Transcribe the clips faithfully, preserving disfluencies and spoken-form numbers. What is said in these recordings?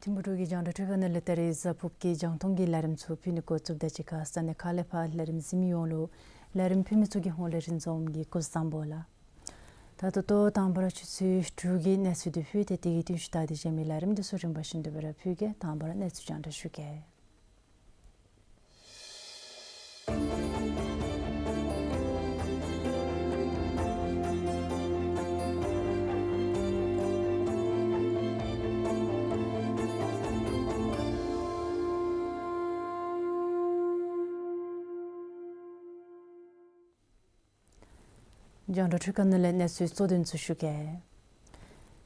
ཐིམ་ཕུག་འབྲུག་གི་རྒྱང་བསྒྲགས་འཕྲུལ་ཁང་ནང་ལས་ད་རིས་གཟའ་ཕུརཔ་གི་རྒྱང་མཐོང་གི་ལས་རིམ་ཚུ་ཕུལ་ནི་འགོ་བཙུགསཔ་ད་གཅིག་ཁར་ས་གནས་ཁག་ལས་ཕར་ལས་རིམ་གཟིགས་མི་ཡོངས་ལུ་ལས་རིམ་ཕུལ་མི་ཚུ་གི་ཧོངས་ལས་རིན་འཛོམས་ཀྱིས་སྐུ་གཟུགས་བཟང་པོ་ལགས། ད་ལྟོ་ལྟོ་དང་པ་ར་ཆུ་ཚོད་དྲུག་གི་གནས་ཚུལ་འདི་ཕུལ་ཏེ་དེ་གི་རྟིང་ཤུལ་ད་དེ་གཞན་མི་ལས་རིམ་འདི་ཚུ་རིམ་པ་བཞིན་དུ་སྦེ་ར་ཕུལ་གེ། དང་པ་ར་གནས་ཚུལ་རྒྱང་བསྒྲགས་ཞུ་གེ། རྒྱང་བསྒྲགས་འཕྲུལ་ཁང་ནང་ལས་གནས་ཚུལ་གཙོ་དོན་ཚུ་ཞུ་གེ།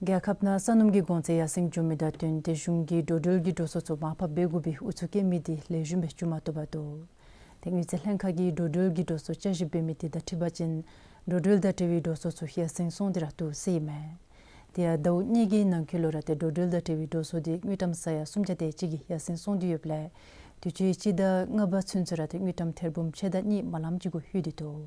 རྒྱལ་ཁབ་ནང་ས་སྣུམ་གྱི་གོང་ཚད་ཡར་སེང་འགྱོ་མི་དང་བསྟུན་ཏེ་གཞུང་གིས་འགྲོ་འགྲུལ་གྱི་འགྲོ་སོང་ཚུ་མར་ཕབ་འབད་དགོ་པའི་ཨུ་ཚུགས་བསྐྱེད་མི་དེ་ལེགས་ཤོམ་སྦེ་འགྱོ་མ་བཏུབ་པར་འདུག། ཏེ་དངུལ་རྩིས་ལྷན་ཁག་གིས་འགྲོ་འགྲུལ་གྱི་འགྲོ་སོང་བསྐྱར་ཞིབ་འབད་མི་དེ་དང་འཁྲིལ་བ་ཅིན་འགྲོ་འགྲུལ་དང་འབྲེལ་བའི་འགྲོ་སོང་ཚུ་ཡར་སེང་སོང་སྟེ་ར་འདུག་ཟེར་ཨིན་མས། དེ་ཡང་ཟླཝ་གཉིས་ཀྱི་ནང་འཁོད་ལུ་ར་ཏེ་འགྲོ་འགྲུལ་དང་འབྲེལ་བའི་འགྲོ་སོང་དེ་དངུལ་ཀྲམ་ས་ཡ་སུམ་བརྒྱ་དེ་ཅིག་གིས་ཡར་སེང་སོང་སྟེ་ཡོདཔ་ལས་དུས་ཅི་སྤྱི་ཟླ་ལྔ་པ་ཚུན་ཚོད་ར་ཏེ་དངུལ་ཀྲམ་ཐེར་འབུམ་ཕྱེད་དང་གཉིས་མ་ལངམ་ཅིག་གུ་ལྷོད་དེ་འདུག།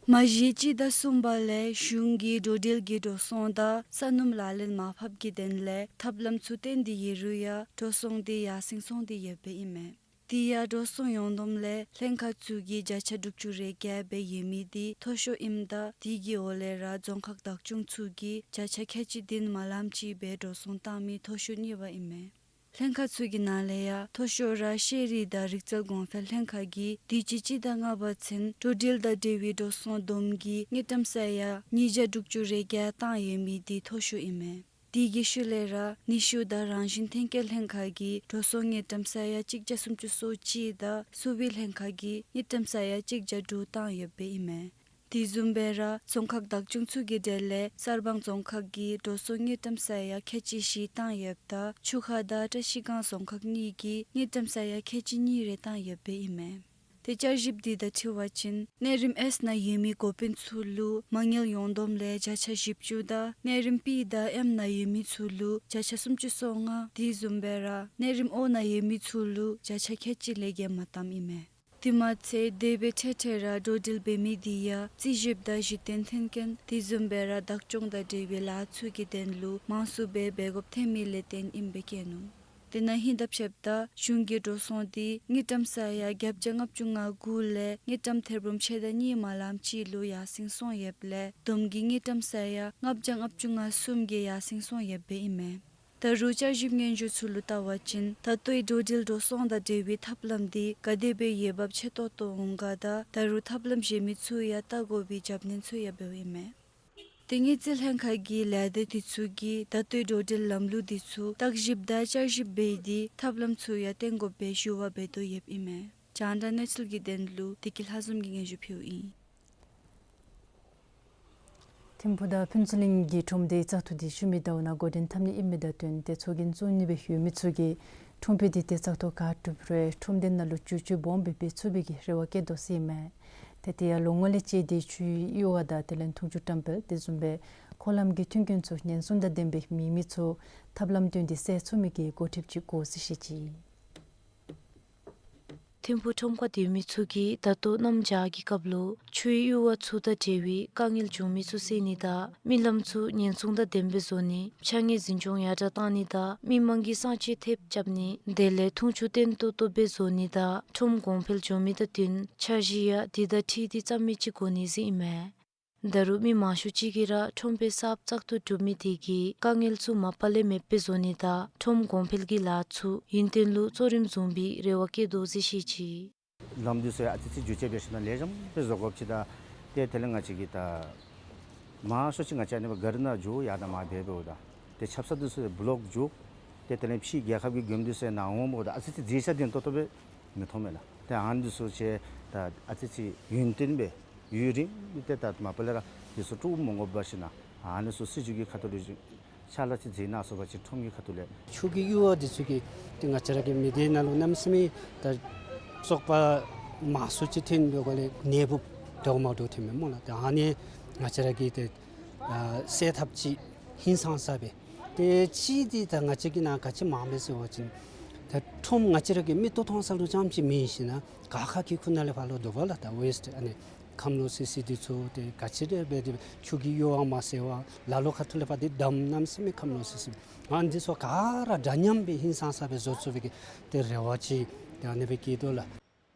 མ་གཞི་སྤྱི་ཟླ་གསུམ་པ་ལས་གཞུང་གིས་འགྲོ་འགྲུལ་གྱི་འགྲོ་སོང་དང་ས་སྣུམ་ལག་ལེན་མར་ཕབ་ཀྱི་དོན་ལས་ཐབས་ལམ་ཚུ་བཏོན་ཏེ་ཡོད་རུང་ཡང་འགྲོ་སོང་དེ་ཡར་སེང་སོང་སྟེ་ཡོདཔ་ཨིན་མས། དེ་ཡང་འགྲོ་སོང་ཡོངས་བསྡོམས་ལས་ལྷན་ཁག་ཚུ་གིས་བརྒྱ་ཆ་དྲུག་ཅུ་རེ་བརྒྱད་སྦེ་ཡོད་མི་དེ་མཐོ་ཤོས་ཨིནམ་ད་དེ་གི་འོག་ལས་ར་རྫོང་ཁག་བདག་སྐྱོང་ཚུ་གིས་བརྒྱ་ཆ་ཁལ་གཅིག་བདུན་མ་ལངམ་ཅིག་སྦེ་འགྲོ་སོང་བཏང་མི་མཐོ་ཤོས་གཉིས་པ་ཨིན་མས། ལྷན་ཁག་ཚུ་གི་ནང་ལས་ཡང་མཐོ་ཤོས་ར་ཤེས་རིག་དང་རིག་རྩལ་གོང་འཕེལ་ལྷན་ཁག་གིས་དུས་ཅི་སྤྱི་ཟླ་ལྔ་པ་ཚུན་འགྲོ་འགྲུལ་དང་འབྲེལ་བའི་འགྲོ་སོང་བསྡོམས་ཀྱིས་དངུལ་ཀྲམ་ས་ཡ་ཉིས་བརྒྱ་དྲུག་ཅུ་རེ་བརྒྱད་བཏང་ཡོད་མི་དེ་མཐོ་ཤོས་ཨིན་མས། དེ་གི་ཤུལ་ལས་ར་ནུས་ཤུགས་དང་རང་བཞིན་ཐོན་སྐྱེད་ལྷན་ཁག་གིས་འགྲོ་སོང་དངུལ་ཀྲམ་ས་ཡ་གཅིག་བརྒྱ་སུམ་ཅུ་སོ་གཅིག་དང་གསོ་བའི་ལྷན་ཁག་གིས་དངུལ་ཀྲམ་ས་ཡ་གཅིག་བརྒྱ་དྲུག་བཏང་ཡོདཔ་ཨིན་མས། དེ་བཟུམ་སྦེ་ར་རྫོང་ཁག་བདག་སྐྱོང་ཚུ་གི་གྲས་ལས་གསར་སྤང་རྫོང་ཁག་གིས་འགྲོ་སོང་དངུལ་ཀྲམ་ས་ཡ་ཁལ་གཅིག་བཞི་བཏང་ཡོདཔ་ད་ཆུ་ཁ་དང་བཀྲ་ཤིས་སྒང་རྫོང་ཁག་གཉིས་ཀྱིས་དངུལ་ཀྲམ་ས་ཡ་ཁལ་གཅིག་གཉིས་རེ་བཏང་ཡོདཔ་ཨིན་མས། ཏེ་བསྐྱར་ཞིབ་དེ་དང་འཁྲིལ་བ་ཅིན་གནས་རིམ་ཨེས་ནང་ཡོད་མི་འགོ་དཔོན་ཚུ་ལུ་མ་དངུལ་ཡོངས་བསྡོམས་ལས་བརྒྱ་ཆ་བཞི་བཅུ་དང་གནས་རིམ་པི་དང་ཨེམ་ནང་ཡོད་མི་ཚུ་ལུ་བརྒྱ་ཆ་སུམ་ཅུ་སོ་ལྔ་དེ་བཟུམ་སྦེ་ར་གནས་རིམ་ཨོ་ནང་ཡོད་མི་ཚུ་ལུ་བརྒྱ་ཆ་ཁལ་གཅིག་ལས་བརྒལ་མ་བཏངམ་ཨིན་མས། དེ་མ་ཚད་དེ་སྦེ་འཕྲལ་འཕྲལ་ར་འགྲོ་འགྲུལ་འབད་མི་དེ་ཡང་རྩིས་ཞིབ་དང་གཞི་རྟེན་མཐུན་རྐྱེན་དེ་བཟུམ་སྦེ་ར་བདག་སྐྱོང་དང་འབྲེལ་བའི་ལཱ་ཚུ་གི་དོན་ལུ་མང་སུ་སྦེ་འབད་དགོཔ་ཐོན་མི་ལས་བརྟེན་ཨིནམ་སྦེ་བཀོད་ནུག། དེ་ནང་ཧིང་དང་ཕྱདཔ་ད་གཞུང་གི་འགྲོ་སོང་དེ་དངུལ་ཀྲམ་ས་ཡ་བརྒྱད་བརྒྱ་ལྔ་བཅུ་ང་དགུ་ལས་དངུལ་ཀྲམ་ཐེར་འབུམ་ཕྱེད་དང་གཉིས་མ་ལངམ་ཅིག་ལུ་ཡར་སེང་སོང་ཡོདཔ་ལས་བསྡོམས་ཀྱིས་དངུལ་ཀྲམ་ས་ཡ་ལྔ་བརྒྱ་ལྔ་བཅུ་ང་གསུམ་གྱིས་ཡར་སེང་སོང་ཡོདཔ་ཨིན་མས། ད་རུང་བསྐྱར་ཞིབ་སྙན་ཞུ་ཚུ་ལུ་བལྟ་བ་ཅིན་ད་ལྟོའི་འགྲོ་འགྲུལ་འགྲོ་སོང་དང་འབྲེལ་བའི་ཐབས་ལམ་དེ་ག་དེ་སྦེ་འོས་འབབ་ཆེ་ཏོག་ཏོ་འོང་ག་དང་ད་རུང་ཐབས་ལམ་གཞན་མི་ཚུ་ཡང་བལྟ་དགོ་པའི་རྒྱབ་སྣོན་ཚུ་ཡང་འབདཝ་ཨིན་མས། ཏེ་དངུལ་རྩིས་ལྷན་ཁག་གི་ལས་སྡེ་དེ་ཚུ་གིས་ད་ལྟོའི་འགྲོ་འགྲུལ་ལམ་ལུགས་དེ་ཚུ་བརྟག་ཞིབ་དང་བསྐྱར་ཞིབ་འབད་དེ་ཐབས་ལམ་ཚུ་ཡང་བཏོན་དགོ་པའི་ཞུ་བ་འབད་དོ་ཡོདཔ་ཨིན་མས། རྒྱང་བསྒྲགས་གནས་ཚུལ་གྱི་དོན་ལུ་བདེ་སྐྱིད་ལྷ་འཛོམས་ཀྱིས་སྙན་ཞུ་ཕུལཝ་ཨིན། ཐིམ་ཕུག་དང་ཕུན་ཚོགས་གླིང་གི་ཁྲོམ་སྡེའི་བཙག་འཐུ་དེ་ཤུལ་མའི་ཟླཝ་ནང་འགོ་འདྲེན་འཐབ་ནི་ཨིན་མི་དང་བསྟུན་ཏེ་ཚོགས་རྒྱན་བཙུགས་ནི་སྦེ་ཡོད་མི་ཚུ་གིས་ཁྲོམ་དཔོན་དེ་ཏེ་བཙག་འཐུ་ག་གྲུབ་རུང་ཁྲོམ་སྡེ་ནང་ལུ་ཆུ་ཆུ་སྦོམ་སྦེ་འབད་ཚུགས་པའི་གི་རེ་བ་བསྐྱེད་དོ་ཟེར་ཨིན་མས། ཏེ་དེ་ཡང་ལོ་ངོ་ལས་བཅད་དེ་ཆུའི་གཡུར་བ་དང་དེ་ལས་འཐུང་ཆུ་བཀྲམ་སྤེལ་དེ་བཟུམ་སྦེ་འཁོར་ལམ་གྱི་མཐུན་རྐྱེན་ཚུ་ཉེན་སྲུང་དང་ལྡན་པའི་མེད་མི་ཚུ་ཐབས་ལམ་བཏོན་ཏེ་སེལ་ཚུགས་མི་གི་འགོ་ཁྲིདཔ་ཅིག་དགོ་ཟེར་བཤད་ཅི། ཐིམ་ཕུག་ཁྲོམ་ཁར་སྡོད་མི་ཚུ་གིས་ད་ལྟོ་གནམ་བྱཱར་གྱི་སྐབས་ལུ་ཆུའི་གཡུར་བ་ཚུ་དང་འབྲེལ་བའི་དཀའ་ངལ་བྱུང་མི་ཚུ་སེལ་ནི་དང་མི་ལམ་ཚུ་ཉེན་སྲུང་དང་ལྡན་པའི་བཟོ་ནི་ཕྱགས་སྙིགས་འཛིན་སྐྱོང་ཡར་དྲག་བཏང་ནི་དང་མི་མང་གི་གསང་སྤྱོད་ཐེབས་རྐྱབ་ནི་དེ་ལས་འཐུང་ཆུ་བརྟན་ཏོག་ཏོ་སྦེ་བཟོ་ནི་དང་ཁྲོམ་གོང་འཕེལ་འགྱོ་མི་དང་བསྟུན་འཆར་གཞི་ཡང་དེ་དང་འཁྲིལ་ཏེ་བརྩམ་མི་ཅིག་དགོ་ནི་ཟེར་ཨིན་མས། ད་རུང་མི་མང་ཤོས་ཅིག་གིས་ར་ཁྲོམ་དཔོན་གསརཔ་བཙག་འཐུ་གྲུབ་མི་དེ་གིས་དཀའ་ངལ་ཚུ་མ་པ་ལས་མེདཔ་སྦེ་བཟོ་ནི་དང་ཁྲོམ་གོང་འཕེལ་གྱི་ལཱ་ཚུ་ཡུན་བརྟན་ལུ་གཙོ་རིམ་བཟུང་བའི་རེ་བ་བསྐྱེད་དོ་ཟེར་བཤད་ཅི། ལམ་འདི་ཚུ་ཡང་ཨ་ཙི་ཅིག་བསྒྱུར་བཅོས་འབད་ཞིནམ་ལས་ལེགས་ཤོམ་སྦེ་བཟོ་དགོཔ་ཅིག་དང་ཏེ་དེ་ལས་ང་བཅས་ཀྱིས་ད་མང་ཤོས་ཅིག་ང་བཅས་ཨ་ནི་སྦེ་གཱ་རི་ནང་འགྱོ་ཡར་དང་མར་འབད་འབདཝ་ད་ཏེ་ཆབ་གསང་འདི་ཚུ་ཡང་བློག་འགྱོ། ཏེ་དེ་ལས་ཕྱི་རྒྱལ་ཁབ་ཀྱི་མགྱོནམ་འདི་ཚུ་ཡང་ནཱ་འོང་འབདཝ་ད་ཨ་ཙི་ཅིག་མཛེས་ཆ་ལྡན་ཏོག་ཏོ་སྦེ་མི་མཐོང་མས་ལགས། ཏེ་ཨ་ནི་འདི་ཚུ་ཅིག་ད་ཨ་ཙི་ཅིག་ཡུན་བརྟན་སྦེ་ཡུན་རིངམོ་སྦེ་ཏེ་ད་མ་པ་ལས་ར་འདི་ཚུ་དཀྲུག་མ་དགོ་པར་ཞིནམ་ཨ་ནི་ཚུ་སྲིད་བྱུས་ཀྱི་ཁ་ཐུག་ལུ་ཅིག་ཕྱག་ལཱ་ཅིག་མཛད་གནང་ཚུགས་པ་ཅིན་ཁྲོམ་གྱི་ཁ་ཐུག་ལས་ཆུ་གི་གཡུར་བ་འདི་ཚུ་གིས་ཏེ་ང་བཅས་ར་གི་མི་སྡེ་ནང་ལུ་གནམ་མེད་ས་མེད་ད་བཙོག་པ་མང་སུ་ཅིག་ཐོན་པའི་སྒོ་ལས་ནད་འབུཔ་འདྲཝ་མ་འདྲཝ་ཐོནམ་མས་སྨོ་ལགས། ཏེ་ཨ་ནི་ང་བཅས་ར་གིས་ཏེ་ཨ་སེལ་ཐབས་ཅིག་ཧིང་སངས་ས་སྦེ། ཏེ་གཅིག་འདི་ད་ང་བཅས་ཀྱི་ནང་ག་ཅི་མངམ་མས་ཟེར་བ་ཅིན་ད་ཁྲོམ་ང་བཅས་ར་གི་མིག་ཏོ་མཐོང་ས་ལུ་རྐྱངམ་ཅིག་མེན་ཞིན་ན་ག་ཁ་གི་ཁུག་ནང་ལས་ཕར་ལུ་འདུག་པ་ལགས། ད་ཝེསཊ་ཨ་ནི་ ཁམས་ལོག་སི་སི་འདི་ཚུ་ཏེ་ག་ཅི་ར་འབད་དེ་ཆུ་གིས་གཡོ་བ་མ་ཟེར་བར་ལ་ལུ་ཁ་ཐུག་ལས་ཕར་ཏེ་དམ་གནམ་མེད་ས་མེད་ཁམས་ལོག་སི་སི་ཨ་ནི་འདི་ཚུ་ག་ར་འདྲ་མཉམ་སྦེ་ཧིང་སངས་ས་སྦེ་བཟོ་ཚུགས་པའི་གི་ཏེ་རེ་བ་ཅིག་ཏེ་ཨ་ནི་སྦེ་བསྐྱེད་དོ་ལགས།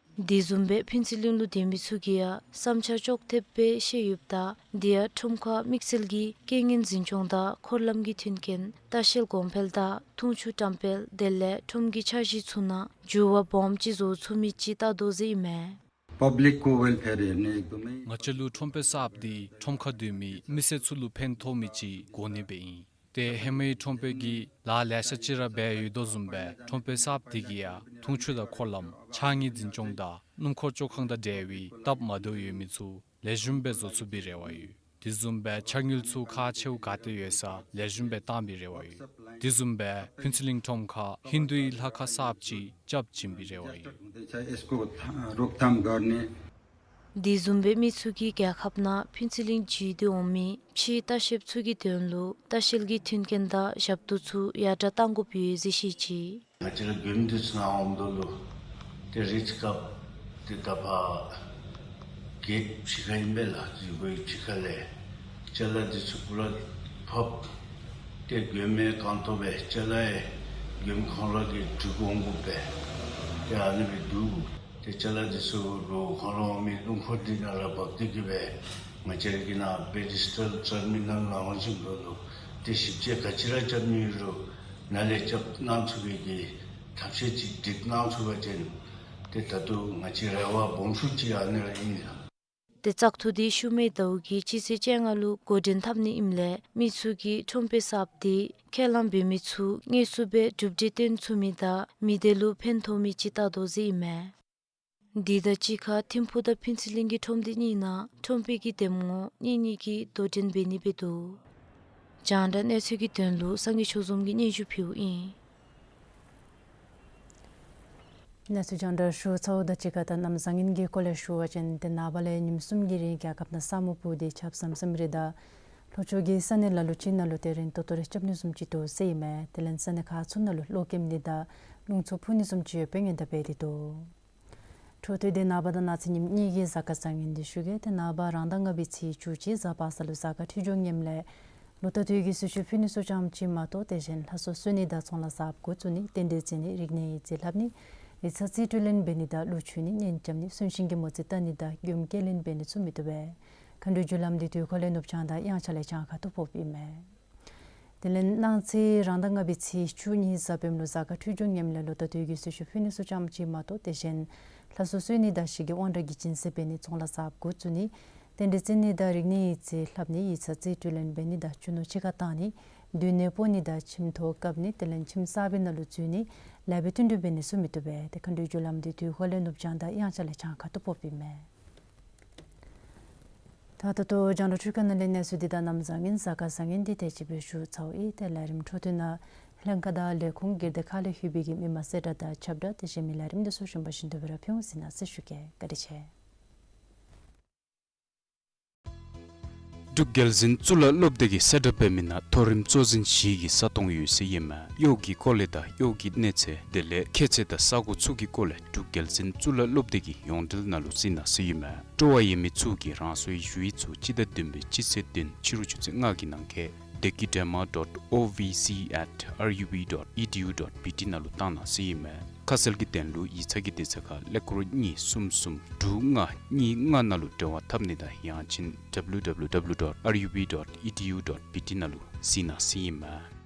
དེ་བཟུམ་སྦེ་ཕུན་ཚོགས་གླིང་ལུ་སྡོད་མི་ཚུ་གིས་ཡང་བསམ་འཆར་ཅོག་འཐདཔ་སྦེ་བཤད་ཡོདཔ་ད་འདི་ཡང་ཁྲོམ་ཁར་དམིགས་བསལ་གྱི་རྐྱེན་ངན་འཛིན་སྐྱོང་དང་འཁོར་ལམ་གྱི་མཐུན་རྐྱེན་ལྟ་བཤལ་གོང་འཕེལ་དང་འཐུང་ཆུ་བཀྲམ་སྤེལ་དེ་ལས་ཁྲོམ་གྱི་འཆར་གཞི་ཚུ་ནང་འགྱུར་བ་སྦོམ་ཅིག་བཟོ་ཚུགས་མི་ཅིག་བལྟ་དོ་ཟེར་ཨིན་མས། पब्लिक को वेलफेयर हेर्ने एकदमै ང་བཅས་ལུ་ཁྲོམ་དཔོན་གསརཔ་འདི་ཁྲོམ་ཁར་སྡོད་མི་མི་སེར་ཚུ་ལུ་ཕན་ཐོགས་མི་ཅིག་དགོ་ནི་སྦེ་ཨིན། ཏེ་ཧེ་མའི་ཁྲོམ་དཔོན་གྱིས་ལཱ་ལེ་ཤ་ཅིག་ར་འབད་ཡོད་དོ་བཟུམ་སྦེ་ཁྲོམ་དཔོན་གསརཔ་འདི་གིས་ཡང་འཐུང་ཆུ་དང་འཁོར་ལམ་ཕྱགས་སྙིགས་འཛིན་སྐྱོང་དང་སྣུམ་འཁོར་བཅོ་ཁང་དང་འབྲེལ་བའི་སྟབས་མ་བདེཝ་ཡོད་མི་ཚུ་ལེགས་ཤོམ་སྦེ་བཟོ་ཚུགས་པའི་རེ་བ་ཡོད། དེ་བཟུམ་སྦེ་ཕྱགས་སྙིགས་ཚུ་ཁག་ཆེཝ་ག་ཏེ་ཡོད་ས་ལེགས་ཤོམ་སྦེ་བཏང་བའི་རེ་བ་ཡོད། དེ་བཟུམ་སྦེ་ཕུན་ཚོགས་གླིང་ཁྲོམ་ཁར་ཧིན་དུའི་ལྷ་ཁང་གསརཔ་ཅིག་རྐྱབ་བྱིན་པའི་རེ་བ་ཡོད། इसको रोकथाम गर्ने དེ་བཟུམ་སྦེ་མི་ཚུ་གིས་རྒྱལ་ཁབ་ནང་ཕུན་ཚོགས་གླིང་བརྒྱུད་དེ་འོང་མི་ཕྱིའི་ལྟ་བཤལཔ་ཚུ་གི་དོན་ལུ་ལྟ་བཤལ་གྱི་མཐུན་རྐྱེན་དང་ཞབས་ཏོག་ཚུ་ཡར་དྲག་གཏང་དགོཔ་ཡོད་ཟེར་བཤད་ཅི། ང་བཅས་ར་མགྱོནམ་འདི་ཚུ་ནང་འོངམ་ད་ལུ་ཏེ་རེས་སྐབས་ཏེ་ད་ཕར་གེཊ་ཕྱི་ཁར་ཨིན་པས་ལགས། འཛུལ་སྒོའི་ཕྱི་ཁ་ལས་ཅ་ལ་འདི་ཚུ་པུ་ར་ཕབ། ཏེ་མགྱོནམ་མེད་རྐང་སྟོང་སྦེ་ཅ་ལ་ཡང་མགྱོནམ་ཁོང་ར་གིས་འདྲུད་འོང་དགོ་པས། ཏེ་ཨ་ནི་སྦེ་འདུག། ཏེ་ཅ་ལ་འདི་ཚུ་རོགས་ཁོང་ར་འོང་མི་སྣུམ་འཁོར་འདི་ནང་ར་འབག་སྟེ་གི་སྦེ་ང་བཅས་ར་གི་ནཱ་པེ་ཌི་སི་ཊལ་ཊར་མི་ནཱལ་ནང་འོང་ཞིནམ་ད་ལུ་ཏེ་ཞིབ་དཔྱད་ག་ཅི་ར་རྐྱབ་ནི་ཡོད་རུང་ནཱ་ལས་རྐྱབ་གནང་ཚུགས་པའི་གི་ཐབས་ཤེས་ཅིག་སྒྲིག་གནང་ཚུགས་པ་ཅིན་ཏེ་ད་ལྟོ་ང་བཅས་རེ་བ་སྦོམ་ཤོས་ཅིག་ཨ་ནི་ར་ཨིན་ལགས། ཏེ་བཙག་འཐུ་འདི་ཤུལ་མའི་ཟླཝ་གི་སྤྱི་ཚེས་བཅོ་ལྔ་ལུ་འགོ་འདྲེན་འཐབ་ནི་ཨིནམ་ལས་མི་ཚུ་གིས་ཁྲོམ་དཔོན་གསརཔ་འདི་ཁས་བླངས་འབད་མི་ཚུ་དངོས་སུ་སྦེ་གྲུབ་འབྲས་སྟོན་ཚུགས་མི་དང་མི་སྡེ་ལུ་ཕན་ཐོགས་མི་ཅིག་བལྟ་དོ་ཟེར་ཨིན་མས། འདི་དང་གཅིག་ཁར་ཐིམ་ཕུག་དང་ཕུན་ཚོགས་གླིང་གི་ཁྲོམ་སྡེ་གཉིས་ནང་ཁྲོམ་དཔོན་གྱི་འདེམས་ངོ་གཉིས་གཉིས་ཀྱིས་དོ་འགྲན་འབད་ནི་སྦེ་འདུག། རྒྱང་བསྒྲགས་གནས་ཚུལ་གྱི་དོན་ལུ་སངས་རྒྱས་ཆོས་འཛོམས་ཀྱིས་སྙན་ཞུ་ཕུལཝ་ཨིན། གནས་ཚུལ་རྒྱང་བསྒྲགས་ཞུ་ཚརཝ་དང་གཅིག་ཁར་ད་གནམ་བཟང་ངན་གྱི་སྐོར་ལས་ཞུ་བ་ཅིན་ཏེ་ནངས་པ་ལས་ཉིནམ་གསུམ་གྱི་རིང་རྒྱལ་ཁབ་ནང་ས་སྨུག་སྤུབས་ཏེ་ཆརཔ་ཟམ་ཟིམ་རེ་དང་ལྷོ་ཕྱོགས་ཀྱི་ས་གནས་ལ་ལུ་ཅིག་ནང་ལུ་ཏེ་རན་ཏོག་ཏོ་རེ་རྐྱབ་ནི་བཟུམ་ཅིག་འདུག་ཟེར་ཨིན་མས། དེ་ལས་ས་གནས་ཁག་ཚུ་ནང་ལུ་གློག་ཀེམ་ནི་དང་རླུང་འཚུབ་འཕུ་ནི་བཟུམ་ཅིག་ཡོདཔ་སྦེ་ཉེན་བརྡ་འབད་དེ་འདུག། འཕྲོ་མཐུད་དེ་ནངས་པ་དང་གནངས་ཚེ་ཉིནམ་གཉིས་ཀྱི་གཟའ་སྐར་བཟང་ངན་འདི་ཞུ་གེ། ཏེ་ནངས་པ་རང་ཟླ་ལྔ་པའི་ཚེས་བཅུ་གཅིག་གཟའ་པ་སངས་ལུ་གཟའ་སྐར་འཕྲོད་སྦྱོར་ངནམ་ལས་ལོ་ཟླ་དུས་ཀྱི་གསོལ་མཆོད་ཕུལ་ནི་ཚུ་ཙམ་ཅིག་མ་གཏོགས་དེ་བཞིན་ལྷ་གསོལ་གསོལ་ནི་དང་ཚོང་ལཱ་གསརཔ་འགོ་བཙུགས་ནི་རྟེན་འབྲེལ་བརྩི་ནི་རིག་གནས་ཡིག་རྩིས་ལྷབ་ནི་ཡིག་ཚང་རྩིས་སྤྲོད་ལེན་འབད་ནི་དང་གླུ་མཆོད་ནི་གཉེན་རྐྱབ་ནི་གསོན་གཤིན་གྱི་མོ་རྩིས་བལྟ་ནི་དང་མགྱོནམ་སྐྱེལ་ལེན་འབད་ནི་ཚུ་མི་བཏུབ་པས། མཁའ་འགྲོའི་རྒྱུ་ལམ་འདི་དུས་འཁོར་ལས་ནུབ་བྱང་དང་དབྱངས་འཆར་ལས་བྱང་ཁ་ཐུག་ཕོགཔ་ཨིན་མས། དེ་ལས་གནངས་ཚེ་རང་ཟླ་ལྔ་པའི་ཚེས་བཅུ་གཉིས་གཟའ་སྤེནམ་ལུ་གཟའ་སྐར་འཕྲོད་སྦྱོར་ངནམ་ལས་ལོ་ཟླ་དུས་ཀྱི་གསོལ་མཆོད་ཕུལ་ནི་ཚུ་ཙམ་ཅིག་མ་གཏོགས་དེ་བཞིན་ལྷ་གསོལ་གསོལ་ནི་དང་ཞི་རྒྱས་དབང་དྲག་གི་སྦྱིན་སྲེག་འབད་ནི་ཚོང་ལཱ་གསརཔ་འགོ་བཙུགས་ནི་རྟེན་འབྲེལ་བརྩི་ནི་དང་རིག་གནས་ཡིག་རྩིས་ལྷབ་ནི་ཡིག་ཚང་རྩིས་སྤྲོད་ལེན་འབད་ནི་དང་རྒྱུ་ནོར་ཕྱི་ཁར་བཏང་ནི་སྡོད་གནས་སྤོ་ནི་དང་ཁྱིམ་ཐོག་བཀབ་ནི་དེ་ལས་ཁྱིམ་གསར་པའི་ནང་ལུ་འཛུལ་ནི་ལེགས་པའི་བསྟུན་གྲོས་འབད་ནི་ཚུ་མི་བཏུབ་པས། ཏེ་མཁའ་འགྲོའི་རྒྱུ་ལམ་འདི་དུས་འཁོར་ལས་ནུབ་བྱང་དང་དབྱངས་འཆར་ལས་བྱང་ཁ་ཐུག་ཕོགཔ་ཨིན་མས། ད་ད་ལྟོ་རྒྱང་བསྒྲགས་འཕྲུལ་ཁང་ནང་ལས་གནས་ཚུལ་འདི་དང་གནམ་བཟང་ངན་གཟའ་སྐར་བཟང་ངན་འདི་དེ་ཅིག་སྦེ་ཞུ་ཚརཝ་ཨིན། ཏེ་ལས་རིམ་འཕྲོ་མཐུད་ནང་ལྷན་ཁག་དང་ལས་ཁུངས་སྒེར་སྡེ་ཁག་ལས་ལྷོད་པའི་གི་མི་མང་གསལ་བསྒྲགས་དང་ཁྱབ་བསྒྲགས་དེ་བཞིན་མི་ལས་རིམ་འདི་ཚུ་གཞན་པ་བཞིན་དུ་སྦེ་ར་ཕུལ་འོང་ཟེར་གནང་ཟེར་ཞུ་གེ། བཀའ་དྲིན་ཆེ། འབྲུག་རྒྱལ་འཛིན་གཙུག་ལག་སློབ་སྡེ་གིས་གསལ་བསྒྲགས་འབད་མི་ནང་མཐོ་རིམ་གཙོ་འཛིན་བཞི་གི་ས་སྟོང་ཡོད་ཟེར་ཨིན་མས། གཡོག་གི་སྐོར་ལས་དང་གཡོག་གི་གནས་ཚད་དེ་ལས་ཁྱད་ཚད་དང་ས་གོ་ཚུ་གི་སྐོར་ལས་འབྲུག་རྒྱལ་འཛིན་གཙུག་ལག་སློབ་སྡེ་གི་ཡོངས་འབྲེལ་ནང་ལུ་གཟིགས་གནང་ཟེར་ཨིན་མས། སྤྲོ་བ་ཡོད་མི་ཚུ་གིས་རང་སོའི་ཞུ་ཡིག་ཚུ་སྤྱི་ཟླ་བདུན་པའི་སྤྱི་ཚེས་བདུན་ཕྱི་རུ་ཆུ་ཚོད་ལྔ་གི་ནང་འཁོད་dekidrama dot O V C at R U B dot E D U dot B T ནང་ལུ་བཏང་གནང་ཟེར་ཨིན་མས། ཁ་གསལ་གྱི་དོན་ལུ་ཡིག་ཚང་གི་དུས་ཚོད་ཁར་ཀླད་ཀོར་གཉིས་གསུམ་གསུམ་དྲུག་ལྔ་གཉིས་ལྔ་ནང་ལུ་འབྲེལ་བ་འཐབ་ནི་དང་ཡང་ཅིན་W W W dot R U B dot E D U dot B T ནང་ལུ་གཟིགས་གནང་ཟེར་ཨིན་མས།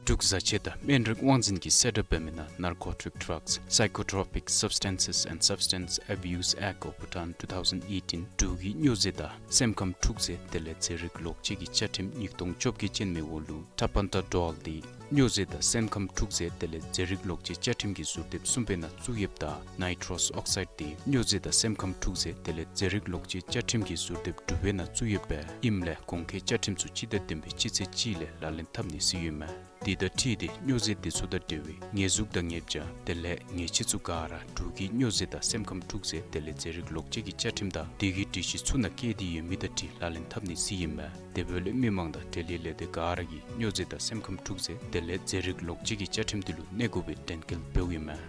འབྲུག་བཟའ་ཆས་དང་སྨན་རིགས་དབང་འཛིན་གྱིས་གསལ་བསྒྲགས་འབད་མི་ནང་Narcotic Drugs, Psychotropic Substances and Substance Abuse Act of Bhutan two thousand eighteen འབྲུག་གི་སྨྱོ་རྫས་དང་སེམས་ཁམས་འཁྲུག་རྫས་དེ་ལས་རྫས་རིགས་ལོག་སྤྱོད་ཀྱི་བཅའ་ཁྲིམས་ཉིས་སྟོང་བཅོ་བརྒྱད་ཅན་མའི་འོག་ལུ་Tapentadol འདི་སྨྱོ་རྫས་དང་སེམས་ཁམས་འཁྲུག་རྫས་དེ་ལས་རྫས་རིགས་ལོག་སྤྱོད་བཅའ་ཁྲིམས་ཀྱི་ཟུར་དེབ་གསུམ་པའི་ནང་བཙུགས་ཡོདཔ་ད་Nitrous Oxide འདི་སྨྱོ་རྫས་དང་སེམས་ཁམས་འཁྲུག་རྫས་དེ་ལས་རྫས་རིགས་ལོག་སྤྱོད་བཅའ་ཁྲིམས་ཀྱི་ཟུར་དེབ་དྲུག་པའི་ནང་བཙུགས་ཡོདཔ་ཨིནམ་ལས་གོང་འཁོད་བཅའ་ཁྲིམས་ཚུ་སྤྱི་ཟླ་བདུན་པའི་སྤྱི་ཚེས་གཅིག་ལས་ལག་ལེན་འཐབ་ནི་ཟེར་ཨིན་མས། དེ་དང་འཁྲིལ་ཏེ་སྨྱོ་རྫས་དེ་ཚུ་དང་འབྲེལ་བའི་ཉེས་འཛུགས་དང་ཉེས་བྱ་དེ་ལས་ཉེས་ཆད་ཚུ་ག་ར་འབྲུག་གི་སྨྱོ་རྫས་དང་སེམས་ཁམས་འཁྲུག་རྫས་དེ་ལས་རྫས་རིགས་ལོག་སྤྱོད་ཀྱི་བཅའ་ཁྲིམས་དང་དེ་གི་སྒྲིག་གཞི་ཚུ་ནང་བཀལ་ཏེ་ཡོད་མི་དང་འཁྲིལ་ལག་ལེན་འཐབ་ནི་ཟེར་ཨིན་མས། དེ་འབདཝ་ལས་མི་མང་དང་འབྲེལ་ཡོད་ལས་སྡེ་ག་ར་གིས་སྨྱོ་རྫས་དང་སེམས་ཁམས་འཁྲུག་རྫས་དེ་ལས་རྫས་རིགས་ལོག་སྤྱོད་ཀྱི་བཅའ་ཁྲིམས་དེ་ལུ་གནས་དགོ་པའི་དྲན་སྐུལ་འབདཝ་ཨིན་མས།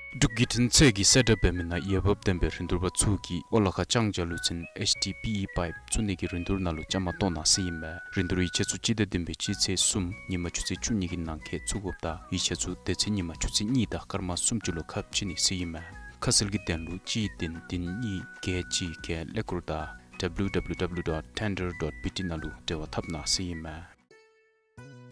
འབྲུག་བརྒྱུད་འཕྲིན་ཚད་ཀྱིས་གསལ་བསྒྲགས་འབད་མི་ནང་འོས་འབབ་ལྡན་པའི་རིན་བསྡུར་པ་ཚུ་གིས་ཨོ་ལ་ཁ་ལྕང་ཇ་ལུ་ཚན་ཨེཆ་ཌི་པི་ཨི་པའིཔ་བཙུགས་ནི་གི་རིན་བསྡུར་ནང་ལུ་བཅའ་མར་གཏོགས་གནང་ཟེར་ཨིན་མས། རིན་བསྡུར་ཡིག་ཆ་ཚུ་སྤྱི་ཟླ་བདུན་པའི་སྤྱི་ཚེས་གསུམ་ཉིན་མ་ཆུ་ཚོད་བཅུ་གཉིས་ཀྱི་ནང་འཁོད་བཙུགས་དགོཔ་དང་ཡིག་ཆ་ཚུ་དེ་ཚེ་ཉིན་མ་ཆུ་ཚོད་གཉིས་དང་སྐར་མ་སུམ་ཅུ་ལུ་ཁ་ཕྱེ་ནི་ཟེར་ཨིན་མས། ཁ་གསལ་གྱི་དོན་ལུ་གཅིག་བདུན་བདུན་གཉིས་བརྒྱད་གཅིག་བརྒྱད་ཀླད་ཀོར་དང་W W W dot tender dot B T ནང་ལུ་འབྲེལ་བ་འཐབ་གནང་ཟེར་ཨིན་མས།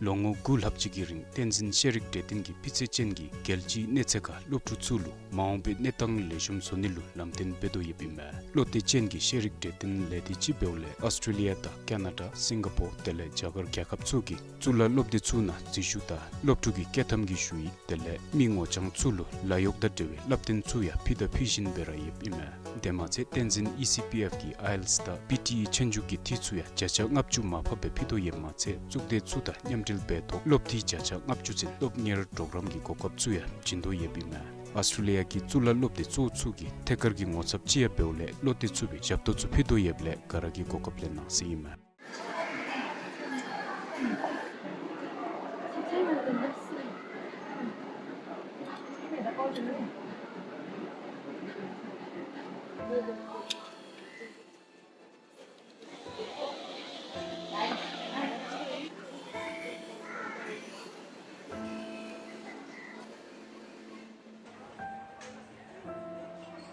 ལོ་ངོ་དགུ་ལྷག་ཅིག་གི་རིང་བསྟན་འཛིན་ཤེས་རིག་གྲོས་སྟོན་གྱིས་སྤུས་ཚད་ཅན་གྱི་རྒྱལ་སྤྱིའི་གནས་ཚད་ཁར་སློབ་ཕྲུག་ཚུ་ལུ་མ་འོངས་པའི་གནས་སྟངས་ལེགས་ཤོམ་བཟོ་ནི་ལུ་ལམ་སྟོན་འབད་དོ་ཡོདཔ་ཨིན་མས། བློ་གཏད་ཅན་གྱི་ཤེས་རིག་གྲོས་སྟོན་ལས་སྡེ་ཅིག་འབདཝ་ལས་ཨོསི་ཊྲེ་ལི་ཡ་དང་ཀ་ན་ཌ་སིང་ག་པོར་དེ་ལས་རྒྱ་གར་རྒྱལ་ཁབ་ཚུ་གི་གཙུག་ལག་སློབ་སྡེ་ཚུ་ནང་འཛུལ་ཞུགས་དང་སློབ་ཕྲུག་གི་བསྐྱོད་ཐམ་གྱི་ཞུ་ཡིག་དེ་ལས་མི་ངོ་རྐྱང་ཚུ་ལུ་ལཱ་གཡོག་དང་འབྲེལ་བའི་བསླབ་སྟོན་ཚུ་ཡང་ཕུལ་དང་ཕུལ་བཞིན་སྦེ་ར་ཡོདཔ་ཨིན་མས། དེ་མ་ཚད་བསྟན་འཛིན་ཨི་སི་པི་ཨེཕ་གི་ཨའི་ཨེལ་ཊི་ཨེསི་དང་པི་ཊི་ཨི་ཆོས་རྒྱུགས་ཀྱི་འཐུས་ཚུ་ཡང་བརྒྱ་ཆ་ལྔ་བཅུ་མར་ཕབ་སྦེ་ཕུལ་དོ་ཡོདཔ་མ་ཚད་གཙུག་སྡེ་ཚུ་དང་མཉམ་འབྲེལ་འབད་ཐོག་སློབ་འཐུས་བརྒྱ་ཆ་ལྔ་བཅུ་ཚུན་སློབ་གཉེར་གྲོགས་རམ་གྱི་གོ་སྐབས་ཚུ་ཡང་བྱིན་དོ་ཡོདཔ་ཨིན་མས། ཨོསི་ཊྲེ་ལི་ཡ་གི་གཙུག་ལག་སློབ་སྡེ་གཙོ་བོ་ཚུ་གི་ཐད་ཀར་གྱི་ངོ་ཚབ་ཅིག་ཡང་འབདཝ་ལས་བློ་གཏད་ཚུགས་པའི་ཞབས་ཏོག་ཚུ་ཕུལ་དོ་ཡོདཔ་ལས་ག་ར་གིས་གོ་སྐབས་ལེན་གནང་ཟེར་ཨིན་མས།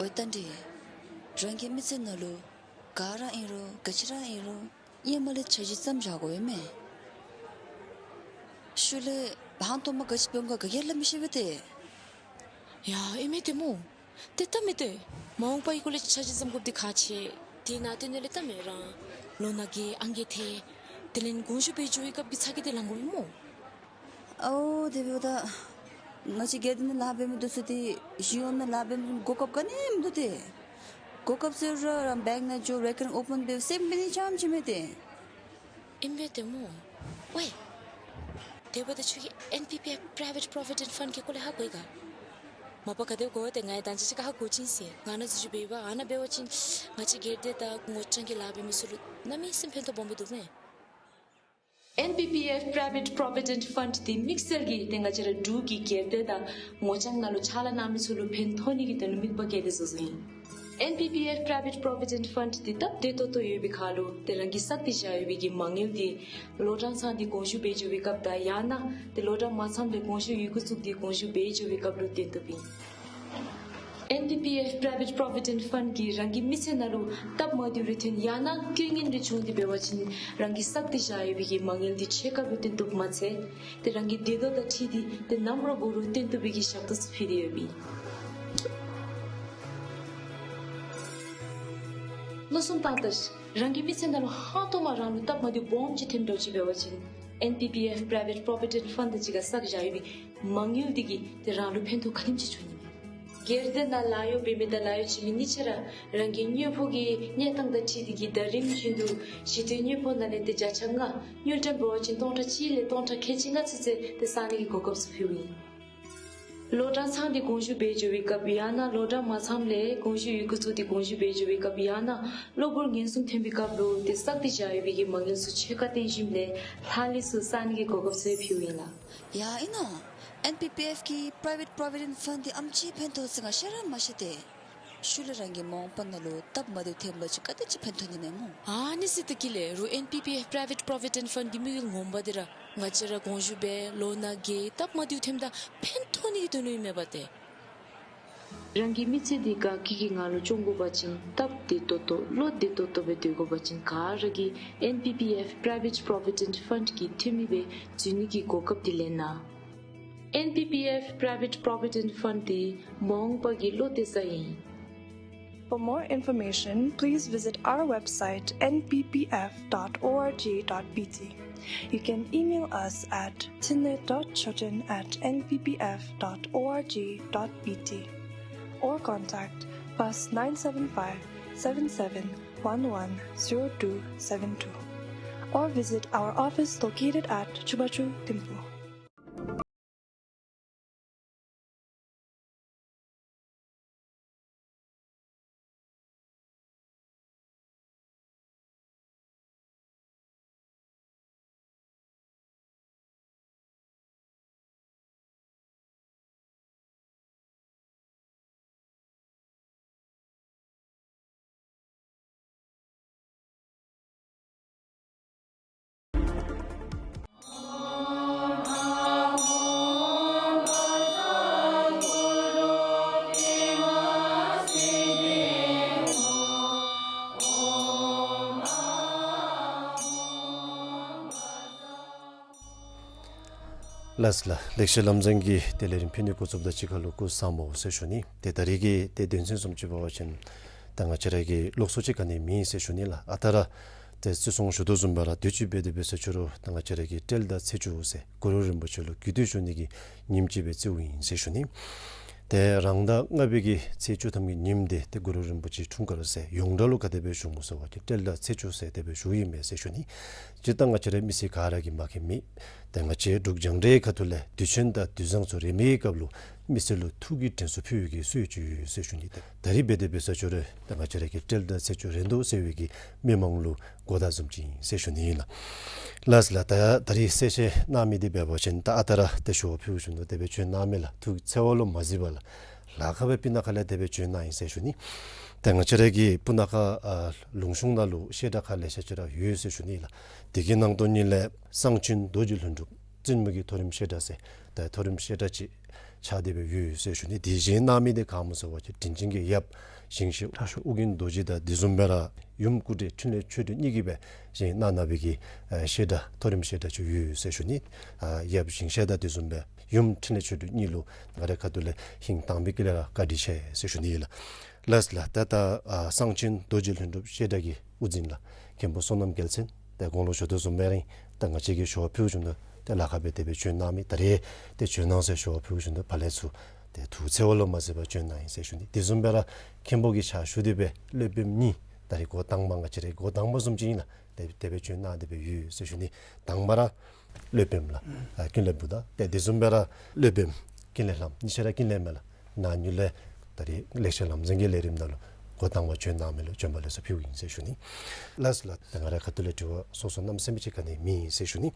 ཨོ་ད་འདི་རང་གི་མི་ཚེ་ནང་ལུ་ག་ར་ཨིན་རུང་ག་ཅི་ར་ཨིན་རུང་ཧེ་མ་ལས་འཆར་གཞི་བརྩམ་བཞག་དགོ་པས་མས། ཤུལ་ལས་ཧང་སྟོང་མ་ག་ཅི་འབད་འོང་ག་ག་གིས་སླབ་མི་ཤེས་པས་ཏེ། ཡ་ཨིན་མས་ཏེ་སྨོ། ཏེ་སྟབས་མི་བདེ། མ་འོངས་པའི་སྐོར་ལས་འཆར་གཞི་བརྩམ་དགོཔ་འདི་ཁག་ཆེ། དེ་ནང་དོན་ལས་སྟབས་མི་རང་ལོ་ན་རྒས་ཨང་རྒས་ཐལ། དེ་ལས་དགོངས་ཞུ་འབད་འགྱོ་བའི་སྐབས་ཀྱི་ཚ་གྱང་འདི་ལང་དགོ་པས་སྨོ། ཨོ་དེ་འབདཝ་ད་ང་བཅས་སྒེར་སྡེ་ནང་ལཱ་འབད་མི་འདི་ཚུ་ཏེ་གཞུང་གཡོག་ནང་ལཱ་འབད་མི་གོ་སྐབས་ག་ནི་མིན་འདུག་ཏེ། གོ་སྐབས་ཟེར་རུང་རང་བེངཀ་ནང་འགྱོ་རེ་ཀར་རེནཊ་ཨོ་པེན་འབད་སེམས་འབད་ནི་རྐྱངམ་ཅིག་མས་ཏེ། ཨིན་པས་ཏེ་སྨོ། ཝའི། དེ་འབདཝ་ད་ཁྱོད་ཀྱིས་ཨེན་པི་པི་ཨེཕ་པྲའི་ཝེཊ་པོ་རོ་བི་ཌེནཊ་ཕཱནཌ་གི་སྐོར་ལས་ཧ་གོ་ཡི་ག། མ་པ་ག་དེ་སྦེ་གོ་ཏེ་ང་ཡང་ད་ཅི་ཅིག་ཁར་ཧ་གོ་བྱིན་ཟེར། ང་ནཱ་འཛུལ་ཞུགས་འབད་བ་ཨ་ནཱ་འབད་བ་ཅིན་ང་བཅས་སྒེར་སྡེ་དང་ངོ་རྐྱང་གི་ལཱ་འབད་མི་ཚུ་ལུ་གནམ་མེད་ས་མེད་ཕན་ཐོགས་སྦོམ་སྦེ་འདུག་མས། ཨེན་པི་པི་ཨེཕ་པྲའི་ཝེཊ་པོ་རོ་བི་ཌེནཊ་ཕཱནཌ་འདི་དམིགས་བསལ་གྱིས་ཏེ་ང་བཅས་ར་འབྲུག་གི་སྒེར་སྡེ་དང་ངོ་རྐྱང་ནང་ལུ་ཕྱག་ལཱ་གནང་མི་ཚུ་ལུ་ཕན་ཐོགས་ནི་གི་དོན་ལུ་དམིགས་པ་བསྐྱེད་དེ་བཟོ་བཟོཝ་ཨིན། ཨེན་པི་པི་ཨེཕ་པྲའི་ཝེཊ་པོ་རོ་བི་ཌེནཊ་ཕཱནཌ་འདི་སྟབས་བདེ་ཏོག་ཏོ་ཡོད་པའི་ཁར་ལུ་ཏེ་རང་གིས་གསར་ཏེ་བཞག་ཡོད་པའི་གི་མ་དངུལ་འདི་ལོ་གྲངས་ཚང་སྟེ་དགོངས་ཞུ་འབད་འགྱོ་བའི་སྐབས་དང་ཡང་ན་ཏེ་ལོ་གྲངས་མ་ཚངམ་ལས་དགོངས་ཞུ་ཡི་གུ་བཙུགས་ཏེ་དགོངས་ཞུ་འབད་འགྱོ་བའི་སྐབས་ལུ་བཏོན་བཏུབ་ཨིན། ཨེན་པི་པི་ཨེཕ་པྲའི་ཝེཊ་པོ་རོ་བི་ཌེནཊ་ཕཱནཌ་གིས་རང་གི་མི་ཚེ་ནང་ལུ་སྟབས་མ་བདེཝ་རེ་ཐོན་ཡང་ན་དཀའ་ངལ་རེ་བྱུང་སྟེ་འབད་བ་ཅིན་རང་གིས་གསར་ཏེ་བཞག་ཡོད་པའི་གི་མ་དངུལ་འདི་ཕྱེད་ཀ་སྦེ་བཏོན་བཏུབ་མ་ཚད་ཏེ་རང་གི་དེ་དོ་དང་འཁྲིལ་ཏེ་ཏེ་ནམ་ར་འབད་རུང་བཏོན་བཏུབ་པའི་གི་ཞབས་ཏོག་ཚུ་ཕུལ་ཏེ་ཡོདཔ་ཨིན། བློ་བཟང་ཏང་ཏ་རང་གི་མི་ཚེ་ནང་ལུ་ཧང་སྟོང་མ་རང་ལུ་སྟབས་མ་བདེཝ་སྦོམ་ཅིག་ཐོནམ་འདྲཝ་ཅིག་འབད་བ་ཅིན་ཨེན་པི་པི་ཨེཕ་པྲའི་ཝེཊ་པོ་རོ་བི་ཌེནཊ་ཕཱནཌ་དང་གཅིག་ཁར་བསགས་བཞག་ཡོད་པའི་མ་དངུལ་འདི་གིས་ཏེ་རང་ལུ་ཕན་ཐོགས་ག་དེམ་ཅིག་འབྱུང་ནི་མས། སྒེར་སྡེ་ནང་ལཱ་གཡོག་འབད་མི་དང་ལཱ་གཡོག་བྱིན་མི་གཉིས་ཆ་ར་རང་གི་དངུལ་ཕོགས་ཀྱི་གནས་སྟངས་དང་འཁྲིལ་ཏེ་གི་ཟླ་རིམ་བཞིན་དུ་གཞི་རྟེན་དངུལ་ཕོགས་ནང་ལས་ཏེ་བརྒྱ་ཆ་ལྔ་དངུལ་ཀྲམ་འབད་བ་ཅིན་སྟོང་ཕྲག་གཅིག་ལས་སྟོང་ཕྲག་ཁལ་གཅིག་ལྔ་ཚུན་ཚོད་ཏེ་བསག་ནི་གི་གོ་སྐབས་ཚུ་ཕུལཝ་ཨིན། ལོ་གྲངས་ཚང་སྟེ་དགོངས་ཞུ་འབད་འགྱོ་བའི་སྐབས་ཡང་ན་ལོ་གྲངས་མ་ཚངམ་ལས་དགོངས་ཞུ་ཡི་གུ་བཙུགས་ཏེ་དགོངས་ཞུ་འབད་འགྱོ་བའི་སྐབས་ཡང་ན་གློ་བུར་ངན་སོང་ཐོན་པའི་སྐབས་ལུ་ཏེ་གསར་ཏེ་བཞག་ཡོད་པའི་གི་མ་དངུལ་ཚུ་ཕྱེད་ཀ་བཏོན་ཞིནམ་ལས་ལྷག་ལུས་ཚུ་བསག་ནི་གི་གོ་སྐབས་ཚུ་ཕུལཝ་ཨིན་ལགས། ཡ་ཨིན་ན། ཨེན་པི་པི་ཨེཕ་གི་པྲའི་ཝེཊ་པོ་རོ་བི་ཌེནཊ་ཕཱནཌ་འདི་ཨམ་ཅིག་ཕན་ཐོགས་ཟེར་ང་ཤེས་ར་མ་ཤེས་ཏེ། ཤུལ་ལས་རང་གི་མ་འོངས་པ་ནང་ལུ་སྟབས་མ་བདེཝ་ཐོན་པ་ཅིན་ག་དེ་ཅིག་ཕན་ཐོགས་ནི་མས་སྨོ། ཨ་ནི་ཟེར་ད་གི་ལས་རུང་ཨེན་པི་པི་ཨེཕ་པྲའི་ཝེཊ་པོ་རོ་བི་ཌེནཊ་ཕཱནཌ་གི་དམིགས་ཡུལ་ངོ་མ་འདི་ར་ང་བཅས་ར་དགོངས་ཞུ་འབད་ལོ་ན་རྒས་སྟབས་མ་བདེཝ་ཐོནམ་ད་ཕན་ཐོགས་ནི་གི་དོན་ལུ་ཨིན་མས་པ་ཏེ། རང་གི་མི་ཚེ་འདི་དགའ་སྐྱིད་ཀྱི་ངང་ལུ་སྐྱོང་དགོ་པ་ཅིན་སྟབས་བདེ་ཏོག་ཏོ་བློ་བདེ་ཏོག་ཏོ་སྦེ་སྡོད་དགོ་པ་ཅིན་ག་ར་གིས་ཨེན་པི་པི་ཨེཕ་པྲའི་ཝེཊ་པོ་རོ་བི་ཌེནཊ་ཕཱནཌ་གི་འཐུས་མི་སྦེ་འཛུལ་ནི་གི་གོ་སྐབས་འདི་ལེན་གནང་། ཨེན་པི་པི་ཨེཕ་པྲའི་ཝེཊ་པོ་རོ་བི་ཌེནཊ་ཕཱནཌ་འདི་མ་འོངས་པ་གི་བློ་གཏད་ས་ཨིན། For more information, please visit our website N P P F dot org dot B T. You can email us at thinley dot choten at N P P F dot org dot B T or contact plus nine seven five, seven seven one one, zero two seven two or visit our office located at Chubachu Thimphu. ལགས་ལགས། ལེགས་བཤད་ལམ་འཛིན་གྱི་ཏེ་ལས་རིམ་ཕུལ་ནི་འགོ་བཙུགསཔ་ད་གཅིག་ཁར་ལུ་སྐུ་གཟུགས་བཟང་པོ་ཟེར་ཞུ་ནི། ཏེ་ད་རིས་ཀྱི་ཏེ་དོན་ཚན་བཟུམ་ཅིག་འབད་བ་ཅིན་ད་ང་བཅས་ར་གི་ལོགས་སུ་ཅིག་ག་ནི་མེད་ཟེར་ཞུ་ནི་ལགས། ཨ་རྟག་ར་ཏེ་བརྩི་སྲུང་ཞུ་དོ་བཟུམ་སྦེ་ར་དུས་ཅི་འབད་དེ་འབད་ས་ཅིག་རུང་ད་ང་བཅས་ར་གི་སྤྲེལ་ཟླ་ཚེས་བཅུ་ཟེར་གུ་རུ་རིན་པོ་ཆེ་ལུ་གུས་བཏུད་ཞུ་ནི་གི་ཉིནམ་ཅིག་སྦེ་བརྩིཝ་ཨིན་ཟེར་ཞུ་ནི། ཏེ་རང་ཟླ་ལྔ་པའི་གི་ཚེས་བཅུ་ཐམ་གྱི་ཉིནམ་འདི་ཏེ་གུ་རུ་རིན་པོ་ཆེའི་འཁྲུངས་སྐར་ཟེར་ཡོངས་གྲགས་ལུ་ག་དེ་སྦེ་ཞུཝ་སྨོ་ཟེར་བ་ཅིན་སྤྲེལ་ཟླ་ཚེས་བཅུ་ཟེར་དེ་སྦེ་ཞུཝ་ཨིན་མས་ཟེར་ཞུ་ནི། སྤྱིར་བཏང་ང་བཅས་ར་མི་སེར་ག་ར་གིས་མཁྱེན་མི། ཏེ་ང་བཅས་འབྲུག་རྒྱང་བསྒྲགས་ཁ་ཐུག་ལས་དུས་ཆེན་དང་དུས་བཟང་ཚུ་རེས་མོའི་སྐབས་ལུ་མི་སེར་ལུ་ཐུགས་ཀྱི་དྲན་གསོ་ཕུལ་བའི་གི་སྲོལ་ཅིག་ཡོད་ཟེར་ཞུ་ནི། ད་རིས་འབད་དེ་འབད་ས་ཅིག་རུང་ད་ང་བཅས་ར་གི་སྤྲེལ་ཟླ་ཚེས་བཅུ་རན་དོ་ཟེར་བའི་གི་མི་མང་ལུ་གོ་བརྡ་བཟུམ་ཅིག་ཨིན་ཟེར་ཞུ་ནི་ཨིན་ལགས། ལགས་ལགས། ད་ད་རིས་གསལ་བཤད་གནང་མི་འདི་འབད་བ་ཅིན་ད་ཨ་རྟག་ར་ཏེ་ཞུ་བ་ཕུལཝ་བཞིན་དུ་དེ་སྦེ་བྱོན་གནང་མས་ལགས། ཐུགས་འཚེར་བ་ལུ་མ་གཟིགས་པར་ལགས། ལཱ་ཁག་སྦེ་སྤུ་ན་ཁ་ལས་དེ་སྦེ་བྱོན་གནང་ཡི་ཟེར་ཞུ་ནི། ཏེ་ང་བཅས་ར་གི་སྤུ་ན་ཁ་ཨ་ལུང་གཤོང་ནང་ལུ་བཤད་གྲྭ་ཁག་ལེ་ཤ་ཅིག་ར་ཡོད་ཟེར་ཞུ་ནི་ལགས། དེ་གི་ནང་དོན་ཉིད་ལས་གསང་ཆེན་རྡོ་རྗེ་ལྷུན་གྲུབ་བཙུན་མོ་གི་མཐོ་རིམ་བཤད་གྲྭ་ཟེར་ད་མཐོ་རིམ་བཤད་གྲྭ་ཅིག་ཆགས་ཏེ་སྦེ་ཡོད་ཟེར་ཞུ་ནི། དེ་བཞེངས་གནང་མི་འདི་ག་སྨོ་ཟེར་བ་ཅིན་དྲིན་ཅན་གྱི་ཡབ་ཞིང་གཤེགས་ལྷ་མཆོག་ཨོ་རྒྱན་རྡོ་རྗེ་དང་དེ་བཟུམ་སྦེ་ར་ཡུམ་སྐུ་བགྲེས་འཕྲིན་ལས་ཆོས་སྒྲོན་གཉིས་ཀྱིས་སྦེ་བཞེངས་གནང་གནང་བའི་གི་ཨ་བཤད་གྲྭ་མཐོ་རིམ་བཤད་གྲྭ་ཅིག་ཡོད་ཟེར་ཞུ་ནི། ཨ་ཡབ་ཞིང་གཤེགས་དང་དེ་བཟུམ་སྦེ་ཡུམ་འཕྲིན་ལས་ཆོས་སྒྲོན་གཉིས་ལུ་ང་རའི་ཁ་ཐུག་ལས་ཧིང་དྭངས་པའི་དཀྱིལ་ལས་ར་བཀའ་དྲིན་ཆེ་ཟེར་ཞུ་ནི་ཨིན་ལགས། ལགས་ལགས། ད་ད་ཨ་གསང་ཆེན་རྡོ་རྗེ་ལྷུན་གྲུབ་བཤད་གྲྭ་གི་དབུ་འཛིན་ལགས་མཁན་པོ་བསོད་ནམས་རྒྱལ་མཚན་ཏེ་གོང་ལུ་ཞུ་དོ་བཟུམ་སྦེ་ར་ད་ང་བཅས་ཀྱིས་ཞུ་བ་ཕུལཝ་བཞིན་དུ་ཏེ་ལཱ་ཁག་སྦེ་དེ་སྦེ་བྱོན་གནང་མི། ད་རིས་ཏེ་བྱོན་གནང་ཟེར་ཞུ་བ་ཕུལཝ་བཞིན་དུ་ཕར་ལས་ཚུར་ཏེ་ཐུགས་འཚེར་བ་ལུ་མ་གཟིགས་པར་བྱོན་གནང་ཡི་ཟེར་ཞུ་ནི། དེ་བཟུམ་སྦེ་ར་མཁན་པོ་གི་ཕྱག་ཞུ་སྟེ་སྦེ་སློབ་དཔོནམ་གཉིས་ད་རིས་འགོ་དང་པ་ང་བཅས་རའི་འགོ་དང་པ་བཟུམ་ཅིག་ཨིན་ལགས། ཏེ་དེ་སྦེ་བྱོན་གནང་སྟེ་སྦེ་ཡོད་ཟེར་ཞུ་ནི། དང་པ་ར་སློབ་དཔོནམ་ལགས་ཨ་ཀུན་ལེགས་བུ་དང་ཏེ་དེ་བཟུམ་སྦེ་ར་སློབ་དཔོནམ་ཀུན་ལེགས་ལྷམོ། གཉིས་ཆ་ར་ཀུན་ལེགས་མས་ལགས། ནཱ་ཉུལ་ལས་ད་རིས་ལེགས་བཤད་ལམ་འཛིན་གྱི་ལས་རིམ་ནང་ལུ་འགོ་དང་པ་བྱོན་གནང་མི་ལུ་བྱོན་པ་ལེགས་སོ་ཕུལཝ་ཨིན་ཟེར་ཞུ་ནི། ལགས་ལགས། ད་ང་རའི་ཁ་ཐུག་ལས་དྲི་བ་སོ་སོ་གནམ་མེད་ས་མེད་ཅིག་ག་ནི་མེད་ཨིན་ཟེར་ཞུ་ནི།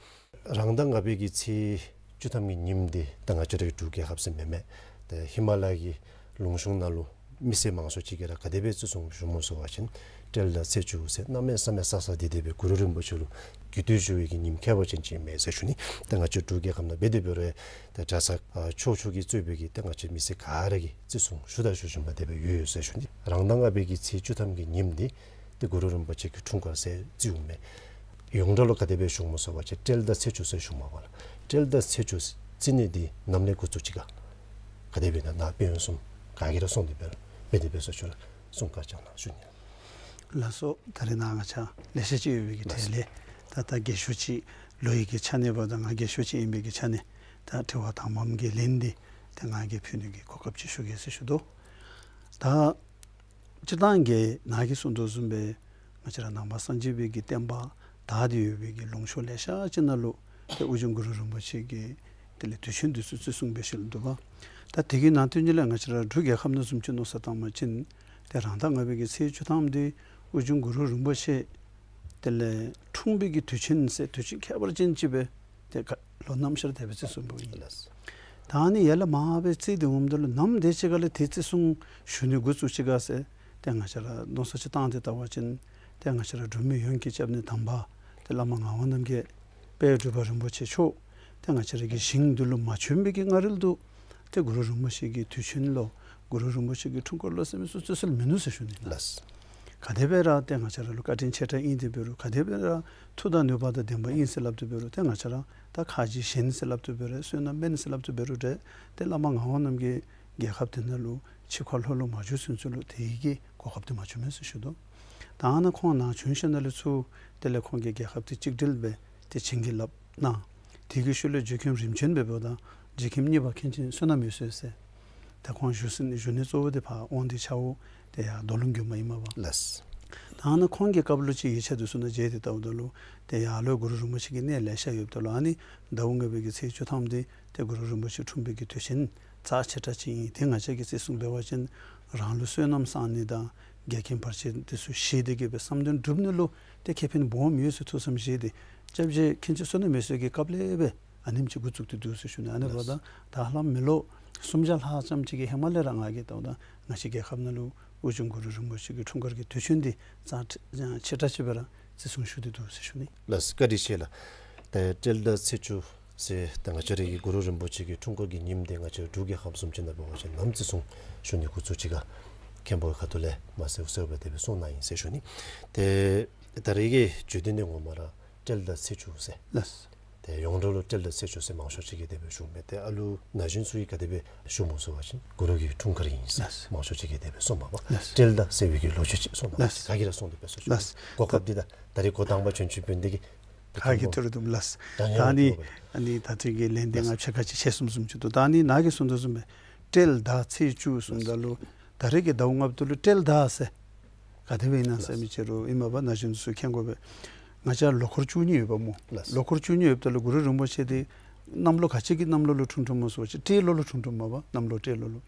རང་ཟླ་ལྔ་པའི་གི་ཚེས་བཅུ་ཐམ་གྱི་ཉིནམ་འདི་ད་ང་བཅས་རའི་འབྲུག་རྒྱལ་ཁབ་ཟེར་མེན་མས། ཏེ་ཧི་མ་ལ་ཡའི་ལུང་གཤོང་ནང་ལུ་མི་སེར་མང་ཤོས་ཅིག་གིས་ར་ག་དེ་སྦེ་བརྩི་སྲུང་ཞུཝ་སྨོ་ཟེར་བ་ཅིན་སྤྲེལ་ཟླ་ཚེས་བཅུ་ཟེར་གནམ་མེད་ས་མེད་གསལ་གསལ་ཏེ་དེ་སྦེ་གུ་རུ་རིན་པོ་ཆེ་ལུ་གུས་བཏུད་ཞུ་བའི་གི་ཉིནམ་ཁྱད་པར་ཅན་ཅིག་མས་ཟེར་ཞུ་ནི། ཏེ་ང་བཅས་འབྲུག་རྒྱལ་ཁབ་ནང་འབད་དེ་འབད་རུང་ཏེ་གྲྭ་ཚང་ཨ་ཕྱོགས་ཕྱོགས་ཀྱིས་གཙོས་པའི་གི་ཏེ་ང་བཅས་མི་སེར་ག་ར་གིས་བརྩི་སྲུང་ཞུ་དང་ཞུ་བཞིན་པ་དེ་སྦེ་ཡོད་ཟེར་ཞུ་ནི། རང་ཟླ་ལྔ་པའི་གི་ཚེས་བཅུ་ཐམ་གྱི་ཉིནམ་འདི་ཏེ་གུ་རུ་རིན་པོ་ཆེ་གི་འཁྲུངས་སྐར་ཟེར་བརྩིཝ་མས། ཡོངས་གྲགས་ལུ་ག་དེ་སྦེ་ཞུཝ་སྨོ་ཟེར་བ་ཅིན་སྤྲེལ་ཟླ་ཚེས་བཅུ་ཟེར་ཞུཝ་མས་པ་ལགས། སྤྲེལ་ཟླ་ཚེས་བཅུ་བརྩི་ནི་འདི་ནམ་ལས་འགོ་བཙུགས་ཅི་ག། ག་དེ་སྦེ་ན་ནཱ་དཔོན་གསུམ་ག་གིས་ར་གསུངས་ཏེ་འབད་རུང་འབད་དེ་འབད་ས་ཅིག་ར་གསུང་བཀའ་ཅིག་གནང་ཞུ་ནི། ལགས་སོ། ད་རིས་ནཱ་ང་བཅས་ལེ་ཤ་ཅིག་ཡོད་པའི་གི་གྲས་ལས་ད་ད་རྒས་ཤོས་ཅིག་ལོ་ཡི་གི་ཆ་ནས་འབདཝ་ད་ང་རྒས་ཤོས་ཅིག་ཨིན་པའི་གི་ཆ་ནས་ད་དྲི་བ་དང་པམ་གི་ལན་འདི་ཏེ་ང་གིས་ཕུལ་ནི་གི་གོ་སྐབས་ཅིག་ཞུ་གེ་ཟེར་ཞུ་དོ། ད་སྤྱིར་བཏང་གི་ནཱ་གིས་གསུངས་དོ་བཟུམ་སྦེ་ང་བཅས་ར་ནང་པ་སངས་རྒྱས་པའི་གི་བསྟན་པ་དར་ཏེ་ཡོད་པའི་གི་ལུང་ཕྱོགས་ལེ་ཤ་ཅིག་ནང་ལུ་ཏེ་ཨོ་རྒྱན་གུ་རུ་རིན་པོ་ཆེ་གི་དེ་ལས་དུས་ཆེན་འདི་ཚུ་བརྩི་སྲུང་འབད་ཞིནམ་ལས་འདུག་པ། ད་དེ་གི་ནང་དོན་ཉིད་ལས་ང་བཅས་ར་འབྲུག་རྒྱལ་ཁབ་ནང་བཟུམ་ཅིག་མནོ་བསམ་བཏང་བ་ཅིན་ཏེ་རང་ཟླ་ལྔ་པའི་གི་ཚེས་བཅུ་ཐམ་འདི་ཨོ་རྒྱན་གུ་རུ་རིན་པོ་ཆེ་དེ་ལས་འཁྲུངས་པའི་གི་དུས་ཆེན་ཟེར་དུས་ཆེན་ཁྱད་པར་ཅན་ཅིག་སྦེ་ཏེ་ཁ་ལོ་ནམ་ཤར་དེ་སྦེ་བརྩི་སྲུང་འབདཝ་ཨིན། ལགས། ད་ཨ་ནི་ཡར་ལས་མར་སྦེ་བརྩི་སྟེ་འོངམ་ད་ལུ་ནམ་དེ་ཅིག་ཁ་ལས་ཏེ་བརྩི་སྲུང་ཞུ་ནི་འགོ་བཙུགས་ཅི་ག་ཟེར་ཏེ་ང་བཅས་ར་མནོ་བསམ་ཅིག་བཏང་སྟེ་བལྟ་བ་ཅིན་ཏེ་ང་བཅས་ར་འབྲུག་མི་ཡོངས་ཀྱི་སྐྱབས་གནས་དམ་པ་ཏེ་བླ་མ་ངག་དབང་རྣམ་རྒྱལ་དཔལ་འབྲུག་པ་རིན་པོ་ཆེ་མཆོག་ཏེ་ང་བཅས་ར་གི་ཞིང་འདི་ལུ་མ་བྱོན་པའི་གི་སྔ་རོལ་དུ་ཏེ་གུ་རུ་རིན་པོ་ཆེ་གི་དུས་ཆེན་ལོ་གུ་རུ་རིན་པོ་ཆེ་གི་འཁྲུངས་སྐར་ལོ་ཟེར་མི་ཚུ་བརྩི་སྲུང་མིན་ནུག་ཟེར་ཞུ་ནི། ལགས། ག་དེ་སྦེ་ར་ཏེ་ང་བཅས་ར་ལུ་བཀའ་དྲིན་ཆེ་དྲགས་ཨིན་ཏེ་འབད་རུང་ག་དེ་སྦེ་ར་མཐུ་དང་ནུས་པ་དང་ལྡན་པ་ཨིན་ཟེར་སླབ་སྟེ་འབད་རུང་ཏེ་ང་བཅས་ར་ད་ཁ་རྗེ་གཞན་ཟེར་སླབ་སྟེ་འབད་རུང་བསོད་ནམས་དཔོན་ཟེར་སླབ་སྟེ་འབད་རུང་ཏེ་ཏེ་བླ་མ་ངག་དབང་རྣམ་རྒྱལ་རྒྱལ་ཁབ་འདི་ནང་ལུ་ཆིབས་ཁ་ལྷོད་ལྷོདཔ་མ་བྱོན་ཚུན་ཚོད་ལུ་དེ་གི་གོ་སྐབས་འདི་མ་བྱུངམ་མས་ཟེར་ཞུ་དོ། ད་ཨ་ནཱ་ཁོང་ནཱ་བྱོན་ཞིནམ་ལས་ཚུར་དེ་ལས་ཁོང་གིས་རྒྱལ་ཁབ་འདི་གཅིག་སྒྲིལ་འབད་དེ་བྱིན་གྱིས་བརླབས་གནང་། དེ་གི་ཤུལ་ལས་རྒྱལ་ཁབ་རིམ་བྱོན་འབདཝ་ད་རྒྱལ་ཁབ་གཉིས་པ་མཁན་ཆེན་བསོད་ནམས་འོད་ཟེར་ཟེར་ད་ཁོང་བཞུགས་ས་བཞུགས་གནས་གཙོ་བོ་འདི་ཕར་དབང་འདུས་ཆ་འོག་དེ་ཡར་རྡོ་ལུང་དགོན་པ་ཨིན་མས་པ། ལགས། ད་ཨ་ནཱ་ཁོང་གི་སྐབས་ལུ་ཅིག་ཡིག་ཆ་འདི་ཚུ་ནང་མཇལ་ཏེ་བལྟཝ་ད་ལུ་ཏེ་ཡར་ལུ་གུ་རུ་རིན་པོ་ཆེ་གི་གནས་ལེ་ཤ་ཡོདཔ་ད་ལུ་ཨ་ནི་ཟླཝ་ལྔ་པའི་གི་ཚེས་བཅུ་ཐམ་འདི་ཏེ་གུ་རུ་རིན་པོ་ཆེ་འཁྲུངས་པའི་གི་དུས་ཆེན་རྩ་ཆེ་དྲགས་ཅིག་ཨིན། ཏེ་ང་བཅས་ཀྱིས་བརྩི་སྲུང་འབད་བ་ཅིན་རང་ལུ་བསོད་ནམས་བསག་ནི་དང་འགལ་རྐྱེན་བར་ཆད་འདི་ཚུ་ཞི་སྟེ་གི་སྦེ་བསམ་དོན་འགྲུབ་ནི་ལུ་ཏེ་ཁེ་ཕན་སྦོམ་ཡོད་ཟེར་ཐུགས་བསམ་བཞེས་ཏེ་སྐྱབས་རྗེ་མཁན་ཆེན་བསོད་ནམས་འོད་ཟེར་གྱི་སྐབས་ལས་སྦེ་ཨ་ནེམ་ཅིག་འགོ་བཙུགས་ཏེ་འདུག་ཟེར་ཞུ་ནི། ཨ་ནི་འབདཝ་ད་ད་ཧ་ལམ་མི་ལོ་སུམ་བརྒྱ་ལྷག་ཙམ་ཅིག་གི་ཧེ་མ་ལས་ར་ང་གིས་བལྟཝ་ད་ང་བཅས་རྒྱལ་ཁབ་ནང་ལུ་ཨོ་རྒྱན་གུ་རུ་རིན་པོ་ཆེ་གི་འཁྲུངས་སྐར་གྱི་དུས་ཆེན་འདི་རྩ་ཆེ་དྲགས་ཅིག་སྦེ་ར་བརྩི་སྲུང་ཞུ་སྟེ་འདུག་ཟེར་ཞུ་ནི། ལགས་བཀའ་དྲིན་ཆེ་ལགས། ཏེ་སྤྲེལ་ཟླ་ཚེས་བཅུ་ཟེར་ད་ང་བཅས་ར་གི་གུ་རུ་རིན་པོ་ཆེ་གི་འཁྲུངས་སྐར་གྱི་ཉིནམ་འདི་ང་བཅས་འབྲུག་རྒྱལ་ཁབ་བཟུམ་ཅིག་ནང་འབད་བ་ཅིན་ནམ་བརྩི་སྲུང་ཞུ་ནི་འགོ་བཙུགས་ཅི་ག་མཁན་པོའི་ཁ་ཐུག་ལས་མ་གསལ་གསལ་བ་དེ་སྦེ་གསུངས་གནང་ཡི་ཟེར་ཞུ་ནི། ཏེ་ད་རིས་ཀྱི་བརྗོད་དོན་འདི་ངོ་མ་ར་སྤྲེལ་ཟླ་ཚེས་བཅུ་ཟེར། ལགས། ཏེ་ཡོངས་གྲགས་ལུ་སྤྲེལ་དང་ཚེས་བཅུ་ཟེར་མང་ཤོས་ཅིག་གིས་དེ་སྦེ་ཞུཝ་མས། ཏེ་ཨ་ལུ་ན་གཞོན་ཚུ་གིས་ག་དེ་སྦེ་ཞུཝ་སྨོ་ཟེར་བ་ཅིན་གུ་རུ་གི་འཁྲུངས་སྐར་ཨིན་ཟེར་ལགས། མང་ཤོས་ཅིག་གིས་དེ་སྦེ་གསུངམ་མས་པ། ལགས། སྤྲེལ་ཟླ་ཟེར་བའི་གི་ལོ་རྒྱུས་ཅིག་གསུངམ་མས། ལགས། ག་གིས་ར་གསུངས་ཏེ་འབད་ཟེར་ཞུ། ལགས། གོ་སྐབས་འདི་ད་ད་རིས་འགོ་དང་པ་བྱོན་བྱོནམ་འབད་ནི་དེ་གིས་ག་གིས་ཐུབ་རུང་བཏུབ་ལགས། ད་ཨ་ནི་ད་ཨ་ནི་ད་ཐེངས་ཀྱི་ལན་འདི་ང་ཕྱེད་ཀ་ཅིག་ཆད་སོངམ་བཟུམ་ཅིག་འདུག། ད་ཨ་ནི་ནཱ་གིས་གསུངས་དོ་བཟུམ་སྦེ་སྤྲེལ་ཟླ་ཚེས་བཅུ་གསུངམ་ད་ལུ་ད་རེས་ཀྱི་ཟླཝ་ལྔ་པ་འདི་ལུ་སྤྲེལ་ཟླ་ཟེར་ག་དེ་སྦེ་ཨིན་ན་ཟེར་མི་ཅིག་རུང་ཨིན་མས་པ། ན་གཞོན་ཚུ་མཁྱེན་དགོ་པས། ང་བཅས་ལོ་འཁོར་བཅུ་གཉིས་ཡོདཔ་སྨོ། ལགས། ལོ་འཁོར་བཅུ་གཉིས་ཡོདཔ་ད་ལུ་གུ་རུ་རིན་པོ་ཆེ་འདི་གནམ་ལོ་ག་ཅི་གི་གནམ་ལོ་ལུ་འཁྲུངས་འཁྲུངསམ་སྨོ་ཟེར་བ་ཅིན་སྤྲེལ་ལོ་ལུ་འཁྲུངས་འཁྲུངསམ་མས་པ། གནམ་ལོ་སྤྲེལ་ལོ་ལུ།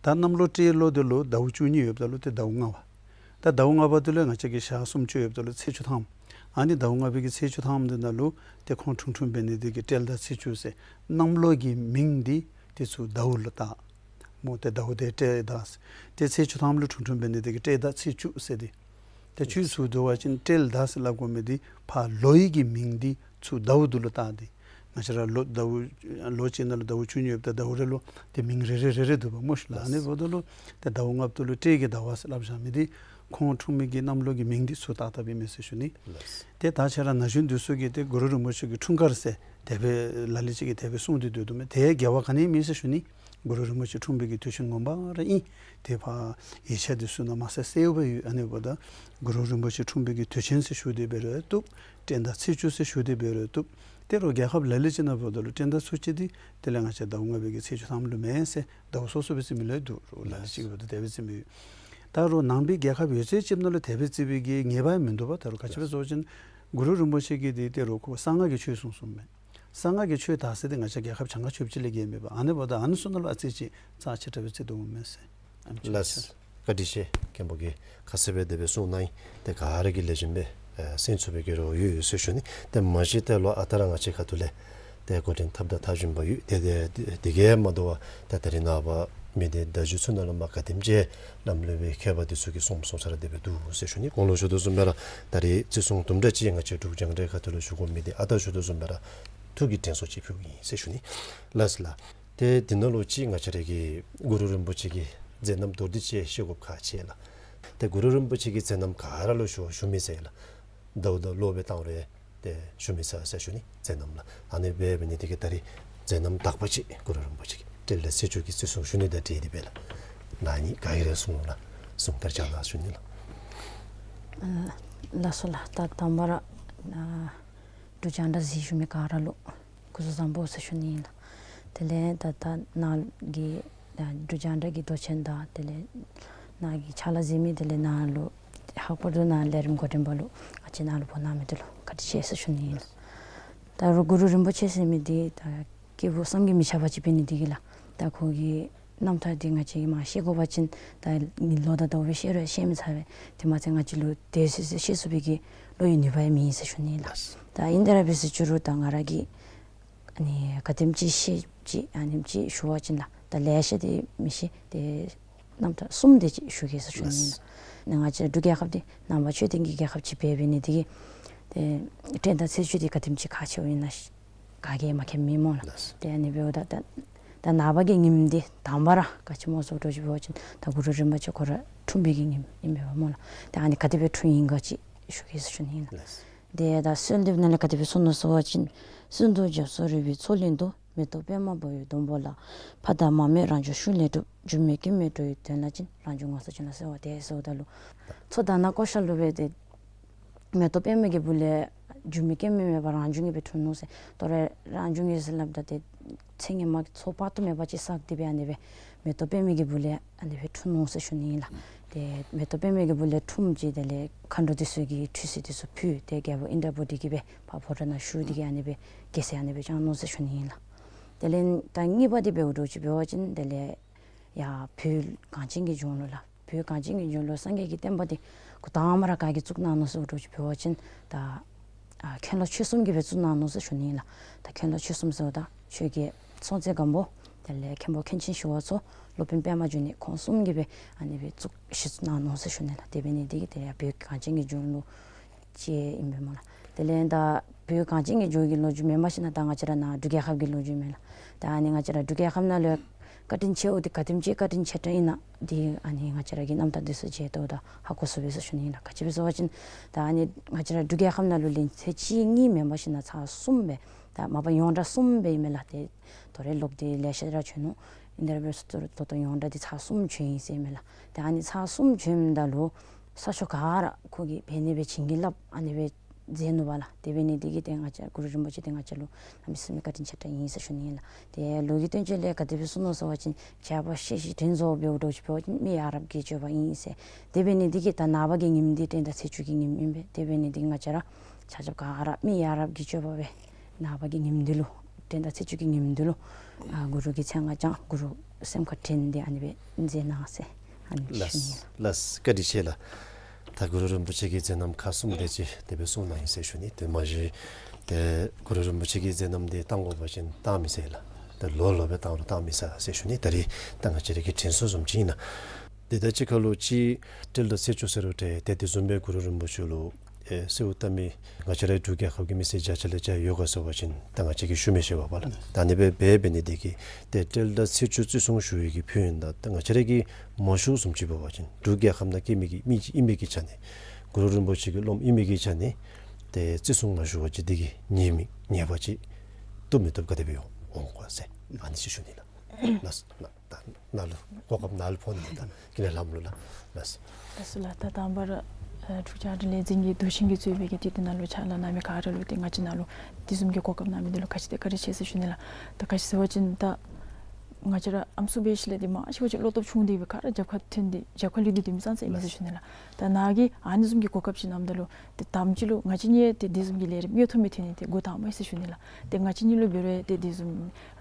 ད་གནམ་ལོ་སྤྲེལ་ལོ་འདི་ལུ་ཟླཝ་བཅུ་གཉིས་ཡོདཔ་ད་ལུ་ཏེ་ཟླཝ་ལྔ་པ། ད་ཟླཝ་ལྔ་པ་འདི་ལུ་ང་བཅས་ཀྱི་ཞག་སུམ་ཅུ་ཡོདཔ་ད་ལུ་ཚེས་བཅུ་ཐམ། ཨ་ནི་ཟླཝ་ལྔ་པའི་གི་ཚེས་བཅུ་ཐམ་འདི་ནང་ལུ་ཏེ་ཁོང་འཁྲུངས་འཁྲུངསམ་འབད་ནི་དེ་གིས་སྤྲེལ་ཟླ་ཚེས་བཅུ་ཟེར་གནམ་ལོ་གི་མིང་འདི་དེ་ཚུ་ཟླཝ་ལུ་བཏགས་སྨོ། ཏེ་ཟླཝ་འདི་སྤྲེལ་ཟླ་ཟེར། ཏེ་ཚེས་བཅུ་ཐམ་ལུ་འཁྲུངས་འཁྲུངསམ་འབད་ནི་དེ་གིས་སྤྲེལ་ཟླ་ཚེས་བཅུ་ཟེར་ཏེ། ཏེ་བཅུ་ཟེར་དོ་བ་ཅིན་སྤྲེལ་ཟླ་ཟེར་སླབ་དགོ་མི་འདི་ཕར་ལོའི་གི་མིང་འདི་ཚུར་ཟླཝ་འདི་ལུ་བཏགས་ཏེ། ང་བཅས་ར་ལོ་ཟླཝ་ལོ་གཅིག་ནང་ལུ་ཟླཝ་བཅུ་གཉིས་ཡོདཔ་ད་ཟླཝ་རེ་ལུ་ཏེ་མིང་རེ་རེ་རེ་རེ་འདུག་པ་སྨོ་ཤིག་ལགས། ཨ་ནི་འབདཝ་ད་ལུ་ཏེ་ཟླཝ་ལྔ་པ་འདི་ལུ་སྤྲེལ་གྱི་ཟླ་བ་ཟེར་སླབ་བཞག་མི་འདི་ཁོང་འཁྲུངས་མི་གི་གནམ་ལོ་གི་མིང་འདི་ཚུར་བཏགས་བཏགསཔ་ཨིན་མས་ཟེར་ཞུ་ནི། ལགས། ཏེ་ད་ཁྱེད་ར་ན་གཞོན་འདི་ཚུ་གིས་ཏེ་གུ་རུ་རིན་པོ་ཆེ་གི་འཁྲུངས་སྐར་ཟེར་དེ་སྦེ་ལ་ལུ་ཅིག་གིས་དེ་སྦེ་གསུངས་ཏེ་སྡོད་དོ་མས། དེ་འགལ་བ་ག་ནི་ཡང་མེད་ཟེར་ཞུ་ནི། གུ་རུ་རིན་པོ་ཆེ་འཁྲུངས་པའི་གི་དུས་ཆེན་ངོ་མ་ར་ཨིན། ཏེ་ཕར་ཡིག་ཆ་འདི་ཚུ་ནང་མ་གསལ་གསལཝ་ཡོད། ཨ་ནི་འབདཝ་ད་གུ་རུ་རིན་པོ་ཆེ་འཁྲུངས་པའི་གི་དུས་ཆེན་ཟེར་ཞུ་སྟེ་འབད་རུང་བཏུབ། སྤྲེལ་ཟླ་ཚེས་བཅུ་ཟེར་ཞུ་སྟེ་འབད་རུང་བཏུབ། ཏེ་རོགས་རྒྱལ་ཁབ་ལ་ལུ་ཅིག་ནང་འབདཝ་ད་ལུ་སྤྲེལ་ཟླ་ཚུན་ཆད་འདི་དེ་ལས་ང་བཅས་ཟླཝ་ལྔ་པའི་གི་ཚེས་བཅུ་ཐམ་ལུ་མེན་ཟེར་ཟླཝ་སོ་སོ་སྦེ་རྩིས་མི་ལུ་འདུག། རོགས་ལ་ལུ་ཅིག་འབདཝ་ད་དེ་སྦེ་རྩིས་མི་ཡོད། ད་རོགས་ནང་པའི་རྒྱལ་ཁབ་ཡོད་ཚད་ཅིག་ནང་ལུ་དེ་སྦེ་རྩིས་པའི་གི་ངེས་པ་ཡང་མིན་འདུག་པ། ད་རོགས་ག་ཅི་སྦེ་ཟེར་བ་ཅིན་གུ་རུ་རིན་པོ་ཆེ་གིས་འདི་ཏེ་རོགས་ཁོ་གསང་སྔགས་ཀྱི་ཆོས་གསུངས་གསུངསམ་མས། གསང་སྔགས་ཀྱི་ཆོས་དར་ས་འདི་ང་བཅས་རྒྱལ་ཁབ་གྱངས་ཁ་ཆོདཔ་ཅིག་ལས་བརྒལ་མེད་པ། ཨ་ནི་འབདཝ་ད་ཨ་ནི་ཚུ་ནང་ལུ་ཨ་ཙི་ཅིག་རྩ་ཆེ་དྲགས་སྦེ་བརྩི་དོ་མས་ཟེར། ཨ་ནི་ལགས། བཀའ་དྲིན་ཆེ། མཁན་པོ་གིས་ཁ་གསལ་སྦེ་དེ་སྦེ་གསུངས་གནང་ཡི། ཏེ་ག་ར་གིས་ལེགས་ཤོམ་སྦེ་ཨེ་གསན་ཚུགས་པའི་གི་རེ་བ་ཡོད་ཡོད་ཟེར་ཞུ་ནི། ཏེ་མ་གཞི་ཏེ་ལོག་ཨ་རྟག་ར་ང་བཅས་ཁ་ཐུག་ལས་ཏེ་འགོ་འདྲེན་འཐབ་དང་འཐབ་བཞིན་པ་ཡོད། ཏེ་ཏེ་དེ་གིས་མ་དོ་བར་ཏེ་ད་རིས་ནངས་པ་མི་སྡེ་བརྡ་བརྒྱུད་ཚུ་ནང་ལུ་མ་ག་དེམ་ཅིག་ལམ་ལུགས་པའི་མཁས་པ་འདི་ཚུ་གིས་གསུངས་གསུངས་ས་ར་དེ་སྦེ་འདུག་ཟེར་ཞུ་ནི། གོང་ལུ་ཞུ་དོ་བཟུམ་སྦེ་ར་ད་རིས་བརྩི་སྲུང་དུམ་གྲ་ཅིག་ང་བཅས་འབྲུག་རྒྱང་བསྒྲགས་ཁ་ཐུག་ལུ་ཞུ་དགོ་མི་འདི་ཨ་རྟག་ཞུ་དོ་བཟུམ་སྦེ་ར་ཐུགས་ཀྱི་དྲན་གསོ་ཅིག་ཕུལཝ་ཨིན་ཟེར་ཞུ་ནི་ལགས་ལགས། ཏེ་འདི་ནང་ལུ་ཅིག་ང་བཅས་ར་གི་གུ་རུ་རིན་པོ་ཆེ་གི་མཛད་རྣམ་མདོར་བསྡུས་ཅིག་ཤེས་དགོཔ་ཁག་ཆེ་ལགས། ཏེ་གུ་རུ་རིན་པོ་ཆེ་གི་མཛད་རྣམ་ག་ར་ལུ་ཞུ་ཞུ་མི་ཚར་ལགས། ཟླཝ་དང་ལོ་སྦེ་བཏང་རུང་ཏེ་ཞུ་མི་ཚར་ཟེར་ཞུ་ནི། མཛད་རྣམ་ལགས། ཨ་ནི་སྦེ་འབད་ནི་དེ་གིས་ད་རིས་མཛད་རྣམ་དག་པ་ཅིག་གུ་རུ་རིན་པོ་ཆེ་གི་སྤྲེལ་ཟླ་ཚེས་བཅུ་གི་བརྩི་སྲུང་ཞུ་ནི་དང་འབྲེལ་ཏེ་སྦེ་ལགས། ནཱ་ནི་ག་གིས་ར་གསུང་ལགས། གསུང་བཀའ་རྒྱ་ལགས་ཞུ་ནི་ལགས། ཨ་ལགས་སོ་ལགས། ད་དང་པ་ར་ཨ་འབྲུག་རྒྱང་བསྒྲགས་གཟིགས་བཞུགས་མི་ག་ར་ལུ་སྐུ་གཟུགས་བཟང་པོ་ཟེར་ཞུ་ནི་ཨིན་ལགས། དེ་ལས་ད་ད་ནཱ་གི་ཨ་འབྲུག་རྒྱང་བསྒྲགས་ཀྱི་མདོ་ཆེན་དང་དེ་ལས་ནཱ་གི་ཕྱག་ལཱ་གཟིགས་མི་དེ་ལས་ནཱ་ལུ་ལྷག་པར་དུ་ནཱ་ལས་རིམ་འགོ་འདྲེན་པ་ལུ་ང་བཅས་ནཱ་ལུ་བོ་གནང་མི་འདི་ལུ་བཀའ་དྲིན་ཆེ་ཟེར་ཞུ་ནི་ཨིན་ལགས། ད་རུང་གུ་རུ་རིན་པོ་ཆེ་ཟེར་མི་འདི་ད་སྐྱེས་བུ་བསམ་གྱིས་མི་ཁྱབ་པ་ཅིག་འབད་ནི་དེ་གིས་ལགས། ད་ཁོ་གི་རྣམ་ཐར་འདི་ང་བཅས་ཀྱིས་མ་ཤེས་དགོ་པ་ཅིན་ད་ལོ་དང་ཟླཝ་སྦེ་ཤེས་རུང་ཤེས་མི་ཚར་བས། དེ་མ་ཚད་ང་བཅས་ལུ་དེ་སྦེ་ཤེས་ཚུགས་པའི་གི་བློ་ཡི་ནུས་པ་ཡང་མེད་ཟེར་ཞུ་ནི་ལགས། ད་ཨིན་ཏེ་ར་འབད་ཟེར་ཞུ་རུང་ད་ང་ར་གིས་ཨ་ནི་ག་དེམ་ཅིག་ཤེས་ཅིག་ཨ་ནེམ་ཅིག་ཞུ་བ་ཅིན་ལགས། ད་ལེ་ཤ་འདི་མི་ཤེས། ཏེ་རྣམ་ཐར་གསུམ་དེ་ཅིག་ཞུ་གེ་ཟེར་ཞུ་ནི་ཨིན་ལགས། ནཱ་ང་བཅས་འབྲུག་རྒྱལ་ཁབ་འདི་ནང་པ་ཆོས་ལྡན་གྱི་རྒྱལ་ཁབ་ཅིག་འབད་འབད་ནི་དེ་གིས་ཏེ་སྤྲེལ་ཟླ་ཚེས་བཅུ་འདི་ག་དེམ་ཅིག་ཁག་ཆེཝ་ཨིན་ན་ག་གིས་མ་མཁྱེནམ་མེད་སྨོ་ལགས། ལགས། ཏེ་ཨ་ནི་འབདཝ་ད་ད་ད་ནངས་པ་གི་ཉིནམ་འདི་དང་པ་ར་ག་ཅི་སྨོ་ཟེར་འདྲཝ་ཅིག་འབད་བ་ཅིན་ད་གུ་རུ་རིན་པོ་ཆེ་ཁོ་ར་འཁྲུངས་པའི་གི་ཉིནམ་ཨིན་པས་པ་སྨོ་ལགས། ཏེ་ཨ་ནི་ག་དེ་སྦེ་འཁྲུངས་ཡི་ག་ཅིག་ཞུ་གེ་ཟེར་ཞུ་ནི་ཨིན་ལགས། ལགས། ཏེ་ད་གསོལ་འདེབས་ནང་ལས་ག་དེ་སྦེ་གསུངས་ནུག་ཟེར་བ་ཅིན། གསོན་དུ་བྱོན་སོང་རི་བོའི་མཚོ་གླིང་དུ། མེ་ཏོག་པདྨ་འབར་བའི་སྡོང་པོ་ལ། ཕ་དང་མ་མེད་རང་བྱུང་ཤུགས་ལས་གྲུབ། འགྱུར་མེད་སྐྱེ་མེད་འགྲོ་བའི་དོན་ལ་བྱིན། རང་བྱུང་ངོ་མཚར་ཅན་ལ་གསོལ་བ་འདེབས་ཟེརཝ་ད་ལུ། མཚོ་དྷ་ན་ཀོ་ཤ་ལུ་སྦེ་ཏེ་མེ་ཏོག་པདྨ་གི་སྦུག་ལས་འགྱུར་མེད་སྐྱེ་མེད་མེད་པར་རང་བྱུང་གིས་སྦེ་འཁྲུངས་ནུག་ཟེར། ད་རུང་རང་བྱུང་གིས་ཟེར་སླབ་ད་ཏེ་ཚེ་སྔོན་མ་གི་ཚོགས་དཔག་ཏུ་མེད་པ་ཅིག་བསགས་ཏེ་སྦེ་ཨ་ནི་སྦེ་མེ་ཏོག་པདྨ་གི་སྦུག་ལས་ཨ་ནི་སྦེ་འཁྲུངས་ནུག་ཟེར་ཞུ་ནི་ཨིན་ལགས། ཏེ་མེ་ཏོག་པདྨ་གི་སྦུག་ལས་འཁྲུངསམ་ཅིག་དེ་ལས་མཁའ་འགྲོ་འདི་ཚུ་གིས་ཁྲུས་གསོལ་འདི་ཚུ་ཕུལ། ཏེ་རྒྱལ་པོ་ཨིནྡྲ་བྷུ་ཏི་གིས་སྦེ་ཕར་ཕོ་བྲང་ནང་བཞུགས་ཏེ་གིས་ཨ་ནི་སྦེ་རྒྱལ་སྲིད་ཨ་ནི་སྦེ་བསྐྱངས་ནུག་ཟེར་ཞུ་ནི་ཨིན་ལགས། དེ་ལས་ད་གཉིས་པ་འདི་འབདཝ་འདྲཝ་ཅིག་འབད་བ་ཅིན་དེ་ལས་ཡར་བོད་གངས་ཅན་གྱི་ལྗོངས་ལུ་ལགས། བོད་གངས་ཅན་གྱི་ལྗོངས་ལུ་སངས་རྒྱས་ཀྱི་བསྟན་པ་འདི་འགོ་དང་པ་ར་ག་གིས་བཙུགས་གནང་ནུག་ཟེར་འདྲཝ་ཅིག་འབད་བ་ཅིན་ད་ཨ་མཁན་སློབ་ཆོས་གསུམ་གྱིས་སྦེ་བཙུགས་གནང་ནུག་ཟེར་ཞུ་ནི་ཨིན་ལགས། ད་མཁན་སློབ་ཆོས་གསུམ་ཟེརཝ་ད་ཆོས་རྒྱལ་སྲོང་བཙན་སྒམ་པོ་དེ་ལས་མཁན་པོ་མཁན་ཆེན་ཞི་བ་འཚོ་སློབ་དཔོན་པདྨ་འབྱུང་གནས་ཁོང་གསུམ་གྱིས་སྦེ་ཨ་ནི་སྦེ་བཙུགས་གཞི་བཙུགས་གནང་ནུག་ཟེར་ཞུ་ནི་ལགས། དེ་འབད་ནི་དེ་གིས་དེ་ཡང་བོད་གངས་ཅན་གྱི་ལྗོངས་ལུ་ཅིག་ཨིན་པས་སྨོ་ལགས། དེ་ལས་ད་བོད་གངས་ཅན་གྱི་ལྗོངས་ཀྱི་ལོ་རྒྱུས་མེན་པར་ཞིན་ན་ད་ང་བཅས་ར་ནཱ་འབྲུག་རྒྱལ་ཁབ་ཀྱི་ལོ་རྒྱུས་མས་ལགས། ད་ཨ་ནི་ང་བཅས་ར་འབྲུག་རྒྱལ་ཁབ་ནང་ལུ་ བཀའ་དྲིན་ཆེཝ་འདི་ག་དེམ་ཅིག་བཀའ་དྲིན་ཆེ་དྲགས་ཨིན་ན་འདི་ཨ་ནི་ང་བཅས་ར་གི་རྣམ་ཐར་འདི་ཚུ་མཇལ་ཏེ་འབདཝ་ད་ཧ་གོ་ཚུགས་པས་ཟེར་ཞུ་ནི་ཨིན་ལགས། ག་ཅི་སྦེ་ཟེར་བ་ཅིན་ད་ཨ་ནི་ང་བཅས་ར་འབྲུག་རྒྱལ་ཁབ་ནང་ལུ་ལན་ཚད་གཅིག་གཉིས་མེན་པར་ཞིན་ན་ཚར་གསུམ་སྦེ་ད་མ་པ་ཡོངས་གྲགས་གསུམ་སྦེ་ཨིན་མས་ལགས། ཏེ་ད་རེས་ལོག་སྟེ་ལེ་ཤ་ར་བྱོན་ནུག། ཨིན་དེ་ར་འབད་རུང་ད་ལྟོ་ཡོངས་གྲགས་འདི་ཚར་གསུམ་བྱོན་ཡི་ཟེར་ཨིན་མས་ལགས། ཏེ་ཨ་ནི་ཚར་གསུམ་བྱོནམ་ད་ལུ་ས་ཕྱོགས་ག་ར་ཁོ་གིས་འབད་ནི་སྦེ་བྱིན་གྱིས་བརླབས་ཨ་ནི་སྦེ་མཛད་ནུག་པ་ལགས། དེ་འབད་ནི་འདི་གིས་ཏེ་ང་བཅས་གུ་རུ་རིན་པོ་ཆེ་འདི་ང་བཅས་ལུ་གནམ་མེད་ས་མེད་བཀའ་དྲིན་ཆེ་དྲགས་ཨིན་ཟེར་ཞུ་ནི་ཨིན་ལགས། ཏེ་ལོ་རྒྱུས་དོན་གཅོད་ལས་ག་དེ་སྦེ་གསུངས་ནུག་ཟེར་བ་ཅིན་བྱ་བ་ཤེས་ཤིང་དྲིན་གཟོ་བའི་འགྲོ་ཅི་འབད་བ་ཅིན་མི་ཡ་རབས་ཀྱི་སྤྱོད་པ་ཨིན་ཟེར། དེ་འབད་ནི་འདི་གིས་ད་ནངས་པ་གི་ཉིནམ་འདི་དྲན་དང་ཚེས་བཅུ་གི་ཉིནམ་ཨིན་པས། དེ་འབད་ནི་འདི་ང་བཅས་ར་ཆ་ཁྱབ་ག་ར་མི་ཡ་རབས་ཀྱི་སྤྱོད་པ་སྦེ་ནངས་པ་གི་ཉིནམ་འདི་ལུ་དྲན་དང་ཚེས་བཅུ་གི་ཉིནམ་འདི་ལུ་ཨ་གུ་རུ་གི་མཚན་སྔགས་བགྱང་གུ་རུ་སེམས་ཁར་དྲན་ཏེ་ཨ་ནི་སྦེ་མཛད་གནང་ཟེར་ཨ་ནི་ཞུ་ནི་ཨིན་ལགས། ལགས་བཀའ་དྲིན་ཆེ་ལགས། ད་གུ་རུ་རིན་པོ་ཆེ་གི་མཛད་རྣམ་ཁག་གསུམ་དེ་ཅིག་དེ་སྦེ་གསུངས་གནང་ཡི་ཟེར་ཞུ་ནི། དེ་མ་གཞི་ཏེ་གུ་རུ་རིན་པོ་ཆེ་གི་མཛད་རྣམ་འདི་བཏང་དགོ་པ་ཅིན་བཏང་མི་ཚར་ལགས། ཏེ་ལོ་ལོ་སྦེ་བཏང་རུང་བཏང་མི་ཚར་ཟེར་ཞུ་ནི། ད་རེས་ད་ང་བཅས་ར་གིས་དྲན་གསོ་བཟུམ་ཅིག་ཨིན་ན། ཏེ་ད་ཅི་ཁ་ལུ་ཅིག་སྤྲེལ་ཟླ་ཚེས་བཅུ་ཟེར་རུང་ཏེ་ཏེ་དེ་བཟུམ་སྦེ་གུ་རུ་རིན་པོ་ཆེ་ལུ་ཨེ་གསོལཝ་བཏབ་མི་ང་བཅས་རའི་འབྲུག་རྒྱལ་ཁབ་ཀྱི་མི་སེར་བརྒྱ་ཆ་ལས་བརྒྱ་ཡོད་ག་ཟེར་བ་ཅིན་ད་ང་བཅས་ཀྱིས་ཞུ་མི་ཤེས་པས་ལགས། ད་ཨ་ནི་སྦེ་འབད་འབད་ནི་འདི་གིས་ཏེ་སྤྲེལ་ཟླ་ཚེས་བཅུ་བརྩི་སྲུང་ཞུ་བའི་གི་ཕན་ཡོན་དང་ད་ང་བཅས་ར་གིས་མ་ཞུཝ་བཟུམ་ཅིག་འབད་བ་ཅིན་འབྲུག་རྒྱལ་ཁབ་ནང་སྐྱེས་མི་གི་མི་ཅིག་ཨིན་པའི་གི་ཆ་ནས་གུ་རུ་རིན་པོ་ཆེ་གི་སློབ་མ་ཨིན་པའི་གི་ཆ་ནས་ཏེ་བརྩི་སྲུང་མ་ཞུ་བ་ཅིན་འདི་གི་ཉེས་དམིགས་ཉེས་པ་ཅིག་བཏུབ་མི་བཏུབ་ག་དེ་སྦེ་འོང་འོང་ག་ཟེར་ཨ་ནི་ཅིག་ཞུ་ནི་ལགས། ལགས་སོ་ལགས། ད་ནཱ་ལུ་གོ་སྐབས་ནཱ་ལུ་ཕོག་ནི་ད་ཀུན་ལེགས་ལྷ་མོ་ལུ་ལགས། ལགས་སོ། ལགས་སོ་ལགས། ད་དང་པ་ར་ཨ་འབྲུག་རྒྱང་བསྒྲགས་ལས་འཛིན་གྱི་མདོ་ཆེན་གྱིས་གཙོས་པའི་གི་ཏེ་འདི་ནང་ལུ་ཕྱག་ལཱ་གནང་མི་ག་ར་ལུ་ཏེ་ང་བཅས་ནང་ལུ་དེ་བཟུམ་གྱི་གོ་སྐབས་གནང་མི་འདི་ལུ་ག་ཅི་ཏེ་བཀའ་དྲིན་ཆེ་ཟེར་ཞུ་ནི་ལགས། ད་ག་ཅི་ཟེར་བ་ཅིན་ད་ང་བཅས་ར་ཨམ་སྲུ་འབད་ཞིནམ་ལས་ཏེ་མང་ཆེ་བ་ཅིག་བློ་སྟོབས་ཆུང་སྟེ་གིས་སྦེ་ག་ར་རྒྱབ་ཁར་འཐོན་ཏེ་རྒྱབ་ཁར་ལུས་ཏེ་སྡོད་མི་ཙང་ཙ་ཨིན་མས་ཟེར་ཞུ་ནི་ལགས། ད་ནཱ་གིས་ཨ་ནི་བཟུམ་གྱི་གོ་སྐབས་ཅིག་གནངམ་ད་ལུ་ཏེ་དང་པ་ཅིག་ལུ་ང་བཅས་གཉིས་ཏེ་དེ་བཟུམ་གྱི་ལས་རིམ་དངོས་མཐོང་སྦེ་ཐོན་ནི་འདི་འགོ་དང་པ་ཨིན་ཟེར་ཞུ་ནི་ལགས། ཏེ་ང་བཅས་གཉིས་ལུ་འབད་རུང་ཏེ་དེ་བཟུམ་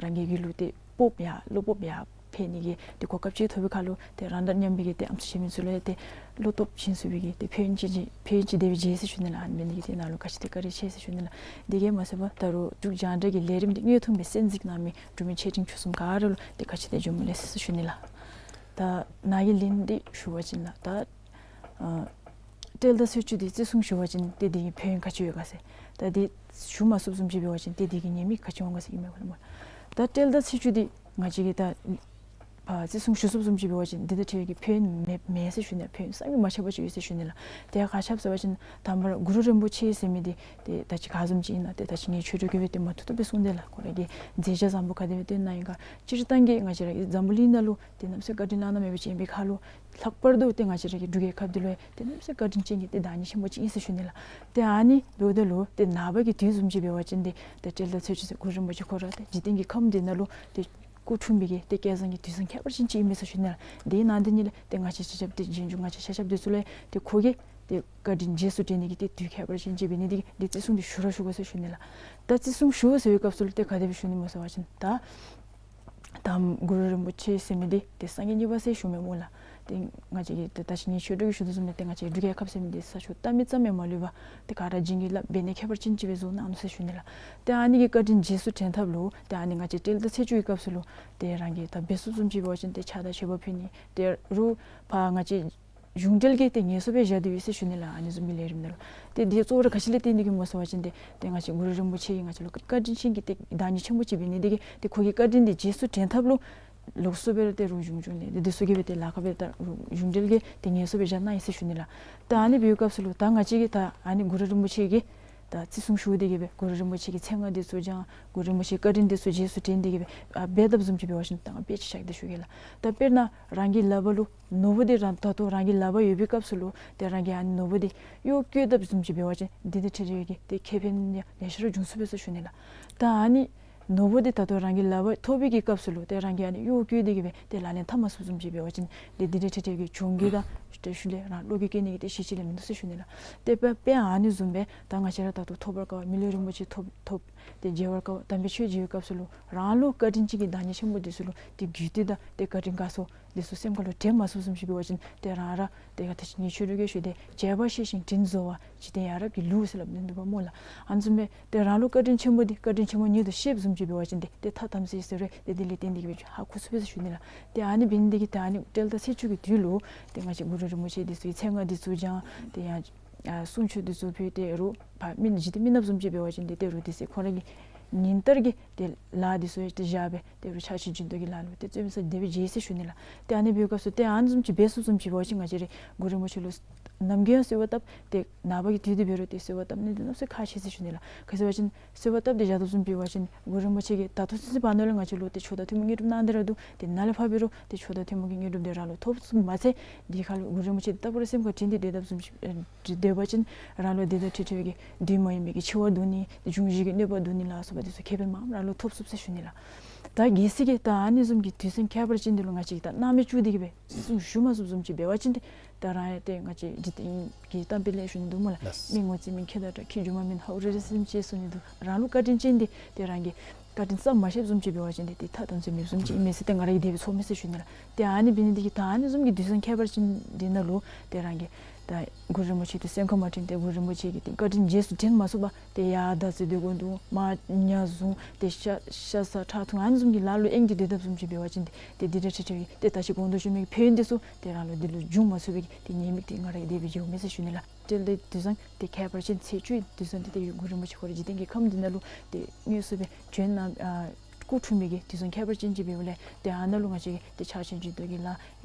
རང་གི་རྒྱུད་ལུ་ཏེ་སྤོབས་ཡར་བློ་སྤོབས་ཡར་འཕེལ་ནི་གི་ཏེ་གོ་སྐབས་ཅིག་ཐོབ་པའི་ཁར་ལུ་ཏེ་རང་དང་མཉམ་པའི་གི་ཏེ་ཨམ་སྲུ་གཞན་མི་ཚུ་ལུ་ཡང་ཏེ་བློ་སྟོབས་བྱིན་ཚུགས་པའི་གི་ཏེ་ཕན་ཡོན་ཅིག་ཕན་ཡོན་ཅིག་དེ་སྦེ་མཇལ་ཟེར་ཞུ་ནི་ལགས། ཨ་ནི་འབད་ནི་འདི་གིས་ཏེ་ནཱ་ལུ་ག་ཅི་ཏེ་བཀའ་དྲིན་ཆེ་ཟེར་ཞུ་ནི་ལགས། དེ་གིས་མ་ཚད་པར་ད་རུང་འབྲུག་རྒྱང་བསྒྲགས་ཀྱི་ལས་རིམ་འདི་དངོས་མཐོང་སྦེ་གསན་གཟིགས་གནང་མི་འབྲུག་མི་ཆེ་འབྲིང་ཆུང་གསུམ་ག་ར་ལུ་ཏེ་ག་ཅི་ཏེ་འབྱོན་པ་ལེགས་སོ་ཟེར་ཞུ་ནི་ལགས། ད་ནཱ་གི་ལན་འདི་ཞུ་བ་ཅིན་ལགས། ད་ཨ་སྤྲེལ་ཟླ་ཚེས་བཅུ་འདི་བརྩི་སྲུང་ཞུ་བ་ཅིན་ཏེ་འདི་གི་ཕན་ཡོན་ག་ཅི་ཡོད་ག་ཟེར། ད་འདི་ཞུ་མ་ཚུགསཔ་བཟུམ་ཅིག་འབད་བ་ཅིན་ཏེ་འདི་གི་ཉེས་དམིགས་ག་ཅི་འོང་ག་ཟེར་ཨིན་མས་གོ་ལགས་སྨོ། ད་སྤྲེལ་ཟླ་ཚེས་བཅུ་འདི་ང་བཅས་ཀྱིས་ད་ཨ་བརྩི་སྲུང་ཞུ་ཚུགསཔ་བཟུམ་ཅིག་འབད་བ་ཅིན་འདི་དང་འཁྲིལ་བའི་གི་ཕན་ཡོན་མེད་མེད་ཟེར་ཞུ་ནི་ལགས། ཕན་ཡོན་བསམ་གྱིས་མ་ཁྱབ་པ་ཅིག་ཡོད་ཟེར་ཞུ་ནི་ལགས། དེ་ཡང་ག་ཅི་སྦེ་ཟེར་བ་ཅིན་དང་པ་ར་གུ་རུ་རིན་པོ་ཆེ་ཟེར་མི་འདི་ཏེ་ད་ཅི་ག་བཟུམ་ཅིག་ཨིན་ན་ཏེ་ད་ཅི་ངེའི་ཆོས་གྲོགས་ཀྱིས་སྦེ་ཏེ་མ་ཐུབ་ཐུབ་སྦེ་གསུངས་ཏེ་ལགས། ཁོ་ར་གི་མཛད་བྱ་བཟང་པོ་ག་དེ་སྦེ་སྟོན་གནང་ཡི་ག། སྤྱིར་བཏང་གི་ང་བཅས་ར་གི་འཛམ་བུ་གླིང་ནང་ལུ་ཏེ་གནམ་མེད་ས་མེད་བཀའ་དྲིན་བླ་ན་མེད་པ་ཅིག་ཨིན་པའི་ཁར་ལུ་ལྷག་པར་དུ་ཏེ་ང་བཅས་ར་གི་འབྲུག་རྒྱལ་ཁབ་འདི་ལུ་ཏེ་གནམ་མེད་ས་མེད་བཀའ་དྲིན་ཅན་གྱི་ཏེ་བདག་ཉིད་ཆེན་པོ་ཅིག་ཨིན་ཟེར་ཞུ་ནི་ལགས། ཏེ་ཨ་ནི་འབདཝ་ད་ལུ་ཏེ་ནངས་པ་གི་དུས་བཟུམ་ཅིག་འབད་བ་ཅིན་ཏེ་ཏེ་སྤྲེལ་ཟླ་ཚེས་བཅུ་ཟེར་གུ་རུ་རིན་པོ་ཆེ་ཁོ་ར་ཏེ་འཇིག་རྟེན་གྱི་ཁམས་འདི་ནང་ལུ་ཏེ་སྐུ་འཁྲུངས་པའི་གི་ཏེ་བསྐལ་བཟང་གི་དུས་བཟང་ཁྱད་པར་ཅན་ཅིག་ཨིན་མས་ཟེར་ཞུ་ནི་ལགས། དེ་ནང་དེ་ཉིད་ལས་ཏེ་ང་བཅས་ཆ་ཁྱབ་ཏེ་རྗེས་འཇུག་ང་བཅས་ཆ་ཁྱབ་འདི་ཚུ་ལུ་ཏེ་ཁོ་གིས་ཏེ་བཀའ་དྲིན་རྗེས་སུ་དྲན་ནི་གི་ཏེ་དུས་ཁྱད་པར་ཅན་ཅིག་འབད་ནི་འདི་གིས་ཏེ་བརྩི་སྲུང་འདི་ཞུ་ར་ཞུ་དགོ་ཟེར་ཞུ་ནི་ལགས། ད་བརྩི་སྲུང་ཞུ་ཟེར་བའི་སྐབས་སུ་ལུ་ཏེ་ག་དེ་སྦེ་ཞུ་ནི་སྨོ་ཟེར་བ་ཅིན་ད་དང་པ་གུ་རུ་རིན་པོ་ཆེ་ཟེར་མི་འདི་ཏེ་སངས་རྒྱས་གཉིས་པ་ཟེར་ཞུ་མི་སྨོ་ལགས། ཏེ་ང་བཅས་ཀྱིས་ཏེ་ད་ཅི་ངེའི་ཆོས་གྲོགས་ཀྱིས་ཞུ་དོ་བཟུམ་སྦེ་ཏེ་ང་བཅས་འབྲུག་རྒྱལ་ཁབ་ཟེར་མི་འདི་ས་ཕྱོགས་བལྟ་མི་ཙམ་ཡང་མ་ལུས་པར་ཏེ་ག་ར་བྱིན་གྱིས་བརླབས་འབད་ནི་ཁྱད་པར་ཅན་ཅིག་སྦེ་བཟོ་གནང་ནུག་ཟེར་ཞུ་ནི་ལགས། ཏེ་ཨ་ནི་གི་བཀའ་དྲིན་རྗེས་སུ་དྲན་ཐབས་ལུ་ཏེ་ཨ་ནི་ང་བཅས་སྤྲེལ་ཟླ་ཚེས་བཅུ་གི་སྐབས་སུ་ལུ་ཏེ་རང་གིས་ད་འབད་ཚུགསཔ་བཟུམ་ཅིག་འབད་བ་ཅིན་ཏེ་ཕྱག་དང་མཆོད་པ་ཕུལ་ནི་ཏེ་རུང་ཕར་ང་བཅས་གཞུང་འབྲེལ་གྱི་ཏེ་ངལ་གསོ་སྦེ་བཞག་སྟེ་ཡོད་ཟེར་ཞུ་ནི་ལགས། ཨ་ནི་བཟུམ་གྱི་ལས་རིམ་ནང་ལུ་ཏེ་འདི་གཙོ་བོ་ར་ག་ཅི་ལས་བརྟེན་ཏེ་གིས་སྨོ་ཟེར་བ་ཅིན་ཏེ་ཏེ་ང་བཅས་གུ་རུ་རིན་པོ་ཆེ་གིས་ང་བཅས་ལུ་བཀའ་དྲིན་ཅན་གྱི་ཏེ་བདག་ཉིད་ཆེན་པོ་ཅིག་འབད་ནི་འདི་གིས་ཏེ་ཁོ་གི་བཀའ་དྲིན་འདི་རྗེས་སུ་དྲན་ཐབས་ལུ་ལོགས་སུ་སྦེ་ར་ཏེ་རུང་གཞུང་གཞུང་ལས་ཏེ་འདི་ཚུ་གིས་སྦེ་ཏེ་ལཱ་ཁག་སྦེ་ད་རུང་གཞུང་འབྲེལ་གྱི་ཏེ་ངལ་གསོ་སྦེ་བཞག་གནང་ཡི་ཟེར་ཞུ་ནི་ལགས། ད་ཨ་ནི་འབད་བའི་སྐབས་སུ་ལུ་ད་ང་བཅས་ཀྱིས་ད་ཨ་ནི་གུ་རུ་རིན་པོ་ཆེ་གི་ད་བརྩི་སྲུང་ཞུ་སྟེ་གིས་སྦེ་གུ་རུ་རིན་པོ་ཆེ་གི་མཚན་སྔགས་འདི་ཚུ་བགྱང་གུ་རུ་རིན་པོ་ཆེའི་བཀའ་དྲིན་འདི་ཚུ་རྗེས་སུ་དྲན་ཏེ་གིས་སྦེ་ཨ་འབད་དཔ་བཟུམ་ཅིག་འབད་བ་ཅིན་ད་ང་དཔེ་ཅིག་བཞག་སྟེ་ཞུ་གེ་ལགས། ད་དཔེར་ན་རང་གི་ལག་པ་ལུ་ནོར་བུ་འདི་རང་ད་ལྟོ་རང་གི་ལག་པར་ཡོད་པའི་སྐབས་སུ་ལུ་ཏེ་རང་གིས་ཨ་ནི་ནོར་བུ་འདི་གཡོག་བཀོལ་དཔ་བཟུམ་ཅིག་འབད་བ་ཅིན་འདི་དང་འཁྲིལ་བའི་གི་ཏེ་ཁེ་ཕན་ཡང་ལེ་ཤ་ར་འབྱུང་ཚུགས་པས་ཟེར་ཞུ་ནི་ལགས། ད་ཨ་ནི་ནོར་བུ་འདི་ད་ལྟོ་རང་གི་ལག་པར་ཐོབ་པའི་གི་སྐབས་སུ་ལུ་ཏེ་རང་གིས་ཨ་ནི་གཡོག་བཀོལ་ཏེ་གིས་སྦེ་ཏེ་ལག་ལེན་འཐབ་མ་ཚུགསཔ་བཟུམ་ཅིག་འབད་བ་ཅིན་ཏེ་འདི་དང་འཁྲིལ་བའི་གི་གྱོང་གུད་དང་ཏེ་ཤུལ་ལས་རང་བློ་འགྱོད་སྐྱེ་ནི་གི་ཏེ་གཞི་ཅིག་ལས་མིན་འདུག་ཟེར་ཞུ་ནི་ལགས། ཏེ་དཔེ་དཔེ་ཨ་ནི་བཟུམ་སྦེ་ད་ང་བཅས་ར་ད་ལྟོ་ཐོབ་པར་དཀའ་བ་མི་ལུས་རིན་པོ་ཆེ་ཐོབ་ཐོབ་ཏེ་མཇལ་བར་དཀའ་བ་དམ་པའི་ཆོས་མཇལ་བའི་སྐབས་སུ་ལུ་རང་ལུ་བཀའ་དྲིན་ཅན་གྱི་བདག་ཉིད་ཆེན་པོ་འདི་ཚུ་ལུ་ཏེ་གུས་བཏུད་དང་ཏེ་བཀའ་དྲིན་དགའ་ཚོར་འདི་ཚུ་སེམས་ཁ་ལུ་དྲན་མ་ཚུགསཔ་བཟུམ་ཅིག་འབད་བ་ཅིན་ཏེ་རང་ར་ཏེ་ད་ཅི་ངེའི་ཆོས་གྲོགས་ཀྱིས་ཞུ་སྟེ་བྱ་བ་ཤེས་ཤིང་དྲིན་གཟོ་བ་འཇིག་རྟེན་ཡ་རབས་ཀྱི་ལུགས་ཟེར་སླབ་ནི་འདུག་པ་སྨོ་ལགས། ཨ་ནི་བཟུམ་སྦེ་ཏེ་རང་ལུ་བཀའ་དྲིན་ཆེན་པོ་འདི་བཀའ་དྲིན་ཆེན་པོ་ཉིད་དུ་ཤེསཔ་བཟུམ་ཅིག་འབད་བ་ཅིན་ཏེ་ཏེ་ཐ་དམ་ཚིག་ཟེར་རུང་ཏེ་འདི་ལས་བརྟེན་ཏེ་གིས་སྦེ་ཧ་གོ་ཚུགས་པས་ཟེར་ཞུ་ནི་ལགས། ཏེ་ཨ་ནི་འབད་ནི་འདི་གིས་ད་ཨ་ནི་སྤྲེལ་ཟླ་ཚེས་བཅུ་གི་དུས་ལུ་ཏེ་ང་བཅས་གུ་རུ་རིན་པོ་ཆེ་འདི་ཚུ་གི་མཚན་སྔགས་འདི་ཚུ་བགྱང་ཏེ་ཡང་ཨ་གསུང་ཆོས་འདི་ཚུ་ཕུལ་ཏེ་རུང་ཕར་མི་འཇིག་རྟེན་མི་ནགཔ་བཟུམ་ཅིག་འབད་བ་ཅིན་ཏེ་ཏེ་རུང་དེ་ཚེ་ཁོ་ར་གི་ ཉིན་ལྟར་གྱི་ཏེ་ལཱ་འདི་ཚུ་ཡང་ཏེ་བཞག་སྦེ་ཏེ་རུང་ཕྱག་ཆེན་སྦྱིན་བདག་གི་ལཱ་ལུ་ཏེ་བརྩོན་འགྲུས་དེ་སྦེ་མཛད་ཟེར་ཞུ་ནི་ལགས། ཏེ་ཨ་ནི་འབད་བའི་སྐབས་སུ་ཏེ་ཨ་ནི་བཟུམ་ཅིག་འབད་ཚུགསཔ་བཟུམ་ཅིག་འབད་བ་ཅིན་ང་བཅས་རའི་གུ་རུ་རིན་པོ་ཆེ་ལུ་ནམ་རྒྱུན་ཡང་གསོལ་བ་བཏབ་སྟེ་ནངས་པ་གི་དུས་འདི་འབད་རུང་ཏེ་གསོལ་བ་བཏབ་ནི་འདི་གནམ་མེད་ས་མེད་ཁག་ཆེ་ཟེར་ཞུ་ནི་ལགས། ག་ཅི་འབད་བ་ཅིན་གསོལ་བ་བཏབ་སྟེ་བཞག་དོ་བཟུམ་ཅིག་འབད་བ་ཅིན་གུ་རུ་རིན་པོ་ཆེ་གིས་ད་ལྟོ་ཚུན་ཚོད་བར་ན་ལུ་ང་བཅས་ལུ་ཏེ་ཆོག་ད་ཐུན་མོང་དངོས་གྲུབ་གནང་སྟེ་ར་འདུག། ཏེ་ནཱ་ལས་ཕར་འབད་རུང་ཏེ་ཆོག་ད་ཐུན་མོང་གི་དངོས་གྲུབ་འདི་རང་ལུ་ཐོབ་ཚུགསཔ་མ་ཚད་འདི་ཁར་ལུ་གུ་རུ་རིན་པོ་ཆེ་ད་ལྟ་བར་སེམས་ཁར་དྲན་ཏེ་སྡོད་དོ་བཟུམ་ཅིག་ཨེ་སྡོད་པ་ཅིན་རང་ལུ་འདི་དང་འཁྲིལ་འཁྲིལ་བའི་གི་བདུད་མ་ཡིན་པའི་གི་འཆི་བ་བརྡུང་ནི་ཏེ་འབྱུང་བཞི་གི་གནོད་པ་བརྡུང་ནི་ལ་སོགས་པ་འདི་ཚུ་ཁེ་ཕན་མངམ་རང་ལུ་ཐོབ་ཚུགས་ཟེར་ཞུ་ནི་ལགས། ད་གལ་སྲིད་ཀྱི་ད་ཨ་ནི་བཟུམ་གྱི་དུས་ཚོད་ཁྱད་པར་ཅན་འདི་ལུ་ང་བཅས་ཀྱིས་ད་སྣང་མེད་བཅུག་སྟེ་གི་སྦེ་བརྩི་སྲུང་ཞུ་མ་ཚུགསཔ་བཟུམ་ཅིག་འབད་བ་ཅིན་ཏེ་ད་རང་ཡང་ཏེ་ང་བཅས་འཇིག་རྟེན་གྱི་གཏམ་དཔེ་ལས་ཞུ་ནི་འདུག་སྨོ་ལགས། ལགས། མི་ངོ་ཚ་མི་ཁྱད་དུ་འཕགས། ཁྱི་རྒྱུ་མ་མིན་ཧ་འུ་རེ་རེ་སེམས་ཅན་ཟེར་ནི་འདུག། རང་ལུ་བཀའ་དྲིན་ཅན་འདི་ཏེ་རང་གིས་བཀའ་དྲིན་བསམ་མ་ཤེསཔ་བཟུམ་ཅིག་འབད་བ་ཅིན་ཏེ་ཏེ་ཐ་དང་ཚོད་མེདཔ་བཟུམ་ཅིག་ཨིན་མས་ཟེར་ཏེ་ང་ར་གིས་དེ་སྦེ་ཚོར་མས་ཟེར་ཞུ་ནི་ལགས། ཏེ་ཨ་ནི་འབད་ནི་འདི་གིས་ད་ཨ་ནི་བཟུམ་གྱི་དུས་ཚོད་ཁྱད་པར་ཅན་འདི་ནང་ལུ་ཏེ་རང་གིས་ད་གུ་རུ་རིན་པོ་ཆེ་འདི་སེམས་ཁར་མ་དྲན་ཏེ་གུ་རུ་རིན་པོ་ཆེ་གི་ཏེ་བཀའ་དྲིན་རྗེས་སུ་དྲན་མ་ཚུགས་པར་ཏེ་ཡར་ད་ཟེར་སྡོད་དགོ་འདུག། མར་ཉ་བཟུང་ཏེ་ཤ་ཤ་ཟ་ཁྲག་འཐུང་ཨ་ནི་བཟུམ་གྱི་ལཱ་ལུ་གཡེང་སྟེ་སྡོད་དོ་བཟུམ་ཅིག་འབད་བ་ཅིན་ཏེ་ཏེ་འདི་དང་འཁྲིལ་འཁྲིལ་བའི་ཏེ་ད་ཅི་གོང་དུ་ཞུ་མི་གི་ཕན་ཡོན་འདི་ཚུ་ཏེ་རང་ལུ་འདི་ལུ་འབྱུང་མ་ཚུགས་པའི་གི་ཏེ་ཉེས་དམིགས་འདི་ང་ར་གིས་དེ་སྦེ་བརྗོད་མས་ཟེར་ཞུ་ནི་ལགས། ཏེ་ལས་དུས་བཟང་ཏེ་ཁྱད་པར་ཅན་ཚེས་བཅུའི་དུས་བཟང་འདི་ཏེ་གུ་རུ་རིན་པོ་ཆེ་ཁོ་ར་འཇིག་རྟེན་གྱི་ཁམས་འདི་ནང་ལུ་ཏེ་དངོས་སུ་སྦེ་བྱོན་གནང་ཨ་སྐུ་འཁྲུངས་མི་གི་དུས་བཟང་ཁྱད་པར་ཅན་ཅིག་འབདཝ་ལས་ཏེ་ཨ་ནཱ་ལུ་ང་བཅས་ཀྱིས་ཏེ་ཕྱག་ཆེན་སྦྱིན་བདག་གི་ལཱ་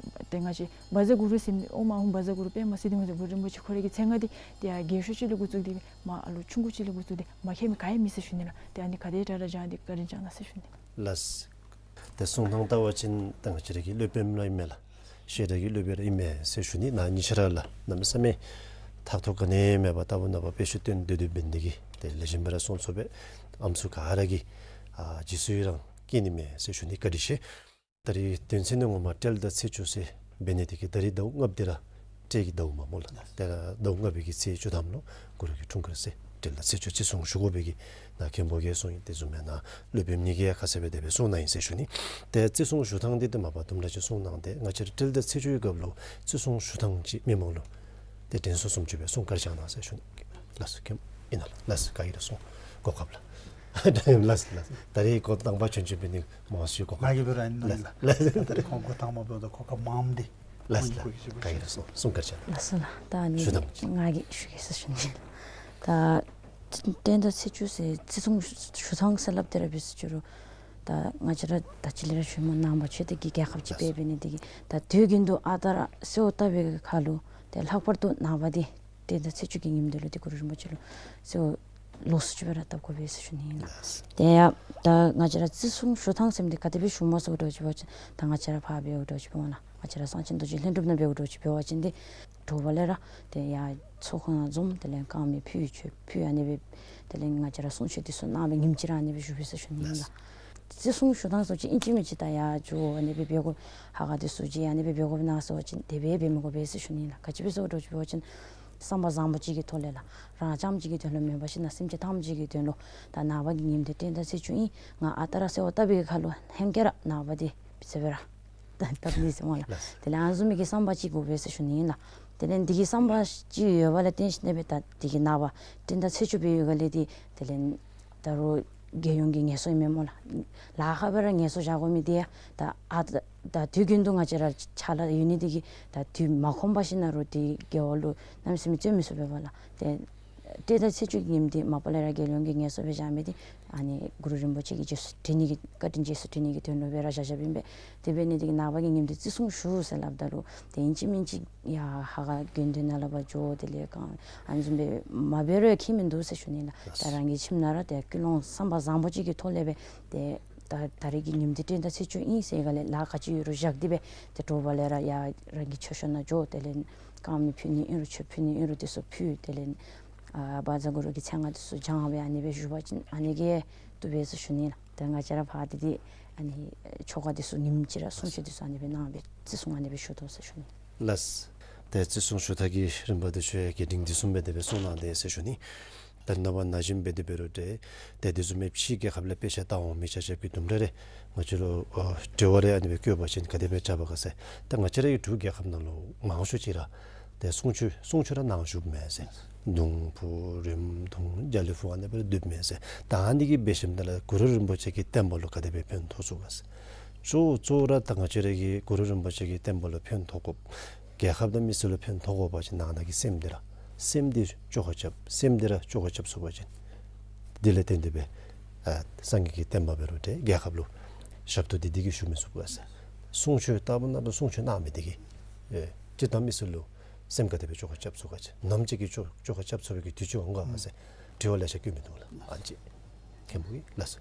ཏེ་ང་བཅས་བཛྲ་གུ་རུ་ཟེར་མི་ཨོཾ་ཨཱཿཧཱུྃ་བཛྲ་གུ་རུ་པདྨ་སིདྡྷི་ཧཱུྃ་ཟེར་གུ་རུ་རིན་པོ་ཆེ་ཁོ་ར་གི་མཚན་སྔགས་འདི་ཏེ་ཡར་རྒས་ཤོས་ཅིག་ལས་འགོ་བཙུགས་ཏེ་མར་ཨ་ལོ་ཆུང་ཀུ་ཅིག་ལས་འགོ་བཙུགས་ཏེ་མ་མཁས་མི་ག་ཡང་མེད་ཟེར་ཞུ་ནི་ལགས། ཏེ་ཨ་ནི་ག་དེ་དྲག་དྲག་སྦྱང་སྟེ་བཀའ་དྲིན་བསྐྱང་གནང་ཟེར་ཞུ་ནི། ལགས། ཏེ་གསུང་ཐངས་བལྟ་བ་ཅིན་ད་ང་བཅས་ར་གི་སློབ་དཔོན་ར་ཨིན་མས་ལགས། བཤད་གྲྭ་གི་སློབ་དཔོན་ར་ཨིན་མས་ཟེར་ཞུ་ནི། ནཱ་ཉི་ཤར་ལགས་གནམ་མེད་ས་མེད་ཐག་ཐོག་ག་ནི་མེད་པར་རྟག་བུ་ནངས་པ་དཔེ་ཆ་སྟོན་སྡོད་སྡོདཔ་འབད་ནི་དེ་གིས་ཏེ་ལེགས་ཤོམ་སྦེ་ར་གསུང་ཚུགས་པས། ཨམ་སྲུ་ག་ར་གིས་ཨ་རྗེས་སུ་ཡི་རང་བསྐྱེད་ནི་མས་ཟེར་ཞུ་ནི། བཀའ་དྲིན་ཆེ། ད་རིས་དོན་ཚན་ནི་ངོ་མ་སྤྲེལ་ཟླ་ཚེས་བཅུ་ཟེར་འབད་ནི་དེ་གིས་ད་རིས་ཟླཝ་ལྔ་པ་འདི་ར་སྤྲེལ་གྱི་ཟླཝ་མས་སྨོ་ལགས། ཏེ་ཟླཝ་ལྔ་པའི་གི་ཚེས་བཅུ་ཐམ་ལུ་གུ་རུ་གི་འཁྲུངས་སྐར་ཟེར་སྤྲེལ་ཟླ་ཚེས་བཅུ་བརྩི་སྲུང་ཞུ་དགོ་པའི་གི་ནཱ་མཁན་པོ་གིས་གསུངས་ཡི། དེ་བཟུམ་སྦེ་ནཱ་སློབ་དཔོན་གཉིས་ཀྱིས་ཡང་ཁ་གསལ་སྦེ་དེ་སྦེ་གསུངས་གནང་ཡི་ཟེར་ཞུ་ནི། ཏེ་བརྩི་སྲུང་ཞུ་ཐངས་འདི་ཏེ་མ་པ་དུམ་གྲ་ཅིག་གསུངས་གནང་སྟེ་ང་བཅས་ར་སྤྲེལ་ཟླ་ཚེས་བཅུ་གི་སྐབས་ལུ་བརྩི་སྲུང་ཞུ་ཐངས་ཅིག་མི་མང་ལུ་ཏེ་དྲན་གསོ་བཟུམ་ཅིག་སྦེ་གསུང་བཀའ་དྲིན་བསྐྱང་གནང་ཟེར་ཞུ་ནི། ལགས་སོ། མཁན་ཨིན་ན་ལགས། ལགས་སོ། བཀའ་ཡིག་ར་སོང་གོ་སྐབས་ལགས། ལགས་སོ་ལགས་སོ། ད་རིས་འགོ་དང་པ་བྱོན་བྱོནམ་འབད་ནི་མང་ཤོས་གོ་སྐབས་ང་གིས་འབད་རུང་ཨ་ནི་ལགས་ལགས། ད་རིས་ཁོང་འགོ་དང་པ་འབདཝ་ད་གོ་སྐབས་མངམ་འདི་ལགས་སོ་ལགས། བཀའ་ཡིག་ར་སོང་གསུང་བཀའ་དྲིན་བསྐྱང་། ལགས་སོ་ལགས། ད་ཨ་ནི་ཞུ་ཐངས་ཅིག་ང་གིས་ཞུ་གེ་ཟེར་ཞུ་ནི། ད་སྤྲེལ་ཟླ་ཚེས་བཅུ་ཟེར་བརྩི་སྲུང་ཞུ་ཐངས་ཟེར་སླབ་སྟེ་ར་འབད་ཟེར་ཞུ་རུང་ད་ང་བཅས་ར་ད་ཅི་ལས་ར་ཞུ་མི་ནང་པ་ཆོས་ལྡན་གྱི་རྒྱལ་ཁབ་ཅིག་ལགས་སོ། འབད་འབད་ནི་དེ་གིས་ད་དུས་རྒྱུན་དུ་ཨ་རྟག་ར་གསོལཝ་བཏབ་པའི་ཁར་ལུ་ཏེ་ལྷག་པར་དུ་ནངས་པ་འདི་སྤྲེལ་ཟླ་ཚེས་བཅུ་གི་ཉིནམ་འདི་ལུ་ཏེ་གུ་རུ་རིན་པོ་ཆེ་ལུ་གསོལཝ་ལོགས་སུ་ཅིག་སྦེ་ར་བཏབ་དགོ་པས་ཟེར་ཞུ་ནི་ཨིན་ལགས། ཏེ་ཡ་ད་ང་བཅས་ར་བརྩི་སྲུང་ཞུ་ཐངས་ཟེར་མི་འདི་ག་དེ་སྦེ་ཞུཝ་སྨོ་ཟེར་འགྲོ་ཅི་འབད་བ་ཅིན་ད་ང་བཅས་ར་ཕར་འབདཝ་འགྲོ་ཅི་འབདཝ་ན་ང་བཅས་ར་གསང་ཆེན་རྡོ་རྗེ་ལྷུན་གྲུབ་ནང་འབདཝ་འགྲོ་ཅི་འབད་བ་ཅིན་ཏེ་དྲོ་པ་ལས་ར་ཏེ་ཡ་ཚོགས་ཁང་ནང་འཛོམས། དེ་ལས་དཀར་མེ་ཕུལ་མཆོད་ཕུལ་ཨ་ནི་སྦེ་དེ་ལས་ང་བཅས་ར་གསུང་ཆོག་འདི་ཚུ་གནང་སྦེ་ཉིནམ་གཅིག་ར་ཨ་ནི་སྦེ་བཞུགས་པས་ཟེར་ཞུ་ནི་ཨིན་ལགས། བརྩི་སྲུང་ཞུ་ཐངས་ཟེར་བ་ཅིན་ཨིན་ཅི་མིན་ཅི་ད་ཡར་འགྱོ་ཨ་ནི་སྦེ་འབད་དགོ། ཧ་ག་འདི་ཚུ་ཅིག་ཨ་ནི་སྦེ་འབད་དགོ་པས་ན་ཟེར་བ་ཅིན་དེ་སྦེ་འབད་མི་དགོ་པས་ཟེར་ཞུ་ནི་ཨིན་ལགས། ག་ཅི་སྦེ་ཟེར་འགྲོ་ཅི་འབད་བ་ཅིན་བསམ་པ་བཟང་པོ་ཅིག་གི་ཐོག་ལས་ལགས། རང་རྐྱངམ་ཅིག་གི་དོན་ལུ་མེན་པར་ཞིན་ན་སེམས་ཅན་ཐམས་ཅད་ཀྱི་དོན་ལུ་ད་ནངས་པ་གི་ཉིནམ་འདི་སྤྲེལ་ཟླ་ཚེས་བཅུ་ཨིན། ང་ཨ་རྟག་ར་གསོལཝ་བཏབ་པའི་ཁར་ལུ་ཧེང་སྐལ་ར་ནངས་པ་འདི་ཟེར་སྦེ་ར་ད་བཏབ་ནི་ཟེར་སྨོ་ལགས། ལགས། དེ་ལས་ཨ་ནི་བཟུམ་མའི་གི་བསམ་པ་ཅིག་དགོ་པས་ཟེར་ཞུ་ནི་ཨིན་ལགས། དེ་ལས་འདི་གི་བསམ་པ་ཅིག་ཡོད་པ་ལས་བརྟེན་ཞིན་ན་སྦེ་ད་འདི་གི་ནངས་པ་སྤྲེལ་ཟླ་ཚེས་བཅུ་སྦེ་ཡོད་ག་ལས་འདི་དེ་ལས་ད་རུང་རྒྱལ་ཡོངས་ཀྱི་ངལ་གསོ་ཨིན་མས་སྨོ་ལགས། ལཱ་ཁག་སྦེ་ར་ངལ་གསོ་བཞག་དགོ་མི་འདི་ཡང་ད་ཨ་ད་དུས་རྒྱུན་དུ་ང་བཅས་ར་ཕྱག་ལཱ་ཡོད་ནི་འདི་གིས་ད་དུས་མ་ཁོམ་པར་ཞིན་ན་རུང་འདི་དགེ་བ་ལུ་གནམ་མེད་ས་མེད་བརྩོན་མི་ཚུགས་པས་སྨོ་ལགས། ཏེ་སྤྲེལ་ཟླ་ཚེས་བཅུ་གི་ཉིནམ་འདི་མ་པ་ལས་ར་རྒྱལ་ཡོངས་ཀྱི་ངལ་གསོ་སྦེ་བཞག་མི་འདི་ཨ་ནི་གུ་རུ་རིན་པོ་ཆེ་གི་རྗེས་སུ་དྲན་ནི་གི་བཀའ་དྲིན་རྗེས་སུ་དྲན་ནི་གི་དོན་ལུ་སྦེ་ར་བཞག་བཞགཔ་ཨིན་པས། དེ་འབད་ནི་འདི་གིས་ནངས་པ་གི་ཉིནམ་འདི་བརྩི་སྲུང་ཞུ་ཟེར་སླབ་ད་ལུ་ཏེ་ཨིན་ཅི་མིན་ཅི་ཡར་ཧ་ག་དགེ་འདུན་ནང་ལས་ཕར་འགྱོ། དེ་ལས་གང་ཨ་ནི་བཟུམ་སྦེ་མ་འབད་རུང་ཁྱད་མིན་འདུག་ཟེར་ཞུ་ནི་ལགས། ད་རང་གི་ཁྱིམ་ནང་ར་ཏེ་ཀུན་སློང་བསམ་པ་བཟང་པོ་ཅིག་གི་ཐོག་ལས་སྦེ་ཏེ་ད་ད་རིས་ཀྱི་ཉིནམ་འདི་སྤྲེལ་ཟླ་ཚེས་བཅུ་ཨིན་ཟེར་ག་ལས་ལཱ་ག་ཅི་ཡོད་རུང་བཞག་སྟེ་སྦེ་ཏེ་དྲོ་པ་ལས་ར་ཡར་རང་གི་མཆོད་བཤམ་ནང་འགྱོ། དེ་ལས་དཀར་མེ་ཕུལ་ནི་ཨིན་རུང་མཆོད་ཕུལ་ནི་ཨིན་རུང་འདི་ཚུ་ཕུལ། དེ་ལས་ཨ་བཛྲ་གུ་རུ་གི་མཚན་སྔགས་འདི་ཚུ་བགྱང་སྦེ་ཨ་ནི་སྦེ་བཞུགས་པ་ཅིན་ཨ་ནི་གིས་བཏུབ་པས་ཟེར་ཞུ་ནི་ལགས། ཏེ་ང་བཅས་ར་ཕར་འདི་འདི་ཨ་ནི་ཆོ་ག་འདི་ཚུ་ཉིནམ་གཅིག་ར་གསུང་ཆོག་འདི་ཚུ་ཨ་ནི་སྦེ་གནང་སྦེ་བརྩི་སྲུང་ཨ་ནི་སྦེ་ཞུ་དོ་ཟེར་ཞུ་ནི། ལགས། ཏེ་བརྩི་སྲུང་ཞུ་ཐངས་ཀྱི་རིམ་པ་འདི་ཚུ་ཡང་རྒྱས་འབྲིང་བསྡུས་གསུམ་སྦེ་དེ་སྦེ་གསུངས་གནང་དེས་ཟེར་ཞུ་ནི། ད་ནངས་པ་ན་གཞོན་འབད་དེ་འབད་རུང་ཏེ་ཏེ་དེ་བཟུམ་མའི་ཕྱིའི་རྒྱལ་ཁབ་ལས་དཔེ་ཆ་ལྟ་འོང་མི་ཆ་ཁྱབ་ཀྱིས་དུམ་གྲ་རེ་ང་བཅས་ལུ་ཨ་དྲི་བ་རེ་ཨ་ནི་སྦེ་བཀོད་པ་ཅིན་ག་དེ་སྦེ་རྐྱབ་པ་ག་ཟེར། ད་ང་བཅས་རའི་འབྲུག་རྒྱལ་ཁབ་ནང་ལུ་མང་ཤོས་ཅིག་ར་ཏེ་གསུང་ཆོག་གསུང་ཆོག་ར་ནཱ་བཞུགསཔ་མས་ཟེར། གདུང་ཕུ་རིམ་གདུང་རྒྱ་གླིང་ཕུ་ཨ་ནི་སྦེ་ར་སྡོདཔ་མས་ཟེར། ད་ཨ་ནི་གི་འབད་ཞིནམ་ད་ལུ་གུ་རུ་རིན་པོ་ཆེ་གི་བསྟན་པ་ལུ་ག་དེ་སྦེ་ཕན་ཐོགས་ཚུགས་ག་ཟེར། གཙོ་གཙོ་ར་ད་ང་བཅས་ར་གིས་གུ་རུ་རིན་པོ་ཆེ་གི་བསྟན་པ་ལུ་ཕན་ཐོགས་དགོཔ་རྒྱལ་ཁབ་དང་མི་སེར་ལུ་ཕན་ཐོགས་དགོ་པ་ཅིན་ནང་ན་གི་སེམས་འདི་ར་སེམས་འདི་བཅོ་ཁ་རྐྱབ། སེམས་འདི་ར་བཅོ་ཁ་རྐྱབ་ཚུགས་པ་ཅིན་དེ་ལས་བརྟེན་ཏེ་སྦེ་ ཨ་སངས་རྒྱས་ཀྱི་བསྟན་པ་འབད་རུང་ཏེ་རྒྱལ་ཁབ་ལུ་ཞབས་ཏོག་འདི་འདི་གིས་ཞུ་མི་ཚུགས་པས་ཟེར། གསུང་ཆོས་ལྟ་བུ་ནང་ལུ་གསུང་ཆོས་གནང་མི་འདི་གིས་ཨེ་སྤྱིར་བཏང་མི་སེར་ལུ་སེམས་ག་དེ་སྦེ་བཅོས་ཁ་རྐྱབ་ཚུགས་ག་ཅི། ནམ་ཅིག་གི་བཅོས་བཅོས་ཁ་རྐྱབ་ཚུགས་པའི་གི་དུས་ཚོད་འོང་ག་ཟེར་དྲི་བ་ལེ་ཤ་བཀོད་མི་འདུག་ལགས། ཨ་ནི་ཅིག་མཁན་པོ་གིས་ལགས་སོ།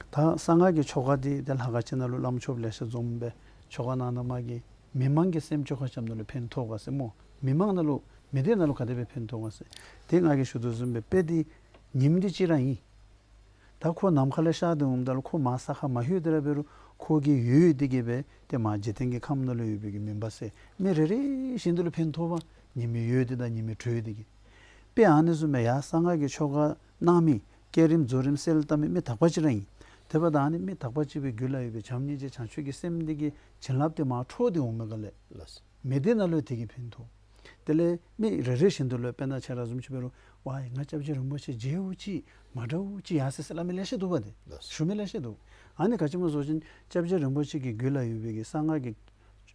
ད་གསང་སྔགས་ཀྱི་ཆོ་ག་འདི་ཏེ་ལྷ་ཁང་ཅིག་ནང་ལུ་བླམ་ཆོསཔ་ལེ་ཤ་འཛོམས་སྦེ་ཆོ་ག་གནང་ནི་མ་གིས་མི་མང་གི་སེམས་བཅོས་ཁ་རྐྱབ་ནི་ལུ་ཕན་ཐོགས་ག་ཟེར་སྨོ། མི་མང་ནང་ལུ་མི་སྡེ་ནང་ལུ་ག་དེ་སྦེ་ཕན་ཐོགས་ག་ཟེར། ཏེ་ང་གིས་ཞུ་དོ་བཟུམ་སྦེ་དཔེ་འདི་ཉིནམ་འདི་གཅིག་ར་ཨིན། ད་ཁོ་ནམ་མཁའ་ལས་ཤར་ཏེ་འོངམ་ད་ལུ་ཁོ་མར་ས་ཁར་མ་ལྷོད་དེ་ར་འབད་རུང་ཁོ་གི་འོད་འདི་གིས་སྦེ་ཏེ་མར་འཇིག་རྟེན་གྱི་ཁམས་ནང་ལུ་ཡོད་པའི་གི་མུན་པ་སེལ། མི་རེ་རེ་བཞིན་དུ་ལུ་ཕན་ཐོགས་པས། ཉི་མའི་འོད་འདི་དང་ཉི་མའི་དྲོད་འདི་གིས། དཔེ་ཨ་ནི་བཟུམ་སྦེ་ཡར་གསང་སྔགས་ཀྱི་ཆོ་ག་གནང་མི་བསྐྱེད་རིམ་རྫོགས་རིམ་གསལ་བཏབ་མི་མི་དག་པ་ཅིག་ར་ཨིན། དེ་འབདཝ་ད་ཨ་ནི་མི་དག་པ་ཅིག་གི་རྒྱུད་ལ་ཡོད་པའི་བྱམས་སྙིང་རྗེ་བྱང་ཆུབ་ཀྱི་སེམས་འདི་གི་བྱིན་རླབས་འདི་མར་འཕྲོ་སྟེ་འོང་མི་ག་ལས། ལགས། མི་སྡེ་ནང་ལུ་དེ་གིས་ཕན་ཐོགས། དེ་ལས་མི་རེ་རེ་བཞིན་དུ་ལུ་དཔེར་ན་ཁྱེད་ར་བཟུམ་ཅིག་འབད་རུང་ཝའི་ང་སྐྱབས་རྗེ་རིན་པོ་ཆེ་མཇལཝ་ཅིག་མ་འདྲཝ་ཅིག་ཡར་སོ་ཡི་ཟེར་སླབ་མི་ལེ་ཤ་འདུག་པ་ཏེ། ལགས། ཞུ་མི་ལེ་ཤ་འདུག། ཨ་ནི་ག་ཅི་སྨོ་ཟེར་བ་ཅིན་སྐྱབས་རྗེ་རིན་པོ་ཆེ་གི་རྒྱུད་ལ་ཡོད་པའི་གི་གསང་སྔགས་ཀྱི་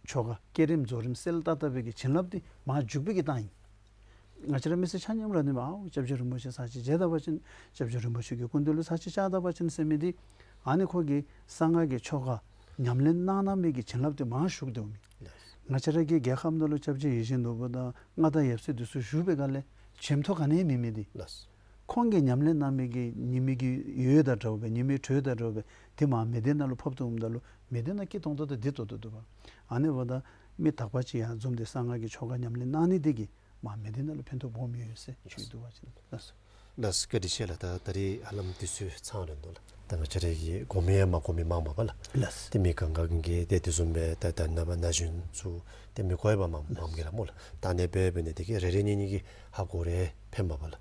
ཆོ་ག་བསྐྱེད་རིམ་རྫོགས་རིམ་གསལ་བཏབ་བཏབ་པའི་གི་བྱིན་རླབས་འདི་མར་འཇུག་པའི་གི་རྟགས་ཨིན། ང་བཅས་ར་མི་སེར་ཆ་མཉམ་ར་ནི་ཨའོ་སྐྱབས་རྗེ་རིན་པོ་ཆེ་ཚར་གཅིག་མཇལ་ད་པ་ཅིན་སྐྱབས་རྗེ་རིན་པོ་ཆེ་གི་སྐུ་མདུན་ལུ་ཚར་གཅིག་བཅར་ད་པ་ཅིན་ཟེར་མི་འདི་ཨ་ནི་ཁོ་གིས་གསང་སྔགས་ཀྱི་ཆོ་ག་ཉམས་ལེན་གནང་གནང་མི་གི་བྱིན་རླབས་འདི་མར་ཞུགས་ཏེ་འོང་མི། ལགས། ང་བཅས་ར་གི་རྒྱལ་ཁབ་ནང་ལུ་སྐྱབས་རྗེ་ཡིད་བཞིན་ནོར་བུ་དང་མངའ་བདག་ཡབ་སྲས་འདི་ཚུ་བཞུགས་པའི་སྒང་ལས་ཇེ་མཐོ་ག་ནི་ཡང་མེད་མི་འདི། ལགས། ཁོང་གིས་ཉམས་ལེན་གནང་མི་གི་ཉི་མའི་གི་འོད་དང་འདྲཝ་སྦེ་ཉི་མའི་དྲོད་དང་འདྲཝ་སྦེ་དེ་མར་མི་སྡེ་ནང་ལུ་ཕབ་སྟེ་འོངམ་ད་ལུ་མི་སྡེ་ནང་སྐྱིད་ཏོང་ཏོ་དང་བདེ་ཏོག་ཏོ་འདུག་པ། ཨ་ནི་འབདཝ་ད་མི་དག་པ་ཅིག་ཡར་འཛོམས་ཏེ་གསང་སྔགས་ཀྱི་ཆོ་ག་ཉམས་ལེན་གནང་ནི་འདི་གིས་མར་མི་སྡེ་ནང་ལུ་ཕན་ཐོགས་སྦོམ་ཡོད་ཟེར་ཞུ་འདོད་པ་ཅིན། ལགས། ལགས་བཀའ་དྲིན་ཆེ་ལགས། ད་ད་རེས་ཧ་ལམ་དུས་ཚོད་ཚང་སྟེ་འདུག་ལགས། ད་ང་བཅས་ར་གིས་གོ་མི་ཡང་མ་གོ་མི་མང་མས་པ་ལགས། ལགས། ཏེ་མི་གང་ག་གིས་ཏེ་དེ་བཟུམ་སྦེ་ད་ད་ནངས་པ་ན་གཞོན་ཚུ་ཏེ་མི་གོ་བ་མང་མང་གི་ར་སྨོ་ལགས། ད་ཨ་ནི་སྦེ་འབད་ནི་འདི་གིས་རེ་རེ་གཉིས་གཉིས་ཀྱིས་ཧ་གོ་རུང་ཕན་མས་པ་ལགས།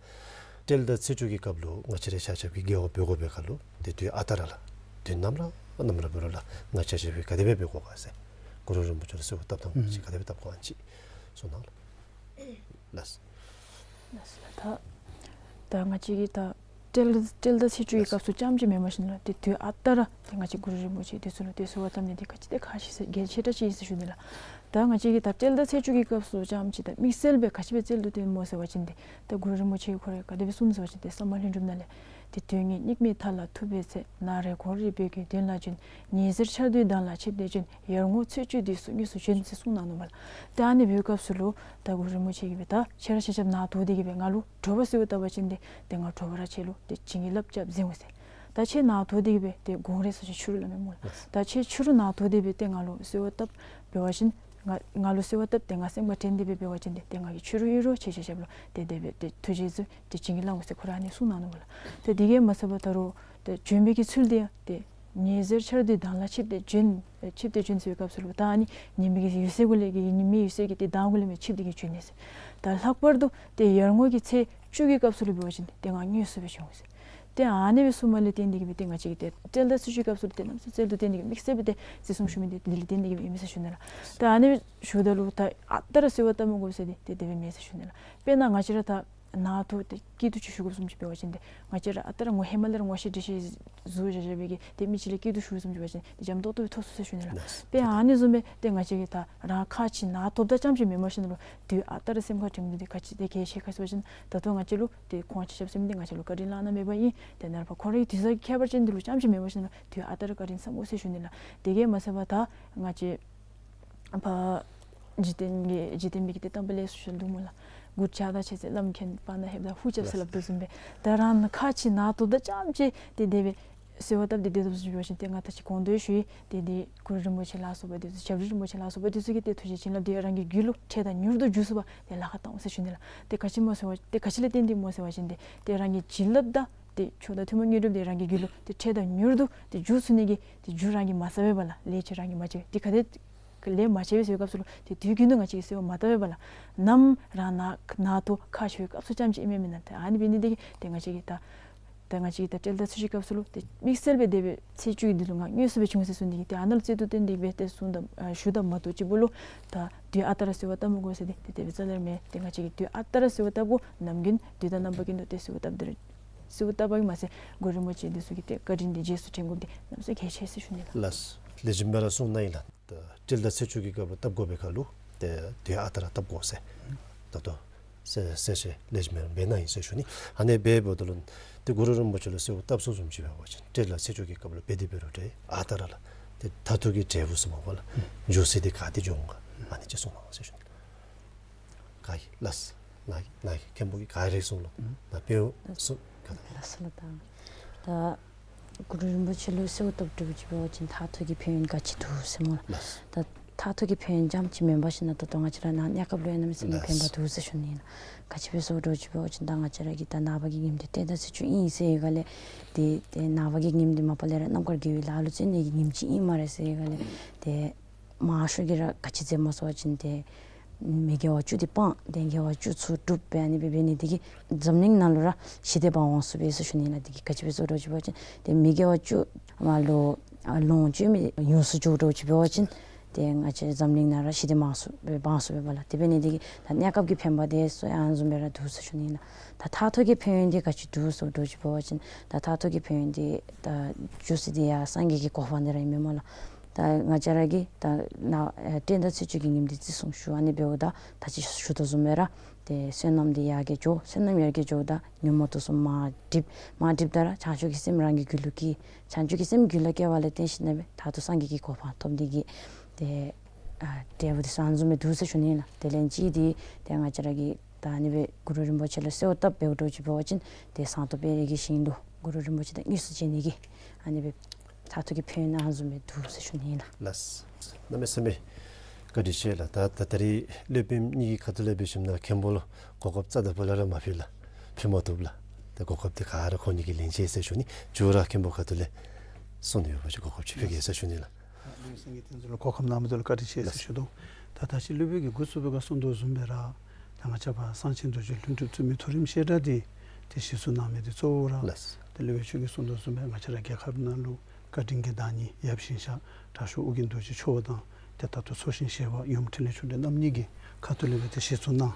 སྤྲེལ་ཟླ་ཚེས་བཅུ་གི་སྐབས་ལུ་ང་བཅས་ར་ཆ་ཁྱབ་ཀྱིས་དགེ་བ་འབད་དགོ་པའི་ཁར་ལུ་ཏེ་དུས་ཨ་རྟག་ར་ལགས། དུས་ནམ་ར་ནམ་ར་འབད་རུང་ལགས། ང་བཅས་ཆ་ཁྱབ་ཀྱིས་ག་དེ་སྦེ་འབད་དགོ་ག་ཟེར། གུ་རུ་རིན་པོ་ཆེ་ལུ་གསོལཝ་བཏབ་ཐངས་ཅིག་ག་དེ་སྦེ་བཏབ་དགོ་ཨ་ནི་ཅིག་གསུང་གནང་ལགས། ལགས། ལགས་སོ། ད་ད་ང་བཅས་ཀྱིས་ད་སྤྲེལ་སྤྲེལ་ཟླ་ཚེས་བཅུ་གི་སྐབས་སུ་ཙམ་ཅིག་མེན་པར་ཞིནམ་ལས་ཏེ་དུས་ཨ་རྟག་ར་ཏེ་ང་བཅས་གུ་རུ་རིན་པོ་ཆེ་འདི་ཚུ་ལུ་ཏེ་གསོལཝ་བཏབ་ནི་འདི་ག་ཅི་ཏེ་ཁག་ཆེ་ས་གལ་ཆེ་དྲགས་ཅིག་ཨིན་ཟེར་ཞུ་ནི་ལགས། ད་ང་བཅས་ཀྱིས་ད་སྤྲེལ་ཟླ་ཚེས་བཅུ་གི་སྐབས་སུ་ཙམ་ཅིག་ད་དམིགས་བསལ་སྦེ་ག་ཅི་སྦེ་བསྩལ་དོ་བཟུམ་སྨོ་ཟེར་བ་ཅིན་ཏེ་ད་གུ་རུ་རིན་པོ་ཆེ་ཁོ་ར་ག་དེ་སྦེ་གསུངས་ཟེར་བ་ཅིན་ཏེ་ས་མ་ལྷུན་གྲུབ་ནང་ལས་ཏེ་དུས་ངན་སྙིགས་མའི་མཐའ་ལ་ཐུག་པའི་ཚེ། ནགས་རལ་གངས་རིའི་སྦུག་གི་མདུན་ལ་བྱོན། ཉི་ཟེར་འཆར་སྡུད་མདངས་ལ་ཆིབས་ཏེ་བྱོན། ཡར་ངོ་ཚེས་བཅུའི་དུས་སུ་དངོས་སུ་བྱོན་ཟེར་གསུངས་གནང་ནུག་པ་ལགས། ཏེ་ཨ་ནི་འབདཝ་སྐབས་སུ་ལུ་ད་གུ་རུ་རིན་པོ་ཆེ་གིས་སྦེ་ད་ཁྱེད་ར་ཆ་ཁྱབ་ནཱ་ཐོ་སྟེ་གིས་སྦེ་ང་ལུ་དྲོ་པ་གསོལཝ་བཏབ་པ་ཅིན་ཏེ་ཏེ་ང་དྲོ་པ་ར་ཁྱེད་ལུ་ཏེ་བྱིན་གྱིས་བརླབས་རྐྱབ་གཟིགས་འོང་ཟེར། ད་ཁྱེད་ནཱ་ཐོ་སྟེ་གིས་སྦེ་ཏེ་གངས་རི་ཟེར་ཅིག་ཆུ་རུད་སླབ་མས་སྨོ་ལགས། ད་ཁྱེད་ཆུ་རུད་ནཱ་ཐོ་སྟེ་སྦེ་ཏེ་ང་ལུ་གསོལཝ་བཏབ་འབད་བ་ཅིན་ང་ང་ལུ་གསོལཝ་བཏབ་ཏེ་ང་སེམས་ཁར་དྲན་ཏེ་སྦེ་འབད་བ་ཅིན་ཏེ་ཏེ་ང་གིས་ཆུ་རུད་ཨིན་རུང་ཁྱེད་ཆ་ཁྱབ་ལུ་ཏེ་དེ་སྦེ་ཏེ་ཐུགས་རྗེ་ཆེ་ཏེ་བྱིན་གྱིས་བརླབ་འོང་ཟེར་ཁོ་ར་ཨ་ནི་གསུངས་གནང་ནུག་པ་ལགས། ཏེ་དེ་གིས་མ་ཚད་པར་ད་རུང་ཏེ་བྱོན་པའི་གི་ཚུལ་འདི་ཡང་ཏེ་ཉི་ཟེར་འཆར་སྡུད་མདངས་ལ་ཆིབས་ཏེ་བྱོན་ཆིབས་ཏེ་བྱོན་ཟེར་བའི་སྐབས་སུ་ལུ་ད་ཨ་ནི་ཉི་མའི་གི་འོད་ཟེར་གུ་ལས་ཀྱི་ཉི་མའི་འོད་ཟེར་གྱི་ཏེ་མདངས་གུ་ལས་མར་ཆིབས་ཏེ་གིས་བྱོན་ནི་ཟེར། ད་ལྷག་པར་དུ་ཏེ་ཡར་ངོ་གི་ཚེས་བཅུ་གི་སྐབས་སུ་ལུ་འབད་བ་ཅིན་ཏེ་ང་དངོས་སུ་སྦེ་བྱོན་འོང་ཟེར། ཏེ་ཨ་ནི་སྦེ་གསུངམ་ལས་བརྟེན་ཏེ་གིས་སྦེ་ཏེ་ང་བཅས་ཀྱིས་ཏེ་སྤྲེལ་ཟླ་ཚེས་བཅུ་གི་སྐབས་སུ་ལུ་ཏེ་གནམ་མེད་ས་མེད་བསྩལ་དོ་བརྟེན་ཏེ་གིས་དམིགས་བསལ་སྦེ་ཏེ་ཟེར་གསུངས་ཞུ་མི་འདི་དེ་ལས་བརྟེན་ཏེ་གིས་ཨིན་མས་ཟེར་ཞུ་ནི་ལགས། ཏེ་ཨ་ནི་སྦེ་ཞུཝ་ད་ལུ་ད་ཨ་རྟག་ར་གསོལཝ་བཏབ་མི་དགོ་ཟེར་ཏེ་ཏེ་དེ་སྦེ་མེན་ཟེར་ཞུ་ནི་ལགས། དཔེར་ན་ང་བཅས་ར་ད་ནཱ་ཐོ་ཏེ་སྐྱིད་སྡུག་ཅིག་ཞུ་དགོཔ་བཟུམ་ཅིག་འབད་བ་ཅིན་ཏེ་ང་བཅས་ར་ཨ་རྟག་ར་ངོ་ཧེ་མ་ལས་ར་ངོ་ཤེས་འདྲིས་ཤེས་བཟོ་བཞག་བཞག་པའི་གི་ཏེ་མི་ཅིག་ལས་སྐྱིད་སྡུག་ཞུ་བཟུམ་ཅིག་འབད་བ་ཅིན་ཏེ་འཇམ་ཏོག་ཏོ་སྦེ་ཐོབ་ཚུགས་ཟེར་ཞུ་ནི་ལགས། ལགས། ཏེ་ཨ་ནི་བཟུམ་སྦེ་ཏེ་ང་བཅས་ཀྱིས་ད་རང་ཁ་ཅིག་ནཱ་ཐོབ་ད་ཙམ་ཅིག་མེན་པར་ཞིནམ་ལས་དུས་ཨ་རྟག་ར་སེམས་ཁར་དྲན་མི་འདི་ག་ཅི་ཏེ་གལ་ཆེ་ག་ཟེར་བ་ཅིན་ད་ལྟོ་ང་བཅས་ལུ་ཏེ་ཁོང་ཆ་ཁྱབ་ཟེར་མི་འདི་ང་བཅས་ལུ་བཀའ་དྲིན་བླ་ན་མེད་པ་ཨིན། ཏེ་ནཱ་ལས་ཕར་ཁོང་རའི་དུས་བཟང་གི་ཁྱད་པར་ཅན་འདི་ལུ་ཙམ་ཅིག་མེན་པར་ཞིནམ་ལས་དུས་ཨ་རྟག་ར་བཀའ་དྲིན་བསམ་དགོ་ཟེར་ཞུ་ནི་ལགས། དེ་གིས་མ་ཚད་པར་ད་ང་བཅས་ཕར་འཇིག་རྟེན་གྱི་འཇིག་རྟེན་པའི་གི་ཏེ་གཏམ་དཔེ་ལས་སུ་ཞུ་དོ་སྨོ་ལགས། མགུར་ཆགས་སྡང་ཆེ་ཚེ་བླ་མ་མཁྱེན། བར་ན་ཧེབ་སྟེ་ཧུབ་རྐྱབ་ཟེར་སླབ་དོ་བཟུམ་སྦེ་ད་རང་ཁ་ཅིག་ནཱ་ཐོབ་ད་ཙམ་ཅིག་ཏེ་དེ་སྦེ་གསོལཝ་བཏབ་སྟེ་སྡོད་དོ་བཟུམ་ཅིག་འབད་བ་ཅིན་ཏེ་ང་ད་ཅི་གོང་དུ་ཞུ་ཡི། ཏེ་དེ་གུ་རུ་རིན་པོ་ཆེ་ལ་སོགས་པ་འདི་ཚུ་ཞབས་དྲུང་རིན་པོ་ཆེ་ལ་སོགས་པ་འདི་ཚུ་གིས་ཏེ་ཐུགས་རྗེ་བྱིན་རླབས་འདི་རང་གི་རྒྱུད་ལུ་འཕྲལ་དང་མྱུར་དུ་འཇུག་ཚུགས་པར་ཏེ་ལཱ་ཁག་བཏང་འོང་ཟེར་ཞུ་ནི་ལགས། ཏེ་ག་ཅི་སྨོ་ཟེར་བ་ཏེ་ག་ཅི་ལས་བརྟེན་ཏེ་སྨོ་ཟེར་བ་ཅིན་ཏེ་ཏེ་རང་གི་བྱིན་རླབས་དང་ཏེ་མཆོག་དང་ཐུན་མོང་དངོས་གྲུབ་འདི་རང་གི་རྒྱུད་ལུ་ཏེ་འཕྲལ་དང་མྱུར་དུ་ཏེ་འཇུག་ཚུགས་ནི་གི་ཏེ་རྒྱུ་རང་གིས་མ་བསགས་པས་པ་ལགས། ལས་ཀྱིས་རང་གིས་མ་བྱས་པས། ཏེ་ག་དེ་ལས་མ་བྱས་པས་ཟེར་བའི་སྐབས་སུ་ལུ་ཏེ་དུས་རྒྱུན་དུ་ང་བཅས་ཀྱིས་གསོལཝ་མ་བཏབ་པས་པ་ལགས། ནམ་རང་ནཱ་ནཱ་ཐོ་ཁ་ཕྱེ་བའི་སྐབས་སུ་ཙམ་ཅིག་ཨིན་མས་མེན་ན། ཏེ་ཨ་ནི་འབད་ནི་འདི་གིས་ཏེ་ང་བཅས་ཀྱིས་ད་ད་ང་བཅས་ཀྱིས་ད་སྤྲེལ་ཟླ་ཚེས་བཅུའི་སྐབས་སུ་ལུ་ཏེ་དམིགས་བསལ་སྦེ་དེ་སྦེ་ཚེས་བཅུ་གི་འདི་ལུ་ང་དངོས་སུ་སྦེ་བྱོན་འོང་ཟེར་གསུངས་ནི་འདི་གིས་ཏེ་ཨ་ནཱ་ལུ་བརྩི་དུང་བཏོན་ཏེ་སྦེ་ཏེ་གསུངས་ད་ཨ་ཞུ་ད་མ་གཏོགས་ཅིག་པོ་ལུ་ད་དུས་ཨ་རྟག་ར་གསོལཝ་བཏབ་མི་དགོ་ཟེར་ཏེ་ཏེ་དེ་སྦེ་རྩ་ལས་མེད། ཏེ་ང་བཅས་ཀྱིས་དུས་ཨ་རྟག་ར་གསོལཝ་བཏབ་དགོ། ནམ་རྒྱུན་དུས་དང་རྣམ་པ་ཀུན་ཏུ་ཏེ་གསོལཝ་བཏབ་སྟེ་ར་གསོལཝ་བཏབ་པ་གིས་མ་ཚད་གུ་རུ་རིན་པོ་ཆེ་འདི་ཚུ་གི་ཏེ་བཀའ་དྲིན་འདི་རྗེས་སུ་དྲན་དགོཔ་འདི་གནམ་མེད་ས་མེད་གལ་ཆེ་ཟེར་ཞུ་ནི་ལགས། ལགས། ལེགས་ཤོམ་སྦེ་ར་གསུངས་གནང་ཡི་ལགས། ད་སྤྲེལ་ཟླ་ཚེས་བཅུ་གི་སྐབས་ལུ་བཏབ་དགོ་པའི་ཁར་ལུ་ཏེ་དུས་ཨ་རྟག་ར་བཏབ་དགོ་ཟེར། ད་ལྟོ་ གསལ་གསལ་བཤད་ལེགས་ཤོམ་སྦེ་གནང་ཡི་ཟེར་ཞུ་ནི། ཨ་ནི་སྦེ་འབདཝ་ད་ལུ་ཏེ་གུ་རུ་རིན་པོ་ཆེ་ལུ་གསོལཝ་བཏབ་ས་བཟུམ་ཅིག་འབད་བ་ཅིན་སྤྲེལ་ལ་ཚེས་བཅུ་གི་སྐབས་ལུ་འབད་དེ་འབད་རུང་ཏེ་ཨ་རྟག་ར་ལགས་ཏེ་མཐར་ཐུག་གི་འབྲས་བུ་ཟེར་མས་པ་ལགས། འགྱོ་ས་འདི་ག་ཏེ་འགྱོ་འོང་ག། ཨ་ནི་ཅིག་གསུང་གནང་ཟེར་ཞུ་ནི། ག་ཡི་ལགས། ནཱ་གི་ནཱ་གི་མཁན་པོ་གིས་ག་ར་གསུངས་ལོ། ནཱ་དཔོན་གསུངས་ག། ལགས་སོ་ལགས། ད་ད་གུ་རུ་རིན་པོ་ཆེ་ལུ་གསོལཝ་བཏབ་སྟེ་འབད་བ་ཅིན་མཐར་ཐུག་གི་ཕན་ཡོན་ག་ཅི་འདུག་ཟེར་མས་ལགས། ལགས། ད་མཐར་ཐུག་གི་ཕན་ཡོན་རྐྱངམ་ཅིག་མེན་པར་ཞིན་ན་ད་ལྟོ་ང་བཅས་ར་ནཱ་གནས་སྐབས་ལུ་ཡང་གནམ་མེད་ས་མེད་ཕན་པ་འདུག་ཟེར་ཞུ་ནི་ཨིན་ལགས། ག་ཅི་སྦེ་ཟེར་འབད་བ་ཅིན་ད་ང་བཅས་ར་གི་ད་ནངས་པ་གི་ཉིནམ་འདི་སྤྲེལ་ཟླ་ཚེས་བཅུ་ཨིན་ཟེར་ཡི་ག་ལས་ཏེ་ཏེ་ནངས་པ་གི་ཉིནམ་འདི་མ་པ་ལས་ར་རྣམ་དཀར་དགེ་བའི་ལཱ་ལུ་བརྩོན་ནི་གི་ཉིནམ་ཅིག་ཨིན་སྨ་རེ་ཟེར་ཡི་ག་ལས་ཏེ་མང་ཤོས་ཀྱིས་ར་ག་ཅི་མཛད་མས་ཟེར་བ་ཅིན་ཏེ་མི་དགེ་བ་བཅུ་འདི་སྤང་སྟེ་དགེ་བ་བཅུ་ཚུ་སྒྲུབ་སྦེ་ཨ་ནི་སྦེ་འབད་ནི་འདི་གིས་འཛམ་གླིང་ནང་ལུ་ར་ཞི་བདེ་འབག་འོང་ཚུགས་པས་ཟེར་ཞུ་ནི་ཨིན་ལགས། འདི་གིས་ག་ཅི་སྦེ་ཟེར་འབད་བ་ཅིན་ཏེ་མི་དགེ་བ་བཅུ་མ་ལུ་ལོངས་སྤྱོད་མི་ཡོངས་སུ་རྫོགས་འབད་བ་ཅིན་ཏེ་ང་བཅས་འཛམ་གླིང་ནང་ར་ཞི་བདེ་འབག་ཚུགས་པས་འབད་ལགས། དེ་འབད་ནི་འདི་གིས་ད་གནས་སྐབས་ཀྱི་ཕན་པ་འདི་ཚུ་ཨ་ནི་བཟུམ་སྦེ་ར་འདུག་ཟེར་ཞུ་ནི་ཨིན་ལགས། ད་མཐར་ཐུག་གི་ཕན་ཡོན་འདི་ག་ཅི་འདུག་ཟེར་འབད་བ་ཅིན་ད་མཐར་ཐུག་གི་ཕན་ཡོན་འདི་ད་འགྱོ་ས་འདི་ཡར་སངས་རྒྱས་ཀྱི་གོ་འཕང་འདི་ར་ཨིན་མས་སྨོ་ལགས། ད་ང་བཅས་ར་གིས་ད་ནཱ་ཨེ་སྤྲེལ་ཟླ་ཚེས་བཅུ་གི་ཉིནམ་འདི་བརྩི་སྲུང་ཞུ་ཨ་ནི་འབདཝ་ད་ད་ཅི་ཞུ་དོ་བཟུམ་སྦེ་ར་ཏེ་བསོད་ནམས་འདི་ཡར་རྒྱས་འགྱོ། བསོད་ནམས་ཡར་རྒྱས་འགྱོཝ་ད་ཉོན་མོངས་དུག་གསུམ་མར་འགྲིབ། མར་འགྲིབ་ད་ར་བྱང་ཆུབ་ཀྱི་སེམས་རང་གི་རྒྱུད་ལུ་སྐྱེ། བྱང་ཆུབ་ཀྱི་སེམས་རྒྱུད་ལུ་སྐྱེ་བ་ལས་བརྟེན་ཞིན་ན་སྦེ་མཐར་ཐུག་སངས་རྒྱས་ཀྱི་གོ་འཕང་ཐོབ་ནི་གི་ཏེ་ཨ་འབྲས་བུ་འདི་ཚུ་ཨ་ནི་བཟུམ་སྦེ་འདུག་ཟེར་ཞུ་ནི་ཨིན་ལགས། དེ་ལས་གཅིག་འདི་ཏེ་ང་བཅས་ར་གིས་ད་ཨ་ནི་སྦེ་གུ་རུ་རིན་པོ་ཆེ་ལུ་གསོལཝ་བཏབ་འབདཝ་འདྲཝ་ཅིག་འབད་བ་ཅིན་ཏེ་ཟངས་མདོག་དཔལ་རི་གི་ཞིང་ལུ་གུ་རུ་རིན་པོ་ཆེ་དང་དངོས་སུ་མཇལ་ནི་གི་ཨ་ནི་སྦེ་མཐར་ཐུག་གི་ཕན་ཡོན་ཨ་ནི་བཟུམ་སྦེ་འདུག་ཟེར་ཞུ་ནི་ཨིན་ལགས། ལགས། གནམ་མེད་ས་མེད་བཀའ་དྲིན་ཆེ་ལགས། ད་ད་ད་རིས་སློབ་དཔོན་གཉིས་ཀྱི་ཁ་ཐུག་ལས་འབད་ཞིནམ་ན་མཁན་པོ་ལུ་གོ་སྐབས་རྩ་དང་པོ་ལས་ར་མ་ཕུལ་ལགས། ཕུལ་མ་བཏུབ་ལགས། ད་གོ་སྐབས་འདི་ག་ར་ཁོང་གཉིས་ཀྱིས་ལེན་ཅི་ཟེར་ཞུ་ནི། མཇུག་ར་མཁན་པོ་ཁ་ཐུག་ལས་གསུང་ནི་ཡོད་པ་ཅིན་གོ་སྐབས་ཅིག་ཕུལ་གེ་ཟེར་ཞུ་ནི་ལགས། ལྷ་སྲས་སངས་རྒྱས་བསྟན་འཛིན་ལུ་གོ་སྐབས་གནང་མི་འདི་ལུ་བཀའ་དྲིན་ཆེ་ཟེར་ཞུ་དོ། ད་ད་ཅི་སློབ་དཔོན་གྱིས་འགོ་བཙུགས་པའི་སྐབས་གསུངས་དོ་བཟུམ་སྦེ་ར་ད་ང་བཅས་པ་གསང་ཆེན་རྡོ་རྗེ་ལྷུན་གྲུབ་བཙུན་མོའི་ཐོ་རེངམ་བཤད་གྲྭ་འདི་ཏེ་གཞི་བཙུགས་གནང་མི་འདི་གཙོ་བོ་ར་ལགས། ཏེ་སློབ་དཔོན་མཆོག་གིས་གསུངས་དོ་བཟུམ་སྦེ་ང་བཅས་ར་རྒྱལ་ཁབ་ནང་ལུ་བཀའ་དྲིན་གྱི་བདག་ཉིད་ཡབ་ཞིང་གཤེགས་དྲག་ཤོས་ཨོ་རྒྱན་རྡོ་རྗེ་མཆོག་དང་ཏེ་ད་ལྟོ་འཚོ་ཞིང་གཞེས་པ་ཡུམ་འཕྲིན་ལས་ཆོས་སྒྲོན་རྣམ་གཉིས་ཀྱི་ཁ་ཐུག་ལས་སྦེ་ཏེ་གཞི་བཙུགས་གནང་།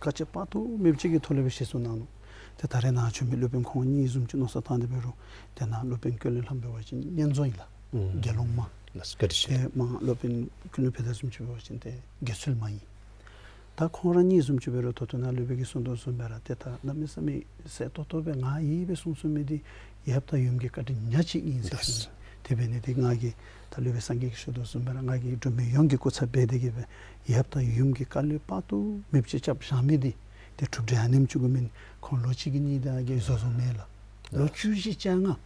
དཀའ་སྤྱད་དཔག་ཏུ་མེདཔ་ཅིག་གི་ཐོག་ལས་སྦེ་གཞི་བཙུགས་གནང་ནུག། ཏེ་ད་རེས་ནཱ་བྱོན་མི་སློབ་དཔོན་ཁོང་གཉིས་བཟུམ་ཅིག་མནོ་བསམ་བཏང་སྟེ་འབད་རུང་ཏེ་ནཱ་སློབ་དཔོན་ཀུན་ལེགས་ལྷ་མོ་འབད་བ་ཅིན་བསྙེན་རྫོགས་ཨིན་ལགས། ཨུམ། དགེ་སློང་མ། ལགས་སོ། བཀའ་དྲིན་ཆེ། ཏེ་མ་སློབ་དཔོན་ཀུན་ལེགས་ཕུན་ཚོགས་བཟུམ་ཅིག་འབད་བ་ཅིན་ཏེ་དགེ་ཚུལ་མ་ཨིན། ད་ཁོང་ར་གཉིས་བཟུམ་ཅིག་འབད་རུང་ད་ལྟོ་ནཱ་སློབ་དཔོན་གྱིས་གསུངས་དོ་བཟུམ་སྦེ་ར་ཏེ་ད་གནམ་མེད་ས་མེད་གསལ་ཏོག་ཏོ་སྦེ་ང་ཨིན་སྦེ་གསུངས་གསུངས་མི་འདི་ཡབ་དང་ཡུམ་གྱི་བཀའ་དྲིན་ཉག་གཅིག་ཨིན་ཟེར་ཞུ་ནི། ལགས། དེ་འབད་ནི་འདི་ང་གིས་ད་སློབ་དཔོན་སངས་རྒྱས་ཀྱིས་ཞུ་དོ་བཟུམ་སྦེ་ར་ང་གིས་འབྲུག་མི་ཡོངས་ཀྱི་སྐུ་ཚབ་འབད་དེ་གིས་སྦེ་ཡབ་དང་ཡུམ་གྱི་བཀའ་སློབ་དཔག་ཏུ་མེདཔ་ཅིག་རྐྱབ་བཞག་མི་འདི་ཏེ་གྲུབ་འབྲས་ཨ་ནེམ་ཅིག་གུ་མེན། ཁོང་ལོ་གཅིག་གིས་གཉིས་དང་གི་བཟོ་བཟོཝ་མེན་ལགས། ལོ་བཅུ་བཞི་བཅོ་ལྔ་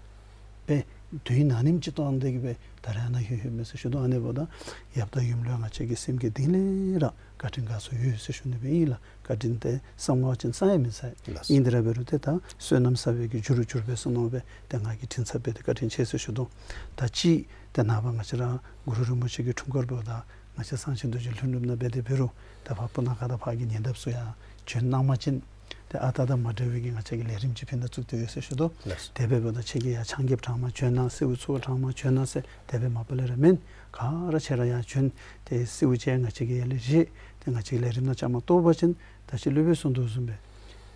སྦེ་དུས་ཨ་ནེམ་ཅིག་བཏང་སྟེ་གིས་སྦེ་ད་རེས་ཨ་ནཱ་ལྷོད་ལྷོདཔ་མས་ཟེར་ཞུ་དོ། ཨ་ནི་འབདཝ་ད་ཡབ་དང་ཡུམ་ལུ་ང་བཅས་ཀྱི་སེམས་ཀྱི་གཏིང་ལས་ར་བཀའ་དྲིན་དགའ་ཚོར་ཡོད་ཟེར་ཞུ་ནི་སྦེ་ཨིན་ལགས། བཀའ་དྲིན་འདི་བསམ་བ་ཅིན་བསམ་ཡང་མི་ཚར། ལགས། ཨིན་དེ་ར་འབད་རུང་ཏེ་ད་བསོད་ནམས་བསགས་པའི་གི་རྒྱུ་རུ་གྱུར་པས་ཟེར་མནོ་སྦེ་ཏེ་ང་གིས་དྲིན་ཚབ་འབད་དེ་བཀའ་དྲིན་ཆེ་ཟེར་ཞུ་དོ། ད་ཅི་ཏེ་ནངས་པ་ང་བཅས་ར་གུ་རུ་རིན་པོ་ཆེ་གི་འཁྲུངས་སྐར་འབདཝ་ད་ང་བཅས་གསང་ཆེན་རྡོ་རྗེ་ལྷུན་གྲུབ་ནང་འབད་དེ་འབད་རུང་ད་ཕར་སྤུ་ན་ཁ་དང་ཕར་གྱི་ཉེ་འདབས་ཚུ་ཡང་བྱོན་གནང་པ་ཅིན་ཏེ་ཨ་རྟག་དང་མ་འདྲ་བའི་གི་ང་བཅས་ཀྱི་ལས་རིམ་ཅིག་ཕར་ནང་བཙུགས་ཏེ་ཡོད་ཟེར་ཞུ་དོ། ལགས། དེ་འབདཝ་ད་ཁྱེད་ཀྱིས་ཡར་ཕྱག་འགྱེད་གྲངས་མང་བྱོན་གནང་། གསོལཝ་ཚོགས་གྲངས་མང་བྱོན་གནང་ཟེར་དེ་སྦེ་མ་པ་ལས་ར་མེན། ག་ར་ཁྱེད་ར་ཡར་བྱོན་ཏེ་གསོལཝ་བཅས་ང་བཅས་ཀྱི་ཡར་ལས་བཞེས་ཏེ་ང་བཅས་ཀྱི་ལས་རིམ་ནང་བཅའ་མར་གཏོགས་པ་ཅིན་ད་ཅི་སློབ་དཔོན་གསུངས་དོ་བཟུམ་སྦེ་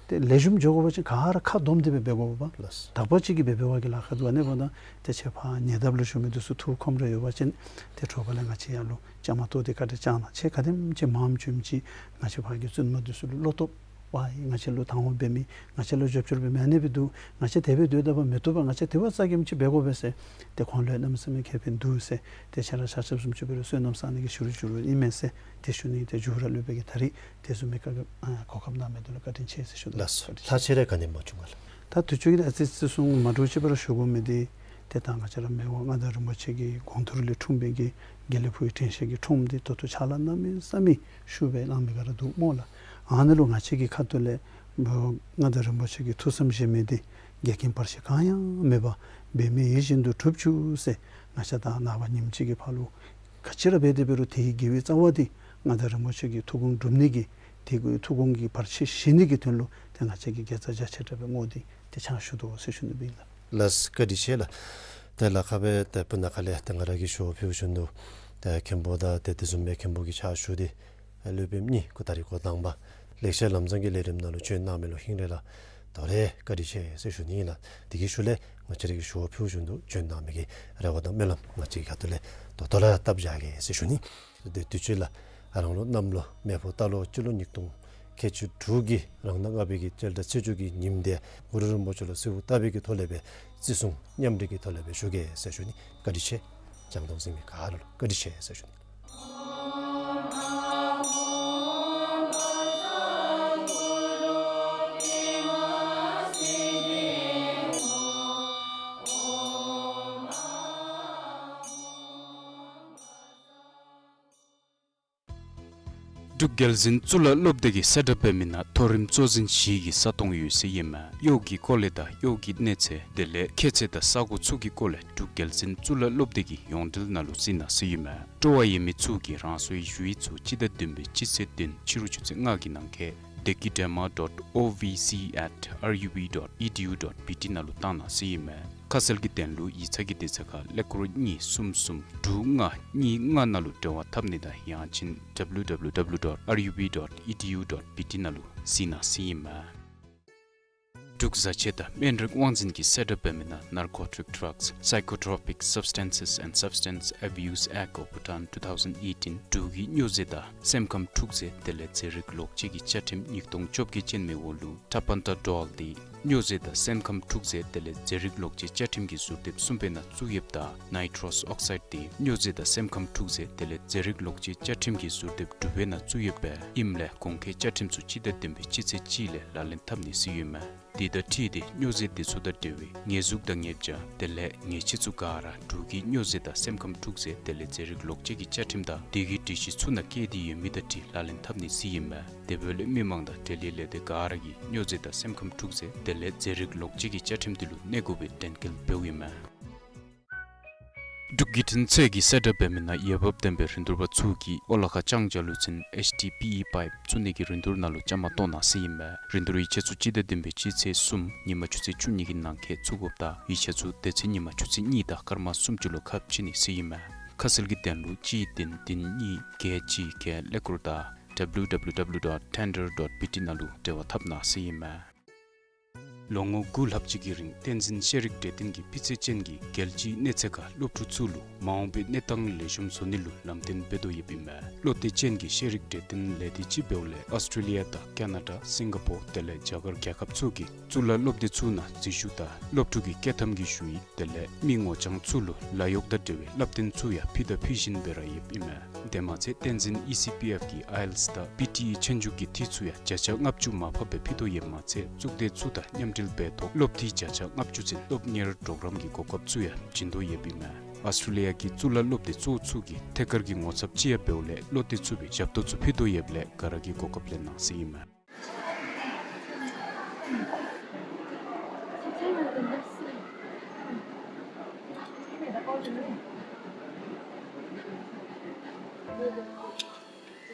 ཏེ་ལེགས་ཤོམ་འགྱོ་དགོ་པ་ཅིན་ག་ར་ཁ་བསྡོམས་ཏེ་སྦེ་འབད་དགོ་པ། ལགས། དག་པ་ཅིག་གིས་འབད་འབད་བ་གི་ལཱ་ཁག་འདུག། ཨ་ནི་འབདཝ་ད་ཏེ་ཁྱེད་ཕར་ཉེ་འདབས་ལུ་བཞུགས་མི་འདི་ཚུ་ཐུགས་ཁོམ་ར་ཡོད་པ་ཅིན་ཏེ་དྲོ་པ་ལས་ང་བཅས་ཡར་ལུ་བཅའ་མར་གཏོགས་ཏེ་བཀའ་དྲིན་བསྐྱང་གནང་། ཁྱེད་ག་དེམ་ཅིག་མངམ་བྱོནམ་ཅིག་ང་བཅས་ཕར་གྱི་བཙུན་མ་འདི་ཚུ་ལུ་བློ་སྟོབས་ཝའི་ང་བཅས་ལུ་དང་འོག་འབད་མི་ང་བཅས་ལུ་རྒྱབ་སྐྱོར་འབད་མི་ཨ་ནི་སྦེ་འདུག། ང་བཅས་དེ་སྦེ་སྡོད་ད་པ་མི་བཏུབ་པས། ང་བཅས་དེ་བ་ཙ་གེམ་ཅིག་འབད་དགོ་པས་ཟེར་ཏེ་ཁོང་ལུ་གནམ་མེད་ས་མེད་ཁེ་ཕན་འདུག་ཟེར་ཏེ་ཁྱེད་ར་ཆ་ཁྱབ་བཟུམ་ཅིག་འབད་རུང་བསོད་ནམས་བསག་ནི་གི་ཞུ་རུ་འགྱོ་རུང་ཨིན་མས་ཟེར་ཏེ་ཞུ་ནི། ཏེ་མཇུག་ར་སློབ་དཔོན་གྱིས་ད་རིས་དེ་བཟུམ་མའི་བཀའ་ཨ་གོ་སྐབས་གནང་མི་འདི་ལུ་བཀའ་དྲིན་ཆེ་ཟེར་ཞུ་དོ། ལགས་སོ། ལྷག་ཆད་རེ་ག་ནི་མ་བྱུང་ག་ལགས། ད་དུས་ཚོད་ཀྱིས་ཨ་ཙི་ཙི་སོང་། མ་འདྲཝ་ཅིག་སྦེ་ར་ཞུ་དགོ་མི་འདི་ཏེ་ད་ང་བཅས་ར་མི་དབང་མངའ་བདག་རིན་པོ་ཆེ་གི་དགུང་ཐུག་ལས་འཁྲུངས་པའི་གི་དགེ་ལེགས་ཕུག་གི་དྲན་ཤེས་ཀྱི་འཁྲུངས་འདི་ད་ལྟོ་ཕྱག་ལཱ་གནམ་མེད་ས་མེད་ཤུགས་སྦེ་གནང་མི་ག་ར་འདུག་སྨོ་ལགས། ཨ་ནི་ལུ་ང་བཅས་ཀྱི་ཁ་ཐུག་ལས་མི་དབང་མངའ་བདག་རིན་པོ་ཆེ་གི་ཐུགས་བསམ་བཞེས་མི་འདི་འགལ་རྐྱེན་བར་ཆད་གང་ཡང་མེད་པར་འབད་མེད་ཡིད་བཞིན་དུ་འགྲུབ་བཅུག་ཟེར་ང་བཅས་ད་ནངས་པ་ཉིནམ་གཅིག་གི་ཕར་ལུ་ག་ཅི་ར་འབད་དེ་འབད་རུང་དེ་གི་དགེ་བའི་རྩ་བ་འདི་མངའ་བདག་རིན་པོ་ཆེ་གི་ཐུགས་དགོངས་འགྲུབ་ནི་གི་དེ་གི་ཐུགས་དགོངས་ཀྱི་བར་ཆད་ཞི་ནི་གི་དོན་ལུ་ཏེ་ང་བཅས་ཀྱིས་དགེ་རྩ་རྒྱ་ཆེ་དྲགས་སྦེ་བསྔོ་སྟེ་ཏེ་ཕྱག་ཞུ་དོ་ཟེར་ཞུ་ནི་སྦེ་ཨིན་ལགས། ལགས་སོ། བཀའ་དྲིན་ཆེ་ལགས། ཏེ་ལཱ་ཁག་སྦེ་ཏེ་སྤུ་ན་ཁ་ལས་ཏེ་ང་ར་གིས་ཞུ་བ་ཕུལ་བཞིན་དུ་ཏེ་མཁན་པོ་དང་ཏེ་དེ་བཟུམ་མའི་མཁན་པོ་གི་ཕྱག་ཞུ་སྟེ་སློབ་དཔོན་གཉིས་ཀོ་ད་རིས་འགོ་དང་པ་ལེགས་བཤད་ལམ་བཟང་གི་ལས་རིམ་ནང་ལུ་བྱོན་གནང་མི་ལུ་ཧིང་རེ་ལ་དོ་རེ་བཀའ་དྲིན་ཆེ་ཟེར་ཞུ་ནི་ཨིན་ལགས། དེ་གི་ཤུལ་ལས་ང་བཅས་ར་གིས་ཞུ་བ་ཕུལ་བཞིན་དུ་བྱོན་གནང་མི་གི་རེ་བ་དང་སྨོན་ལམ་ང་བཅས་ཀྱི་ཁ་ཐུག་ལས་ད་ལྟོ་ར་བཏབ་བཞག་གེ་ཟེར་ཞུ་ནི། དེ་དུས་ཚོད་ལགས་རང་ལུགས་གནམ་ལོ་མེ་ཕོ་རྟ་ལོ་སྤྱི་ལོ་ཉིས་སྟོང་ ཁལ་གཅིག་དྲུག་གི་རང་ཟླ་ལྔ་པའི་གི་སྤྲེལ་ཟླ་ཚེས་བཅུ་གི་ཉིནམ་འདི་གུ་རུ་རིན་པོ་ཆེ་ལུ་གསོལཝ་བཏབ་པའི་གི་ཐོག་ལས་སྦེ་བརྩི་སྲུང་མཉམ་འབྲེལ་གྱི་ཐོག་ལས་སྦེ་ཞུ་གེ་ཟེར་ཞུ་ནི། བཀའ་དྲིན་ཆེ། བྱང་སྟོང་གཟིགས་མི་ག་ར་ལུ་བཀའ་དྲིན་ཆེ་ཟེར་ཞུ་ནི། འབྲུག་རྒྱལ་འཛིན་གཙུག་ལག་སློབ་སྡེ་གིས་གསལ་བསྒྲགས་འབད་མི་ནང་མཐོ་རིམ་གཙོ་འཛིན་བཞི་གི་ས་སྟོང་ཡོད་ཟེར་ཨིན་མས། གཡོག་གི་སྐོར་ལས་དང་གཡོག་གི་གནས་ཚད་དེ་ལས་ཁྱད་ཚད་དང་ས་གོ་ཚུ་གི་སྐོར་ལས་འབྲུག་རྒྱལ་འཛིན་གཙུག་ལག་སློབ་སྡེ་གི་ཡོངས་འབྲེལ་ནང་ལུ་གཟིགས་གནང་ཟེར་ཨིན་མས། སྤྲོ་བ་ཡོད་མི་ཚུ་གིས་རང་སོའི་ཞུ་ཡིག་ཚུ་སྤྱི་ཟླ་བདུན་པའི་སྤྱི་ཚེས་བདུན་ཕྱི་རུ་ཆུ་ཚོད་ལྔ་གི་ནང་འཁོད་dekidrama dot O V C at R U B dot E D U dot B T ནང་ལུ་བཏང་གནང་ཟེར་ཨིན་མས། ཁ་གསལ་གྱི་དོན་ལུ་ཡིག་ཚང་གི་དེ་ཚུ་ཁར་ཀླད་ཀོར་གཉིས་གསུམ་གསུམ་དྲུག་ལྔ་གཉིས་ལྔ་ནང་ལུ་འབྲེལ་བ་འཐབ་ནི་དང་ཡང་ཅིན་W W W dot R U B dot E D U dot B T ནང་ལུ་གཟིགས་གནང་ཟེར་ཨིན་མས། འབྲུག་བཟའ་ཆས་དང་སྨན་རིགས་དབང་འཛིན་གྱིས་གསལ་བསྒྲགས་འབད་མི་ནང་Narcotic Drugs, Psychotropic Substances and Substance Abuse Act of Bhutan two thousand eighteen འབྲུག་གི་སྨྱོ་རྫས་དང་སེམས་ཁམས་འཁྲུག་རྫས་དེ་ལས་རྫས་རིགས་ལོག་སྤྱོད་ཀྱི་བཅའ་ཁྲིམས་ཉིས་སྟོང་བཅོ་བརྒྱད་ཅན་མའི་འོག་ལུ་Tapentadol འདི་སྨྱོ་རྫས་དང་སེམས་ཁམས་འཁྲུག་རྫས་དེ་ལས་རྫས་རིགས་ལོག་སྤྱོད་བཅའ་ཁྲིམས་ཀྱི་ཟུར་དེབ་གསུམ་པའི་ནང་བཙུགས་ཡོདཔ་ད་nitrous oxide འདི་སྨྱོ་རྫས་དང་སེམས་ཁམས་འཁྲུག་རྫས་དེ་ལས་རྫས་རིགས་ལོག་སྤྱོད་བཅའ་ཁྲིམས་ཀྱི་ཟུར་དེབ་དྲུག་པའི་ནང་བཙུགས་ཡོདཔ་ཨིནམ་ལས་གོང་འཁོད་བཅའ་ཁྲིམས་ཚུ་སྤྱི་ཟླ་བདུན་པའི་སྤྱི་ཚེས་གཅིག་ལས་ལག་ལེན་འཐབ་ནི་ཟེར་ཨིན་མས། དེ་དང་འཁྲིལ་ཏེ་སྨྱོ་རྫས་དེ་ཚུ་དང་འབྲེལ་བའི་ཉེས་འཛུགས་དང་ཉེས་བྱ་དེ་ལས་ཉེས་ཆད་ཚུ་ག་ར་འབྲུག་གི་སྨྱོ་རྫས་དང་སེམས་ཁམས་འཁྲུག་རྫས་དེ་ལས་རྫས་རིགས་ལོག་སྤྱོད་ཀྱི་བཅའ་ཁྲིམས་དང་དེ་གི་སྒྲིག་གཞི་ཚུ་ནང་བཀལ་ཏེ་ཡོད་མི་དང་འཁྲིལ་ལག་ལེན་འཐབ་ནི་ཟེར་ཨིན་མས། དེ་འབདཝ་ལས་མི་མང་དང་འབྲེལ་ཡོད་ལས་སྡེ་ག་ར་གིས་སྨྱོ་རྫས་དང་སེམས་ཁམས་འཁྲུག་རྫས་དེ་ལས་རྫས་རིགས་ལོག་སྤྱོད་ཀྱི་བཅའ་ཁྲིམས་དེ་ལུ་གནས་དགོ་པའི་དྲན་སྐུལ་འབདཝ་ཨིན་མས། འབྲུག་བརྒྱུད་འཕྲིན་ཚད་ཀྱིས་གསལ་བསྒྲགས་འབད་མི་ནང་འོས་འབབ་ལྡན་པའི་རིན་བསྡུར་པ་ཚུ་གིས་ཨོ་ལ་ཁ་ལྕང་བྱ་ལུ་ཚན་H D P E pipe བཙུགས་ནི་གི་རིན་བསྡུར་ནང་ལུ་བཅའ་མར་གཏོགས་གནང་ཟེར་ཨིན་མས། རིན་བསྡུར་ཡིག་ཆ་ཚུ་སྤྱི་ཟླ་བདུན་པའི་སྤྱི་ཚེས་གསུམ་ཉིན་མ་ཆུ་ཚོད་བཅུ་གཉིས་ཀྱི་ནང་འཁོད་བཙུགས་དགོཔ་ད་ཡིག་ཆ་ཚུ་དེ་ཚེ་ཉིན་མ་ཆུ་ཚོད་གཉིས་དང་སྐར་མ་སུམ་ཅུ་ལུ་ཁ་ཕྱེ་ནི་ཟེར་ཨིན་མས། ཁ་གསལ་གྱི་དོན་ལུ་གཅིག་བདུན་བདུན་གཉིས་བརྒྱད་གཅིག་བརྒྱད་ཀླད་ཀོར་དང་W W W dot tender dot B T ནང་ལུ་འབྲེལ་བ་འཐབ་གནང་ཟེར་ཨིན་མས། ལོ་ངོ་དགུ་ལྷག་ཅིག་གི་རིང་བསྟན་འཛིན་ཤེས་རིག་གྲོས་སྟོན་གྱིས་སྤུས་ཚད་ཅན་གྱི་རྒྱལ་སྤྱིའི་གནས་ཚད་ཁར་སློབ་ཕྲུག་ཚུ་ལུ་མ་འོངས་པའི་གནས་སྟངས་ལེགས་ཤོམ་བཟོ་ནི་ལུ་ལམ་སྟོན་འབད་དོ་ཡོདཔ་ཨིན་མས། བློ་གཏད་ཅན་གྱི་ཤེས་རིག་གྲོས་སྟོན་ལས་སྡེ་ཅིག་འབདཝ་ལས་ཨོསི་ཊེ་ལི་ཡ་དང་ཀ་ན་ཌ་སིང་ག་པོར་དེ་ལས་རྒྱ་གར་རྒྱལ་ཁབ་ཚུ་གི་གཙུག་ལག་སློབ་སྡེ་ཚུ་ནང་འཛུལ་ཞུགས་དང་སློབ་ཕྲུག་གི་སྐྱོད་ཐམ་གྱི་ཞུ་ཡིག་དེ་ལས་མི་ངོ་རྐྱང་ཚུ་ལུ་ལཱ་གཡོག་དང་འབྲེལ་བའི་བསླབ་སྟོན་ཚུ་ཡང་ཕུལ་དང་ཕུལ་བཞིན་སྦེ་ར་ཡོདཔ་ཨིན་མས། དེ་མ་ཚད་བསྟན་འཛིན་ཨི་སི་པི་ཨེཕ་གིས་ཨའི་ཨེལ་ཊི་ཨེས་དང་པི་ཊི་ཨི་ཆོས་རྒྱུགས་ཀྱི་འཐུས་ཚུ་ཡང་བརྒྱ་ཆ་ལྔ་བཅུ་མར་ཕབ་སྦེ་ཕུལ་དོ་ཡོདཔ་མ་ཚད་གཙུག་སྡེ་ཚུ་དང་མཉམ་འབྲེལ་འབད་ཐོག་སློབ་འཐུས་བརྒྱ་ཆ་ལྔ་བཅུ་ཚུན་སློབ་གཉེར་གྲོགས་རམ་གྱི་གོ་སྐབས་ཚུ་ཡང་བྱིན་དོ་ཡོདཔ་ཨིན་མས། ཨོསི་ཊེ་ལི་ཡ་གི་གཙུག་ལག་སློབ་སྡེ་གཙོ་བོ་ཚུ་གིས་ཐད་ཀར་གྱི་ངོ་ཚབ་ཅིག་ཡང་འབདཝ་ལས་བློ་གཏད་ཚུགས་པའི་ཞབས་ཏོག་ཚུ་ཕུལ་དོ་ཡོདཔ་ལས་ག་ར་གིས་གོ་སྐབས་ལེན་གནང་ཟེར་ཨིན་མས།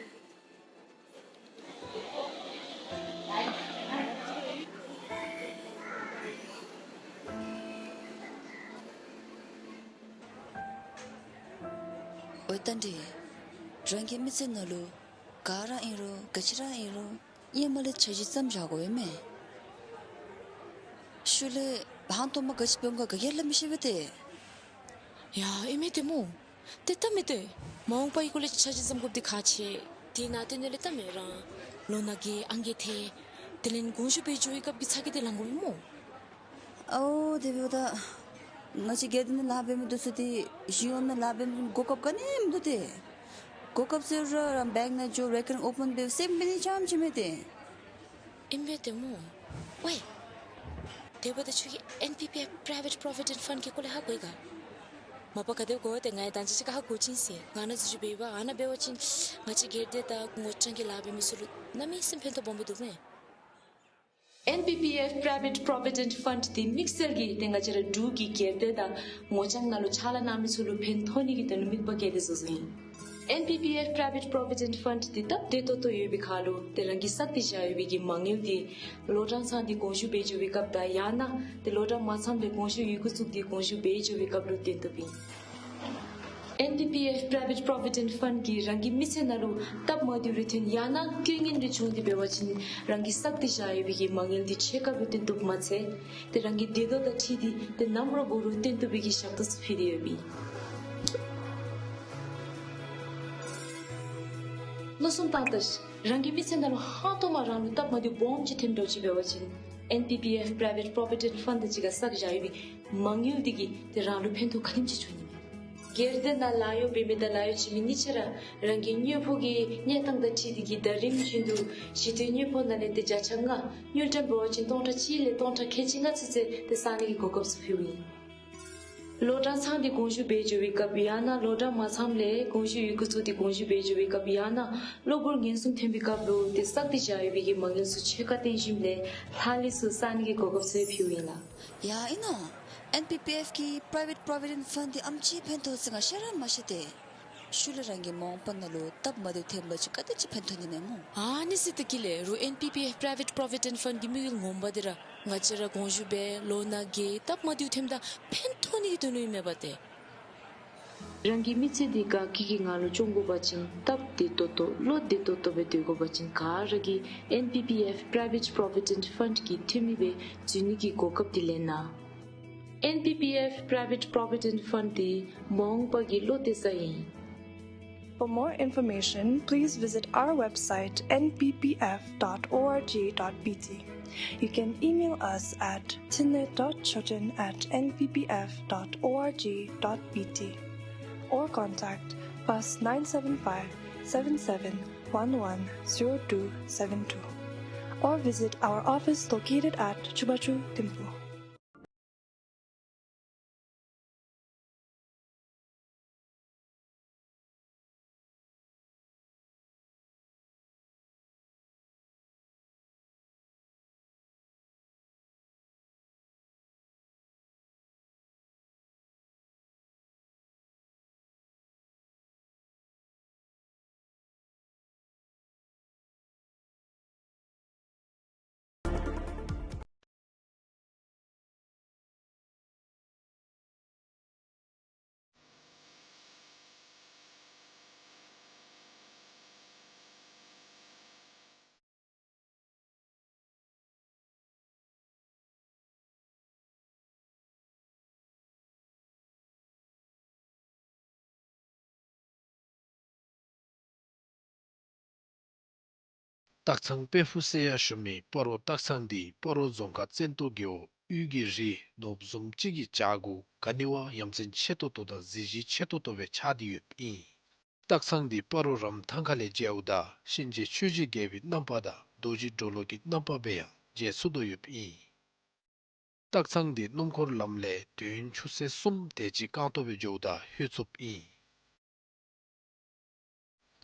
འོ་ད་འདི་རང་གི་མི་ཚེ་ནང་ལུ་ག་ར་ཨིན་རུང་ག་ཅི་ར་ཨིན་རུང་ཧེ་མ་ལས་འཆར་གཞི་བརྩམ་བཞག་དགོ་པས་མས། ཤུལ་ལས་ཧང་སྟོང་མ་ག་ཅི་འབད་འོང་ག་ག་གིས་སླབ་མི་ཤེས་པས་ཏེ། ཡ་ཨིན་མས་ཏེ་སྨོ། ཏེ་ད་མི་ཏེ་མ་འོངས་པའི་སྐོར་ལས་འཆར་གཞི་བརྩམ་དགོཔ་འདི་ཁག་ཆེ། དེ་ནང་དོན་ལས་ད་མི་རང་ལོ་ན་རྒས་ཨང་རྒས་ཐལ། དེ་ལས་དགོངས་ཞུ་འབད་འགྱོ་བའི་སྐབས་ཀྱི་ཚ་གྱང་འདི་ལང་དགོ་པས་སྨོ། ཨའོ་དེ་འབདཝ་ད་ང་བཅས་སྒེར་སྡེ་ནང་ལཱ་འབད་མི་འདི་ཚུ་ཏེ་གཞུང་གཡོག་ནང་ལཱ་འབད་མི་གོ་སྐབས་ག་ནི་མིན་འདུག་ཏེ། གོ་སྐབས་ཟེར་རུང་ར་བེངཀ་ནང་འགྱོ་རེ་ཀར་ཨོ་པཱན་འབད་སེམས་འབད་ནི་ཙམ་ཅིག་མས་ཏེ། ཨིན་པས་ཏེ་སྨོ། ཝའི། དེ་འབདཝ་ད་ཁྱོད་ཀྱིས་ཨེན་པི་པི་ཨེཕ་པྲའི་ཝེཊ་པྲོ་བི་ཌེནཊ་ཕཱནཌ་གི་སྐོར་ལས་ཧ་གོ་ཡི་ག། མ་པ་ག་དེ་སྦེ་གོ་ཡི་ཏེ་ང་ཡང་ད་ཅི་ཅིག་ཁར་ཧ་གོ་བྱིན་ཟེར། ང་ནཱ་འཛུལ་ཞུགས་འབད་བ་ཨ་ནཱ་འབད་བ་ཅིན་ང་བཅས་སྒེར་སྡེ་དང་ངོ་རྐྱང་གི་ལཱ་འབད་མི་ཚུ་ལུ་གནམ་མེད་ས་མེད་ཕན་ཐོགས་སྦོམ་སྦེ་འདུག་མས། ཨེན་པི་པི་ཨེཕ་པྲའི་ཝེཊ་པྲོ་བི་ཌེནཊ་ཕཱནཌ་འདི་དམིགས་བསལ་གྱིས་ཏེ་ང་བཅས་ར་འབྲུག་གི་སྒེར་སྡེ་དང་ངོ་རྐྱང་ནང་ལུ་ཕྱག་ལཱ་གནང་མི་ཚུ་ལུ་ཕན་ཐོགས་ནི་གི་དོན་ལུ་དམིགས་པ་བསྐྱེད་དེ་བཟོ་བཟོཝ་ཨིན། ཨེན་པི་པི་ཨེཕ་པྲའི་ཝེཊ་པྲོ་བི་ཌེནཊ་ཕཱནཌ་འདི་སྟབས་བདེ་ཏོག་ཏོ་ཡོད་པའི་ཁར་ལུ་ཏེ་རང་གིས་བསགས་ཏེ་བཞག་ཡོད་པའི་གི་མ་དངུལ་འདི་ལོ་གྲངས་ཚང་སྟེ་དགོངས་ཞུ་འབད་འགྱོ་བའི་སྐབས་དང་ཡང་ན་ཏེ་ལོ་གྲངས་མ་ཚངམ་ལས་དགོངས་ཞུ་ཡི་གུ་བཙུགས་ཏེ་དགོངས་ཞུ་འབད་འགྱོ་བའི་སྐབས་ལུ་བཏོན་བཏུབ་ཨིན། ཨེན་པི་པི་ཨེཕ་པྲའི་ཝེཊ་པྲོ་བི་ཌེནཊ་ཕཱནཌ་གིས་རང་གི་མི་ཚེ་ནང་ལུ་སྟབས་མ་བདེཝ་རེ་ཐོན་ཡང་ན་རྐྱེན་ངན་རེ་བྱུང་སྟེ་འབད་བ་ཅིན་རང་གིས་བསགས་ཏེ་བཞག་ཡོད་པའི་གི་མ་དངུལ་འདི་ཕྱེད་ཀ་སྦེ་བཏོན་བཏུབ་མ་ཚད་ཏེ་རང་གི་བདེ་སྡུག་དང་འཁྲིལ་ཏེ་ཏེ་ནམ་ར་འབད་རུང་བཏོན་བཏུབ་པའི་གི་ཞབས་ཏོག་ཚུ་ཕུལ་ཏེ་ཡོདཔ་ཨིན། མངོན་སུམ་བཏང་ད་རང་གི་མི་ཚེ་ནང་ལུ་ཧང་སྟོང་མ་རང་ལུ་སྟབས་མ་བདེཝ་སྦོམ་ཅིག་ཐོནམ་འདྲཝ་ཅིག་འབད་བ་ཅིན་ཨེན་པི་པི་ཨེཕ་Private Provident Fund དེ་ཅིག་ཁར་བསགས་བཞག་ཡོད་པའི་མ་དངུལ་འདི་གིས་ཏེ་རང་ལུ་ཕན་ཐོགས་ག་དེམ་ཅིག་འབྱུང་ནི་མས། སྒེར་སྡེ་ནང་ལཱ་གཡོག་འབད་མི་དང་ལཱ་གཡོག་བྱིན་མི་གཉིས་ཆ་ར་རང་གི་དངོས་པོ་གི་གནས་སྟངས་དང་འཁྲིལ་ཏེ་གིས་ཟླ་རིམ་བཞིན་དུ་ཞི་དུལ་དངོས་པོ་ནང་ལས་ཏེ་བརྒྱ་ཆ་ལྔ་དངུལ་ཀྲམ་འབད་བ་ཅིན་སྟོང་ཕྲག་གཅིག་ལས་སྟོང་ཕྲག་ཁལ་གཅིག་ལྔ་ཚུན་ཚོད་ཏེ་བསག་ནི་གི་གོ་སྐབས་ཚུ་ཕུལཝ་ཨིན། ལོ་གྲངས་ཚང་སྟེ་དགོངས་ཞུ་འབད་འགྱོ་བའི་སྐབས་ཡང་ན་ལོ་གྲངས་མ་ཚངམ་ལས་དགོངས་ཞུ་ཡི་གུ་བཙུགས་ཏེ་དགོངས་ཞུ་འབད་འགྱོ་བའི་སྐབས་ཡང་ན་གློ་བུར་ངན་སོང་ཐོན་པའི་སྐབས་ལུ་ཏེ་བསགས་ཏེ་བཞག་ཡོད་པའི་གི་མ་དངུལ་ཚུ་ཆོད་བཀའ་བཏོན་ཞིནམ་ལས་ལྷག་ལུས་ཚུ་བསག་ནི་གི་གོ་སྐབས་ཚུ་ཕུལཝ་ཨིན་ལགས། ཡ་ཨིན་ནོ། ཨེན་པི་པི་ཨེཕ་གི་Private Provident Fund འདི་ཨམ་ཅིག་ཕན་ཐོགས་ཟེར་ང་ཤེས་ར་མ་ཤེས་ཏེ། ཤུལ་ལས་རང་གི་མ་འོངས་པ་ནང་ལུ་སྟབས་མ་བདེཝ་ཐོན་པ་ཅིན་ག་དེ་ཅིག་ཕན་ཐོགས་ནི་མས་སྨོ། ཨ་ནི་ཟེར་ད་གི་ལགས་རུང་ཨེན་པི་པི་ཨེཕ་Private Provident Fund གི་དམིགས་ཡུལ་ངོ་མ་འདི་ར་ང་བཅས་ར་དགོངས་ཞུ་འབད་ལོ་ན་རྒས་སྟབས་མ་བདེཝ་ཐོནམ་ད་ཕན་ཐོགས་ནི་གི་དོན་ལུ་ཨིན་མས་པ་ཏེ། རང་གི་མི་ཚེ་འདི་དགའ་སྐྱིད་ཀྱི་ངང་ལུ་སྐྱོང་དགོ་པ་ཅིན་སྟབས་བདེ་ཏོག་ཏོ་བློ་བདེ་ཏོག་ཏོ་སྦེ་སྡོད་དགོ་པ་ཅིན་ག་ར་གིས་ཨེན་པི་པི་ཨེཕ་Private Provident Fund གི་འཐུས་མི་སྦེ་འཛུལ་ནི་གི་གོ་སྐབས་འདི་ལེན་གནང་། ཨེན་པི་པི་ཨེཕ་Private Provident Fund འདི་མ་འོངས་པ་གི་བློ་གཏད་ས་ཨིན། For more information, please visit our website N P P F dot org dot B T. You can email us at thinley dot choten at N P P F dot org dot B T or contact plus nine seven five, seven seven one one, zero two seven two or visit our office located at Chubachu, Thimphu. སྟག་ཚང་དཔལ་ཕུག་ཟེར་ཡང་ཞུ་མི་སྤ་རོ་སྟག་ཚང་འདི་སྤ་རོ་རྫོང་ཁག་བཙན་ཏོ་རྒེད་འོག་དབུས་ཀྱི་རི་ནོར་བུ་བཟུམ་ཅིག་གི་བྱག་གུ་ག་ནི་བ་ཡ་མཚན་ཆེ་ཏོག་ཏོ་དང་གཟི་བརྗིད་ཆེ་ཏོག་ཏོ་སྦེ་ཆགས་ཏེ་ཡོདཔ་ཨིན། སྟག་ཚང་འདི་སྤ་རོ་རམ་ཐང་ཁ་ལས་མཇལཝ་ད་གཤིན་རྗེ་ཆོས་ཀྱི་རྒྱལ་པོའི་རྣམ་པ་དང་རྡོ་རྗེ་གྲོ་ལོད་ཀྱི་རྣམ་པ་སྦེ་ཡང་མཇལ་ཚུགས་དོ་ཡོདཔ་ཨིན། སྟག་ཚང་འདི་སྣུམ་འཁོར་ལམ་ལས་དུས་ཡུན་ཆུ་ཚོད་གསུམ་དེ་ཅིག་རྐང་སྟོང་སྦེ་འགྱོཝ་ད་ལྷོད་ཚུགསཔ་ཨིན།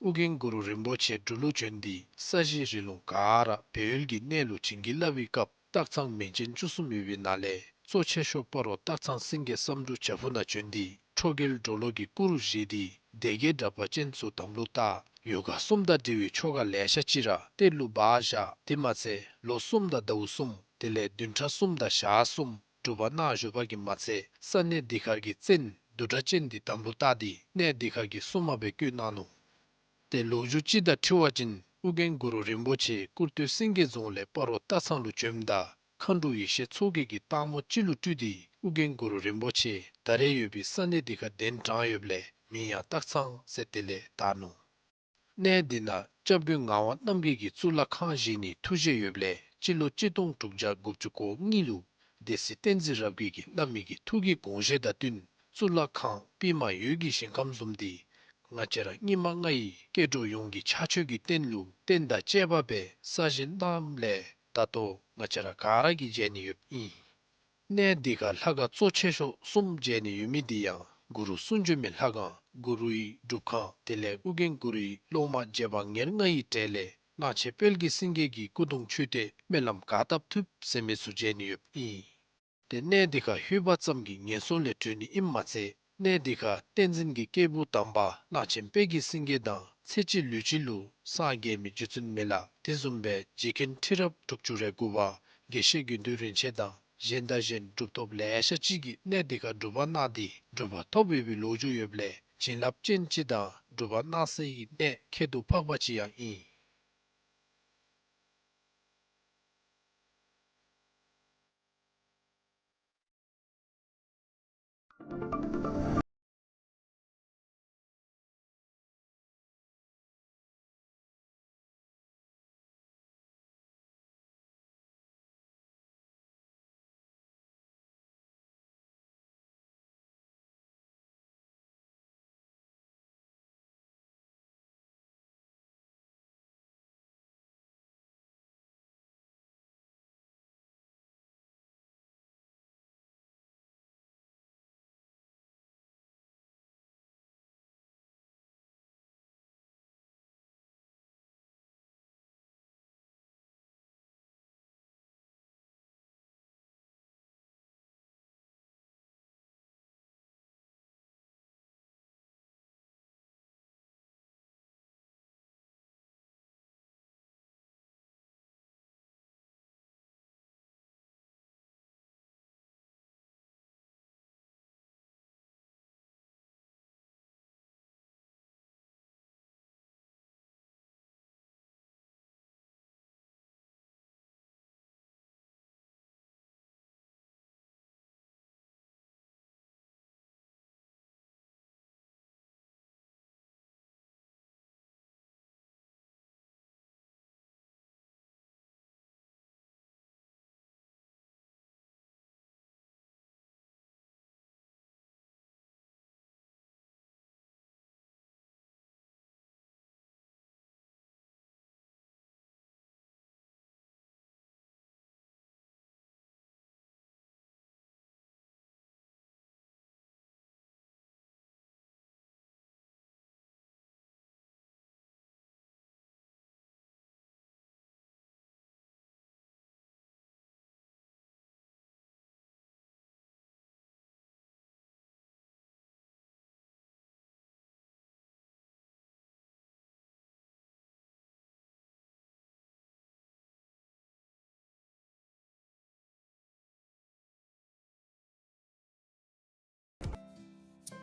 ཨོ་རྒྱན་གུ་རུ་རིན་པོ་ཆེ་འབྲུག་ལུ་བྱོན་ཏེ་ས་གཞི་རི་ལུང་ག་ར་སྦས་ཡུལ་གྱི་གནས་ལུ་བྱིན་གྱིས་བརླབས་པའི་སྐབས་སྟག་ཚང་མིང་ཅན་བཅུ་གསུམ་ཡོད་པའི་ནང་ལས་གཙོ་ཆེ་ཤོས་སྤ་རོ་སྟག་ཚང་སེང་གེ་བསམ་འགྲུབ་བྱག་ཕུག་ནང་བྱོན་ཏེ་ཁྲོ་རྒྱལ་གྲོ་ལོད་ཀྱི་སྐུ་རུ་བཞེངས་ཏེ་སྡེ་བརྒྱད་དྲེགས་པ་ཅན་ཚུ་དམ་ལུ་བཏགས། ཡོ་ག་གསུམ་དང་འབྲེལ་བའི་ཆོ་ག་ལེ་ཤ་ཅིག་ར་གཏེར་ལུ་སྦ་བཞག། དེ་མ་ཚད་ལོ་གསུམ་དང་ཟླཝ་གསུམ་དེ་ལས་བདུན་ཕྲག་གསུམ་དང་ཞག་གསུམ་སྒྲུབ་པ་གནང་བཞུགས་པ་གིས་མ་ཚད་ས་གནས་འདི་ཁར་གྱི་བཙན་བདུད་དྲེགས་ཅན་འདི་དམ་ལུ་བཏགས་ཏེ་གནས་འདི་ཁར་གྱི་སྲུང་མ་སྦེ་བསྐོས་གནང་ནུག། ཏེ་ལོ་རྒྱུས་ཅིག་དང་འཁྲིལ་བ་ཅིན་ཨོ་རྒྱན་གུ་རུ་རིན་པོ་ཆེ་སྐུར་སྟོད་སེང་གེ་རྫོང་ལས་སྤ་རོ་སྟག་ཚང་ལུ་བྱོནམ་ད་མཁའ་འགྲོ་ཡེ་ཤེས་མཚོ་རྒྱལ་གྱིས་སྟག་མོ་ཅིག་ལུ་སྤྲུལ་ཏེ་ཨོ་རྒྱན་གུ་རུ་རིན་པོ་ཆེ་ད་རེས་ཡོད་པའི་ས་གནས་འདི་ཁར་གདན་དྲངས་ཡོདཔ་ལས་མིང་ཡང་སྟག་ཚང་ཟེར་དེ་ལས་བཏགས་ནུག། གནས་འདི་ནང་སྐྱབས་མགོན་ངག་དབང་རྣམ་རྒྱལ་གྱིས་གཙུག་ལག་ཁང་བཞེངས་ནིའི་ཐུགས་བཞེད་ཡོདཔ་ལས་སྤྱི་ལོ་གཅིག་སྟོང་དྲུག་བརྒྱ་དགུ་བཅུ་གོ་གཉིས་ལུ་སྡེ་སྲིད་བསྟན་འཛིན་རབ་རྒྱས་ཀྱིས་བླ་མའི་གི་ཐུགས་ཀྱི་དགོངས་བཞེད་དང་བསྟུན་གཙུག་ལག་ཁང་པདྨ་འོད་ཀྱི་ཞིང་ཁམས་བཟུམ་འདི་ང་བཅས་ར་སྙིགས་མ་ལྔ་ཡི་སྐྱེ་འགྲོ་ཡོངས་ཀྱི་ཕྱག་མཆོད་ཀྱི་རྟེན་ལུ་རྟེན་དང་བཅས་པ་སྦེ་གསར་བཞེངས་གནངམ་ལས་ད་ལྟོ་ང་བཅས་ར་ག་ར་གིས་མཇལ་ནི་ཡོདཔ་ཨིན། གནས་འདི་ཁར་ལྷ་ཁང་གཙོ་ཆེ་ཤོས་གསུམ་མཇལ་ནི་ཡོད་མི་འདི་ཡང་གུ་རུ་གསུང་བྱོན་མའི་ལྷ་ཁང་གུ་རུའི་སྒྲུབ་ཁང་དེ་ལས་ཨོ་རྒྱན་གུ་རུའི་སློབ་མ་རྗེ་འབངས་ཉེར་ལྔ་ཡི་གྲས་ལས་གླང་ཆེན་དཔལ་གྱི་སེང་གེ་གི་སྐུ་གདུང་མཆོད་རྟེན་སྨོན་ལམ་ག་བཏབ་ཐུབ་ཟེར་མི་ཚུ་མཇལ་ནི་ཡོདཔ་ཨིན། ཏེ་གནས་འདི་ཁར་ལྷོད་པ་ཙམ་གྱིས་ངན་སོང་ལས་གྲོལ་ནི་ཨིནམ་མ་ཚད་གནས་འདི་ཁར་བསྟན་འཛིན་གྱི་སྐྱེས་བུ་དམ་པ་གླང་ཆེན་དཔལ་གྱི་སེང་གེ་དང་ཚེ་གཅིག་ལུས་གཅིག་ལུ་སངས་རྒྱས་མི་རྗེ་བཙུན་མི་ལ་དེ་བཟུམ་སྦེ་རྗེ་མཁན་ཁྲི་རབས་དྲུག་ཅུ་རེ་དགུ་པ་དགེ་བཤེས་དགེ་འདུན་རིན་ཆེན་དང་གཞན་དང་གཞན་གྲུབ་ཐོབ་ལེ་ཤ་ཅིག་གིས་གནས་འདི་ཁར་སྒྲུབ་པ་གནང་སྟེ་གྲུབ་པ་ཐོབ་ཡོད་པའི་ལོ་རྒྱུས་ཡོདཔ་ལས་བྱིན་རླབས་ཅན་ཅིག་དང་སྒྲུབ་པ་གནང་སའི་གནས་ཁྱད་དུ་འཕགས་པ་ཅིག་ཡང་ཨིན།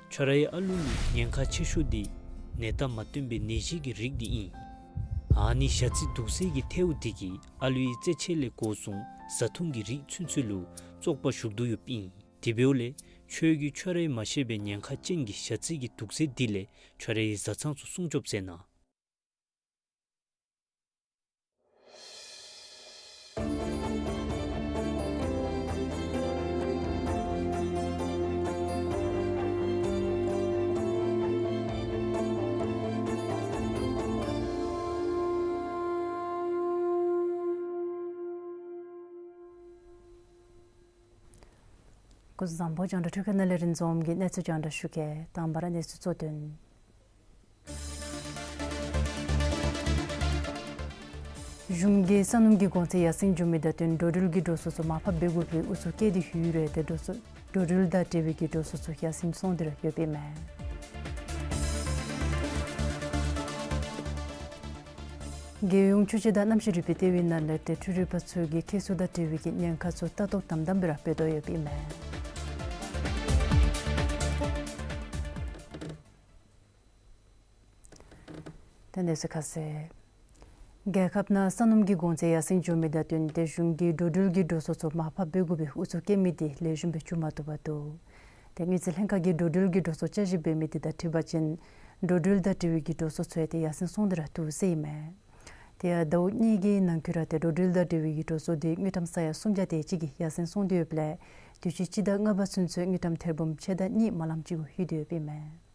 ཁྱོད་རའི་ཨ་ལུ་ལུ་ཉེན་ཁ་ཆེ་ཤོས་འདི་ནད་རྟགས་མ་སྟོན་པའི་ནད་གཞི་གི་རིགས་འདི་ཨིན། ཨ་ནི་ཞ་རྩི་དུག་སེལ་གྱི་ཐལཝ་འདི་གིས་ཨ་ལུའི་རྩེད་ཆས་ལས་འགོ་བཟུང་བཟའ་འཐུང་གི་རིགས་ཚུན་ཚོད་ལུ་བཙོག་པ་ཞུགས་དོ་ཡོདཔ་ཨིན། དེ་འབདཝ་ལས་ཁྱོད་ཀྱིས་ཁྱོད་རའི་མ་ཤེས་པའི་ཉེན་ཁ་ཅན་གྱི་ཞ་རྩི་གི་དུག་སེལ་འདི་ལས་ཁྱོད་རའི་བཟའ་ཚང་ཚུ་སྲུང་སྐྱོབ་མཛད་གནང་། སྐུ་གཟུགས་བཟང་པོ། རྒྱང་བསྒྲགས་འཕྲུལ་ཁང་ནང་ལས་རིན་འཛོམས་ཀྱིས་གནས་ཚུལ་རྒྱང་བསྒྲགས་ཞུ་གེ། དང་པ་ར་གནས་ཚུལ་གཙོ་དོན། གཞུང་གིས་ས་སྣུམ་གྱི་གོང་ཚད་ཡར་སེང་འགྱོ་མི་དང་བསྟུན་འགྲོ་འགྲུལ་གྱི་འགྲོ་སོང་ཚུ་མར་ཕབ་འབད་དགོ་པའི་ཨུ་ཚུགས་བཀལ་ཏེ་ཡོད་རུང་ཏེ་འགྲོ་སོང་འགྲོ་འགྲུལ་དང་འབྲེལ་བའི་གི་འགྲོ་སོང་ཚུ་ཡར་སེང་སོང་སྟེ་ར་ཡོདཔ་ཨིན་མས། རྒྱལ་ཡོངས་ཆུ་དཔྱད་དང་གནམ་གཤིས་རིག་པའི་ལྟེ་བའི་ནང་ལས་ཏེ་འཕྲུལ་རིག་པ་ཚུ་གིས་ཁྱད་གསོད་དང་འབྲེལ་བའི་གི་ཉེན་ཁ་ཚུ་ལྟ་རྟོག་དམ་དམ་སྦེ་ར་འབད་དོ་ཡོདཔ་ཨིན་མས། ཏེ་གནས་ཚུལ་ཁ་གསལ། རྒྱལ་ཁབ་ནང་ས་སྣུམ་གྱི་གོང་ཚད་ཡར་སེང་འགྱོ་མི་དང་བསྟུན་ཏེ་གཞུང་གིས་འགྲོ་འགྲུལ་གྱི་འགྲོ་སོང་ཚུ་མར་ཕབ་འབད་དགོ་པའི་ཨུ་ཚུགས་བཀལ་མི་དེ་ལེགས་ཤོམ་སྦེ་འགྱོ་མ་བཏུབ་པར་འདུག། ཏེ་དངུལ་རྩིས་ལྷན་ཁག་གིས་འགྲོ་འགྲུལ་གྱི་འགྲོ་སོང་བསྐྱར་ཞིབ་འབད་མི་དེ་དང་འཁྲིལ་བ་ཅིན་འགྲོ་འགྲུལ་དང་འབྲེལ་བའི་གི་འགྲོ་སོང་ཚུ་ཡང་ཏེ་ཡར་སེང་སོང་སྟེ་ར་འདུག་ཟེར་ཨིན་མས། ཏེ་ཡང་ཟླཝ་གཉིས་ཀྱི་ནང་འཁོད་ར་ཏེ་འགྲོ་འགྲུལ་དང་འབྲེལ་བའི་གི་འགྲོ་སོང་དེ་དངུལ་ཀྲམ་ས་ཡ་སུམ་བརྒྱ་དེ་ཅིག་གིས་ཡར་སེང་སོང་སྟེ་ཡོདཔ་ལས་དུས་ཅི་སྤྱི་ཟླ་ལྔ་པ་ཚུན་ཚོད་དངུལ་ཀྲམ་ཐེར་འབུམ་ཕྱེད་དང་གཉིས་མ་ལམ་ཅིག་གུ་ལྷོད་དེ་ཡོདཔ་ཨིན་མས།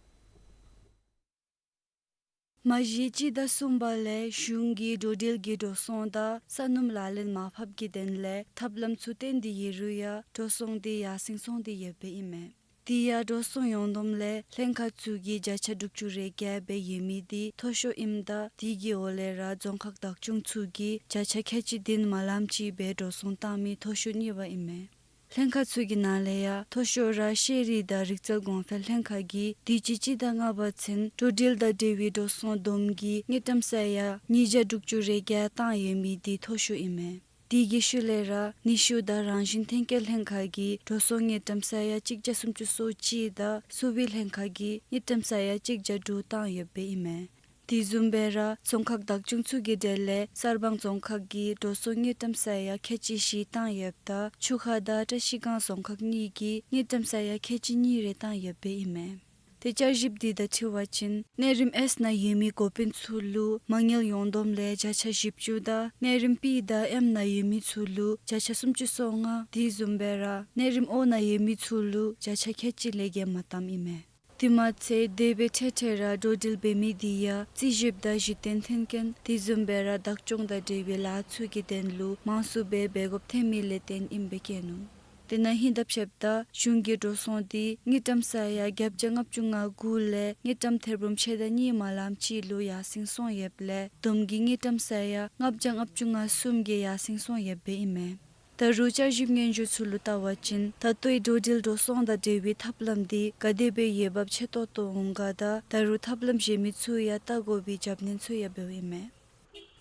མ་གཞི་སྤྱི་ཟླ་གསུམ་པ་ལས་གཞུང་གིས་འགྲོ་འགྲུལ་གྱི་འགྲོ་སོང་དང་ས་སྣུམ་ལག་ལེན་མར་ཕབ་ཀྱི་དོན་ལས་ཐབས་ལམ་ཚུ་བཏོན་ཏེ་ཡོད་རུང་ཡང་འགྲོ་སོང་དེ་ཡར་སེང་སོང་སྟེ་ཡོདཔ་ཨིན་མས། དེ་ཡང་འགྲོ་སོང་ཡོངས་བསྡོམས་ལས་ལྷན་ཁག་ཚུ་གིས་བརྒྱ་ཆ་དྲུག་ཅུ་རེ་བརྒྱད་སྦེ་ཡོད་མི་དེ་མཐོ་ཤོས་ཨིནམ་ད་དེ་གི་འོག་ལས་ར་རྫོང་ཁག་བདག་སྐྱོང་ཚུ་གིས་བརྒྱ་ཆ་ཁལ་གཅིག་བདུན་མ་ལམ་ཅིག་སྦེ་འགྲོ་སོང་བཏང་མི་མཐོ་ཤོས་གཉིས་པ་ཨིན་མས། ལྷན་ཁག་ཚུ་གི་ནང་ལས་ཡང་མཐོ་ཤོས་ར་ཤེས་རིག་དང་རིག་རྩལ་གོང་འཕེལ་ལྷན་ཁག་གིས་དུས་ཅི་སྤྱི་ཟླ་ལྔ་པ་ཚུན་འགྲོ་འགྲུལ་དང་འབྲེལ་བའི་འགྲོ་སོང་བསྡོམས་ཀྱིས་དངུལ་ཀྲམ་ས་ཡ་ཉིས་བརྒྱ་དྲུག་ཅུ་རེ་བརྒྱད་བཏང་ཡོད་མི་དེ་མཐོ་ཤོས་ཨིན་མས། དེ་གི་ཤུལ་ལས་ར་ནུས་ཤུགས་དང་རང་བཞིན་ཐོན་སྐྱེད་ལྷན་ཁག་གིས་འགྲོ་སོང་དངུལ་ཀྲམ་ས་ཡ་གཅིག་བརྒྱ་སུམ་ཅུ་སོ་གཅིག་དང་གསོ་བའི་ལྷན་ཁག་གིས་དངུལ་ཀྲམ་ས་ཡ་གཅིག་བརྒྱ་དྲུག་བཏང་ཡོདཔ་ཨིན་མས། དེ་བཟུམ་སྦེ་ར་རྫོང་ཁག་བདག་སྐྱོང་ཚུ་གི་གྲས་ལས་གསར་སྤང་རྫོང་ཁག་གིས་འགྲོ་སོང་དངུལ་ཀྲམ་ས་ཡ་ཁལ་གཅིག་བཞི་བཏང་ཡོདཔ་ད་ཆུ་ཁ་དང་བཀྲ་ཤིས་སྒང་རྫོང་ཁག་གཉིས་ཀྱིས་དངུལ་ཀྲམ་ས་ཡ་ཁལ་གཅིག་གཉིས་རེ་བཏང་ཡོདཔ་ཨིན་མས། ཏེ་བསྐྱར་ཞིབ་དེ་དང་འཁྲིལ་བ་ཅིན་གནས་རིམ་ཨེས་ནང་ཡོད་མི་འགོ་དཔོན་ཚུ་ལུ་མ་དངུལ་ཡོངས་བསྡོམས་ལས་བརྒྱ་ཆ་བཞི་བཅུ་དང་གནས་རིམ་པི་དང་ཨེམ་ནང་ཡོད་མི་ཚུ་ལུ་བརྒྱ་ཆ་སུམ་ཅུ་སོ་ལྔ། དེ་བཟུམ་སྦེ་ར་གནས་རིམ་ཨོ་ནང་ཡོད་མི་ཚུ་ལུ་བརྒྱ་ཆ་ཁལ་གཅིག་ལས་བརྒལ་མ་བཏངམ་ཨིན་མས། དེ་མ་ཚད་དེ་སྦེ་འཕྲལ་འཕྲལ་ར་འགྲོ་འགྲུལ་འབད་མི་དེ་ཡང་རྩིས་ཞིབ་དང་གཞི་རྟེན་མཐུན་རྐྱེན་དེ་བཟུམ་སྦེ་ར་བདག་སྐྱོང་དང་འབྲེལ་བའི་ལཱ་ཚུ་གི་དོན་ལུ་མང་སུ་སྦེ་འབད་དགོཔ་ཐོན་མི་ལས་བརྟེན་ཨིནམ་སྦེ་བཀོད་ནུག། དེ་ནང་ཧིང་དང་ཕྱདཔ་ད་གཞུང་གི་འགྲོ་སོང་དེ་དངུལ་ཀྲམ་ས་ཡ་བརྒྱད་བརྒྱ་ལྔ་བཅུ་ང་དགུ་ལས་དངུལ་ཀྲམ་ཐེར་འབུམ་ཕྱེད་དང་གཉིས་མ་ལམ་ཅིག་ལུ་ཡར་སེང་སོང་ཡོདཔ་ལས་བསྡོམས་ཀྱིས་དངུལ་ཀྲམ་ས་ཡ་ལྔ་བརྒྱ་ལྔ་བཅུ་ང་གསུམ་གྱིས་ཡར་སེང་སོང་ཡོདཔ་ཨིན་མས། ད་རུང་བསྐྱར་ཞིབ་སྙན་ཞུ་ཚུ་ལུ་བལྟ་བ་ཅིན་ད་ལྟོའི་འགྲོ་འགྲུལ་འགྲོ་སོང་དང་འབྲེལ་བའི་ཐབས་ལམ་དེ་ག་དེ་སྦེ་འོས་འབབ་ཆེ་ཏོག་ཏོ་འོང་ག་དང་ད་རུང་ཐབས་ལམ་གཞན་མི་ཚུ་ཡང་བལྟ་དགོ་པའི་རྒྱབ་སྣོན་ཚུ་ཡང་འབདཝ་ཨིན་མས།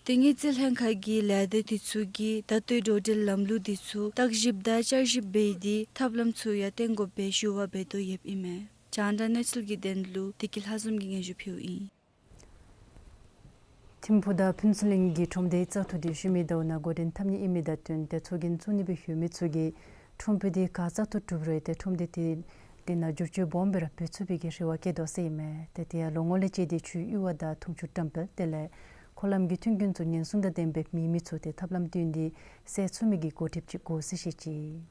ཏེ་དངུལ་རྩིས་ལྷན་ཁག་གི་ལས་སྡེ་དེ་ཚུ་གིས་ད་ལྟོའི་འགྲོ་འགྲུལ་ལམ་ལུགས་དེ་ཚུ་བརྟག་ཞིབ་དང་བསྐྱར་ཞིབ་འབད་དེ་ཐབས་ལམ་ཚུ་ཡང་བཏོན་དགོ་པའི་ཞུ་བ་འབད་དོ་ཡོདཔ་ཨིན་མས། རྒྱང་བསྒྲགས་གནས་ཚུལ་གྱི་དོན་ལུ་བདེ་སྐྱིད་ལྷ་འཛོམས་ཀྱིས་སྙན་ཞུ་ཕུལཝ་ཨིན། ཐིམ་ཕུག་དང་ཕུན་ཚོགས་གླིང་གི་ཁྲོམ་སྡེ་བཙག་འཐུ་དེ་ཤུལ་མའི་ཟླཝ་ནང་འགོ་འདྲེན་འཐབ་ནི་ཨིན་མི་དང་བསྟུན་ཏེ་ཚོགས་རྒྱན་བཙུགས་ནི་སྦེ་ཡོད་མི་ཚུ་གིས་ཁྲོམ་དཔོན་དེ་ག་བཙག་འཐུ་གྲུབ་རུང་ཏེ་ཁྲོམ་སྡེ་དེ་དེ་ནང་བསྒྱུར་བཅོས་སྦོམ་སྦེ་ར་འབད་ཚུགས་པའི་གི་རེ་བ་བསྐྱེད་དོ་ཟེར་ཨིན་མས། ཏེ་དེ་ཡང་ལོ་ངོ་ལས་བཅད་དེ་ཆུའི་གཡུར་བ་དང་འཐུང་ཆུ་བཀྲམ་སྤེལ་དེ་ལས་འཁོར་ལམ་གྱི་མཐུན་རྐྱེན་ཚུ་ཉེན་སྲུང་དང་ལྡནམ་སྦེ་མེད་མི་ཚུ་ཏེ་ཐབས་ལམ་བཏོན་ཏེ་སེལ་ཚུགས་མི་གི་འགོ་ཁྲིདཔ་ཅིག་དགོ་ཟེར་བཤད་ཅི།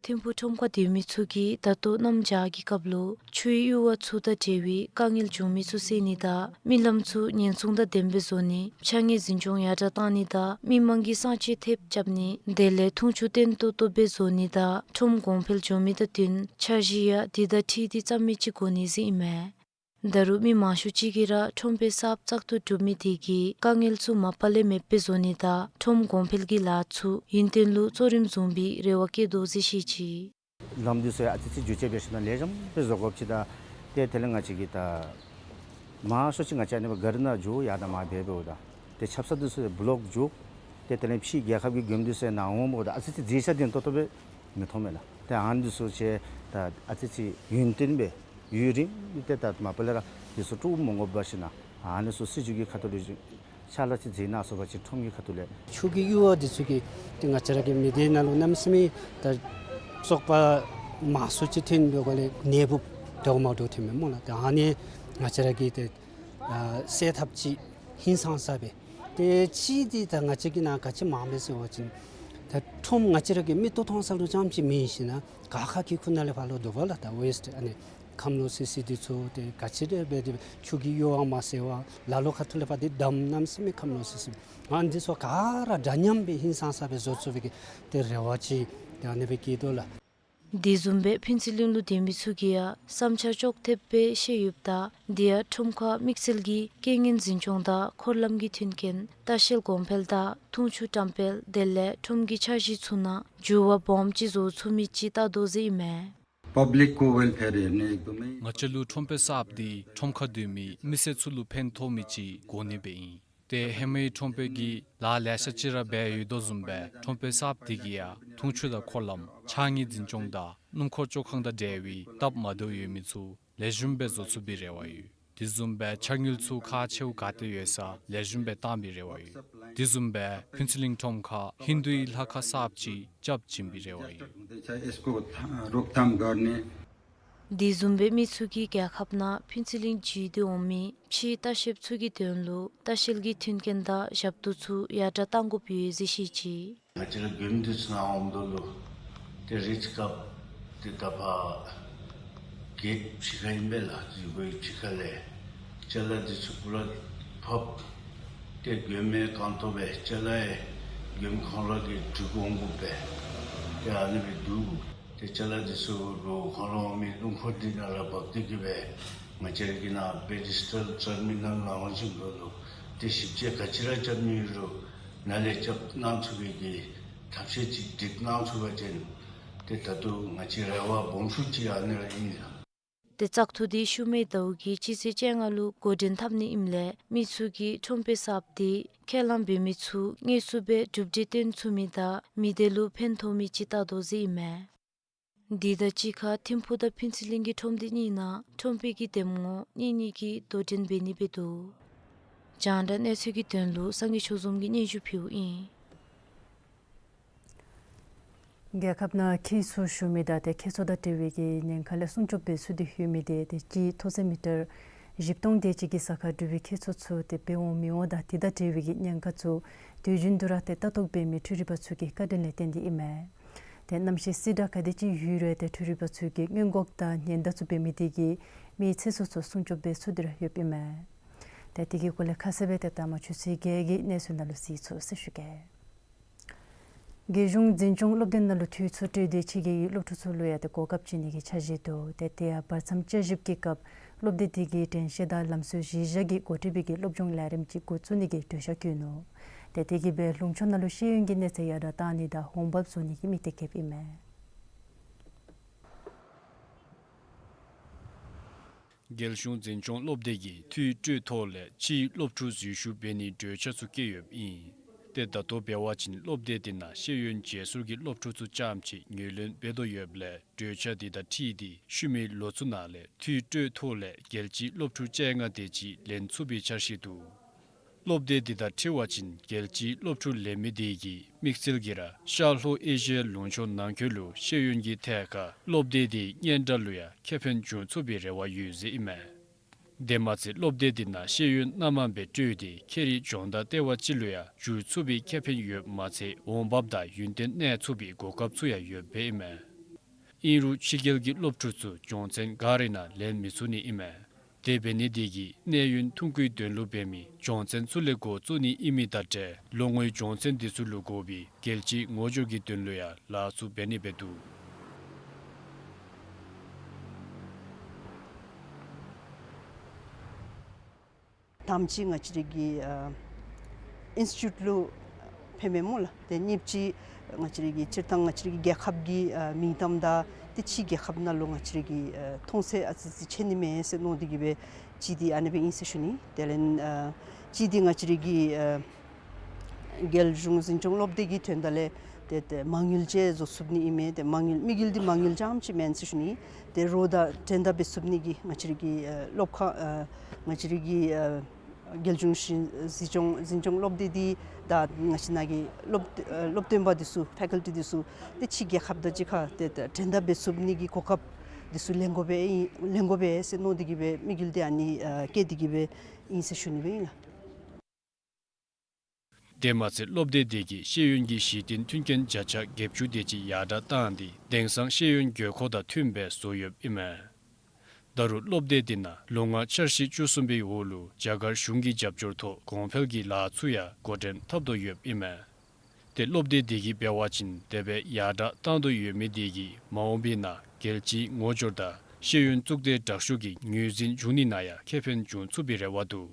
ཐིམ་ཕུག་ཁྲོམ་ཁར་སྡོད་མི་ཚུ་གིས་ད་ལྟོ་གནམ་བྱཱར་གྱི་སྐབས་ལུ་ཆུའི་གཡུར་བ་ཚུ་དང་འབྲེལ་བའི་དཀའ་ངལ་བྱུང་མི་ཚུ་སེལ་ནི་དང་རྨི་ལམ་ཚུ་ཉེན་སྲུང་དང་ལྡནམ་སྦེ་བཟོ་ནི་ཕྱགས་སྙིགས་འཛིན་སྐྱོང་ཡར་དྲག་བཏང་ནི་དང་མི་མང་གི་གསང་སྤྱོད་ཐེབས་རྐྱབ་ནི་དེ་ལས་འཐུང་ཆུ་བརྟན་ཏོག་ཏོ་སྦེ་བཟོ་ནི་དང་ཁྲོམ་གོང་འཕེལ་འགྱོ་མི་དང་བསྟུན་འཆར་གཞི་ཡང་དེ་དང་འཁྲིལ་ཏེ་བརྩམ་མི་ཅིག་དགོ་ནི་ཟེར་ཨིན་མས། ད་རུང་མི་མང་ཤོས་ཅིག་གིས་ར་ཁྲོམ་དཔོན་གསརཔ་བཙག་འཐུ་གྲུབ་མི་དེ་གིས་དཀའ་ངལ་ཚུ་མ་པ་ལས་མེདཔ་སྦེ་བཟོ་ནི་དང་ཁྲོམ་གོང་འཕེལ་གྱི་ལཱ་ཚུ་ཡུན་བརྟན་ལུ་གཙོ་རིམ་བཟུང་བའི་རེ་བ་བསྐྱེད་དོ་ཟེར་བཤད་ཅི། ལམ་འདི་ཚུ་ཡང་ཨ་ཙི་ཙི་བསྒྱུར་བཅོས་འབད་ཞིནམ་ལས་ལེགས་ཤོམ་སྦེ་བཟོ་དགོཔ་ཅིག་དང་ཏེ་དེ་ལས་ང་བཅས་ཀྱི་ད་མང་ཤོས་ཅིག་ང་བཅས་ཨ་ནི་སྦེ་གཱ་རི་ནང་འགྱོ་ཡར་དང་མར་འབད་འབདཝ་ད་ཏེ་ཆབ་གསང་འདི་ཚུ་ཡང་བོ་ལོཀ་འགྱོ། ཏེ་དེ་ལས་ཕྱི་རྒྱལ་ཁབ་ཀྱི་མགྱོནམ་འདི་ཚུ་ཡང་ནཱ་འོངམ་ད་ཨ་ཙི་ཙི་མཛེས་ཆ་ལྡན་ཏོག་ཏོ་སྦེ་མི་མཐོང་མས་ལགས། ཏེ་ཨ་ནི་ཚུ་ཅིག་ད་ཨ་ཙི་ཅིག་ཡུན་བརྟན་སྦེ་ཡུན་རིངམོ་སྦེ་ཏེ་ད་མ་པ་ལས་ར་འདི་ཚུ་དཀྲུག་མ་དགོ་པ་ཅིན་ཨ་ནི་ཚུ་སྲིད་བྱུས་ཀྱི་ཁ་ཐུག་ལས་ཕྱག་ལཱ་ཅིག་མཛད་གནང་ཚུགས་པ་ཅིན་ཁྲོམ་གྱི་ཁ་ཐུག་ལས། ཆུ་གི་གཡུར་བ་འདི་ཚུ་གིས་ཏེ་ང་བཅས་ར་གི་མི་སྡེ་ནང་ལུ་གནམ་མེད་ས་མེད་ད་བཙོག་པ་མང་སུ་ཅིག་ཐོན་པའི་སྒོ་ལས་ནད་འབུཔ་འདྲཝ་མ་འདྲཝ་ཐོནམ་མས་སྨོ་ལགས། ཏེ་ཨ་ནི་ང་བཅས་ར་གིས་ཏེ་ཨ་སེལ་ཐབས་ཅིག་ཧིང་སངས་ས་སྦེ། ཏེ་གཅིག་འདི་ད་ང་བཅས་ཀྱི་ནང་ག་ཅི་མངམ་མས་ཟེར་བ་ཅིན་ད་ཁྲོམ་ང་བཅས་ར་གི་མིག་ཏོ་མཐོང་ས་ལུ་རྐྱངམ་ཅིག་མེན་ཞིན་ན་ག་ཁ་གི་ཁུག་ནང་ལས་ཕར་ལོག་འདུ་བ་ལགས། ད་ཝེསཊ་ཨ་ནི་ཁམས་ལོག་སི་སི་འདི་ཚུ་ཏེ་ག་ཅི་ར་སྦེ་ཏེ་ཆུ་གི་གཡུར་བ་མ་སེལ་བར་ལ་ལུ་ཁ་ཐུག་ལས་ཕར་ཏེ་འདམ་གནམ་མེད་ས་མེད་ཁམས་ལོག་སི་སི་ཨ་ནི་འདི་ཚུ་ག་ར་འདྲ་མཉམ་སྦེ་ཧིང་སངས་ས་སྦེ་བཟོ་ཚུགས་པའི་གི་ཏེ་རེ་བ་ཅིག་ཏེ་ཨ་ནི་སྦེ་བསྐྱེད་དོ་ལགས། དེ་བཟུམ་སྦེ་ཕུན་ཚོགས་གླིང་ལུ་སྡོད་མི་ཚུ་གིས་ཡང་བསམ་འཆར་ཅོག་འཐདཔ་སྦེ་བཤད་ཡོདཔ་ད་འདི་ཡང་ཁྲོམ་ཁར་དམིགས་བསལ་གྱི་རྐྱེན་ངན་འཛིན་སྐྱོང་དང་འཁོར་ལམ་གྱི་མཐུན་རྐྱེན་ལྟ་བཤལ་གོང་འཕེལ་དང་འཐུང་ཆུ་བཀྲམ་སྤེལ་དེ་ལས་ཁྲོམ་གྱི་འཆར་གཞི་ཚུ་ནང་འགྱུར་བ་སྦོམ་ཅིག་བཟོ་ཚུགས་མི་ཅིག་བལྟ་དོ་ཟེར་ཨིན་མས། पब्लिकको वेलफेयर हेर्ने एकदमै। ང་བཅས་ལུ་ཁྲོམ་དཔོན་གསརཔ་འདི་ཁྲོམ་ཁར་སྡོད་མི་མི་སེར་ཚུ་ལུ་ཕན་ཐོགས་མི་ཅིག་དགོ་ནི་སྦེ་ཨིན། ཏེ་ཧེ་མའི་ཁྲོམ་དཔོན་གྱིས་ལཱ་ལེ་ཤ་ཅིག་ར་འབད་ཡོད་དོ་བཟུམ་སྦེ་ཁྲོམ་དཔོན་གསརཔ་འདི་གིས་ཡང་འཐུང་ཆུ་དང་འཁོར་ལམ་ཕྱགས་སྙིགས་འཛིན་སྐྱོང་དང་སྣུམ་འཁོར་བཅོ་ཁང་དང་འབྲེལ་བའི་སྟབས་མ་བདེཝ་ཡོད་མི་ཚུ་ལེགས་ཤོམ་སྦེ་བཟོ་ཚུགས་པའི་རེ་བ་ཡོད། དེ་བཟུམ་སྦེ་ཆ་དངུལ་ཚུ་ཁག་ཆེཝ་ག་ཏེ་ཡོད་ས་ལེགས་ཤོམ་སྦེ་བཏང་པའི་རེ་བ་ཡོད། དེ་བཟུམ་སྦེ་ཕུན་ཚོགས་གླིང་ཁྲོམ་ཁར་ཧིན་དུའི་ལྷ་ཁང་གསརཔ་ཅིག་རྐྱབ་བྱིན་པའི་རེ་བ་ཡོད། यसको रोकथाम गर्ने। དེ་བཟུམ་སྦེ་མི་ཚུ་གིས་རྒྱལ་ཁབ་ནང་ཕུན་ཚོགས་གླིང་བརྒྱུད་དེ་འོང་མི་ཕྱིའི་ལྟ་བཤལཔ་ཚུ་གི་དོན་ལུ་ལྟ་བཤལ་གྱི་མཐུན་རྐྱེན་དང་ཞབས་ཏོག་ཚུ་ཡར་དྲག་གཏང་དགོཔ་ཡོད་ཟེར་བཤད་ཅི། ང་བཅས་ར་མགྱོནམ་འདི་ཚུ་ནང་འོངམ་ད་ལུ་ཏེ་རེས་སྐབས་ཏེ་ད་ཕར་གེཊ་ཕྱི་ཁར་ཨིན་པས་ལགས། འཛུལ་སྒོའི་ཕྱི་ཁ་ལས་ཅ་ལ་འདི་ཚུ་པུ་ར་ཕབ། ཏེ་མགྱོནམ་མེད་རྐང་སྟོང་སྦེ་ཅ་ལ་ཡང་མགྱོནམ་ཁོང་ར་གིས་སྒྲིག་འོང་དགོ་པས། ཏེ་ཨ་ནི་སྦེ་འདུག། ཏེ་ཅ་ལ་འདི་ཚུ་ལོག་ཁོང་ར་འོང་མི་སྣུམ་འཁོར་འདི་ནང་ལུ་འབག་སྟེ་གི་སྦེ་ང་བཅས་ར་གི་ནཱ་པེ་ཌི་སི་ཊལ་ཊར་མི་ནཱལ་ནང་ལུ་བྱིན་དོ་ལོ། ཏེ་ཞིབ་དཔྱད་ག་ཅི་ར་རྐྱབ་ནི་ཡོད་རུང་ནཱ་ལས་རྐྱབ་གནང་ཚུགས་པའི་གི་ཐབས་ཤེས་ཅིག་སྒྲིག་གནང་ཚུགས་པ་ཅིན་ཏེ་ད་ལྟོ་ང་བཅས་རེ་བ་སྦོམ་ཤོས་ཅིག་ཨ་ནི་ར་ཨིན་ལགས། ཏེ་བཙག་འཐུ་འདི་ཤུལ་མའི་ཟླཝ་གི་སྤྱི་ཚེས་བཅོ་ལྔ་ལུ་འགོ་འདྲེན་འཐབ་ནི་ཨིནམ་ལས་མི་ཚུ་གིས་ཁྲོམ་དཔོན་གསརཔ་འདི་ཁས་བླངས་འབད་མི་ཚུ་དངོས་སུ་སྦེ་གྲུབ་འབྲས་སྟོན་ཚུགས་མི་དང་མི་སྡེ་ལུ་ཕན་ཐོགས་མི་ཅིག་བལྟ་དོ་ཟེར་ཨིན་མས། འདི་དང་གཅིག་ཁར་ཐིམ་ཕུག་དང་ཕུན་ཚོགས་གླིང་གི་ཁྲོམ་སྡེ་གཉིས་ནང་ཁྲོམ་དཔོན་གྱི་འདེམས་ངོ་གཉིས་གཉིས་ཀྱིས་དོ་འགྲན་འབད་ནི་སྦེ་འདུག། རྒྱང་བསྒྲགས་གནས་ཚུལ་གྱི་དོན་ལུ་སངས་རྒྱས་ཆོས་འཛོམས་ཀྱིས་སྙན་ཞུ་ཕུལཝ་ཨིན། རྒྱལ་ཁབ་ནང་ཁྱི་གསོ་ཞུ་མི་དང་ཏེ་ཁྱི་གསོ་དང་འབྲེལ་བའི་གི་ཉེན་ཁ་ལས་སྲུང་སྐྱོབ་འབད་ཚུགས་ཏེ་ཡོད་མི་འདི་ཏེ་སྤྱི་མཐོ་ཚད་མི་ཊར་བཞི་སྟོང་དེ་ཅིག་གི་ས་ཁར་འབྲུག་པའི་ཁྱི་གསོ་ཚུ་ཏེ་འབད་འོང་མི་འོང་དང་དེ་དང་འབྲེལ་བའི་གི་ཉེན་ཁ་ཚུ་དུས་རྒྱུན་དུ་ར་ཏེ་ལྟ་རྟོག་འབད་མི་འཕྲུལ་རིག་པ་ཚུ་གི་བཀའ་དྲིན་ལས་བརྟེན་ཏེ་ཨིན་མས། ཏེ་གནམ་གཤིས་བསིལ་དྲགས་ག་དེ་ཅིག་ཡོད་རུང་ཏེ་འཕྲུལ་རིག་པ་ཚུ་གིས་སྔོན་འགོག་དང་ཉེན་བརྡ་ཚུ་འབད་མི་དེ་གིས་མིའི་ཚེ་སྲོག་ཚུ་སྲུང་སྐྱོབ་འབད་ཚུགས་ཏེ་ར་ཡོདཔ་ཨིན་མས། ཏེ་དེ་གི་སྐོར་ལས་ཁ་གསལ་སྦེ་ཏེ་ལྟ་མ་ཆུ་ཚོད་བརྒྱད་ཀྱི་གནས་ཚུལ་ནང་ལུ་གཟིགས་ཚུགས་ཟེར་ཞུ་གེ། རྒྱལ་གཞུང་འཛིན་སྐྱོང་སློབ་སྡེ་ནང་ལུ་འཐུས་ཚུ་སྤྲོད་དེ་ཕྱི་རྒྱལ་གྱི་སློབ་ཕྲུག་ཚུ་ལུ་ཡང་ཏེ་གོ་སྐབས་བྱིན་ནི་གི་འཆར་གཞི་འདུག། ཏེ་དེ་ཡང་བར་མཚམས་བསྐྱར་ཞིབ་ཀྱི་སྐབས་སློབ་སྡེ་དེ་གིས་དྲན་ཤེས་དང་ལམ་སྲོལ་གཞི་བཞག་གི་འགོ་ཁྲིད་པའི་གི་སློབ་སྦྱོང་ལས་རིམ་ཅིག་འགོ་བཙུགས་ནི་གི་གྲོས་འཆར་བཀོད་ནུག། ཏེ་དེ་གིས་སྦེ་ལུང་ཕྱོགས་ནང་ལུ་ཤེས་ཡོན་གྱི་གནས་ཚད་ཡར་དྲག་གཏང་ནི་དང་འོང་འབབ་བཟོ་ནི་གི་དམིགས་གཏད་བསྐྱེདཔ་ཨིན་མས། རྒྱལ་གཞུང་འཛིན་སྐྱོང་སློབ་སྡེ་གིས་འཐུས་སྤྲོད་ཐོག་ལས་ཕྱིའི་སློབ་ཕྲུག་འཛུལ་ཞུགས་འབད་ནིའི་གྲོས་འཆར་ཚུ་བཀོད་ཡོདཔ་ཨིན། ཏེ་ད་ལྟོ་འབད་བ་ཅིན་སློབ་སྡེ་དེ་ནང་ཤེས་ཡོན་རྗེས་སོར་གྱི་སློབ་ཕྲུག་ཚུ་རྐྱངམ་ཅིག་ངོས་ལེན་འབད་དོ་ཡོདཔ་ལས་གྲོས་འཆར་དེ་དང་འཁྲིལ་ཏེ་ཤུལ་མའི་ལོ་ཚུ་ནང་ལས་འཐུས་སྤྲོད་ཐོག་ལས་རྒྱལ་སྤྱིའི་སློབ་ཕྲུག་བཅོ་ལྔ་དེ་ཅིག་ལེན་ཚུགས་པའི་འཆར་གཞི་འདུག། སློབ་སྡེ་དེ་དང་འཁྲིལ་བ་ཅིན་རྒྱལ་སྤྱིའི་སློབ་ཕྲུག་ལེན་མི་དེ་གིས་དམིགས་བསལ་གྱིས་ར་ཤར་ལྷོ་ཨེ་ཤི་ཡའི་ལུང་ཕྱོགས་ནང་འཁོད་ལུ་ཤེས་ཡོན་གྱི་ཐད་ཁར་སློབ་སྡེ་དེའི་སྙན་གྲགས་ལུ་ཡང་ཁེ་ཕན་འབྱུང་ཚུགས་པའི་རེ་བ་ཡོད་ཟེར་ཨིན་མས། དེ་མ་ཚད་སློབ་སྡེ་དེ་ནང་ཤེས་ཡོན་སྣ་མང་སྦེ་སྤྲོད་དེ་ཁྱེད་རའི་སྦྱོང་བརྡར་ལྟེ་བ་ཅིག་ལུ་ཡང་འགྱུར་ཚུགས་པའི་ཁེ་ཕན་ཡོདཔ་མ་ཚད་འོང་འབབ་དང་ཡུན་བརྟན་གནས་ཚུགས་པའི་གོ་སྐབས་ཚུ་ཡང་ཡོདཔ་ཨིན་མས། ཨིན་རུང་ཕྱི་རྒྱལ་གྱི་སློབ་ཕྲུག་ཚུ་སྦྱོང་ཚན་ག་རའི་ནང་ལེན་མི་ཚུགས་ནི་ཨིན་མས། དེ་འབད་ནི་དེ་གིས་གནས་ཡུན་ཐུང་ཀུའི་དོན་ལུ་འབད་མི་སྦྱོང་ཚན་ཚུ་ལས་འགོ་བཙུགས་ནི་ཨིན་མི་དང་འབྲེལ་ལོ་ངོའི་སྦྱོང་ཚན་དེ་ཚུ་ལུ་དགོ་པའི་རྒྱལ་སྤྱིའི་ངོ་སྦྱོར་གྱི་དོན་ལུ་ཡང་ལཱ་ཚུ་འབད་ནི་སྦེ་འདུག། དང་པ་ཅིག་ང་བཅས་རའི་གི་ཨ་ཨིནསི་ཊི་ཊིའུཊ་ལུ་ཕནམ་མས་སྨོ་ལགས། ཏེ་གཉིས་པ་ཅིག་ང་བཅས་རའི་གི་སྤྱིར་བཏང་ང་བཅས་རའི་གི་རྒྱལ་ཁབ་ཀྱི་ཨ་མིང་གཏམ་དང་ཏེ་ཕྱི་རྒྱལ་ཁབ་ནང་ལུ་ང་བཅས་རའི་གི་ཨ་མཐོང་ཚད་ཨ་ཙི་ཅིག་ཆེ་ནི་མས་ཟེར་མནོ་སྟེ་གི་སྦེ་གཅིག་འདི་ཨ་ནི་སྦེ་ཨིན་ཟེར་ཞུ་ནི། དེ་ལས་ཨ་གཅིག་འདི་ང་བཅས་རའི་གི་ཨ་རྒྱལ་གཞུང་འཛིན་སྐྱོང་སློབ་སྡེ་གི་དོན་དག་ལས་ ཏེ་ཏེ་མ་དངུལ་ཅིག་བཟོ་ཚུགས་ནི་ཨིན་མས། ཏེ་མ་དངུལ་དམིགས་ཡུལ་འདི་མ་དངུལ་རྐྱངམ་ཅིག་མེན་ཟེར་ཞུ་ནི། ཏེ་རོགས་དང་འགྲན་ཟླ་འབད་ཚུགས་ནི་གི་ང་བཅས་རའི་གི་ཨ་སློབ་ཁང་ཨ་ང་བཅས་རའི་གི་ཨ་རྒྱལ་གཞུང་ཞིང་འཛིན་སྐྱོང་འཛིན་སྐྱོང་སློབ་སྡེ་འདི་དང་ང་བཅས་ནང་གི་སློབ་ཨ་སློབ་སྟོན་པ་འདི་ཚུ་ཕེ་ཀལ་ཊི་འདི་ཚུ་ཏེ་ཕྱི་རྒྱལ་ཁབ་དང་གཅིག་ཁར་ཏེ་ཏེ་འགྲན་ཟླ་འབད་ཚུགས་ནི་གི་གོ་སྐབས་འདི་ཚུ་ལེན་དགོ་པས་ཨིན་ལེན་དགོ་པས་ཟེར་མནོ་སྟེ་གི་སྦེ་དམིགས་ཡུལ་འདི་ཨ་ནི་ཨ་བསྐྱེད་དེ་གི་སྦེ་ཨིན་ཟེར་ཞུ་ནི་སྦེ་ཨིན་ལགས། དེ་མ་ཚད་སློབ་སྡེ་དེ་གིས་ཤེས་ཡོན་གྱི་གཞི་རྟེན་མཐུན་རྐྱེན་བརྒྱ་ཆ་བརྒྱད་ཅུ་དེ་ཅིག་ཡར་དྲགས་བཏང་སྟེ་དེང་སང་ཤེས་ཡོན་དགོས་མཁོ་དང་མཐུནམ་སྦེ་བཟོ་ཡོདཔ་ཨིན་མས། ད་རུང་སློབ་སྡེ་དེ་ནང་ལོ་ལྔ་འཆར་གཞི་བཅུ་གསུམ་པའི་འོག་ལུ་རྒྱ་གར་གཞུང་གི་རྒྱབ་སྐྱོར་ཐོག་གོང་འཕེལ་གྱི་ལཱ་ཚུ་ཡང་འགོ་འདྲེན་འཐབ་དོ་ཡོདཔ་ཨིན་མས། ཏེ་སློབ་སྡེ་དེ་གིས་འབད་བ་ཅིན་དེ་སྦེ་ཡར་དྲགས་བཏང་དོ་ཡོད་མི་དེ་གིས་མ་འོངས་པའི་ནང་རྒྱལ་སྤྱིའི་ངོ་སྦྱོར་དང་ཤེས་ཡོན་གཙུག་སྡེ་དྲག་ཤོས་ཀྱི་ངོས་འཛིན་འབྱུང་ནི་ནང་ཡང་ཁེ་ཕན་འབྱུང་ཚུགས་པའི་རེ་བ་འདུག།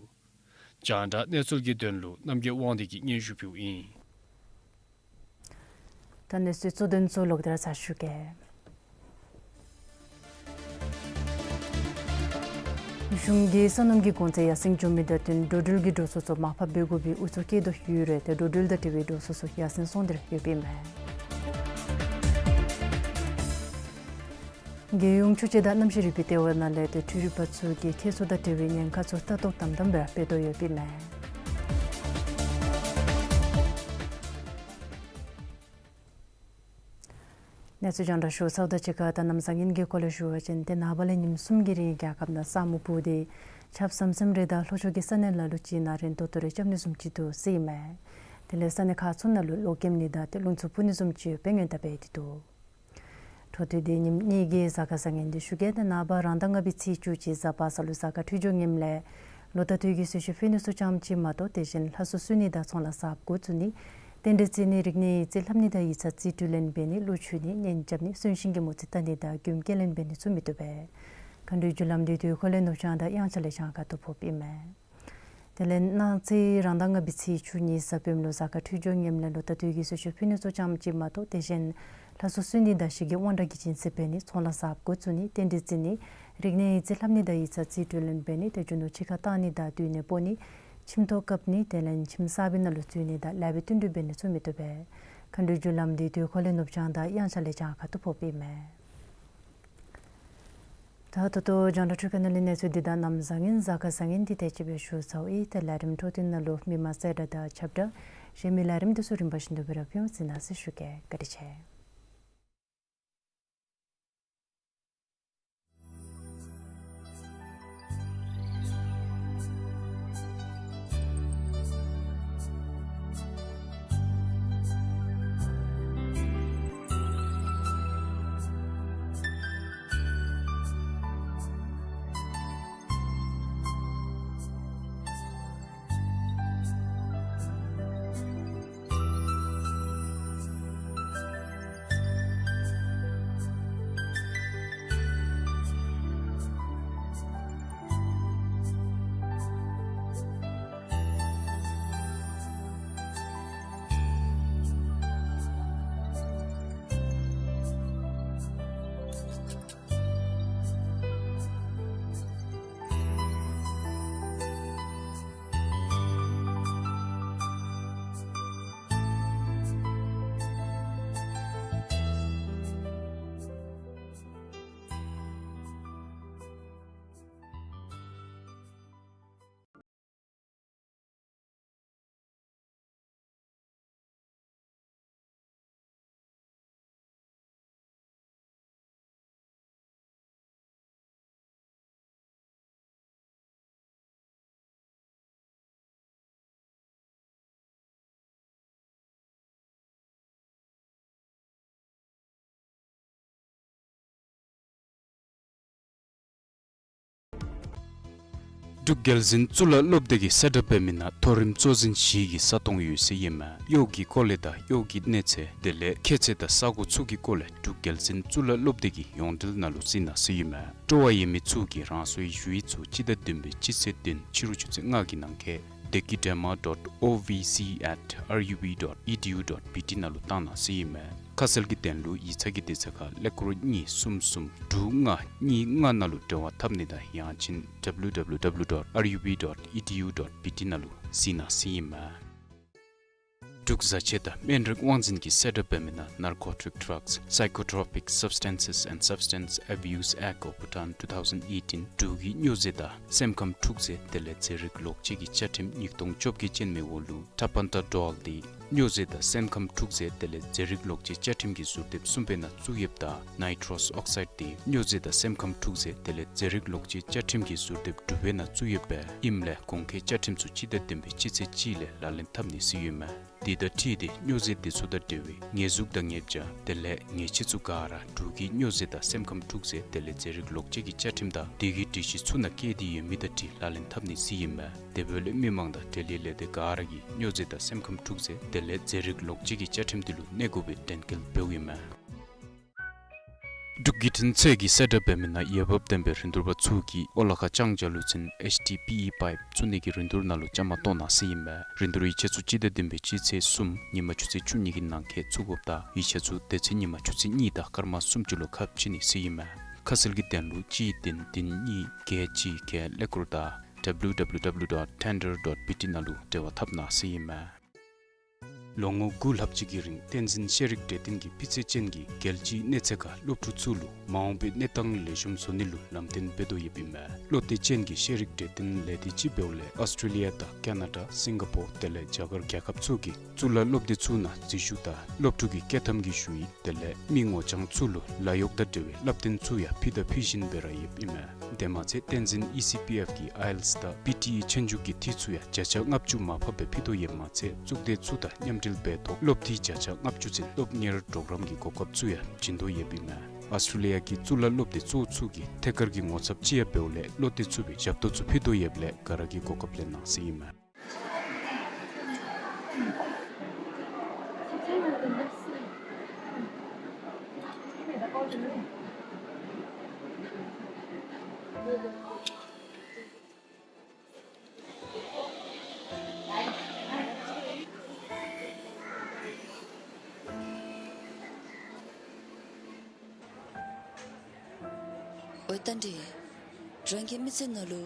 རྒྱང་བསྒྲགས་གནས་ཚུལ་གྱི་དོན་ལུ་རྣམ་རྒྱལ་དབང་འདུས་ཀྱིས་སྙན་ཞུ་ཕུལཝ་ཨིན། ད་གནས་ཚུལ་གཙོ་དོན་ཚུ་ལོག་སྟེ་ར་ཚར་ཞུ་གེ། གཞུང་གིས་ས་སྣུམ་གྱི་གོང་ཚད་ཡར་སེང་འགྱོ་མི་དང་བསྟུན་འགྲོ་འགྲུལ་གྱི་འགྲོ་སོང་ཚུ་མར་ཕབ་འབད་དགོ་པའི་ཨུ་ཚུགས་བསྐྱེད་དོ་ཡོད་རུང་ཏེ་འགྲོ་འགྲུལ་དང་འབྲེལ་བའི་འགྲོ་སོང་ཚུ་ཡར་སེང་སོང་སྟེ་ར་ཡོདཔ་ཨིན་མས། རྒྱལ་ཡོངས་ཆུ་དཔྱད་དང་གནམ་གཤིས་རིག་པའི་ལྟེ་བ་ནང་ལས་ཏེ་འཕྲུལ་རིག་པ་ཚུ་གིས་ཁྱད་གསོད་དང་འབྲེལ་བའི་ཉེན་ཁ་ཚུ་ལྟ་རྟོག་དམ་དམ་སྦེ་འབད་དོ་ཡོདཔ་ཨིན་མས། གནས་ཚུལ་རྒྱང་བསྒྲགས་ཞུ་ཚརཝ་དང་གཅིག་ཁར་ད་གནམ་བཟང་ངན་གྱི་སྐོར་ལས་ཞུ་བ་ཅིན་ཏེ་ནངས་པ་ལས་ཉིནམ་གསུམ་གྱི་རིང་རྒྱལ་ཁབ་ནང་ས་སྨུག་སྤུབས་ཏེ་ཆརཔ་ཟམ་ཟིམ་རེ་དང་ལྷོ་ཕྱོགས་ཀྱི་ས་གནས་ལ་ལུ་ཅིག་ནང་རན་ཏོག་ཏོ་རེ་རྐྱབ་ནི་བཟུམ་ཅིག་འདུག་ཟེར་ཨིན་མས། དེ་ལས་ས་གནས་ཁག་ཚུ་ནང་ལུ་གློག་ཀེམ་ནི་དང་ཏེ་རླུང་འཚུབ་འཕུ་ནི་བཟུམ་ཅིག་ཡོདཔ་སྦེ་སྔོན་བརྡ་འབད་དེ་འདུག། འཕྲོ་མཐུད་དེ་ཉིནམ་གཉིས་ཀྱི་གཟའ་སྐར་བཟང་ངན་འདི་ཞུ་གེ། ཏེ་ནངས་པ་རང་ཟླ་ལྔ་པའི་ཚེས་བཅུ་གཅིག་གཟའ་པ་སངས་ལུ་གཟའ་སྐར་འཕྲོད་སྦྱོར་ངནམ་ལས་ལོ་ཟླ་དུས་ཀྱི་གསོལ་མཆོད་ཕུལ་ནི་ཚུ་ཙམ་ཅིག་མ་གཏོགས་དེ་བཞིན་ལྷ་གསོལ་གསོལ་ནི་དང་ཚོང་ལཱ་གསརཔ་འགོ་བཙུགས་ནི་རྟེན་འབྲེལ་བརྩི་ནི་རིག་གནས་ཡིག་རྩིས་ལྷབ་ནི་དང་ཡིག་ཚང་རྩིས་སྤྲོད་ལེན་འབད་ནི་གླུ་མཆོད་ནི་གཉེན་རྐྱབ་ནི་གསོན་གཤིན་གྱི་མོ་རྩིས་བལྟ་ནི་དང་མགྱོནམ་སྐྱེལ་ལེན་འབད་ནི་ཚུ་མི་བཏུབ་པས། མཁའ་འགྲོའི་རྒྱུ་ལམ་འདི་དུས་འཁོར་ལས་ནུབ་བྱང་དང་དབྱངས་འཆར་ལས་བྱང་ཁ་ཐུག་ཕོགཔ་ཨིན་མས། དེ་ལས་གནངས་ཚེ་རང་ཟླ་ལྔ་པའི་ཚེས་བཅུ་གཉིས་གཟའ་སྤེནམ་ལུ་གཟའ་སྐར་འཕྲོད་སྦྱོར་ངནམ་ལས་ལོ་ཟླ་དུས་ཀྱི་གསོལ་མཆོད་ཕུལ་ནི་ཚུ་ཙམ་ཅིག་མ་གཏོགས་དེ་བཞིན་ལྷ་གསོལ་གསོལ་ནི་དང་ཞི་རྒྱས་དབང་དྲག་གི་སྦྱིན་སྲེག་འབད་ནི་ཚོང་ལཱ་གསརཔ་འགོ་བཙུགས་ནི་རྟེན་འབྲེལ་བརྩི་ནི་རིག་གནས་ཡིག་རྩིས་ལྷབ་ནི་དང་ཡིག་ཚང་རྩིས་སྤྲོད་ལེན་འབད་ནི་དང་རྒྱུ་ནོར་ཕྱི་ཁར་བཏང་ནི་དང་སྡོད་གནས་སྤོ་ནི་ཁྱིམ་ཐོག་བཀབ་ནི་དེ་ལས་ཁྱིམ་གསར་པའི་ནང་ལུ་འཛུལ་ནི་དང་ལེགས་པའི་བསྟུན་གྲོས་འབད་ནི་ཚུ་མི་བཏུབ་པས། མཁའ་འགྲོའི་རྒྱུ་ལམ་འདི་དུས་འཁོར་ལས་ནུབ་བྱང་དང་དབྱངས་འཆར་ལས་བྱང་ཁ་ཐུག་ཕོགཔ་ཨིན་མས། ད་ད་ལྟོ་རྒྱང་བསྒྲགས་འཕྲུལ་ཁང་ནང་ལས་གནས་ཚུལ་འདི་དང་གནམ་བཟང་ངན་གཟའ་སྐར་བཟང་ངན་འདི་དེ་ཅིག་སྦེ་ཞུ་ཚརཝ་ཨིན། ཏེ་ལས་རིམ་འཕྲོ་མཐུད་ནང་ལུ་མི་མང་གསལ་བསྒྲགས་དང་ཁྱབ་བསྒྲགས་གཞན་མི་ལས་རིམ་འདི་ཚུ་རིམ་པ་བཞིན་དུ་སྦེ་ར་ཕུལ་འོང་ཟེར་གནང་ཟེར་ཞུ་གེ། བཀའ་དྲིན་ཆེ། འབྲུག་རྒྱལ་འཛིན་གཙུག་ལག་སློབ་སྡེ་གིས་གསལ་བསྒྲགས་འབད་མི་ནང་མཐོ་རིམ་གཙོ་འཛིན་བཞི་གི་ས་སྟོང་ཡོད་ཟེར་ཨིན་མས། གཡོག་གི་སྐོར་ལས་དང་གཡོག་གི་གནས་ཚད་དེ་ལས་ཁྱད་ཚད་དང་ས་གོ་ཚུ་གི་སྐོར་ལས་འབྲུག་རྒྱལ་འཛིན་གཙུག་ལག་སློབ་སྡེ་གི་ཡོངས་འབྲེལ་ནང་ལུ་གཟིགས་གནང་ཟེར་ཨིན་མས། སྤྲོ་བ་ཡོད་མི་ཚུ་གིས་རང་སོའི་ཞུ་ཡིག་ཚུ་སྤྱི་ཟླ་བདུན་པའི་སྤྱི་ཚེས་བདུན་ཕྱི་རུ་ཆུ་ཚོད་ལྔ་གི་ནང་འཁོད་བདེ་སྐྱིད་སྒྲོལ་མ་dot O V C at R U B dot E D U dot B T ནང་ལུ་བཏང་གནང་ཟེར་ཨིན་མས། ཁ་གསལ་གྱི་དོན་ལུ་ཡིག་ཚང་གི་དུས་ཚོད་ཁར་ཀླད་ཀོར་གཉིས་གསུམ་གསུམ་དྲུག་ལྔ་གཉིས་ལྔ་ནང་ལུ་འབྲེལ་བ་འཐབ་ནི་དང་ཡང་ཅིན་W W W dot R U B dot E D U dot B T ནང་ལུ་གཟིགས་གནང་ཟེར་ཨིན་མས། འབྲུག་བཟའ་ཆས་དང་སྨན་རིགས་དབང་འཛིན་གྱིས་གསལ་བསྒྲགས་འབད་མི་ནང་Narcotic Drugs, Psychotropic Substances and Substance Abuse Act of Bhutan two thousand eighteen འབྲུག་གི་སྨྱོ་རྫས་དང་སེམས་ཁམས་འཁྲུག་རྫས་དེ་ལས་རྫས་རིགས་ལོག་སྤྱོད་ཀྱི་བཅའ་ཁྲིམས་ཉིས་སྟོང་བཅོ་བརྒྱད་ཅན་མའི་འོག་ལུ་Tapentadol འདི་སྨྱོ་རྫས་དང་སེམས་ཁམས་འཁྲུག་རྫས་དེ་ལས་རྫས་རིགས་ལོག་སྤྱོད་བཅའ་ཁྲིམས་ཀྱི་ཟུར་དེབ་གསུམ་པའི་ནང་བཙུགས་ཡོདཔ་ད་Nitrous Oxide འདི་སྨྱོ་རྫས་དང་སེམས་ཁམས་འཁྲུག་རྫས་དེ་ལས་རྫས་རིགས་ལོག་སྤྱོད་བཅའ་ཁྲིམས་ཀྱི་ཟུར་དེབ་དྲུག་པའི་ནང་བཙུགས་ཡོདཔ་ཨིནམ་ལས་གོང་འཁོད་བཅའ་ཁྲིམས་ཚུ་སྤྱི་ཟླ་བདུན་པའི་སྤྱི་ཚེས་གཅིག་ལས་ལག་ལེན་འཐབ་ནི་ཟེར་ཡོདཔ་མས། དེ་དང་འཁྲིལ་ཏེ་སྨྱོ་རྫས་དེ་ཚུ་དང་འབྲེལ་བའི་ཉེས་འཛུགས་དང་ཉེས་བྱ་དེ་ལས་ཉེས་ཆད་ཚུ་ག་ར་འབྲུག་གི་སྨྱོ་རྫས་དང་སེམས་ཁམས་འཁྲུག་རྫས་དེ་ལས་རྫས་རིགས་ལོག་སྤྱོད་ཀྱི་བཅའ་ཁྲིམས་དང་དེ་གི་སྒྲིག་གཞི་ཚུ་ནང་བཀལ་ཏེ་ཡོད་མི་དང་འཁྲིལ་ལག་ལེན་འཐབ་ནི་ཟེར་ཨིན་མས། དེ་འབདཝ་ལས་མི་མང་དང་འབྲེལ་ཡོད་ལས་སྡེ་ག་ར་གིས་སྨྱོ་རྫས་དང་སེམས་ཁམས་འཁྲུག་རྫས་དེ་ལས་རྫས་རིགས་ལོག་སྤྱོད་ཀྱི་བཅའ་ཁྲིམས་དེ་ལུ་གནས་དགོ་པའི་དྲན་སྐུལ་འབདཝ་ཨིན་མས། འབྲུག་བརྒྱུད་འཕྲིན་ཚད་ཀྱིས་གསལ་བསྒྲགས་འབད་མི་ནང་འོས་འབབ་ལྡན་པའི་རིན་བསྡུར་པ་ཚུ་གིས་ཨོ་ལ་ཁ་ལྕང་བྱ་ལུ་ཚུན་ཨེཆ་ཌི་པི་ཨི་པའིཔ་བཙུགས་ནི་གི་རིན་བསྡུར་ནང་ལུ་བཅའ་མར་གཏོགས་གནང་ཟེར་ཨིན་མས། རིན་བསྡུར་ཡིག་ཆ་ཚུ་སྤྱི་ཟླ་བདུན་པའི་སྤྱི་ཚེས་གསུམ་ཉིན་མ་ཆུ་ཚོད་བཅུ་གཉིས་ཀྱི་ནང་འཁོད་བཙུགས་དགོཔ་ད་ཡིག་ཆ་ཚུ་དེ་ཚེ་ཉིན་མ་ཆུ་ཚོད་གཉིས་དང་སྐར་མ་སུམ་ཅུ་ལུ་ཁ་ཕྱེ་ནི་ཟེར་ཨིན་མས། ཁ་གསལ་གྱི་དོན་ལུ་གཅིག་བདུན་བདུན་གཉིས་བརྒྱད་གཅིག་བརྒྱད་ཀླད་ཀོར་དང་W W W dot tender dot B T ནང་ལུ་འབྲེལ་བ་འཐབ་གནང་ཟེར་ཨིན་མས། ལོ་ངོ་དགུ་ལྷག་ཅིག་གི་རིང་བསྟན་འཛིན་ཤེས་རིག་གྲོས་སྟོན་གྱིས་སྤུས་ཚད་ཅན་གྱི་རྒྱལ་སྤྱིའི་གནས་ཚད་ཁར་སློབ་ཕྲུག་ཚུ་ལུ་མ་འོངས་པའི་གནས་སྟངས་ལེགས་ཤོམ་བཟོ་ནི་ལུ་ལམ་སྟོན་འབད་དོ་ཡོདཔ་ཨིན་མས། བློ་གཏད་ཅན་གྱི་ཤེས་རིག་གྲོས་སྟོན་ལས་སྡེ་ཅིག་འབདཝ་ལས་ཨོསི་ཊྲེ་ལི་ཡ་དང་ཀེ་ན་ཌ་སིང་ག་པོར་དེ་ལས་རྒྱ་གར་རྒྱལ་ཁབ་ཚུ་གི་གཙུག་ལག་སློབ་སྡེ་ཚུ་ནང་འཛུལ་ཞུགས་དང་སློབ་ཕྲུག་གི་བསྐྱོད་ཐམ་གྱི་ཞུ་ཡིག་དེ་ལས་མི་ངོ་རྐྱང་ཚུ་ལུ་ལཱ་གཡོག་དང་འབྲེལ་བའི་བསླབ་སྟོན་ཚུ་ཡང་ཕུལ་དང་ཕུལ་བཞིན་སྦེ་ར་ཡོདཔ་ཨིན་མས། དེ་མ་ཚད་བསྟན་འཛིན་ཨི་སི་པི་ཨེཕ་གི་ཨའི་ཨེལ་ཊི་ཨེསི་དང་པི་ཊི་ཨི་ཆོས་རྒྱུགས་ཀྱི་འཐུས་ཚུ་ཡང་བརྒྱ་ཆ་ལྔ་བཅུ་མར་ཕབ་སྦེ་ཕུལ་དོ་ཡོདཔ་མ་ཚད་གཙུག་སྡེ་ཚུ་དང་མཉམ་འབྲེལ་འབད་ཐོག་སློབ་འཐུས་བརྒྱ་ཆ་ལྔ་བཅུ་ཚུན་སློབ་གཉེར་གྲོགས་རམ་གྱི་གོ་སྐབས་ཚུ་ཡང་བྱིན་དོ་ཡོདཔ་ཨིན་མས། ཨོསི་ཊྲེ་ལི་ཡ་གི་གཙུག་ལག་སློབ་སྡེ་གཙོ་བོ་ཚུ་གི་ཐད་ཀར་གྱི་ངོ་ཚབ་ཅིག་ཡང་འབདཝ་ལས་བློ་གཏད་ཚུགས་པའི་ཞབས་ཏོག་ཚུ་ཕུལ་དོ་ཡོདཔ་ལས་ག་ར་གིས་གོ་སྐབས་ལེན་གནང་ཟེར་ཨིན་མས། ཨོ་རྟ་མགྲིན། རང་གི་མི་ཚེ་ནང་ལུ་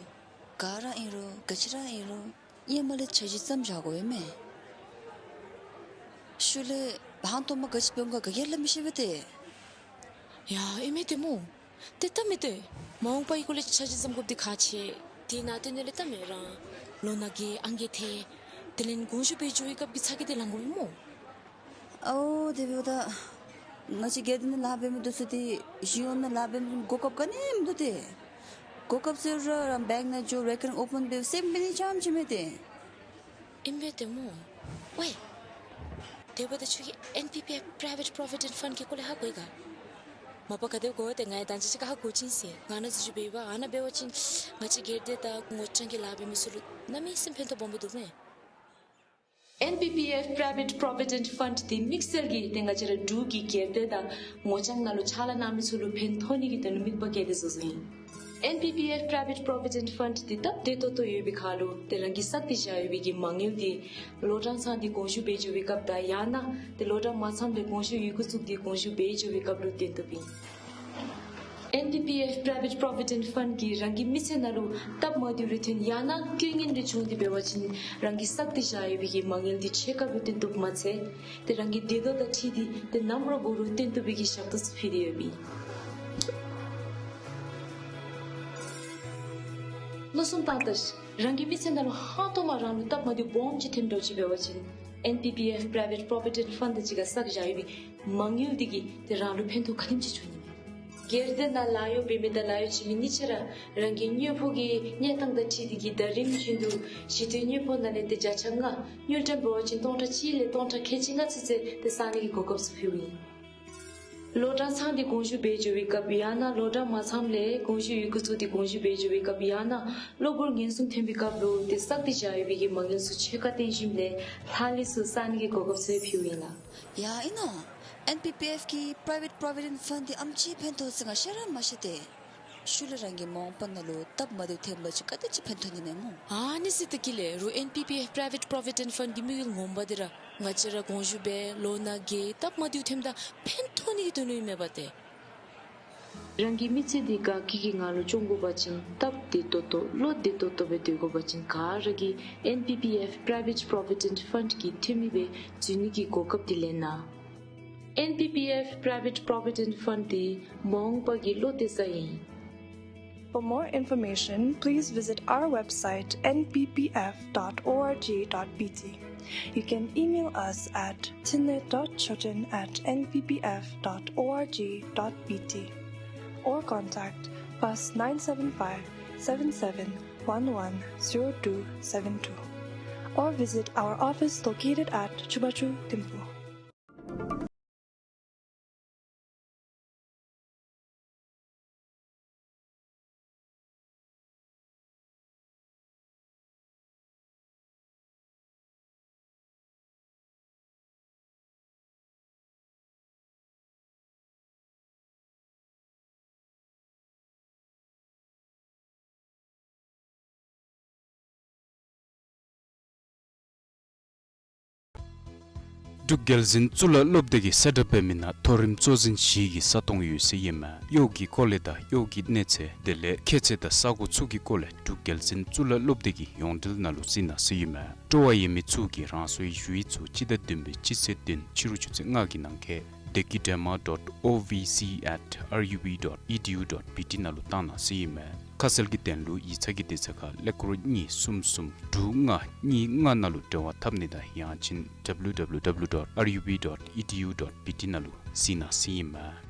ག་ར་ཨིན་རུང་ག་ཅི་ར་ཨིན་རུང་ཧེ་མ་ལས་འཆར་གཞི་བརྩམས་བཞག་དགོ་པས་མས། ཤུལ་ལས་ཧང་སྟོང་མ་ག་ཅི་འབད་འོང་ག་ག་གིས་སླབ་མི་ཤེས་པས་ཏེ། ཡ་ཨིན་མས་ཏེ་སྨོ། ཏེ་སྟབས་མི་བདེ། མ་འོངས་པའི་སྐོར་ལས་འཆར་གཞི་བརྩམ་དགོཔ་འདི་ཁག་ཆེ། དེ་ནང་དོན་ལས་སྟབས་མི་རང་། ལོ་ན་རྒས་ཨང་རྒས་ཐལ། དེ་ལས་དགོངས་ཞུ་འབད་འགྱོ་བའི་སྐབས་ཀྱི་ཚ་གྱང་འདི་ལང་དགོ་པས་སྨོ། ཨའོ་དེ་འབདཝ་ད་ང་བཅས་སྒེར་སྡེ་ནང་ལཱ་འབད་མི་འདི་ཚུ་ཏེ་གཞུང་ནང་ལཱ་འབད་མི་གོ་སྐབས་ག་ནི་མིན་འདུག་ཏེ། གོ་སྐབས་ཟེར་རུང་ར་བེངཀ་ནང་འགྱོ་རེ་ཀ་རིང་ཨོ་པཱན་འབད་སེམས་འབད་ནི་རྐྱངམ་ཅིག་མས་ཏེ། ཨིན་པས་ཏེ་སྨོ། ཝའི། དེ་འབདཝ་ད་ཁྱོད་ཀྱིས་ཨེན་པི་པི་ཨེཕ་པྲའི་ཝེཊ་པྲོ་བི་ཌེནཊ་ཕཱནཌ་གི་སྐོར་ལས་ཧ་གོ་ཡི་ག། མ་པ་ག་དེ་སྦེ་གོ་ཏེ་ང་ཡང་ད་ཅི་ཅིག་ཁར་ཧ་གོ་ཅི་ཟེར། ང་ནཱ་འཛུལ་ཞུགས་འབད་བ་ཨ་ནཱ་འབད་བ་ཅིན་ང་བཅས་སྒེར་སྡེ་དང་ངོ་རྐྱང་གི་ལཱ་འབད་མི་ཚུ་ལུ་གནམ་མེད་ས་མེད་ཕན་ཐོགས་སྦོམ་སྦེ་འདུག་མས། ཨེན་པི་པི་ཨེཕ་པྲའི་ཝེཊ་པྲོ་བི་ཌེནཊ་ཕཱནཌ་འདི་དམིགས་བསལ་གྱིས་ཏེ་ང་བཅས་ར་འབྲུག་གི་སྒེར་སྡེ་དང་ངོ་རྐྱང་ནང་ལུ་ཕྱག་ལཱ་གནང་མི་ཚུ་ལུ་ཕན་ཐོགས་ནི་གི་དོན་ལུ་དམིགས་པ་བསྐྱེད་དེ་བཟོ་བཟོཝ་ཨིན། ཨེན་པི་པི་ཨེཕ་པྲའི་ཝེཊ་པྲོ་བི་ཌེནཊ་ཕཱནཌ་འདི་སྟབས་བདེ་ཏོག་ཏོ་ཡོད་པའི་ཁར་ལུ་ཏེ་རང་གིས་བསགས་ཏེ་བཞག་ཡོད་པའི་གི་མ་དངུལ་འདི་ལོ་གྲངས་ཚང་སྟེ་དགོངས་ཞུ་འབད་འགྱོ་བའི་སྐབས་དང་ཡང་ན་ཏེ་ལོ་གྲངས་མ་ཚངམ་ལས་དགོངས་ཞུ་ཡི་གུ་བཙུགས་ཏེ་དགོངས་ཞུ་འབད་འགྱོ་བའི་སྐབས་ལུ་བཏོན་བཏུབ་ཨིན། ཨེན་པི་པི་ཨེཕ་པྲའི་ཝེཊ་པྲོ་བི་ཌེནཊ་ཕཱནཌ་གིས་རང་གི་མི་ཚེ་ནང་ལུ་སྟབས་མ་བདེཝ་རེ་ཐོན་ཡང་ན་དཀའ་ངལ་རེ་བྱུང་སྟེ་འབད་བ་ཅིན་རང་གིས་བསགས་ཏེ་བཞག་ཡོད་པའི་གི་མ་དངུལ་འདི་ཕྱེད་ཀ་སྦེ་བཏོན་བཏུབ་མ་ཚད་ཏེ་རང་གི་འདོད་ཐོག་དང་འཁྲིལ་ཏེ་ཏེ་ནམ་ར་འབད་རུང་བཏོན་བཏུབ་པའི་གི་ཞབས་ཏོག་ཚུ་ཕུལ་ཏེ་ཡོདཔ་ཨིན། བློ་བཟང་ཏང་ཏ་རང་གི་མི་ཚེ་ནང་ལུ་ཧང་སྟོང་མ་རང་ལུ་སྟབས་མ་བདེཝ་སྦོམ་ཅིག་ཐོནམ་འདྲཝ་ཅིག་འབད་བ་ཅིན་ཨེན་པི་པི་ཨེཕ་པྲའི་ཝེཊ་པྲོ་བི་ཌེནཊ་ཕཱནཌ་དང་གཅིག་ཁར་བསགས་བཞག་ཡོད་པའི་མ་དངུལ་འདི་གིས་ཏེ་རང་ལུ་ཕན་ཐོགས་ག་དེམ་ཅིག་འབྱུང་ནི་མས། སྒེར་སྡེ་ནང་ལཱ་གཡོག་འབད་མི་དང་ལཱ་གཡོག་བྱིན་མི་གཉིས་ཆ་ར་རང་གི་དངུལ་ཕོགས་ཀྱི་གནས་སྟངས་དང་འཁྲིལ་ཏེ་གིས་ཟླ་རིམ་བཞིན་དུ་གཞི་རྟེན་དངུལ་ཕོགས་ནང་ལས་ཏེ་བརྒྱ་ཆ་ལྔ་དངུལ་ཀྲམ་འབད་བ་ཅིན་སྟོང་ཕྲག་གཅིག་ལས་སྟོང་ཕྲག་ཁལ་གཅིག་ལྔ་ཚུན་ཚོད་ཏེ་བསག་ནི་གི་གོ་སྐབས་ཚུ་ཕུལཝ་ཨིན། ལོ་གྲངས་ཚང་སྟེ་དགོངས་ཞུ་འབད་འགྱོ་བའི་སྐབས་ཡང་ན་ལོ་གྲངས་མ་ཚངམ་ལས་དགོངས་ཞུ་ཡི་གུ་བཙུགས་ཏེ་དགོངས་ཞུ་འབད་འགྱོ་བའི་སྐབས་ཡང་ན་གློ་བུར་ངན་སོང་ཐོན་པའི་སྐབས་ལུ་ཏེ་བསགས་ཏེ་བཞག་ཡོད་པའི་གི་མ་དངུལ་ཚུ་ཕྱེད་ཀ་བཏོན་ཞིནམ་ལས་ལྷག་ལུས་ཚུ་བསག་ནི་གི་གོ་སྐབས་ཚུ་ཕུལཝ་ཨིན་ལགས། ཡ་ཨིན་ན། ཨེན་པི་པི་ཨེཕ་གི་པྲའི་ཝེཊ་པྲོ་བི་ཌེནཊ་ཕཱནཌ་འདི་ཨམ་ཅིག་ཕན་ཐོགས་ཟེར་ང་ཤེས་ར་མ་ཤེས་ཏེ། ཤུལ་ལས་རང་གི་མ་འོངས་པ་ནང་ལུ་སྟབས་མ་བདེཝ་ཐོནམ་ཅིག་ག་དེམ་ཅིག་ཕན་ཐོགས་ནི་མས་སྨོ། ཨ་ནི་ཟེར་ད་གི་ལས་རུང་ཨེན་པི་པི་ཨེཕ་པྲའི་ཝེཊ་པྲོ་བི་ཌེནཊ་ཕཱནཌ་གི་དམིགས་ཡུལ་ངོ་མ་འདི་ར་ང་བཅས་ར་དགོངས་ཞུ་འབད་ལོ་ན་རྒས་སྟབས་མ་བདེཝ་ཐོནམ་ད་ཕན་ཐོགས་ནི་གི་དོན་ལུ་ཨིན་མས་པ་ཏེ། རང་གི་མི་ཚེ་འདི་དགའ་སྐྱིད་ཀྱི་ངང་ལུ་སྐྱོང་དགོ་པ་ཅིན་སྟབས་བདེ་ཏོག་ཏོ་བློ་བདེ་ཏོག་ཏོ་སྦེ་སྡོད་དགོ་པ་ཅིན་ག་ར་གིས་ཨེན་པི་པི་ཨེཕ་Private Provident Fund གི་འཐུས་མི་སྦེ་འཛུལ་ནི་གི་གོ་སྐབས་འདི་ལེན་གནང་། ཨེན་པི་པི་ཨེཕ་Private Provident Fund འདི་མ་འོངས་པ་གི་བློ་གཏད་ས་ཨིན། For more information, please visit our website N P P F dot org dot B T. You can email us at thinley dot choten at N P P F dot org dot B T or contact plus nine seven five, seven seven one one, zero two seven two or visit our office located at Chupa Chuco Thimphu. འབྲུག་རྒྱལ་འཛིན་གཙུག་ལག་སློབ་སྡེ་གིས་གསལ་བསྒྲགས་འབད་མི་ནང་མཐོ་རིམ་གཙོ་འཛིན་བཞི་གི་ས་སྟོང་ཡོད་ཟེར་ཨིན་མས། གཡོག་གི་སྐོར་ལས་དང་གཡོག་གི་གནས་ཚད་དེ་ལས་ཁྱད་ཚད་དང་ས་གོ་ཚུ་གི་སྐོར་ལས་འབྲུག་རྒྱལ་འཛིན་གཙུག་ལག་སློབ་སྡེ་གི་ཡོངས་འབྲེལ་ནང་ལུ་གཟིགས་གནང་ཟེར་ཨིན་མས། སྤྲོ་བ་ཡོད་མི་ཚུ་གིས་རང་སོའི་ཞུ་ཡིག་ཚུ་སྤྱི་ཟླ་བདུན་པའི་སྤྱི་ཚེས་བདུན་ཕྱི་རུ་ཆུ་ཚོད་ལྔ་གི་ནང་འཁོད་dekidrama dot O V C at R U B dot E D U dot B T ནང་ལུ་བཏང་གནང་ཟེར་ཨིན་མས། ཁ་གསལ་གྱི་དོན་ལུ་ཡིག་ཚང་གི་དེ་ཚེ་ཁར་ཀླད་ཀོར་གཉིས་གསུམ་གསུམ་དྲུག་ལྔ་གཉིས་ལྔ་ནང་ལུ་འབྲེལ་བ་འཐབ་ནི་དང་ཡང་ཅིན་W W W dot R U B dot E D U dot B T ནང་ལུ་གཟིགས་གནང་ཟེར་ཨིན་མས།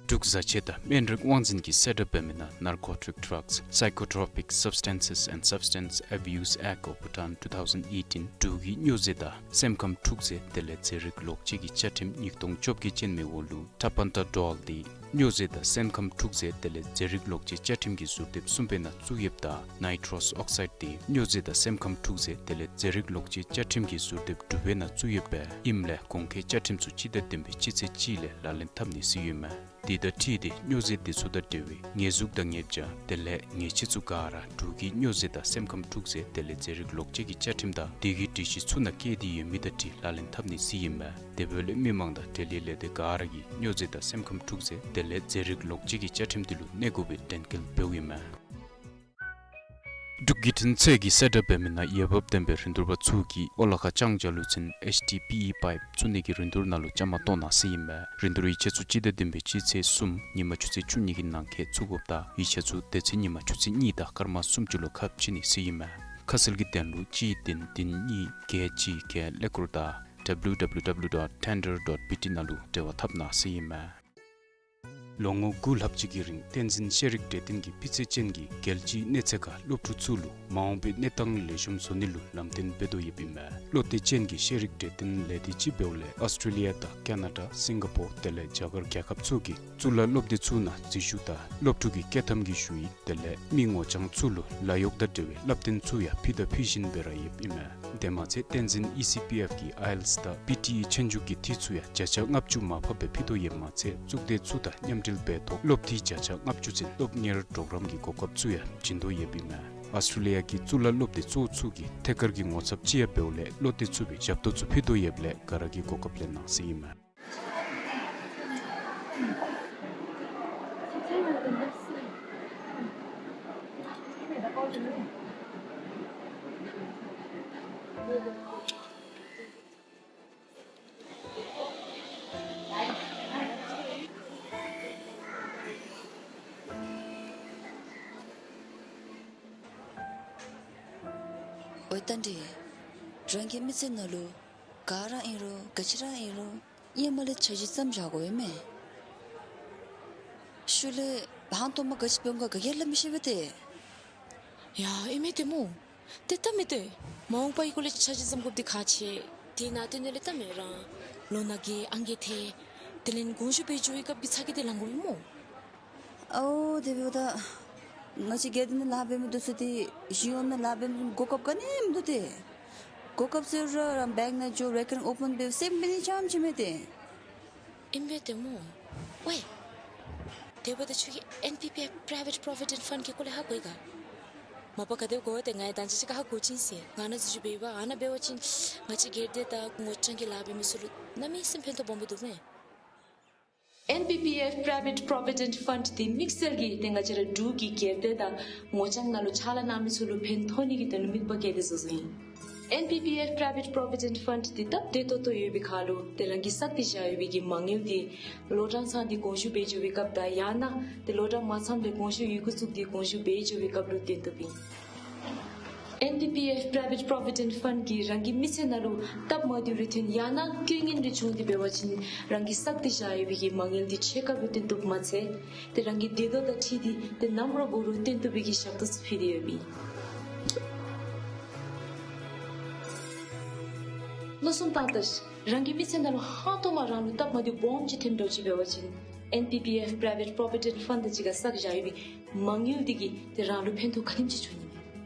འབྲུག་བཟའ་ཆས་དང་སྨན་རིགས་དབང་འཛིན་གྱིས་གསལ་བསྒྲགས་འབད་མི་ནང་Narcotic Drugs, Psychotropic Substances and Substance Abuse Act of Bhutan two thousand eighteen འབྲུག་གི་སྨྱོ་རྫས་དང་སེམས་ཁམས་འཁྲུག་རྫས་དེ་ལས་རྫས་རིགས་ལོག་སྤྱོད་ཀྱི་བཅའ་ཁྲིམས་ཉིས་སྟོང་བཅོ་བརྒྱད་ཅན་མའི་འོག་ལུ་Tapentadol འདི་སྨྱོ་རྫས་དང་སེམས་ཁམས་འཁྲུག་རྫས་དེ་ལས་རྫས་རིགས་ལོག་སྤྱོད་བཅའ་ཁྲིམས་ཀྱི་ཟུར་དེབ་གསུམ་པའི་ནང་བཙུགས་ཡོདཔ་ད་Nitrous Oxide འདི་སྨྱོ་རྫས་དང་སེམས་ཁམས་འཁྲུག་རྫས་དེ་ལས་རྫས་རིགས་ལོག་སྤྱོད་བཅའ་ཁྲིམས་ཀྱི་ཟུར་དེབ་དྲུག་པའི་ནང་བཙུགས་ཡོདཔ་ཨིནམ་ལས་གོང་འཁོད་བཅའ་ཁྲིམས་ཚུ་སྤྱི་ཟླ་བདུན་པའི་སྤྱི་ཚེས་གཅིག་ལས་ལག་ལེན་འཐབ་ནི་ཟེར་ཨིན་མས། དེ་དང་འཁྲིལ་ཏེ་སྨྱོ་རྫས་དེ་ཚུ་དང་འབྲེལ་བའི་ཉེས་འཛུགས་དང་ཉེས་བྱ་དེ་ལས་ཉེས་ཆད་ཚུ་ག་ར་འབྲུག་གི་སྨྱོ་རྫས་དང་སེམས་ཁམས་འཁྲུག་རྫས་དེ་ལས་རྫས་རིགས་ལོག་སྤྱོད་ཀྱི་བཅའ་ཁྲིམས་དང་དེ་གི་སྒྲིག་གཞི་ཚུ་ནང་བཀོད་དེ་ཡོད་མི་དང་འཁྲིལ་ལག་ལེན་འཐབ་ནི་ཟེར་ཨིན་མས། དེ་འབདཝ་ལས་མི་མང་དང་འབྲེལ་ཡོད་ལས་སྡེ་ག་ར་གིས་སྨྱོ་རྫས་དང་སེམས་ཁམས་འཁྲུག་རྫས་དེ་ལས་རྫས་རིགས་ལོག་སྤྱོད་ཀྱི་བཅའ་ཁྲིམས་དེ་ལུ་གནས་དགོ་པའི་དྲན་སྐུལ་འབདཝ་ཨིན་མས། འབྲུག་བརྒྱུད་འཕྲིན་ཚད་ཀྱིས་གསལ་བསྒྲགས་འབད་མི་ནང་འོས་འབབ་ལྡན་པའི་རིན་བསྡུར་པ་ཚུ་གིས་ཨོ་ལ་ཁ་ལྕང་བྱ་ལུ་ཚན་ཨེཆ་ཌི་པི་ཨི་པའིཔ་བཙུགས་ནི་གི་རིན་བསྡུར་ནང་ལུ་བཅའ་མར་གཏོགས་གནང་ཟེར་ཨིན་མས། རིན་བསྡུར་ཡིག་ཆ་ཚུ་སྤྱི་ཟླ་བདུན་པའི་སྤྱི་ཚེས་གསུམ་ཉིན་མ་ཆུ་ཚོད་བཅུ་གཉིས་ཀྱི་ནང་འཁོད་བཙུགས་དགོཔ་ད་ཡིག་ཆ་ཚུ་དེ་ཚེ་ཉིན་མ་ཆུ་ཚོད་གཉིས་དང་སྐར་མ་སུམ་ཅུ་ལུ་ཁ་ཕྱེ་ནི་ཟེར་ཨིན་མས། ཁ་གསལ་གྱི་དོན་ལུ་གཅིག་བདུན་བདུན་གཉིས་བརྒྱད་གཅིག་བརྒྱད་ཀླད་ཀོར་དང་W W W dot tender dot B T ནང་ལུ་འབྲེལ་བ་འཐབ་གནང་ཟེར་ཨིན་མས། ལོ་ངོ་དགུ་ལྷག་ཅིག་གི་རིང་བསྟན་འཛིན་ཤེས་རིག་གྲོས་སྟོན་གྱིས་སྤུས་ཚད་ཅན་གྱི་རྒྱལ་སྤྱིའི་གནས་ཚད་ཁར་སློབ་ཕྲུག་ཚུ་ལུ་མ་འོངས་པའི་གནས་སྟངས་ལེགས་ཤོམ་བཟོ་ནི་ལུ་ལམ་སྟོན་འབད་དོ་ཡོདཔ་ཨིན་མས། བློ་གཏད་ཅན་གྱི་ཤེས་རིག་གྲོས་སྟོན་ལས་སྡེ་ཅིག་འབདཝ་ལས་ཨོསི་ཊྲེ་ལི་ཡ་དང་ཀ་ན་ཌ་སིང་ག་པོར་དེ་ལས་རྒྱ་གར་རྒྱལ་ཁབ་ཚུ་གི་གཙུག་ལག་སློབ་སྡེ་ཚུ་ནང་འཛུལ་ཞུགས་དང་སློབ་ཕྲུག་གི་བསྐྱོད་ཐམ་གྱི་ཞུ་ཡིག་དེ་ལས་མི་ངོ་རྐྱང་ཚུ་ལུ་ལཱ་གཡོག་དང་འབྲེལ་བའི་བསླབ་སྟོན་ཚུ་ཡང་ཕུལ་དང་ཕུལ་བཞིན་སྦེ་ར་ཡོདཔ་ཨིན་མས། དེ་མ་ཚད་བསྟན་འཛིན་ཨི་སི་པི་ཨེཕ་གིས་ཨའི་ཨེལ་ཊི་ཨེསི་དང་པི་ཊི་ཨི་ཆོས་རྒྱུགས་ཀྱི་འཐུས་ཚུ་ཡང་བརྒྱ་ཆ་ལྔ་བཅུ་མར་ཕབ་སྦེ་ཕུལ་དོ་ཡོདཔ་མ་ཚད་གཙུག་སྡེ་ཚུ་དང་མཉམ་འབྲེལ་འབད་ཐོག་སློབ་འཐུས་བརྒྱ་ཆ་ལྔ་བཅུ་ཚུན་སློབ་གཉེར་གྲོགས་རམ་གྱི་གོ་སྐབས་ཚུ་ཡང་བྱིན་དོ་ཡོདཔ་ཨིན་མས། ཨོསི་ཊྲེ་ལི་ཡ་གི་གཙུག་ལག་སློབ་སྡེ་གཙོ་བོ་ཚུ་གིས་ཐད་ཀར་གྱི་ངོ་ཚབ་ཅིག་ཡང་འབདཝ་ལས་བློ་གཏད་ཚུགས་པའི་ཞབས་ཏོག་ཚུ་ཕུལ་དོ་ཡོདཔ་ལས་ག་ར་གིས་གོ་སྐབས་ལེན་གནང་ཟེར་ཨིན་མས། ཨོའི་རྟ་མགྲིན། རང་གི་མི་ཚེ་ནང་ལུ་ག་ར་ཨིན་རུང་ག་ཅི་ར་ཨིན་རུང་ཧེ་མ་ལས་འཆར་གཞི་བརྩམ་བཞག་དགོ་ཨིན་མས། ཤུལ་ལས་ཧང་སྟོང་མ་ག་ཅི་འབད་འོང་ག་ག་གིས་སླབ་མི་ཤེས་པས་ཏེ། ཡ་ཨིན་མས་ཏེ་སྨོ། ཏེ་ད་མི་ཏེ་མ་འོངས་པའི་སྐོར་ལས་འཆར་གཞི་བརྩམ་དགོཔ་འདི་ཁག་ཆེ། དེ་ནང་དོན་ལས་ད་མི་རང་ལོ་ན་རྒས་ཨང་རྒས་ཐལ། དེ་ལས་དགོངས་ཞུ་འབད་འགྱོ་བའི་སྐབས་ཀྱི་ཚ་གྱང་འདི་ལང་དགོ་པས་སྨོ། ཨའོ་དེ་འབདཝ་ད་ང་བཅས་སྒེར་སྡེ་ནང་ལཱ་འབད་མི་འདི་ཚུ་ཏེ་གཞུང་གཡོག་ནང་ལཱ་འབད་མི་གོ་སྐབས་ག་ནི་མིན་འདུག་ཏེ། གོ་སྐབས་ཟེར་རུང་ར་བེངཀ་ནང་འགྱོ་རེ་ཀར་ཨོ་པཱན་འབད་སེམས་འབད་ནི་རྐྱངམ་ཅིག་མས་ཏེ། ཨིན་པས་ཏེ་སྨོ། ཝའི། དེ་འབདཝ་ད་ཁྱོད་ཀྱིས་ཨེན་པི་པི་ཨེཕ་Private Provident Fund གི་སྐོར་ལས་ཧ་གོ་ཡི་ག། མ་པ་ག་དེ་སྦེ་གོ་ཏེ་ང་ཡང་ད་ཅི་ཅིག་ཁར་ཧ་གོ་ཅི་ཟེར། ང་ནཱ་འཛུལ་ཞུགས་འབད་བ་ཨ་ནཱ་འབད་བ་ཅིན་ང་བཅས་སྒེར་སྡེ་དང་ངོ་རྐྱང་གི་ལཱ་འབད་མི་ཚུ་ལུ་གནམ་མེད་ས་མེད་ཕན་ཐོགས་སྦོམ་སྦེ་འདུག་མས། ཨེན་པི་པི་ཨེཕ་Private Provident Fund འདི་དམིགས་བསལ་གྱིས་ཏེ་ང་བཅས་ར་འབྲུག་གི་སྒེར་སྡེ་དང་ངོ་རྐྱང་ནང་ལུ་ཕྱག་ལཱ་གནང་མི་ཚུ་ལུ་ཕན་ཐོགས་ནི་གི་དོན་ལུ་དམིགས་པ་བསྐྱེད་དེ་བཟོ་བཟོཝ་ཨིན། ཨེན་པི་པི་ཨེཕ་Private Provident Fund འདི་སྟབས་བདེ་ཏོག་ཏོ་ཡོད་པའི་ཁར་ལུ་ཏེ་རང་གིས་བསགས་ཏེ་བཞག་ཡོད་པའི་གི་མ་དངུལ་འདི་ལོ་གྲངས་ཚང་སྟེ་དགོངས་ཞུ་འབད་འགྱོ་བའི་སྐབས་དང་ཡང་ན་ཏེ་ལོ་གྲངས་མ་ཚངམ་ལས་དགོངས་ཞུ་ཡི་གུ་བཙུགས་ཏེ་དགོངས་ཞུ་འབད་འགྱོ་བའི་སྐབས་ལུ་བཏོན་བཏུབ་ཨིན། ཨེན་པི་པི་ཨེཕ་Private Provident Fund གིས་རང་གི་མི་ཚེ་ནང་ལུ་སྟབས་མ་བདེཝ་རེ་ཐོན་ཡང་ན་རྐྱེན་ངན་རེ་བྱུང་སྟེ་འབད་བ་ཅིན་རང་གིས་བསགས་ཏེ་བཞག་ཡོད་པའི་གི་མ་དངུལ་འདི་ཕྱེད་ཀ་ལུ་བཏོན་བཏུབ་མ་ཚད་ཏེ་རང་གི་བདེ་སྡུག་དང་འཁྲིལ་ཏེ་ཏེ་ནམ་ར་འགོར་རུང་བཏོན་བཏུབ་པའི་གི་ཞབས་ཏོག་ཚུ་ཕུལ་ཏེ་ཡོདཔ་ཨིན། མནོ་བསམ་བཏང་ད་ཤིག། རང་གི་མི་ཚེ་ནང་ལུ་ཧང་སྟོང་མ་རང་ལུ་སྟབས་མ་བདེཝ་སྦོམ་ཅིག་ཐོནམ་འདྲཝ་ཅིག་འབད་བ་ཅིན་ཨེན་པི་པི་ཨེཕ་Private Provident Fund དང་གཅིག་ཁར་བསགས་བཞག་ཡོད་པའི་མ་དངུལ་འདི་གིས་ཏེ་རང་ལུ་ཕན་ཐོགས་ག་དེམ་ཅིག་འབྱུང་ནི་མས།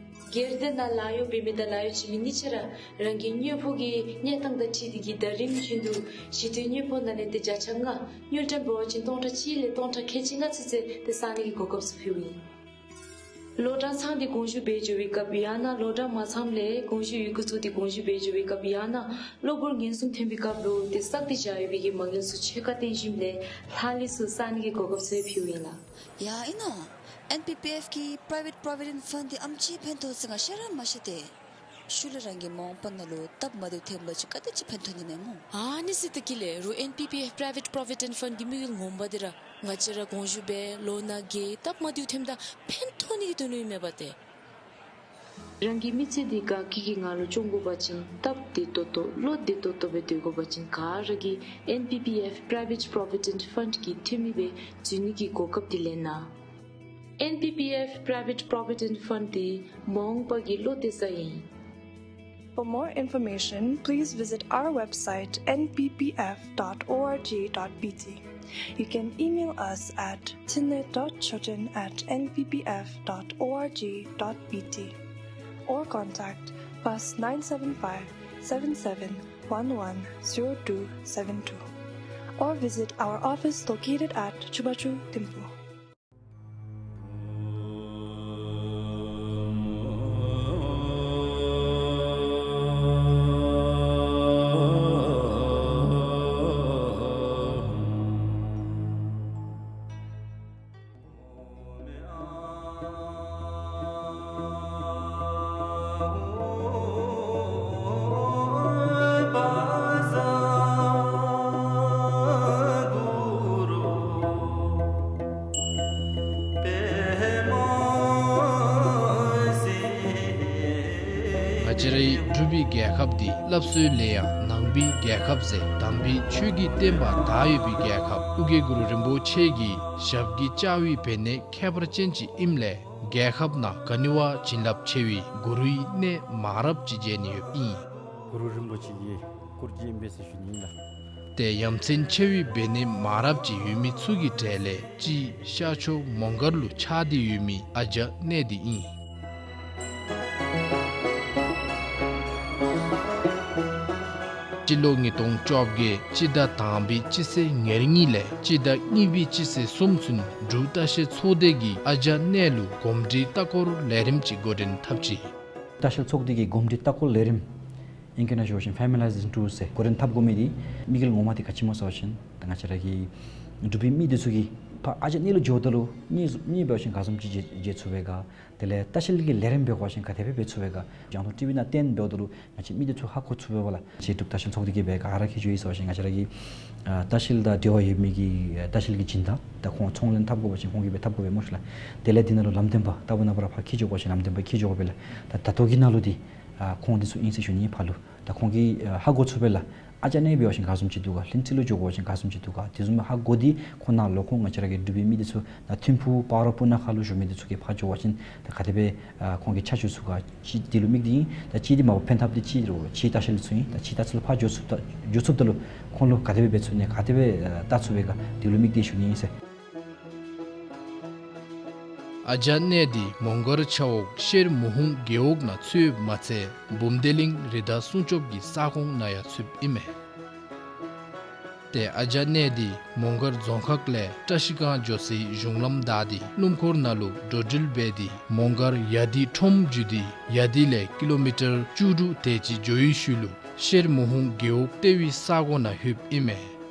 སྒེར་སྡེ་ནང་ལཱ་གཡོག་འབད་མི་དང་ལཱ་གཡོག་བྱིན་མི་གཉིས་ཆ་ར་རང་གི་དངོས་པོ་གི་གནས་སྟངས་དང་འཁྲིལ་ཏེ་གིས་ཟླ་རིམ་བཞིན་དུ་ཞི་དུས་དངོས་པོ་ནང་ལས་ཏེ་བརྒྱ་ཆ་ལྔ་དངུལ་ཀྲམ་འབད་བ་ཅིན་སྟོང་ཕྲག་གཅིག་ལས་སྟོང་ཕྲག་ཁལ་གཅིག་ལྔ་ཚུན་ཚོད་ཏེ་བསག་ནི་གི་གོ་སྐབས་ཚུ་ཕུལཝ་ཨིན། ལོ་གྲངས་ཚང་སྟེ་དགོངས་ཞུ་འབད་འགྱོ་བའི་སྐབས་ཡང་ན་ལོ་གྲངས་མ་ཚངམ་ལས་དགོངས་ཞུ་ཡི་གུ་བཙུགས་ཏེ་དགོངས་ཞུ་འབད་འགྱོ་བའི་སྐབས་ཡང་ན་གློ་བུར་ངན་སོང་ཐོན་པའི་སྐབས་ལུ་ཏེ་བསགས་ཏེ་བཞག་ཡོད་པའི་གི་མ་དངུལ་ཚུ་ཕྱེད་ཀ་བཏོན་ཞིནམ་ལས་ལྷག་ལུས་ཚུ་བསག་ནི་གི་གོ་སྐབས་ཚུ་ཕུལཝ་ཨིན་ལགས། ཡ་ཨིན་ནོ། ཨེན་པི་པི་ཨེཕ་གི་Private Provident Fund འདི་ཨམ་ཅིག་ཕན་ཐོགས་ཟེར་ང་ཤེས་ར་མ་ཤེས་ཏེ། ཤུལ་ལས་རང་གི་མ་འོངས་པ་ནང་ལུ་སྟབས་མ་བདེཝ་ཐོནམ་ཅིག་ག་དེ་ཅིག་ཕན་ཐོགས་ནི་མས་སྨོ། ཨ་ནི་ཟེར་ཏེ་གི་ལས་རུང་ཨེན་པི་པི་ཨེཕ་Private Provident Fund གི་དམིགས་ཡུལ་ངོ་མ་འདི་ར་ང་བཅས་ར་དགོངས་ཞུ་འབད་ལོ་ན་རྒས་སྟབས་མ་བདེཝ་ཐོནམ་ད་ཕན་ཐོགས་ནི་གི་དོན་ལུ་ཨིན་མས་པ་ཏེ། རང་གི་མི་ཚེ་འདི་དགའ་སྐྱིད་ཀྱི་ངང་ལུ་སྐྱོང་དགོ་པ་ཅིན་སྟབས་བདེ་ཏོག་ཏོ་བློ་བདེ་ཏོག་ཏོ་སྦེ་སྡོད་དགོ་པ་ཅིན་ག་ར་གིས་ཨེན་པི་པི་ཨེཕ་Private Provident Fund གི་འཐུས་མི་སྦེ་འཛུལ་ནི་གི་གོ་སྐབས་འདི་ལེན་གནང་། ཨེན་པི་པི་ཨེཕ་Private Provident Fund འདི་མ་འོངས་པ་གི་བློ་གཏད་ས་ཨིན། For more information, please visit our website N P P F dot org dot B T. You can email us at tinlet dot choten at N P P F dot org dot B T or contact plus nine seven five, seven seven one one, zero two seven two or visit our office located at Chubachu Thimphu. ང་བཅས་རའི་འབྲུག་པའི་རྒྱལ་ཁབ་འདི་སླབ་སྲོལ་ལས་ཡང་ནང་པའི་རྒྱལ་ཁབ་ཟེར་དམ་པའི་ཆོས་ཀྱི་བསྟན་པ་དར་ཡོད་པའི་རྒྱལ་ཁབ་ཨོ་རྒྱན་གུ་རུ་རིན་པོ་ཆེ་གི་ཞབས་ཀྱི་བཅགས་པའི་བེར་ནད་ཁྱད་པར་ཅན་ཅིག་ཨིནམ་ལས་རྒྱལ་ཁབ་ནང་ག་ནི་བ་བྱིན་རླབས་ཆེ་བའི་གུ་རུའི་གནས་མང་རབས་ཅིག་མཇལ་ནི་ཡོདཔ་ཨིན། གུ་རུ་རིན་པོ་ཆེ་གི་སྐུ་རྒྱན་སྦེ་ཟེར་ཞུ་ནི་ཨིན་ལགས། ཏེ་ཡ་མཚན་ཆེ་བའི་བེར་ནད་མང་རབས་ཅིག་ཡོད་མི་ཚུ་གི་གྲས་ལས་གཅིག་ཤར་ཕྱོགས་མོང་སྒར་ལུ་ཆགས་ཏེ་ཡོད་མི་ཨ་ཇ་གནས་འདི་ཨིན། སྤྱི་ལོ་ཉིས་སྟོང་བཅོ་བརྒྱད་སྤྱི་ཟླ་དང་པའི་སྤྱི་ཚེས་ཉེར་གཉིས་ལས་སྤྱི་ཟླ་གཉིས་པའི་སྤྱི་ཚེས་གསུམ་ཚུན་འབྲུག་ལྟ་བཤལ་ཚོགས་སྡེ་གིས་ཨ་ཇ་གནས་ལུ་གོམས་འདྲིས་ལྟ་སྐོར་ལས་རིམ་ཅིག་འགོ་འདྲེན་འཐབ་ཅི། ལྟ་བཤལ་ཚོགས་སྡེ་གི་གོམས་འདྲིས་ལྟ་སྐོར་ལས་རིམ་ཨིང་སྐད་ནང་ཞུ་བ་ཅིན་Familiarization Tour ཟེར་འགོ་འདྲེན་འཐབ་དགོ་མི་འདི་དམིགས་ཡུལ་ངོ་མ་འདི་ག་ཅི་སྨོ་ཟེར་བ་ཅིན་ད་ང་བཅས་ར་གི་འབྲུག་པའི་མི་འདི་ཚུ་གིས་ཕར་ཨ་ཇ་གནས་ལུ་འགྱོཝ་ད་ལུ་གནས་གནས་འབད་བ་ཅིན་ག་བཟུམ་ཅིག་མཇལ་མཇལ་ཚུགས་པས་ག། དེ་ལས་ལྟ་བཤལ་གྱི་ལས་རིམ་འབད་བ་ཅིན་ག་དེ་སྦེ་འབད་ཚུགས་པས་ག། རྒྱང་མཐོང་ཊི་ཝི་ནང་སྟོནམ་འབདཝ་ད་ལུ་ང་བཅས་མི་འདི་ཚུ་ཧ་གོ་ཚུགས་པས་སྦ་ལགས། ང་བཅས་འབྲུག་ལྟ་བཤལ་ཚོགས་སྡེ་གིས་སྦེ་ག་ར་འཁྱིད་འགྱོ་ཡི་ཟེར་བ་ཅིན་ང་བཅས་ར་གི་ཨ་ལྟ་བཤལ་དང་འབྲེལ་བ་ཡོད་མི་གི་ཨ་ལྟ་བཤལ་གྱི་སྦྱིན་བདག་ད་ཁོང་ཚོང་ལེན་འཐབ་དགོ་པ་ཅིན་ཁོང་གིས་སྦེ་འཐབ་དགོ་པས་སྨོ་ཤིག་ལགས། དེ་ལས་འདི་ནང་ལུ་ལམ་སྟོན་པ་ལྟ་བུ་ནང་པ་ར་ཕར་འཁྱིད་འགྱོ་དགོ་པ་ཅིན་ལམ་སྟོན་པ་འཁྱིད་འགྱོ་དགོ་པས་ལགས། ད་ད་ལྟོ་གི་ནང་ལུ་འདི་ཨ་ཁོང་འདི་ཚུ་ཨིན་ཟེར་ཞུ་ནི་ཕར་ལུ། ད་ཁོང་གིས་ཨ་ཧ་གོ་ཚུགས་པས་ལགས། ཨ་ཇ་གནས་འབད་བ་ཅིན་ག་བཟུམ་ཅིག་འདུག་ག། ལྷུན་རྩེ་ལུ་འགྱོ་དགོ་པ་ཅིན་ག་བཟུམ་ཅིག་འདུག་ག། དེ་བཟུམ་ཧ་གོ་སྟེ་ཁོང་ནཱ་ལུ་ཁོང་ང་བཅས་ར་གི་འབྲུག་པའི་མི་འདི་ཚུ་ད་ཐིམ་ཕུག་སྤ་རོ་སྤུ་ན་ཁ་ལུ་བཞུགས་མི་འདི་ཚུ་གིས་ཕར་འགྱོ་བ་ཅིན་ད་ག་དེ་སྦེ་ཨ་ཁོང་གིས་ཆ་འཇོག་ཚུགས་ག། གཅིག་འདི་ལུ་དམིགས་ཏེ་ཨིན། ད་གཅིག་འདི་མ་པ་ཕན་ཐབས་འདི་གཅིག་རུང་ཕྱིའི་ལྟ་བཤལ་ཚུ་ཨིན། ད་ཕྱིའི་ལྟ་བཤལ་ཕར་འགྱོ་ཚུགས་ད་འགྱོ་ཚུགསཔ་ད་ལུ་ཁོང་ལུ་ག་དེ་སྦེ་འབད་ཚུགས་ནི་ག་དེ་སྦེ་ཨ་བལྟ་ཚུགས་པས་ག། འདི་ལུ་དམིགས་ཏེ་ཞུ་ནི་ཨིན་ཟེར། ཨ་ཇ་གནས་འདི་མོང་སྒར་ཆབ་འོག་ཤེར་མུ་ཧུང་རྒེད་འོག་ནང་ཚུདཔ་མ་ཚད་འབུམ་སྡེ་གླིང་རི་དྭགས་སྲུང་སྐྱོབ་ཀྱི་ས་ཁོངས་ནང་ཡང་ཚུདཔ་ཨིན་མས། ཏེ་ཨ་ཇ་གནས་འདི་མོང་སྒར་རྫོང་ཁག་ལས་བཀྲ་ཤིས་སྒང་འགྱོ་སའི་གཞུང་ལམ་བདའ་སྟེ་སྣུམ་འཁོར་ནང་ལུ་འགྲོ་འགྲུལ་འབད་དེ་མོང་སྒར་ཡ་དི་ཁྲོམ་བརྒྱུད་དེ་ཡ་དི་ལས་ཀི་ལོ་མི་ཊར་བཅུ་དྲུག་དེ་ཅིག་འགྱོ་བའི་ཤུལ་ལུ་ཤེར་མུ་ཧུང་རྒེད་འོག་ལྟེ་བའི་ས་གོ་ནང་ལྷོདཔ་ཨིན་མས།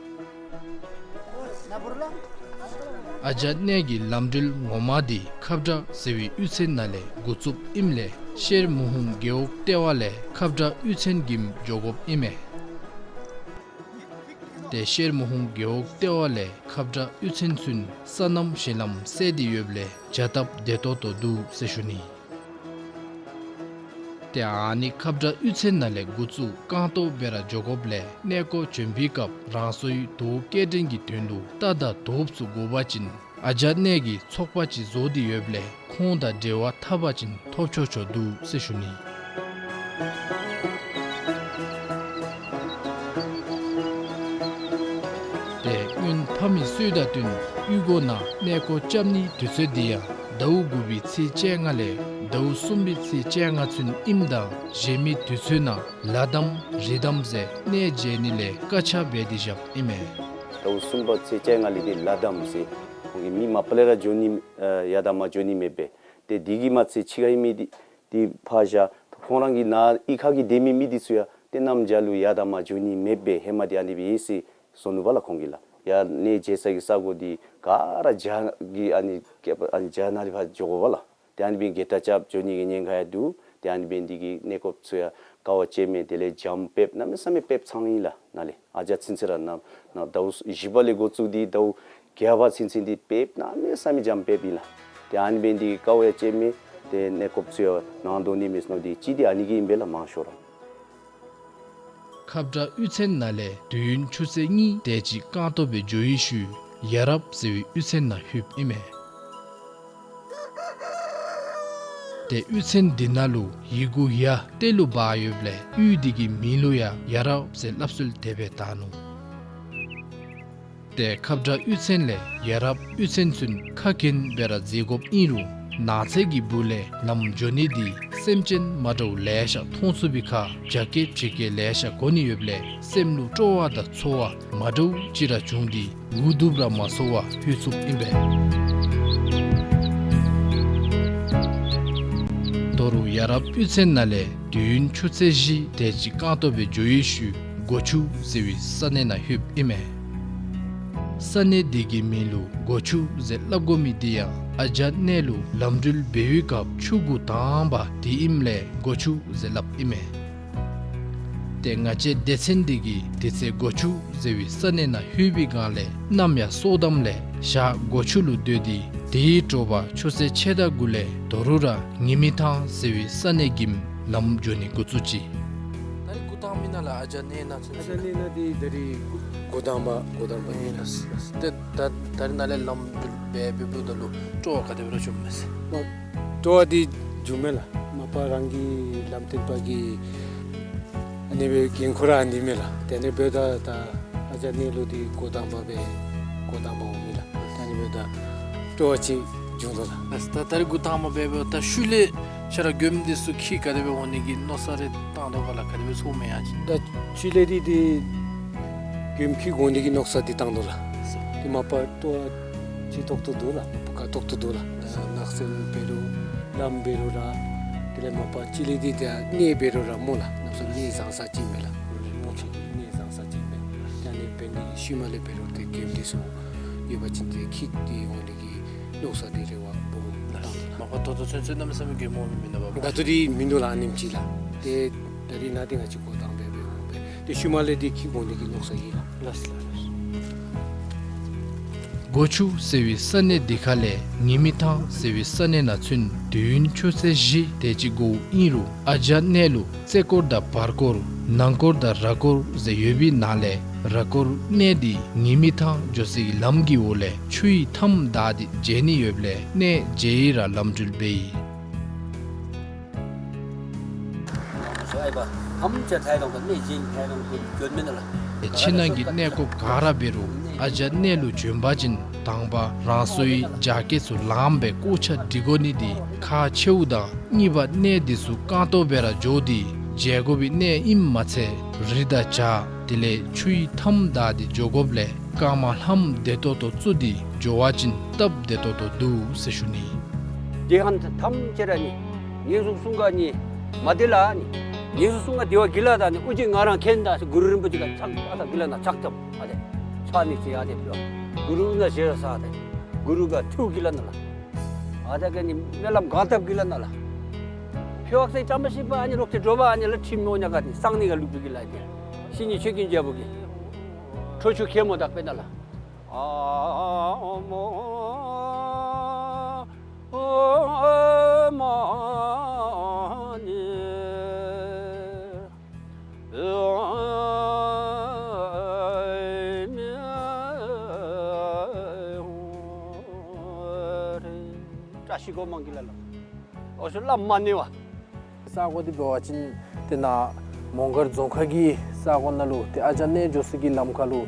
ཨ་ཇ་གནས་ཀྱི་ལམ་འགྲུལ་ངོ་མ་འདི་ཁབ་བྲག་ཟེར་བའི་གཡུས་ཚན་ནང་ལས་འགོ་བཙུགསཔ་ཨིནམ་ལས་ཤེར་མུ་ཧུང་རྒེད་འོག་ལྟེ་བ་ལས་ཁབ་བྲག་གཡུས་ཚན་གྱིམ་འགྱོ་དགོཔ་ཨིན་མས། ཏེ་ཤེར་མུ་ཧུང་རྒེད་འོག་ལྟེ་བ་ལས་ཁབ་བྲག་གཡུས་ཚན་ཚུན་སོ་ནམ་ཞེ་ལམ་སེལ་ཏེ་ཡོདཔ་ལས་བྱ་སྟབས་བདེ་ཏོག་ཏོ་འདུག་ཟེར་ཞུ་ནི། ཏེ་ཨ་ནི་ཁབ་བྲག་གཡུས་ཚན་ནང་ལས་འགོ་བཙུགས་རྐང་སྟོང་སྦེ་ར་འགྱོ་དགོཔ་ལས་གནས་སྐོར་བྱོན་པའི་སྐབས་རང་སོའི་དོ་སྐྱེལ་འདྲེན་གྱི་དོན་ལུ་རྟ་དང་དོ་པོ་ཚུ་དགོ་པ་ཅིན་ཨ་ཇ་གནས་ཀྱི་ཚོགས་པ་ཅིག་བཟོ་སྟེ་ཡོདཔ་ལས་ཁོང་དང་འབྲེལ་བ་འཐབ་པ་ཅིན་ཐོབ་ཆོག་ཆོག་འདུག་ཟེར་ཞུ་ནི། ཏེ་སྔོན་ཕ་མའི་སྲོལ་དང་བསྟུན་གཡུས་སྒོ་ནང་གནས་སྐོར་རྐྱབ་ནིའི་དུས་ཚོད་འདི་ཡང་ཟླཝ་དགུ་པའི་ཚེས་བཅོ་ལྔ་ལས་ཟླཝ་གསུམ་པའི་ཚེས་བཅོ་ལྔ་ཚུན་ཨིནམ་ད་གཞན་མི་དུས་ཚོད་ནང་ལ་དམ་རི་དམ་ཟེར་གནས་མཇལ་ནི་ལས་བཀག་ཆ་འབད་དེ་བཞགཔ་ཨིན་མས། ཟླཝ་གསུམ་པ་ཚེས་བཅོ་ལྔ་ལས་ཏེ་ལ་དམ་ཟེར་ཁོང་གིས་མི་མ་པ་ལས་ར་འགྱོ་ནི་ཡར་དང་མར་འགྱོ་ནི་མེདཔ་སྦེ། ཏེ་དེ་གི་མ་ཚད་ཕྱི་ཁའི་མི་འདི་འདི་ཕར་བཞག་ཁོང་རང་གི་ནཱ་གཡུས་ཁ་གི་སྡོད་མི་མི་འདི་ཚུ་ཡང་ཏེ་གནམ་བྱཱར་ལུ་ཡར་དང་མར་འགྱོ་ནི་མེདཔ་སྦེ་ཧེ་མ་འདི་ཨ་ནི་སྦེ་ཡོད་ཟེར་གསུངས་ནུག་པ་ལགས་ཁོང་གིས་ལགས། ཡར་གནས་མཇལ་ས་གི་ས་གོ་འདི་ག་ར་བྱཱར་གྱི་ཨ་ནི་ཨ་ནི་བྱཱར་ནང་ལས་ཕར་འགྱོ་དགོ་པ་ལགས། ཏེ་ཨ་ནི་སྦེ་གི་ད་རྐྱབ་འགྱོ་ནི་གི་ཉེན་ཁ་ཡང་འདུག། ཏེ་ཨ་ནི་སྦེ་འདི་གིས་གནས་སྐོརཔ་ཚུ་ཡང་དཀའ་བ་སྤྱད་མི་དེ་ལས་འགྱམ་འབདཝ་གནམ་མེད་ས་མེད་འབདཝ་ཚང་ཡི་ལགས་ནཱ་ལས། ཨ་ཅག་ཚུན་ཚོད་ར་ནཱ་ནཱ་ཟླཝ་བཞི་པ་ལས་འགོ་བཙུགས་ཏེ་ཟླཝ་བརྒྱད་པ་ཚུན་ཚོད་འདི་འབདཝ་གནམ་མེད་ས་མེད་འགྱམ་འབདཝ་ཨིན་ལགས། ཏེ་ཨ་ནི་སྦེ་འདི་དཀའ་བ་ཡང་སྤྱད་མི་ཏེ་གནས་སྐོརཔ་ཚུ་ཡང་ནང་དོ་ནི་མེད་ཟེར་མནོ་སྟེ་ཅིག་འདི་ཨ་ནི་གིས་ཨིན་པས་ལགས་མང་ཤོས་ར། ཁབ་བྲག་གཡུས་ཚན་ནང་ལས་དུས་ཡུན་ཆུ་ཚོད་གཉིས་དེ་ཅིག་རྐང་སྟོང་སྦེ་འགྱོ་བའི་ཤུལ་ཡ་རབ་ཟེར་བའི་གཡུས་ཚན་ནང་ལྷོདཔ་ཨིན་མས། ཏེ་གཡུས་ཚན་འདི་ནང་ལུ་ཡི་གུ་ཡ་ཏེ་ལུ་འབག་ཡོདཔ་ལས་གཡུས་འདི་གི་མིང་ལུ་ཡང་ཡ་རབ་ཟེར་སླབ་སྲོལ་དེ་སྦེ་བཏགས་ནུག། ཏེ་ཁབ་བྲག་གཡུས་ཚན་ལས་ཡ་རབ་གཡུས་ཚན་ཚུན་ཁ་གྱེན་སྦེ་ར་འཛེག་དགོཔ་ཨིན་རུང་ནགས་ཚལ་གྱི་སྦུག་ལས་ལམ་འགྱོ་ནི་འདི་སེམས་ཅན་མ་འདྲཝ་ལེ་ཤ་མཐོང་ཚུགས་པའི་ཁར་རྒྱ་སྐྱེད་ཕྱི་སྐྱེད་ལེ་ཤ་གོ་ནི་ཡོདཔ་ལས་སེམས་ལུ་སྤྲོ་བ་དང་ཚོར་བ་མ་འདྲཝ་ཅིག་ར་བྱུང་སྟེ་འུ་སྡུག་ར་མ་ཚོར་བར་ལྷོད་ཚུགསཔ་ཨིན་པས། དོ་རུང་ཡ་རབ་གཡུས་ཚན་ནང་ལས་དུས་ཡུན་ཆུ་ཚོད་བཞི་དེ་ཅིག་རྐང་སྟོང་སྦེ་འགྱོ་བའི་ཤུལ་སྒོ་ཆུ་ཟེར་བའི་ས་གནས་ནང་ལྷོདཔ་ཨིན་མས། ས་གནས་འདི་གི་མིང་ལུ་སྒོ་ཆུ་ཟེར་སླབ་དགོ་མི་འདི་ཡང་ཨ་ཇ་གནས་ལུ་ལམ་འགྲུལ་འབད་བའི་སྐབས་ཆུ་འགོ་དང་པ་འདི་ཨིནམ་ལས་སྒོ་ཆུ་ཟེར་སླབ་ཨིན་མས། ཏེ་ང་བཅས་སྡེ་ཚན་འདི་གིས་དེ་ཚེ་སྒོ་ཆུ་ཟེར་བའི་ས་གནས་ནང་ལྷོད་པའི་སྒང་ལས་གནམ་ཡང་སྲོ་དམ་ལས་ཞག་སྒོ་ཆུ་ལུ་སྡོད་དེ་དེའི་དྲོ་པ་ཆུ་ཚོད་ཕྱེད་དང་དགུ་ལས་དོ་རུང་ར་ཉི་མི་ཐང་ཟེར་བའི་ས་གནས་ཀྱིམ་ལམ་འགྱོ་ནི་འགོ་བཙུགས་ཅི། ད་རིས་འགོ་དང་མི་ནང་ལགས་ཨ་ཇ་གནས་ནང་ཚུན་ཚོད། ཨ་ཇ་གནས་ནང་འདི་ད་རིས་འགོ་དང་པ་འགོ་དང་པ་ཨིན་ལགས། ཏེ་ད་ད་རིས་ནཱ་ལས་ལམ་འགྲུལ་འབད་འབདཝ་ད་ལུ་སྤྲོ་བ་ག་དེ་སྦེ་ར་བྱུངམ་མས་ཟེར། སྤྲོ་བ་འདི་བྱུངམ་མས་ལགས། མ་པ་རང་གི་ལམ་སྟོན་པ་གིས་ཨ་ནི་སྦེ་འགན་ཁུར་ར་ཨ་ནི་མས་ལགས། ཏེ་ཨ་ནི་འབདཝ་ད་ད་ཨ་ཅག་གནས་ལུ་འདི་འགོ་དང་པ་སྦེ་འགོ་དང་པ་འོང་མི་ལགས། ཏེ་ཨ་ནི་འབདཝ་ད་སྤྲོ་བ་ཅིག་བྱུང་དོ་ལགས། ད་ད་རིས་འགོ་དང་པ་འབད་འབདཝ་ད་ཤུལ་ལས་ཁྱོད་ར་མགྱོནམ་འདི་ཚུ་འཁྱིད་ག་དེ་སྦེ་འོང་ནི་གི་མནོ་བསམ་རེ་བཏང་དོ་ག་ལགས། ག་དེ་སྦེ་ཚོརཝ་མས་ཡ་ཅིན། ད་ཤུལ་ལས་འདི་འདི་མགྱོནམ་འཁྱིད་འོང་ནི་གི་མནོ་བསམ་འདི་བཏང་དོ་ལགས། ཏེ་མ་པ་སྤྲོ་བ་ཅིག་ཏོག་ཏོ་འདུག་ལགས། མ་པ་དགའ་ཏོག་ཏོ་འདུག་ལགས། ནགས་ཚལ་འབད་རུང་ལམ་འབད་རུང་ར་དེ་ལས་མ་པ་ཤུལ་ལས་འདི་ད་གནས་འབད་རུང་ར་སྨོ་ལགས། གནམ་མེད་ས་མེད་གནས་བཟང་ས་ཅིག་མས་ལགས། སྨོ་ཅིག་གནས་བཟང་ས་ཅིག་མས། ད་ཨ་ནི་འབད་ནི་ཤུལ་མ་ལས་འབད་རུང་ཏེ་མགྱོནམ་འདི་ཚུ་ཡོད་པ་ཅིན་ཏེ་འཁྱིད་དེ་འོང་ནི་གི་མནོ་བསམ་འདི་རེ་བ་སྦོམ་བཏང་དོ་ལགས། མ་པ་ད་ལྟོ་ཚུན་ཚོད་གནམ་མེད་ས་མེད་མགྱོནམ་འོང་མི་མིན་ན་པ། ད་ལྟོ་འདི་མིན་འདུག་ལགས། ཨ་ནེམ་ཅིག་ལགས། ཏེ་ད་རིས་ནཱ་འདི་ང་བཅས་འགོ་དང་པ་སྦེ་འོང་སྦེ་ཏེ་ཤུལ་མ་ལས་འདི་འཁྱིད་འོང་ནི་གི་མནོ་བསམ་ཨིན་ལགས། ལགས་སོ་ལགས་སོ། སྒོ་ཆུ་ཟེར་བའི་ས་གནས་འདི་ཁ་ལས་ཉི་མི་ཐང་ཟེར་བའི་ས་གནས་ནང་ཚུན་དུས་ཡུན་ཆུ་ཚོད་བཞི་དེ་ཅིག་འགོརཝ་ཨིན་རུང་ཨ་ཇ་གནས་ལུ་རྩེ་སྐོར་དང་བར་སྐོར་ནང་སྐོར་དང་ར་སྐོར་ཟེར་ཡོད་པའི་ནང་ལས་ར་སྐོར་གནས་འདི་ཉི་མི་ཐང་འགྱོ་སའི་ལམ་གྱི་འོག་ལས་ཆུའི་མཐའམ་བདའ་སྟེ་མཇལ་ནི་ཡོདཔ་ལས་གནས་མཇལ་ཡི་ར་ལམ་འགྲུལ་འབད་ཡི། ཕྱི་ནང་གི་གནས་སྐོརཔ་ག་ར་འབད་རུང་ཨ་ཇ་གནས་ལུ་བྱོན་པ་ཅིན་དང་པ་རང་སོའི་རྒྱ་སྐྱེད་ཚུ་ལངམ་སྦེ་སྐོར་ཆ་སྒྲིག་དགོ་ནི་འདི་ཁག་ཆེཝ་དང་གཉིས་པ་གནས་འདི་ཚུ་རྐང་སྟོང་སྦེ་ར་འགྱོ་སྟེ་མཇལ་དགོ་པའི་གནས་ཨིནམ་མ་ཚད་རི་དང་བྱག་དེ་ལས་ཆུའི་མཐའམ་བདའ་སྟེ་འགྱོ་དགོཔ་ལས་རྐངམ་ལྷམ་བདེ་ཏོག་ཏོ་བཙུགས་ཏེ་འགྱོ་བ་ཅིན་སྟབས་བདེ་ཏོག་ཏོ་འདུག་ཟེར་ཞུ་ནི། དེ་ཁར་ཐམས་ཅད་ར་ནི་ངན་སོང་གསུམ་ཀ་ནི་མ་བདེ་ལ་ནི་ངན་སོང་གསུམ་ཀ་བདེ་བ་གི་ལ་དང་ནི་ཨོ་རྒྱན་ང་རང་མཁྱེན་ད་ཟེར་གུ་རུ་རིན་པོ་ཆེ་ག་ཕྱག་ཨ་ད་གི་ལ་ན་ཕྱག་ཐམ་ཨ་དེ་ཕྱག་ནི་ཚེ་ཨ་དེ་ཕུལ་བ། གུ་རུ་ན་ཞེ་ས་ཏེ་གུ་རུ་ག་ཐུགས་ཀྱི་ལ་ན་ལ། ཨ་ད་ག་ནི་སྨོན་ལམ་གང་བཏབ་ཀྱི་ལ་ན་ལ། ཕྱོགས་སའི་བཀྲ་མ་ཤིས་པ་ཨ་ནི་རོགས་ཏེ་འགྲོ་བ་ཨ་ནི་ལ་ཁྲིམས་མོ་ཉ་ག་ནི་སང་ནི་ག་ལུག་པའི་གི་ལ་ཏེ་ཤི་ནི་ཆོས་ཀྱི་རྒྱལ་པོ་གི་ཁྲོ་ཆུ་ཁེ་མོ་དག་པའི་ན་ལ། ཨ་མོ་མ་ནི། བཀྲ་ཤིས་སྒོ་མང་གི་ལ་ལ། ཨོ་ཤུ་ལ་མ་ནི་བ། ས་གོ་འདི་འབད་བ་ཅིན་ཏེ་ནཱ་མོང་སྒར་རྫོང་ཁག་གི་ས་གོ་ནང་ལུ་ཏེ་ཨ་ཇ་གནས་འགྱོ་ས་གི་ལམ་ཁ་ལུ་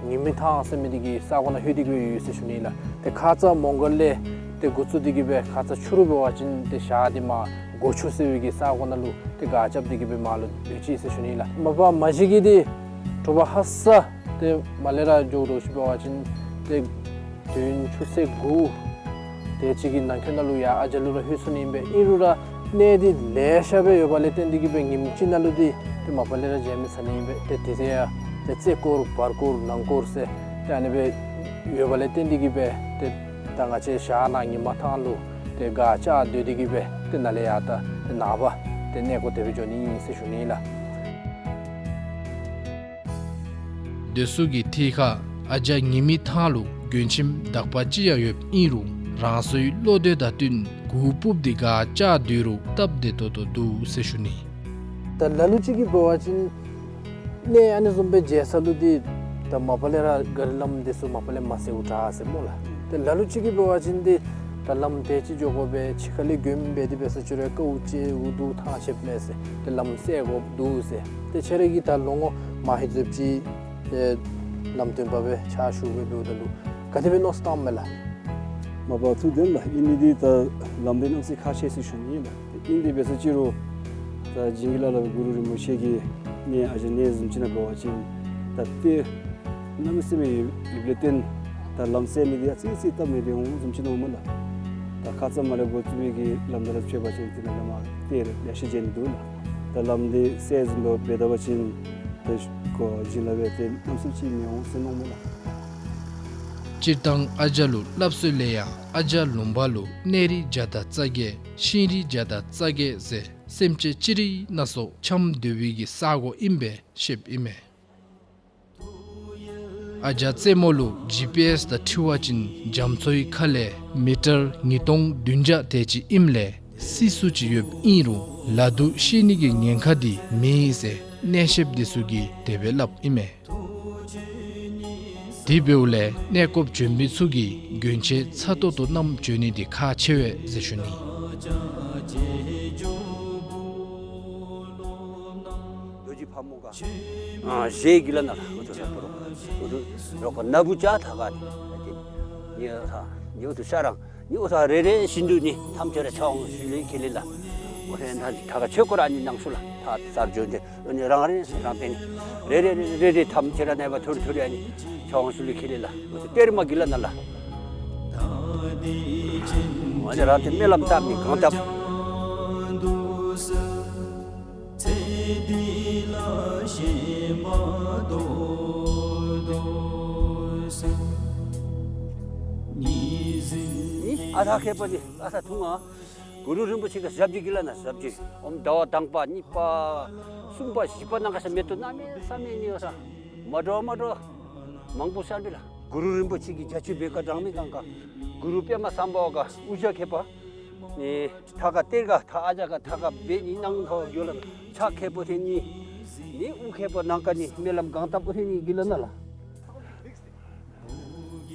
ཉི་མའི་ཐང་ཟེར་མི་འདི་གི་ས་གོ་ནང་ལྷོད་དེ་གི་ཡོད་ཟེར་ཞུ་ནི་ལགས། ཏེ་ཁ་ཙ་མོང་སྒར་ལས་ཏེ་འགོ་བཙུགས་ཏེ་གི་སྦེ་ཁ་ཙ་ཕྱི་རུ་འབད་བ་ཅིན་ཏེ་ཞག་འདི་མ་གོ་ཆུ་ཟེར་བའི་གི་ས་གོ་ནང་ལུ་ཏེ་ག་རྐྱབ་སྟེ་གི་སྦེ་མར་ལུ་སྡོད་ཅི་ཟེར་ཞུ་ནི་ལགས། མ་པ་མ་གཞི་གི་འདི་དྲོ་པ་ཧ་སག་ཏེ་མ་ལས་ར་འགྱོ་རོགས་ཤིག་འབད་བ་ཅིན་ཏེ་དུས་ཡུན་ཆུ་ཚོད་དགུ་དེ་ཅིག་གི་ནང་འཁོད་ནང་ལུ་ཡར་ཨ་ཇ་ལུ་ར་ལྷོད་ཚུགས་ནི་ཨིན་པས། ཨིན་རུང་ར་གནས་འདི་ལེ་ཤ་སྦེ་ཡོད་པ་ལས་བརྟེན་ཏེ་གི་སྦེ་ཉིནམ་གཅིག་ནང་ལུ་འདི་ཏེ་མ་པ་ལས་ར་མཇལ་མི་ཚར་ནི་ཨིན་པས། ཏེ་དེ་ཚེ་ཡང་ཏེ་རྩེ་སྐོར་བར་སྐོར་ནང་སྐོར་ཟེར་ཏེ་ཨ་ནི་སྦེ་ཡོད་པ་ལས་བརྟེན་ཏེ་གི་སྦེ་ཏེ་ད་ང་བཅས་ཞག་ནང་ཉི་མ་ཐང་ལུ་ཏེ་ག་རྐྱབ་སྡོད་དེ་གི་སྦེ་ཏེ་ནཱ་ལས་ཡར་ད་ཏེ་ནངས་པ་ཏེ་གནས་སྐོར་དེ་སྦེ་འགྱོ་ནི་ཨིན་ཟེར་ཞུ་ནི་ལགས། སྡོད་ས་གི་ཐད་ཁར་ཨ་ཇ་ཉི་མའི་ཐང་ལུ་མགྱོན་ཁྱིམ་དག་པ་ཅིག་ཡང་ཡོདཔ་ཨིན་རུང་རང་སོའི་བློ་འདོད་དང་བསྟུན་གུར་ཕུབ་སྟེ་ག་རྐྱབ་སྡོད་རུང་སྟབས་བདེ་ཏོག་ཏོ་འདུག་ཟེར་ཞུ་ནི། ད་ལ་ལུ་ཅིག་གིས་འབད་བ་ཅིན་གནས་ཨ་ནི་བཟུམ་སྦེ་མཇལ་ས་ལུ་འདི་ད་མ་པ་ལས་ར་གཱ་རི་ལམ་འདི་ཚུ་མ་པ་ལས་མ་གསལཝ་དྲག་ཟེར་སྨོ་ལགས། ཏེ་ལ་ལུ་ཅིག་གིས་འབད་བ་ཅིན་འདི་ད་ལམ་དེ་ཅིག་འགྱོ་དགོ་པས། ཕྱི་ཁ་ལས་མགྱོནམ་འབད་དེ་འབད་ས་ཅིག་རུང་དཀའཝ་སྤྱད་འུ་སྡུག་ཐང་ཆད་མས་ཟེར་ཏེ་ལམ་གསལ་དགོཔ་འདུག་ཟེར། ཏེ་ཁྱེད་ར་གིས་ད་ལོ་ངོ་མ་ཧེ་ཟེབ་ཅིག་ཏེ་ལམ་སྟོན་པ་སྦེ་ཕྱག་ཞུ་སྦེ་འབདཝ་ད་ལུ་ག་དེ་སྦེ་མནོ་བསམ་བཏངམ་མས་ལགས། མ་པ་ཐུགས་བདེན་ལགས། ཨིན་ནི་འདི་ད་ལམ་འདི་གནམ་ས་ཁག་ཆེ་ཟེར་ཞུ་ནི་ལགས། ཨིན་ཏེ་འབད་ས་ཅིག་རུང་ད་བྱིན་གྱིས་བརླབས་གུ་རུ་རིན་པོ་ཆེ་གིས་གནས་ཨ་ཇ་གནས་བཟུམ་ཅིག་ནང་འབད་བ་ཅིན་ད་གཏེར་གནམ་མེད་ས་མེད་ཡོདཔ་ལས་བརྟེན་ད་ལམ་གསལ་མི་འདི་ཡང་ཙི་ཙི་སྟབས་མི་བདེ་འོང་བཟུམ་ཅིག་མནོཝ་མས་ལགས། ད་ཁ་ཙ་མ་ལས་འགོ་བཙུགས་པའི་གི་ལམ་བདའ་ར་ཕྱད་པ་ཅིན་དེ་ནང་ལས་མར་གཏེར་ལེ་ཤ་མཇལ་ནི་འདུག་ལགས། ད་ལམ་འདི་གསལ་བཟུམ་འབད་འབད་ད་པ་ཅིན་ད་གོ་བྱིན་རླབས་འབད་དེ་གནམ་མེད་ས་མེད་ཅིག་མི་འོང་ཟེར་མནོཝ་མས་ལགས། སྤྱིར་བཏང་ཨ་ཇ་ལུ་སླབ་སྲོལ་ལས་ཡང་ཨ་ཇ་ལུང་པ་ལུ་གནས་རིགས་བརྒྱ་དང་རྩ་བརྒྱད་ཤིང་རིགས་བརྒྱ་དང་རྩ་བརྒྱད་ཟེར་སེམས་ཅན་ཅི་རིགས་སྣ་ཚོགས་འཁྱམས་སྡོད་པའི་གི་ས་གོ་ཨིན་པས་ཤེསཔ་ཨིན་མས། ཨ་ཇ་རྩེ་མོ་ལུ་ཇི་པི་ཨེསི་དང་འཁྲིལ་བ་ཅིན་རྒྱ་མཚོའི་ཁ་ལས་མི་ཊར་ཉིས་སྟོང་བདུན་བརྒྱ་དེ་ཅིག་ཨིནམ་ལས་སྲིད་སུ་ཅིག་ཡོདཔ་ཨིན་རུང་ལ་དུ་ཤི་ནི་གི་ཉེན་ཁ་འདི་མེད་ཟེར་གནས་གཤེསཔ་འདི་ཚུ་གིས་དེ་སྦེ་སླབ་ཨིན་མས། དེ་འབདཝ་ལས་གནས་སྐོརཔ་བྱོན་མི་ཚུ་གིས་མགྱོན་ཆེ་ཚ་ཏོག་ཏོ་བསྣམས་བྱོན་ནི་འདི་ཁག་ཆེ་བས་ཟེར་ཞུ་ནི། རྡོ་རྗེ་ཕག་མོ་ག་ཨ་ཞེས་གི་ལ་ན་ལ་འུ་ཐུ་ལ་པོ་རོ་འུ་ཐུ་རོ་ཀ་ན་བུ་ཅ་ཐ་ག་ནི་ཨ་ཏི་ཉི་འུ་ཐ་ཉི་འུ་ཐ་རེ་རེ་བཞིན་དུ་ནི་ཐམས་ཅད་ར་ཆ་འོང་ཞུ་ལེ་ཁེ་ལེ་ལ། འོ་ཧེ་ན་ཐ་ག་ཆོས་སྐོར་ཨ་ནི་ནང་སུ་ལ་ཐ་ཚར་འཇོན་ཏེ་འོ་ནི་རང་རེ་རང་ཏེ་ནི་རེ་རེ་རེ་རེ་ཐམས་ཅད་ར་ནེ་བ་ཐུར་ཐུར་ཨ་ནི་ཆ་འོང་ཞུ་ལེ་ཁེ་ལེ་ལ། འོ་ཏེ་གཏེར་མ་གི་ལ་ན་ལ། འོ་ནི་རང་ཏེ་སྨོན་ལམ་བཏབ་ནི་གང་བཏབ། ཨ་ཐ་ཁེ་པ་ནི་ཨ་ཐ་ཐུང་ང་གུ་རུ་རིན་པོ་ཆེ་གི་ཞབས་ཀྱི་གི་ལ་ན་ཞབས་ཀྱི་ཨོམ་ཟླ་བ་དང་པ་གཉིས་པ་གསུམ་པ་བཞི་པ་ནང་ག་ས་མེད་དོ་ན་མེད་ས་མེད་ནི་ཨ་ས་མ་འདྲཝ་མ་འདྲཝ་མང་པོ་ས་མེད་ལ། གུ་རུ་རིན་པོ་ཆེ་གི་རྒྱ་ཆེ་བེ་ཀ་གྲངས་མེད་གང་ག་གུ་རུ་པདྨ་སམ་བྷ་ཝ་ག་དབུ་ཞྭ་ཁེ་པ་ནི་ཐ་ག་གཏེར་ག་ཐ་ཨ་ཇ་ག་ཐ་ག་བེ་ནི་ནང་ཐོ་གྱོ་ལ་ཆ་ཁེ་པོ་ཐེ་ནི་ནི་དབུ་ཁེ་པོ་ནང་ག་ནི་སྨོན་ལམ་གང་བཏབ་པོ་ཐེ་ནི་གི་ལ་ན་ལ།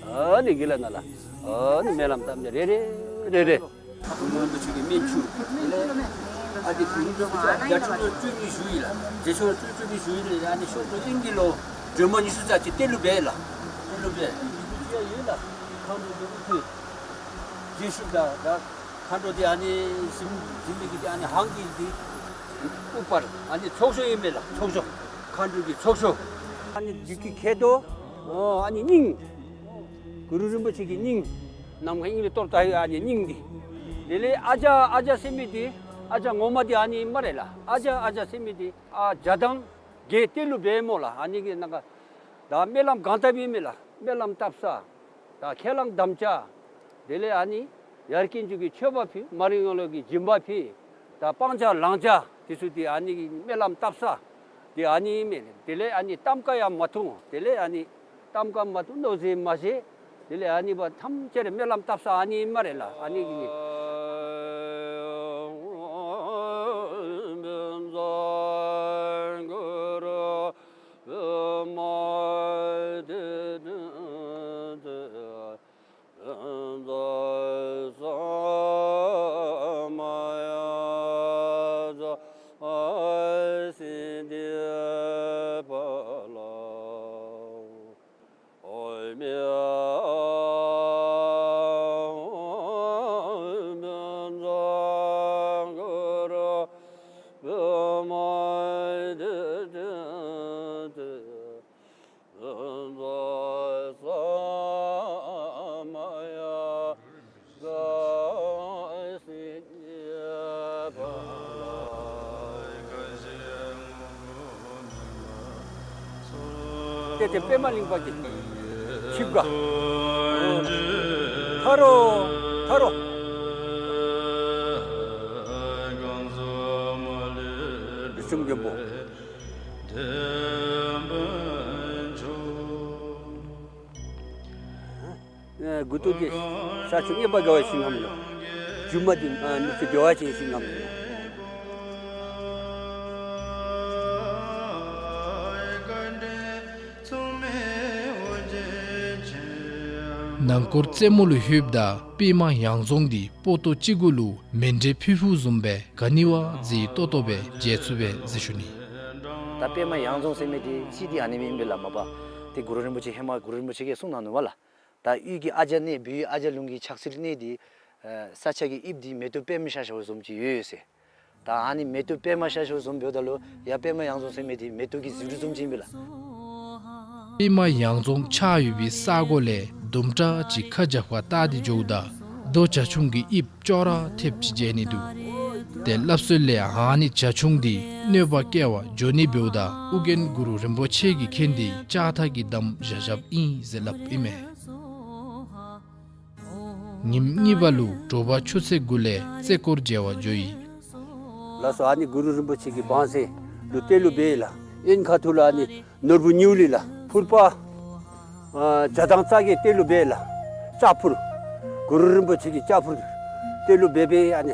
ཨ་ནི་གི་ལ་ན་ལ། ཨ་ནི་སྨོན་ལམ་བཏབ་ནི་རེ་རེ་རེ་རེ། གུ་རུ་རིན་པོ་ཆེ་གི་སྨན་ཆུ། ཨ་ནི་གུ་རུ་རིན་པོ་ཆེ་རྒྱ་ཆུ་ལོ་བཅུ་གཉིས་བཞུགས་ཡི་ལ། རྗེ་ཆུ་ལོ་བཅུ་བཅུ་གཉིས་བཞུགས་ཡི་ལ། ཨ་ནི་ཤོག་ཐོག་ཨིན་གི་ལོ་སྒྲོལ་མ་ཉི་ཤུ་རྩ་གཅིག་གཏེར་ལུ་སྦས་ལ། གཏེར་ལུ་སྦས། ཉི་ཤུ་རྩ་ཡོད་ལ། མཁའ་འགྲོ་གི་དབུ་ཁྲིད། རྗེ་ཤུལ་དང་ད་མཁའ་འགྲོ་འདི་ཨ་ནི་གཟིམ་གཟིམ་མི་གི་འདི་ཨ་ནི་ཧང་གི་འདི་ཨུ་པར་ཨ་ནི་ཚོགས་ཤོ་ཨིན་མས་ལ། ཚོགས་ཤོ། མཁའ་འགྲོ་གི་ཚོགས་ཤོ། ཨ་ནི་བདུད་ཀྱི་མཁལ་རྡོག། ཨོ་ཨ་ནི་སྙིང་། གུ་རུ་རིན་པོ་ཆེ་གི་སྙིང་། ནམ་མཁའ་དབྱིངས་ལས་གཏོར་ད་ཡོད་ཨ་ནི་སྙིང་འདི། དེ་ལས་ཨ་ཇ་ཨ་ཇ་ཟེར་མི་འདི་ཨ་ཇ་ངོ་མ་འདི་ཨ་ནི་སྨ་རེ་ལ། ཨ་ཇ་ཨ་ཇ་ཟེར་མི་འདི་ཨ་ཇ་དང་གི་གཏེར་ལུ་སྦས་མོ་ལ། ཨ་ནི་གི་ནང་ག་ད་སྨོན་ལམ་གང་བཏབ་ཨིན་མས་ལ། སྨོན་ལམ་བཏབ་ས། ད་ཁས་བླངས་དམ་བཅའ། དེ་ལས་ཨ་ནི་ཡར་དཀོན་མཆོག་གི་མཆོད་པ་ཕུལ། མར་ཡང་ལོ་གི་སྦྱིན་པ་ཕུལ། ད་སྤང་བྱ་བླང་བྱ་དེ་ཚུ་དེ་ཨ་ནི་གི་སྨོན་ལམ་བཏབ་ས་དེ་ཨ་ནི་མས། དེ་ལས་ཨ་ནི་གཏམ་ཁ་ཡང་མ་ཐུང་། དེ་ལས་ཨ་ནི་གཏམ་ཁ་མ་ཐུང་། མནོ་ཟེར་མ་ཟེར། དེ་ལས་ཨ་ནི་བ་ཐམས་ཅད་སྨོན་ལམ་བཏབ་ས་ཨ་ནི་མ་རེད་ལ། ཨ་ནི་གི་ནི། ཏེ་ཏེ་པདྨ་གླིང་པ་གི་ཆིབས་ཁ། ཐར་རོ་ཐར་རོ། རིགས་གསུམ་མགོན་པོ། ཨེ་མགུ་ཏོ་འདི་ས་ཆུ་ངེས་པ་དགའ་བ་ཞིག་ངམ་ལོ། རྒྱུ་མ་འདི་ཨ་ནུ་ཆུ་བདེ་བ་ཅན་ཞིག་ངམ་ལོ། ནང་སྐོར་རྩེ་མོ་ལུ་ལྷོདཔ་ད་པདྨ་ཡང་རྫོང་འདི་པོ་ཏོ་ཅིག་གུ་ལུ་མཎྜལ་ཕུལ་ཕུལཝ་བཟུམ་སྦེ་ག་ནི་བ་མཛེས་ཏོག་ཏོ་སྦེ་མཇལ་ཚུགས་པས་ཟེར་ཞུ་ནི། ད་པདྨ་ཡང་རྫོང་ཟེར་མི་འདི་ཅིག་འདི་ཨ་ནི་མེན་པས་ལགས། མ་པ་ཏེ་གུ་རུ་རིན་པོ་ཆེ་ཧེ་མ་གུ་རུ་རིན་པོ་ཆེ་གིས་གསུངས་གནང་ནུག་པ་ལགས། ད་དབུས་ཀྱི་ཨ་ཅག་གནས་བོད་ཨ་ཅག་ལུང་གི་ཆགས་སྲེད་གནས་འདི་ཨེ་ས་ཆ་གི་དབྱིབས་འདི་མེ་ཏོག་པདྨ་ཤ་ཤ་བཟུམ་ཅིག་ཡོད་ཡོད་ཟེར། ད་ཨ་ནི་མེ་ཏོག་པདྨ་ཤ་ཤ་བཟུམ་འབདཝ་ད་ལུ་ཡ་པདྨ་ཡང་རྫོང་ཟེར་མི་འདི་མེ་ཏོག་གི་ཟེའུ་འབྲུ་བཟུམ་ཅིག་ཨིན་པས་ལགས། པདྨ་ཡང་རྫོང་ཆགས་ཡོད་པའི་ས་གོ་ལས་དུམ་གྲ་ཅིག་ཁ་རྒྱབ་ཁར་བལྟ་སྟེ་འགྱོཝ་ད་རྡོ་བྱ་ཁྱུང་གི་དབྱིབས་ཅོག་ར་འཐདཔ་ཅིག་མཇལ་ནི་འདུག། ཏེ་སླབ་སྲོལ་ལས་ཨ་ནི་བྱ་ཁྱུང་འདི་གནོད་པ་བསྐྱལ་བར་འགྱོ་ནི་འབདཝ་ད་ཨོ་རྒྱན་གུ་རུ་རིན་པོ་ཆེ་གིས་མཁྱེན་ཏེ་ལྕགས་ཐག་གིས་བསྡམས་བཞག་བཞགཔ་ཨིན་ཟེར་སླབ་ཨིན་མས། ཉིནམ་གཉིས་པ་ལུ་དྲོ་པ་ཆུ་ཚོད་དགུ་ལས་རྩེ་སྐོར་མཇལ་བར་འགྱོ་ཡི། ལགས་སོ། ཨ་ནི་གུ་རུ་རིན་པོ་ཆེ་གི་བང་མཛོད་ལུ་ཏེ་ལུ་འབད་ལགས། གཡོན་ཁ་ཐུག་ལུ་ཨ་ནི་ནོར་བུ་སྙིང་ལི་ལགས། ཕུར་པ་ཨ་བྱ་བཏང་རྩ་གི་ཏེ་ལུ་འབད་ལགས། ལྕགས་ཕུར། གུ་རུ་རིན་པོ་ཆེ་གི་ལྕགས་ཕུར་ཏེ་ལུ་འབད་འབད་ཨ་ནི་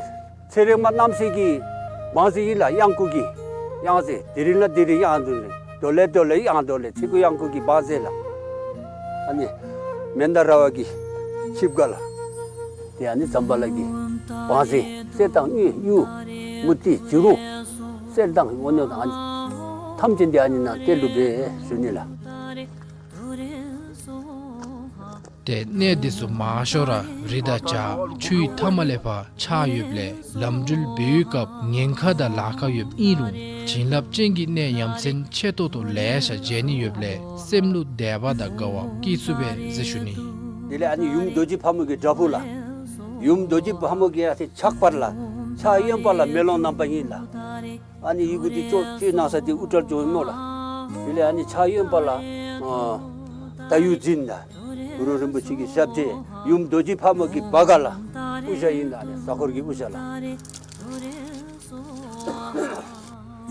ཚེ་རིང་མ་རྣམ་སྲས་ཀྱི་བང་མཛོད་ཨིན་ལགས། གཡང་འགུགས་ཀྱི་གཡང་མཛོད། དེ་རིང་ལ་དེ་རིང་གཡང་འགུགས་ལས། དོ་ལེ་དོ་ལེ་གཡང་དོ་ལེ། ཚེ་འགུགས་གཡང་འགུགས་ཀྱི་བང་མཛོད་ལགས། ཨ་ནི་མནྡ་ར་བ་གི་ཆིབས་ཁ་ལགས། ཏེ་ཨ་ནི་ཛམ་བྷ་ལ་གི་བང་མཛོད། གསེར་དང་དངུལ་གཡུ་མུ་ཏིག་བྱུ་རུ་གསེར་དང་འོ་ནོ་དང་ཨ་ནི་ཐམས་ཅད་འདི་ཨ་ནི་ནང་ཏེ་ལུ་འབད་ཟེར་ཞུ་ནི་ལགས། ཏེ་གནས་འདི་ཚུ་མང་ཤོས་ར་རི་དང་བྱག་ཆུའི་མཐའ་མ་ལས་ཕར་ཆགས་ཡོདཔ་ལས་ལམ་འགྲུལ་འབད་བའི་སྐབས་ཉེན་ཁ་དང་ལཱ་ཁག་ཡོདཔ་ཨིན་རུང་བྱིན་རླབས་ཅན་གྱི་གནས་ཡ་མཚན་ཆེ་ཏོག་ཏོ་ལེ་ཤ་མཇལ་ནི་ཡོདཔ་ལས་སེམས་ལུ་དད་པ་དང་དགའ་བ་སྐྱེ་ཚུགས་པས་ཟེར་ཞུ་ནི། དེ་ལས་ཨ་ནི་ཡུམ་རྡོ་རྗེ་ཕག་མོ་གི་བྲག་ཕུག་ལགས། ཡུམ་རྡོ་རྗེ་ཕག་མོ་གི་ཨ་ཏེ་ཕྱག་བར་ལགས། ཕྱག་གཡོན་པ་ལ་མེ་ལོང་བསྣམས་པ་ཨིན་ལགས། ཨ་ནི་ཡི་གུ་འདི་ཅོག་ཅོག་གནང་ས་འདི་ཨུ་ཏྲ་ལྗོངས་ཨིན་མོ་ལགས། དེ་ལས་ཨ་ནི་ཕྱག་གཡོན་པ་ལ་ཨ་ད་ཡུ་འཛིན་ལགས། གུ་རུ་རིན་པོ་ཆེ་གི་ཞབས་རྗེས། ཡུམ་རྡོ་རྗེ་ཕག་མོ་གི་བར་ཁ་ལགས། དབུ་ཞྭ་ཨིན་ལགས། ཨ་ནི་ས་འཁོར་གྱི་དབུ་ཞྭ་ལགས།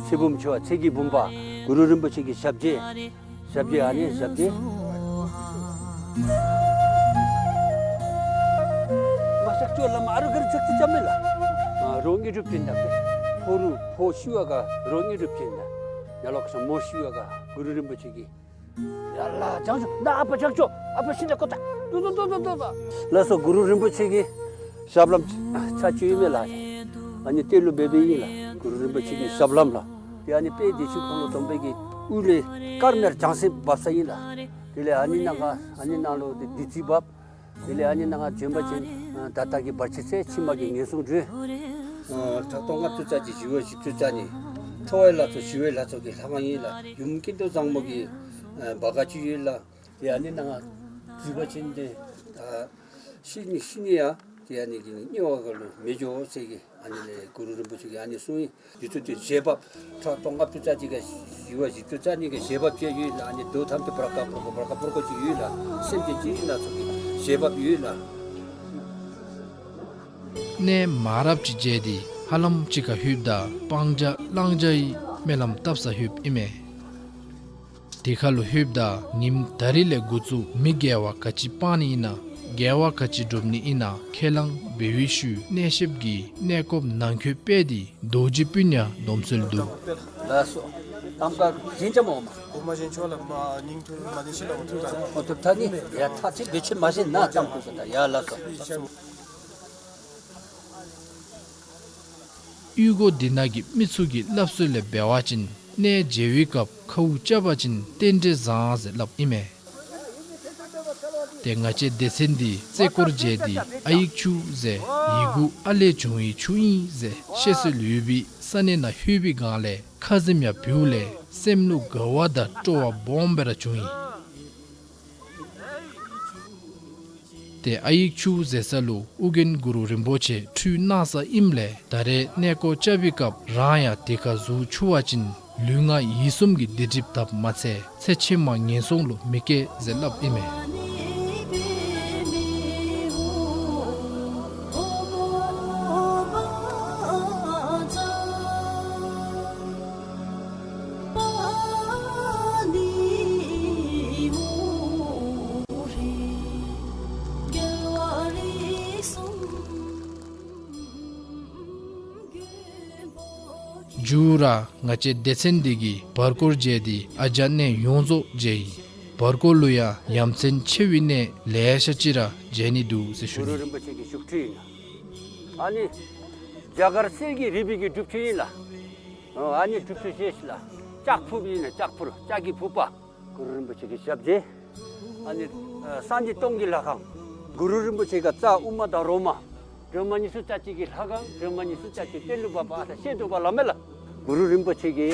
ཚེ་བུམ་ཆེ་བ་ཚེ་གི་བུམ་པ་གུ་རུ་རིན་པོ་ཆེ་གི་ཞབས་རྗེས། ཞབས་རྗེས་ཨ་ནི་ཞབས་རྗེས། མ་ཤག་ཅོ་ལ་མ་ཨ་རུ་གར་ཆག་ཅི་ཅམ་མེ་ལགས། ཨ་རོ་ངེ་གྲུབ་ཅན་ད་ཕོ་རུ་ཕོ་ཤི་བ་ག་རོ་ངེ་གྲུབ་ཅན་ད། ཡ་ལོག་ས་མོ་ཤི་བ་ག་གུ་རུ་རིན་པོ་ཆེ་གི། ཡ་ལ་ཇང་ཇོ་ན་ཨ་པ་ཇང་ཇོ་ཨ་པ་ཤི་ན་ཀོ་ཏ། དུ་དུ་དུ་དུ་དུ་དུ། ལགས་སོ། གུ་རུ་རིན་པོ་ཆེ་གི་ཞབས་ལྷམ་ཆ་ཅི་ཡོད་མེ་ལགས། ཨ་ནི་ཏེ་ལུ་འབད་འབད་ཨིན་ལགས། གུ་རུ་རིན་པོ་ཆེ་གི་ཞབས་ལྷམ་ལགས། ཏེ་ཨ་ནི་དཔལ་བདེ་ཆེན་ཁོ་ལོ་སྡོམ་པའི་གི་དབུ་ལས་དཀར་དམར་ལྗང་སེར་བབས་ས་ཨིན་ལགས། དེ་ལས་ཨ་ནི་ནང་ཁར་ཨ་ནི་ནང་ལུ་ཏེ་བདུད་རྩི་བབས། དེ་ལས་ཨ་ནི་ནང་ང་བྱོན་པ་ཅིན་ཨ་ད་ལྟ་གི་བར་ཆད་སེལ། ཕྱི་མ་གི་ངན་སོང་སྒྲོལ། ཨ་ཕྲག་དོག་ལྔ་བཅུ་རྩ་གཅིག་ཞི་བ་བཞི་བཅུ་རྩ་གཉིས། ཁྲོ་བོའི་ལྷ་ཚོགས་ཞི་བའི་ལྷ་ཚོགས་ཀྱི་ལྷ་ཁང་ཨིན་ལགས། ཡུམ་སྐྱིད་སྡུག་བཟང་མོ་གི་ཨ་བར་ཁ་ཅིག་ཡོད་ལགས། ཏེ་ཨ་ནི་ནང་ང་འཛུལ་བ་ཅིན་ཏེ་ཨ་ཤི་ནི་ཤི་ནི་ཡང་ཏེ་ཨ་ནི་གི་དམྱལ་བ་ག་ལུ་མི་འགྱོ་ཟེར་གི། ཨ་ནི་ལས་གུ་རུ་རིན་པོ་ཆེ་གིས་ཨ་ནི་གསུངས་ཡི། དུས་ཚོད་དེ་རྗེས་བབས་ཕྲག་དོག་ལྔ་བཅུ་རྩ་གཅིག་ག་ཞི་བ་བཞི་བཅུ་རྩ་གཉིས་ག་རྗེས་བབས་ཅིག་ཡོད་ལགས། ཨ་ནི་རྡོ་ཐམས་ཅད་བར་ཁ་བར་ཁ་བར་ཁ་བར་ཁ་ཅིག་ཡོད་ལགས། སེམས་ཅན་ཅི་རིགས་སྣ་ཚོགས་ཀྱི་ བྱེད་བབ་ཡོད་ལགས། གནས་མ་རབས་ཅིག་མཇལ་ཏེ་ཧ་ལམ་ཅིག་ཁར་ལྷོདཔ་ད་སྤང་བྱ་གླང་བྱ་ཡི་སྨོན་ལམ་བཏབ་སར་ལྷོདཔ་ཨིན་མས། དེ་ཁར་ལུ་ལྷོདཔ་ད་ཉིནམ་ད་རིས་ལས་འགོ་བཙུགས་མི་དགེ་བ་ག་ཅི་སྤང་ནི་ཨིན་ན་དགེ་བ་ག་ཅི་སྒྲུབ་ནི་ཨིན་ན་ཁས་བླངས་འབད་བའི་ཤུལ་གནས་བཤདཔ་གིས་གནས་སྐོརཔ་ནང་འཁོད་སྤེལ་ཏེ་རྡོ་རྗེ་སྤུན་ཡང་སྡོམ་སྲོལ་འདུག། ལགས་སོ། གཏམ་ཁ་བཞིན་ཅམ་འོང་མ། གོ་མ་བཞིན་ཆོག་ལགས། མ་ཉིང་ཐུ་མ་དེ་ཤི་ལ་འོ་ཐུ་ད། འོ་ཐུ་ད་ནི་ཡ་ཐག་ཅིག་བེད་སྤྱོད་མ་བཞིན་ན་གཏམ་ཁུ་ས་ད་ཡ་ལགས་སོ། གཡུས་སྒོ་འདི་ནང་གི་མི་ཚུ་གི་སླབ་སྲོལ་ལས་འབད་བ་ཅིན་གནས་མཇལ་བའི་སྐབས་ཁཝ་རྐྱབ་པ་ཅིན་རྟེན་འབྲེལ་བཟང་ཟེར་སླབ་ཨིན་མས། ཏེ་ང་བཅས་སྡེ་ཚན་འདི་རྩེ་སྐོར་མཇལ་ཏེ་ཨ་ཡིག་ཆུ་ཟེར་ཡི་གུ་ཨ་ལས་བྱུང་བའི་ཆུ་ཨིན་ཟེར་བཤད་སྲོལ་ཡོད་པའི་ས་གནས་ནང་ལྷོད་པའི་སྒང་ལས་ཁ་ཟེམ་ཡང་བུ་ལས་སེམས་ལུ་དགའ་བ་དང་སྤྲོ་བ་སྦོམ་སྦེ་ར་བྱུང་ཡི། ཏེ་ཨ་ཡིག་ཆུ་ཟེར་ས་ལུ་ཨོ་རྒྱན་གུ་རུ་རིན་པོ་ཆེ་ཁྲུས་གནང་ས་ཨིནམ་ལས་ད་རེས་གནས་སྐོར་རྐྱབ་པའི་སྐབས་རང་ཡང་དེ་ཁར་ཟུག་ཆུ་བ་ཅིན་ལུས་ངག་ཡིད་གསུམ་གྱི་སྡིག་སྒྲིབ་དག་མ་ཚད་ཚེ་ཕྱི་མ་ངན་སོང་ལུ་མི་སྐྱེ་ཟེར་སླབ་ཨིན་མས། མཇུག་ར་ང་བཅས་སྡེ་ཚན་འདི་གིས་བར་སྐོར་མཇལ་ཏེ་ཨ་བརྒྱ་གནས་ཡོངས་རྫོགས་མཇལ་ཡི། བར་སྐོར་ལུ་ཡང་ཡ་མཚན་ཆེ་བའི་གནས་ལེ་ཤ་ཅིག་ར་མཇལ་ནི་འདུག་ཟེར་ཞུ་ནི། གུ་རུ་རིན་པོ་ཆེ་གི་བཞུགས་ཁྲི་ཨིན་ལགས། ཨ་ནི་རྒྱ་གར་གསེར་གྱི་རི་བོ་གི་སྒྲུབ་ཁྲི་ཨིན་ལགས། ཨ་ནི་སྒྲུབ་ཁྲི་ཞེས་ལགས། ལྕགས་ཕུརཔ་ཨིན་ལགས། ལྕགས་ཕུར་ལྕགས་ཀྱི་ཕུར་པ། གུ་རུ་རིན་པོ་ཆེ་གི་ཞབས་རྗེས། ཨ་ནི་ཨ་སངས་རྒྱས་སྟོང་གི་ལྷ་ཁང་། གུ་རུ་རིན་པོ་ཆེ་གི་རྩ་དབུ་མ་དང་རོ་མ། སྒྲོལ་མ་ཉི་ཤུ་རྩ་གཅིག་གི་ལྷ་ཁང་། སྒྲོལ་མ་ཉི་ཤུ་རྩ་གཅིག་གཏེར་ལུ་སྦ་བ་ཨ་ད་ཤེས་འདུག་པ་ལགས་མེན་ལགས། གུ་རུ་རིན་པོ་ཆེ་གི་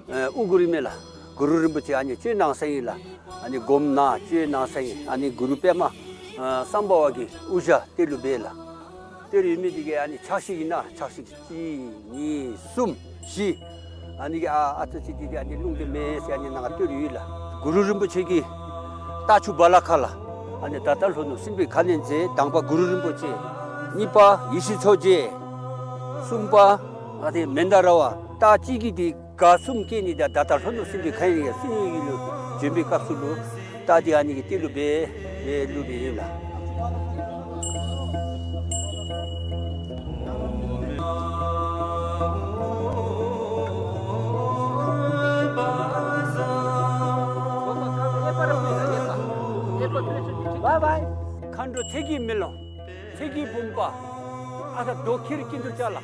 ཨ་དབུ་གུར་ཨིན་མས་ལགས། གུ་རུ་རིན་པོ་ཆེ་ཨ་ནི་བཅོས་གནང་ས་ཨིན་ལགས། ཨ་ནི་སྒོམ་གནང་བཅོས་གནང་ས་ཨིན། ཨ་ནི་གུ་རུ་པདྨ་ཨ་སམྦྷ་ཝ་གི་དབུ་ཞྭ་གཏེར་ལུ་སྦས་ལགས། གཏེར་ཡོད་མི་འདི་གིས་ཨ་ནི་ཕྱག་ཞུ་ཨིན་ན་ཕྱག་ཞུ་གཅིག་གཉིས་གསུམ་བཞི། ཨ་ནི་གི་ཨ་ཨ་ཙི་ཙི་འདི་འདི་ཨ་ནི་རླུང་འདི་མེད་ཟེར་ཨ་ནི་ནང་གཏེར་ཡོད་ལགས། གུ་རུ་རིན་པོ་ཆེ་གི་རྟ་ཆུ་བ་ལ་ཁ་ལགས། ཨ་ནི་ད་ལྟ་ལྷོ་ནུབ་སྲིན་པོའི་ཁ་གནོན་མཛད། དང་པ་གུ་རུ་རིན་པོ་ཆེ། གཉིས་པ་ཡེ་ཤེས་མཚོ་རྒྱལ། གསུམ་པ་ཨ་ནི་མནྡ་ར་བ། རྟ་གཅིག་གིས་འདི་ག་གསུམ་སྐྱེལ་ནི་ད་ད་ལྟ་ལྷོ་ནུབ་སྲིན་པོའི་ཁ་གནོན་ཡ་སྲིན་ཡུལ་ལུ་བྱོན་པའི་སྐབས་སུ་ལུ་རྟ་འདི་ཨ་ནི་གི་གཏེར་ལུ་སྦས་སྦེ་བླུགས་པའི་ཨིན་ལགས། མཁའ་འགྲོ་ཚེ་གི་མེ་ལོང་། ཚེ་གི་བུམ་པ། ཨ་ད་རྡོ་ཁྱེར་ཀིན་ཏུ་ཅ་ལ།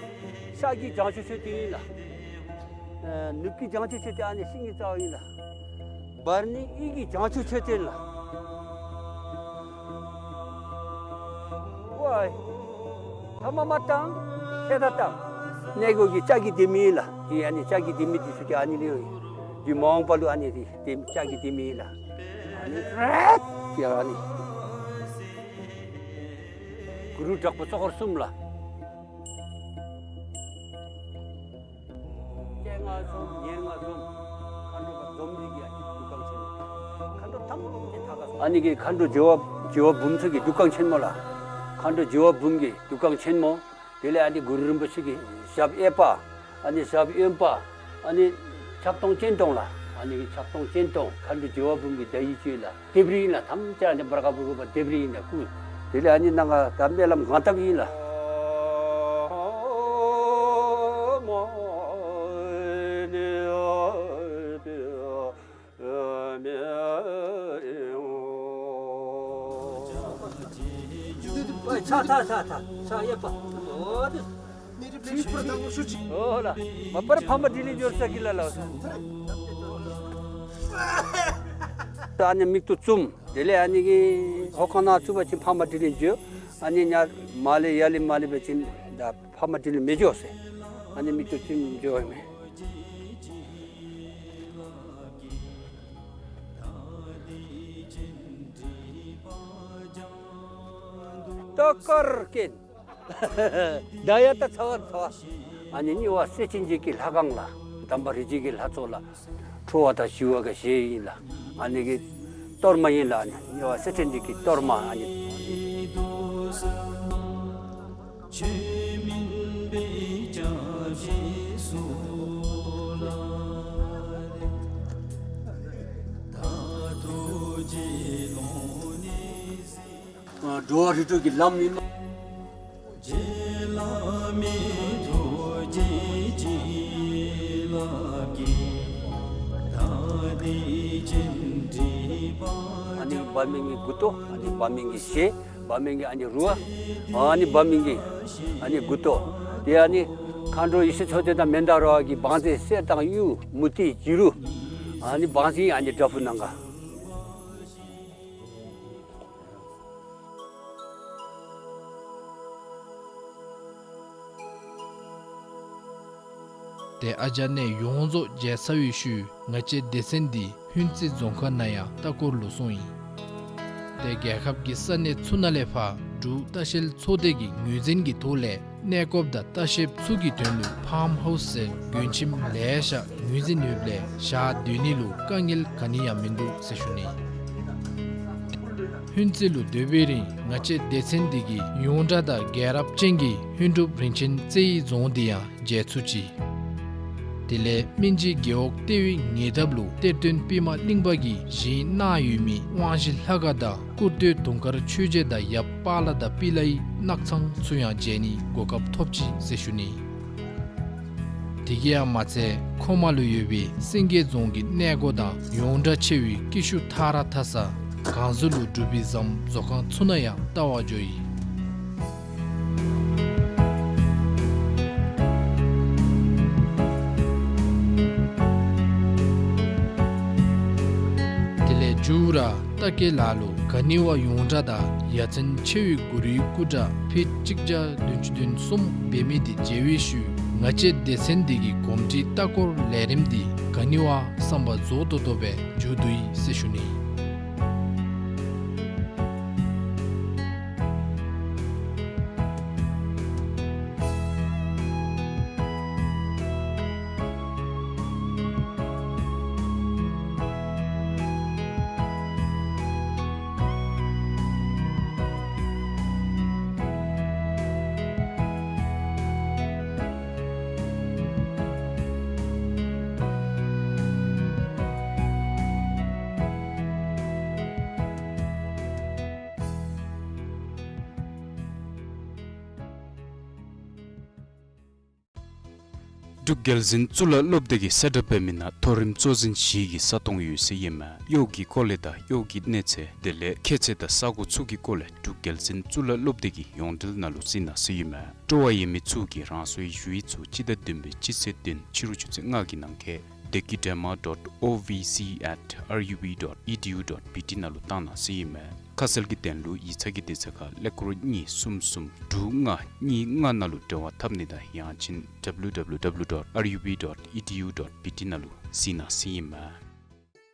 ཤར་གྱི་བྱང་ཆུབ་མཆོད་རྟེན་ཨིན་ལགས། ཨ་ནུབ་ཀྱི་བྱང་ཆུབ་མཆོད་རྟེན་ཨ་ནི་ཤིང་གི་རྩ་བ་ཨིན་ལགས། བར་ནི་དབུས་ཀྱི་བྱང་ཆུབ་མཆོད་རྟེན་ལགས། ཝའི། ཐ་མ་མ་བཏང་། ཁྱད་ད་བཏང་། གནས་སྒོ་གི་ལྕགས་ཀྱི་ལྡེ་མིག་ཨིན་ལགས། འདི་ཨ་ནི་ལྕགས་ཀྱི་ལྡེ་མིག་འདི་ཚུ་གི་ཨ་ནི་ལས་འདི་མ་འོངས་པ་ལུ་ཨ་ནི་འདི་ལྕགས་ཀྱི་ལྡེ་མིག་ཨིན་ལགས། ཨ་ནི་རེད་ཡ་ཨ་ནི། གུ་རུ་དྲག་པོ་ཚོགས་འཁོར་གསུམ་ལགས། སྤྱན་སྔར་འཛོམས་ཉེ་སྔར་འཛོམས། མཁའ་འགྲོ་པ་འཛོམས་ནི་གི་ཨ་ནི་འདུ་ཁང་ཆེན་མོ། མཁའ་འགྲོ་ཐམས་ཅད་ད་ག་སོང་། ཨ་ནི་གི་མཁའ་འགྲོ་རྒྱལ་བ་རྒྱལ་བ་འབུམ་ཚུ་གི་འདུ་ཁང་ཆེན་མོ་ལགས། མཁའ་འགྲོ་རྒྱལ་བ་འབུམ་གི་འདུ་ཁང་ཆེན་མོ། དེ་ལས་ཨ་ནི་གུ་རུ་རིན་པོ་ཆེ་གི་ཞབས་གཡས་པ། ཨ་ནི་ཞབས་གཡོན་པ། ཨ་ནི་ཕྱག་སྟོང་སྤྱན་སྟོང་ལགས། ཨ་ནི་གི་ཕྱག་སྟོང་སྤྱན་སྟོང་མཁའ་འགྲོ་རྒྱལ་བ་འབུམ་གྱི་ཟླ་ཡི་བཅུད་ལགས། ལྡེབས་རིས་ཨིན་ལགས། ཐམས་ཅད་ཨ་ནི་བར་ཁ་བུ་གུ་བ་ལྡེབས་རིས་ཨིན་ལགས། སྐུ་དེ་ལས་ཨ་ནི་ནང་ང་ད་སྨོན་ལམ་ངང་བཏབ་ཨིན་ལགས། ཕྱག་ཐག་ཐག་ཐག་ཕྱག་གཡས་པ། འོ་དེ། འོ་ལགས། མ་པར་ཕ་མ་དྲིན་ལས་འབྱོར་ས་གི་ལ་ལགས། ད་ཨ་ནི་མིག་ཏོ་བཙུམ། དེ་ལས་ཨ་ནི་གི་ཧོ་ཁང་ནང་བཙུགས་པ་ཅིན་ཕ་མ་དྲིན་ལས་འབྱོར། ཨ་ནི་ཉ་མ་ལས་ཡ་ལས་མ་ལས་པ་ཅིན་ད་ཕ་མ་དྲིན་ལས་མི་འབྱོར་ཟེར། ཨ་ནི་མིག་ཏོ་བཙུམ་འབྱོར་མས། ཏ་དཀར་སྐྱེན། ད་ཡ་ད་ཚ་བ་ཚ་བ། ཨ་ནི་གཉིས་པ་སྲས་ཆེན་བརྒྱད་ཀྱི་ལྷ་ཁང་ལགས། དམ་པ་རིགས་བརྒྱད་ཀྱི་ལྷ་ཚོགས་ལགས། ཁྲོ་བ་དང་ཞི་བ་ག་ཞེས་ཨིན་ལགས། ཨ་ནི་གི་ གཏོར་མ་ཨིན་ལགས། ཨ་ནི་ཡ་ཝ་སེ་ཊེན་ཌི་གི་གཏོར་མ་ཨ་ནི། ཨ་འགྲོ་བ་རིགས་དྲུག་གི་ལམ་ཨིན། ཨ་ནི་འབད་མི་གི་མགུ་ཏོ། ཨ་ནི་འབད་མི་གི་ཞལ། འབད་མི་གི་ཨ་ནི་རུ་བ། ཨ་ནི་འབད་མི་གི་ཨ་ནི་མགུ་ཏོ། ཏེ་ཨ་ནི་མཁའ་འགྲོ་ཡེ་ཤེས་མཚོ་རྒྱལ་དང་མནྡ་ར་བ་གི་བང་རྩལ་གསེར་དང་གཡུ་མུ་ཏིག་བྱུ་རུ། ཨ་ནི་བང་རྩལ་ཨ་ནི་བྲག་ཕུག་ནང་ག། ཏེ་ཨ་ཅག་གནས་ཡོངས་རྫོགས་མཇལ་ཚར་བའི་ཤུལ་ང་བཅས་སྡེ་ཚན་འདི་ཧུན་རྩེ་རྫོང་ཁག་ནང་ཡང་ལྟ་སྐོར་ལུ་སོང་ཡི། ཏེ་རྒྱལ་ཁབ་ཀྱི་ས་གནས་ཚུ་ནང་ལས་ཕར་འབྲུག་ལྟ་བཤལ་ཚོགས་སྡེ་གི་ངོས་འཛིན་གྱི་ཐོག་ལས་གནས་སྐོརཔ་དང་ལྟ་བཤལཔ་ཚུ་གི་དོན་ལུ་ཕཱམ་ཧའུསི་ཟེར་མགྱོན་ཁྱིམ་ལེ་ཤ་ངོས་འཛིན་ཡོདཔ་ལས་ཞག་སྡོད་ནི་ལུ་དཀའ་ངལ་ག་ནི་ཡང་མིན་འདུག་ཟེར་ཞུ་ནི། ཧུན་རྩེ་ལུ་སྡོད་པའི་རིང་ང་བཅས་སྡེ་ཚན་འདི་གིས་ཡོངས་གྲགས་དང་རྒྱལ་རབས་ཅན་གྱི་ཧུན་སྒྲུབ་རིན་ཆེན་རྩེ་ཡི་རྫོང་འདི་ཡང་མཇལ་ཚུགས་ཅི། དེ་ལས་སྨིན་བྱེད་རྒེད་འོག་ལྟེ་བའི་ཉེ་འདབས་ལུ་གཏེར་སྟོན་པདྨ་གླིང་པ་གིས་བཞེངས་གནང་ཡོད་མི་དབང་བཞི་ལྷ་ཁང་དང་སྐུར་སྟོད་དུང་དཀར་ཆོས་རྗེ་དང་ཡབ་པཱ་ལགས་དང་པི་ལའི་ནགས་ཚང་ཚུ་ཡང་མཇལ་ནིའི་གོ་སྐབས་ཐོབ་ཅི་ཟེར་ཞུ་ནི། དེ་གིས་ཡང་མ་ཚད་ཁོ་མ་ལུ་ཡོད་པའི་སེང་གེ་རྫོང་གི་གནས་སྒོ་དང་ཡོངས་གྲགས་ཆེ་བའི་ཀེ་ཤུ་ཐ་ར་མཐའ་ས་གངས་ཟུར་ལུ་གྲུབ་པའི་ཟམ་བཟོ་ཁང་ཚུ་ནང་ཡང་ལྟ་བར་འགྱོ་ཡི། དེ་ལས་མཇུག་ར་རྟ་སྐད་ལ་ལུ་ག་ནི་བ་ཡོངས་གྲགས་དང་ཡ་མཚན་ཆེ་བའི་གུ་རུའི་སྐུ་འདྲ་ཕིཊ་གཅིག་བརྒྱ་བདུན་ཅུ་དོན་གསུམ་འབད་མི་དེ་མཇལ་བའི་ཤུལ་ང་བཅས་སྡེ་ཚན་འདི་གི་གོམས་འདྲིས་ལྟ་སྐོར་ལས་རིམ་འདི་ག་ནི་བ་བསམ་པ་རྫོགས་ཏོག་ཏོ་སྦེ་མཇུག་བསྡུ་ཡི་ཟེར་ཞུ་ནི། འབྲུག་རྒྱལ་འཛིན་གཙུག་ལག་སློབ་སྡེ་གིས་གསལ་བསྒྲགས་འབད་མི་ནང་མཐོ་རིམ་གཙོ་འཛིན་བཞི་གི་ས་སྟོང་ཡོད་ཟེར་ཨིན་མས། གཡོག་གི་སྐོར་ལས་དང་གཡོག་གི་གནས་ཚད་དེ་ལས་ཁྱད་ཚད་དང་ས་གོ་ཚུ་གི་སྐོར་ལས་འབྲུག་རྒྱལ་འཛིན་གཙུག་ལག་སློབ་སྡེ་གི་ཡོངས་འབྲེལ་ནང་ལུ་གཟིགས་གནང་ཟེར་ཨིན་མས། སྤྲོ་བ་ཡོད་མི་ཚུ་གིས་རང་སོའི་ཞུ་ཡིག་ཚུ་སྤྱི་ཟླ་བདུན་པའི་སྤྱི་ཚེས་བདུན་ཕྱི་རུ་ཆུ་ཚོད་ལྔ་གི་ནང་འཁོད་dekidrama dot O V C at R U B dot E D U dot B T ནང་ལུ་བཏང་གནང་ཟེར་ཨིན་མས། ཁ་གསལ་གྱི་དོན་ལུ་ཡིག་ཚང་གི་དེ་ཚེ་ཁར་ཀླད་ཀོར་གཉིས་གསུམ་གསུམ་དྲུག་ལྔ་གཉིས་ལྔ་ནང་ལུ་འབྲེལ་བ་འཐབ་ནི་དང་ཡང་ཅིན་W W W dot R U B dot E D U dot B T ནང་ལུ་གཟིགས་གནང་ཟེར་ཨིན་མས།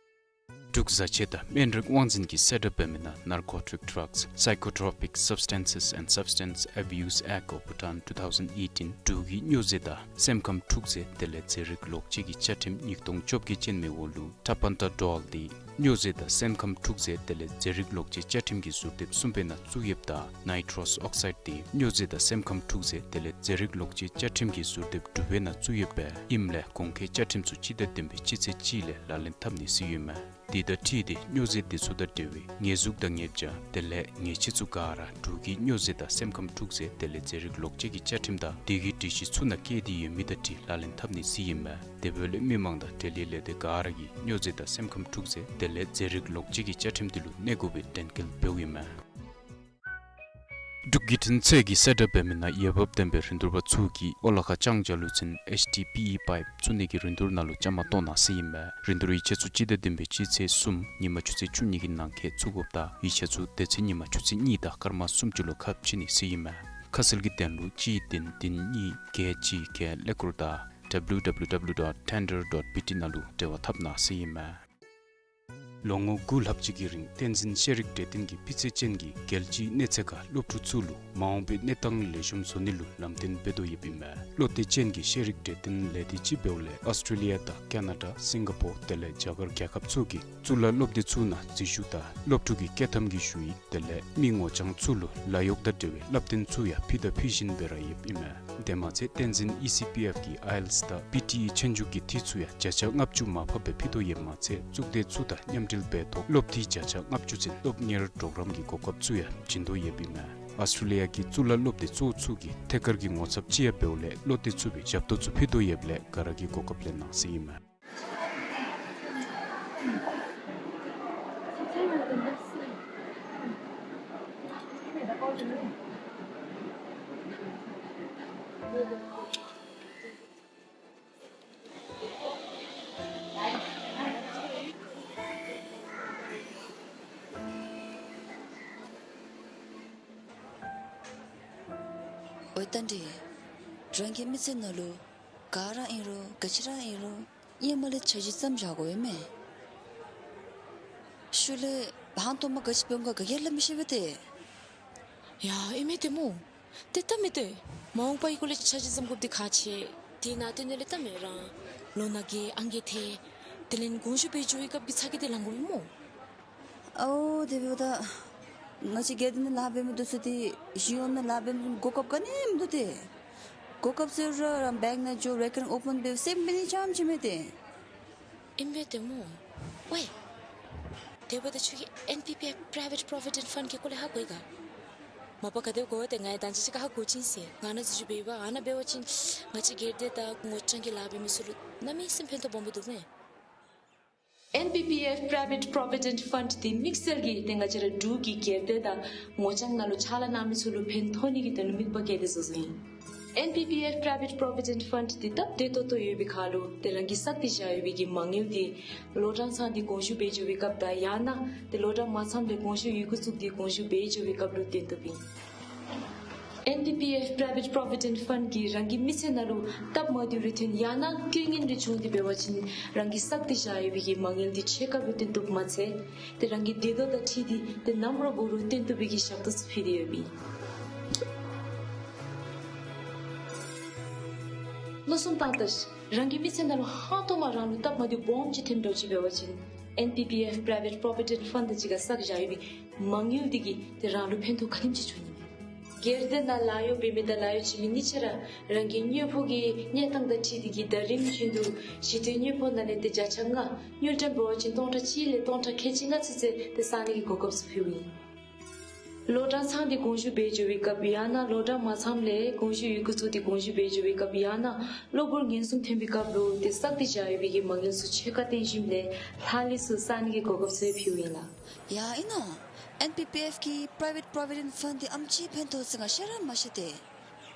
འབྲུག་བཟའ་ཆས་དང་སྨན་རིགས་དབང་འཛིན་གྱིས་གསལ་བསྒྲགས་འབད་མི་ནང་Narcotic Drugs, Psychotropic Substances and Substance Abuse Act of Bhutan two thousand eighteen འབྲུག་གི་སྨྱོ་རྫས་དང་སེམས་ཁམས་འཁྲུག་རྫས་དེ་ལས་རྫས་རིགས་ལོག་སྤྱོད་ཀྱི་བཅའ་ཁྲིམས་ཉིས་སྟོང་བཅོ་བརྒྱད་ཅན་མའི་འོག་ལུ་Tapentadol འདི་སྨྱོ་རྫས་དང་སེམས་ཁམས་འཁྲུག་རྫས་དེ་ལས་རྫས་རིགས་ལོག་སྤྱོད་བཅའ་ཁྲིམས་ཀྱི་ཟུར་དེབ་གསུམ་པའི་ནང་བཙུགས་ཡོདཔ་ད་nitrous oxide འདི་སྨྱོ་རྫས་དང་སེམས་ཁམས་འཁྲུག་རྫས་དེ་ལས་རྫས་རིགས་ལོག་སྤྱོད་བཅའ་ཁྲིམས་ཀྱི་ཟུར་དེབ་དྲུག་པའི་ནང་བཙུགས་ཡོདཔ་ཨིནམ་ལས་གོང་འཁོད་བཅའ་ཁྲིམས་ཚུ་སྤྱི་ཟླ་བདུན་པའི་སྤྱི་ཚེས་གཅིག་ལས་ལག་ལེན་འཐབ་ནི་ཟེར་ཨིན་མས། དེ་དང་འཁྲིལ་ཏེ་སྨྱོ་རྫས་དེ་ཚུ་དང་འབྲེལ་བའི་ཉེས་འཛུགས་དང་ཉེས་བྱ་དེ་ལས་ཉེས་ཆད་ཚུ་ག་ར་འབྲུག་གི་སྨྱོ་རྫས་དང་སེམས་ཁམས་འཁྲུག་རྫས་དེ་ལས་རྫས་རིགས་ལོག་སྤྱོད་ཀྱི་བཅའ་ཁྲིམས་དང་དེ་གི་སྒྲིག་གཞི་ཚུ་ནང་བཀལ་ཏེ་ཡོད་མི་དང་འཁྲིལ་ལག་ལེན་འཐབ་ནི་ཟེར་ཨིན་མས། དེ་འབདཝ་ལས་མི་མང་དང་འབྲེལ་ཡོད་ལས་སྡེ་ག་ར་གིས་སྨྱོ་རྫས་དང་སེམས་ཁམས་འཁྲུག་རྫས་དེ་ལས་རྫས་རིགས་ལོག་སྤྱོད་ཀྱི་བཅའ་ཁྲིམས་དེ་ལུ་གནས་དགོ་པའི་དྲན་སྐུལ་འབདཝ་ཨིན་མས། འབྲུག་བརྒྱུད་འཕྲིན་ཚད་ཀྱིས་གསལ་བསྒྲགས་འབད་མི་ནང་འོས་འབབ་ལྡན་པའི་རིན་བསྡུར་པ་ཚུ་གིས་ཨོ་ལ་ཁ་ལྕང་བྱ་ལུ་ཚན་ཨེཆ་ཌི་པི་ཨི་པའིཔ་བཙུགས་ནི་གི་རིན་བསྡུར་ནང་ལུ་བཅའ་མར་གཏོགས་གནང་ཟེར་ཨིན་མས། རིན་བསྡུར་ཡིག་ཆ་ཚུ་སྤྱི་ཟླ་བདུན་པའི་སྤྱི་ཚེས་གསུམ་ཉིན་མ་ཆུ་ཚོད་བཅུ་གཉིས་ཀྱི་ནང་འཁོད་བཙུགས་དགོཔ་དང་ཡིག་ཆ་ཚུ་དེ་ཚེ་ཉིན་མ་ཆུ་ཚོད་གཉིས་དང་སྐར་མ་སུམ་ཅུ་ལུ་ཁ་ཕྱེ་ནི་ཟེར་ཨིན་མས། ཁ་གསལ་གྱི་དོན་ལུ་གཅིག་བདུན་བདུན་གཉིས་བརྒྱད་གཅིག་བརྒྱད་ཀླད་ཀོར་དང་W W W dot tender dot B T ནང་ལུ་འབྲེལ་བ་འཐབ་གནང་ཟེར་ཨིན་མས། ལོ་ངོ་དགུ་ལྷག་ཅིག་གི་རིང་བསྟན་འཛིན་ཤེས་རིག་གྲོས་སྟོན་གྱིས་སྤུས་ཚད་ཅན་གྱི་རྒྱལ་སྤྱིའི་གནས་ཚད་ཁར་སློབ་ཕྲུག་ཚུ་ལུ་མ་འོངས་པའི་གནས་སྟངས་ལེགས་ཤོམ་བཟོ་ནི་ལུ་ལམ་སྟོན་འབད་དོ་ཡོདཔ་ཨིན་མས། བློ་གཏད་ཅན་གྱི་ཤེས་རིག་གྲོས་སྟོན་ལས་སྡེ་ཅིག་འབདཝ་ལས་ཨོསི་ཊྲེ་ལི་ཡ་དང་ཀ་ན་ཌ་སིང་ག་པོར་དེ་ལས་རྒྱ་གར་རྒྱལ་ཁབ་ཚུ་གི་གཙུག་ལག་སློབ་སྡེ་ཚུ་ནང་འཛུལ་ཞུགས་དང་སློབ་ཕྲུག་གི་བསྐྱོད་ཐམ་གྱི་ཞུ་ཡིག་དེ་ལས་མི་ངོ་རྐྱང་ཚུ་ལུ་ལཱ་གཡོག་དང་འབྲེལ་བའི་བསླབ་སྟོན་ཚུ་ཡང་ཕུལ་དང་ཕུལ་བཞིན་པའི་ར་ཡོདཔ་ཨིན་མས། དེ་མ་ཚད་བསྟན་འཛིན་ཨི་སི་པི་ཨེཕ་གིས་ཨའི་ཨེལ་ཊི་ཨེསི་དང་པི་ཊི་ཨི་ཆོས་རྒྱུགས་ཀྱི་འཐུས་ཚུ་ཡང་བརྒྱ་ཆ་ལྔ་བཅུ་མར་ཕབ་སྦེ་ཕུལ་དོ་ཡོདཔ་མ་ཚད་གཙུག་སྡེ་ཚུ་དང་མཉམ་འབྲེལ་འབད་ཐོག་སློབ་འཐུས་བརྒྱ་ཆ་ལྔ་བཅུ་ཚུན་སློབ་གཉེར་གྲོགས་རམ་གྱི་གོ་སྐབས་ཚུ་ཡང་བྱིན་དོ་ཡོདཔ་ཨིན་མས། ཨོསི་ཊྲེ་ལི་ཡ་གི་གཙུག་ལག་སློབ་སྡེ་གཙོ་བོ་ཚུ་གིས་ཐད་ཀར་གྱི་ངོ་ཚབ་ཅིག་ཡང་འབདཝ་ལས་བློ་གཏད་ཚུགས་པའི་ཞབས་ཏོག་ཚུ་ཕུལ་དོ་ཡོདཔ་ལས་ག་ར་གིས་གོ་སྐབས་ལེན་གནང་ཟེར་ཨིན་མས། ཨོའི་རྟ་མགྲིན། རང་གི་མི་ཚེ་ནང་ལུ་ག་ར་ཨིན་རུང་ག་ཅི་ར་ཨིན་རུང་ཧེ་མ་ལས་འཆར་གཞི་བརྩམ་བཞག་དགོ་ཨིན་མས། ཤུལ་ལས་ཧང་སྟོང་མ་ག་ཅི་འབད་འོང་ག་ག་གིས་ཡང་སླབ་མི་ཤེས་པས་ཏེ། ཡ་ཨིན་མས་ཏེ་སྨོ། ཏེ་ད་མི་ཏེ་མ་འོངས་པའི་སྐོར་ལས་འཆར་གཞི་བརྩམ་དགོཔ་འདི་ཁག་ཆེ། དེ་ནང་དོན་ལས་ད་མི་རང་ལོ་ན་རྒས་ཨང་རྒས་ཐལ། དེ་ལས་དགོངས་ཞུ་འབད་འགྱོ་བའི་སྐབས་ཀྱི་ཚ་གྱང་འདི་ལང་དགོ་པས་སྨོ། ཨའོ་དེ་འབདཝ་ད་ང་བཅས་སྒེར་སྡེ་ནང་ལཱ་འབད་མི་འདི་ཚུ་ཏེ་གཞུང་གཡོག་ནང་ལཱ་འབད་མི་གོ་སྐབས་ག་ནི་མིན་འདུག་ཏེ། གོ་སྐབས་ཟེར་རུང་རང་བེངཀ་ནང་འགྱོ་རེ་ཀར་རེནཊ་ཨོ་པེན་འབད་སེམས་འབད་ནི་རྐྱངམ་ཅིག་མས་ཏེ། ཨིན་པས་ཏེ་སྨོ། ཝའི། དེ་འབདཝ་ད་ཁྱོད་ཀྱིས་ཨེན་པི་པི་ཨེཕ་Private Provident Fund གི་སྐོར་ལས་ཧ་གོ་ཡི་ག། མ་པ་ག་དེ་སྦེ་གོ་ཡི་ཏེ། ང་ཡང་ད་ཅི་ཅིག་ཁར་ཧ་གོ་ཅི་ཟེར། ང་ནཱ་འཛུལ་ཞུགས་འབད་བ་ཨ་ནཱ་འབད་བ་ཅིན་ང་བཅས་སྒེར་སྡེ་དང་ངོ་རྐྱང་གི་ལཱ་འབད་མི་ཚུ་ལུ་གནམ་མེད་ས་མེད་ཕན་ཐོགས་སྦོམ་སྦེ་འདུག་མས། ཨེན་པི་པི་ཨེཕ་Private Provident Fund འདི་དམིགས་བསལ་གྱིས་ཏེ་ང་བཅས་ར་འབྲུག་གི་སྒེར་སྡེ་དང་ངོ་རྐྱང་ནང་ལུ་ཕྱག་ལཱ་གནང་མི་ཚུ་ལུ་ཕན་ཐོགས་ནི་གི་དོན་ལུ་དམིགས་པ་བསྐྱེད་དེ་བཟོ་བཟོཝ་ཨིན། ཨེན་པི་པི་ཨེཕ་Private Provident Fund འདི་སྟབས་བདེ་ཏོག་ཏོ་ཡོད་པའི་ཁར་ལུ་ཏེ་རང་གིས་བསགས་ཏེ་བཞག་ཡོད་པའི་གི་མ་དངུལ་འདི་ལོ་གྲངས་ཚང་སྟེ་དགོངས་ཞུ་འབད་འགྱོ་བའི་སྐབས་དང་ཡང་ན་ཏེ་ལོ་གྲངས་མ་ཚངམ་ལས་དགོངས་ཞུ་ཡི་གུ་བཙུགས་ཏེ་དགོངས་ཞུ་འབད་འགྱོ་བའི་སྐབས་ལུ་བཏོན་བཏུབ་ཨིན། ཨེན་པི་པི་ཨེཕ་Private Provident Fund གིས་རང་གི་མི་ཚེ་ནང་ལུ་སྟབས་མ་བདེཝ་རེ་ཐོན་ཡང་ན་རྐྱེན་ངན་རེ་བྱུང་སྟེ་འབད་བ་ཅིན་རང་གིས་བསགས་ཏེ་བཞག་ཡོད་པའི་གི་མ་དངུལ་འདི་ཕྱེད་ཀ་སྦེ་བཏོན་བཏུབ་མ་ཚད་ཏེ་རང་གི་བདེ་སྡུག་དང་འཁྲིལ་ཏེ་ཏེ་ནམ་ར་འགོར་རུང་བཏོན་བཏུབ་པའི་གི་ཞབས་ཏོག་ཚུ་ཕུལ་ཏེ་ཡོདཔ་ཨིན། བློ་བཟུང་བཏང་ད་ཤིག། རང་གི་མི་ཚེ་ནང་ལུ་ཧང་སྟོང་མ་རང་ལུ་སྟབས་མ་བདེཝ་སྦོམ་ཅིག་ཐོནམ་འདྲཝ་ཅིག་འབད་བ་ཅིན་ཨེན་པི་པི་ཨེཕ་Private Provident Fund དང་གཅིག་ཁར་བསགས་བཞག་ཡོད་པའི་མ་དངུལ་འདི་གིས་ཏེ་རང་ལུ་ཕན་ཐོགས་ག་དེམ་ཅིག་འབྱུང་ནི་མས། སྒེར་སྡེ་ནང་ལཱ་གཡོག་འབད་མི་དང་ལཱ་གཡོག་བྱིན་མི་གཉིས་ཆ་ར་རང་གི་དངུལ་ཕོགས་ཀྱི་གནས་སྟངས་དང་འཁྲིལ་ཏེ་གིས་ཟླ་རིམ་བཞིན་དུ་གཞི་མཐོའི་དངུལ་ཕོགས་ནང་ལས་ཏེ་བརྒྱ་ཆ་ལྔ་དངུལ་ཀྲམ་འབད་བ་ཅིན་སྟོང་ཕྲག་གཅིག་ལས་སྟོང་ཕྲག་ཁལ་གཅིག་ལྔ་ཚུན་ཚོད་ཏེ་བསག་ནི་གི་གོ་སྐབས་ཚུ་ཕུལཝ་ཨིན། ལོ་གྲངས་ཚང་སྟེ་དགོངས་ཞུ་འབད་འགྱོ་བའི་སྐབས་ཡང་ན་ལོ་གྲངས་མ་ཚངམ་ལས་དགོངས་ཞུ་ཡི་གུ་བཙུགས་ཏེ་དགོངས་ཞུ་འབད་འགྱོ་བའི་སྐབས་ཡང་ན་གློ་བུར་ངན་སོང་ཐོན་པའི་སྐབས་ལུ་ཏེ་བསགས་ཏེ་བཞག་ཡོད་པའི་གི་མ་དངུལ་ཚུ་ཕྱེད་ཀ་བཏོན་ཞིནམ་ལས་ལྷག་ལུས་ཚུ་བསག་ནི་གི་གོ་སྐབས་ཚུ་ཕུལཝ་ཨིན་ལགས། ཡ་ཨིན་ན། ཨེན་པི་པི་ཨེཕ་གི་Private Provident Fund འདི་ཨེམ་ཅིག་ཕན་ཐོགས་ཟེར་ང་ཤེས་ར་མ་ཤེས་ཏེ།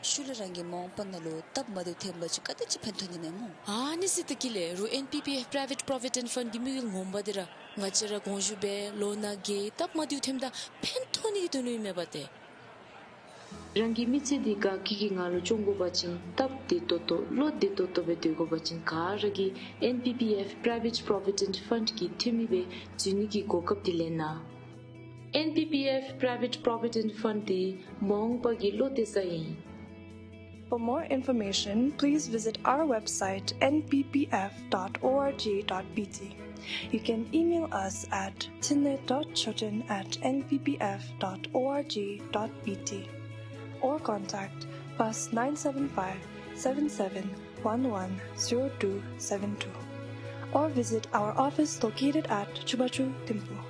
ཤུལ་ལས་རང་གི་མ་འོངས་པ་ནང་ལུ་སྟབས་མ་བདེཝ་ཐོན་པ་ཅིན་ག་དེ་ཅིག་ཕན་ཐོགས་ནི་མས་སྨོ། ཨ་ནི་ཟེར་ད་གི་ལགས། རུང་ཨེན་པི་པི་ཨེཕ་Private Provident Fund གི་དམིགས་ཡུལ་ངོ་མ་འདི་ར་ང་བཅས་ར་དགོངས་ཞུ་འབད་ལོ་ན་རྒས་སྟབས་མ་བདེཝ་ཐོནམ་ད་ཕན་ཐོགས་ནི་གི་དོན་ལུ་ཨིན་མས་པ་ཏེ། རང་གི་མི་ཚེ་འདི་དགའ་སྐྱིད་ཀྱི་ངང་ལུ་སྐྱོང་དགོ་པ་ཅིན་སྟབས་བདེ་ཏོག་ཏོ་བློ་བདེ་ཏོག་ཏོ་སྦེ་སྡོད་དགོ་པ་ཅིན་ག་ར་གིས་ཨེན་པི་པི་ཨེཕ་Private Provident Fund གི་འཐུས་མི་སྦེ་འཛུལ་ནི་གི་གོ་སྐབས་འདི་ལེན་གནང་། ཨེན་པི་པི་ཨེཕ་Private Provident Fund འདི་མ་འོངས་པ་གི་བློ་གཏད་ས་ཨིན། For more information, please visit our website N P P F dot org dot B T. You can email us at tinlet dot choten at N P P F dot org dot B T or contact plus nine seven five, seven seven one one zero two seven two or visit our office located at Chubachu Thimphu.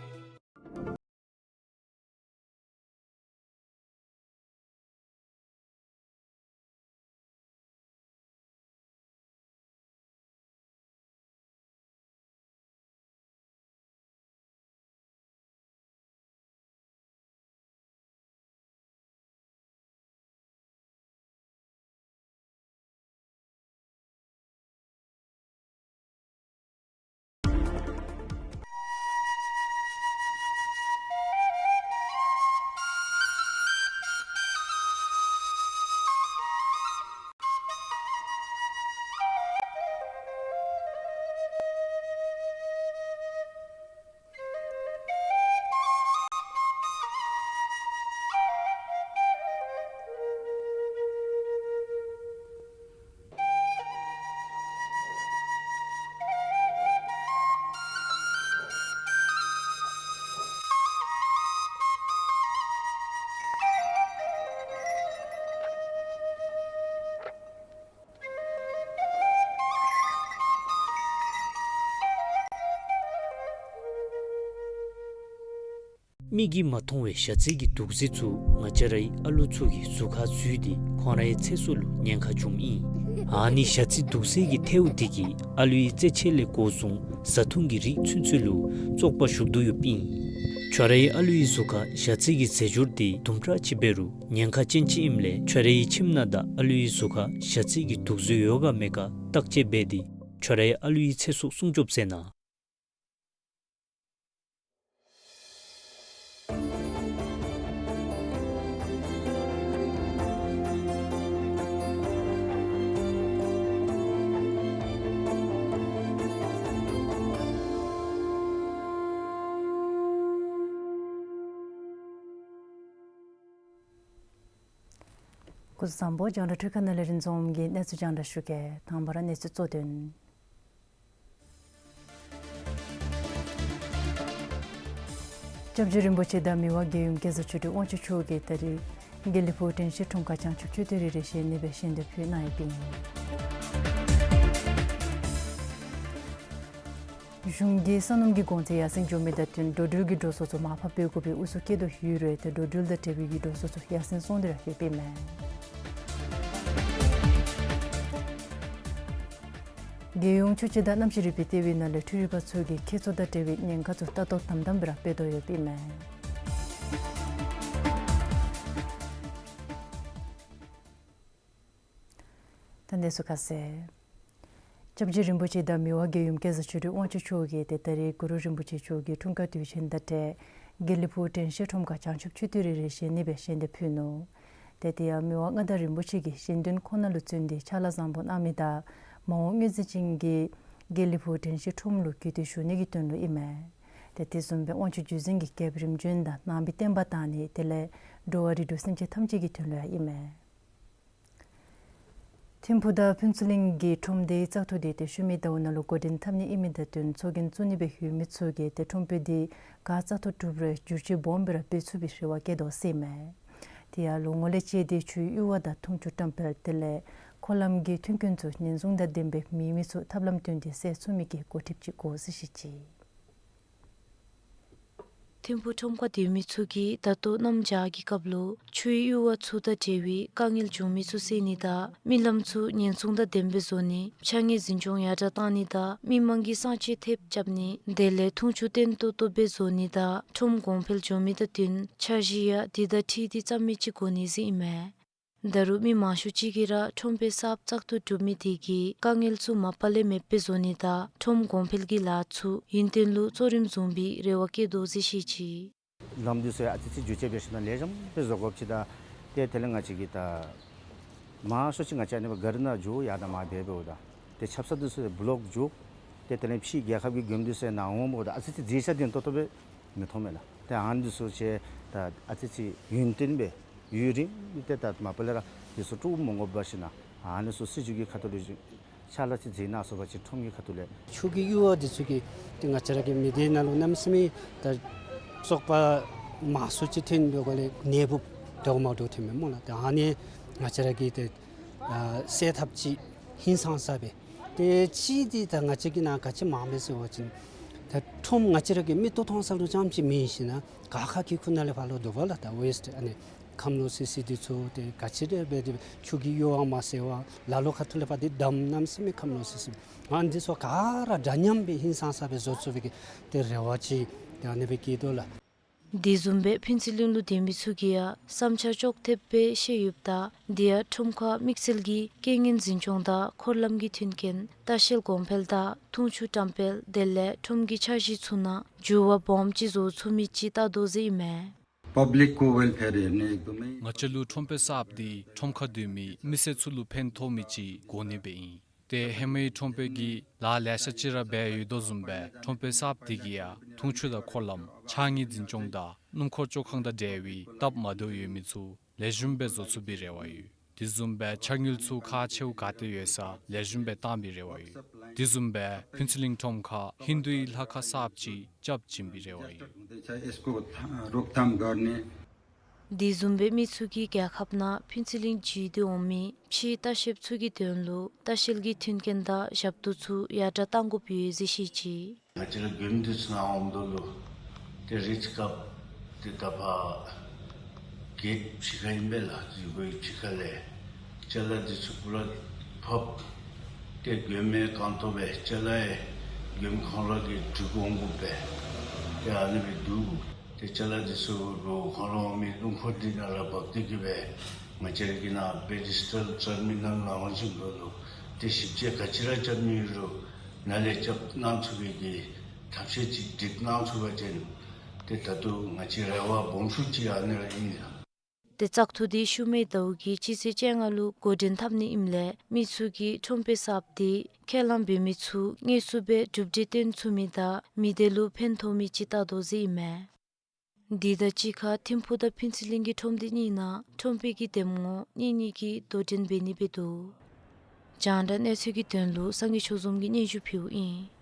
མིག་གིས་མ་མཐོང་བའི་ཞ་རྩི་གི་དུག་རྫས་ཚུ་ང་བཅས་རའི་ཨ་ལུ་ཚུ་གི་གཟུགས་ཁར་འཛུལ་ཏེ་ཁོང་རའི་ཚེ་སྲོག་ལུ་ཉེན་ཁ་བྱུངམ་ཨིན། ཨ་ནི་ཞ་རྩི་དུག་རྫས་ཀྱི་ཐལཝ་དེ་གིས་ཨ་ལུའི་རྩེད་ཆས་ལས་འགོ་བཟུང་བཟའ་འཐུང་གི་རིགས་ཚུན་ཚོད་ལུ་བཙོག་པ་ཞུགས་དོ་ཡོདཔ་ཨིན། ཁྱོད་རའི་ཨ་ལུའི་གཟུགས་ཁར་ཞ་རྩི་གི་རྫས་སྦྱོར་དེ་དུམ་གྲ་ཅིག་འབད་རུང་ཉེན་ཁ་ཅན་ཅིག་ཨིནམ་ལས་ཁྱོད་རའི་ཁྱིམ་ནང་དང་ཨ་ལུའི་གཟུགས་ཁར་ཞ་རྩི་གི་དུག་རྫས་ཡོད་ག་མེད་ག་བརྟག་དཔྱད་འབད་དེ་ཁྱོད་རའི་ཨ་ལུའི་ཚེ་སྲོག་སྲུང་སྐྱོབ་མཛད་གནང་། སྐུ་གཟུགས་བཟང་པོ། རྒྱང་བསྒྲགས་འཕྲུལ་ཁང་ནང་ལས་རིན་འཛོམས་ཀྱིས་གནས་ཚུལ་རྒྱང་བསྒྲགས་ཞུ་གེ། དང་པ་ར་གནས་ཚུལ་གཙོ་དོན། སྐྱབས་རྗེ་རིན་པོ་ཆེ་དང་མི་དབང་རྒྱལ་ཡུམ་སྐལ་བཟང་ཆོས་སྒྲོན་དབང་ཕྱུག་མཆོག་གིས་ད་རིས་དགེ་ལེགས་ཕུག་དྲན་ཤེས་ཁྲོམ་ཁར་བྱང་ཆུབ་མཆོད་རྟེན་རེ་རེ་བཞེངས་ནི་སྦེ་ཞལ་འདེབས་ཕུལ་གནང་ཡོདཔ་ཨིན། གཞུང་གིས་ས་སྣུམ་གྱི་གོང་ཚད་ཡར་སེང་འགྱོ་མི་དང་བསྟུན་འགྲོ་འགྲུལ་གྱི་འགྲོ་སོང་ཚུ་མར་ཕབ་འབད་དགོ་པའི་ཨུ་ཚུགས་བསྐྱེད་དོ་ཡོད་རུང་ཏེ་འགྲོ་འགྲུལ་དང་འབྲེལ་བའི་གི་འགྲོ་སོང་ཚུ་ཡར་སེང་སོང་སྟེ་ར་ཡོདཔ་ཨིན་མས། རྒྱལ་ཡོངས་ཆོས་བྱེད་དང་རྣམ་ཤེས་རིག་པའི་ལྟེ་བའི་ནང་ལས་འཕྲུལ་རིག་པ་ཚུ་གིས་ཁྱད་ཚུལ་དང་འབྲེལ་བའི་ཉེན་ཁ་ཚུ་ལྟ་རྟོག་དམ་དམ་སྦེ་ར་འབད་དོ་ཡོདཔ་ཨིན་མས། ད་གནས་ཚུལ་ཁ་གསལ། སྐྱབས་རྗེ་རིན་པོ་ཆེ་དང་མི་དབང་རྒྱལ་ཡུམ་སྐལ་བཟང་ཆོས་སྒྲོན་དབང་ཕྱུག་མཆོག་གིས་ཏེ་ད་རིས་གུ་རུ་རིན་པོ་ཆེ་མཆོག་གི་འཁྲུངས་སྐར་དུས་ཆེན་དང་འབྲེལ་དགེ་ལེགས་ཕུག་དྲན་ཤེས་ཁྲོམ་ཁར་བྱང་ཆུབ་མཆོད་རྟེན་རེ་རེ་བཞེངས་ནི་སྦེ་ཞལ་འདེབས་ཕུལ་ནུག། ཏེ་དེ་ཡང་མི་དབང་མངའ་བདག་རིན་པོ་ཆེ་གིས་ཞལ་འདོན་ཁོ་ན་ལུ་བརྩོན་ཏེ་ཕྱག་ལཱ་བཟང་པོ་གནང་མི་དང་མ་འོངས་མངོན་གཟིགས་ཅན་གྱིས་དགེ་ལེགས་ཕུག་དྲན་ཤེས་ཁྲོམ་ལུ་གུས་བཏུད་ཞུ་ནི་གི་དོན་ལུ་ཨིན་མས། ཏེ་དེ་བཟུམ་སྦེ་དབང་ཕྱུག་བརྒྱུད་འཛིན་གྱི་རྒྱལཔོ་རིམ་བྱོན་དང་ནང་པའི་བསྟན་པ་དར་ནི་དེ་ལས་འགྲོ་བ་རིགས་དྲུག་སེམས་ཅན་ཐམས་ཅད་ཀྱི་དོན་ལུ་ཡང་ཨིན་མས། ཐིམ་ཕུག་དང་ཕུན་ཚོགས་གླིང་གི་ཁྲོམ་སྡེའི་བཙག་འཐུ་དེ་ཏེ་ཤུལ་མའི་ཟླཝ་ནང་ལུ་འགོ་འདྲེན་འཐབ་ནི་ཨིན་མི་དང་བསྟུན་ཚོགས་རྒྱན་བཙུགས་ནི་སྦེ་ཡོད་མི་ཚུ་གིས་ཏེ་ཁྲོམ་དཔོན་དེ་ག་བཙག་འཐུ་གྲུབ་རུང་བསྒྱུར་བཅོས་སྦོམ་སྦེ་ར་འབད་ཚུགས་པའི་རེ་བ་བསྐྱེད་དོ་ཟེར་ཨིན་མས། དེ་ཡང་ལོ་ངོ་ལས་བཅད་དེ་ཆུའི་གཡུར་བ་དང་འཐུང་ཆུ་བཀྲམ་སྤེལ་དེ་ལས་འཁོར་ལམ་གྱི་མཐུན་རྐྱེན་ཚུ་ཉེན་སྲུང་དང་ལྡནམ་སྦེ་མེད་མི་ཚུ་ཐབས་ལམ་བཏོན་ཏེ་སེལ་ཚུགས་མི་གི་འགོ་ཁྲིདཔ་ཅིག་དགོ་ཟེར་བཤད་ཅི། ཐིམ་ཕུག་ཁྲོམ་ཁར་སྡོད་མི་ཚུ་གིས་ད་ལྟོ་གནམ་བྱཱར་གྱི་སྐབས་ལུ་ཆུའི་གཡུར་བ་ཚུ་དང་འབྲེལ་བའི་དཀའ་ངལ་བྱུང་མི་ཚུ་སེལ་ནི་དང་མི་ལམ་ཚུ་ཉེན་སྲུང་དང་ལྡནམ་སྦེ་བཟོ་ནི་ཕྱགས་སྙིགས་འཛིན་སྐྱོང་ཡར་དྲགས་གཏང་ནི་དང་མི་མང་གི་གསང་སྤྱོད་ཐེབས་རྐྱབ་ནི་དེ་ལས་འཐུང་ཆུ་བརྟན་ཏོག་ཏོ་སྦེ་བཟོ་ནི་དང་ཁྲོམ་གོང་འཕེལ་འགྱོ་མི་དང་བསྟུན་འཆར་གཞི་ཡང་དེ་དང་འཁྲིལ་ཏེ་བརྩམ་མི་ཅིག་དགོ་ནི་ཟེར་ཨིན་མས། ད་རུང་མི་མང་ཤོས་ཅིག་གིས་ར་ཁྲོམ་དཔོན་གསརཔ་བཙག་འཐུ་གྲུབ་མི་དེ་གིས་དཀའ་ངལ་ཚུ་མ་པ་ལས་མེདཔ་སྦེ་བཟོ་ནི་དང་ཁྲོམ་གོང་འཕེལ་གྱི་ལཱ་ཚུ་ཡུན་བརྟན་ལུ་གཙོ་རིམ་བཟུང་བའི་རེ་བ་བསྐྱེད་དོ་ཟེར་བཤད་ཅི། ལམ་འདི་ཚུ་ཡང་ཨ་ཙི་ཙི་བསྒྱུར་བཅོས་འབད་ཞིནམ་ལས་ལེགས་ཤོམ་སྦེ་བཟོ་དགོཔ་ཅིག་དང་ཏེ་དེ་ལས་ང་བཅས་ཀྱི་ད་མང་ཤོས་ཅིག་ང་བཅས་ཨ་ནི་སྦེ་གཱ་རི་ནང་འགྱོ་ཡར་དང་མར་འབད་འབདཝ་ད་ཏེ་ཆབ་གསང་འདི་ཚུ་ཡང་བློག་འགྱོ། ཏེ་དེ་ལས་ཕྱིའི་རྒྱལ་ཁབ་ཀྱི་མགྱོནམ་འདི་ཚུ་ཡང་ནཱ་འོངམ་ད་ཨ་ཙི་ཙི་མཛེས་ཆ་བདེ་ཏོག་ཏོ་སྦེ་མི་མཐོང་མས་ལགས། ཏེ་ཨ་ནི་འདི་ཚུ་ཅིག་ད་ཨ་ཙི་ཙི་ཡུན་བརྟན་སྦེ་ཡུན་རིངམོ་སྦེ་ཏེ་ད་མ་པ་ལས་ར་འདི་ཚུ་དཀྲུག་མི་དགོ་པར་ཞིནམ་ཨ་ནི་ཚུ་སྲིད་བྱུས་ཀྱི་ཁ་ཐུག་ལུ་ཕྱག་ལཱ་ཅིག་མཛད་གནང་ཚུགས་པ་ཅིན་ཁྲོམ་གྱི་ཁ་ཐུག་ལས། ཆུ་གི་གཡུར་བ་འདི་ཚུ་གིས་ཏེ་ང་བཅས་ར་གི་མི་སྡེ་ནང་ལུ་གནམ་མེད་ས་མེད་ད་བཙོག་པ་མང་སུ་ཅིག་ཐོན་པའི་སྒོ་ལས་ནད་འབུཔ་འདྲཝ་མ་འདྲཝ་ཐོན་མས་སྨོ་ལགས། ཏེ་ཨ་ནི་ང་བཅས་ར་གིས་ཏེ་ཨ་སེལ་ཐབས་ཅིག་ཧིང་སངས་ས་སྦེ། ཏེ་གཅིག་འདི་ད་ང་བཅས་ཀྱི་ནང་ག་ཅི་མངམ་མས་ཟེར་བ་ཅིན་ད་ཁྲོམ་ང་བཅས་ར་གི་མིག་ཏོ་མཐོང་ས་ལུ་རྐྱངམ་ཅིག་མེན་ཞིན་ན་ག་ཁ་གི་ཁུག་ནང་ལས་ཕར་ལུ་འདུག་པ་ལགས། ད་ཝེསཊ་ཨ་ནི་ཁམས་ལོག་སི་སི་འདི་ཚུ་ཏེ་ག་ཅི་ར་འབད་དེ་ཆུ་གི་གཡུར་བ་མ་སེལ་བར་ལ་ལུ་ཁ་ཐུག་ལས་ཕར་འདི་བསྡམ་གནམ་མེད་ས་མེད་ཁམས་ལོག་སི་སི། ཨ་ནི་འདི་ཚུ་ག་ར་འདྲ་མཉམ་སྦེ་ཧིང་སངས་ས་སྦེ་བཟོ་ཚུགས་པའི་གི་ཏེ་རེ་བ་ཅིག་ཏེ་ཨ་ནི་སྦེ་བསྐྱེད་དོ་ལགས། དེ་བཟུམ་སྦེ་ཕུན་ཚོགས་གླིང་ལུ་སྡོད་མི་ཚུ་གིས་ཡང་བསམ་འཆར་ཅོག་འཐདཔ་སྦེ་བཤད་ཡོདཔ་ད་དེ་ཡང་ཁྲོམ་ཁར་དམིགས་བསལ་གྱི་རྐྱེན་ངན་འཛིན་སྐྱོང་དང་འཁོར་ལམ་གྱི་མཐུན་རྐྱེན་ལྟ་བཤལ་གོང་འཕེལ་དང་འཐུང་ཆུ་བཀྲམ་སྤེལ་དེ་ལས་ཁྲོམ་གྱི་འཆར་གཞི་ཚུ་ནང་འགྱུར་བ་སྦོམ་ཅིག་བཟོ་ཚུགས་མི་ཅིག་བལྟ་དོ་ཟེར་ཨིན་མས། पब्लिकको वेलफेयर हेर्ने एकदमै ང་བཅས་ལུ་ཁྲོམ་དཔོན་གསརཔ་འདི་ཁྲོམ་ཁར་སྡོད་མི་མི་སེར་ཚུ་ལུ་ཕན་ཐོགས་མི་ཅིག་དགོ་ནི་སྦེ་ཨིན། ཏེ་ཧེ་མའི་ཁྲོམ་དཔོན་གྱིས་ལཱ་ལེ་ཤ་ཅིག་ར་འབད་ཡོད་དོ་བཟུམ་སྦེ་ཁྲོམ་དཔོན་གསརཔ་འདི་གིས་ཡང་འཐུང་ཆུ་དང་འཁོར་ལམ་འཆར་དངོས་འཛིན་སྐྱོང་དང་སྣུམ་འཁོར་བཅོ་ཁང་དང་འབྲེལ་བའི་སྟབས་མ་བདེཝ་ཡོད་མི་ཚུ་ལེགས་ཤོམ་སྦེ་བཟོ་ཚུགས་པའི་རེ་བ་ཡོད། དེ་བཟུམ་སྦེ་འཆར་དངོས་ཚུ་ཁག་ཆེཝ་ག་ཏེ་ཡོད་ས་ལེགས་ཤོམ་སྦེ་བཏང་བའི་རེ་བ་ཡོད། དེ་བཟུམ་སྦེ་ཕུན་ཚོགས་གླིང་ཁྲོམ་ཁར་ཧིན་དུའི་ལྷ་ཁང་གསརཔ་ཅིག་རྐྱབ་བྱིན་པའི་རེ་བ་ཡོད། यसको रोकथाम गर्ने དེ་བཟུམ་སྦེ་མི་ཚུ་གིས་རྒྱལ་ཁབ་ནང་ཕུན་ཚོགས་གླིང་བརྒྱུད་དེ་འོང་མི་ཕྱིའི་ལྟ་བཤལཔ་ཚུ་གི་དོན་ལུ་ལྟ་བཤལ་གྱི་མཐུན་རྐྱེན་དང་ཞབས་ཏོག་ཚུ་ཡར་དྲགས་གཏང་དགོཔ་ཡོད་ཟེར་བཤད་ཅི། ང་བཅས་ར་དགུན་དུས་ནང་འོངམ་ད་ལུ་ཏེ་རེས་སྐབས་ ཏེ་ད་ཕར་གེཊ་ཕྱི་ཁ་ཨིན་པས་ལགས། འཛུལ་སྒོའི་ཕྱི་ཁ་ལས་ཅ་ལ་འདི་ཚུ་པུ་ར་ཕབ། ཏེ་མགྱོནམ་སྦེ་རྐང་སྟོང་སྦེ་ཅ་ལ་ཡང་མགྱོནམ་ཁོང་ར་གིས་འདྲུད་འོང་དགོ་པས། ཏེ་ཨ་ནི་སྦེ་འདུག། ཏེ་ཅ་ལ་འདི་ཚུ་རོགས་ཁོང་ར་འོང་མི་རླུང་འཁོར་འདི་ནང་ལུ་འབག་སྟེ་གི་སྦེ་ང་བཅས་ར་གི་ནཱ་པེ་ཌི་སི་ཊལ་ཊར་མི་ནཱལ་ནང་ལུ་བྱིན་དགོ་ལོ། ཏེ་ཞིབ་དཔྱད་ག་ཅི་ར་རྐྱབ་ནི་རུང་ནཱ་ལས་རྐྱབ་གནང་ཚུགས་པའི་གི་ཐབས་ཤེས་ཅིག་སྒྲིག་གནང་ཚུགས་པ་ཅིན་ཏེ་ད་ལྟོ་ང་བཅས་རེ་བ་སྦོམ་ཤོས་ཅིག་ཨ་ནི་ར་ཨིན་ལགས། ཏེ་བཙག་འཐུ་འདི་ཤུལ་མའི་ཟླཝ་གི་སྤྱི་ཚེས་བཅོ་ལྔ་ལུ་འགོ་འདྲེན་འཐབ་ནི་ཨིནམ་ལས་མི་ཚུ་གིས་ཁྲོམ་དཔེ་གསརཔ་འདི་ཁས་བླངས་འབད་མི་ཚུ་དངོས་སུ་སྦེ་གྲུབ་འབྲས་སྟོན་ཚུགས་མི་དང་མི་སྡེ་ལུ་ཕན་ཐོགས་མི་ཅིག་བལྟ་དོ་ཟེར་ཨིན་མས། འདི་དང་གཅིག་ཁར་ཐིམ་ཕུག་དང་ཕུན་ཚོགས་གླིང་གི་ཁྲོམ་སྡེ་གཉིས་ནང་ཁྲོམ་དཔེ་གི་འདེམས་ངོ་གཉིས་གཉིས་ཀྱིས་དོ་འགྲན་འབད་ནི་སྦེ་འདུག། རྒྱང་བསྒྲགས་གནས་ཚུལ་གྱི་དོན་ལུ་སངས་རྒྱས་ཆོས་འཛོམས་ཀྱིས་སྙན་ཞུ་ཕུལཝ་ཨིན།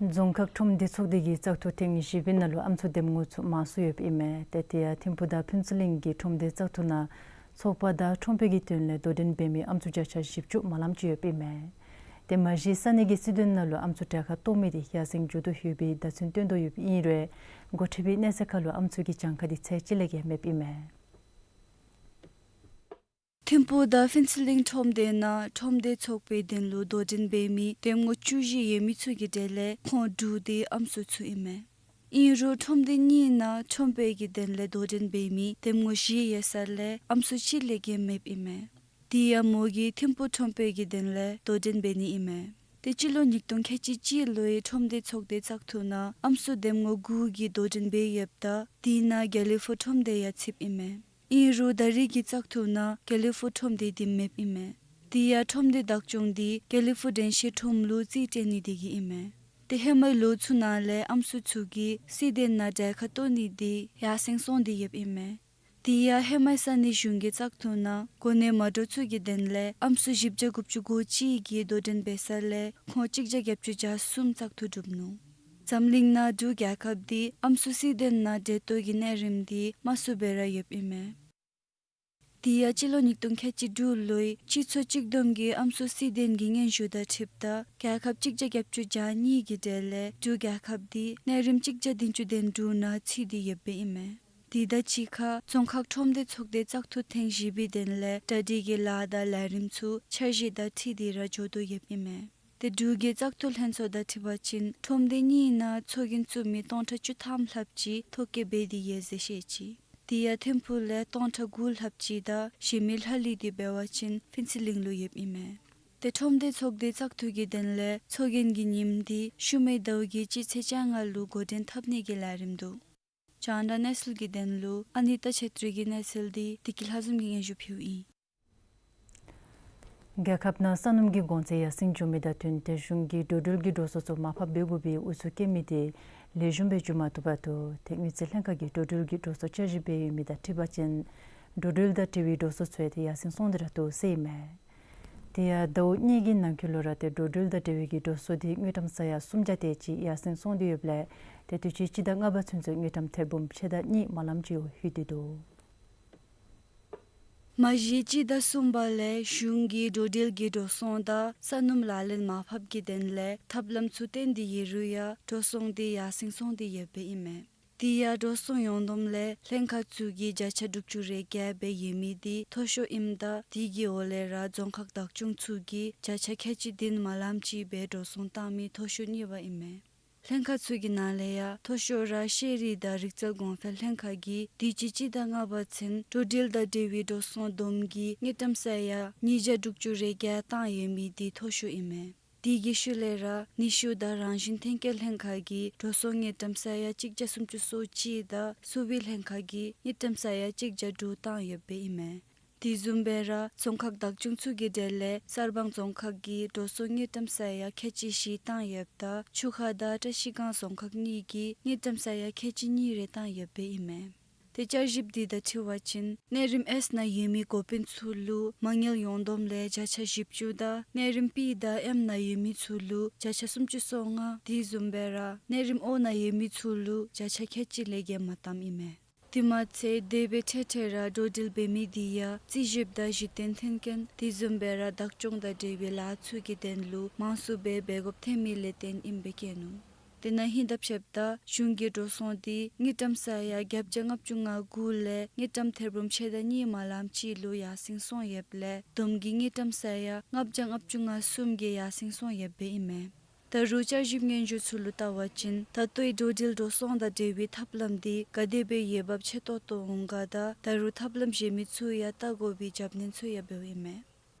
རྫོང་ཁག་ཁྲོམ་སྡེ་ཚོགས་སྡེ་གི་བཙག་འཐུ་ཐེངས་བཞི་པའི་ནང་ལུ་ཨམ་སྲུ་འདེམས་ངོ་ཚུ་མང་སུ་ཡོདཔ་ཨིན་མས། ཏེ་དེ་ཡང་ཐིམ་ཕུག་དང་ཕུན་ཚོགས་གླིང་གི་ཁྲོམ་སྡེ་བཙག་འཐུ་ནང་ཚོགས་པ་དང་ཁྲོམ་དཔེ་གི་དོན་ལས་དོ་འགྲན་འབད་མི་ཨམ་སྲུ་བརྒྱ་ཆ་བཞི་བཅུ་མ་ལམ་ཅིག་ཡོདཔ་ཨིན་མས། ཏེ་མ་གཞི་ས་གནས་ཀྱི་སྲིད་དོན་ནང་ལུ་ཨམ་སྲུ་གྲལ་ཁར་གཏོགས་མི་འདི་ཡར་སེང་འགྱོ་དོ་ཡོད་པའི་བརྡ་མཚོན་སྟོན་དོ་ཡོདཔ་ཨིན་རུང་འགོ་ཁྲིད་པའི་གནས་ཚད་ཁར་ལུ་ཨམ་སྲུ་གི་གྱངས་ཁ་འདི་ཚད་གཅིག་ལས་བརྒལ་མེདཔ་ཨིན་མས། ཐིམ་ཕུག་དང་ཕུན་ཚོགས་གླིང་ཁྲོམ་སྡེ་ནང་ཁྲོམ་སྡེ་ཚོགས་པའི་དོན་ལུ་དོ་འགྲན་འབད་མི་འདེམས་ངོ་བཅུ་བཞི་ཡོད་མི་ཚུ་གི་གྲས་ལས་ཁོང་དྲུག་འདི་ཨམ་སྲུ་ཚུ་ཨིན་མས། ཨིན་རུང་ཁྲོམ་སྡེ་གཉིས་ནང་ཁྲོམ་དཔེ་གི་དོན་ལས་དོ་འགྲན་འབད་མི་འདེམས་ངོ་བཞི་ཡོད་ས་ལས་ཨམ་སྲུ་གཅིག་ལས་བརྒལ་མེདཔ་ཨིན་མས། དེ་ཡང་མོ་གིས་ཐིམ་ཕུག་ཁྲོམ་དཔེ་གི་དོན་ལས་དོ་འགྲན་འབད་ནི་ཨིན་མས། ཏེ་སྤྱི་ལོ་ཉིས་སྟོང་ཁལ་གཅིག་གཅིག་ལོའི་ཁྲོམ་སྡེ་ཚོགས་སྡེ་བཙག་འཐུ་ནང་ཨམ་སྲུ་འདེམས་ངོ་དགུ་གིས་དོ་འགྲན་འབད་ཡོདཔ་ད་དེ་ནང་དགེ་ལེགས་ཕུག་ཁྲོམ་སྡེ་ཡང་ཚུདཔ་ཨིན་མས། ཨིན་རུང་ད་རེས་ཀྱི་བཙག་འཐུ་ནང་དགེ་ལེགས་ཕུག་ཁྲོམ་སྡེ་འདི་མེདཔ་ཨིན་མས། དེ་ཡང་ཁྲོམ་སྡེ་བདག་སྐྱོང་འདི་དགེ་ལེགས་ཕུག་དྲན་ཤེས་ཁྲོམ་ལུ་རྩིས་སྤྲོད་ནི་དེ་གིས་ཨིན་མས། ཏེ་ཧེ་མའི་ལོ་ཚུ་ནང་ལས་ཨམ་སྲུ་ཚུ་གིས་སྲིད་དོན་ནང་གྲལ་ཁར་གཏོགས་ནི་འདི་ཡར་སེང་སོང་སྟེ་ཡོདཔ་ཨིན་མས། དེ་ཡང་ཧེ་མའི་ས་གནས་གཞུང་གི་བཙག་འཐུ་ནང་གོ་གནས་མ་འདྲཝ་ཚུ་གི་དོན་ལས་ཨམ་སྲུ་བཞི་བརྒྱ་དགུ་བཅུ་གོ་གཅིག་གིས་དོ་འགྲན་འབད་ས་ལས་ཁོང་གཅིག་བརྒྱ་བརྒྱད་ཅུ་གྱ་གསུམ་བཙག་འཐུ་གྲུབ་ནུག། འཛམ་གླིང་ནང་འབྲུག་རྒྱལ་ཁབ་འདི་ཨམ་སྲུ་སྲིད་དོན་ནང་གྲལ་གཏོགས་ཀྱི་གནས་རིམ་འདི་དམའ་སུ་སྦེ་ར་ཡོདཔ་ཨིན་མས། དེ་ཡང་སྤྱི་ལོ་ཉིས་སྟོང་ཁལ་གཅིག་དྲུག་ལོའི་སྤྱི་ཚོགས་གཅིག་བསྡོམས་ཀྱི་ཨམ་སྲུ་སྲིད་དོན་གྱི་སྙན་ཞུ་དང་འཁྲིལཝ་ད་རྒྱལ་ཁབ་གཅིག་བརྒྱ་བརྒྱད་ཅུ་གྱ་གཉིས་ཀྱི་གྲས་ལས་འབྲུག་རྒྱལ་ཁབ་འདི་གནས་རིམ་གཅིག་བརྒྱ་བདུན་ཅུ་དོན་དྲུག་ནང་ཚུད་དེ་ཡོདཔ་ཨིན་མས། དེ་དང་གཅིག་ཁར་རྫོང་ཁག་ཁྲོམ་སྡེ་ཚོགས་སྡེ་བཙག་འཐུ་ཐེངས་བཞི་པའི་དོན་ལས་གྲ་སྒྲིག་གི་ལཱ་དང་ལས་རིམ་ཚུ་འཆར་གཞི་དང་འཁྲིལ་ཏེ་ར་འགྱོ་དོ་ཡོདཔ་ཨིན་མས། ཏེ་འབྲུག་གི་བཙག་འཐུ་ལྷན་ཚོགས་དང་འཁྲིལ་བ་ཅིན་ཁྲོམ་སྡེ་གཉིས་ནང་ཚོགས་རྒྱན་བཙུགས་མི་སྟོང་ཕྲག་བཅུ་ཐམ་ལྷགཔ་ཅིག་ཐོ་བཀོད་འབད་དེ་ཡོད་ཟེར་བཤད་ཅི། དེ་ཡང་ཐིམ་ཕུག་ལས་སྟོང་ཕྲག་དགུ་ལྷགཔ་ཅིག་དང་གཞན་མི་ལྷག་ལུས་འདི་འབད་བ་ཅིན་ཕུན་ཚོགས་གླིང་ལུ་ཡོདཔ་ཨིན་མས། ཏེ་ཁྲོམ་སྡེ་ཚོགས་སྡེ་བཙག་འཐུ་གི་དོན་ལས་ཚོགས་རྒྱན་གྱི་ཉིནམ་འདི་ཤུལ་མའི་ཟླཝ་གི་སྤྱི་ཚེས་བཅོ་ལྔ་ལུ་འགོ་འདྲེན་འཐབ་ནི་གི་ལས་རིམ་འདུག། རྒྱང་བསྒྲགས་གནས་ཚུལ་གྱི་དོན་ལུ་ཨ་ནི་ཏ་ཆེ་ཏྲི་གི་གནས་ཚུལ་འདི་བདེ་སྐྱིད་ལྷ་འཛོམས་ཀྱིས་སྙན་ཞུ་ཕུལཝ་ཨིན། རྒྱལ་ཁབ་ནང་ས་སྣུམ་གྱི་གོང་ཚད་ཡར་སེང་འགྱོ་མི་དང་བསྟུན་ཏེ་གཞུང་གིས་འགྲོ་འགྲུལ་གྱི་འགྲོ་སོང་ཚུ་མར་ཕབ་འབད་དགོ་པའི་ཨུ་ཚུགས་བསྐྱེད་མི་དེ་ལེགས་ཤོམ་སྦེ་འགྱོ་མ་བཏུབ་པར་ཏེ་དངུལ་རྩིས་ལྷན་ཁག་གིས་འགྲོ་འགྲུལ་གྱི་འགྲོ་སོང་བསྐྱར་ཞིབ་འབད་ཡོད་མི་དང་འཁྲིལ་བ་ཅིན་འགྲོ་འགྲུལ་དང་འབྲེལ་བའི་འགྲོ་སོང་ཚུ་ཡང་ཏེ་ཡར་སེང་སོང་སྟེ་ར་འདུག་ཟེར་ཨིན་མས། དེ་ཡང་ཟླཝ་གཉིས་ཀྱི་ནང་འཁོད་ལུ་ར་ཏེ་འགྲོ་འགྲུལ་དང་འབྲེལ་བའི་གི་འགྲོ་སོང་འདི་དངུལ་ཀྲམ་ས་ཡ་སུམ་བརྒྱ་དེ་ཅིག་ཡར་སེང་སོང་སྟེ་ཡོདཔ་ལས་ཏེ་དུས་ཅི་སྤྱི་ཟླ་ལྔ་པ་ཚུན་ཚོད་དངུལ་ཀྲམ་ཐེར་འབུམ་ཕྱེད་དང་གཉིས་མ་ལམ་ཅིག་ཡོད་ཟེར་འདུག། མ་གཞི་སྤྱི་ཟླ་གསུམ་པ་ལས་གཞུང་གིས་འགྲོ་འགྲུལ་གྱི་འགྲོ་སོང་དང་ས་སྣུམ་ལག་ལེན་མར་ཕབ་ཀྱི་དོན་ལས་ཐབས་ལམ་ཚུ་བཏོན་ཏེ་ཡོད་རུང་ཡང་འགྲོ་སོང་འདི་ཡར་སེང་སོང་སྟེ་ཡོདཔ་ཨིན་མས། དེ་ཡང་འགྲོ་སོང་ཡོངས་བསྡོམས་ལས་ལྷན་ཁག་ཚུ་གིས་བརྒྱ་ཆ་དྲུག་ཅུ་རེ་བརྒྱད་འབད་ཡོད་མི་འདི་མཐོ་ཤོས་ཨིནམ་ད་དེ་གི་འོག་ལས་ར་རྫོང་ཁག་བདག་སྐྱོང་ཚུ་གིས་བརྒྱ་ཆ་ཁལ་གཅིག་བདུན་མ་ལམ་ཅིག་སྦེ་འགྲོ་སོང་བཏང་མི་མཐོ་ཤོས་གཉིས་པ་ཨིན་མས། ལྷན་ཁག་ཚུ་གི་ནང་ལས་ཡང་མཐོ་ཤོས་ར་ཤེས་རིག་དང་རིག་རྩལ་གོང་འཕེལ་ལྷན་ཁག་གིས་དུས་ཅི་སྤྱི་ཟླ་ལྔ་པ་ཚུན་འགྲོ་འགྲུལ་དང་འབྲེལ་བའི་འགྲོ་སོང་བསྡོམས་ཀྱིས་དངུལ་ཀྲམ་ས་ཡ་ཉིས་བརྒྱ་དྲུག་ཅུ་རེ་བརྒྱད་བཏང་ཡོད་མི་འདི་མཐོ་ཤོས་ཨིན་མས། དེ་གི་ཤུལ་ལས་ར་ནུས་ཤུགས་དང་རང་བཞིན་ཐོན་སྐྱེད་ལྷན་ཁག་གིས་འགྲོ་སོང་དངུལ་ཀྲམ་ས་ཡ་གཅིག་བརྒྱ་སུམ་ཅུ་སོ་གཅིག་དང་གསོ་བའི་ལྷན་ཁག་གིས་དངུལ་ཀྲམ་ས་ཡ་གཅིག་བརྒྱ་དྲུག་བཏང་ཡོདཔ་ཨིན་མས། དེ་བཟུམ་སྦེ་ར་རྫོང་ཁག་བདག་སྐྱོང་ཚུ་གི་གྲས་ལས་གསར་སྤང་རྫོང་ཁག་གིས་འགྲོ་སོང་དངུལ་ཀྲམ་ས་ཡ་ཁལ་གཅིག་བཞི་བཏང་ཡོདཔ་ད་ཆུ་ཁ་དང་བཀྲ་ཤིས་སྒང་རྫོང་ཁག་གཉིས་ཀྱིས་དངུལ་ཀྲམ་ས་ཡ་ཁལ་གཅིག་གཉིས་རེ་བཏང་ཡོདཔ་ཨིན་མས། ཏེ་བསྐྱར་ཞིབ་འདི་དང་འཁྲིལ་བ་ཅིན་གནས་རིམ་ཨེས་ནང་ཡོད་མི་འགོ་དཔོན་ཚུ་ལུ་མ་དངུལ་ཡོངས་བསྡོམས་ལས་བརྒྱ་ཆ་བཞི་བཅུ་དང་གནས་རིམ་པི་དང་ཨེམ་ནང་ཡོད་མི་ཚུ་ལུ་བརྒྱ་ཆ་སུམ་ཅུ་སོ་ལྔ། དེ་བཟུམ་སྦེ་ར་གནས་རིམ་ཨོ་ནང་ཡོད་མི་ཚུ་ལུ་བརྒྱ་ཆ་ཁལ་གཅིག་ལས་བརྒལ་མ་བཏངམ་ཨིན་མས། དེ་མ་ཚད་དེ་སྦེ་འཕྲལ་འཕྲལ་ར་འགྲོ་འགྲུལ་འབད་མི་འདི་ཡང་རྩིས་ཞིབ་དང་གཞི་རྟེན་མཐུན་རྐྱེན་དེ་བཟུམ་སྦེ་ར་བདག་སྐྱོང་དང་འབྲེལ་བའི་ལཱ་ཚུ་གི་དོན་ལུ་མང་སུ་སྦེ་འབད་དགོཔ་ཐོན་མི་ལས་བརྟེན་ཨིནམ་སྦེ་བཀོད་ནུག། དེ་ནང་ཧིང་དང་ཕྱདཔ་ད་གཞུང་གི་འགྲོ་སོང་འདི་དངུལ་ཀྲམ་ས་ཡ་བརྒྱད་བརྒྱ་ལྔ་བཅུ་ང་དགུ་ལས་དངུལ་ཀྲམ་ཐེར་འབུམ་ཕྱེད་དང་གཉིས་མ་ལམ་ཅིག་ལུ་ཡར་སེང་སོང་ཡོདཔ་ལས་བསྡོམས་ཀྱིས་དངུལ་ཀྲམ་ས་ཡ་ལྔ་བརྒྱ་ལྔ་བཅུ་ང་གསུམ་གྱིས་ཡར་སེང་སོང་ཡོདཔ་ཨིན་མས། ད་རུང་བསྐྱར་ཞིབ་སྙན་ཞུ་ཚུ་ལུ་བལྟ་བ་ཅིན་ད་ལྟོའི་འགྲོ་འགྲུལ་འགྲོ་སོང་དང་འབྲེལ་བའི་ཐབས་ལམ་འདི་ག་དེ་སྦེ་འོས་འབབ་ཆེ་ཏོག་ཏོ་འོང་ག་དང་ད་རུང་ཐབས་ལམ་གཞན་མི་ཚུ་ཡང་བལྟ་དགོ་པའི་རྒྱབ་སྣོན་ཚུ་ཡང་འབདཝ་ཨིན་མས།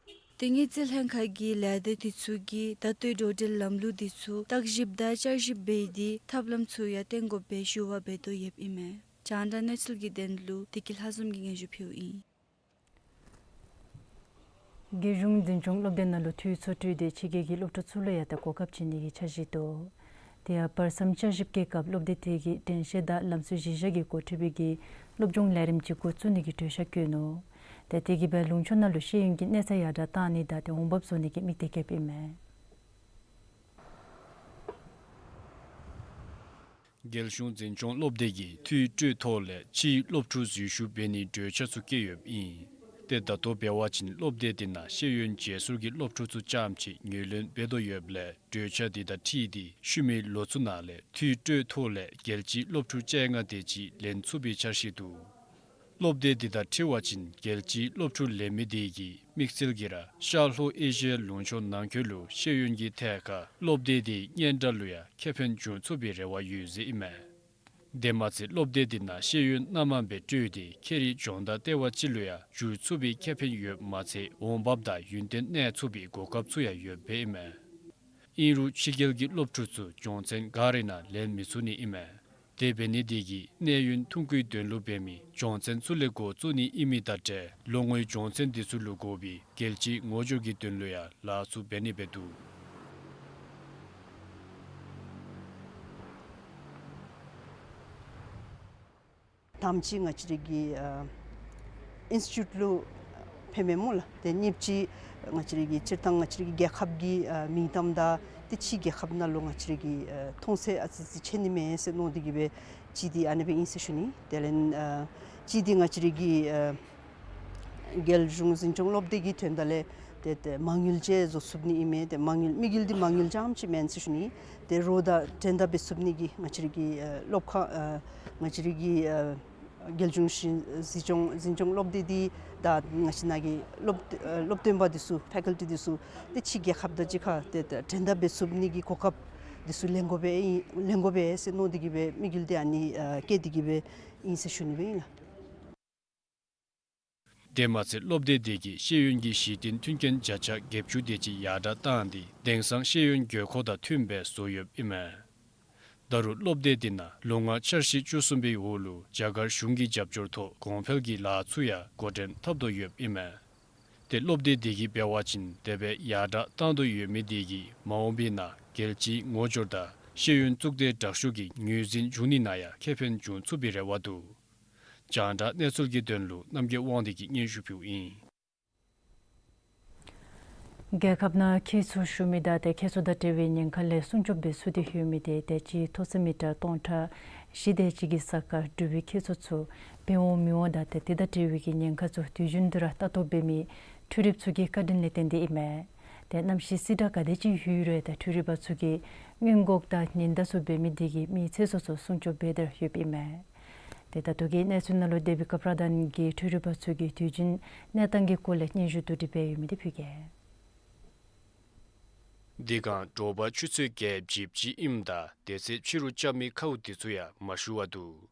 དེ་དངུལ་རྩིས་ལྷན་ཁག་གི་ལས་སྡེ་དེ་ཚུ་གིས་ད་ལྟོའི་འགྲོ་འགྲུལ་ལམ་ལུགས་དེ་ཚུ་བརྟག་ཞིབ་དང་བསྐྱར་ཞིབ་འབད་དེ་ཐབས་ལམ་ཚུ་ཡང་བསྟེན་དགོ་པའི་ཞུ་བ་འབད་དོ་ཡོདཔ་ཨིན་མས། རྒྱང་བསྒྲགས་གནས་ཚུལ་གྱི་དོན་ལུ་བདེ་སྐྱིད་ལྷ་འཛོམས་ཀྱིས་སྙན་ཞུ་ཕུལཝ་ཨིན། རྒྱལ་གཞུང་འཛིན་སྐྱོང་སློབ་སྡེ་ནང་ལུ་འཐུས་ཚུ་སྤྲོད་དེ་ཕྱི་རྒྱལ་གྱི་སློབ་ཕྲུག་ཚུ་ལུ་ཡང་ཏེ་གོ་སྐབས་བྱིན་ནི་གི་འཆར་གཞི་འདུག། དེ་ཡང་བར་མཚམས་བསྐྱར་ཞིབ་རྐྱབ་སྐབས་སློབ་སྡེ་དེ་གིས་དྲན་ཤེས་དང་ལམ་སྲོལ་གཞི་བཞག་གི་འགོ་ཁྲིད་པའི་གི་སློབ་སྦྱོང་ལས་རིམ་ཅིག་འགོ་བཙུགས་ནི་གི་གྲོས་འཆར་བཀོད་ནུག། ཏེ་དེ་གིས་སྦེ་ལུང་ཕྱོགས་ནང་ལུ་ཤེས་ཡོན་གྱི་གནས་ཚད་ཡར་དྲག་བཏང་ནི་དང་ཏེ་འོང་འབབ་བཟོ་ནི་གི་དམིགས་གཏད་བསྐྱེདཔ་ཨིན་མས། རྒྱལ་གཞུང་འཛིན་སྐྱོང་སློབ་སྡེ་གིས་འཐུས་སྤྲོད་ཐོག་ལས་ཕྱིའི་སློབ་ཕྲུག་འཛུལ་ཞུགས་འབད་ནིའི་གྲོས་འཆར་ཚུ་བཀོད་ཡོདཔ་ཨིན། ཏེ་ད་ལྟོ་འབད་བ་ཅིན་སློབ་སྡེ་དེ་ནང་ཤེས་ཡོན་བརྗེ་སོར་གྱི་སློབ་ཕྲུག་ཚུ་རྐྱངམ་ཅིག་ངོས་ལེན་འབད་དོ་ཡོདཔ་ལས་གྲོས་འཆར་དེ་དང་འཁྲིལ་ཏེ་ཤུལ་མའི་ལོ་ཚུ་ནང་ལས་འཐུས་སྤྲོད་ཐོག་ལས་རྒྱལ་སྤྱིའི་སློབ་ཕྲུག་བཅོ་ལྔ་དེ་ཅིག་ལེན་ཚུགས་པའི་འཆར་གཞི་འདུག། སློབ་སྡེ་དེ་དང་འཁྲིལ་བ་ཅིན་རྒྱལ་སྤྱིའི་སློབ་ཕྲུག་ལེན་མི་དེ་གིས་དམིགས་བསལ་གྱིས་ར་ཤར་ལྷོ་ཨེ་ཤི་ཡའི་ལུང་ཕྱོགས་ནང་འཁོད་ལུ་ཤེས་ཡོན་གྱི་ཐད་ཁར་སློབ་སྡེ་དེའི་སྙན་གྲགས་ལུ་ཡང་ཁེ་ཕན་འབྱུང་ཚུགས་པའི་རེ་བ་ཡོད་ཟེར་ཨིན་མས། དེ་མ་ཚད་སློབ་སྡེ་དེ་ནང་ཤེས་ཡོན་སྣ་མང་སྦེ་སྤྲོད་དེ་ཁྱད་རིག་སྦྱོང་བརྡར་ལྟེ་བ་ཅིག་ལུ་ཡང་འགྱུར་ཚུགས་པའི་ཁེ་ཕན་ཡོདཔ་མ་ཚད་འོང་འབབ་དང་ཡུན་བརྟན་གནས་ཚུགས་པའི་གོ་སྐབས་ཚུ་ཡང་ཡོདཔ་ཨིན་མས། ཨིན་རུང་ཕྱི་རྒྱལ་གྱི་སློབ་ཕྲུག་ཚུ་སྦྱོང་ཚན་ག་རའི་ནང་ལེན་མི་ཚུགས་ནི་ཨིན་མས། དེ་འབད་ནི་དེ་གིས་གནས་ཡུན་ཐུང་ཀུའི་དོན་ལུ་འབད་མི་སྦྱོང་ཚན་ཚུ་ལས་འགོ་བཙུགས་ནི་ཨིན་མི་དང་འབྲེལ་ལོ་ངོའི་སྦྱོང་ཚན་དེ་ཚུ་ལུ་དགོ་པའི་རྒྱལ་སྤྱིའི་ངོ་སྦྱོར་གྱི་དོན་ལུ་ཡང་ལཱ་ཚུ་འབད་ནི་སྦེ་འདུག། ཐམ་ཅིག་ང་བཅས་རའི་གི་ཨ་ཨིནསི་ཊི་ཊུཊ་ལུ་ཕནམ་མས་སྨོ་ལགས། ཏེ་གཉིས་པ་ཅིག་ང་བཅས་རའི་གི་སྤྱིར་བཏང་ང་བཅས་རའི་གི་རྒྱལ་ཁབ་ཀྱི་ཨ་མིང་གཏམ་དང་ཏེ་ཕྱི་རྒྱལ་ཁབ་ནང་ལུ་ང་བཅས་རའི་གི་ཨ་མཐོང་ཚད་ཨ་ཙི་ཙི་ཆེ་ནི་མས་ཟེར་མནོ་སྟེ་གིས་སྦེ་གཅིག་འདི་ཨ་ནི་སྦེ་ཨིན་ཟེར་ཞུ་ནི། དེ་ལས་ཨ་གཅིག་འདི་ང་བཅས་རའི་གི་ཨ་རྒྱལ་གཞུང་འཛིན་སྐྱོང་སློབ་སྡེ་གི་དོན་དག་ལས་ཏེ་ཏེ་མ་དངུལ་ཅིག་བཟོ་ཚུགས་ནི་ཨིན་མས། ཏེ་མ་དངུལ་དམིགས་ཡུལ་འདི་མ་དངུལ་རྐྱངམ་ཅིག་མེན་ཟེར་ཞུ་ནི། ཏེ་རོགས་དང་འགྲན་ཟླ་འབད་ཚུགས་ནི་གི་ང་བཅས་རའི་གི་ཨ་སློབ་ཁག་ཨ་ང་བཅས་རའི་གི་ཨ་རྒྱལ་གཞུང་ཞིན་འཛིན་སྐྱོང་འཛིན་སྐྱོང་སློབ་སྡེ་འདི་དང་ང་བཅས་ནང་གི་སློབ་ཨ་སློབ་སྟོན་པ་འདི་ཚུ་ཕེ་ཀལ་ཊི་འདི་ཚུ་ཏེ་ཕྱི་རྒྱལ་ཁབ་དང་གཅིག་ཁར་ཏེ་ཏེ་འགྲན་ཟླ་འབད་ཚུགས་ནི་གི་གོ་སྐབས་འདི་ཚུ་ལེན་དགོ་པས་ཨིན་ལེན་དགོ་པས་ཟེར་མནོ་སྟེ་གིས་སྦེ་དམིགས་ཡུལ་འདི་ཨ་ནི་ཨ་བསྐྱེད་དེ་གིས་སྦེ་ཨིན་ཟེར་ཞུ་ནི་སྦེ་ཨིན་ལགས། དེ་མ་ཚད་སློབ་སྡེ་དེ་གིས་ཤེས་ཡོན་གྱི་གཞི་རྟེན་མཐུན་རྐྱེན་བརྒྱ་ཆ་བརྒྱད་ཅུ་དེ་ཅིག་ཡར་དྲགས་བཏང་སྟེ་དེང་སང་ཤེས་ཡོན་དགོས་མཁོ་དང་མཐུནམ་སྦེ་བཟོ་ཡོདཔ་ཨིན་མས། ད་རུང་སློབ་སྡེ་དེ་ནང་ལོ་ལྔ་འཆར་གཞི་བཅུ་གསུམ་པའི་འོག་ལུ་རྒྱ་གར་གཞུང་གི་རྒྱབ་སྐྱོར་ཐོག་གོང་འཕེལ་གྱི་ལཱ་ཚུ་ཡང་འགོ་འདྲེན་འཐབ་དོ་ཡོདཔ་ཨིན་མས། ཏེ་སློབ་སྡེ་དེ་གིས་འབད་བ་ཅིན་དེ་སྦེ་ཡར་དྲགས་བཏང་དོ་ཡོད་མི་དེ་གིས་མ་འོངས་པའི་ནང་རྒྱལ་སྤྱིའི་ངོ་སྦྱོར་དང་ཤེས་ཡོན་གཙུག་སྡེ་དྲག་ཤོས་ཀྱི་ངོས་འཛིན་འབྱུང་ནི་ནང་ཡང་ཁེ་ཕན་འབྱུང་ཚུགས་པའི་རེ་བ་འདུག། རྒྱང་བསྒྲགས་གནས་ཚུལ་གྱི་དོན་ལུ་རྣམ་རྒྱལ་དབང་འདུས་ཀྱིས་སྙན་ཞུ་ཕུལཝ་ཨིན། རྒྱལ་ཁབ་ནང་ཁྱད་མཆོག་ཞུ་མི་དང་ཏེ་ཁྱད་མཆོག་དང་འབྲེལ་བའི་ཉེན་ཁ་ལས་སྲུང་སྐྱོབ་འབད་ཚུགས་ཏེ་ཡོད་མི་དེ་དེ་ཅིག་མཐོ་ཚད་མི་ཊར་སྟོང་ཕྲག་བཞི་དེ་ཅིག་གི་ས་ཁར་འགྲུལ་བའི་ཁྱད་མཆོག་ཚུ་འབད་འོང་མི་འོང་དང་ཏེ་དེ་དང་འབྲེལ་བའི་གི་ཉེན་ཁ་ཚུ་དུས་རྒྱུན་དུ་ར་ལྟ་རྟོག་འབད་མི་འཕྲུལ་རིགཔ་ཚུ་གི་བཀའ་དྲིན་ལས་བརྟེན་ཏེ་ཨིན་མས། ཏེ་གནམ་གཤིས་སྲིད་ཁྲ་ག་དེ་ཅིག་ཡོད་རུང་ཏེ་འཕྲུལ་རིགཔ་ཚུ་གིས་སྔོན་འགོག་དང་ཉེན་བརྡ་ཚུ་འབད་མི་དེ་གིས་མི་ཚེ་སྲོག་ཚུ་སྲུང་སྐྱོབ་འབད་དེ་ཡོདཔ་ཨིན་མས། ཏེ་ད་ལྟོ་གི་གནས་ཚུལ་ནང་ལུ་ཌེ་བིཌ་ཀ་པྲ་དཱན་གྱིས་འཕྲུལ་རིགཔ་ཚུ་གི་དུས་རྒྱུན་གནས་སྟངས་ཀྱི་སྐོར་ལས་སྙན་ཞུ་བསྡུ་སྒྲིག་འབད་ཡོད་མི་དེ་ཕུལ་གེ། འདི་གང་དྲོ་པ་ཆུ་ཚོད་བརྒྱད་བཞི་ཅིག་ཨིནམ་ད་དེ་ཚེ་ཕྱི་རུ་རྐྱབ་མི་ཁཝ་དེ་ཚུ་ཡང་མ་ཞུ་བར་འདུག།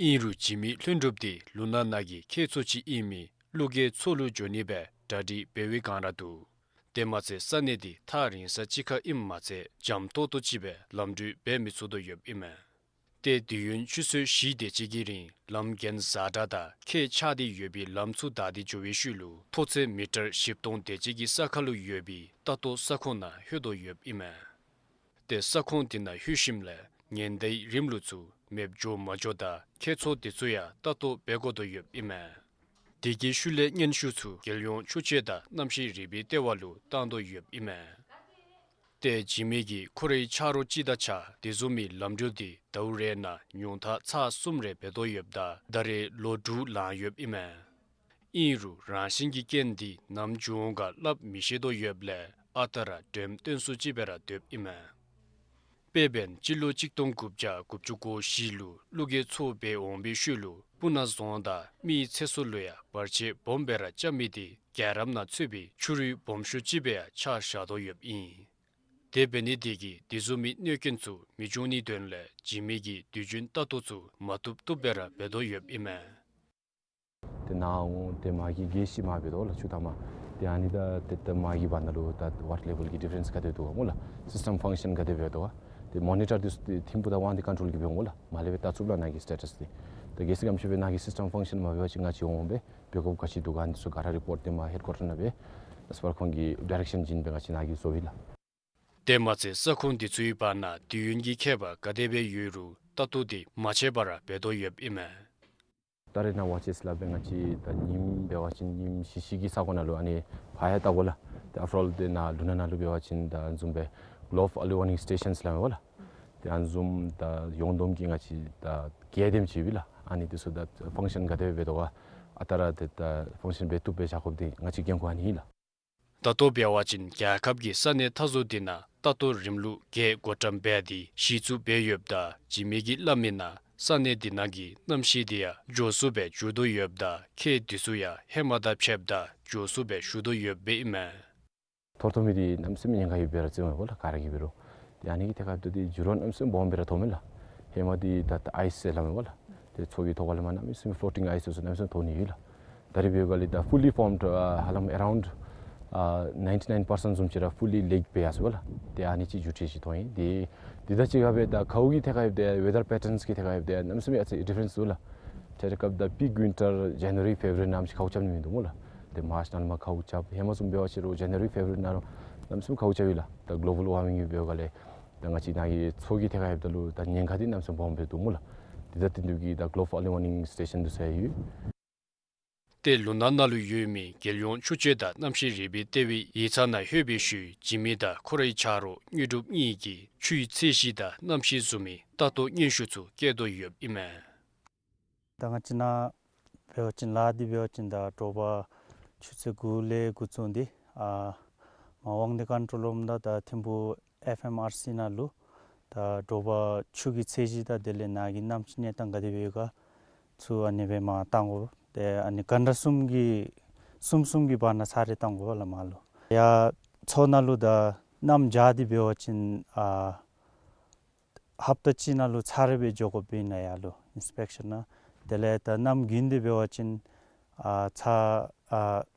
ཨིན་རུང་འཇིགས་མེད་ལྷུན་གྲུབ་དེ་ལུང་ནག་ནང་གི་ཁྱད་མཆོག་ཅིག་ཨིན་མི་ཀླུ་རྒྱལ་མཚོ་ལུ་འགྱོ་ནི་སྦེ་གྲ་སྒྲིག་འབད་བའི་བསྒང་ར་འདུག། དེ་མ་ཚད་ས་གནས་དེ་ཐག་རིང་ས་ཅིག་ཁར་ཨིནམ་མ་ཚད་འཇམ་ཏོག་ཏོ་ཅིག་སྦེ་ལམ་འགྲུལ་འབད་མི་ཚུགས་དོ་ཡོདཔ་ཨིན་མས། ཏེ་དུས་ཡུན་ཆུ་ཚོད་བཞི་དེ་ཅིག་གི་རིང་ལམ་གྱེན་གཟར་དྲགས་དང་ཁྱེག་ཆགས་ཏེ་ཡོད་པའི་ལམ་ཚུ་བདའ་སྟེ་འགྱོ་བའི་ཤུལ་ལུ་མཐོ་ཚད་མི་ཊར་བཞི་སྟོང་དེ་ཅིག་གི་ས་ཁ་ལུ་ཡོད་པའི་ལྟ་རྟོག་ས་ཁོངས་ནང་ལྷོད་དོ་ཡོདཔ་ཨིན་མས། ཏེ་ས་ཁོངས་དེ་ནང་ལྷོད་ཞིནམ་ལས་ཉེན་བརྡའི་རིམ་ལུགས་ཚུ་མེདཔ་འགྱོ་མ་འགྱོ་དང་ཁྱད་མཆོག་དེ་ཚུ་ཡང་ལྟ་རྟོག་འབད་དགོ་དོ་ཡོདཔ་ཨིན་མས། དེ་གི་ཤུལ་ལས་སྙན་ཞུ་ཚུ་རྒྱལ་ཡོངས་ཆུ་དཔྱད་དང་གནམ་གཤིས་རིག་པའི་ལྟེ་བ་ལུ་བཏང་དོ་ཡོདཔ་ཨིན་མས། ཏེ་འཇིགས་མེད་ཀྱིས་ཁོ་རའི་ཆ་རོགས་ཅིག་དང་གཅིག་ཁར་དེ་བཟུམ་མའི་ལམ་འགྲུལ་དེ་ཟླཝ་རེ་ནང་ཉུང་མཐའ་ཚར་གསུམ་རེ་འབད་དོ་ཡོདཔ་ད་ད་རེས་ལོ་དྲུག་ལང་ཡོདཔ་ཨིན་མས། ཨིན་རུང་རང་བཞིན་གྱི་རྐྱེན་འདི་ནམ་འབྱུང་འོང་ག་སླབ་མི་ཤེས་དོ་ཡོདཔ་ལས་ཨ་རྟག་ར་འགྲེམས་སྟོན་སུ་ཅིག་སྦེ་ར་སྡོདཔ་ཨིན་མས། དཔེ་འབདན་སྤྱི་ལོ་གཅིག་སྟོང་དགུ་བརྒྱ་དགུ་བཅུ་གོ་བཞི་ལུ་ཀླུ་རྒྱལ་ཚོགས་སྦེ་འོང་བའི་ཤུལ་ལུ་སྤུ་ན་རྫོང་དང་མི་ཚེ་སྲོག་ལུ་ཡང་བར་ཆད་སྦོམ་སྦེ་ར་རྐྱབ་མི་དེ་རྒྱལ་རབས་ནང་ཚུད་པའི་ཆུ་རུད་སྦོམ་ཤོས་ཅིག་སྦེ་ཡང་ཆགས་བཞག་དོ་ཡོདཔ་ཨིན། དེ་འབད་ནི་དེ་གིས་དེ་བཟུམ་མའི་གནོད་རྐྱེན་ཚུ་མི་འབྱུང་ནིའི་དོན་ལས་འཇིགས་མེད་ཀྱིས་དུས་རྒྱུན་ལྟ་རྟོག་ཚུ་མ་བཏུབ་བཏུབ་སྦེ་ར་འབད་དོ་ཡོདཔ་ཨིན་མས། ཏེ་ནཱ་འོང་ཏེ་མ་གི་གེ་ཤི་མ་འབད་དོ་ལགས། ཆུ་ཐ་མ་ཏེ་ཨ་ནི་དང་ཏེ་ཏེ་མ་གི་བར་ན་ལུ་ད་ཝཊར་ལེ་བཱལ་གྱི་ཌི་ཕེ་རེནསི་ག་དེ་འདུག་ག་སྨོ་ལགས། སིསི་ཊམ་ཕང་ཤཱན་ག་དེ་འབད་དོ་ག་ཏེ་མོ་ནི་ཊར་འདི་ཚུ་ཏེ་ཐིམ་ཕུག་དང་དབང་འདུས་ཀོན་ཊོལ་གྱིས་འབད་འོང་ལགས། མ་ལས་སྦེ་བལྟ་ཚུགས་ལགས་ནཱ་གི་སི་ཊེ་ཊས་འདི། ད་གལ་སྲིད་ག་དེམ་ཅིག་སྦེ་ནཱ་གི་སིསི་ཊམ་ཕང་ཤཱན་མ་འབད་བ་ཅིན་ང་བཅས་འོང་སྦེ་འབད་དགོཔ་ག་ཅི་འདུག་ག་ཨ་ནི་ཚུ་ག་ར་རི་པོརཊ་ཏེ་མར་ཧེཌ་ཀོར་ཊར་ནང་སྦེ་ལ་སོགས་པར་ཁོང་གིས་ཌའི་རེཀ་ཤཱན་བྱིན་སྦེ་ང་བཅས་ནཱ་གིས་བཟོཝ་ཨིན་ལགས། དེ་མ་ཚད་ས་ཁོངས་འདི་ཚུའི་བར་ན་དུས་ཡུན་གྱི་ཁྱད་པར་ག་དེ་སྦེ་ཡོད་རུང་ལྟ་རྟོག་དེ་མ་ཆད་པར་འབད་དོ་ཡོདཔ་ཨིན་མས། ད་རེས་ནཱ་ཝ་ཅེས་སླབ་སྦེ་ང་བཅས་ད་ཉིམ་འབད་བ་ཅིན་ཉིམ་ཤིག་ཤིག་གི་ས་གོ་ནང་ལུ་ཨ་ནི་ཕར་ཡང་བལྟ་དགོ་ལགས། ཏེ་ཨབ་རོལ་ཏེ་ནཱ་ལུ་ནཱ་ནང་ལུ་འབད་བ་ཅིན་ད་བཟུམ་སྦེ་གོ་ལོབ་ཨར་ལི་ཝར་ནིང་སི་ཊེ་ཤཱནསི་སླབ་མས་པ་ལགས། ཏེ་ཨ་ནི་བཟུམ་ད་ཡོངས་བསྡོམས་ཀྱིས་ང་བཅས་ད་བརྒྱད་དེམ་ཅིག་ཡོད་པས་ལགས། ཨ་ནི་དེ་ཚུ་ད་ཕང་ཤཱན་ག་དེ་སྦེ་འབད་དོ་ག་ཨ་རྟག་ར་ཏེ་ད་ཕང་ཤཱན་འབད་བཏུབ་སྦེ་བཞག་དགོཔ་འདི་ང་བཅས་འགན་ཁུར་ཨ་ནི་ཨིན་ལགས། ད་ལྟོ་འབད་བ་ཅིན་རྒྱལ་ཁབ་ཀྱི་ས་གནས་མཐའ་ཟུར་དེ་ནང་ལྟ་རྟོག་རིམ་ལུགས་བརྒྱད་འགོ་འདྲེན་འབད་དེ་གཞི་བཙུགས་འབད་ཡོདཔ་ད་འཇིགས་མེད་ཀྱིས་སླབ་མི་ནང་ས་གནས་དེ་ནང་གི་གནམ་གཤིས་དེ་ཡང་འགྱུར་སོང་སྦེ་འགྱུར་དོ་ཡོདཔ་ད་ཁྱད་དེ་ཚུ་ཡང་ཧེ་མ་དང་ཕྱདཔ་ད་འགྱུར་སོང་སྦེ་ཞུ་དོ་ཡོདཔ་ཨིན་མས། ཐོར་ཐོར་མི་འདི་གནམ་མེད་ས་མེད་ཉེན་ཁ་ཡོདཔ་སྦེ་ར་བརྩིཝ་མས་པ་ལགས། ག་ར་གིས་འབད་རུང་། ཏེ་ཨ་ནི་གི་ཐད་ཁར་འབདཝ་ད་འགྱུར་བ་གནམ་མེད་ས་མེད་སྦོམ་སྦེ་ར་ཐོབ་མས་ལགས། ཧེ་མ་འདི་ད་ད་ཨའིསི་ཟེར་སླབ་མས་པ་ལགས། ཏེ་མཚོ་གི་ཐོག་ཁ་ལས་མར་གནམ་མེད་ས་མེད་ཕོ་ལོ་ཊིང་ཨའིསི་ཚུ་གནམ་མེད་ས་མེད་ཐོན་ནི་ཡོད་ལགས། ད་རེས་འབདཝ་ད་ལུ་ད་ཕུ་ལི་ཕོརམཌ་ཨ་ཧ་ལམ་ཨེ་རའུནཌ་ཨ་ནའིན་ཊི་ནའིན་པར་སེནཊ་བཟུམ་ཅིག་ར་ཕུ་ལི་ལེཀཌ་འབད་ཡར་སོ་ཡི་པ་ལགས། ཏེ་ཨ་ནི་ཅིག་འགྱུར་ཕྱིན་ཅིག་ཐོན་ཡི། ཏེ་དེ་དང་གཅིག་ཁར་སྦེ་ད་ཁཝ་གི་ཐད་ཁར་འབདཝ་ད་ཝེ་དར་པེ་ཊཱནསི་གི་ཐད་ཁར་འབདཝ་ད་གནམ་མེད་ས་མེད་ཨ་ཙི་ཌི་ཕེ་རེནསི་འདུག་ལགས། ཏེ་རེ་སྐབས་ད་པིཀ་ཝིན་ཊར་ཇ་ནུ་ཝ་རི་ཕེབ་རུ་ཝ་རི་ནང་ཅིག་ཁཝ་རྐྱབ་ནི་མིན་འདུག་སྨོ་ལགས། ཏེ་མཱརཅ་ནང་ལུ་མར་ཁཝ་རྐྱབ། ཧེ་མ་བཟུམ་འབད་བ་ཅིན་རུང་ཇ་ནུ་ཝ་རི་ཕེབ་རུ་ཝ་རི་ནང་ལུ་གནམ་མེད་ས་མེད་ཁཝ་རྐྱབ་ཡི་ལགས། ད་གོ་ལོ་བཱལ་ཝར་མིང་གིས་འབདཝ་ལས་ད་ང་བཅས་ནཱ་གི་མཚོ་གི་ཐད་ཁར་འབདཝ་ད་ལུ་ད་ཉེན་ཁ་འདི་གནམ་མེད་ས་མེད་སྦོམ་སྦེ་འདུག་སྨོ་ལགས། དེ་དང་བསྟུན་ཏེ་གིས་ད་གོ་ལོབ་ཨར་ལི་ཝར་ནིང་སི་ཊེ་ཤཱན་འདི་ཚུ་ཡང་ཡོད། ཏེ་ལུང་ནག་ནང་ལུ་ཡོད་མི་རྒྱལ་ཡོངས་ཆུ་སྤྱོད་དང་གནམ་གཤིས་རིག་པའི་ལྟེ་བའི་ཡིག་ཚང་ནང་ལྷོད་པའི་ཤུལ་འཇིགས་མེད་དང་ཁོ་རའི་ཆ་རོགས་དངོས་གྲུབ་གཉིས་ཀྱིས་ཆུའི་ཚད་གཞི་དང་གནམ་གཤིས་བཟུམ་མའི་ལྟ་རྟོག་སྙན་ཞུ་ཚུ་བསྐྱལ་དོ་ཡོདཔ་ཨིན་མས། ད་ང་བཅས་ནཱ་འབད་བ་ཅིན་ལཱ་འདི་འབད་བ་ཅིན་ད་དྲོ་པ་ཆུ་ཚོད་དགུ་ལས་འགོ་བཙུགས་ཏེ་ཨ་མར་དབང་འདུས་ཀོན་ཊོལ་རུམ་དང་ད་ཐིམ་ཕུག་ཨེཕ་ཨེམ་ཨར་སི་ནང་ལུ་ད་དྲོ་པ་ཆུ་གི་ཚད་གཞི་དང་དེ་ལས་ནཱ་གི་གནམ་གཤིས་གནས་སྟངས་ག་དེ་སྦེ་ཡོད་ག་ཚུ་ཨ་ནི་སྦེ་མར་བཏང་དགོ། ཏེ་ཨ་ནི་གྷན་ཊ་གསུམ་གྱི་གསུམ་གསུམ་གྱི་བར་ན་ཚར་རེ་བཏང་དགོ་པ་ལགས་མར་ལུ། ཡར་མཚོ་ནང་ལུ་ད་གནམ་བྱཱར་འདི་འབད་བ་ཅིན་ཨ་ཧབ་ཏ་གཅིག་ནང་ལུ་ཚར་རེ་སྦེ་འགྱོ་དགོཔ་ཨིན་ལགས་ཡར་ལུ་ཨིན་སི་པེག་ཤཱན་ནང་། དེ་ལས་ད་གནམ་དགུན་འདི་འབད་བ་ཅིན་ཨ་ཚར་ཨ་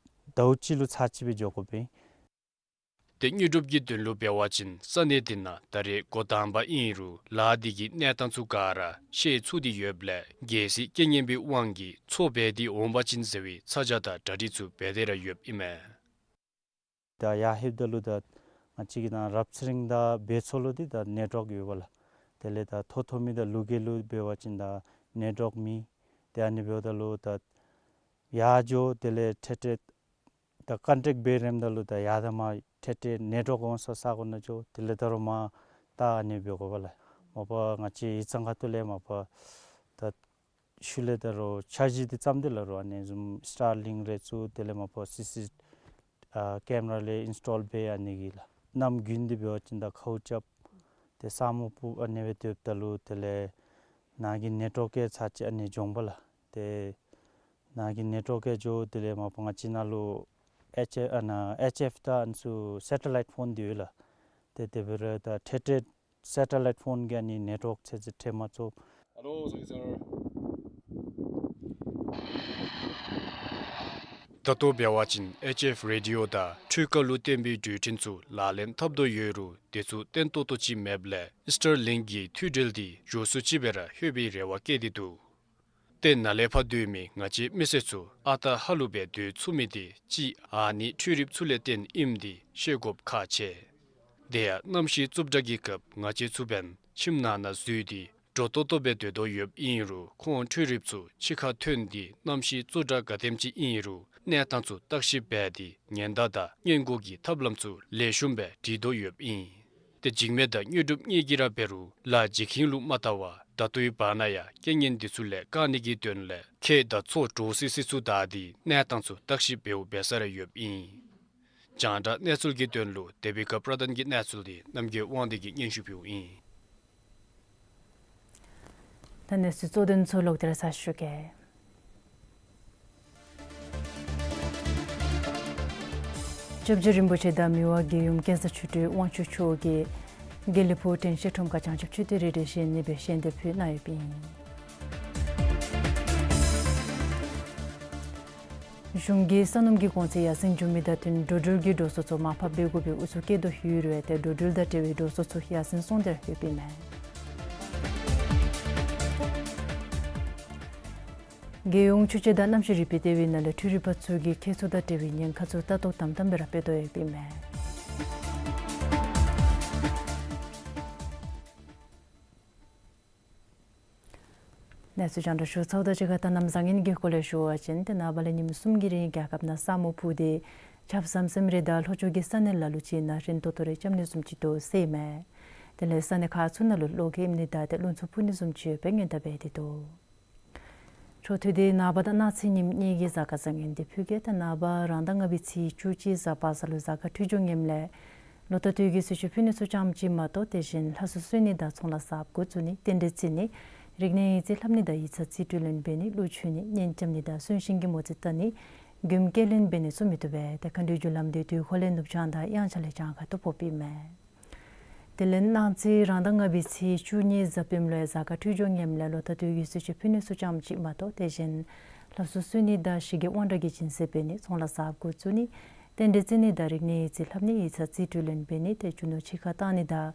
ཟླཝ་གཅིག་ལུ་ཚར་གཅིག་སྦེ་འགྱོ་དགོཔ་ཨིན། ཏེ་དངོས་གྲུབ་ཀྱི་དོན་ལུ་འབད་བ་ཅིན་ས་གནས་དེ་ནང་ད་རེས་འགོ་དང་པ་ཨིན་རུང་ལཱ་འདི་གི་གནས་སྟངས་ཚུ་ག་ར་ཤེས་ཚུགས་ཏེ་ཡོདཔ་ལས་རྒྱལ་སྲིད་རྐྱེན་ངན་པའི་དབང་གིས་མཚོ་འབད་དེ་འོང་པ་ཅིན་ཟེར་བའི་ཚ་གྱང་དང་གྲ་སྒྲིག་ཚུ་འབད་དེ་ར་ཡོདཔ་ཨིན་མས། ད་ཡར་ལྷོདཔ་ད་ལུ་ད་ང་བཅས་ཀྱི་ནཱ་རབ་ཚེ་རིང་དང་བལ་མཚོ་ལུ་འདི་ད་ནེཊ་ཝརཀ་ཡོད་པ་ལགས། དེ་ལས་ད་ཐོ་ཐོ་མི་དང་ལུ་གེ་ལུ་འབད་བ་ཅིན་ད་ནེཊ་ཝརཀ་མེད། ཏེ་ཨ་ནི་འབདཝ་ད་ལུ་ད་ཡར་འགྱོ་དེ་ལས་འཕྲལ་འཕྲལ་ད་ཀོན་ཊེཀཊ་འབད་རནམ་ད་ལུ་ད་ཡར་དང་མར་འཕྲལ་འཕྲལ་ནེཊ་ཝརཀ་འོང་ས་ས་གོ་ནང་འགྱོ་དེ་ལས་ད་རུང་མར་ད་ཨ་ནི་འབད་དགོ་པ་ལགས། མ་པ་ང་བཅས་ཡིག་ཚང་ཁ་ཐུག་ལས་མ་པ་ད་ཤུལ་ལས་ད་རུང་འཆར་གཞི་འདི་བརྩམས་ཏེ་ལགས་རུང་ཨ་ནི་བཟུམ་སི་ཊར་ལིངཀ་རེ་བཙུགས་དེ་ལས་མ་པ་སི་སི་ཨ་ཀེམ་ར་ལས་ཨིནསི་ཊོལ་འབད་ཨ་ནི་གི་ལགས། གནམ་དགུན་འདི་འབད་བ་ཅིན་ད་ཁཝ་རྐྱབ། ཏེ་ས་སྨུག་སྤུབ་ཨ་ནི་སྦེ་སྡོདཔ་ད་ལུ་དེ་ལས་ནཱ་གི་ནེཊ་ཝརཀ་ཡང་ཚར་གཅིག་ཨ་ནི་འགྱོ་འོང་པ་ལགས། ཏེ་ནཱ་གི་ནེཊ་ཝརཀ་ཡང་འགྱོ་དེ་ལས་མ་པ་ང་བཅས་ནཱ་ལུ་ཨེཆ་ཨེཕ་ཨ་ནཱ་ཨེཆ་ཨེཕ་དང་ཨ་ནི་ཚུ་སེ་ཊ་ལའིཊ་ཕོན་འདི་ཡོད་ལགས། ཏེ་དེ་འབད་རུང་ད་འཕྲལ་འཕྲལ་སེ་ཊ་ལའིཊ་ཕོན་གྱིས་ཨ་ནི་ནེཊ་ཝརཀ་ཚད་ཚད་འཕྲོད་མ་ཚུགས། Hello, thank you, sir. ད་ལྟོ་འབད་བ་ཅིན་ཨེཆ་ཨེཕ་རེ་ཌི་ཡོ་དང་འཕྲུལ་ཁ་ལུ་བརྟེན་པའི་འགྲུལ་འཕྲིན་ཚུ་ལག་ལེན་འཐབ་དོ་ཡོད་རུང་དེ་ཚུ་བརྟན་ཏོག་ཏོ་ཅིག་མེདཔ་ལས་ཨིས་ཊར་ལིངཀ་གི་མཐུད་འབྲེལ་འདི་མགྱོགས་སུ་ཅིག་སྦེ་ར་ལྷོད་པའི་རེ་བ་བསྐྱེད་དེ་འདུག། ཏེ་ནཱ་ལས་ཕར་སྡོད་མི་ང་བཅས་མི་སེར་ཚུ་ཨ་རྟག་ཧ་ལུགས་སྦེ་སྡོད་ཚུགས་མི་དེ་གཅིག་ཨ་ནི་འཕྲུལ་རིགཔ་ཚུ་ལས་བརྟེན་ཨིནམ་འདི་ཤེས་དགོཔ་ཁག་ཆེ། དེ་ཡང་གནམ་གཤིས་རྩུབ་དྲགས་ཀྱི་སྐབས་ང་བཅས་ཚུ་འབདན་ཁྱིམ་ནང་ན་འཛུལ་ཏེ་འགྲོ་ཏོག་ཏོ་སྦེ་སྡོད་དོ་ཡོདཔ་ཨིན་རུང་ཁོང་འཕྲུལ་རིགཔ་ཚུ་ཕྱི་ཁར་ཐོན་ཏེ་གནམ་གཤིས་རྩུབ་དྲགས་ག་དེམ་ཅིག་ཨིན་རུང་གནས་སྟངས་ཚུ་བརྟག་ཞིབ་འབད་དེ་ཉེན་བརྡ་དང་སྔོན་འགོག་གི་ཐབས་ལམ་ཚུ་ལེགས་ཤོམ་སྦེ་སྒྲིག་དོ་ཡོདཔ་ཨིན། ཏེ་འཇིགས་མེད་དང་དངོས་གྲུབ་གཉིས་ཀྱིས་ར་འབད་རུང་ལཱ་འཇིགས་ཤིང་ལུ་མ་བལྟ་བར་ད་ལྟོའི་བར་ན་ཡང་རྐྱེན་ངན་འདི་ཚུ་ལས་བཀག་ནི་གི་དོན་ལས་ཁྱེགས་དང་མཚོ་འདྲོག་སི་སི་ཚུ་བདའ་སྟེ་གནས་སྟངས་ཚུ་བརྟག་ཞིབ་འབདཝ་འབད་ས་ར་ཡོདཔ་ཨིན། རྒྱང་བསྒྲགས་གནས་ཚུལ་གྱི་དོན་ལུ་དེ་བི་ཀ་པྲ་དཱན་གྱི་གནས་ཚུལ་འདི་རྣམ་རྒྱལ་དབང་འདུས་ཀྱིས་སྙན་ཞུ་ཕུལཝ་ཨིན། གནས་ཚུལ་གཙོ་དོན་ཚུ་ལོག་སྟེ་ར་ཞུ་གེ། སྐྱབས་རྗེ་རིན་པོ་ཆེ་དང་མི་དབང་རྒྱལ་ཡུམ་སྐྱབས་མགོན་ཆེ་དྲུང་དབང་ཕྱུག་མཆོག་གིས་དགེ་ལེགས་ཕུག་དྲན་ཤེས་ཁྲོམ་ཁར་བྱང་ཆུབ་མཆོད་རྟེན་རེ་རེ་བཞེངས་ནི་སྦེ་ཞལ་འདེབས་ཕུལ་གནང་ཡོདཔ་ཨིན། གཞུང་གིས་ས་སྣུམ་གྱི་གོང་ཚད་ཡར་སེང་འགྱོ་མི་དང་བསྟུན་འགྲོ་འགྲུལ་གྱི་འགྲོ་སོང་ཚུ་མར་ཕབ་འབད་དགོ་པའི་ཨུ་ཚུགས་བསྐྱེད་དོ་ཡོད་རུང་ཏེ་འགྲོ་འགྲུལ་དང་འབྲེལ་བའི་འགྲོ་སོང་ཚུ་ཡར་སེང་སོང་སྟེ་ར་ཡོདཔ་ཨིན་མས། རྒྱལ་ཡོངས་ཆོས་བྱེད་དང་གནམ་གཤིས་རིག་པའི་ལྟེ་བའི་ནང་ལས་འཕྲུལ་རིག་པ་ཚུ་གིས་ཁྱད་ཚུལ་དང་འབྲེལ་བའི་ཉེན་ཁ་ཚུ་ལྟ་རྟོག་དམ་དམ་སྦེ་ར་འབད་དོ་ཡོདཔ་ཨིན་མས། གནས་ཚུལ་རྒྱང་བསྒྲགས་ཞུ་ཚརཝ་དང་གཅིག་ཁར་ད་གནམ་བཟང་ངན་གྱི་སྐོར་ལས་ཞུ་བ་ཅིན་ཏེ་ནངས་པ་ལས་ཉིནམ་གསུམ་གྱི་རིང་རྒྱལ་ཁབ་ནང་ས་སྨུག་ཕུབ་སྟེ་ཆརཔ་ཟམ་ཟིམ་རེ་དང་ལྷོ་ཕྱོགས་ཀྱི་ས་གནས་ལ་ལུ་ཅིག་ནང་རན་ཏོག་ཏོ་རེ་རྐྱབ་ནི་བཟུམ་ཅིག་འདུག་ཟེར་ཨིན་མས། དེ་ལས་ས་གནས་ཁག་ཚུ་ནང་ལུ་གློག་འཁྱུག་ནི་དང་ཏེ་རླུང་འཚུབ་འཕུ་ནི་བཟུམ་ཅིག་ཡོདཔ་སྔོན་བརྡ་འབད་དེ་འདུག། འཕྲོ་མཐུད་དེ་ནངས་པ་དང་གནངས་ཚེ་ཉིནམ་གཉིས་ཀྱི་གཟའ་སྐར་བཟང་ངན་འདི་ཕུལ་གེ། ཏེ་ནངས་པ་རང་ཟླ་ལྔ་པའི་ཚེས་བཅུ་གཅིག་གཟའ་པ་སངས་ལུ་གཟའ་སྐར་འཕྲོད་སྦྱོར་ངནམ་ལས་ལོ་རྟགས་དུས་ཀྱི་གསོལ་མཆོད་ཕུལ་ནི་ཚུ་ཙམ་ཅིག་མ་གཏོགས་དེ་བཞིན་ལྷ་གསོལ་གསོལ་ནི་དང་ཚོང་ལཱ་གསརཔ་འགོ་བཙུགས་ནི་རྟེན་འབྲེལ་བརྩི་ནི་རིག་གནས་ཡིག་རྩིས་ལྷབ་ནི་དང་ཡིག་ཚང་རྩིས་སྤྲོད་ལེན་འབད་ནི་ཀླུ་མཆོད་ནི་གཉེན་རྐྱབ་ནི་དང་གསོན་གཤིན་གྱི་མོ་རྩིས་བལྟ་ནི་མགྱོནམ་སྐྱེལ་ལེན་འབད་ནི་ཚུ་མི་བཏུབ་པས། ཏེ་མཁའ་འགྲོའི་རྒྱུ་ལམ་འདི་དུས་འཁོར་ལས་ནུབ་བྱང་དང་དབྱངས་འཆར་ལས་བྱང་ཁ་ཐུག་ཕོགཔ་ཨིན་མས། དེ་ལས་གནངས་ཚེ་རང་ཟླ་ལྔ་པའི་ཚེས་བཅུ་གཉིས་གཟའ་སྤེནམ་ལུ་གཟའ་སྐར་འཕྲོད་སྦྱོར་ངནམ་ལས་ལོ་རྟགས་དུས་ཀྱི་གསོལ་མཆོད་ཕུལ་ནི་ཚུ་ཙམ་ཅིག་མ་གཏོགས་དེ་བཞིན་ལྷ་གསོལ་གསོལ་ནི་དང་ཞི་རྒྱས་དབང་དྲག་གི་སྦྱིན་སྲེག་འབད་ནི་ཚོང་ལཱ་གསརཔ་འགོ་བཙུགས་ནི་རྟེན་འབྲེལ་བརྩི་ནི་དང་རིག་གནས་ཡིག་རྩིས་ལྷབ་ནི་ཡིག་ཚང་རྩིས་སྤྲོད་ལེན་འབད་ནི་ཏེ་རྒྱུ་ནོར་ཕྱི་ཁར་བཏང་ནི་དང་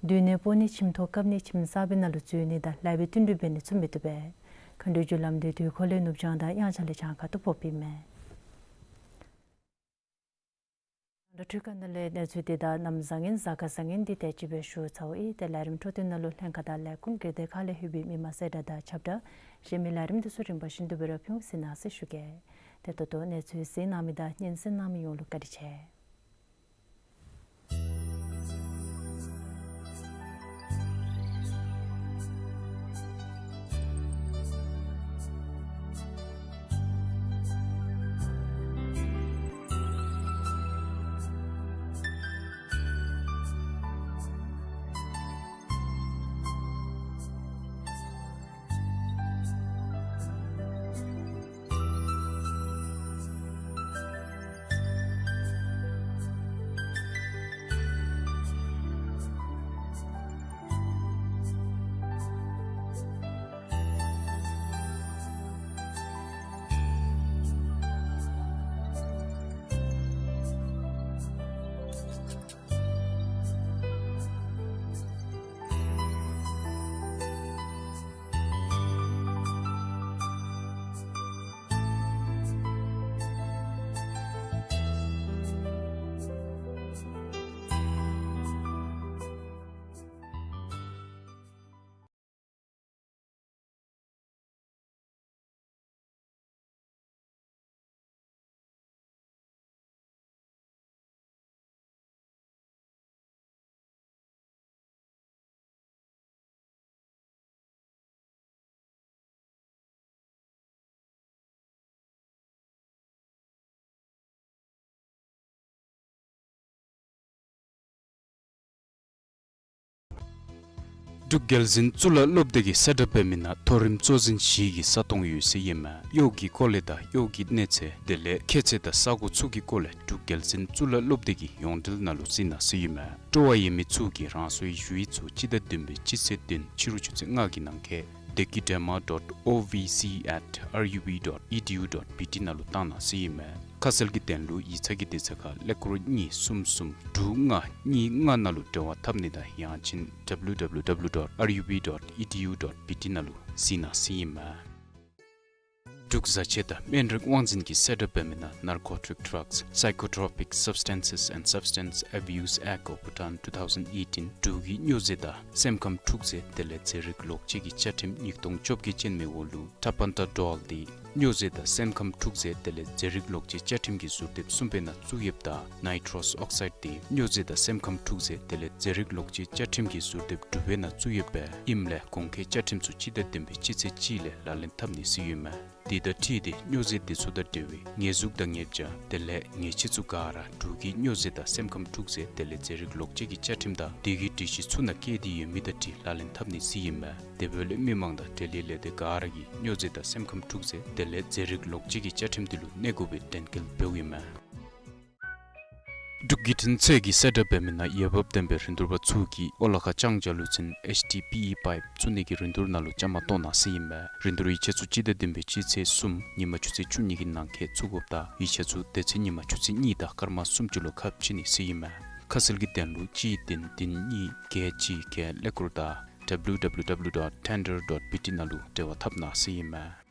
སྡོད་གནས་སྤོ་ནི་ཁྱིམ་ཐོག་བཀབ་ནི་ཁྱིམ་གསར་པའི་ནང་ལུ་འཛུལ་ནི་དང་ལཱ་འབད་བསྟུན་གྲོས་འབད་ནི་ཚུ་མི་བཏུབ་པས། མཁའ་འགྲོའི་རྒྱུ་ལམ་འདི་དུས་འཁོར་ལས་ནུབ་བྱང་དང་དབྱངས་འཆར་ལས་བྱང་ཁ་ཐུག་ཕོགཔ་ཨིན་མས། འཕྲུལ་ཁང་ནང་ལས་གནས་ཚུལ་འདི་དང་གནམ་བཟང་ངན་གཟའ་སྐར་བཟང་ངན་འདི་དེ་ཅིག་སྦེ་ཞུ་ཚརཝ་ཨིན། ཏེ་ལས་རིམ་འཕྲོ་མཐུད་ནང་ལུ་ལྷན་ཁག་དང་ལས་ཁུངས་སྒེར་སྡེ་ཁག་ལས་ལྷོད་པའི་མི་མང་གསལ་བསྒྲགས་དང་ཁྱབ་བསྒྲགས་གཞན་མི་ལས་རིམ་འདི་ཚུ་རིམ་པ་བཞིན་དུ་སྦེ་ར་ཕུལ་འོང་། གཟིགས་གནང་ཟེར་ཞུ་གེ། ཏེ་ད་ལྟོ་གནས་ཚུལ་གཟིགས་གནང་མི་དང་སྙན་གསན་གནང་མི་ཡོངས་ལུ་བཀའ་དྲིན་ཆེ། འབྲུག་རྒྱལ་འཛིན་གཙུག་ལག་སློབ་སྡེ་གིས་གསལ་བསྒྲགས་འབད་མི་ནང་མཐོ་རིམ་གཙོ་འཛིན་བཞི་གི་ས་སྟོང་ཡོད་ཟེར་ཨིན་མས། གཡོག་གི་སྐོར་ལས་དང་གཡོག་གི་གནས་ཚད་དེ་ལས་ཁྱད་ཚད་དང་ས་གོ་ཚུ་གི་སྐོར་ལས་འབྲུག་རྒྱལ་འཛིན་གཙུག་ལག་སློབ་སྡེ་གི་ཡོངས་འབྲེལ་ནང་ལུ་གཟིགས་གནང་ཟེར་ཨིན་མས། སྤྲོ་བ་ཡོད་མི་ཚུ་གིས་རང་སོའི་ཞུ་ཡིག་ཚུ་སྤྱི་ཟླ་བདུན་པའི་སྤྱི་ཚེས་བདུན་ཕྱི་རུ་ཆུ་ཚོད་ལྔ་གི་ནང་འཁོད་བདེ་སྐྱིད་འདྲེས་མ་dot O V C at R U B dot E D U dot B T ནང་ལུ་བཏང་གནང་ཟེར་ཨིན་མས། ཁ་གསལ་གྱི་དོན་ལུ་ཡིག་ཚང་གི་དེབ་ཚང་ཁར་ཀླད་ཀོར་གཉིས་གསུམ་གསུམ་དྲུག་ལྔ་གཉིས་ལྔ་ནང་ལུ་འབྲེལ་བ་འཐབ་ནི་དང་ཡང་ཅིན་W W W dot R U B dot E D U dot B T ནང་ལུ་གཟིགས་གནང་ཟེར་ཨིན་མས། འབྲུག་བཟའ་ཆས་དང་སྨན་རིགས་དབང་འཛིན་གྱིས་གསལ་བསྒྲགས་འབད་མི་ནང་Narcotic Drugs, Psychotropic Substances and Substance Abuse Act of Bhutan two thousand eighteen འབྲུག་གི་སྨྱོ་རྫས་དང་སེམས་ཁམས་འཁྲུག་རྫས་དེ་ལས་རྫས་རིགས་ལོག་སྤྱོད་ཀྱི་བཅའ་ཁྲིམས་ཉིས་སྟོང་བཅོ་བརྒྱད་ཅན་མའི་འོག་ལུ་Tapentadol འདི་སྨྱོ་རྫས་དང་སེམས་ཁམས་འཁྲུག་རྫས་དེ་ལས་རྫས་རིགས་ལོག་སྤྱོད་བཅའ་ཁྲིམས་ཀྱི་ཟུར་དེབ་གསུམ་པའི་ནང་བཙུགས་ཡོདཔ་ད་Nitrous Oxide འདི་སྨྱོ་རྫས་དང་སེམས་ཁམས་འཁྲུག་རྫས་དེ་ལས་རྫས་རིགས་ལོག་སྤྱོད་བཅའ་ཁྲིམས་ཀྱི་ཟུར་དེབ་དྲུག་པའི་ནང་བཙུགས་ཡོདཔ་ཨིནམ་ལས་གོང་འཁོད་བཅའ་ཁྲིམས་ཚུ་སྤྱི་ཟླ་བདུན་པའི་སྤྱི་ཚེས་གཅིག་ལས་ལག་ལེན་འཐབ་ནི་ཟེར་ཨིན་མས། འདི་དང་འཁྲིལ་ཏེ་སྨྱོ་རྫས་འདི་ཚུ་དང་འབྲེལ་བའི་ཉེས་འཛུགས་དང་ཉེས་བྱ་དེ་ལས་ཉེས་ཆད་ཚུ་ག་ར་འབྲུག་གི་སྨྱོ་རྫས་དང་སེམས་ཁམས་འཁྲུག་རྫས་དེ་ལས་རྫས་རིགས་ལོག་སྤྱོད་ཀྱི་བཅའ་ཁྲིམས་དང་དེ་གི་སྒྲིག་གཞི་ཚུ་ནང་བཀལ་ཏེ་ཡོད་མི་དང་འཁྲིལ་ལག་ལེན་འཐབ་ནི་ཟེར་ཨིན་མས། དེ་འབདཝ་ལས་མི་མང་དང་འབྲེལ་ཡོད་ལས་སྡེ་ག་ར་གིས་སྨྱོ་རྫས་དང་སེམས་ཁམས་འཁྲུག་རྫས་དེ་ལས་རྫས་རིགས་ལོག་སྤྱོད་ཀྱི་བཅའ་ཁྲིམས་འདི་ལུ་གནས་དགོ་པའི་དྲན་སྐུལ་འབདཝ་ཨིན་མས། འབྲུག་བརྒྱུད་འཕྲིན་ཚད་ཀྱིས་གསལ་བསྒྲགས་འབད་མི་ནང་འོས་འབབ་ལྡན་པའི་རིན་བསྡུར་པ་ཚུ་གིས་ཨོ་ལ་ཁ་ལྕང་བྱ་ལུ་ཚན་ཨེཆ་ཌི་པི་ཨི་པའིཔ་བཙུགས་ནི་གི་རིན་བསྡུར་ནང་ལུ་བཅའ་མར་གཏོགས་གནང་ཟེར་ཨིན་མས། རིན་བསྡུར་ཡིག་ཆ་ཚུ་སྤྱི་ཟླ་བདུན་པའི་སྤྱི་ཚེས་གསུམ་ཉིན་མ་ཆུ་ཚོད་བཅུ་གཉིས་ཀྱི་ནང་འཁོད་བཙུགས་དགོཔ་དང་ཡིག་ཆ་ཚུ་དེ་ཚེ་ཉིན་མ་ཆུ་ཚོད་གཉིས་དང་སྐར་མ་སུམ་ཅུ་ལུ་ཁ་ཕྱེ་ནི་ཟེར་ཨིན་མས། ཁ་གསལ་གྱི་དོན་ལུ་གཅིག་བདུན་བདུན་གཉིས་བརྒྱད་གཅིག་བརྒྱད་ཀླད་ཀོར་དང་W W W dot tender dot B T ནང་ལུ་འབྲེལ་བ་འཐབ་གནང་ཟེར་ཨིན་མས།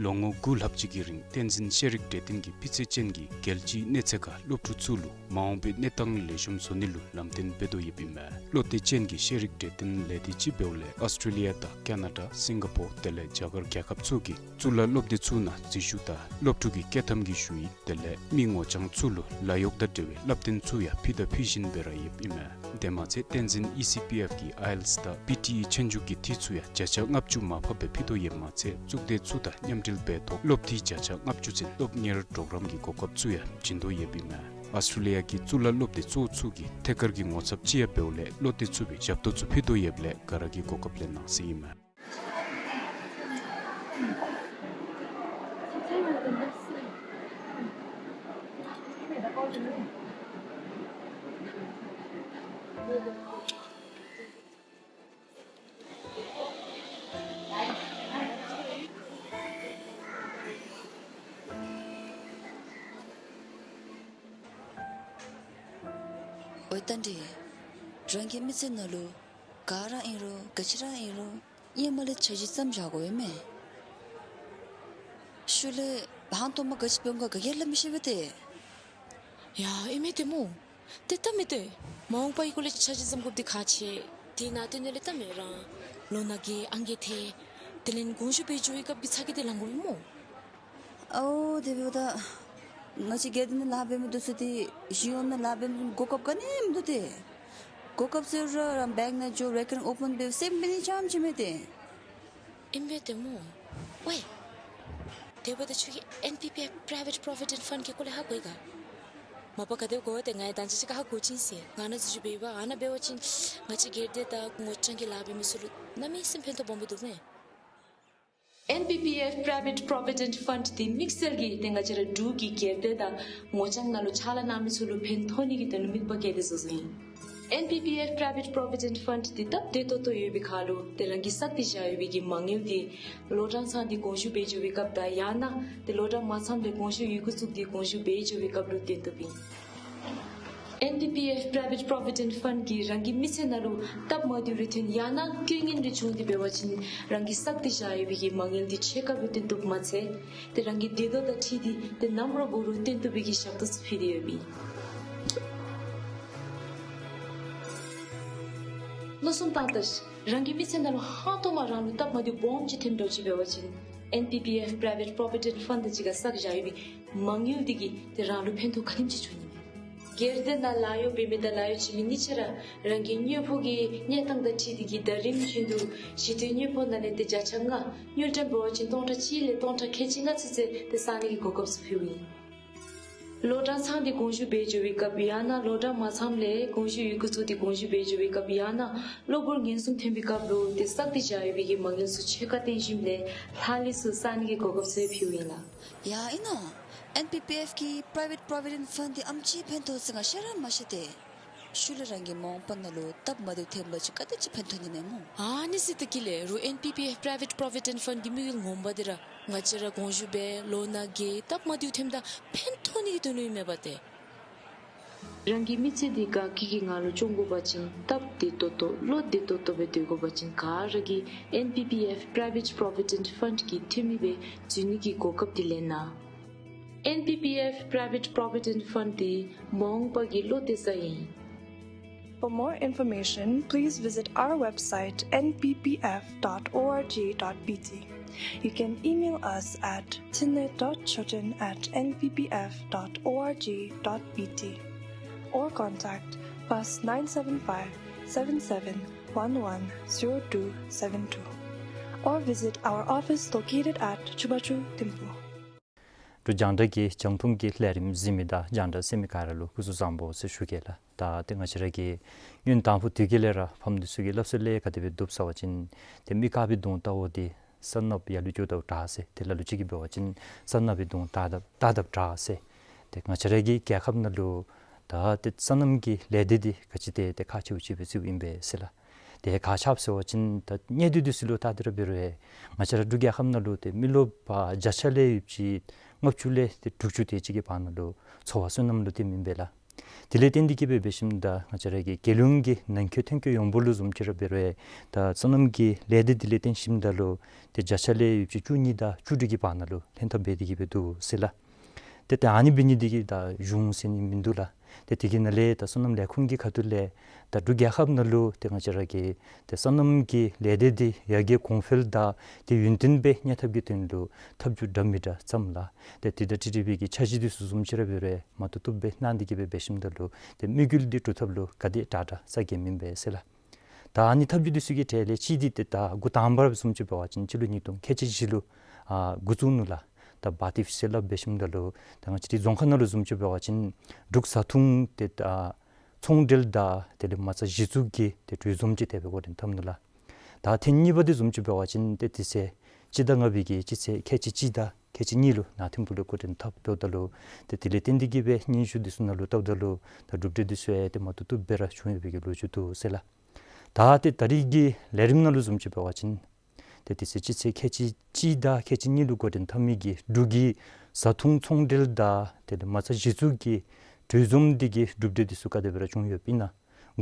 ལོ་ངོ་དགུ་ལྷག་ཅིག་གི་རིང་བསྟན་འཛིན་ཤེས་རིག་གྲོས་སྟོན་གྱི་སྤུས་ཚད་ཅན་གྱི་རྒྱལ་སྤྱིའི་གནས་ཚད་ཁར་སློབ་ཕྲུག་ཚུ་ལུ་མ་འོངས་པའི་གནས་སྟངས་ལེགས་ཤོམ་བཟོ་ནི་ལུ་ལམ་སྟོན་འབད་དོ་ཡོདཔ་ཨིན་མས། བློ་གཏད་ཅན་གྱི་ཤེས་རིག་གྲོས་སྟོན་ལས་སྡེ་ཅིག་འབདཝ་ལས་ཨོསི་ཊྲེ་ལི་ཡ་དང་ཀ་ན་ཌ་སིང་ག་པོར་དེ་ལས་རྒྱ་གར་རྒྱལ་ཁབ་ཚུ་གི་གཙུག་ལག་སློབ་སྡེ་ཚུ་ནང་འཛུལ་ཞུགས་དང་སློབ་ཕྲུག་གི་སྐྱོད་ཐམ་གྱི་ཞུ་ཡིག་དེ་ལས་མི་ངོ་རྐྱང་ཚུ་ལུ་ལཱ་གཡོག་དང་འབྲེལ་བའི་བསླབ་སྟོན་ཚུ་ཡང་ཕུལ་དང་ཕུལ་བཞིན་སྦེ་ར་ཡོདཔ་ཨིན་མས། དེ་མ་ཚད་བསྟན་འཛིན་ཨི་སི་པི་ཨེཕ་གི་ཨའི་ཨེལ་ཊི་ཨེསི་དང་པི་ཊི་ཨི་ཆོས་རྒྱུགས་ཀྱི་འཐུས་ཚུ་ཡང་བརྒྱ་ཆ་ལྔ་བཅུ་མར་ཕབ་སྦེ་ཕུལ་དོ་ཡོདཔ་མ་ཚད་གཙུག་སྡེ་ཚུ་དང་མཉམ་འབྲེལ་འབད་ཐོག་སློབ་འཐུས་བརྒྱ་ཆ་ལྔ་བཅུ་ཚུན་སློབ་གཉེར་གྲོགས་རམ་གྱི་གོ་སྐབས་ཚུ་ཡང་བྱིན་དོ་ཡོདཔ་ཨིན་མས། ཨོསི་ཊྲེ་ལི་ཡ་གི་གཙུག་ལག་སློབ་སྡེ་གཙོ་བོ་ཚུ་གི་ཐད་ཀར་གྱི་ངོ་ཚབ་ཅིག་ཡང་འབདཝ་ལས་བློ་གཏད་ཚུགས་པའི་ཞབས་ཏོག་ཚུ་ཕུལ་དོ་ཡོདཔ་ལས་ག་ར་གིས་གོ་སྐབས་ལེན་གནང་ཟེར་ཨིན་མས། ཨོ་རྟ་མགྲིན། རང་གི་མི་ཚེ་ནང་ལུ་ག་ར་ཨིན་རུང་ག་ཅི་ར་ཨིན་རུང་ཧེ་མ་ལས་འཆར་གཞི་བརྩམས་བཞག་དགོ་པས་མས། ཤུལ་ལས་ཧང་སྟོང་མ་ག་ཅི་འབད་འོང་ག་ག་གིས་སླབ་མི་ཤེས་པས་ཏེ། ཡ་ཨིན་མས་ཏེ་སྨོ། ཏེ་སྟབས་མི་བདེ། མ་འོངས་པའི་སྐོར་ལས་འཆར་གཞི་བརྩམ་དགོཔ་འདི་ཁག་ཆེ། དེ་ནང་བསྟན་ནི་ལས་སྟབས་མི་བདེ་ར་ལོ་ན་རྒས་ཨང་རྒས་ཐལ། དེ་ལས་དགོངས་ཞུ་འབད་འགྱོ་བའི་སྐབས་ཀྱི་ཚ་གྱང་འདི་ལང་དགོ་པས་སྨོ། ཨའོ་དེ་འབདཝ་ད་ང་བཅས་སྒེར་སྡེ་ནང་ལཱ་འབད་མི་འདི་ཚུ་ཏེ་གཞུང་གཡོག་ནང་ལཱ་འབད་མི་གོ་སྐབས་ག་ནི་མིན་འདུག་ཏེ། གོ་སྐབས་ཟེར་རུང་ར་བེངཀ་ནང་འགྱོ་རེ་ཀར་རིང་ཨོ་པཱན་འབད་སེམས་འབད་ནི་ཙམ་ཅིག་མས་ཏེ། ཨིན་པས་ཏེ་སྨོ། ཝའི། དེ་འབདཝ་ད་ཁྱོད་ཀྱིས་ཨེན་པི་པི་ཨེཕ་པྲའི་ཝེཊ་པྲོ་བི་ཌེནཊ་ཕཱནཌ་གི་སྐོར་ལས་ཧ་གོ་ཡི་ག། མ་པ་ག་དེ་སྦེ་གོ་ཏེ་ང་ཡང་ད་ཅི་ཅིག་ཁར་ཧ་གོ་ཅི་ཟེར། ང་ནཱ་འཛུལ་ཞུགས་འབད་བ་ཨ་ནཱ་འབད་བ་ཅིན་ང་བཅས་སྒེར་སྡེ་དང་ངོ་རྐྱང་གི་ལཱ་འབད་མི་ཚུ་ལུ་གནམ་མེད་ས་མེད་ཕན་ཐོགས་སྦོམ་སྦེ་འདུག་མས། ཨེན་པི་པི་ཨེཕ་པྲའི་ཝེཊ་པྲོ་བི་ཌེནཊ་ཕཱནཌ་འདི་དམིགས་བསལ་གྱིས་ཏེ་ང་བཅས་ར་འབྲུག་གི་སྒེར་སྡེ་དང་ངོ་རྐྱང་ནང་ལུ་ཕྱག་ལཱ་གནང་མི་ཚུ་ལུ་ཕན་ཐོགས་ནི་གི་དོན་ལུ་དམིགས་པ་བསྐྱེད་དེ་བཟོ་བཟོཝ་ཨིན། ཨེན་པི་པི་ཨེཕ་པྲའི་ཝེཊ་པྲོ་བི་ཌེནཊ་ཕཱནཌ་འདི་སྟབས་བདེ་ཏོག་ཏོ་ཡོད་པའི་ཁར་ལུ་ཏེ་རང་གིས་བསགས་ཏེ་བཞག་ཡོད་པའི་གི་མ་དངུལ་འདི་ལོ་གྲངས་ཚང་སྟེ་དགོངས་ཞུ་འབད་འགྱོ་བའི་སྐབས་དང་ཡང་ན་ཏེ་ལོ་གྲངས་མ་ཚངམ་ལས་དགོངས་ཞུ་ཡི་གུ་བཙུགས་ཏེ་དགོངས་ཞུ་འབད་འགྱོ་བའི་སྐབས་ལུ་བཏོན་བཏུབ་ཨིན། ཨེན་པི་པི་ཨེཕ་པྲའི་ཝེཊ་པྲོ་བི་ཌེནཊ་ཕཱནཌ་གིས་རང་གི་མི་ཚེ་ནང་ལུ་སྟབས་མ་བདེཝ་རེ་ཐོན་ཡང་ན་དཀའ་ངལ་རེ་བྱུང་སྟེ་འབད་བ་ཅིན་རང་གིས་བསགས་ཏེ་བཞག་ཡོད་པའི་གི་མ་དངུལ་འདི་ཕྱེད་ཀ་སྦེ་བཏོན་བཏུབ་མ་ཚད་ཏེ་རང་གི་འདོད་ཐོག་དང་འཁྲིལ་ཏེ་ཏེ་ནམ་ར་འབད་རུང་བཏོན་བཏུབ་པའི་གི་ཞབས་ཏོག་ཚུ་ཕུལ་ཏེ་ཡོདཔ་ཨིན། མནོ་བསམ་བཏང་ད་ཤིག། རང་གི་མི་ཚེ་ནང་ལུ་ཧང་སྟོང་མ་རང་ལུ་སྟབས་མ་བདེཝ་སྦོམ་ཅིག་ཐོནམ་འདྲཝ་ཅིག་འབད་བ་ཅིན་ཨེན་པི་པི་ཨེཕ་པྲའི་ཝེཊ་པྲོ་བི་ཌེནཊ་ཕཱནཌ་དང་གཅིག་ཁར་བསགས་བཞག་ཡོད་པའི་མ་དངུལ་འདི་གིས་ཏེ་རང་ལུ་ཕན་ཐོགས་ག་དེམ་ཅིག་འབྱུང་ནི་མས། སྒེར་སྡེ་ནང་ལཱ་གཡོག་འབད་མི་དང་ལཱ་གཡོག་བྱིན་མི་གཉིས་ཆ་ར་རང་གི་དངོས་པོ་གི་གནས་སྟངས་དང་འཁྲིལ་ཏེ་གིས་ཟླ་རིམ་བཞིན་དུ་ཞི་དུལ་དངོས་པོ་ནང་ལས་ཏེ་བརྒྱ་ཆ་ལྔ་དངུལ་ཀྲམ་འབད་བ་ཅིན་སྟོང་ཕྲག་གཅིག་ལས་སྟོང་ཕྲག་ཁལ་གཅིག་ལྔ་ཚུན་ཚོད་ཏེ་བསག་ནི་གི་གོ་སྐབས་ཚུ་ཕུལཝ་ཨིན། ལོ་གྲངས་ཚང་སྟེ་དགོངས་ཞུ་འབད་འགྱོ་བའི་སྐབས་ཡང་ན་ལོ་གྲངས་མ་ཚངམ་ལས་དགོངས་ཞུ་ཡི་གུ་བཙུགས་ཏེ་དགོངས་ཞུ་འབད་འགྱོ་བའི་སྐབས་ཡང་ན་གློ་བུར་ངན་སོང་ཐོན་པའི་སྐབས་ལུ་ཏེ་བསགས་ཏེ་བཞག་ཡོད་པའི་གི་མ་དངུལ་ཚུ་ཕྱེད་ཀ་བཏོན་ཞིནམ་ལས་ལྷག་ལུས་ཚུ་བསག་ནི་གི་གོ་སྐབས་ཚུ་ཕུལཝ་ཨིན་ལགས། ཡ་ཨིན་ན། ཨེན་པི་པི་ཨེཕ་གི་པྲའི་ཝེཊ་པྲོ་བི་ཌེནཊ་ཕཱནཌ་འདི་ཨམ་ཅིག་ཕན་ཐོགས་ཟེར་ང་ཤེས་ར་མ་ཤེས་ཏེ། ཤུལ་ལས་རང་གི་མ་འོངས་པ་ནང་ལུ་སྟབས་མ་བདེཝ་ཐོན་པ་ཅིན་ག་དེམ་ཅིག་ཕན་ཐོགས་ནི་མས་སྨོ། ཨ་ནི་ཟེར་ད་གི་ལས་རུང་ཨེན་པི་པི་ཨེཕ་པྲའི་ཝེཊ་པྲོ་བི་ཌེནཊ་ཕཱནཌ་གི་དམིགས་ཡུལ་ངོ་མ་འདི་ར་ང་བཅས་ར་དགོངས་ཞུ་འབད་ལོ་ན་རྒས་སྟབས་མ་བདེཝ་ཐོནམ་ད་ཕན་ཐོགས་ནི་གི་དོན་ལུ་ཨིན་མས་པ་ཏེ། རང་གི་མི་ཚེ་འདི་དགའ་སྐྱིད་ཀྱི་ངང་ལུ་སྐྱོང་དགོ་པ་ཅིན་སྟབས་བདེ་ཏོག་ཏོ་བློ་བདེ་ཏོག་ཏོ་སྦེ་སྡོད་དགོ་པ་ཅིན་ག་ར་གིས་ཨེན་པི་པི་ཨེཕ་པྲའི་ཝེཊ་པྲོ་བི་ཌེནཊ་ཕཱནཌ་གི་འཐུས་མི་སྦེ་འཛུལ་ནི་གི་གོ་སྐབས་འདི་ལེན་གནང་། ཨེན་པི་པི་ཨེཕ་པྲའི་ཝེཊ་པྲོ་བི་ཌེནཊ་ཕཱནཌ་འདི་མ་འོངས་པ་གི་བློ་གཏད་ས་ཨིན། For more information, please visit our website N P P F dot org dot B T. You can email us at thine dot choten at N P P F dot org dot B T or contact plus nine seven five seven seven one one zero two seven two. Or visit our office located at Chubachu Thimphu. འབྲུག་རྒྱང་བསྒྲགས་ཀྱི་རྒྱང་མཐོང་གི་ལས་རིམ་གཟིགས་མི་དང་རྒྱང་བསྒྲགས་གསན་མི་ག་ར་ལུ་སྐུ་གཟུགས་བཟང་པོ་ཟེར་ཞུ་གེ་ལགས། ད་ཏེ་ང་བཅས་ར་གིས་སྔོན་དང་ཕུ་དུས་ཀྱི་ལས་ར་ཕམ་འདི་ཚུ་གི་སླབ་སྲོལ་ལས་ག་དེ་སྦེ་འདུག་ཟེར་བ་ཅིན་ཏེ་མི་དཀར་པོའི་གདོང་བལྟ་བ་འདི་སོ་ནམ་ཡར་ལུ་འགྱོ་དང་འདྲ་ཟེར། ཏེ་ལ་ལུ་ཅིག་གིས་འབད་བ་ཅིན་སོ་ནམ་པའི་གདོང་བལྟ་དང་བལྟ་དང་འདྲ་ཟེར། ཏེ་ང་བཅས་ར་གི་རྒྱལ་ཁབ་ནང་ལུ་ད་ཏེ་སོ་ནམ་གྱི་ལས་སྡེ་འདི་ག་ཅི་ཏེ་ཏེ་ཁག་ཆེཝ་ཅིག་སྦེ་བརྩིཝ་ཨིན་པས་ཟེར་ལགས། ཏེ་ག་ཅི་སྦེ་ཟེར་བ་ཅིན་ད་གནས་སྡུད་འདི་ཚུ་ལུ་བལྟ་སྟེ་ར་འབད་རུང་ང་བཅས་ར་འབྲུག་རྒྱལ་ཁབ་ནང་ལུ་ཏེ་མི་རློབས་པ་བརྒྱ་ཆ་ལས་ཡོདཔ་ཅིག་ལྔ་བཅུ་ལས་ཏེ་དྲུག་ཅུ་དེ་ཅིག་གི་བར་ན་ལུ་འཚོ་བ་སོ་ནམ་ལུ་བརྟེནམ་ཨིན་པས་ལགས། དེ་ལས་བརྟེན་ཏེ་གིས་སྦེ་འབད་ཞིནམ་ད་ང་བཅས་ར་གི་རྒྱལ་ཡོངས་ཀྱི་ནང་འཁོད་ཐོན་སྐྱེད་ཡོངས་འབོར་ལུ་བཟུམ་ཅིག་ར་འབད་རུང་ད་སོ་ནམ་གྱི་ལས་སྡེ་དེ་ལས་བརྟེན་ཞིནམ་ད་ལུ་ཏེ་བརྒྱ་ཆ་ལས་ཡོདཔ་ཅིག་བཅུ་གཉིས་དང་བཅུ་དྲུག་གི་བར་ན་ལུ་ལྷན་ཐབས་འབད་དེ་གིས་སྦེ་འདུག་ཟེར་ལགས། ཏེ་ཏེ་ཨ་ནི་འབད་ནི་འདི་གིས་ད་གཞུང་ཟེར་ནི་མིན་འདུག་ལགས། ཏེ་དེ་གི་ནང་ལས་ད་སོ་ནམ་ལས་ཁུངས་ཀྱི་ཁ་ཐུག་ལས་ད་འབྲུག་རྒྱལ་ཁབ་ནང་ལུ་ཏེ་ང་བཅས་ར་གི་ཏེ་སོ་ནམ་གྱི་ལས་སྡེ་འདི་ཡར་རྒྱས་གོང་འཕེལ་དང་ཏེ་ཡུན་བརྟན་སྦེ་གནས་ཐབས་ཀྱི་དོན་ལུ་ཐབས་བྱུས་འདྲ་མིན་འདྲ་བརྩམས་ལགས། ཏེ་དེ་དང་འཁྲིལ་འཁྲིལ་བའི་གི་འཆར་གཞི་འདི་ཚུ་བཟུམ་ཅིག་ར་འབད་རུང་མ་བཏུབ་བཏུབ་སྦེ་གནང་སྟེ་གིས་སྦེ་འབད་ཞིནམ་ད་ལུ་ཏེ་དམིགས་ཡུལ་འདི་འགྲུབ་ཐབས་ལུ་ག་དེ་དྲག་དྲག་ས་གེ་མེན་པས་ཟེར་ལགས། ད་ཨ་ནི་ཐབས་བྱུས་འདི་ཚུ་གི་གྲས་ལས་གཅིག་འདི་ཏེ་ད་འགོ་དང་པ་ར་བཟུམ་ཅིག་འབད་བ་ཅིན་སྤྱི་ལོ་ཉིས་སྟོང་ཁལ་གཅིག་བཞི་ལུ་ཨ་འགོ་བཙུགས་ནུག་ལགས། ད་བཱ་ཊིཕ་ཟེར་སླབ་འབད་ཞིནམ་ད་ལུ་ད་ང་བཅས་རའི་རྫོང་ཁ་ནང་ལུ་བཟུམ་ཅིག་འབད་བ་ཅིན་འབྲུག་བཟའ་འཐུང་ཏེ་ད་ཚོང་འབྲེལ་དང་དེ་ལས་མ་རྩ་གཞི་བཙུགས་ཀྱི་ཏེ་གྲོས་འཛོམས་ཅིག་དེ་སྦེ་འགོ་འདྲེན་འཐབ་ནུག་ལགས། ད་ཐེངས་གཉིས་པ་འདི་བཟུམ་ཅིག་འབད་བ་ཅིན་ཏེ་དེ་ཚེ་སྤྱི་ཟླ་ལྔ་པའི་གི་སྤྱི་ཚེས་ཁལ་གཅིག་གཅིག་དང་ཁལ་གཅིག་གཉིས་ལུ་ནཱ་ཐིམ་ཕུག་ལུ་འགོ་འདྲེན་འཐབ་འབདཝ་ད་ལུ་ཏེ་དེ་ལས་བརྟེན་ཏེ་གིས་སྦེ་སྙན་ཞུ་འདི་ཚུ་ནང་ལུ་བལྟཝ་ད་ལུ་ད་གྲུབ་འབྲས་འདི་ཚུ་ཡང་ཏེ་མ་བཏུབ་བཏུབ་སྦེ་ར་བྱུང་ཡོད་པའི་གི་ལོ་རྒྱུས་འདུག་ཟེར་ལགས། ད་ཏེ་ད་རིས་ཀྱི་ལས་རིམ་ནང་ལུ་བཟུམ་ཅིག་འབད་བ་ཅིན་ཏེ་དེ་ཚེ་སྤྱི་ཚེས་ཁལ་གཅིག་གཅིག་དང་ཁལ་གཅིག་གཉིས་ལུ་འགོ་འདྲེན་འཐབ་མི་གི་འབྲུག་གི་བཟའ་འཐུང་ཚོང་འབྲེལ་དང་དེ་ལས་མ་རྩ་གཞི་བཙུགས་ཀྱི་གྲོས་འཛོམས་འདི་གི་གྲུབ་འབྲས་འདི་ཚུ་ག་དེ་སྦེ་ར་བྱུང་ཡོདཔ་ཨིན་ན།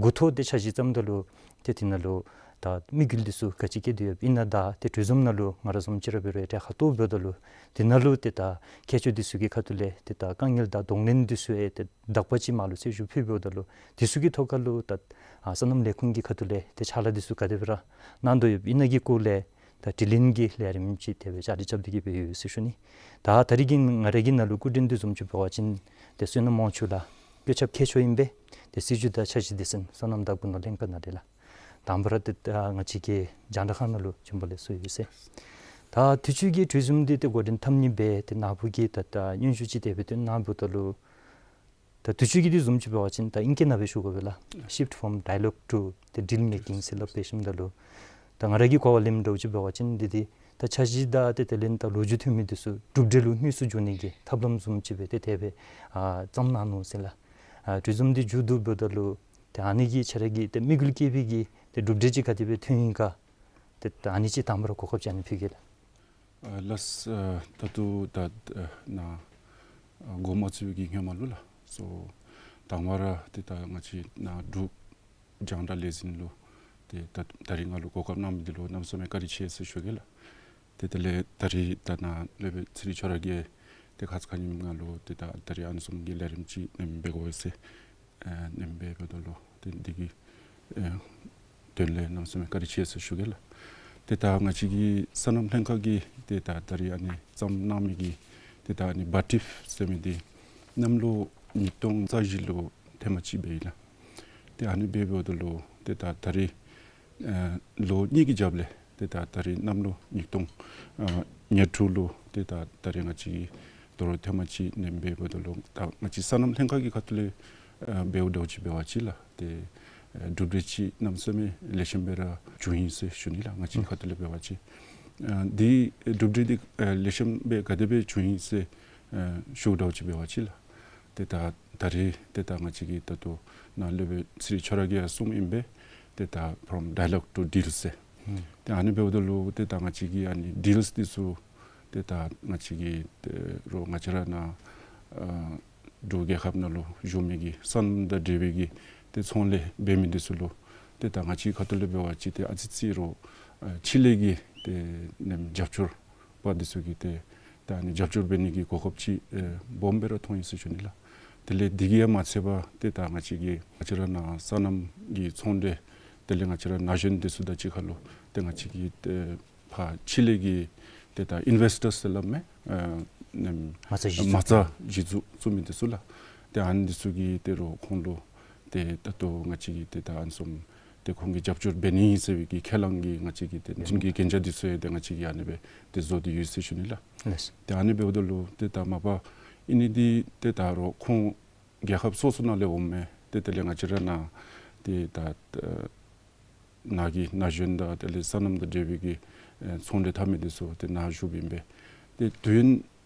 འགོ་ཐོག་ཏེ་འཆར་གཞི་བརྩམ་ད་ལུ་ཏེ་དེ་ནང་ལུ་ད་དམིགས་ཡུལ་འདི་ཚུ་ག་ཅི་བསྐྱེད་དེ་ཡོདཔ་ཨིན་ན་དང་ཏེ་གྲོས་འཛོམས་ནང་ལུ་ང་ར་བཟུམ་ཅིག་ར་འབད་རུང་ཏེ་ཁ་ཐུག་འབདཝ་ད་ལུ་དེ་ནང་ལུ་ཏེ་ད་མཁས་མཆོག་འདི་ཚུ་གི་ཁ་ཐུག་ལས་ཏེ་ད་དཀའ་ངལ་དང་གདོང་ལེན་འདི་ཚུ་ཡང་ཏེ་དག་པ་ཅིག་མ་ལུ་ཟེར་ཞུ་ཕུལ་འབདཝ་ད་ལུ་དེ་ཚུ་གི་ཐོག་ཁ་ལུ་ད་ཨ་སོ་ནམ་ལས་ཁུངས་ཀྱི་ཁ་ཐུག་ལས་ཏེ་ཕྱག་ལཱ་འདི་ཚུ་ག་དེ་སྦེ་ར་གནང་དོ་ཡོདཔ་ཨིན་ན་གི་སྐོར་ལས་ད་དྲི་ལན་གྱི་ལས་རིམ་ཅིག་དེ་སྦེ་བཅའ་སྒྲིག་རྐྱབ་སྟེ་གིས་སྦེ་ཡོད་ཟེར་ཞུ་ནི། ད་ད་རིས་ཀྱི་ང་ར་གི་ནང་ལུ་སྐུ་མགྲོན་འདི་བཟུམ་ཅིག་འབད་བ་ཅིན་ཏེ་བསོད་ནམས་དབང་ཕྱུག་ལགས་བཀོད་ཁྱབ་མཁས་མཆོག་ཨིན་པས། ཏེ་སྲིད་བྱུས་དང་འཆར་གཞི་སྡེ་ཚན་སོ་ནམ་དང་སྒོ་ནོར་ལྷན་ཁག་ནང་ལས་ལགས། དང་པ་ར་ཏེ་ད་ང་བཅས་ཀྱི་རྒྱང་བསྒྲགས་ཁང་ནང་ལུ་བྱོན་པ་ལེགས་སོ་ཡོད་ཟེར། ད་དུས་ཅི་གི་གྲོས་འཛོམས་འདི་ཏེ་འགོ་འདྲེན་འཐབ་ནི་སྦེ་ཏེ་ནཱ་བུ་གིས་ད་ད་སྙན་ཞུ་ཅིག་དེ་སྦེ་བཏོན་གནང་འབདཝ་ད་ལུ་ད་དུས་ཅི་གི་འདི་བཟུམ་ཅིག་འབད་བ་ཅིན་ད་ཨིང་སྐད་ནང་སྦེ་ཞུ་དགོ་པས་ལགས། Shift from dialogue to the deal making ཟེར་སླབ་འབད་ཞིནམ་ད་ལུ་ད་ང་ར་གིས་གོ་བ་ལེནམ་འདྲཝ་ཅིག་འབད་བ་ཅིན་འདི་འདི་ད་འཆར་གཞི་དང་ཏེ་དེ་ལས་ད་ལོ་རྒྱུས་ཐོན་མི་འདི་ཚུ་གྲུབ་འབྲས་ལུ་དམིགས་སུ་འགྱོ་ནི་གི་ཐབས་ལམ་བཟུམ་ཅིག་སྦེ་ཏེ་དེ་སྦེ་ཨ་བརྩམས་གནང་ནུག་ཟེར་ལགས། ཨ་གྲོས་འཛོམས་འདི་མཇུག་བསྡུ་འབདཝ་ད་ལུ་ཏེ་ཨ་ནི་གིས་ཁྱོད་ར་གི་ཏེ་དམིགས་ཡུལ་བསྐྱེད་པའི་གི་ཏེ་གྲུབ་འབྲས་ཅིག་ག་དེ་སྦེ་ཐོན་ཡི་ག། ཏེ་ད་ཨ་ནི་ཅིག་དང་པ་ར་གོ་སྐབས་ཅིག་ཨ་ནི་ཕུལ་གེ་ལགས། ཨ་ལགས། ཨ་ད་ལྟོ་ད་ཨ་ནཱ་ཨ་འགོ་མ་བཙུགས་པའི་གི་སྔོན་མ་ལུ་ལགས་སོ། དང་པ་ར་ཏེ་ད་ང་བཅས་ནཱ་འབྲུག་རྒྱང་བསྒྲགས་ལས་འཛིན་ལུ་ཏེ་ད་ད་རིས་ང་ལུ་གོ་སྐབས་གནང་མི་འདི་ལུ་གནམ་མེད་ས་མེད་བཀའ་དྲིན་ཆེ་ཟེར་ཞུ་གེ་ལགས། ཏེ་དེ་ལས་ད་རིས་ད་ནཱ་སློབ་དཔོན་ཚེ་རིང་ཁྱོད་ར་གིས་ཏེ་ཁ་ཙ་ཁ་ཉིནམ་ང་ལུ་ཏེ་ད་ད་རིས་ཨ་ནི་བཟུམ་གྱི་ལས་རིམ་ཅིག་ཨེ་འབད་དགོ་ཟེར་ཨེ་ཨིན་པས། འབདཝ་ད་ལུ་ཏེ་འདི་གི་ཨེ་དོན་ལས་གནམ་མེད་ས་མེད་བཀའ་དྲིན་ཆེ་ཟེར་ཞུ་གེ་ལགས། ཏེ་ད་ང་བཅས་ཀྱི་སོ་ནམ་ལྷན་ཁག་གིས་ཏེ་ད་ད་རིས་ཨ་ནི་བརྩམས་གནང་མི་གི་ཏེ་ད་ཨ་ནི་བཱ་ཊིཕ་ཟེར་མི་འདི་གནམ་ལོ་ཉིས་སྟོང་རྩ་བཞི་ལུ་ཐེངས་མ་གཅིག་འབད་ཡི་ལགས། ཏེ་ཨ་ནི་འབད་འབདཝ་ད་ལུ་ཏེ་ད་ད་རིས་ཨེ་ལོ་གཉིས་ཀྱི་རྒྱབ་ལས་ཏེ་ད་ད་རིས་གནམ་ལོ་ཉིས་སྟོང་ཨ་ཉེར་དྲུག་ལུ་ཏེ་ད་ད་རིས་ང་བཅས་ཀྱིས་དོ་རུང་ཐེངས་མ་གཅིག་ནེམ་འབད་འབདཝ་ད་ལུ་ད་ང་བཅས་སོ་ནམ་ལྷན་ཁག་གི་ཁ་ཐུག་ལས་ཨ་འབདཝ་འདྲཝ་ཅིག་འབད་བ་ཅིན་ལགས་ཏེ་ཨ་གྲུབ་འབྲས་ཅིག་གནམ་མེད་ས་མེད་ལེགས་ཤོམ་སྦེ་ར་བྱུང་ཡི་ཟེར་ཞུ་ནི་ལགས། ང་བཅས་ཁ་ཐུག་ལས་འབད་བ་ཅིན། ཨ་འདི་གྲུབ་འབྲས་འདི་ཨ་ལེགས་ཤོམ་སྦེ་ག་དེ་སྦེ་བྱུང་ཡི་ཟེར་ཨ་ཞུཝ་འདྲཝ་ཅིག་འབད་བ་ཅིན་ལགས་ཏེ་ད་ད་རིས་ཏེ་ད་ང་བཅས་ཀྱིས་ད་ལྟོ་ནཱ་སློབ་དཔོན་ཚེ་རིང་ཁྱོད་ར་གིས་གསུངམ་ཨིན་པས། ཏེ་ད་from dialogue to deal ཟེར། ཨུམ། ཏེ་ཨ་ནི་འབདཝ་ད་ལུ་ཏེ་ད་ང་བཅས་ཀྱིས་ཨ་ནི་ཌིལསི་འདི་ཚུ་ཏེ་ད་ང་བཅས་ཀྱིས་ཏེ་རོགས་ང་བཅས་ར་ནཱ་ཨ་འབྲུག་རྒྱལ་ཁབ་ནང་ལུ་བཞུགས་མི་གི་སོ་ནམ་དང་འབྲེལ་བའི་གི་ཏེ་ཚོང་ལས་འབད་མི་འདི་ཚུ་ལུ་ཏེ་ད་ང་བཅས་ཁ་ཐུག་ལས་འབད་བ་ཅིན་ཏེ་ཨ་ཙི་ཅིག་རོགས་ཨ་ཕྱི་ལས་ཀྱི་ཏེ་ནེམ་རྒྱབ་སྐྱོར་པ་འདི་ཚུ་གིས་ཏེ་ད་ཨ་ནི་རྒྱབ་སྐྱོར་འབད་ནི་གི་གོ་སྐབས་ཅིག་ཨེ་སྦོམ་སྦེ་ར་མཐོང་ཡི་ཟེར་ཞུ་ནི་ལགས། དེ་ལས་འདི་གིས་ཡང་མ་ཚད་པར་ཏེ་ད་ང་བཅས་ཀྱི་ང་བཅས་ར་ནཱ་སོ་ནམ་གྱི་ཚོང་འབྲེལ་དེ་ལས་ང་བཅས་ར་ན་གཞོན་འདི་ཚུ་དང་གཅིག་ཁར་ལུ་ཏེ་ང་བཅས་ཀྱི་ཏེ་ཕར་ཕྱི་ལས་ཀྱི་ཏེ་ད་ཨིན་ཝེསི་ཊརསི་ཟེར་སླབ་མས། ཨ་ནེམ་མ་རྩ་གཞི་བཙུགས། མ་རྩ་གཞི་བཙུགས་བཙུགས་མི་འདི་ཚུ་ལགས། ཏེ་ཨ་ནི་འདི་ཚུ་གིས་ཏེ་རོགས་ཁོང་ལུ་ཏེ་ད་ལྟོ་ང་བཅས་ཀྱིས་ཏེ་ད་ཨ་ནི་བཟུམ་ ཏེ་ཁོང་གིས་རྒྱབ་སྐྱོར་འབད་ནི་ཨིན་ཟེར་བའི་གི་ཁས་བླངས་ཀྱི་ང་བཅས་ཀྱིས་ཏེ་རྒྱལ་མཚན་གྱི་གན་རྒྱ་འདི་ཚུ་ཡང་ཏེ་ང་བཅས་ཀྱིས་ཨ་ནི་སྦེ་ཏེ་བཟོ་སྟེ་ཡོད་ཟེར་ཞུ་ནི་ལགས། ལགས། ཏེ་ཨ་ནི་འབདཝ་ད་ལུ་ཏེ་ད་མ་པ་ཨིན་ནི་འདི་ཏེ་ད་རུང་ཁོང་རྒྱལ་ཁབ་སོ་སོ་ནང་ལས་འོང་མི་ཏེ་དེ་ལས་ང་བཅས་ར་ནཱ་ཏེ་ད་ནཱ་གི་ན་གཞོན་དང་དེ་ལས་སོ་ནམ་དང་འབྲེལ་བའི་གི་ཨེ་ཚོང་འབྲེལ་འཐབ་མི་འདི་ཚུ་ཏེ་ནཱ་བཞུགསཔ་ཨིན་པས། ཏེ་དུས་ཡུན་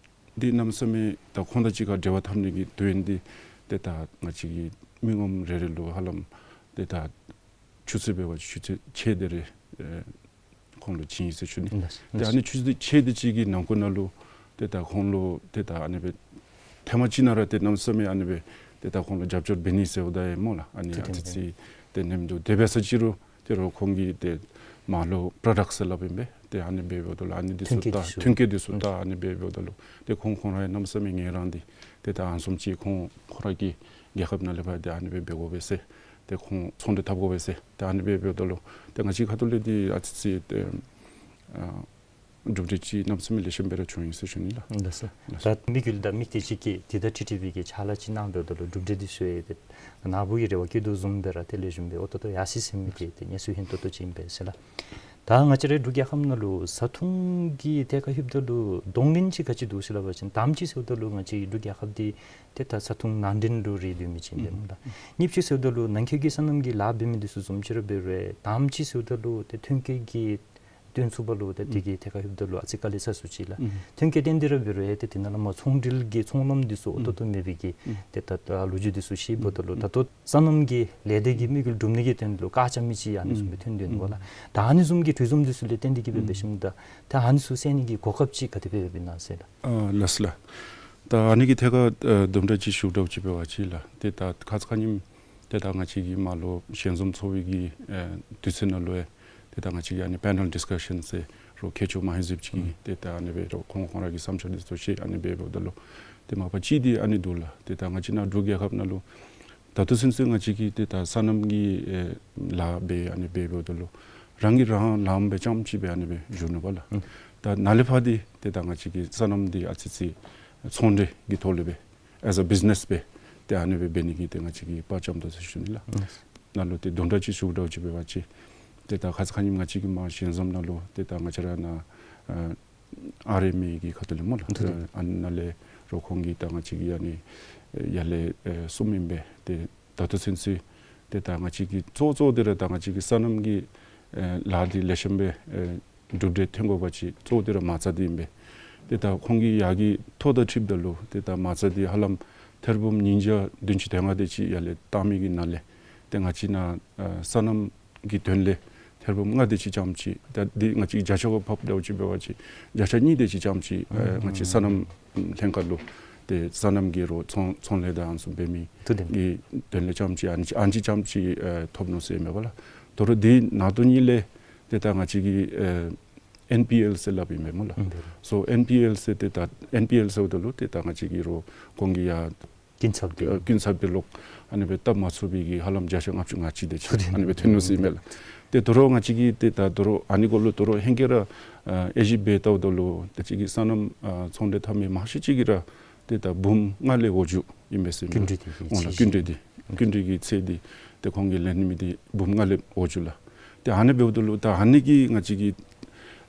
འདི་གནམ་མེད་ས་མེད་ད་ཁོང་དང་གཅིག་ཁར་འབྲེལ་བ་འཐབ་ནི་གི་དུས་ཡུན་འདི་ཏེ་ད་ང་བཅས་ཀྱི་མི་ངོམ་རེ་རེ་ལུ་ཧ་ལམ་ཏེ་ད་ཆུ་ཚོད་འབད་བ་ཅིན་ཆུ་ཚོད་ཕྱེད་དེ་རེ་ཨེ་ཁོང་ལུ་བྱིན་ཡི་ཟེར་ཞུ་ནི། ལགས། ཏེ་ཨ་ནི་ཆུ་ཚོད་ཕྱེད་དེ་ཅིག་གི་ནང་འཁོད་ནང་ལུ་ཏེ་ད་ཁོང་ལུ་ཏེ་ད་ཨ་ནི་སྦེ་ཐེངས་མ་གཅིག་ནང་ར་ཏེ་གནམ་མེད་ས་མེད་ཨ་ནི་སྦེ་ཏེ་ད་ཁོང་ལུ་རྒྱབ་སྐྱོར་འབད་ནི་ཟེརཝ་ད་ཡང་སྨོ་ལགས། ཨ་ནི་ཏེ་ཨ་ཙི་ཏེ་ཏེ་ནེམ་འདུག། དེ་འབད་ས་ཅིག་རུང་ཏེ་རོགས་ཁོང་གིས་ཏེ་མར་ལུ་པྲོ་ཌཀཊ་ཟེར་སླབ་ཨིན་པས། ཏེ་ཨ་ནི་འབདཝ་ད་ལུ་ཨ་ནི་འདི་ཚུ་ཐོན་སྐྱེད་ད་འདི་ཚུ། ཐོན་སྐྱེད་འདི་ཚུ་ད་ཨ་ནི་འབདཝ་ད་ལུ་ཏེ་ཁོང་ཁོང་ར་ཡང་གནམ་མེད་ས་མེད་ངལ་རངས་ཏེ་ཏེ་ད་ཨ་ནི་བཟུམ་ཅིག་ཁོང་ཁོང་ར་གི་རྒྱལ་ཁབ་ནང་ལས་ཕར་ཏེ་ཨ་ནི་སྦེ་འབད་དགོ་པས་ཟེར་ཏེ་ཁོང་ཚོང་འབྲེལ་འཐབ་དགོ་པས་ཟེར་ཏེ་ཨ་ནི་སྦེ་འབདཝ་ད་ལུ་ཏེ་ང་བཅས་ཁ་ཐུག་ལས་འདི་ཨ་ཙི་ཙི་ཏེ་ཨ་གྲུབ་འབྲས་ཅིག་གནམ་མེད་ས་མེད་ལེགས་ཤོམ་སྦེ་ར་བྱུང་ཡི་ཟེར་ཞུ་ནི་ལགས། ལགས་སོ། ལགས་སོ། ད་དམིགས་ཡུལ་དང་དམིགས་གཏད་ཅིག་གིས་འདི་དང་འཁྲིལ་འཁྲིལ་བའི་གི་ཕྱག་ལཱ་ཅིག་གནང་འབདཝ་ད་ལུ་གྲུབ་འབྲས་འདི་ཚུ་ཡང་ཏེ་ནཱ་བུ་གིས་རེ་བ་བསྐྱེད་དོ་བཟུམ་སྦེ་ར་ཏེ་ལེགས་ཤོམ་སྦེ་འོ་ཏོག་ཏོ་ཡར་སོ་ཡི་ཟེར་མི་གི་ཏེ་སྙན་ཞུ་ཧིང་ཏོང་ཏོ་ཅིག་ཨིན་པས་ཟེར་ལགས། ད་ང་བཅས་རའི་འབྲུག་རྒྱལ་ཁབ་ནང་ལུ་བཟའ་འཐུང་གི་ཐད་ཁར་ལྷོདཔ་ད་ལུ་གདོང་ལེན་ཅིག་ག་ཅི་འདུག་ཟེར་སླབ་པ་ཅིན་དང་པ་ཅིག་ཟེརཝ་ད་ལུ་ང་བཅས་འབྲུག་རྒྱལ་ཁབ་འདི་ཏེ་ད་བཟའ་འཐུང་ནང་འདྲེན་ལུ་རེ་སྡོད་མི་ཅིག་ཨིན་པས་སྨོ་ལགས། གཉིས་པ་ཅིག་ཟེརཝ་ད་ལུ་ནང་འཁོད་ཀྱི་སོ་ནམ་གྱི་ལཱ་འབད་མི་འདི་ཚུ་བཟུམ་ཅིག་ར་འབད་རུང་དང་པ་ཅིག་ཟེརཝ་ད་ལུ་ཏེ་ཐོན་སྐྱེད་ཀྱི་བཏོན་ཚུགས་པ་ལུ་ཏེ་དེ་གི་ཐད་ཁར་ལྷོདཔ་ད་ལུ་ཨ་ཙི་དཀའ་ལས་ཚ་སུ་ཅིག་ལགས། ཐོན་སྐྱེད་བཏོན་ཏེ་ར་འབད་རུང་ཡང་ཏེ་དེ་ནང་ལས་མར་ཚོང་འབྲེལ་གྱི་ཚོང་ལམ་འདི་ཚུ་འོ་ཏོག་ཏོ་མེད་པའི་གི་ཏེ་ད་ད་ལོ་རྒྱུས་འདི་ཚུ་ཤེས་འབདཝ་ད་ལུ་ད་ལྟོ་སོ་ནམ་གྱི་ལས་སྡེ་གི་དམིགས་ཡུལ་སྒྲུབ་ནི་གི་དོན་ལུ་བཀག་ཆ་མི་ཅིག་ཨ་ནི་བཟུམ་སྦེ་ཐོན་དོ་ཨིན་པས་ལགས། ད་ཨ་ནི་བཟུམ་གྱི་གྲོས་འཛོམས་འདི་ཚུ་ལས་བརྟེན་ཏེ་གིས་སྦེ་འབད་ཞིནམ་ད་ད་ཨ་ནི་ཚུ་སེལ་ནི་གི་གོ་སྐབས་ཅིག་ག་དེ་སྦེ་འབད་ནི་ཨིན་ན་ཟེར་ལགས། ཨ་ལགས་སོ་ལགས། ད་ཨ་ནི་གི་ཐད་ཁར་ཨ་དུམ་གྲ་ཅིག་ཞུ་དགོཔ་ཅིག་འབད་བ་ཅིན་ལགས། ཏེ་ད་ཁ་ཙ་ཁ་ཉིནམ་ཏེ་ད་ང་བཅས་ཀྱི་མར་ལུ་ཞལ་འཛོམས་ཚོགས་པའི་གི་ཨ་དུས་ཚོད་ནང་ལུ་ཡང་ཏེ་ད་ང་བཅས་ཀྱི་ཨ་ནི་པེ་ནཱལ་ཌིསི་ཀ་ཤཱན་ཟེར་རོགས་མཁས་མཆོག་མ་ཧེ་ཟིབ་ཅིག་གིས་ཏེ་ད་ཨ་ནི་སྦེ་རོགས་ཁོང་ཁོང་ར་གི་བསམ་འཆར་འདི་ཚུ་བཤད་ཨ་ནི་སྦེ་འབདཝ་ད་ལུ་ཏེ་མ་པ་ཅིག་འདི་ཨ་ནི་འདུག་ལགས། ཏེ་ད་ང་བཅས་ནཱ་འབྲུག་རྒྱལ་ཁབ་ནང་ལུ་ད་ལྟོ་ཚུན་ཚོད་ང་བཅས་ཀྱིས་ཏེ་ད་སོ་ནམ་གྱི་ཨེ་ལཱ་འབད་ཨ་ནི་སྦེ་འབདཝ་ད་ལུ་རང་གིས་རང་ལངམ་སྦེ་རྐྱངམ་ཅིག་སྦེ་ཨ་ནི་སྦེ་བཞུགས་ནུག་པ་ལགས། ད་ནཱ་ལས་ཕར་འདི་ཏེ་ད་ང་བཅས་ཀྱི་སོ་ནམ་འདི་ཨ་ཙི་ཙི་ཚོང་འབྲེལ་གྱི་ཐོག་ལས་སྦེ་as a business སྦེ་ཏེ་ཨ་ནི་སྦེ་འབད་ནི་གི་ཏེ་ང་བཅས་ཀྱིས་དཔའ་བཅམ་དོ་ཟེར་ཞུ་ནི་ལགས། ནཱ་ལུ་ཏེ་དུམ་གྲ་ཅིག་ཞུ་དགོཔ་ཅིག་འབད་བ་ཅིན་ཏེ་ད་ཁ་ཙ་ཁ་ཉིནམ་ང་བཅས་ཀྱི་མར་ཞལ་འཛོམས་ནང་ལུ་ཏེ་ད་ང་བཅས་ར་ནཱ་ཨ་ཨར་ཨེམ་ཨེ་གི་ཁ་ཐུག་ལས་སྨོ་ལགས། ཨ་ནཱ་ལས་རོགས་ཁོང་གིས་ད་ང་བཅས་ཀྱི་ཨ་ནི་ཡར་ལས་ཨེ་གསུངམ་ཨིན་པས། ཏེ་ད་ལྟོ་ཚུན་ཚོད་ཏེ་ད་ང་བཅས་ཀྱི་གཙོ་བོ་གཙོ་བོ་འདི་ར་ད་ང་བཅས་ཀྱི་སོ་ནམ་གྱི་ཨེ་ལཱ་འདི་ལེགས་ཤོམ་སྦེ་ཨེ་གྲུབ་འབྲས་ཐོན་དགོ་པ་ཅིན་གཙོ་བོ་འདི་ར་མ་རྩ་འདི་ཨིན་པས། ཏེ་ད་ཁོང་གི་ཡར་གྱི་ཐོ་དང་འཁྲིལཝ་ད་ལུ་ཏེ་ད་མ་རྩ་འདི་ཧ་ལམ་ཐེར་འབུམ་ཉིས་བརྒྱ་བདུན་ཅུ་དོན་ལྔ་དེ་ཅིག་ཡར་ལས་བཏང་མི་གི་ནང་ལས་ཏེ་ང་བཅས་ནཱ་ཨེ་སོ་ནམ་གྱི་དོན་ལས་ཐེར་འབུམ་ལྔ་དེ་ཅིག་རྐྱངམ་ཅིག། ད་འདི་ང་བཅས་བརྒྱ་ཆ་ཁར་ཕབ་དགོཔ་ཅིག་འབད་བ་ཅིན་བརྒྱ་ཆ་གཉིས་དེ་ཅིག་རྐྱངམ་ཅིག་ཨེ་ང་བཅས་སོ་ནམ་ལྷན་ཁག་ལུ་ཏེ་སོ་ནམ་གྱི་རོགས་ཚོང་ཚོང་ལས་དང་ཨ་ནི་བཟུམ་འབད་མི་གི་དོན་ལས་རྐྱངམ་ཅིག་ཨ་ནི་ཅིག་ཨ་ནི་ཅིག་རྐྱངམ་ཅིག་ཨེ་ཐོབ་ནུག་ཟེར་མས་པ་ལགས། དོ་རུང་འདི་ནང་དོན་གཉིས་ལས་ཏེ་ད་ང་བཅས་ཀྱི་ཨེ་ཨེན་པི་ཨེལ་ཟེར་སླབ་ཨིན་པས་སྨོ་ལགས། སོ་ཨེན་པི་ཨེལ་ཟེར་ཏེ་ད་ཨེན་པི་ཨེལ་ཟེརཝ་ད་ལུ་ཏེ་ད་ང་བཅས་ཀྱི་རོགས་ཁོང་གི་ཡ་སྐྱིན་ཚབ་འདི་ཨ་སྐྱིན་ཚབ་འདི་ལོག་ཨ་ནི་སྦེ་བཏབ་མ་ཚུགས་པའི་གི་ཧ་ལམ་བརྒྱ་ཆ་ལྔ་བཅུ་ང་གཅིག་དེ་ཅིག་ཨ་ནི་སྦེ་ཐོན་ནུག་ཟེར་མས་ལགས། ཏེ་དོ་རུང་ང་བཅས་ཀྱིས་ཏེ་ད་དོ་རུང་ཨ་ནི་གུ་ལུ་དོ་རུང་ཧེང་སྐལ་ར་ཨ་དབྱེ་ཞིབ་འབད་བལྟཝ་ད་ལུ་ད་ཅི་གི་སོ་ནམ་ཨ་ཚོང་འབྲེལ་འཐབ་མི་མང་ཤོས་ཅིག་གིས་ར་ཏེ་ད་འབུམ་ལྔ་ལས་འོག་འགྱོཝ་ཨིན་པས་ཟེར་མས། ཀུན་འབྲེལ་འདི་ཀུན་འབྲེལ་གྱི་ཚད་འདི་ཀུན་འབྲེལ་གྱི་ཚད་འདི་ཏེ་ཁོང་གིས་ལེན་མི་འདི་འབུམ་ལྔ་ལས་འོག་འགྱོཝ་ལགས། ཏེ་ཨ་ནི་འབདཝ་ད་ལུ་ད་ཨ་ནི་གི་ང་བཅས་ཀྱི་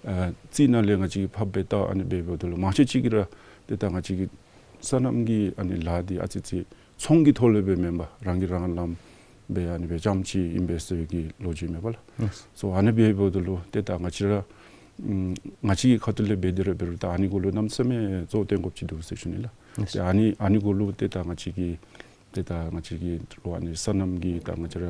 ཨ་རྩིས་ནང་ལས་ང་བཅས་ཀྱིས་ཕབ་སྦེ་བལྟ་ཨ་ནི་སྦེ་འབདཝ་ད་ལུ་མང་ཤོས་ཅིག་གིས་ར་ཏེ་ད་ང་བཅས་ཀྱི་སོ་ནམ་གྱི་ཨ་ནི་ལཱ་འདི་ཨ་ཙི་ཙི་ཚོང་གི་ཐོག་ལས་སྦེ་མེན་པར་རང་གིས་རང་ལངམ་སྦེ་ཨ་ནི་སྦེ་རྐྱངམ་ཅིག་ཨིན་པས་ཟེར་བའི་གི་ལོ་རྒྱུས་མས་པ་ལགས། སོ་ཨ་ནི་སྦེ་འབདཝ་ད་ལུ་ཏེ་ད་ང་བཅས་ར་ཨམ་ང་བཅས་ཀྱི་ཁ་ཐུག་ལས་འབད་དེ་ར་འབད་རུང་ད་ཨ་ནི་གུ་ལུ་གནམ་མེད་ས་མེད་གཙོ་བོ་བཏོན་དགོཔ་ཅིག་འདུག་ཟེར་ཞུ་ནི་ལགས། ཏེ་ཨ་ནི་ཨ་ནི་གུ་ལུ་ཏེ་ད་ང་བཅས་ཀྱི་ཏེ་ད་ང་བཅས་ཀྱི་རོགས་ཨ་ནི་སོ་ནམ་གྱི་ད་ང་བཅས་ར་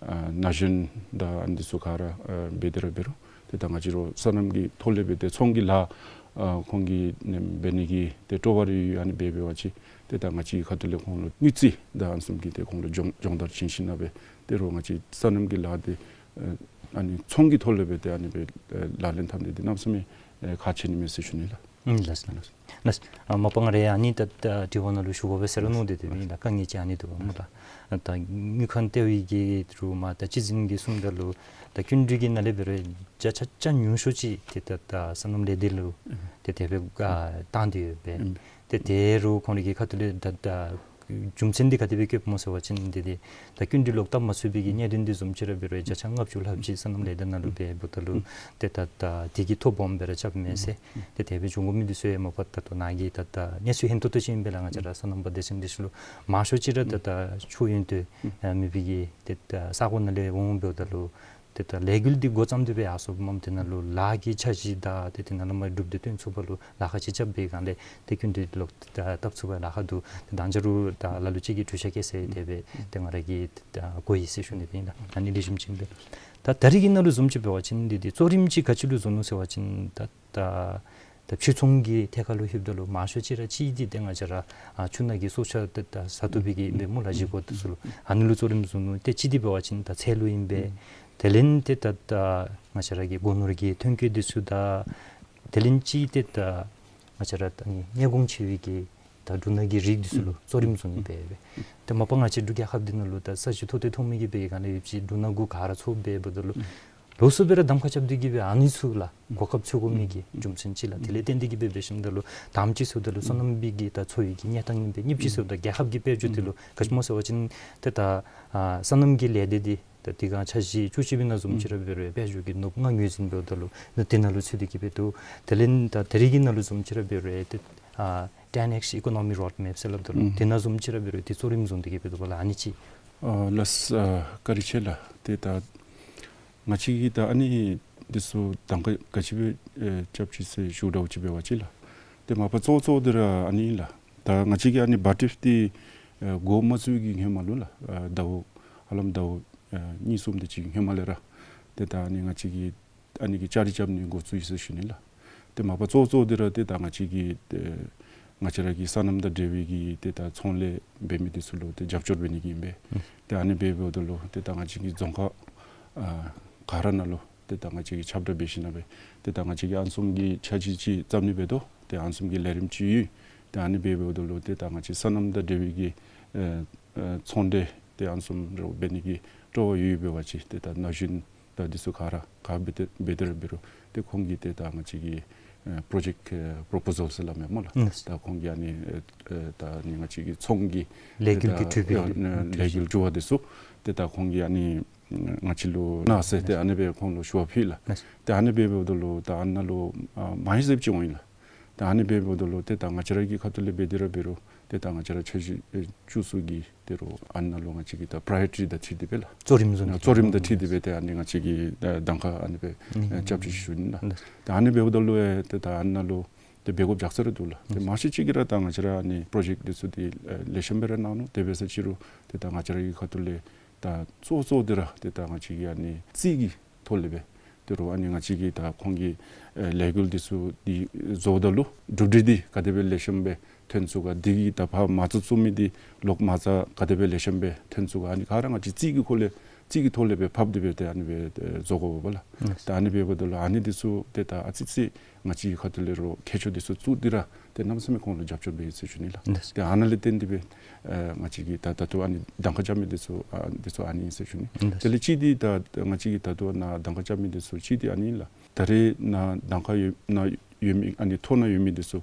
ཨ་ན་གཞོན་དང་ཨ་ནི་འདི་ཚུ་ག་ར་ཨ་འབད་དེ་ར་འབད་རུང་ཏེ་ད་ང་བཅས་རོགས་སོ་ནམ་གྱི་ཐོག་ལས་འབད་དེ་ཚོང་གི་ལཱ་ཨ་ཁོང་གིས་ནེམ་འབད་ནི་གི་ཏེ་སྤྲོ་བ་རེ་ཡོད་ཨ་ནི་འབད་འབད་བ་ཅིན་ཏེ་ད་ང་བཅས་ཀྱི་ཁ་ཐུག་ལས་ཁོང་ལུ་དངུལ་རྩིས་དང་ཨ་ནི་བཟུམ་གྱི་ཏེ་ཁོང་ལུ་སྦྱོང་སྦྱོང་བརྡར་བྱིན་ཞིནམ་སྦེ་ཏེ་རོགས་ང་བཅས་སོ་ནམ་གྱི་ལཱ་འདི་ཨ་ཨ་ནི་ཚོང་གི་ཐོག་ལས་འབད་དེ་ཨ་ནི་སྦེ་ཨ་ལག་ལེན་འཐབ་ནི་འདི་གནམ་མེད་ས་མེད་ཨ་ཁག་ཆེ་ནི་མས་ཟེར་ཞུ་ནི་ལགས། ཨུམ་ལགས་སོ་ལགས་སོ། ལགས་སོ། ཨ་མ་པ་ང་ར་ཨ་ནི་ད་ད་དྲི་བ་ནང་ལུ་ཞུ་དགོ་པས་ཟེར་མནོ་སྟེ་སྡོད་མི་ལགས། དཀའ་ངལ་ཅིག་ཨ་ནི་འདུག་སྨོ་ལགས། ད་དངུལ་ཁང་ལྟེ་བའི་གི་རུ་མ་ད་སྤྱི་འཛིན་གྱིས་གསུངམ་ད་ལུ་ད་སྐྱིན་འགྲུལ་གྱི་ནང་ལས་འབད་རུང་བརྒྱ་ཆ་ཆ་ཉུང་ཤོས་ཅིག་ཏེ་ད་ད་སོ་ནམ་ལས་སྡེ་ལུ་ཏེ་དེ་སྦེ་ཨ་བཏང་སྟེ་ཡོད་པས། ཏེ་དེ་རུ་ཁོང་རའི་གི་ཁ་ཐུག་ལས་ད་ད་ རྒྱུ་མཚན་འདི་ག་དེ་སྦེ་བཀོདཔ་སྨོ་ཟེར་བ་ཅིན་འདི་འདི་ད་སྐྱིན་འགྲུལ་ལོག་བཏབ་མ་ཚུགས་པའི་གི་གནད་དོན་འདི་བཟུམ་ཅིག་ར་འབད་རུང་བརྒྱ་ཆ་ལྔ་བཅུ་ལྷགཔ་ཅིག་སོ་ནམ་ལས་སྡེ་ནང་ལུ་འབད་འབདཝ་ད་ལུ་ཏེ་ད་ད་དེ་གི་ཐོ་སྦོམ་སྦེ་ར་རྐྱབ་མས་ཟེར། ཏེ་དེ་སྦེ་འབྱུང་དགོ་མི་འདི་ཚུ་ཡང་མ་པ་ད་ལྟོ་ནཱ་གི་ད་ད་གནས་ཚུལ་ཧན་ཏོང་ཏོ་ཅིག་ཨིན་པས་ལགས། ང་བཅས་ར་སོ་ནམ་པ་སྡེ་ཚན་འདི་ཚུ་ལུ་མང་ཤོས་ཅིག་ར་ད་ད་ཕྱོགས་ཡོན་ཏན་མེད་པའི་གི་ཏེ་ད་ས་གོ་ནང་ལས་འོང་འབདཝ་ད་ལུ་ཏེ་ད་ལས་འགུལ་འདི་འགོ་བརྩམས་ཏེ་སྦེ་ཡར་སོངམ་མས། དེ་ནང་ལུ་ལཱ་གི་འཆར་གཞི་དང་ཏེ་དེ་ནང་ལུ་མ་གྲུབ་འབྲས་སྟོན་ཚུགས་པ་ལུ་ལཱ་ཁག་ཅིག་རྐྱབ་པའི་སྒང་ལས་ཏེ་སྐྱིན་འགྲུལ་ལོག་ད་བཏབ་ཚུགས་པར་ལཱ་ཁག་འདུག། ཏེ་ད་ཅི་རུང་ད་ལ་ལུ་ཅིག་གིས་གྲོས་ཆོད་བཀོད་ཟེར་དེ་སྦེ་ཏེ་ང་ར་གིས་ད་གོ་ཡི་ཟེར་ཞུ་ནི་ཨིན་ལགས། ཨ་ནི་ལེགས་ཤོམ་ཅིག་ཨིན་པས། ད་ད་རེས་ཀྱི་ནང་ལུ་བཟུམ་ཅིག་འབད་བ་ཅིན་འདི་འདི་གཙོ་རིམ་ཅིག་ག་ཅི་ལུ་བཟུང་ནུག་ཟེར་བ་ཅིན་ད་ད་ད་ཕྱིར་ཚོང་གི་ཐད་ཁར་ལུ་ལྷོདཔ་ད་ལུ་མང་ཤོས་ཅིག་ར་གཅིག་འདི་ཏེ་ང་བཅས་ར་ཨ་ཆུ་ནང་གི་སྲོག་ཆགས་ཏེ་ད་ཟ་བཏུབ་པའི་གི་ཨིན་པས་སྨོ་ལགས། བཞེས་སྒོ་འདི་ཚུ་ལུ་ཨ་ནི་ལུ་གཙོ་རིམ་བཟུང་ནུག། ཏེ་གཅིག་འདི་འབད་བ་ཅིན་ད་ཚལ་ལུ་ཨིན་པས། དེ་ལས་ཏེ་ད་ད་ང་བཅས་ར་གི་སྒོ་ནོར་གྱི་ཐོན་སྐྱེད་འདི་ཚུ་དང་དེ་ལས་ཅིག་ཏེ་ད་ང་བཅས་ར་ད་ནི་ཉེས་གོང་ཆེ་བའི་གི་ད་འབྲུ་སྣ་གི་རིགས་འདི་ཚུ་ལུ་གཙོ་རིམ་བཟུང་ནི་སྦེ་སྦེ། ཏེ་མ་པ་ང་བཅས་འབྲུག་རྒྱལ་ཁབ་འདི་ནང་ལུ་ད་ས་གཞི་མཐོ་ཏོག་ཏོ་མཐོ་མི་གི་སྦེ་ག་ནི་ཡོད་ཅི་འབྲུ་སྣ་གུ་ག་ར་འཚོ་འབད་འབདཝ་ད་ལུ་ལོགས་སུ་སྦེ་ར་གདམ་ཁ་རྐྱབ་སྟེ་གི་སྦེ་ཨ་ནི་ཚུ་ལུ་གོ་སྐབས་འཚོལ་དགོ་མི་གི་རྒྱུ་མཚན་ཅིག་ལགས། དེ་ལས་བརྟེན་ཏེ་གི་སྦེ་འབད་ཞིནམ་ད་ལུ་དང་པ་ཅིག་ཟེརཝ་ད་ལུ་སོ་ནམ་པའི་གི་ད་འཚོ་བའི་གི་གནས་སྟངས་ཨིན་པས། གཉིས་པ་ཅིག་ཟེརཝ་ད་རྒྱལ་ཁབ་ཀྱི་དཔལ་འབྱོར་འདི་ལུ་ག་ཅི་སྨོ་ཟེར་བ་ཅིན་ཏེ་ད་ཨ་སོ་ནམ་གྱི་ལས་སྡེ་འདི་ད་དེ་སྒང་འཆར་གཞི་བཅུ་གཅིག་པའི་ནང་བཟུམ་ཅིག་ར་འབད་རུང་དཔལ་འབྱོར་གྱི་ནོར་བུ་ལྔ་ངོས་འཛིན་འབདཝ་ད་ལུ་ནི་དེ་ནང་ལུ་ཚུད་དེ་གི་སྦེ་འདུག། དེ་ལས་ད་ད་རེས་ཀྱི་ནང་ལུ་བཟུམ་ཅིག་ར་འབད་རུང་ཏེ་ཨ་ten X economy roadmap ཟེར་སླབ་ད་ལུ་དེ་ནང་བཟུམ་ཅིག་ར་འབད་རུང་ཏེ་གཙོ་རིམ་བཟུང་སྟེ་གི་སྦེ་འདུག་པ་ལགས། ཨ་ནི་ཅིག། ཨ་ལགས་སོ། ཨ་བཀའ་དྲིན་ཆེ་ལགས། ཏེ་ད་ང་བཅས་ཀྱིས་ད་ཨ་ནི་འདི་ཚུ་གདམ་ཁ་ག་ཅི་སྦེ་ཨེ་རྐྱབ་ཅི་ཟེར་ཞུ་འདྲཝ་ཅིག་འབད་བ་ཅིན་ལགས། ཏེ་མ་པ་གཙོ་བོ་གཙོ་བོ་འདི་ར་ཨ་ནི་ཨིན་ལགས། ད་ང་བཅས་ཀྱིས་ཨ་ནི་བཱ་ཊིཕ་འདི་ཨེ་འགོ་མ་བཙུགས་ཀྱི་སྔོན་མ་ལུ་ལགས། ཨ་ཟླཝ་ཧ་ལམ་ཟླཝ་ཨེ་གཉིས་གསུམ་དེ་ཅིག་སྔོན་མ་ལས་ར་ཏེ་ད་ཨ་ནི་ང་བཅས་ཀྱིས་ཨ་ནི་གི་བཅའ་སྒྲིག་རྐྱབ་ནི་འགོ་བཙུགས་ཡི་ཟེར་ཞུ་ནི་ལགས། ཏེ་མ་པ་གཙོ་བོ་གཙོ་བོ་འདི་ར་ཏེ་ད་ང་བཅས་ཀྱི་ཏེ་ང་བཅས་ར་གི་སོ་ནམ་དང་འབྲེལ་བའི་གི་ཏེ་ད་ཚོང་ལས་འབད་མི་འདི་ཚུ་ལུ་ཏེ་རྒྱབ་སྐྱོར་འབད་ནི་གི་ཨིན་པས། ཨུམ། ཏེ་ཨ་ནི་འབད་འབདཝ་ད་ལུ་ཏེ་ད་ང་བཅས་ཀྱི་རྫོང་ཁག་ཨ་ག་ར་ནང་ལུ་ཏེ་ད་ང་བཅས་ཀྱིས་ཁྱབ་བསྒྲགས་འབད་ཞིནམ་ལས་ཏེ་ད་ང་བཅས་ཀྱིས་ཨ་ནི་བཟུམ་གྱི་འཆར་གཞི་ཅིག་བརྩམ་ནི་འབད་དོ། ཏེ་ཨ་ནི་བཟུམ་གྱི་ལས་རིམ་ཅིག་ཡོད། ཏེ་ཨ་ནི་འབད་འབདཝ་ད་ལུ་ཏེ་ད་ང་བཅས་སོ་ནམ་དང་འབྲེལ་བའི་གི་ཨེ་ཨེ་ཚོང་འབྲེལ་ཏེ་ཨ་ནི་བཟུམ་ར་འབད་ནི་གི་སྤྲོ་བ་ཡོད་ཡོདཔ་འབད་བ་ཅིན་ཏེ་ད་ན་གཞོན་དང་འདི་ཚུ་ག་ར་ག་འབད་དེ་འབད་དེ་ར་འབད་རུང་ཏེ་ཁོང་གིས་ཏེ་ད་ང་བཅས་ཀྱི་ཨེ་པྲོ་ཇེཀཊ་ཨེ་པྲོ་པོ་ཟཱལ་ཟེར་སླབ་མས་སྨོ་ལགས། ཨུམ། ད་ཁོང་གིས་ཨ་ནི་ཨེ་ཨེ་ད་ཨ་ནི་ང་བཅས་ཀྱི་ཚོང་གི་ལས་འགུལ་གྱི་ད་གྲུབ་པའི་ཨེ་ལས་འགུལ་གྱི་དྲི་བ་འདི་ཚུ་ཏེ་ད་ཁོང་གིས་ཨ་ནི་ང་བཅས་ལུ་གནང་ཟེར་ཏེ་ཨ་ནི་སྦེ་ཁོང་ལུ་ཞུ་བ་ཕུལ་ལགས། ཏེ་ཨ་ནི་སྦེ་འབདཝ་ད་ལུ་ད་ཨ་ནཱ་ལུ་ཨ་མང་ཤོས་ཅིག་འོང་ཡི་ལགས། ཏེ་ཨ་ནི་སྦེ་འབདཝ་ད་ལུ་ཏེ་ད་ང་བཅས་ར་གི་ཁ་ཐུག་ལས་འབད་དེ་ར་འབད་རུང་ཏེ་ད་ང་བཅས་ར་འཆར་གཞི་ཨེ་བཅུ་གསུམ་གྱི་དེ་རུ་ཨ་ནཱ་ལུ་ང་བཅས་ཀྱིས་ད་པྲའི་ཡོ་རི་ཊི་དང་འཁྲིལ་ཏེ་སྦེ་ལགས། གཙོ་རིམ་བཟུང་ཨ་གཙོ་རིམ་དང་འཁྲིལ་ཏེ་སྦེ་ཏེ་ཨ་ནི་ང་བཅས་ཀྱིས་ད་གདམ་ཁ་ཨ་ནི་སྦེ་ཨེ་རྐྱབ་ཅི་ཞུ་ནི་ལགས། ཏེ་ཨ་ནི་འབདཝ་ད་ལུ་ཨེ་ཏེ་ད་ཨ་ནཱ་ལུ་ཏེ་འབད་དགོཔ་ལྕགས་ཚ་ར་འདུག་ལགས། ཏེ་མང་ཤོས་ཅིག་གིས་ར་ད་ང་བཅས་ར་ཨ་ནི་པྲོ་ཇེཀཊ་འདི་ཚུ་འདི་ཨེ་ལེགས་ཤོམ་སྦེ་ར་གནང་ནུག། དེ་འབད་ས་ཅིག་རུང་ཏེ་ད་ང་བཅས་ར་གི་ཁ་ཐུག་ལས་ད་གཙོ་གཙོ་འདི་ར་ཏེ་ད་ང་བཅས་ཀྱིས་ཨ་ནི་རྩིས་ཀྱི་ཐོག་ལས་སྦེ་དེ་རུ་ཨ་ནི་ང་བཅས་ཀྱིས་ད་ཁོང་གི་ཨེ་ལས་འགུལ་འདི་ཚུ་འདི་བཟོཝ་ད་ལུ་གྲུབ་འབྲས་འདི་ག་དེ་སྦེ་ལེགས་ཤོམ་སྦེ་ཐོན་ཚུགས་ག། འདི་གི་ད་ཕར་མ་རྩ་བཙུགས་མི་འདི་ལོག་མ་རྩ་ག་དེ་སྦེ་ལེགས་ཤོམ་སྦེ་ཐོན་ཚུགས་ག། ཨ་ནི་ག་ར་ང་བཅས་རྩིས་ཀྱི་ཁོ་ལས་རྩིས་ཀྱི་ཐོག་ལས་སྦེ་ཕབ་སྟེ་སྦེ་ཏེ་ཨ་ནི་སྦེ་ཨེ་བཟོ་དགོ་པས་ལགས། ཨིན། ད་ཨ་ནི་འབདཝ་ད་ལུ་ཨ་ནི་འདི་ཚུ་ཏེ་ད་ཨ་ཙི་ཙི་ང་བཅས་ཁ་ཐུག་ལས་རུང་མཁས་མཆོག་འདི་ཚུ་བཙུགས་ཏེ་ར་ཏེ་གནམ་མེད་ས་མེད་ཁོང་ལུ་རྒྱབ་སྐྱོར་འབད་ཡི་ཟེར་ཞུ་ནི་ལགས། ལགས། ཏེ་ཨ་ནཱ་ལས་བརྟེན་ཏེ་སྦེ་ཨེ་ང་བཅས་ཀྱིས་ད་ད་ལྟོ་ཨ་ནི་གདམ་ཁ་རྐྱབ་མི་འདི་ཚུ་ཨ་འདི་ཚུ་ཨ་ནི་ཨིན་ཟེར་ཞུ་ནི། ལགས། དེ་ལས་གཅིག་འདི་ད་ང་བཅས་ཀྱིས་ད་ལྟོ་ནཱ་གདམ་ཁ་རྐྱབ་མི་འདི་ཚུ་གཅིག་འདི་ཨ་ནི་ཨིན་ལགས། ད་རེས་ནཱ་གདམ་ཁ་ཡོད་ནཱ་ཡོད་མི་ཨ་ནི་ཐོ་ནང་ཡོད་མི་འདི་ཚུ་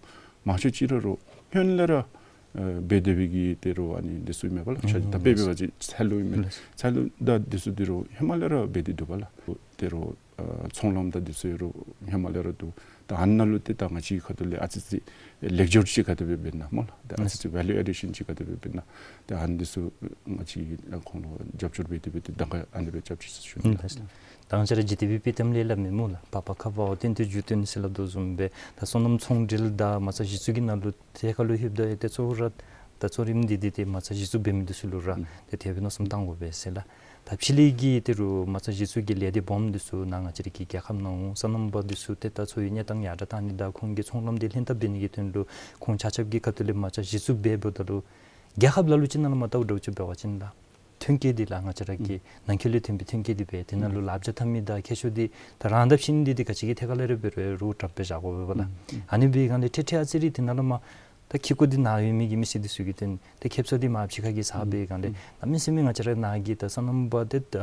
མང་ཤོས་ཅིག་ར་རུང་སྔོན་ལས་ར་ཨེ་འབད་དེ་སྦེ་གི་དེ་རུ་ཨ་ནི་འདི་ཚུ་ཨིན་མས་པ་ལགས། ཆ་ད་དཔེ་འབད་བ་ཅིན་ཚལ་ལུ་ཨིན་མས། ལགས། ཚལ་ལུ་དང་འདི་ཚུ་འདི་རུང་ཧེ་མ་ལས་ར་འབད་དེ་འདུག་པ་ལགས། དེ་རུ་ཨ་ཚོང་ལམ་དང་འདི་ཚུ་རུང་ཧེ་མ་ལས་ར་འདུག། ད་ཨ་ནཱ་ལུ་ཏེ་ད་ང་བཅས་ཁ་ཐུག་ལས་ཨ་ཙི་ཙི་ལེགས་སྒྱུར་ཅིག་ག་དེ་སྦེ་འབད་ན་སྨོ་ལགས། ད་ཨ་ཙི་ཙི་ཝེ་ལུ་ཨེ་ཌི་ཤཱན་ཅིག་ག་དེ་སྦེ་འབད་ན། ད་ཨ་ནི་འདི་ཚུ་ང་བཅས་ཁོང་ལུ་རྒྱབ་སྐྱོར་འབད་དེ་སྦེ་ཏེ་གདམ་ཁ་ཨ་ནི་སྦེ་རྐྱབ་ཅི་ཟེར་ཞུ་ནི་ལགས། ད་ང་བཅས་ར་ཇི་ལྟ་བའི་དཔེ་གཏམ་ལས་སླབ་མི་སྨོ་ལགས། བབ་པ་ཁ་བ་བ་སྟོན་དུ་འགྱུར་སྟོན་ཟེར་སླབ་དོ་བཟུམ་སྦེ་ད་སོ་ནམ་ཚོང་འབྲེལ་དང་མ་རྩ་གཞི་བཙུགས་ཀྱི་ནང་ལུ་ཐད་ཁར་ལུ་ལྷོདཔ་ད་ཏེ་གཙོ་བོ་ར་ད་གཙོ་རིམ་འདི་འདི་ཏེ་མ་རྩ་གཞི་བཙུགས་འབད་མི་འདི་ཚུ་ལུ་ར་ཨུམ་ཏེ་དེ་སྦེ་མནོ་བསམ་བཏང་དགོ་པས་ཟེར་ལགས། ད་ཕྱི་ལས་ཀྱི་དེ་རུ་མ་རྩ་གཞི་བཙུགས་ཀྱི་ལས་སྡེ་སྦོམ་འདི་ཚུ་ནཱ་ང་བཅས་ར་གི་རྒྱལ་ཁབ་ནང་འོང་། སོ་ནམ་པ་འདི་ཚུ་ཏེ་ད་འཚོ་བའི་གནས་སྟངས་ཡར་དྲག་བཏང་ནི་དང་ཁོང་གི་ཚོང་ལམ་འདི་ལྷན་ཐབས་འབད་ནི་གི་དོན་ལུ་ཁོང་ཆ་ཁྱབ་ཀྱི་ཁ་ཐུག་ལས་མ་རྩ་གཞི་བཙུགས་འབད་འབདཝ་ད་ལུ་རྒྱལ་ཁབ་ལ་ལུ་ཅིག་ནང་ལུ་མ་བལྟཝ་འདྲཝ་ཅིག་འབད་བ་ཅིན་ལགས། ཐོན་སྐྱེད་འདི་ལགས་ང་བཅས་ར་གི་ཨུམ་ནང་འཁོད་ལས་ཐོན་པའི་ཐོན་སྐྱེད་འདི་སྦེ་དེ་ནང་ལུ་ཨུམ་ལག་རྗེས་འཐབ་མི་དང་མཁས་མཆོག་འདི་ད་རང་དང་ཕྱི་འདི་འདི་ག་ཅི་གི་ཐད་ཁར་ལས་ར་འབད་རུང་རུ་དྲག་སྦེ་བཞག་དགོ་པས་ལགས། ཨུམ་ཨུམ་ཨ་ནི་འབད་སྒང་ལས་ཁྲེ་ཁྲེ་ཨ་ཙི་རེ་དེ་ནང་ལུ་མ་ ད་ཁྱི་ཀོ་འདི་ནཱ་ཡོད་མི་གི་མི་སེར་འདི་ཚུ་གིས་ཏེ་ཏེ་ཁེབ་ས་འདི་མར་ཕྱི་ཁ་གི་ཟ་སྦེ་གང་ལས་ཨུམ་གནམ་མེད་ས་མེད་ང་བཅས་ར་ནཱ་གི་ད་སོ་ནམ་པ་ཏེ་ད་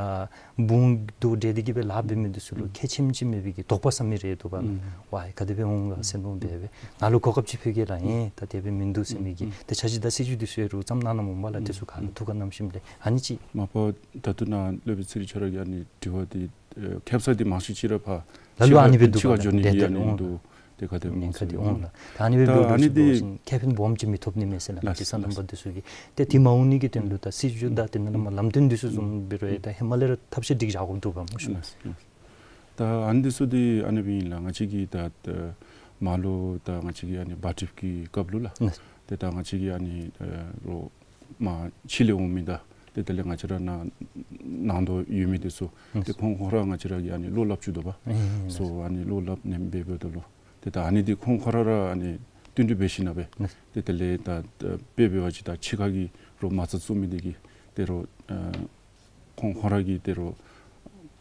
བུང་དུ་འདྲེ་འདི་གིས་སྦེ་ལཱ་འབད་མི་འདི་ཚུ་ལུ་ཨུམ་ཁེ་ཆེམ་ཅིག་མེད་པའི་གི་དོགས་པ་ཟ་མི་རེ་འདུག་པ་ལགས། ཨུམ་ཝའི་ག་དེ་སྦེ་འོང་ག་ཟེར་མནོ་སྦེ་སྦེ་ང་ལུ་གོ་སྐབས་ཅིག་ཕུལ་གེ་ལགས། ཨེ་ད་དེ་སྦེ་མིན་འདུག་ཟེར་མི་གི་ཨུམ་ཏེ་འཆར་གཞི་དང་སྲིད་བྱུས་འདི་ཚུ་ཡང་རོགས་ཙམ་གནང་གནངམ་འོང་པ་ལགས། ཨུམ་དེ་ཚུ་ག་ལུ་ཐུགས་ཁར་བསྣམས་ཞིནམ་ལས་ཨ་ནི་ཅིག། མ་པ་ད་ལྟོ་ནཱ་སློབ་དཔོན་ཚེ་རིང་ཁྱོད་ར་གི་ཨ་ནི་དྲི་བ་འདི་ཨེ་ཁེབ་ས་འདི་མང་ཤོས་ཅིག་ར་ཕར་ལ་ལུ་ཨ་ནི་སྦེ་འདུག་ཕྱི་ཁར་པ་འགྱོ་ནི་འདི་ཨ་ནི་འདུག། ཏེ་ག་དེ་ཨིན་ག་དེ་འོང་ལགས། ད་ཨ་ནི་སྦེ་ད་འབདཝ་ཨ་ནི་ད་ཅིན་ཁེ་ཕན་སྦོམ་ཅིག་མི་ཐོབ་ནི་མས་ཟེར་ལགས། ལགས་ཏེ་སོ་ནམ་པ་འདི་ཚུ་གིས་ཏེ་དེ་མ་འོང་ནི་གི་དོན་ལུ་ད་སྲིད་བྱུས་དང་དེ་ནང་ལུ་མར་ལམ་སྟོན་འདི་ཚུ་བཟུམ་འབད་རུང་ད་ཧེ་མ་ལས་ར་ཐབས་ཤེས་སྒྲིག་བཞག་དགོཔ་འདུག་པ་སྨོ་ཤེ། ལགས་ལགས། ད་ཨ་ནི་འདི་ཚུ་འདི་ཨ་ནི་སྦེ་ཨིན་ལགས། ང་བཅས་ཀྱི་ད་ད་མར་ལུ་ད་ང་བཅས་ཀྱི་ཨ་ནི་བཱ་ཊིབ་ཀྱི་སྐབས་ལུ་ལགས། ལགས། ཏེ་ད་ང་བཅས་ཀྱི་ཨ་ནི་ཨེ་རོགས་མར་ཕྱི་ལས་འོང་མི་དང་ཏེ་དེ་ལས་ང་བཅས་ར་ནཱ་ནང་དུ་ཡོད་མི་འདི་ཚུ་ལགས། ཏེ་ཁོང་ཁོང་ར་ང་བཅས་ར་གིས་ཨ་ནི་བློ་སླབ་བཅུག་དོ་པ། ཨེ་ཨེ་ལགས། སོ་ཨ་ནི་བློ་སླབ་ནེམ་འབད་འབདཝ་ད་ལུ་ཏེ་ད་ཨ་ནི་འདི་ཁོང་ཁོང་ར་ར་ཨ་ནི་བསྟུན་གྲོས་འབད་ཞིན་ན་སྦེ་ལགས། ཏེ་དེ་ལས་ད་ད་དཔེ་འབད་བ་ཅིན་ད་ཕྱི་ཁ་གི་རོགས་མ་རྩ་བཙུགས་མི་འདི་གིས་ཏེ་རོགས་ཨ་ཁོང་ཁོང་ར་གིས་ཏེ་རོགས་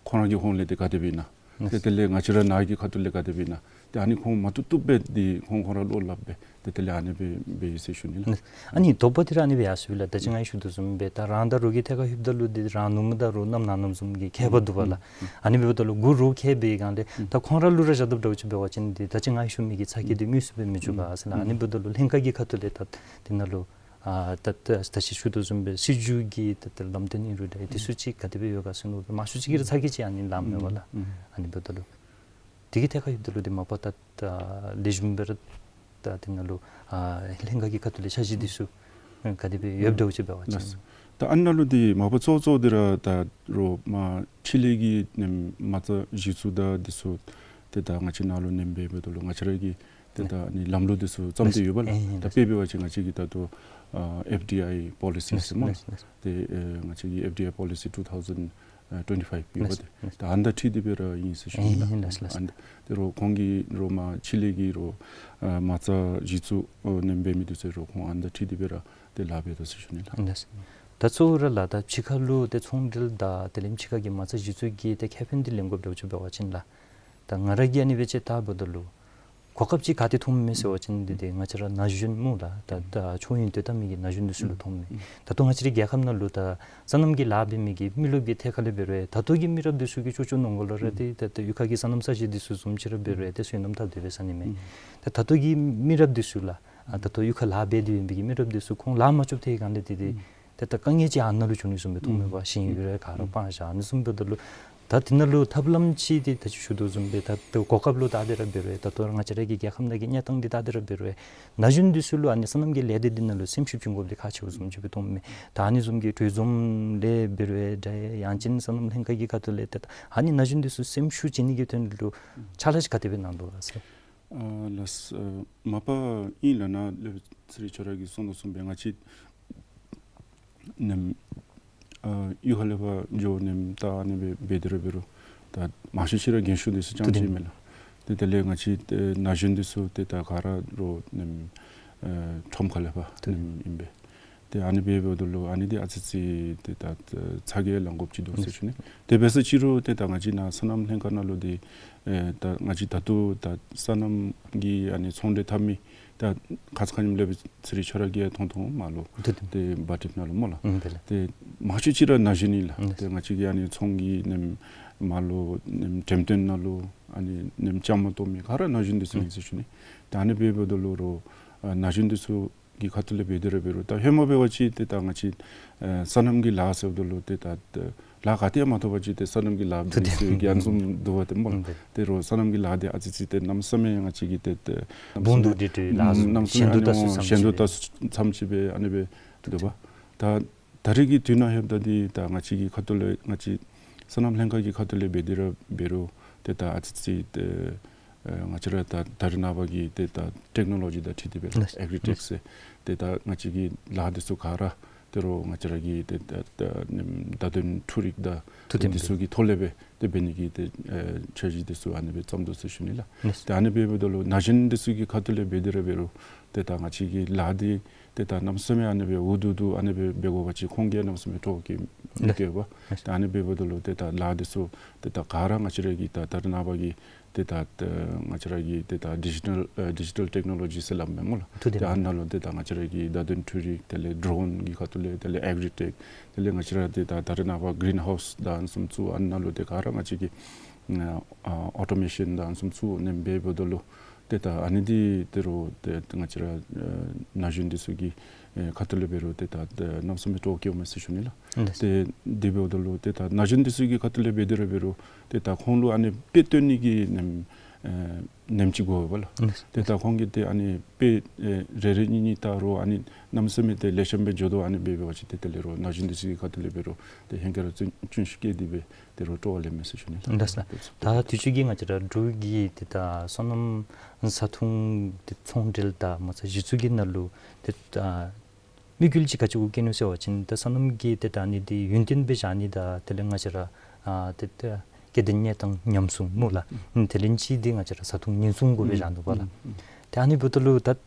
ཁོང་ར་གི་ཧོངས་ལས་ཏེ་ག་དེ་སྦེ་ཨིན་ན། ལགས། ཏེ་དེ་ལས་ང་བཅས་ར་ནཱ་གི་ཁ་ཐུག་ལས་ག་དེ་སྦེ་ཨིན་ན། ཏེ་ཨ་ནི་ཁོང་མ་བཏུབ་བཏུབ་སྦེ་འདི་ཁོང་ཁོང་ར་བློ་སླབ་སྦེ་ཏེ་དེ་ལས་ཨ་ནི་སྦེ་འབད་ཡི་ཟེར་ཞུ་ནི་ལགས། ལགས། ཨ་ནི་དོགས་པ་འདི་ར་ཨ་ནི་སྦེ་ཡར་སོང་ཡི་ལགས། ད་ཅི་ང་གིས་ཞུ་དོ་བཟུམ་སྦེ་ད་རང་དང་རོགས་ཀྱི་ཐད་ཁར་ལྷོདཔ་ད་ལུ་འདི་རང་ནུབ་མོ་དང་རོགས་གནམ་ནང་གནམ་བཟུམ་གྱི་ཁྱད་པར་འདུག་པ་ལགས། ཨ་ནི་འབདཝ་ད་ལུ་གུ་རོགས་ཁྱད་འབད་གང་ལས་ད་ཁོང་ར་ལུ་ར་བཞག་དཔ་འདྲཝ་ཅིག་འབད་བ་ཅིན་འདི་ད་ཅི་ང་གིས་ཞུ་མི་གི་ཚ་གྱང་འདི་དངོས་སུ་སྦེ་མི་འབྱུང་ག་ཟེར་ལགས། ཨ་ནི་འབདཝ་ད་ལུ་ལྷན་ཁག་གི་ཁ་ཐུག་ལས་ད་དེ་ནང་ལུ་ཨ་ད་ད་ད་ཅི་ཞུ་དོ་བཟུམ་སྦེ་སྲིད་བྱུས་ཀྱི་ད་ད་ལམ་སྟོན་ཨིན་རུང་འདྲ་དེ་ཚུ་ཅིག་ག་དེ་སྦེ་ཡོད་ག་ཟེར་མནོ་སྦེ་མང་ཤོས་ཅིག་གིས་ར་ཚ་གྱང་ཅིག་ཨ་ནི་ལངམ་མས་པ་ལགས། ཨ་ནི་འབདཝ་ད་ལུ་དེ་གི་ཐད་ཁར་ལྷོདཔ་ད་ལུ་འདི་མ་པ་ད་ད་ལེགས་ཤོམ་སྦེ་ར་ད་དེ་ནང་ལུ་ཨ་ལྷན་ཁག་གི་ཁ་ཐུག་ལས་འཆར་གཞི་འདི་ཚུ་ག་དེ་སྦེ་ཡོདཔ་འདྲཝ་ཅིག་འབད་བ་ཅིན། ལགས། ད་ཨ་ནཱ་ལུ་འདི་མ་པ་གཙོ་གཙོ་འདི་ར་ད་རོགས་མར་ཕྱི་ལས་ཀྱི་ནེམ་མ་རྩ་གཞི་བཙུགས་དང་འདི་ཚུ་ཏེ་ད་ང་བཅས་ནཱ་ལུ་ནེམ་འབད་འབདཝ་ད་ལུ་ང་བཅས་ར་གི་ཏེ་ད་ཨ་ནི་ལམ་ལུགས་འདི་ཚུ་བརྩམས་ཏེ་ཡོད་པ་ལགས། ཨེ་ཨེ་ད་དཔེ་འབད་བ་ཅིན་ང་བཅས་ཀྱི་ད་ལྟོ་ཨ་ཨེཕ་ཌི་ཨའི་པོ་ལི་སི་ཟེར་སྨོ་ལགས། ལགས། ཏེ་ཨེ་ང་བཅས་ཀྱི་ཨེཕ་ཌི་ཨའི་པོ་ལི་སི་ཊུ་ཐའུ་ཟེན་ཨེ་ཊུ་ཝེན་ཊི་ཕའིབ་ཡོད་པ། ལགས། ཏེ་ད་ཨ་ནི་དང་འཁྲིལ་ཏེ་སྦེ་ར་ཨིན་ཟེར་ཞུ་ནི་ལགས། ཨེ་ཨེ་ལགས་ལགས། ཨ་ནི་ཏེ་རོགས་ཁོང་གིས་རོགས་མར་ཕྱི་ལས་ཀྱི་རོགས་ཨ་མ་རྩ་གཞི་བཙུགས་ཨ་ནེམ་འབད་མི་འདི་ཚུ་རོགས་ཁོང་ཨ་ནི་དང་འཁྲིལ་ཏེ་སྦེ་ར་ཏེ་ལཱ་འབད་དོ་ཟེར་ཞུ་ནི་ལགས། ལགས། ད་གཙོ་བོ་ར་ལགས་ད་ཕྱི་ཁ་ལུ་ཏེ་ཚོང་འབྲེལ་དང་དེ་ལས་ཕྱི་ཁ་གི་མ་རྩ་གཞི་བཙུགས་ཀྱི་ཏེ་ཁེ་ཕན་འདི་ལེན་དགོཔ་འདྲཝ་ཅིག་འབད་བ་ཅིན་ལགས། ད་ང་ར་གིས་ཨ་ནི་སྦེ་དཔྱད་བལྟཝ་ད་ལུ་གོ་སྐབས་ཅིག་ག་ཏེ་མཐོངམ་མས་ཟེར་བ་ཅིན་འདི་ཏེ་ང་བཅས་ར་ན་གཞོན་སྨོ་ལགས། ད་ད་ཆོས་ཡོན་ཏན་ལྡན་མི་གི་ན་གཞོན་འདི་ཚུ་ལུ་མཐོངམ་མས། ད་ལྟོ་ང་བཅས་རའི་རྒྱལ་ཁབ་ནང་ལུ་ད་སོ་ནམ་གྱི་ལཱ་འབད་མི་གི་མི་རློབས་ཀྱི་ཐད་ཁ་ལས་འབད་རུང་ད་ལྟོ་གི་མི་རབས་འདི་ཚུ་གིས་ཅོག་ཅོག་ནང་འཁོད་ལུ་ར་ཏེ་ད་ད་གཡུས་ཁ་གི་སོ་ནམ་ས་གཞི་འདི་ཚུ་བཟུམ་ཅིག་ར་འབད་རུང་ཏེ་སོ་ནམ་ད་དེ་སྦེ་ས་ནི་མས། ད་ད་ལྟོ་གི་མི་རབས་འདི་ཚུ་ལགས་ཨ་ད་ལྟོ་གཡུས་ཁ་ལཱ་འབད་དེ་ཡོད་པའི་གི་མི་རབས་འདི་ཚུ་ཁོང་ལཱ་མ་རྐྱབ་ཐེ་གང་ལས་ཏེ་ཏེ་ཏེ་ད་དཀའ་ངལ་ཅིག་ཨ་ནཱ་ལུ་བྱུང་ནི་བཟུམ་སྦེ་མཐོངམ་མས་པ། ཞིང་ཡུལ་རེ་ག་ར་སྤང་བཞག་ནི་བཟུམ་འབདཝ་ད་ལུ་ད་དེ་ནང་ལུ་ཐབས་ལམ་ཅིག་ཏེ་ད་ཅི་ཞུ་དོ་བཟུམ་སྦེ་ད་ལྟོ་གོ་སྐབས་ལུ་བལྟ་སྟེ་ར་འབད་རུང་ད་ལྟོ་ར་ང་བཅས་ར་གི་རྒྱལ་ཁབ་ནང་གི་གནས་སྟངས་འདི་བལྟ་སྟེ་ར་འབད་རུང་ན་གཞོན་འདི་ཚུ་ལུ་ཨ་ནི་སོ་ནམ་གྱི་ལས་སྡེ་འདི་ནང་ལུ་སེམས་ཤུགས་བྱིན་དགོཔ་འདི་ཁག་ཆེཝ་བཟུམ་ཅིག་སྦེ་མཐོངམ་མས། ད་ཨ་ནི་བཟུམ་གྱི་གྲོས་འཛོམས་ལས་འབད་རུང་འདྲ་ཡང་ཅིན་སོ་ནམ་ལྷན་ཁག་གི་ཁ་ཐུག་ལས་ཏེ་ཨ་ནི་ན་གཞོན་འདི་ཚུ་སེམས་ཤུགས་བྱིན་ནི་གི་དོན་ལུ་ཕྱག་ལཱ་ཅིག་ག་དེ་སྦེ་གནང་དོ་ག་ཟེར། ཨ་ལགས། ཨ་མ་པ་ཨིན་ལགས། ནཱ་སློབ་དཔོན་ཚེ་རིང་ཁྱོད་ར་གིས་གསུངས་དོ་བཟུམ་སྦེ་ང་བཅས་ནེམ་ཨ་གཡུས་ཁ་ལས་ཕར་འགྱོ་ནེམ་ད་ཨ་ནི་སྦེ་འབད་དེ་ར་འབད་རུང་ད་མང་ཤོས་ཅིག་ར་རྒན་ཤོས་འདི་ཚུ་རྐྱངམ་ཅིག་མས་ལགས། ཏེ་དེ་ལས་ང་བཅས་ཏེ་ན་གཞོན་འདི་ཚུ་ཏེ་ད་ག་ར་རོགས་ནེམ་ཨ་ཁྲོམ་ཁ་ལས་ཕར་ཏེ་ནེམ་ཨིན་པས། ཏེ་ཨ་ནི་སྦེ་འབདཝ་ད་ལུ་ཨ་ནི་འདི་ཨ་ཙི་ཙི་ཏེ་ད་ཚ་གྱང་ལང་དགོཔ་ཅིག་འདུག་ཟེར་ཞུ་ནི། དེ་འབད་ས་ཅིག་རུང་ཏེ་ད་ང་བཅས་ནཱ་སོ་ནམ་ལྷན་ཁག་ནང་ལུ་འདི་ཨེ་ད་ང་བཅས་ད་ལྟོ་ད་སོ་ནམ་གྱི་ཨ་ནི་ཚོང་འབྲེལ་འཐབ་མི་ད་ཁ་ཙ་ཁ་ཉིནམ་སློབ་དཔོན་ཚེ་རིང་ཁྱོད་ར་གིས་ཡང་མཐོང་མཐོངམ་མས་ལོ། ཏེ་ཏེ་བཱ་ཊིབ་ནང་ལུ་སྨོ་ལགས། ཨུམ་དེ་ལས་ཏེ་མང་ཤོས་ཅིག་ར་ན་གཞོན་ཨིན་ལགས། ཨུམ་ཏེ་ང་བཅས་ཀྱི་ཨ་ནི་ཚོང་གི་ནེམ་མར་ལུ་ནེམ་འགྲེམས་སྟོན་ནང་ལུ་ཨ་ནི་ནེམ་བཅའ་མར་གཏོགས་མི་ག་ར་ན་གཞོན་འདི་ཚུ་ཨིན་ཟེར་ཞུ་ནི། ཏེ་ཨ་ནི་སྦེ་འབདཝ་ད་ལུ་རོགས་ཨ་ན་གཞོན་འདི་ཚུ་གི་ཁ་ཐུག་ལས་འབད་དེ་ར་འབད་རུང་ད་ཧེ་མ་འབད་བ་ཅིན་ཏེ་ད་ང་བཅས་ཨེ་སོ་ནམ་གྱི་ལཱ་ཟེརཝ་ད་ལུ་ཏེ་ད་ལཱ་ག་ཏེ་ཡང་མ་ཐོབ་པ་ཅིན་ཏེ་སོ་ནམ་གྱི་ལཱ་འབད་ཟེར་གྱི་ཨ་ནི་བཟུམ་འདུག་པ་ཏེ་སྨོ་ལགས། ཨུམ་དེ་ཏེ་རོགས་སོ་ནམ་གྱི་ལཱ་འདི་ཨ་ཙི་ཙི་ཏེ་གནམ་མེད་ས་མེད་ང་བཅས་ཀྱི་ཏེ་ཏེ་བུང་དུ་འདི་ཏེ་ལཱ་བཟུམ་གནམ་མེད་ས་མེད་ཞན་དུ་ཨ་ནི་ལྟ་ཚུལ་ཞན་དུ་ལྟ་ཚུལ་ཙམ་ཅིག་སྦེ་ཨ་ནི་སྦེ་འདུག་པ། ད་ད་རེས་ཀྱི་དུས་ནང་ལྷོདཔ་ད་འདི་ད་ང་བཅས་ཀྱི་ཁ་ཐུག་ལས་ང་བཅས་སོ་ནམ་ལྷན་ཁག་གི་ཁ་ཐུག་ལས་འབད་དེ་ར་འབད་རུང་ཏེ་ད་ཨ་ཙི་ཙི་ཏེ་ཨེ་ང་བཅས་ར་ད་ད་རེས་ནངས་པ་གི་ཏེ་ད་ཊེཀ་ནོ་ལོ་ཇི་དང་འཁྲིལ་ཏེ་འབད་རུང་ཨེག་རི་ཊེཀ་ཟེར་ཏེ་ད་ང་བཅས་ཀྱི་ལཱ་འདི་ཚུ་ག་ར་ཏེ་རོགས་ང་བཅས་ར་གི་ཏེ་ད་ད་ནེམ་བརྡ་དོན་འཕྲུལ་རིག་དང་ཏེ་འདི་ཚུ་གི་ཐོག་ལས་སྦེ་ཏེ་འབད་ནི་གི་ཏེ་ཨེ་འཆར་གཞི་འདི་ཚུ་ཨ་ནི་སྦེ་བརྩམས་དོ་ཟེར་ཞུ་ནི་ལགས། ཏེ་ཨ་ནི་སྦེ་འབདཝ་ད་ལུ་ན་གཞོན་འདི་ཚུ་གི་ཁ་ཐུག་ལས་འབད་དེ་ར་འབད་རུང་ཏེ་ད་ང་བཅས་ཀྱི་ལཱ་འདི་ཏེ་ད་གནམ་མེད་ས་མེད་ཨ་ནི་སྦེ་འུ་སྡུག་སྡུག་ཨ་ནི་སྦེ་འབད་དགོ་པ་ཅིན་ཁོང་གིས་གནམ་མེད་ས་མེད་དོགས་ཀྱི་མི་སྐྱེ་བ། ཏེ་ཨ་ནི་སྦེ་འབདཝ་ད་ལུ་ཏེ་ད་ལཱ་འདི་ཚུ་ཏེ་ད་ག་ར་ང་བཅས་ར་གི་ད་ད་རེས་ནངས་པ་གི་ ཏེ་ད་ང་བཅས་ར་གི་ཏེ་ད་ཌི་ཇི་ཊལ་ཨ་ཌི་ཇི་ཊལ་ཊེཀ་ནོ་ལོ་ཇི་ཟེར་སླབ་མས་སྨོ་ལགས། ཏེ་ཨ་ནཱ་ལུ་ཏེ་ད་ང་བཅས་ར་གི་བརྡ་དོན་འཕྲུལ་རིག་དེ་ལས་ཌོ་རོན་གྱི་ཁ་ཐུག་ལས་དེ་ལས་ཨེག་རི་ཊེཀ་དེ་ལས་ང་བཅས་ར་ཏེ་ད་ད་རེས་ནངས་པ་གི་རིན་ཧའུསི་དང་ཨ་ནི་བཟུམ་ཚུ་ཨ་ནཱ་ལུ་ཏེ་ག་ར་ང་བཅས་ཀྱིས་ཨ་ཨོ་ཊོ་མེ་ཤཱན་དང་ཨ་ནི་བཟུམ་ཚུ་ཨ་ནེམ་འབད་འབདཝ་ད་ལུ་ཏེ་ད་ཨ་ནི་འདི་ཏེ་རོགས་ཏེ་ང་བཅས་ར་ཨ་ན་གཞོན་འདི་ཚུ་གི་ཨེ་ཁ་ཐུག་ལས་འབད་རུང་ཏེ་ད་གནམ་མེད་ས་མེད་སྤྲོ་བ་སྐྱེཝ་མས་ཟེར་ཞུ་ནི་ལགས། ཏེ་དེ་འབདཝ་ད་ལུ་ཏེ་ད་ན་གཞོན་འདི་ཚུ་གི་ཁ་ཐུག་ལས་འབད་དེ་ར་འབད་རུང་ཏེ་ད་ཁོང་ལུ་ཨ་ནི་དཔེ་སྟོན་ནི་གི་ནེམ་ཨེ་ནེམ་ཅིག་དགོ་པས་ལགས། ཏེ་ད་ཁོང་གིས་ཏེ་ཨ་ནི་དཔེ་ཨེ་རེ་རེ་གཉིས་གཉིས་བལྟ་རུང་ཨ་ནི་གནམ་མེད་ས་མེད་ཏེ་ལེགས་ཤོམ་སྦེ་འགྱོ་དོ། ཨ་ནི་འབད་འབད་བ་ཅིན་ཏེ་དེ་ལས་རོགས་ན་གཞོན་འདི་ཚུ་གི་ཁ་ཐུག་ལས་འབད་རུང་ཏེ་ཧེང་སྐལ་ར་བརྩོན་བརྩོན་ཤུགས་བསྐྱེད་དེ་སྦེ་ཏེ་རོགས་སྤྲོ་བ་ལེན་མས་ཟེར་ཞུ་ནི་ལགས། ད་དུས་ཅི་གི་ང་བཅས་ར་འབྲུག་གི་ཏེ་ད་སོ་ནམ་ས་འཐུང་ཏེ་ཚོང་འབྲེལ་དང་མ་ཚད་གཞི་བཙུགས་ཀྱི་ནང་ལུ་ཏེ་ད་དམིགས་ཡུལ་ཅིག་ག་ཅི་གུ་བསྐྱེད་ནུག་ཟེར་བ་ཅིན་ད་སོ་ནམ་གྱི་ཏེ་ད་ཨ་ནི་འདི་ཡུན་བརྟན་སྦེ་བཞག་ནི་དང་དེ་ལས་ང་བཅས་ར་ཨ་ཏེ་ད་སྐྱེ་ལྡན་གནས་སྟངས་ཉམས་སྲུང་སྨོ་ལགས། ཨ་དེ་ལས་ཅིག་འདི་ང་བཅས་ར་བཟའ་འཐུང་ཉེན་སྲུང་གུ་སྦེ་བཞག་ནུག་པ་ལགས། ཏེ་ཨ་ནི་འབདཝ་ད་ལུ་ད་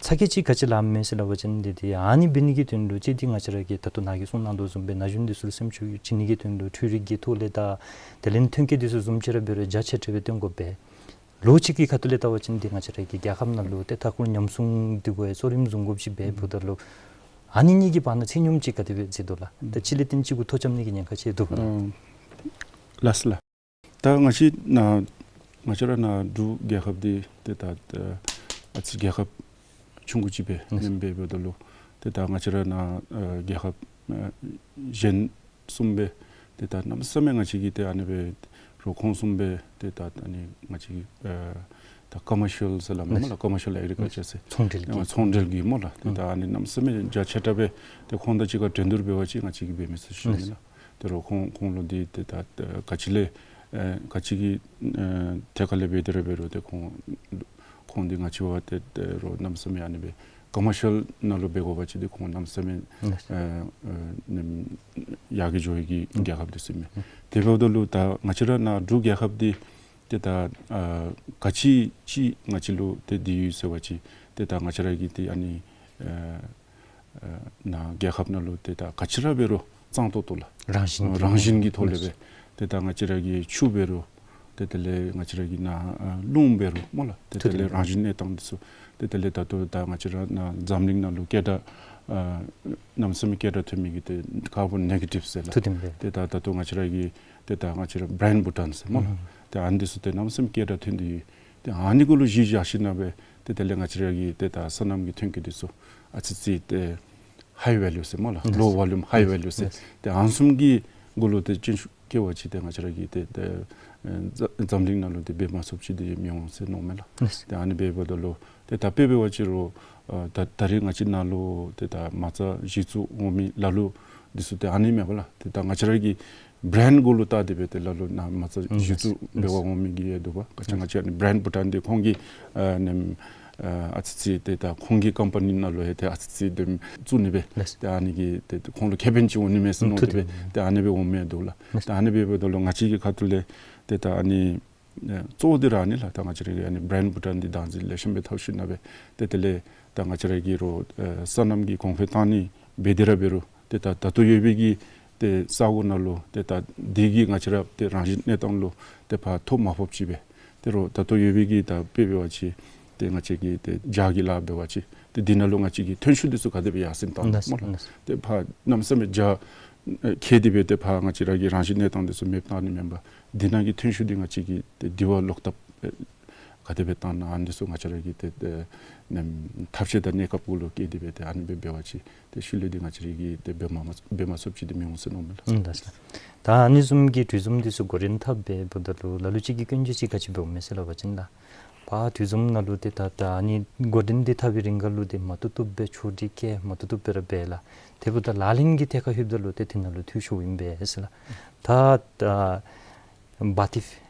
ཚ་གྱང་ཅིག་ག་ཅི་ལངམ་མས་ཟེར་སླབ་པ་ཅིན་འདི་འདི་ཨ་ནི་འབད་ནི་གི་དོན་ལུ་གཅིག་འདི་ང་བཅས་ར་གིས་ད་ལྟོ་ནཱ་གིས་གསུངས་གནང་དོ་བཟུམ་སྦེ་ན་གཞོན་འདི་ཚུ་ལུ་སེམས་ཤུགས་བྱིན་ནི་གི་དོན་ལུ་འཕྲུལ་རིག་གི་ཐོག་ལས་དང་དེ་ལས་ཐོན་སྐྱེད་འདི་ཚུ་བཟུམ་ཅིག་ར་འབད་རུང་རྒྱ་ཆེ་དྲགས་སྦེ་བཏོན་དགོ་པས། ལོ་གཅིག་གི་ཁ་ཐུག་ལས་བལྟ་བ་ཅིན་འདི་ང་བཅས་ར་གི་རྒྱལ་ཁབ་ནང་ལུ་ཏེ་མཐའ་འཁོར་ཉམས་སྲུང་འདི་གུ་ཡང་གཙོ་རིམ་བཟུང་དགོཔ་ཅིག་འབདཝ་ད་ལུ་ཨ་ནི་གཉིས་ཀྱི་བར་ན་ཚད་སྙོམས་ཅིག་ག་དེ་སྦེ་མཛད་དོ་ལགས། ད་གཅིག་ལས་ཏེ་གཅིག་གུ་ཐོ་རྐྱབ་ནི་གི་ཉེན་ཁ་ཅིག་འདུག་པ་ལགས། ལགས་སོ་ལགས། ད་ང་བཅས་ནཱ་ང་བཅས་ར་ནཱ་འབྲུག་རྒྱལ་ཁབ་འདི་ཏེ་ད་ཨ་ཙི་རྒྱལ་ཁབ་ཆུང་ཀུ་ཅིག་སྦེ་ཨིན་པས། འབདཝ་ད་ལུ་ཏེ་ད་ང་བཅས་ར་ནཱ་ཨ་རྒྱལ་ཁབ་ཨ་གཞན་གསུམ་སྦེ་ཏེ་ད་གནམ་མེད་ས་མེད་ང་བཅས་ཀྱི་ཏེ་ཨ་ནི་སྦེ་རོགས་ཁོང་གསུམ་སྦེ་ཏེ་ད་ཨ་ནི་ང་བཅས་ཀྱི་ཨ་ད་ཀོ་མར་ཤལ་ཟེར་སླབ་མས་སྨོ་ལགས། ཀོ་མར་ཤལ་ཨེག་རི་ཀལ་ཅར་ཟེར་ཚོང་འབྲེལ་གྱི་ཨ་ཚོང་འབྲེལ་གྱི་སྨོ་ལགས། ཏེ་ད་ཨ་ནི་གནམ་མེད་ས་མེད་རྒྱ་ཆེ་དྲགས་སྦེ་ཏེ་ཁོང་དང་གཅིག་ཁར་འགྲན་བསྡུར་འབད་བ་ཅིན་ང་བཅས་ཀྱིས་འབད་མི་ཚུགས་ཟེར་ཞུ་ནི་ལགས། ཏེ་རོགས་ཁོང་ཁོང་ལུ་འདི་ཏེ་ད་ཨ་ག་ཅི་ལས་ཨ་ག་ཅི་གི་ཨ་ཐད་ཁ་ལས་འབད་དེ་ར་འབད་རུང་ཏེ་ཁོང་ཁོང་འདི་ང་བཅས་བ་ཏེ་ཏེ་རོགས་གནམ་མེད་ས་མེད་ཨ་ནི་སྦེ་ཀོ་མར་ཤལ་ནང་ལུ་འབད་དགོ་པ་ཅིན་ཏེ་ཁོང་གནམ་མེད་ས་མེད་ཨ་ཨ་ནེམ་ཡར་རྒྱས་འགྱོ་ནི་གི་རྒྱལ་ཁབ་འདི་ཚུ་ཨིན་མས། དེ་འབདཝ་ད་ལུ་ད་ང་བཅས་ར་ནཱ་འབྲུག་རྒྱལ་ཁབ་འདི་ཏེ་ད་ཨ་ག་ཅི་ཅིག་ང་བཅས་ལུ་ཏེ་འདི་ཡོད་ཟེར་བ་ཅིན་ཏེ་ད་ང་བཅས་ར་གི་ཏེ་ཨ་ནི་ཨ་ཨ་ནཱ་རྒྱལ་ཁབ་ནང་ལུ་ཏེ་ད་ག་ཅི་ར་འབད་རུང་གཙང་ཏོག་ཏོ་ལགས། རང་བཞིན་གྱི་རང་བཞིན་གྱི་ཐོག་ལས་སྦེ་ཏེ་ད་ང་བཅས་ར་གི་ཆུ་འབད་རུང་ཏེ་དེ་ལས་ང་བཅས་ར་གི་ནཱ་ཨ་རླུང་འབད་རུང་སྨོ་ལགས། ཏེ་དེ་ལས་རང་བཞིན་གནས་སྟངས་འདི་ཚུ་ཏེ་དེ་ལས་ད་ལྟོ་ད་ང་བཅས་ར་ནཱ་འཛམ་གླིང་ནང་ལུ་སྐད་གྲགས་ཨ་གནམ་མེད་ས་མེད་སྐད་གྲགས་ཐོན་མི་གི་ཏེ་ཀར་བོན་ནེ་གེ་ཊིབ་ཟེར་ལགས། ཏེ་ད་ད་ལྟོ་ང་བཅས་ར་གི་ཏེ་ད་ང་བཅས་ར་བྲེནཌ་བྷུ་ཊཱན་ཟེར་སྨོ་ལགས། ཏེ་ཨ་ནི་འདི་ཚུ་ཏེ་གནམ་མེད་ས་མེད་སྐད་གྲགས་ཐོན་ཏེ་ཡོད། ཏེ་ཨ་ནི་གུ་ལུ་གཞི་བཞག་ཞིནམ་ལས་ཏེ་དེ་ལས་ང་བཅས་ར་གི་ཏེ་ད་སོ་ནམ་གྱི་ཐོན་སྐྱེད་འདི་ཚུ་ཨ་ཙི་ཙི་ཏེ་ཧའི་ཝེ་ལུ་ཟེར་སྨོ་ལགས། ལོ་ཝོ་ལུམ་ཧའི་ཝེ་ལུ་ཟེར། ཏེ་ཨ་ནི་བཟུམ་གྱི་གུ་ལུ་ཏེ་བརྩོན་ཤུགས་བསྐྱེད་པ་ཅིན་ཏེ་ང་བཅས་ར་གི་ཏེ་ཏེ་ཨ་འཛམ་འཛམ་གླིང་ནང་ལུ་ཏེ་འབད་མ་ཚུགསཔ་ཅིག་ཏེ་མི་འོང་ཟེར་མནོཝ་མས་ལགས། ཏེ་ཨ་ནི་འབདཝ་ད་ལུ་ཏེ་ད་དཔེ་འབད་བ་ཅིན་རོགས་ཨ་ད་ད་རེས་ང་བཅས་ནཱ་ལུ་ཏེ་ད་མ་རྩ་གཞི་བཙུགས་འོང་མི་ལ་ལུ་འདི་ཚུ་ཏེ་ཨ་ནི་མས་པ་ལགས། ཏེ་ད་ང་བཅས་ར་གི་བྲེནཌ་གུ་ལུ་བལྟ་སྟེ་སྦེ་ཏེ་ལ་ལུ་ནཱ་མ་རྩ་གཞི་བཙུགས་འབད་བར་འོང་མི་གི་ཡང་འདུག་པ། ག་ཅི་ང་བཅས་ཨ་ནི་བྲེནཌ་བྷུ་ཊཱན་འདི་ཁོང་གིས་ཨ་ནེམ་ཨ་ཨ་ཙི་ཙི་ཏེ་ད་ཁོང་གི་ཀམ་པ་ནི་ནང་ལུ་ཡང་ཏེ་ཨ་ཙི་ཙི་དེམ་བཙུགས་ནི་སྦེ་ཏེ་ཨ་ནི་གིས་ཏེ་ཁོང་ལུ་ཁེ་ཕན་ཅིག་འོང་ནི་མས་ཟེར་མནོ་སྟེ་སྦེ་ཏེ་ཨ་ནི་སྦེ་འོངམ་མས་འདུག་ལགས། ཏེ་ཨ་ནི་སྦེ་འབདཝ་ད་ལུ་ང་བཅས་ཀྱི་ཁ་ཐུག་ལས་ཏེ་ད་ཨ་ནི་ཨེ་གཙོ་བོ་འདི་ར་ཨ་ནི་ལགས། ད་ང་བཅས་ར་གི་ཨ་ནི་བྲེནཌ་བྷུ་ཊཱན་འདི་བདག་འཛིན་ལེགས་ཤོམ་སྦེ་འཐབ་ཞིནམ་ལས་ཏེ་དེ་ལས་ད་ང་བཅས་ར་གི་རོགས་ཨེ་སོ་ནམ་གྱི་གོང་འཕེལ་བཏང་ནི་འབད་དེ་ར་འབད་རུང་ཏེ་ད་ད་ལྟོ་ཡོད་པའི་གི་ཏེ་ས་གོ་ནང་ལུ་ཏེ་ད་འདི་གིས་ང་བཅས་ར་ཏེ་རང་བཞིན་གནས་སྟངས་ལུ་ཏེ་ཕར་ཐོ་མ་ཕོགཔ་ཅིག་སྦེ་ཏེ་རོགས་ད་ལྟོ་ཡོད་པའི་གི་ད་དཔེ་འབད་བ་ཅིན་ཏེ་ང་བཅས་ཀྱི་ཏེ་ཇ་གི་ལཱ་འབད་བ་ཅིན་ཏེ་འདི་ནང་ལུ་ང་བཅས་ཀྱི་ཐོན་ཤུགས་འདི་ཚུ་ག་དེ་སྦེ་ཡར་སེང་བཏང་ནི་སྨོ་ལགས། ཏེ་ཕར་གནམ་མེད་ས་མེད་ཇ་ཨེ་ཁྱེར་ཏེ་སྦེ་ཏེ་ཕར་ང་བཅས་ར་གི་རང་བཞིན་གནས་སྟངས་འདི་ཚུ་མེདཔ་བཏང་ནི་མེན་པར་འདི་ནང་གི་ཐོན་ཤུགས་འདི་ང་བཅས་ཀྱིས་ཏེ་འདི་བ་ལོག་ཐབས་ཨེ་ག་དེ་སྦེ་བཏང་ན་ཨ་ནི་ཚུ་ང་བཅས་ར་གི་ཏེ་ཏེ་ནེམ་ཐབས་ཤེས་དང་གནས་སྐབས་གུ་ལུ་བསྐྱེད་དེ་སྦེ་ཏེ་ཨ་ནི་སྦེ་འབད་བ་ཅིན་ཏེ་ཤུལ་ལས་འདི་ང་བཅས་ར་གིས་ཏེ་འབད་མ་འབད་མ་ཚུགསཔ་ཅིག་འདི་མི་འོང་ཟེར་མནོཝ་མས་ལགས། ཨིན་ལགས། ད་ཨ་ནི་བཟུམ་གྱི་དུས་བཟང་འདི་ཚུ་འགོ་འདྲེན་འཐབ་སྦེ་འབདཝ་ད་ལུ་ལ་ལུ་ཅིག་གིས་སྐྱོན་བརྗོད་ཅིག་ག་ཅི་འབདཝ་མས་ཟེར་སླབ་པ་ཅིན་ལགས། ཕར་དུས་བཟང་ནང་ལུ་ཏེ་ད་ད་ཨ་ནི་འགོ་འདྲེན་འདི་འཐབ་པའི་རིང་ཁར་ལུ་ཏེ་མ་བཏུབ་བཏུབ་སྦེ་ཕྱོགས་སྒྲིག་བཀལ་མ་བཏུབ་བཏུབ་སྦེ་ར་འབད་ལགས། དེ་འབདཝ་ད་ལག་ལེན་གྱི་ཐད་ཁར་ལྷོདཔ་ད་ལུ་ཏེ་དེ་ནང་ལུ་འཐུས་ཤོརཝ་ཨིན་པས་ཟེར་ལགས། ད་ད་བཱ་ཏི་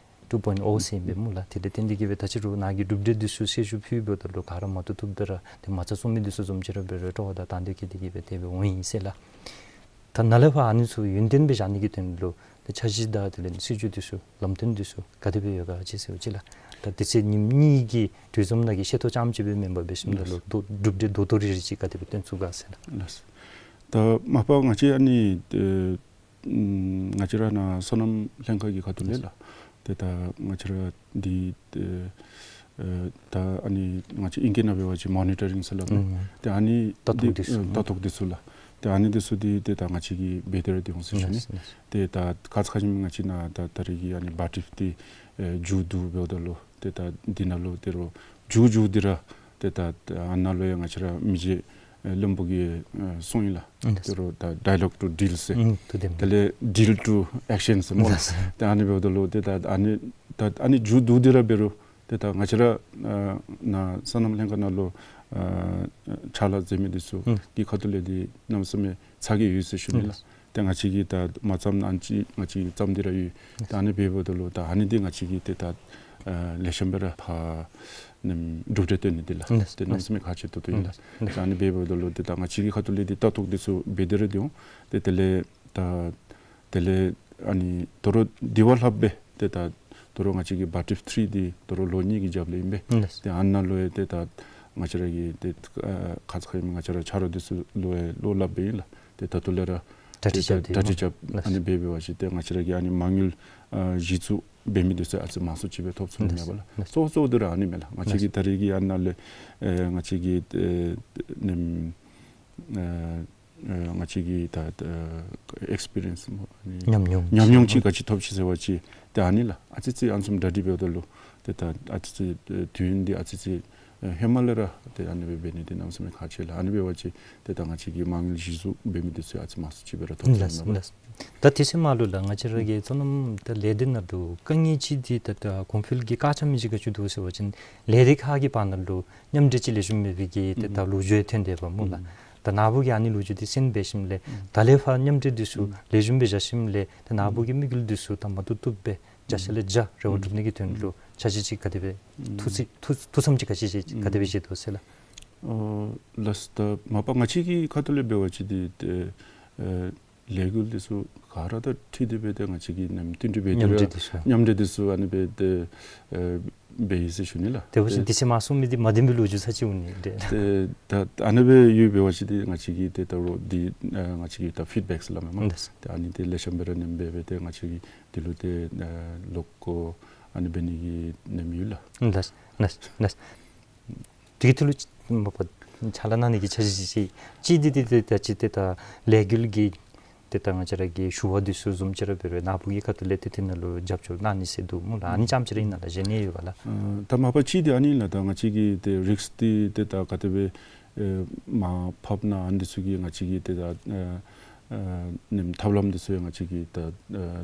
ཊུ་པོའིནཊ་ཨོ་ཟེར་ཨིན་པས་སྨོ་ལགས། དེ་ལས་བརྟེན་ཏེ་གིས་སྦེ་ད་ཅི་རུང་ནཱ་གི་གྲུབ་འབྲས་འདི་ཚུ་གསལ་ཞུ་ཕུལཝ་ད་ལུ་ག་ར་མ་བཏུབ་བཏུབ་སྦེ་ར་ཏེ་མ་རྩ་བཙུགས་མི་འདི་ཚུ་བཟུམ་ཅིག་ར་འབད་རུང་སྤྲོ་བ་དང་དང་འདོད་བསྐྱེད་དེ་གིས་སྦེ་དེ་སྦེ་འོང་ཡི་ཟེར་ལགས། ད་ནཱ་ལས་ཕར་ཨ་ནི་ཚུ་ཡུན་བརྟན་སྦེ་བཞག་ནི་གི་དོན་ལུ་ད་འཆར་གཞི་དང་དེ་ལས་སྲིད་བྱུས་འདི་ཚུ་ལམ་སྟོན་འདི་ཚུ་ག་དེ་སྦེ་ཡོད་ག་ཅིག་ཟེར་བ་ཅིན་ལགས། ད་དུས་ཚོད་ཉིནམ་གཉིས་ཀྱི་དུས་བཟང་ནང་གི་ཤེས་རྟོགས་རྐྱངམ་ཅིག་སྦེ་མེན་པར་འབད་ཞིནམ་ད་ལུ་ད་གྲུབ་འབྲས་རྡོག་རྡོག་རིལ་རིལ་ཅིག་ག་དེ་སྦེ་སྟོན་ཚུགས་ག་ཟེར་ལགས། ལགས། ད་མ་པ་ང་བཅས་ཨ་ནི་ཨེ་ང་བཅས་ར་ནཱ་སོ་ནམ་ལྷན་ཁག་གི་ཁ་ཐུག་ལས་ལགས། ཏེ་ད་ང་བཅས་ར་འདི་ཨེ་ཨེ་ད་ཨ་ནི་ང་བཅས་ཨིང་སྐད་ནང་འབད་བ་ཅིན་མོ་ནི་ཊ་རིང་ཟེར་སླབ་མས། ཨུམ། ཏེ་ཨ་ནི་ལྟ་རྟོག་འདི་འདི་ཚུ་ཨེ་ལྟ་རྟོག་འདི་ཚུ་ལགས། ཏེ་ཨ་ནི་འདི་ཚུ་འདི་ཏེ་ད་ང་བཅས་ཀྱིས་འབད་དེ་ར་སྡོད་འོང་ཟེར་ཞུ་ནི། ལགས་ལགས། ཏེ་ད་ཁ་ཙ་ཁ་ཉིནམ་ང་བཅས་ནཱ་ད་ད་རེས་ཀྱི་ཨ་ནི་བཱ་ཊིབ་འདི་ཨེ་མཇུག་བསྡུ་འབདཝ་ད་ལུ་ཏེ་ད་འདི་ནང་ལུ་ཏེ་རོགས་མཇུག་མཇུག་འདི་ར་ཏེ་ད་ཨ་ནཱ་ལུ་ཡང་ང་བཅས་ར་མི་རྗེ་ཨེ་བློན་པོ་གིས་ཨེ་གསུངས་ཡི་ལགས། ཨིན། ཏེ་རོགས་ད་ཌའི་ལོག་ཊུ་ཌིལ་ཟེར། ཨིན། ཏེ་དེ་མ་དེ་ལས་ཌིལ་ཊུ་ཨེག་ཤཱན་ཟེར་སྨོ། ཨིན། ཏེ་ཨ་ནི་འབདཝ་ད་ལུ་ཏེ་ད་ཨ་ནི་ད་ཨ་ནི་མཇུག་བསྡུ་སྟེ་ར་འབད་རུང་ཏེ་ད་ང་བཅས་ར་ཨ་ནཱ་སོ་ནམ་ལྷན་ཁག་ནང་ལུ་ཨ་ཕྱག་ལཱ་མཛད་མི་འདི་ཚུ་ཨིན། གི་ཁ་ཐུག་ལས་འདི་གནམ་མེད་ས་མེད་ཚ་གྱང་ཡོད་ཟེར་ཞུ་ནི་ལགས། ཨིན། ཏེ་ང་བཅས་ཀྱིས་ད་མ་བརྩམས་ཨ་ནི་ཅིག་ང་བཅས་ཀྱིས་བརྩམས་ཏེ་ར་ཡོད། ཨིན། ད་ཨ་ནི་འབདཝ་ད་ལུ་ད་ཨ་ནི་འདི་ང་བཅས་ཀྱིས་ཏེ་ད་ཨ་ལེགས་ཤོམ་སྦེ་ར་ཕར་ནེམ་གྲུབ་འབྲས་བཏོན་ནི་འདི་ལགས། ཨིན། ཏེ་གནམ་མེད་ས་མེད་ཁག་ཆེ་ཏོག་ཏོ་ཨིན་ལགས། ཨིན། ད་ཨ་ནི་འབདཝ་ད་ལུ་ཏེ་ད་ང་བཅས་ཀྱི་ཁ་ཐུག་ལས་འདི་ལྟ་རྟོག་འདི་ཚུ་འབད་དེ་ར་སྡོད་འོང་། ཏེ་དེ་ལས་ད་དེ་ལས་ཨ་ནི་དོ་རུང་དེ་བ་ལྷགཔ་སྦེ་ཏེ་ད་དོ་རུང་ང་བཅས་ཀྱི་བཱ་ཊིབ་ཐིརི་འདི་དོ་རུང་ལོ་གཉིས་ཀྱི་རྒྱབ་ལས་ཨིན་པས། ཨིན། ཏེ་ཨ་ནཱ་ལུ་ཡང་ཏེ་ད་ང་བཅས་ར་གི་ཏེ་ཨ་ཁ་ཙ་ཁ་ཉིནམ་ང་བཅས་ར་ཆ་རོགས་འདི་ཚུ་ལུ་ཡང་བློ་སླབ་སྦེ་ཨིན་ལགས། ཏེ་ད་ལྟོ་ལས་ར་གྲ་སྒྲིག་ཏེ་རྐྱབ་སྟེ་གྲ་སྒྲིག་རྐྱབ། ལགས། ཨ་ནི་འབད་འབད་བ་ཅིན་ཏེ་ང་བཅས་ར་གི་ཨ་ནི་མ་དངུལ་ཨ་གཞི་བཙུགས་འབད་མི་འདི་ཚུ་ཨ་ཙི་མང་སུ་ཅིག་སྦེ་ཐོབ་ཚུགས་ནི་མས་པ་ལགས། ལགས། གཙོ་གཙོ་བོ་འདི་ར་ཨ་ནི་མས་ལགས། ང་བཅས་ཀྱིས་ད་རེས་ཀྱི་ཨ་ནཱ་ལས་ཨེ་ང་བཅས་ཀྱིས་ཨེ་ནེམ་ཨེ་ཨེ་ང་བཅས་ཀྱིས་ད་ཨེ་ཨེགསི་པི་རི་ཡེནསི་སྨོ། ཨ་ནི་ཉམས་མྱོང་ཉམས་མྱོང་ཅིག་ག་ཅི་ཐོབ་ཅི་ཟེར་བ་ཅིན་ཏེ་ཨ་ནི་ལགས། ཨ་ཙི་ཙི་ཨ་ནི་བཟུམ་གྲ་སྒྲིག་འབདཝ་ད་ལུ་ཏེ་ད་ཨ་ཙི་ཙི་ཨེ་དུས་ཡུན་འདི་ཨ་ཙི་ཙི་ཨེ་ཧེ་མ་ལས་ར་ཏེ་ཨ་ནི་སྦེ་འབད་ནི་འདི་གནམ་མེད་ས་མེད་ཁག་ཆེ་ལགས། ཨ་ནི་འབད་བ་ཅིན་ཏེ་ད་ང་བཅས་ཀྱི་མ་དངུལ་གཞི་བཙུགས་འབད་མི་འདི་ཚུ་ཨ་ཙི་མང་སུ་ཅིག་སྦེ་ར་ཐོབ་ཚུགས་ནི་མས་པ་ལགས། ལགས། ད་དེ་ཚེ་མ་ལུ་ལགས་ང་བཅས་ར་གི་སོ་ནམ་ད་ལས་སྡེ་ནང་ལུ་དཀའ་ངལ་ཅིག་འདི་ད་ད་གོང་འཕེལ་གྱི་བཀག་ཆ་མི་ཅིག་ག་ཅི་འདུག་ཟེར་བ་ཅིན་ལས་སྡེ་ཁག་གི་བར་ན་ལུ་མཉམ་འབྲེལ་ཅིག་ལེགས་ཤོམ་མེད་པའི་གི་ཏེ་ད་ལོ་རྒྱུས་ཐོན་ཏེ་པ་སྨོ་ལགས། ད་ནཱ་བུ་གིས་ཨ་ནི་ལོ་རྒྱུས་འདི་གསན་འབད་ཞིནམ་ལས་ད་ལས་ཕར་མཉམ་འབྲེལ་འདི་ཚུ་ལེགས་ཤོམ་སྦེ་བཞག་ཞིནམ་ལས་ད་ནཱ་བུ་གི་དམིགས་ཡུལ་འདི་ཚུ་ད་མ་བཏུབ་བཏུབ་སྦེ་བརྒྱ་ཆ་ལས་བརྒྱ་རེ་བ་སྒྲུབ་ནི་གི་དོན་ལུ་འཆར་གཞི་ཅིག་ག་དེ་སྦེ་ཐུགས་བརྩེ་ཐུགས་ཐུགས་བསམ་ཅིག་ག་ཅི་ཅིག་ག་དེ་སྦེ་བཞེས་དོ་ཟེར་ལགས། ཨོ་ལགས། ད་མ་པ་ང་བཅས་ཀྱི་ཁ་ཐུག་ལས་འབད་བ་ཅིན་འདི་ཏེ་ཨེ་ལས་འགུལ་འདི་ཚུ་ག་ར་དང་འཁྲིལ་ཏེ་སྦེ་ཏེ་ང་བཅས་ཀྱིས་ནེམ་བསྟུན་གྲོས་འབད་དེ་མཉམ་འབྲེལ་འདི་ཚུ་མཉམ་འབྲེལ་འདི་ཚུ་ཨ་ནི་སྦེ་ཏེ་ཨེ་འབད་ཡི་ཟེར་ཞུ་ནི་ལགས། དེ་འབད་བ་ཅིན་ཏེ་དེ་ཚེ་མ་སོང་མི་འདི་མ་བདེན་པའི་ལོ་རྒྱུས་ཚར་ཅིག་འོང་ནི་འདི། ཏེ་ད་ཨ་ནི་སྦེ་ཡོད་པ་འབད་བ་ཅིན་ཏེ་ང་བཅས་ཀྱིས་ཏེ་ད་རུང་འདི་ཨེ་ང་བཅས་ཀྱི་ད་ཕིཌ་བེཀ་ཟེར་སླབ་མས་སྨོ། ལགས། ཏེ་ཨ་ནི་འདི་ལེགས་ཤོམ་སྦེ་ར་ནེམ་འབད་སྦེ་ཏེ་ང་བཅས་ཀྱིས་འདི་ལུ་ཏེ་ཨེ་ལོག་བཀོ་ཨ་ནི་འབད་ནི་གི་ནེམ་ཡོད་ལགས། ལགས་ལགས་ལགས། དེ་གི་ཐོག་ལུ་ཅིག་མ་པ་ཕྱག་ལཱ་གནང་ནི་གི་འཆར་གཞི་ཅིག་ཅིག་འདི་འདི་འདི་ད་ཅིག་ཏེ་ད་ལས་འགུལ་གྱི་ཏེ་ད་ང་བཅས་ར་གི་ཞུ་བ་འདི་ཚུ་བཟུམ་ཅིག་ར་འབད་རུང་ནཱ་བུ་གི་ཁ་ཐུག་ལས་ཏེ་དེ་ནང་ལུ་རྒྱབ་སྐྱོར་གནང་ནི་ཟེར་འདུག་སྨོ་ལགས། ཨ་ནི་ཙམ་ཅིག་ར་ཨིན་ན་ལགས། གཞན་ཡང་ཡོད་ག་ལགས། ཨ་ད་མ་པ་ཅིག་འདི་ཨ་ནི་ལགས། ད་ང་བཅས་ཀྱི་ཏེ་རིསཀ་འདི་ཏེ་ད་ག་དེ་སྦེ་ཨེ་མར་ཕབ་ན་ཨ་ནི་འདི་ཚུ་གི་ང་བཅས་ཀྱིས་ཏེ་ད་ཨེ་ཨེ་ནེམ་ཐབས་ལམ་འདི་ཚུ་ཡང་ང་བཅས་ཀྱིས་ད་ཨེ་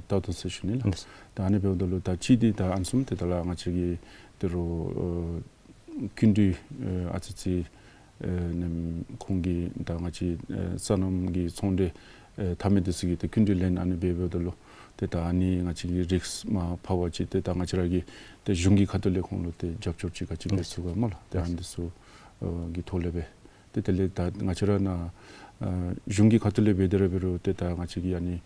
བལྟ་དོ་ཟེར་ཞུ་ནི་ལགས། ད་ཨ་ནི་འབདཝ་ད་ལུ་ད་ཅིག་འདི་ད་ཨ་ནི་བཟུམ་ཏེ་ད་ལགས་ང་བཅས་ཀྱི་ཏེ་རོགས་ཨེ་སྐྱིན་འགྲུལ་ཨེ་ཨ་ཙི་ཙི་ཨེ་ནེམ་ཁོང་གིས་ད་ང་བཅས་ཨེ་སོ་ནམ་གྱི་ཚོང་འབྲེལ་ཨེ་འཐབ་མི་འདི་ཚུ་གིས་ཏེ་སྐྱིན་འགྲུལ་ལེན་ཨ་ནི་འབད་འབདཝ་ད་ལུ་ཏེ་ད་ཨ་ནི་ང་བཅས་ཀྱི་རིསཀ་མར་ཕབ་པ་ཅིན་ཏེ་ད་ང་བཅས་ར་གིས་ཏེ་གཞུང་གི་ཁ་ཐུག་ལས་ཁོང་ལུ་ཏེ་རྒྱབ་སྐྱོར་ཅིག་ག་ཅི་འབད་ཚུགས་ག་སྨོ་ལགས། ཏེ་ཨ་ནི་འདི་ཚུ་ཨེ་གི་ཐོག་ལས་སྦེ་ཏེ་དེ་ལས་ད་ང་བཅས་ར་ནཱ་ཨེ་གཞུང་གི་ཁ་ཐུག་ལས་འབད་དེ་ར་འབད་རུང་ཏེ་ད་ང་བཅས་ཀྱི་ཨ་ནི་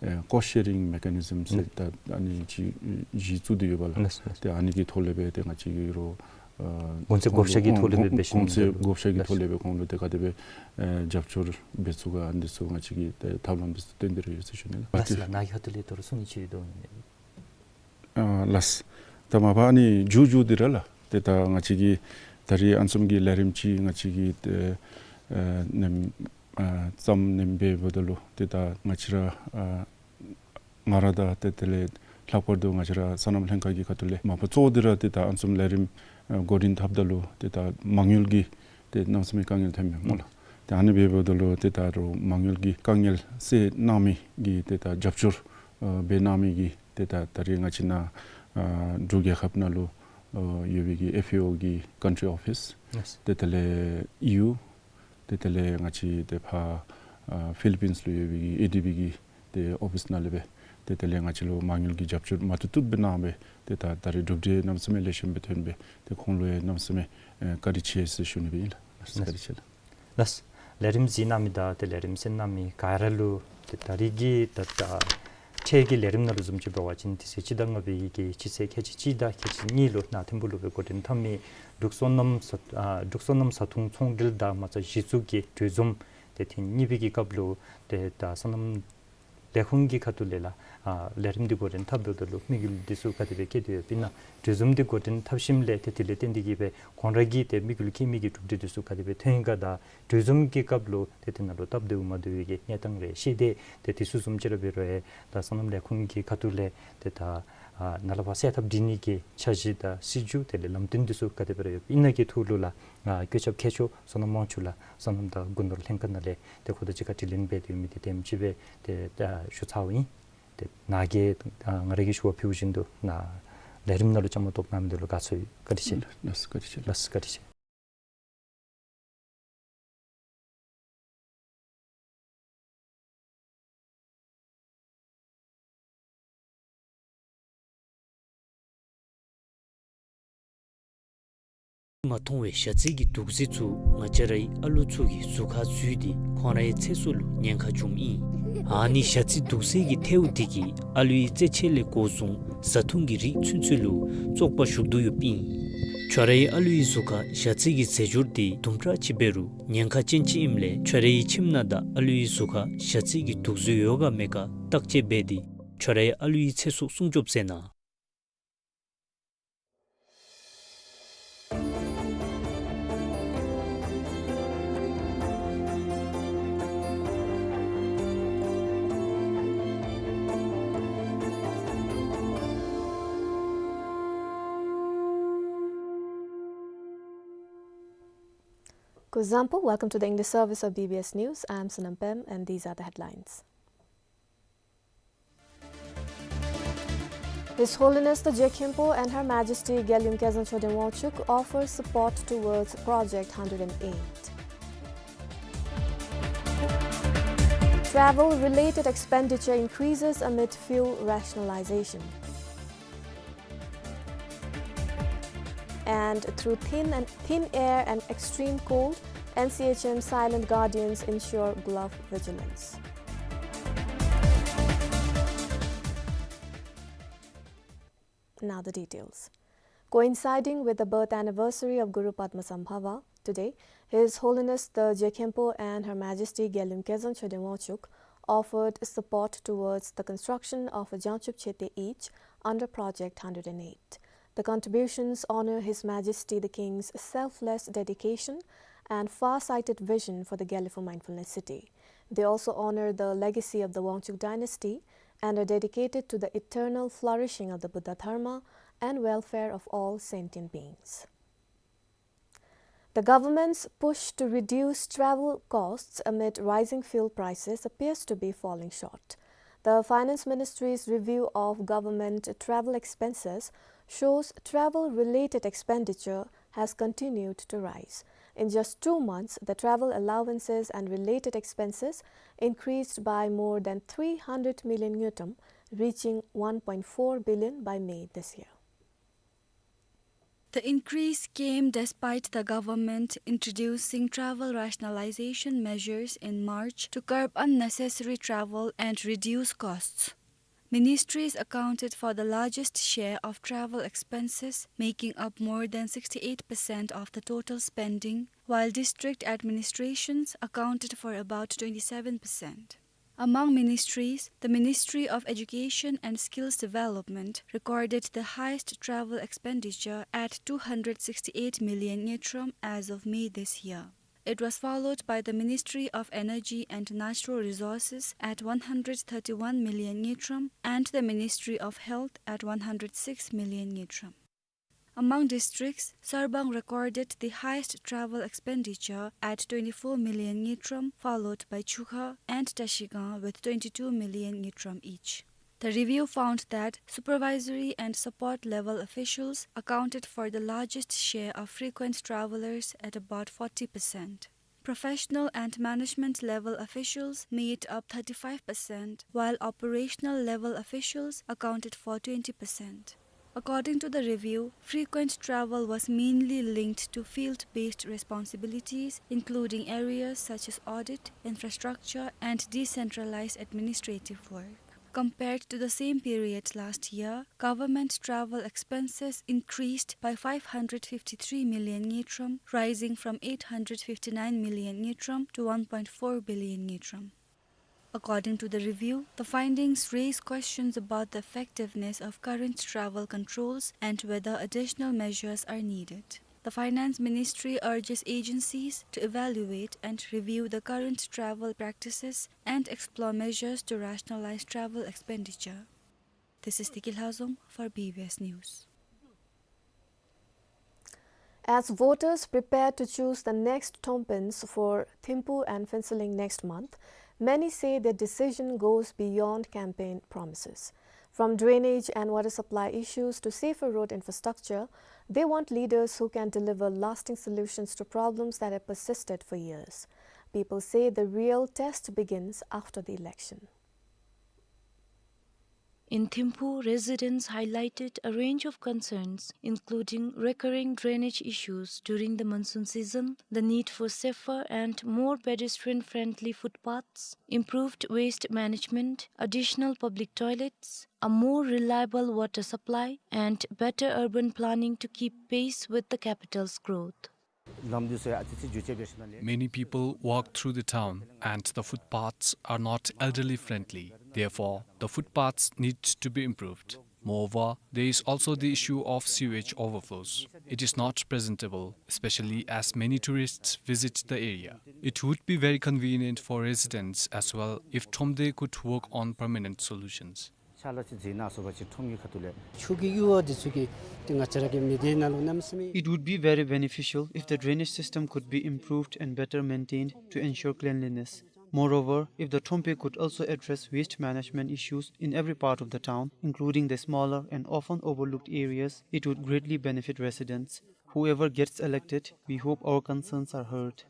ཨེ་ཀོསཊ་ཤེ་རིང་མེ་ཀ་ནི་ཛམ་ཟེར་ད་ཨ་ནི་ཅིག་གཞི་བཙུགས་ཏེ་ཡོད་པ་ལགས། ལགས་ལགས། ཏེ་ཨ་ནི་གི་ཐོག་ལས་སྦེ་ཏེ་ང་བཅས་ཀྱིས་རོགས་ཨེ་གོང་ཚད་བགོ་བཤའ་གི་ཐོག་ལས་སྦེ་འབད་ཞིནམ་གོང་ཚད་བགོ་བཤའ་གི་ཐོག་ལས་སྦེ་ཁོང་ལུ་ཏེ་ག་དེ་སྦེ་ཨེ་རྒྱབ་སྐྱོར་འབད་ཚུགས་ག་ཨ་ནི་འདི་ཚུ་ང་བཅས་ཀྱིས་ཏེ་ཐབས་ལམ་འདི་ཚུ་སྟོན་ཏེ་ར་ཡོད་ཟེར་ཞུ་ནི་ལགས། ལགས་ལགས། ནཱ་གི་ཁ་ཐུག་ལས་དོ་རུང་གསུང་ནི་ཅིག་ཡོད་དོ། ཨ་ལགས། ད་མ་པ་ཨ་ནི་མཇུག་མཇུག་འདི་ར་ལགས། ཏེ་ད་ང་བཅས་ཀྱིས་ད་རེས་ཨ་ནི་བཟུམ་གྱི་ལས་རིམ་ཅིག་ང་བཅས་ཀྱིས་ཏེ་ཨེ་ནེམ་ཨ་བརྩམས་ནེམ་འབད་འབདཝ་ད་ལུ་ཏེ་ད་ང་བཅས་ར་ཨ་ང་ར་དང་ཏེ་དེ་ལས་ལྷག་པར་དུ་ང་བཅས་ར་སོ་ནམ་ལྷན་ཁག་གི་ཁ་ཐུག་ལས་མ་པ་གཙོ་བོ་འདི་ར་ཏེ་ད་ཨ་ནི་བཟུམ་ལས་རིམ་ཨ་འགོ་འདྲེན་འཐབ་ད་ལུ་ཏེ་ད་མ་དངུལ་གྱི་ཏེ་གནམ་མེད་ས་མེད་དཀའ་ངལ་ཐོན་མས་སྨོ་ལགས། ཏེ་ཨ་ནི་འབད་འབདཝ་ད་ལུ་ཏེ་ད་རོགས་མ་དངུལ་གྱི་དཀའ་ངལ་སེལ་གནང་མི་གི་ཏེ་ད་རྒྱབ་སྐྱོར་ཨ་འབད་གནང་མི་གི་ཏེ་ད་ད་རེས་ང་བཅས་ནཱ་ཨ་འབྲུག་རྒྱལ་ཁབ་ནང་ལུ་ཨ་ཡོད་པའི་གི་ཨེཕ་ཨེ་ཨོ་གི་ཀཱན་ཊི་ཨོ་ཕིས་ལགས། ཏེ་དེ་ལས་ཨི་ཡུ་ཏེ་དེ་ལས་ང་བཅས་ཏེ་ཕར་ཨ་ཕི་ལི་པིནསི་ལུ་ཡོད་པའི་གི་ཨེ་ཌི་བི་གི་ཏེ་ཨོ་ཕིས་ནང་ལས་སྦེ་ཏེ་དེ་ལས་ང་བཅས་ལུ་མ་དངུལ་གྱི་རྒྱབ་སྐྱོར་མ་བཏུབ་བཏུབ་སྦེ་གནང་སྦེ་ཏེ་ད་ད་རེས་གྲུབ་འབྲས་གནམ་མེད་ས་མེད་ལེགས་ཤོམ་སྦེ་ཐོན་སྦེ་ཏེ་ཁོང་ལུ་ཡང་གནམ་མེད་ས་མེད་ཨེ་བཀའ་དྲིན་ཆེ་ཟེར་ཞུ་ནི་སྦེ་ཨིན་ལགས། བཀའ་དྲིན་ཆེ་ལགས། ལགས། ལས་རིམ་གཟིགས་གནང་མི་དང་ཏེ་ལས་རིམ་གསན་གནང་མི་ག་ར་ལུ་ཏེ་ད་རེས་ཀྱི་ད་ད་འཕྲལ་གྱི་ལས་རིམ་ནང་ལུ་བཟུམ་ཅིག་འབད་བ་ཅིན་དེ་ཚེ་སྤྱི་ཟླ་ལྔ་པའི་གི་སྤྱི་ཚེས་ཁལ་གཅིག་གཅིག་དང་ཁལ་གཅིག་གཉིས་ལུ་ནཱ་ཐིམ་ཕུག་ལུ་སྦེ་འགོ་འདྲེན་འཐབ་མི་འབྲུག་སོ་ནམ་ས་ཨ་འབྲུག་སོ་ནམ་བཟའ་འཐུང་ཚོང་འབྲེལ་དང་མ་རྩ་གཞི་བཙུགས་ཀྱི་གྲོས་འཛོམས་ཏེ་ཐེངས་གཉིས་པའི་གི་སྐབས་ལུ་ཏེ་ད་སོ་ནམ་ ལས་ཁུངས་ཀྱི་ཁ་ཐུག་ལས་ལགས་ཨ་ལས་རིམ་འདི་འགོ་འདྲེན་འཐབ་འོངམ་ད་ལུ་དམིགས་ཡུལ་འདི་ཚུ་ག་དེ་སྦེ་བསྐྱེད་དེ་ཡོདཔ་ཨིན་ན། གྲོས་འཛོམས་འདི་འགོ་འདྲེན་འཐབ་ཞིནམ་ལས་ཏེ་དེ་ལས་བརྟེན་ཏེ་གིས་སྦེ་ཁོང་ར་གི་ཏེ་དམིགས་ཡུལ་བསྐྱེད་མི་གི་གྲུབ་འབྲས་འདི་ཚུ་ག་དེ་སྦེ་ཐོན་ཡི་ག་དང་གྲོས་འཛོམས་ཀྱི་སྐབས་ལུ་ཏེ་དེ་ནང་ལུ་སྟབས་བདེཝ་མ་བདེཝ་གི་གནས་སྟངས་རེ་ཤེས་ཏེ་ཏེ་དེ་ཚུ་བཟུམ་ཅིག་ར་འབད་རུང་ཡང་ད་སོ་ནམ་ལས་ཁུངས་ཀྱི་ཁ་ཐུག་ལས་ཏེ་ད་ཨ་ནཱ་ལས་ཕར་སེལ་ཐབས་སྒྲིག་ནི་གི་འཆར་གཞི་དང་སྲིད་བྱུས་དེ་ལས་ལམ་སྟོན་འདི་ཚུ་ག་དེ་སྦེ་ར་ཡོདཔ་ཨིན་ན་གི་ཐོག་ལུ་ལགས་ཨ་བཀོད་ཁྱབ་མཁས་མཆོག་བསོད་ནམས་དབང་ཕྱུག་ལགས་སོ་ནམ་དང་སྒོ་ནོར་ལྷན་ཁག་ནང་ལས་ཏེ་ཁོ་དང་གཅིག་ཁར་དྲི་ལན་འབད་དེ་ཡོད་མི་འདི་དེམ་ཅིག་སྦེ་ཏེ་ད་ཞུ་ཚརཝ་ཨིན། ཏེ་ནཱ་གིས་ཨ་ང་ར་གིས་ཞུ་བ་ཕུལ་བཞིན་དུ་ནཱ་ལས་རིམ་ནང་ལུ་བཅའ་མར་གཏོགས་གནང་མི་འདི་ལུ་དགའ་ཚོར་ཡོད། བཀའ་དྲིན་ཆེ། ལགས་བཀའ་དྲིན་ཆེ། ལགས་བཀའ་དྲིན་ཆེ། མ་མཐོང་བའི་ཞ་རྩི་གི་དུག་རྫས་ཚུ་ང་བཅས་རའི་ཨ་ལུ་ཚུ་གི་གཟུགས་ཁར་འཛུལ་ཏེ་ཁོང་རའི་ཚེ་སྲོག་ལུ་ཉེན་ཁ་བྱུངམ་ཨིན། ཨ་ནི་ཞ་རྩི་དུག་རྫས་ཀྱི་ཐལཝ་འདི་གིས་ཨ་ལུའི་རྩེད་ཆས་ལས་འགོ་བཟུང་བཟའ་འཐུང་གི་རིགས་ཚུན་ཚོད་ལུ་བཙོག་པ་ཞུགས་དོ་ཡོདཔ་ཨིན། ཁྱོད་རའི་ཨ་ལུའི་གཟུགས་ཁར་ཞ་རྩི་གི་རྫས་སྦྱོར་འདི་དུམ་གྲ་ཅིག་འབད་རུང་ཉེན་ཁ་ཅན་ཅིག་ཨིནམ་ལས་ཁྱོད་རའི་ཁྱིམ་ནང་དང་ཨ་ལུའི་གཟུགས་ཁར་ཞ་རྩི་གི་དུག་རྫས་ཡོད་ག་མེད་ག་བརྟག་དཔྱད་འབད་དེ་ཁྱོད་རའི་ཨ་ལུའི་ཚེ་སྲོག་སྲུང་སྐྱོབ་མཛད་གནང་། Kuzuzangpo, welcome to the English service of B B S News. I am Sonam Pem, and these are the headlines. His Holiness the Je Khenpo and Her Majesty Gyaliem Khezang Choden Wangchuck offer support towards Project hundred and eight. Travel-related expenditure increases amid fuel rationalization. And through thin and, thin air and extreme cold, N C H M silent guardians ensure glove vigilance. Now the details. Coinciding with the birth anniversary of Guru Padmasambhava, today, His Holiness the Je Khenpo and Her Majesty Gyaliem Khezang Choden Wangchuck offered support towards the construction of a Jangchub Chete Yeej under Project hundred and eight. The contributions honor His Majesty the King's selfless dedication and far-sighted vision for the Gyalefo Mindfulness City. They also honor the legacy of the Wangchuck dynasty and are dedicated to the eternal flourishing of the Buddha Dharma and welfare of all sentient beings. The government's push to reduce travel costs amid rising fuel prices appears to be falling short. The Finance Ministry's review of government travel expenses shows travel-related expenditure has continued to rise. In just two months, the travel allowances and related expenses increased by more than three hundred million ngultrum, reaching one point four billion by May this year. The increase came despite the government introducing travel rationalization measures in March to curb unnecessary travel and reduce costs. Ministries accounted for the largest share of travel expenses, making up more than sixty-eight percent of the total spending, while district administrations accounted for about twenty-seven percent. Among ministries, the Ministry of Education and Skills Development recorded the highest travel expenditure at two hundred sixty-eight million ngultrum as of May this year. It was followed by the Ministry of Energy and Natural Resources at one hundred thirty-one million ngultrum and the Ministry of Health at one hundred six million ngultrum. Among districts, Sarbank recorded the highest travel expenditure at twenty-four million ngultrum, followed by Chukha and Trashigang with twenty-two million ngultrum each. The review found that supervisory and support level officials accounted for the largest share of frequent travelers at about forty percent. Professional and management level officials made up thirty-five percent, while operational level officials accounted for twenty percent. According to the review, frequent travel was mainly linked to field-based responsibilities, including areas such as audit, infrastructure, and decentralized administrative work. Compared to the same period last year, government travel expenses increased by five hundred fifty-three million ngultrum, rising from eight hundred fifty-nine million ngultrum to one point four billion ngultrum. According to the review, the findings raise questions about the effectiveness of current travel controls and whether additional measures are needed. The Finance Ministry urges agencies to evaluate and review the current travel practices and explore measures to rationalize travel expenditure. This is Tiki Lhazom for B B S News. As voters prepare to choose the next Thomphins for Thimphu and Phuentsholing next month, many say their decision goes beyond campaign promises. From drainage and water supply issues to safer road infrastructure, they want leaders who can deliver lasting solutions to problems that have persisted for years. People say the real test begins after the election. In Thimphu, residents highlighted a range of concerns, including recurring drainage issues during the monsoon season, the need for safer and more pedestrian-friendly footpaths, improved waste management, additional public toilets, a more reliable water supply, and better urban planning to keep pace with the capital's growth. Many people walk through the town, and the footpaths are not elderly friendly. Therefore, the footpaths need to be improved. Moreover, there is also the issue of sewage overflows. It is not presentable, especially as many tourists visit the area. It would be very convenient for residents as well if Thromde could work on permanent solutions. ཤ་ལ་ཅིག་འཛིན་ན་སོ་པ་ཅིག་ཁྲོམ་གྱི་ཁ་ཐུག་ལས། ཆུ་གི་གཡུར་བ་འདི་ཚུ་གིས་ཏེ་ང་བཅས་ར་གི་མི་སྡེ་ནང་ལུ་གནམ་མེད་ས་མེད། It would be very beneficial if the drainage system could be improved and better maintained to ensure cleanliness. Moreover, if the Thrompe could also address waste management issues in every part of the town, including the smaller and often overlooked areas, it would greatly benefit residents. Whoever gets elected, we hope our concerns are heard.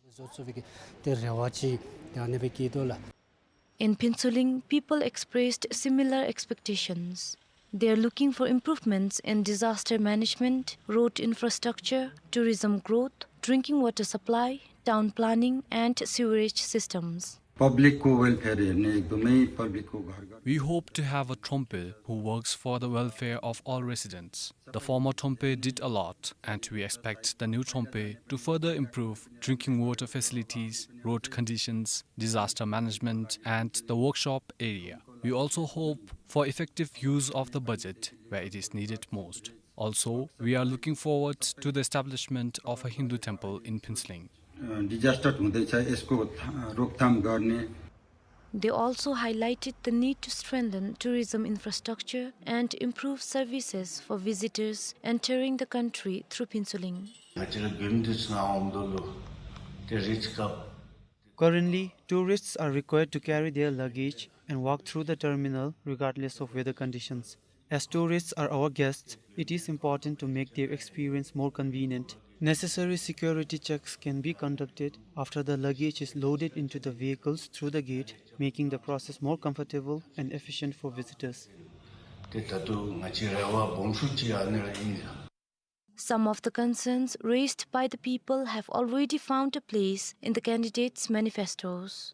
In Phuentsholing, people expressed similar expectations. They are looking for improvements in disaster management, road infrastructure, tourism growth, drinking water supply, town planning, and sewerage systems. पब्लिकको वेलफेयर हेर्ने, एकदमै पब्लिकको घर घर। We hope to have a Thrompe who works for the welfare of all residents. The former Thrompe did a lot, and we expect the new Thrompe to further improve drinking water facilities, road conditions, disaster management, and the workshop area. We also hope for effective use of the budget where it is needed most. Also, we are looking forward to the establishment of a Hindu temple in Phuentsholing. अ, डिजास्टर हुँदैछ, यसको था-, रोकथाम गर्ने। They also highlighted the need to strengthen tourism infrastructure and improve services for visitors entering the country through Phuentsholing. Currently, tourists are required to carry their luggage and walk through the terminal regardless of weather conditions. As tourists are our guests, it is important to make their experience more convenient. Necessary security checks can be conducted after the luggage is loaded into the vehicles through the gate, making the process more comfortable and efficient for visitors. Some of the concerns raised by the people have already found a place in the candidates' manifestos.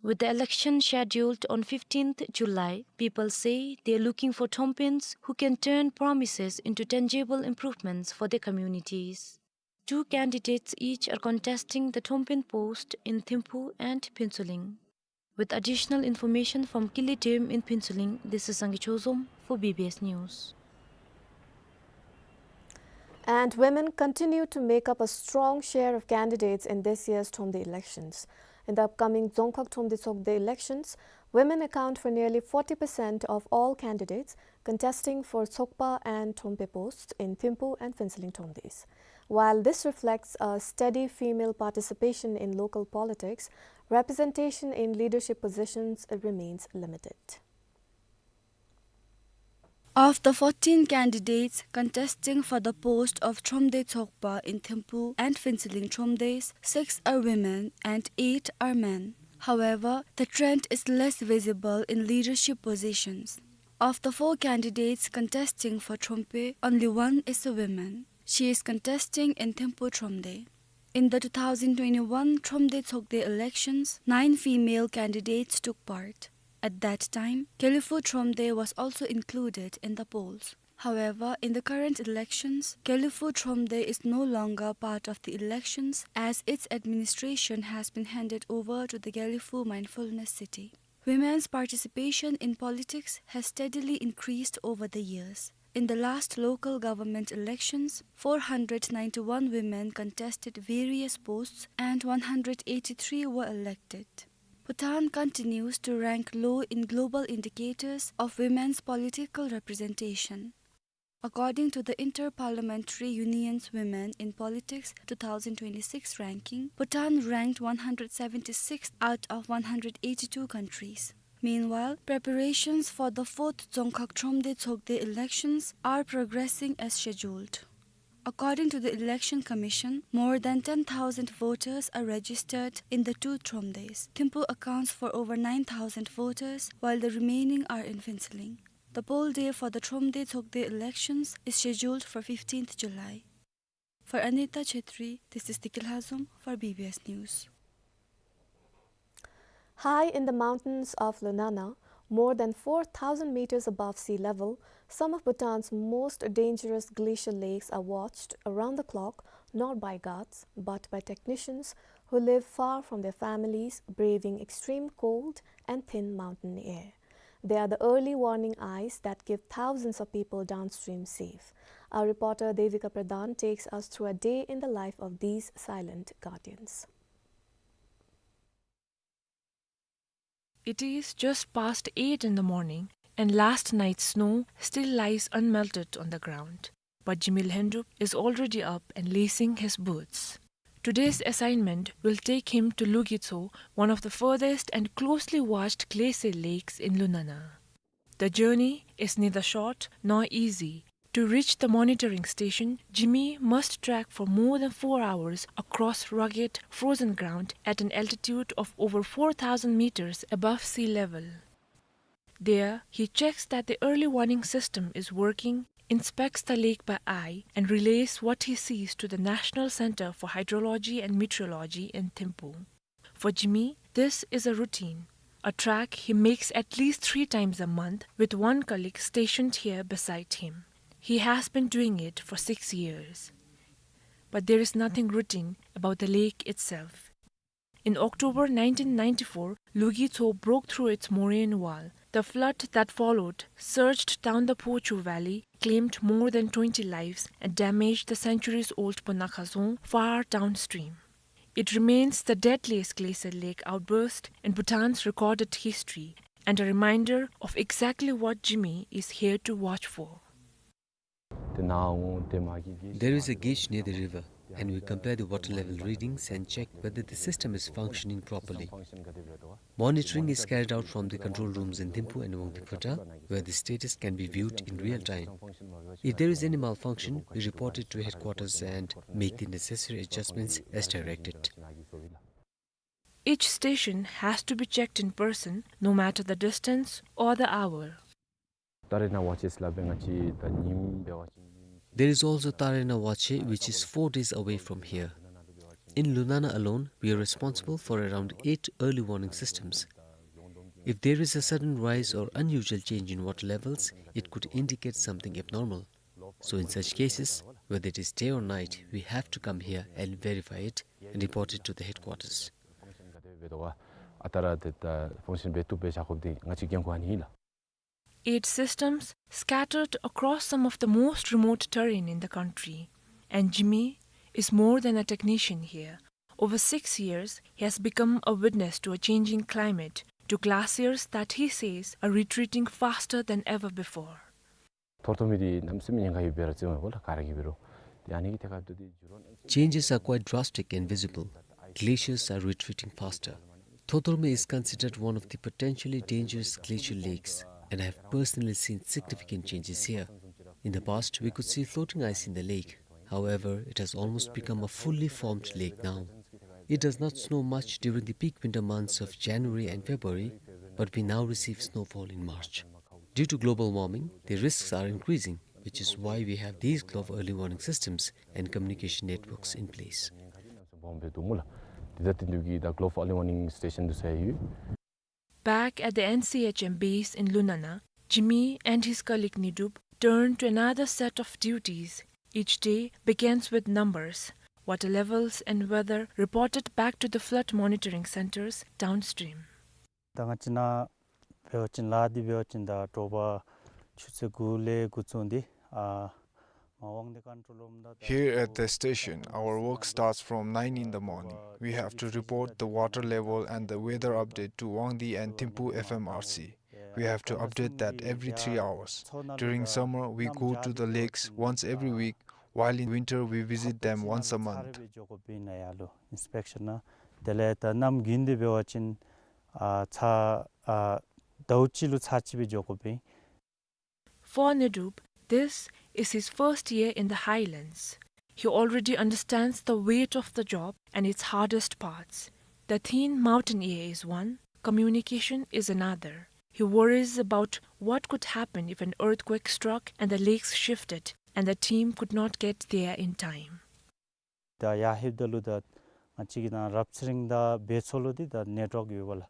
With the election scheduled on fifteenth July, people say they are looking for Thrompians who can turn promises into tangible improvements for their communities. Two candidates each are contesting the Thrompian post in Thimphu and Phuentsholing. With additional information from Kili Dam in Phuentsholing, this is Sangay Chozom for B B S News. And women continue to make up a strong share of candidates in this year's Thromde elections. In the upcoming Dzongkhag Thromde Tshogde elections, women account for nearly forty percent of all candidates contesting for Tshogpa and Thrompe posts in Thimphu and Phuentsholing Thromdes. While this reflects a steady female participation in local politics, representation in leadership positions remains limited. Of the fourteen candidates contesting for the post of Thromde Tshogpa in Thimphu and Phuentsholing Thromdes, six are women and eight are men. However, the trend is less visible in leadership positions. Of the four candidates contesting for Thrompe, only one is a woman. She is contesting in Thimphu Thromde. In the two thousand twenty-one Thromde Tshogde elections, nine female candidates took part. At that time, Gelephu Thromde was also included in the polls. However, in the current elections, Gelephu Thromde is no longer part of the elections as its administration has been handed over to the Gelephu Mindfulness City. Women's participation in politics has steadily increased over the years. In the last local government elections, four hundred ninety-one women contested various posts and one hundred eighty-three were elected. Bhutan continues to rank low in global indicators of women's political representation. According to the Inter-Parliamentary Union's Women in Politics two thousand twenty-six ranking, Bhutan ranked one hundred seventy-sixth out of one hundred eighty-two countries. Meanwhile, preparations for the fourth Dzongkhag Thromde Tshogde elections are progressing as scheduled. According to the Election Commission, more than ten thousand voters are registered in the two Thromdes. Thimphu accounts for over nine thousand voters, while the remaining are in Phuentsholing. The poll day for the Thromde Tshogde elections is scheduled for fifteenth July. For Anita Chhetri, this is Dikil Hazum for B B S News. High in the mountains of Lunana, more than four thousand meters above sea level, some of Bhutan's most dangerous glacial lakes are watched around the clock, not by guards, but by technicians who live far from their families, braving extreme cold and thin mountain air. They are the early warning eyes that give thousands of people downstream safe. Our reporter Devika Pradhan takes us through a day in the life of these silent guardians. It is just past eight in the morning, and last night's snow still lies unmelted on the ground. But Jimi Lhendup is already up and lacing his boots. Today's assignment will take him to Lugi Tso, one of the furthest and closely watched glacial lakes in Lunana. The journey is neither short nor easy. To reach the monitoring station, Jimi must trek for more than four hours across rugged, frozen ground at an altitude of over four thousand meters above sea level. There, he checks that the early warning system is working, inspects the lake by eye, and relays what he sees to the National Center for Hydrology and Meteorology in Thimphu. For Jimi, this is a routine, a trek he makes at least three times a month with one colleague stationed here beside him. He has been doing it for six years. But there is nothing routine about the lake itself. In October nineteen ninety-four, Lugi Tso broke through its moraine wall. The flood that followed surged down the Phochu Valley, claimed more than twenty lives, and damaged the centuries-old Ponakha Dzong far downstream. It remains the deadliest glacial lake outburst in Bhutan's recorded history and a reminder of exactly what Jimi is here to watch for. There is a gauge near the river, and we compare the water level readings and check whether the system is functioning properly. Monitoring is carried out from the control rooms in Thimphu and Wangdue Phodrang, where the status can be viewed in real time. If there is any malfunction, we report it to headquarters and make the necessary adjustments as directed. Each station has to be checked in person, no matter the distance or the hour. ཏཱ་རེ་ན་ཝ་ཅེ་ཟེར་སླབ་པའི་ང་བཅས་ད་ཉིནམ་འབད་བ་ཅིན། There is also Tarena Wache, which is four days away from here. In Lunana alone, we are responsible for around eight early warning systems. If there is a sudden rise or unusual change in water levels, it could indicate something abnormal. So in such cases, whether it is day or night, we have to come here and verify it and report it to the headquarters. ཨ་ཏཱ་རེ་ད་ཕང་ཤན་འབད་བཏུབ་པས་ཟེར་དགོཔ་འདི་ང་བཅས་འགན་ཁུར་ཨ་ནི་ཨིན་ལགས། Eight systems scattered across some of the most remote terrain in the country, and Jimi is more than a technician here. Over six years, he has become a witness to a changing climate, to glaciers that he says are retreating faster than ever before. ཐོར་ཐོར་མི་འདི་གནམ་མེད་ས་མེད་ཉེན་ཁ་ཡོད་པའི་ར་ཅིག་འོང་བ་ལགས། ག་ར་གིས་འབད་རུང་ཏེ་ཨ་ནི་གི་ཐད་ཁར་ཏེ་འགྱུར་བ་ཨིན་ཟེར། Changes are quite drastic and visible. Glaciers are retreating faster. Thorthorme is considered one of the potentially dangerous glacial lakes, and I have personally seen significant changes here. In the past, we could see floating ice in the lake. However, it has almost become a fully formed lake now. It does not snow much during the peak winter months of January and February, but we now receive snowfall in March. Due to global warming, the risks are increasing, which is why we have these global early warning systems and communication networks in place. འདི་ད་ཏེ་འདུག་གི་ད་global early warning station འདུག་ཟེར་ཡོད། Back at the N C H M base in Lunana, Jimi and his colleague Nidup turn to another set of duties. Each day begins with numbers, water levels and weather reported back to the flood monitoring centers downstream. ད་ང་བཅས་ནཱ་ འབད་བ་ཅིན་ལཱ་འདི་འབད་བ་ཅིན་ད་དྲོ་པ་ཆུ་ཚོད་དགུ་ལས་འགོ་བཙུགས་ཏེ་ཨ་མ་དབང་འདི་ཀོན་ཊོལ་རུམ་དང་ད་Here at the station, our work starts from nine in the morning. We have to report the water level and the weather update to Wangdue and Thimphu F M R C. We have to update that every three hours. During summer, we go to the lakes once every week, while in winter, we visit them once a month. Inspection དེ་ལས་ད་གནམ་དགུན་འདི་འབད་བ་ཅིན་ཨ་ཚ་ཨ་ཟླཝ་གཅིག་ལུ་ཚར་གཅིག་སྦེ་འགྱོ་དགོ་པས། For Nidup, this is his first year in the highlands. He already understands the weight of the job and its hardest parts. The thin mountain air is one, communication is another. He worries about what could happen if an earthquake struck and the lakes shifted and the team could not get there in time. ད་ཡར་ལྷོདཔ་ད་ལུ་ད་ང་བཅས་ཀྱི་ནཱ་རབ་ཚེ་རིང་དང་སྦས་མཚོ་ལུ་འདི་ད་ནེཊ་ཝརཀ་ཡོད་པས་ལགས།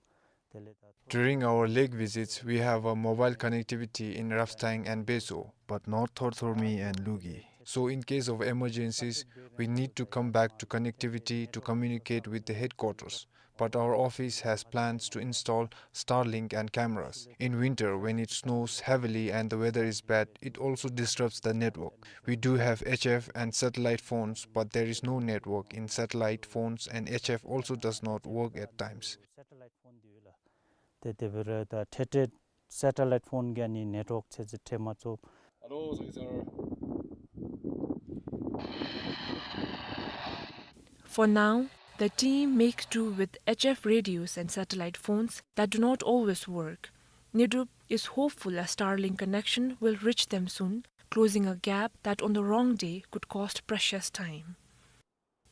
དེ་ལས་ད་During our lake visits, we have a mobile connectivity in Rapsthang and Betso, but not Thorthormi and Lugi. So in case of emergencies, we need to come back to connectivity to communicate with the headquarters. But our office has plans to install Starlink and cameras. In winter, when it snows heavily and the weather is bad, it also disrupts the network. We do have H F and satellite phones, but there is no network in satellite phones, and H F also does not work at times. Satellite phone འདི་ཡོད་ལགས། དེ་དེ་འབད་རུང་ད་འཕྲལ་འཕྲལ་སེ་ཊ་ལའིཊ་ཕོན་གྱི་ཨ་ནི་ནེཊ་ཝརཀ་ཚད་ཚད་འཕྲོད་མ་ཚུགས། Hello, Zaki sir. For now, the team make do with H F radios and satellite phones that do not always work. Nidup is hopeful a Starlink connection will reach them soon, closing a gap that on the wrong day could cost precious time.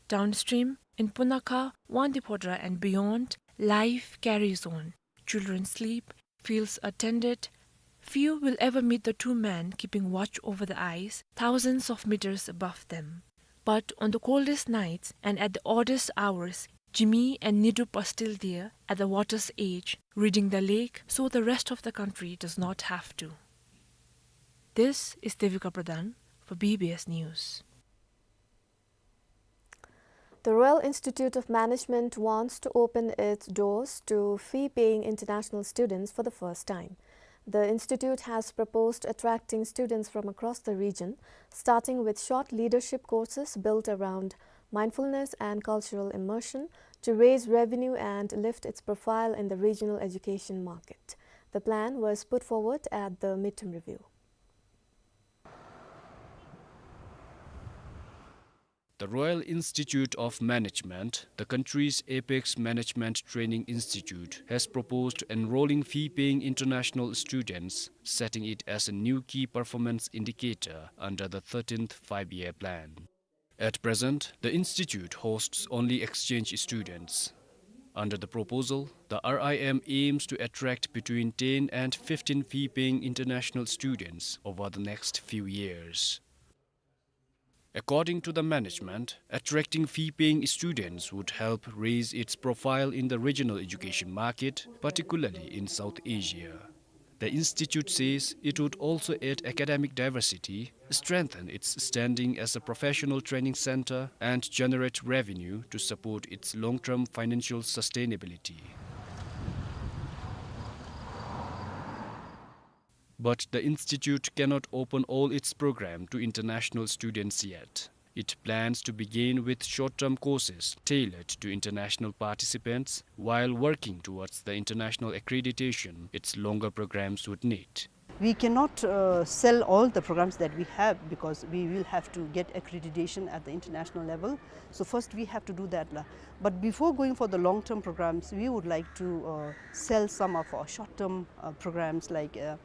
Downstream, in Punakha, Wangdue Phodrang and beyond, life carries on. Children sleep, fields are tended. Few will ever meet the two men keeping watch over the ice, thousands of meters above them. But on the coldest nights and at the oddest hours, Jimmy and Nidup are still there at the water's edge, reading the lake, so the rest of the country does not have to. This is Devika Pradhan for B B S News. The Royal Institute of Management wants to open its doors to fee-paying international students for the first time. The institute has proposed attracting students from across the region, starting with short leadership courses built around mindfulness and cultural immersion, to raise revenue and lift its profile in the regional education market. The plan was put forward at the midterm review. The Royal Institute of Management, the country's apex management training institute, has proposed enrolling fee-paying international students, setting it as a new key performance indicator under the thirteenth Five-Year Plan. At present, the institute hosts only exchange students. Under the proposal, the R I M aims to attract between ten and fifteen fee-paying international students over the next few years. According to the management, attracting fee-paying students would help raise its profile in the regional education market, particularly in South Asia. The institute says it would also add academic diversity, strengthen its standing as a professional training center, and generate revenue to support its long-term financial sustainability. But the institute cannot open all its program to international students yet. It plans to begin with short-term courses tailored to international participants, while working towards the international accreditation, its longer programs would need. We cannot, uh, sell all the programs that we have because we will have to get accreditation at the international level. So first we have to do that, la. But before going for the long-term programs, we would like to, uh, sell some of our short-term, uh, programs like, uh,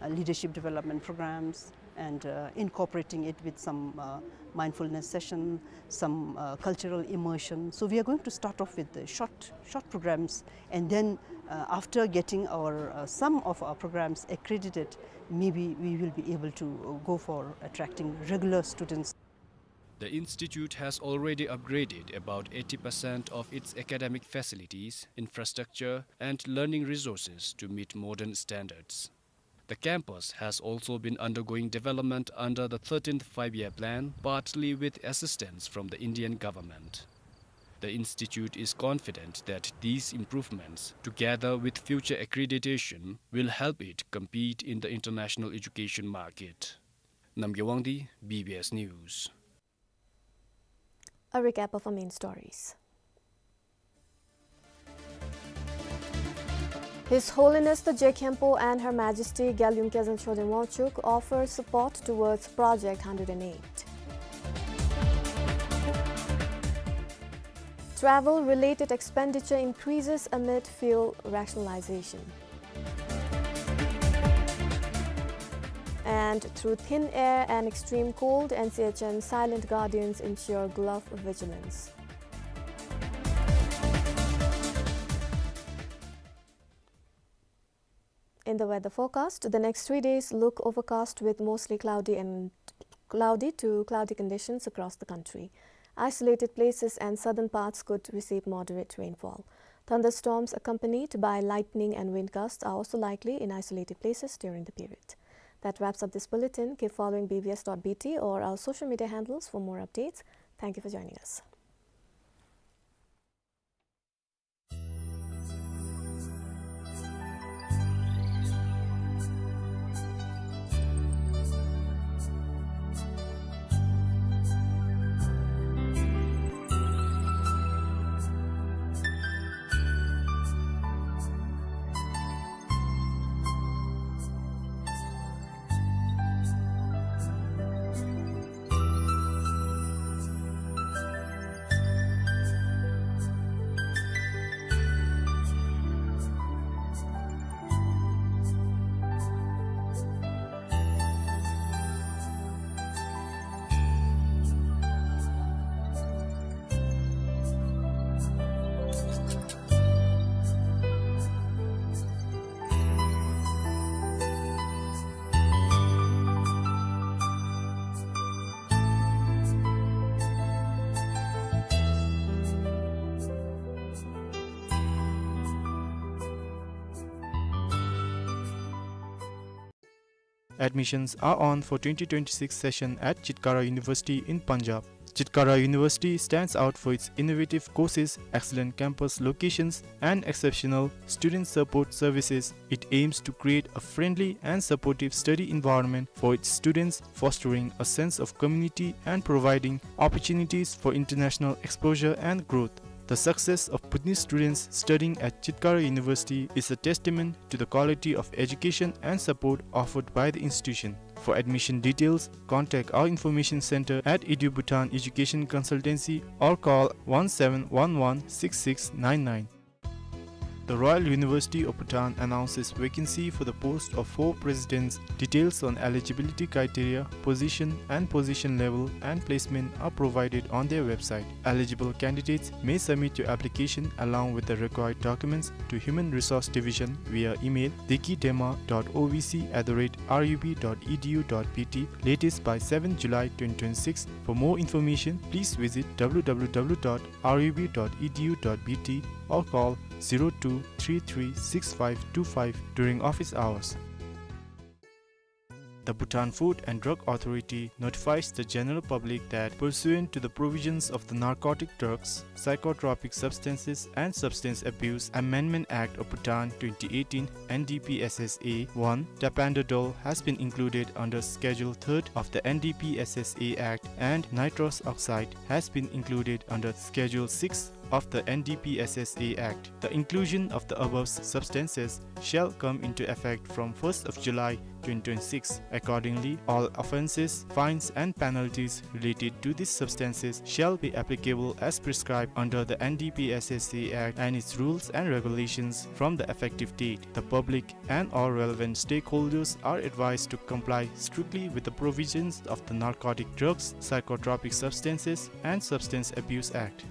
uh, leadership development programs and, uh, incorporating it with some, uh, mindfulness session, some, uh, cultural immersion. So we are going to start off with the short, short programs, and then, uh, after getting our, uh, some of our programs accredited, maybe we will be able to, uh, go for attracting regular students. The institute has already upgraded about eighty percent of its academic facilities, infrastructure, and learning resources to meet modern standards. The campus has also been undergoing development under the thirteenth Five-Year Plan, partly with assistance from the Indian government. The institute is confident that these improvements, together with future accreditation, will help it compete in the international education market. Namgay Wangdi, B B S News. A recap of our main stories. His Holiness the Je Khenpo and Her Majesty Gyalung Kazang Chodron Wangchuck offer support towards Project hundred and eight. Travel-related expenditure increases amid fuel rationalization. And through thin air and extreme cold, N C H N silent guardians ensure glove vigilance. In the weather forecast, the next three days look overcast with mostly cloudy and cloudy to cloudy conditions across the country. Isolated places and southern parts could receive moderate rainfall. Thunderstorms accompanied by lightning and wind gusts are also likely in isolated places during the period. That wraps up this bulletin. Keep following B B S dot B T or our social media handles for more updates. Thank you for joining us. Admissions are on for twenty twenty-six session at Chitkara University in Punjab. Chitkara University stands out for its innovative courses, excellent campus locations, and exceptional student support services. It aims to create a friendly and supportive study environment for its students, fostering a sense of community and providing opportunities for international exposure and growth. The success of Bhutanese students studying at Chitkara University is a testament to the quality of education and support offered by the institution. For admission details, contact our information center at EduBhutan Education Consultancy or call one seven one one six six nine nine. The Royal University of Bhutan announces vacancy for the post of four presidents. Details on eligibility criteria, position and position level, and placement are provided on their website. Eligible candidates may submit your application along with the required documents to Human Resource Division via email deki dema dot O V C at the rate R U B dot E D U dot B T, latest by seventh July twenty twenty-six. For more information, please visit W W W dot R U B dot E D U dot B T or call zero two three three six five two five during office hours. The Bhutan Food and Drug Authority notifies the general public that, pursuant to the provisions of the Narcotic Drugs, Psychotropic Substances and Substance Abuse Amendment Act of Bhutan twenty eighteen, N D P S S A one, tapentadol has been included under Schedule third of the N D P S S A Act, and nitrous oxide has been included under Schedule six of the N D P S S A Act. The inclusion of the above substances shall come into effect from first of July twenty twenty-six. Accordingly, all offenses, fines and penalties related to these substances shall be applicable as prescribed under the N D P S S A Act and its rules and regulations from the effective date. The public and all relevant stakeholders are advised to comply strictly with the provisions of the Narcotic Drugs, Psychotropic Substances and Substance Abuse Act.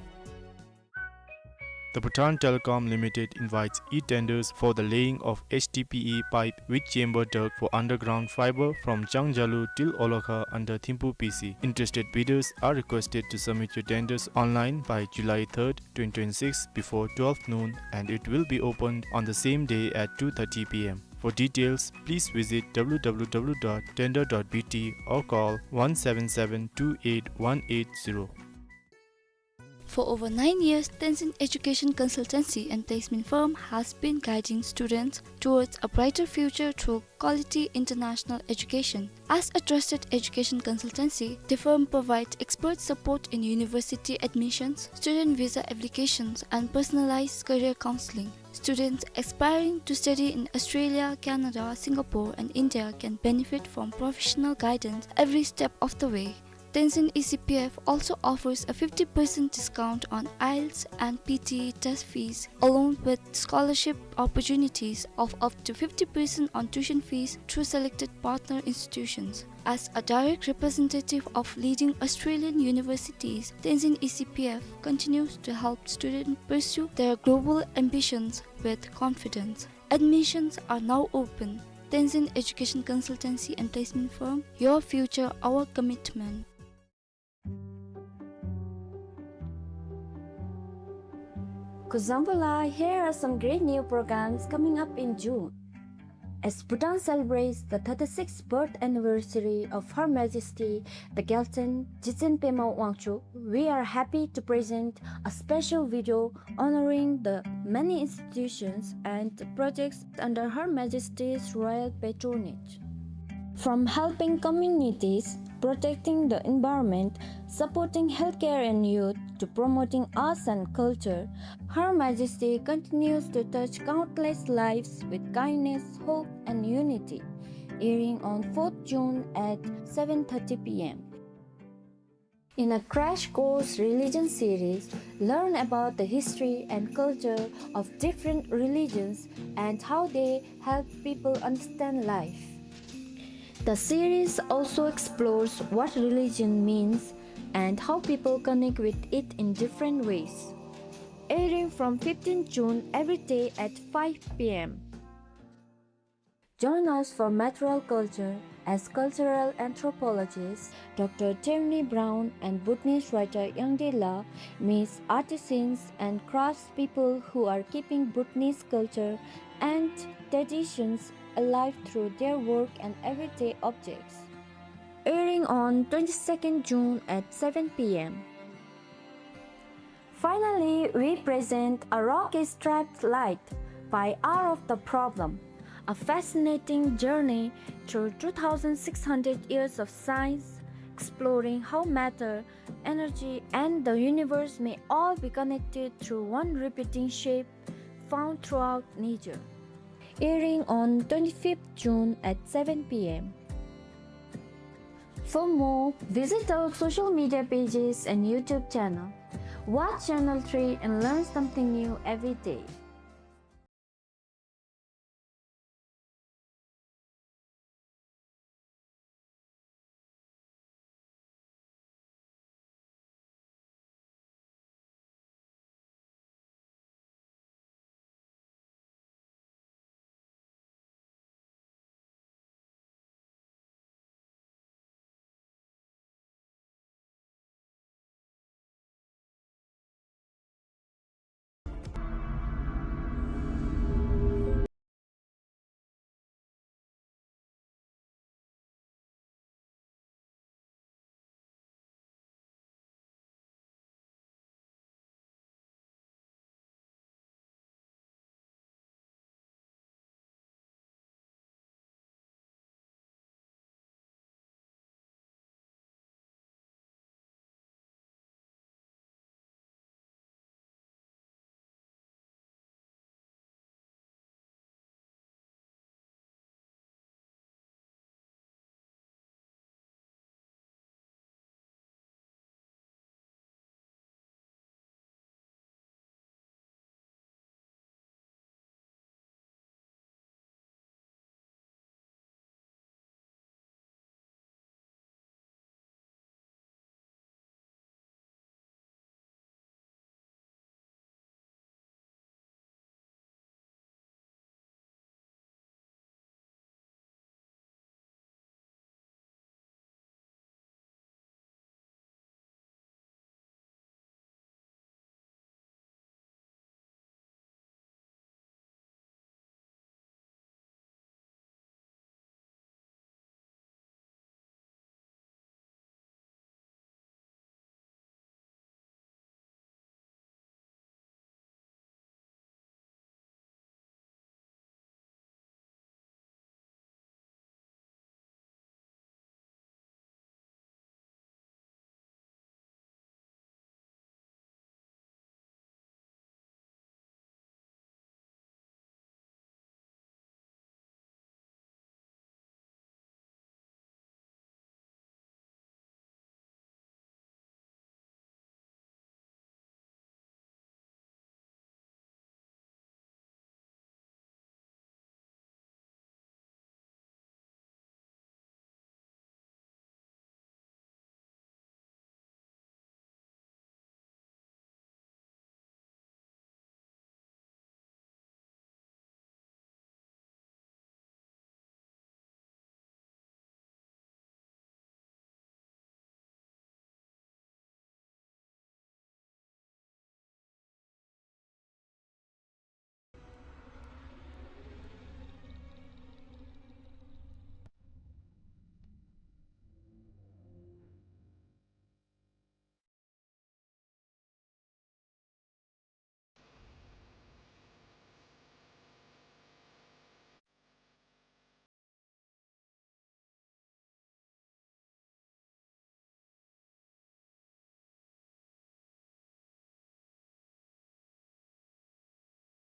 The Bhutan Telecom Limited invites e-tenders for the laying of H D P E pipe with chamber duct for underground fiber from Changjalu till Olokha under Thimphu P C. Interested bidders are requested to submit your tenders online by July third, twenty twenty-six, before twelve noon, and it will be opened on the same day at two thirty P M. For details, please visit W W W dot tender dot B T or call one seven seven two eight one eight zero. For over nine years, Tenzin Education Consultancy and Placement Firm has been guiding students towards a brighter future through quality international education. As a trusted education consultancy, the firm provides expert support in university admissions, student visa applications, and personalized career counseling. Students aspiring to study in Australia, Canada, Singapore, and India can benefit from professional guidance every step of the way. Tenzin E C P F also offers a fifty percent discount on IELTS and P T E test fees, along with scholarship opportunities of up to fifty percent on tuition fees through selected partner institutions. As a direct representative of leading Australian universities, Tenzin E C P F continues to help students pursue their global ambitions with confidence. Admissions are now open. Tenzin Education Consultancy and Placement Firm, your future, our commitment. Kuzuzangpo la, here are some great new programs coming up in June. As Bhutan celebrates the thirty-sixth birth anniversary of Her Majesty the Gyaltsuen Jigtsen Pema Wangchuck, we are happy to present a special video honoring the many institutions and projects under Her Majesty's royal patronage. From helping communities, protecting the environment, supporting healthcare and youth, to promoting arts and culture, Her Majesty continues to touch countless lives with kindness, hope, and unity. Airing on fourth June at seven thirty p m. In a crash course religion series, learn about the history and culture of different religions and how they help people understand life. The series also explores what religion means and how people connect with it in different ways. Airing from fifteenth June every day at five p m. Join us for Material Culture as cultural anthropologists Doctor Tierney Brown and Bhutanese writer Yangde La meets artisans and craftspeople who are keeping Bhutanese culture and traditions alive through their work and everyday objects. Airing on twenty-second June at seven p m. Finally, we present A Rock Is Trapped Light by Hour of the Problem, a fascinating journey through two thousand six hundred years of science, exploring how matter, energy, and the universe may all be connected through one repeating shape found throughout nature. Airing on twenty-fifth June at seven p m. For more, visit our social media pages and YouTube channel. Watch Channel three and learn something new every day.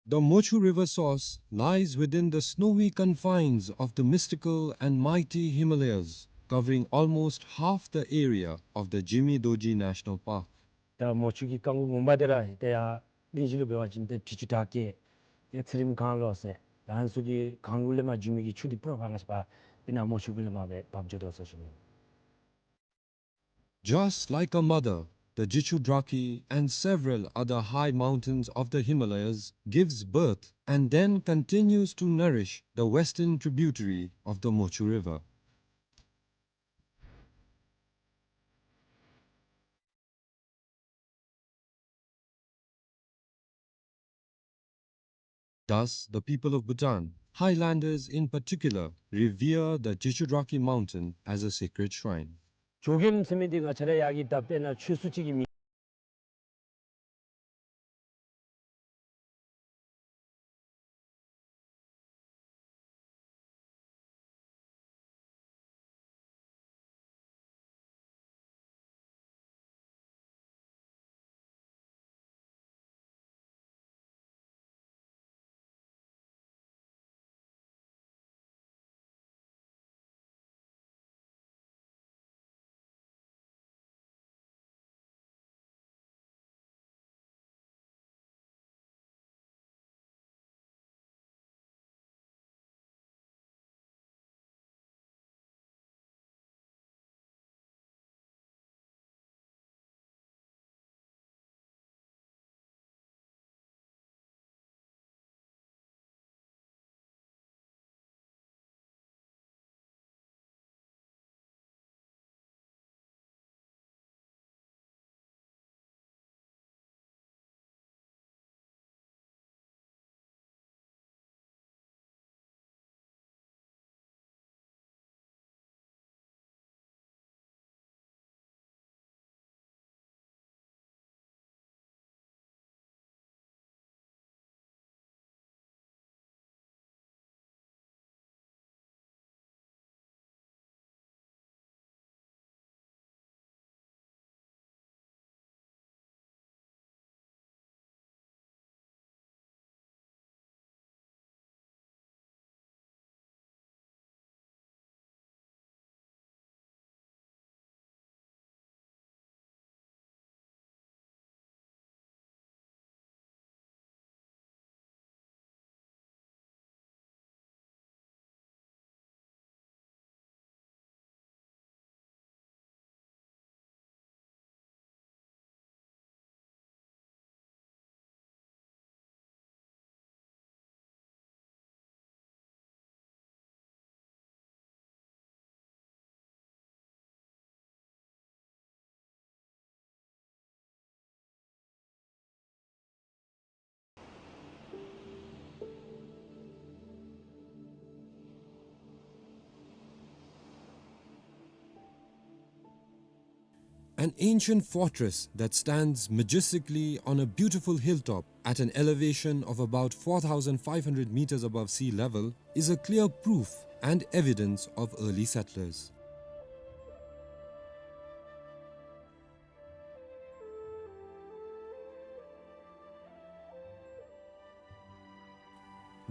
The Mochu River source lies within the snowy confines of the mystical and mighty Himalayas, covering almost half the area of the Jimi Dorji National Park. ད་མོ་ཆུ་གི་རྐང་དགུ་ངོ་མ་འདི་ར་ཏེ་ཡར་གླིང་བཞི་ལུ་འབད་བ་ཅིན་ཏེ་དྲི་ཆུ་བྲག་སྐྱེས་ཏེ་ཚེ་རིངམོ་གངས་ལོག་ཟེར་ད་ཨ་ནི་ཚུ་གི་གངས་ལུ་ལས་མར་འབྱུང་མི་གི་ཆུ་འདི་སྤུ་ན་ཁ་ང་ཤ་པ་ཏེ་ནཱ་མོ་ཆུ་གུ་ལས་མར་སྦེ་འབབ་འགྱོ་དོ་ཟེར་ཞུ་ནི། Just like a mother, the Jichudrakhi and several other high mountains of the Himalayas gives birth and then continues to nourish the western tributary of the Mochu River. Thus, the people of Bhutan, highlanders in particular, revere the Jichudrakhi mountain as a sacred shrine. ཇོ་རྒྱལམ་ཟེར་མི་འདི་ང་བཅས་ར་ཡར་གྱི་ད་དཔེར་ན་ཆོས་སྲུང་ཅིག་གི་མིང་An ancient fortress that stands majestically on a beautiful hilltop at an elevation of about four thousand five hundred meters above sea level is a clear proof and evidence of early settlers.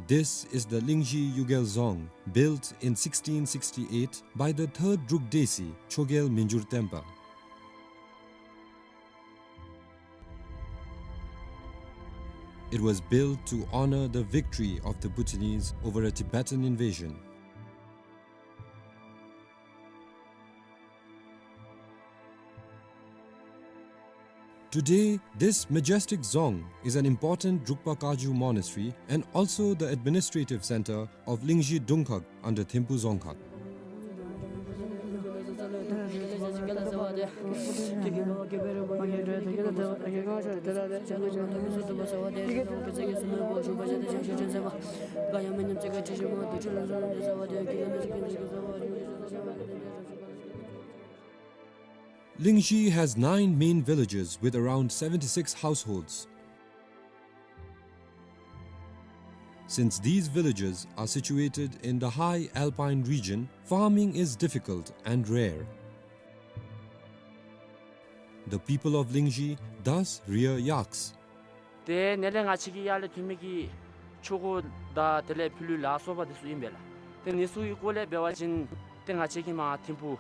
This is the Lingzhi Yugel Dzong, built in sixteen sixty-eight by the third Druk Desi, Chogyel Minjur Tenpa. It was built to honor the victory of the Bhutanese over a Tibetan invasion. Today, this majestic dzong is an important Drukpa Kagyu monastery and also the administrative center of Lingzhi Dungkhag under Thimphu Dzongkhag. Lingzhi has nine main villages with around seventy-six households. Since these villages are situated in the high alpine region, farming is difficult and rare. The people of Lingzhi thus rear yaks. ཏེ་ནཱ་ལས་ང་བཅས་ཀྱིས་ཡར་ལས་ཐོན་མི་གི་ ཆུ་འགོ་དང་དེ་ལས་ཕྱི་ལུ་ལཱ་གསོ་བ་དེ་ཚུ་ཨིན་པས་ལགས། ཏེ་ཨ་ནི་ཚུ་གི་སྐོར་ལས་འབད་བ་ཅིན་ཏེ་ང་བཅས་ཀྱིས་མར་ཐིམ་ཕུག་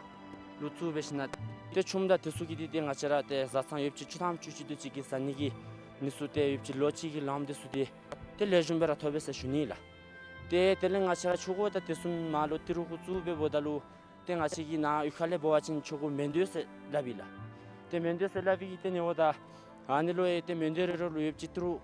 ལུ་བཙུགས་སྦེ་ཞིནམ་ལས་ཏེ་ཆུམ་དང་དེ་ཚུ་གི་འདི་ཏེ་ང་བཅས་ར་ཏེ་བཟའ་ཚང་ཡོདཔ་ཅིག་བཅུ་ཐམ་བཅུ་གཅིག་དེ་ཅིག་གི་བཟའ་ནི་གི་ཨ་ནི་ཚུ་ཏེ་ཡོདཔ་ཅིག་ལོ་གཅིག་གི་ལངམ་དེ་ཚུ་འདི་ཏེ་ལེགས་ཤོམ་སྦེ་ར་ཐོབ་པས་ཟེར་ཞུ་ནི་ལགས། ཏེ་དེ་ལས་ང་བཅས་ར་ཆུ་འགོ་དང་དེ་ཚུ་མར་ལུ་ཏི་རུ་གུ་བཙུགས་སྦེ་འབདཝ་ད་ལུ་ཏེ་ང་བཅས་ཀྱི་ནཱ་གཡུས་ཁ་ལས་འབད་བ་ཅིན་ཆུ་འགོ་མེན་དོ་ཟེར་སླབ་ཨིན་ལགས། ཏེ་མེན་དོ་ཟེར་སླབ་པའི་གི་ཏེ་ཨ་ནི་འབདཝ་ད་ཨ་ནི་ལུ་ཡང་ཏེ་མེན་དོ་རེ་རེ་ལུ་ཡོདཔ་ཅིག་ཏི་རུ།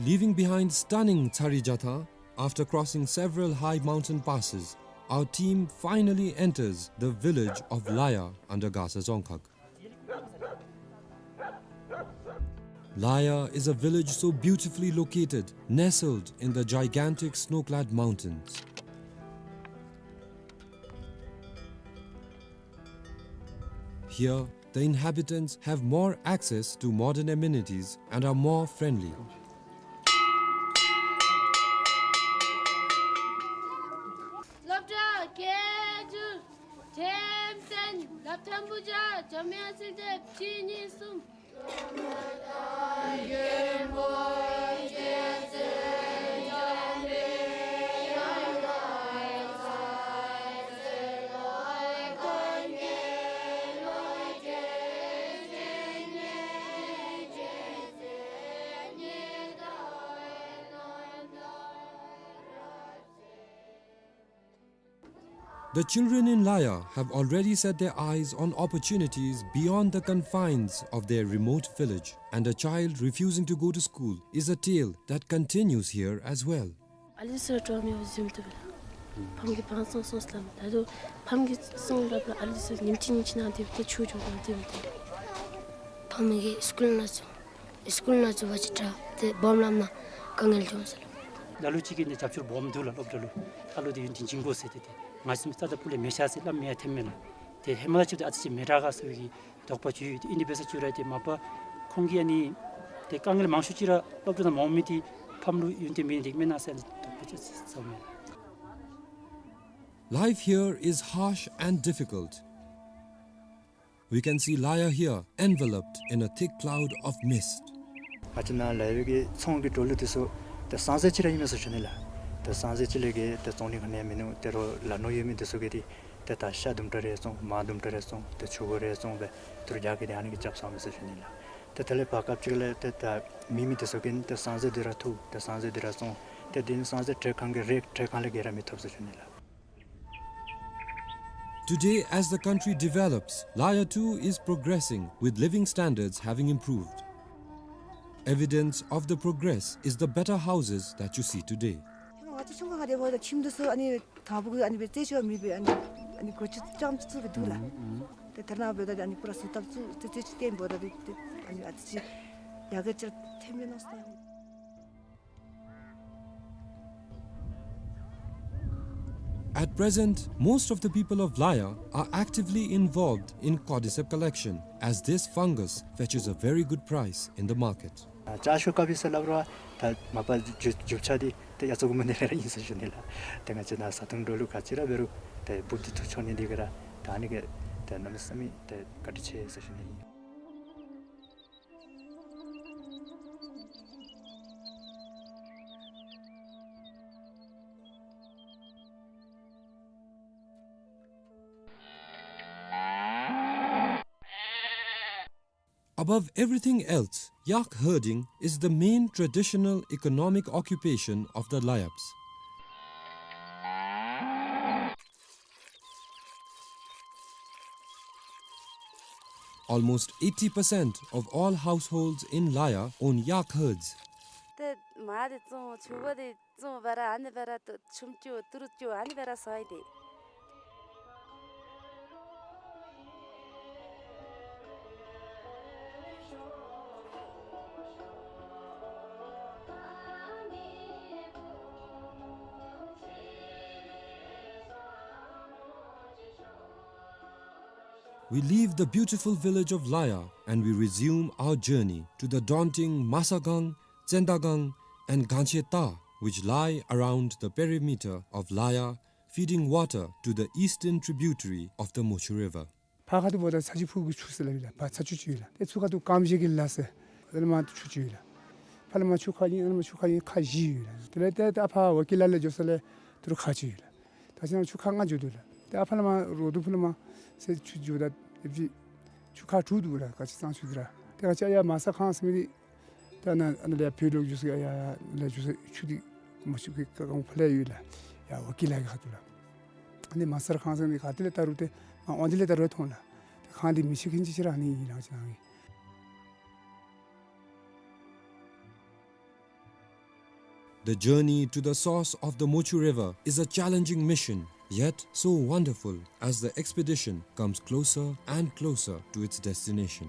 Leaving behind stunning Tsari Jatha, after crossing several high mountain passes, our team finally enters the village of Laya under Gasa Dzongkhag. Laya is a village so beautifully located, nestled in the gigantic snow-clad mountains. Here, the inhabitants have more access to modern amenities and are more friendly. སློབ་གྲྭ་སྐད་སྒྱུར་འགྲེམས་སྟོན། སློབ་ཐོན་བུ་བརྒྱ་འཇམ་དབྱངས་ཚེ་བརྟན་བཅུ་གཉིས་གསུམ། The children in Laya have already set their eyes on opportunities beyond the confines of their remote village, and a child refusing to go to school is a tale that continues here as well. ཨ་ལི་སི་ཊོ་མི་ཝ་ཟིམ་ཏུ་བ་ལ། ཕམ་གི་བང་སང་སོང་སླབ་ད་དུ་ཕམ་གི་སང་སླབ་ལ་ཨ་ལི་སི་ཉིནམ་གཅིག་ཉིནམ་གཅིག་ནང་དེ་བ་ཏེ་ཆུ་འགྱོ་གོ་དེ་བ་ཏེ། ཕམ་གི་སི་ཀུལ་ནང་ཚུ་སི་ཀུལ་ནང་ཚུ་བ་ཅིག་དྲག་ཏེ་སྦོམ་ལམ་ནང་དཀའ་ངལ་འབྱུང་ཟེར་ལོ། ལ་ལུ་ཅིག་གིས་ནི་རྒྱབ་སྐྱོར་སྦོམ་འདུག་ལགས། སློབ་གྲྭ་ལུ་ཨ་ལུ་དེ་ཡུན་དེ་བྱིན་དགོ་ཟེར་ཏེ་ཏེ་ང་བཅས་མི་རྩ་དང་སྤུ་ལས་མི་བཞག་ཟེར་སླབ་མི་ཡང་ཐོནམ་མས་ལགས། ཏེ་ཧེ་མ་ལས་ཅིག་ཏེ་ཨ་ཙི་ཅིག་མི་དྲག་ག་ཟེར་བའི་གི་དོགས་པ་ཅིག་ཡོད། ཏེ་ཨིན་དེ་འབད་ས་ཅིག་ར་ཏེ་མ་པ་ཁོང་གིས་ཨ་ནི་ཏེ་དཀའ་ངལ་མང་ཤོས་ཅིག་ར་སློབ་གྲྭ་ནང་མ་འོང་མི་དེ་ཕམ་ལུ་ཡུན་བརྟན་མེད་ནི་དེ་མེན་ན་ཟེར་དོགས་པ་ཅིག་ཟ་མས། Life here is harsh and difficult. We can see Laya here enveloped in a thick cloud of mist. ང་བཅས་ནཱ་ལ་ཡོད་པའི་གི་ཚོང་གི་འགྲོ་ལུགས་དེ་ཚུ་ཏེ་སང་ཟེར་ཅིག་ར་ཨིན་མས་ཟེར་ཞུ་ནི་ལགས། ཏེ་སང་ཟེར་ཅིག་ལས་གི་ཏེ་བཙོང་ནི་ག་ནི་ཡང་མིན་ནུག། ཏེ་རོགས་ལ་ནོར་ཡོད་མི་དེ་ཚུ་གིས་ཏེ་ཏེ་ད་ཤ་དུམ་གྲ་རེ་བཙོང་མར་དུམ་གྲ་རེ་བཙོང་ཏེ་ཆུ་འགོ་རེ་བཙོང་སྦེ་ཏི་རུ་རྒྱག་གི་ཏེ་ཨ་ནི་གིས་རྐྱབ་ཚརཝ་མས་ཟེར་ཞུ་ནི་ལགས། ཏེ་དེ་ལས་བར་སྐབས་ཅིག་ལས་ཏེ་ད་མེད་མི་དེ་ཚུ་གིས་ཏེ་སང་ཟེར་འདི་ར་འཐུ་ཏེ་སང་ཟེར་འདི་ར་བཙོང་ ཏེ་དེ་ནི་སོང་ཚེ་དྲེག་ཁང་གི་རེག་དྲེག་ཁང་ལས་ག་ར་མི་ཐོབ་ཟེར་ཞུ་ནི་ལགས། Today, as the country develops, Laya too is progressing, with living standards having improved. Evidence of the progress is the better houses that you see today. ང་ཚོ་ཆུང་ཀུ་ཁར་དེ་འབདཝ་ད་ཁྱིམ་འདི་ཚུ་ཨ་ནི་དང་ཕུ་གུ་ཨ་ནི་སྦེ་རྩེད་ཆས་མེད་པས། ཨ་ནི་ཨ་ནི་སྒོ་ཅིག་རྐྱངམ་ཅིག་བཙུགས་སྦེ་འདུག་ལགས། ཏེ་ད་རེས་ནངས་པ་འབདཝ་ད་ཨ་ནི་པུ་ར་བཟོ་ལྟ་བཙུགས་ཏེ་རྩེད་ཆས་བཏོན་འབདཝ་ད་ཏེ་ཨ་ནི་ཨ་ཙི་ཅིག་ཡར་རྒྱས་ཅིག་ཐོན་མས་མནོ་སོང་། At present, most of the people of Laya are actively involved in cordyceps collection, as this fungus fetches a very good price in the market. ཨ་ལྕགས་ཤོག་དཀར་པོ་ཟེར་སླབ་རུང་ད་མ་པ་རྒྱུ་རྒྱུ་ཆ་འདི་ཏེ་ཡ་ཚོགས་ཀྱི་མ་ནི་ལས་ར་ཨིན་ཟེར་ཞུ་ནི་ལགས། ཏེ་ང་བཅས་ནཱ་བཟའ་འཐུང་འགྲོ་ལུགས་ག་ཅི་ར་འབད་རུང་ཏེ་འབུཔ་འདི་འཐུ་འཕྱོག་ནི་འདི་གིས་ར་ད་ཨ་ནི་གིས་ཏེ་གནམ་མེད་ས་མེད་ཏེ་བཀའ་དྲིན་ཆེ་ཟེར་ཞུ་ནི་ཨིན། Above everything else, yak herding is the main traditional economic occupation of the Layabs. Almost eighty percent of all households in Laya own yak herds. ཏེ་མར་འདི་བཙོང་ཕྱུ་པ་འདི་བཙོང་བར་ཨ་ནི་སྦེ་ར་ཏེ་ཆུམ་བཙོང་ཏི་རུ་བཙོང་ཨ་ནི་སྦེ་ར་ཟ་ཡི་ཏེ། We leave the beautiful village of Laya and we resume our journey to the daunting Masagang, Tsendagang, and Gancheta, which lie around the perimeter of Laya, feeding water to the eastern tributary of the Mochu River. ཕར་ཁ་ཐུག་འབདཝ་ད་ཚ་ཆུ་ཕུག་གི་ཆུ་ཟེར་སླབ་ཨིན་ལགས། ཕར་ཚ་ཆུ་ཅིག་ཡོད་ལགས། ཏེ་ཚུར་ཁ་ཐུག་ཀམ་ཤེ་གི་ལ་ཟེར་ཨ་ནི་མར་ཆུ་ཅིག་ཡོད་ལགས། ཕར་ལས་མར་ཆུ་ཁ་ཨིན། ཨ་ནི་མར་ཆུ་ཁ་ཨིན། ཁ་བཞི་ཡོད་ལགས། དེ་ལས་ཏེ་ད་ཕར་ཝ་ཀི་ལ་ལས་འགྱོ་ས་ལས་ཏི་རུ་ཁ་ཅིག་ཡོད་ལགས། ད་ཅི་ན་ཆུ་ཁ་ལྔ་འགྱོ་དོ་ལགས། ཏེ་ཨ་ཕར་ལས་མར་རོ་དུ་ཕུ་ལས་མར་ཟེར་ཆུ་འགྱོཝ་ད་ཨེབ་ཅིག་ཆུ་ཁ་དྲུག་འདུག་ལགས། ག་ཅི་གཙང་ཆུ་འདི་ར། ཏེ་ག་ཅི་ཡར་མ་ས་ཁང་ཟེར་མི་འདི་ད་ནཱ་ཨ་ནཱ་ལས་བོད་ལུ་འགྱོ་ས་ཡར་ཡར་ལས་འགྱོ་ས་ཆུ་འདི་མ་ཆུ་གི་ཀ་ཀང་ཕར་ལས་ཡོད་ལགས། ཡར་ཝ་ཀི་ལ་གི་ཁ་ཐུག་ལགས། ཨ་ནི་མ་ས་ཁང་ཟེར་མི་ག་ཏེ་ལས་བལྟ་རུང་ཏེ་མར་ཨོང་འདི་ལས་བལྟ་རུང་མཐོང་ལགས། ཏེ་ཁང་འདི་མི་ཆེ་ཁེན་ཅིག་ཅིག་ར་ཨ་ནི་ཨིན་ལགས་ཅི་ན་ཨིན། The journey to the source of the Mochu River is a challenging mission, yet so wonderful as the expedition comes closer and closer to its destination.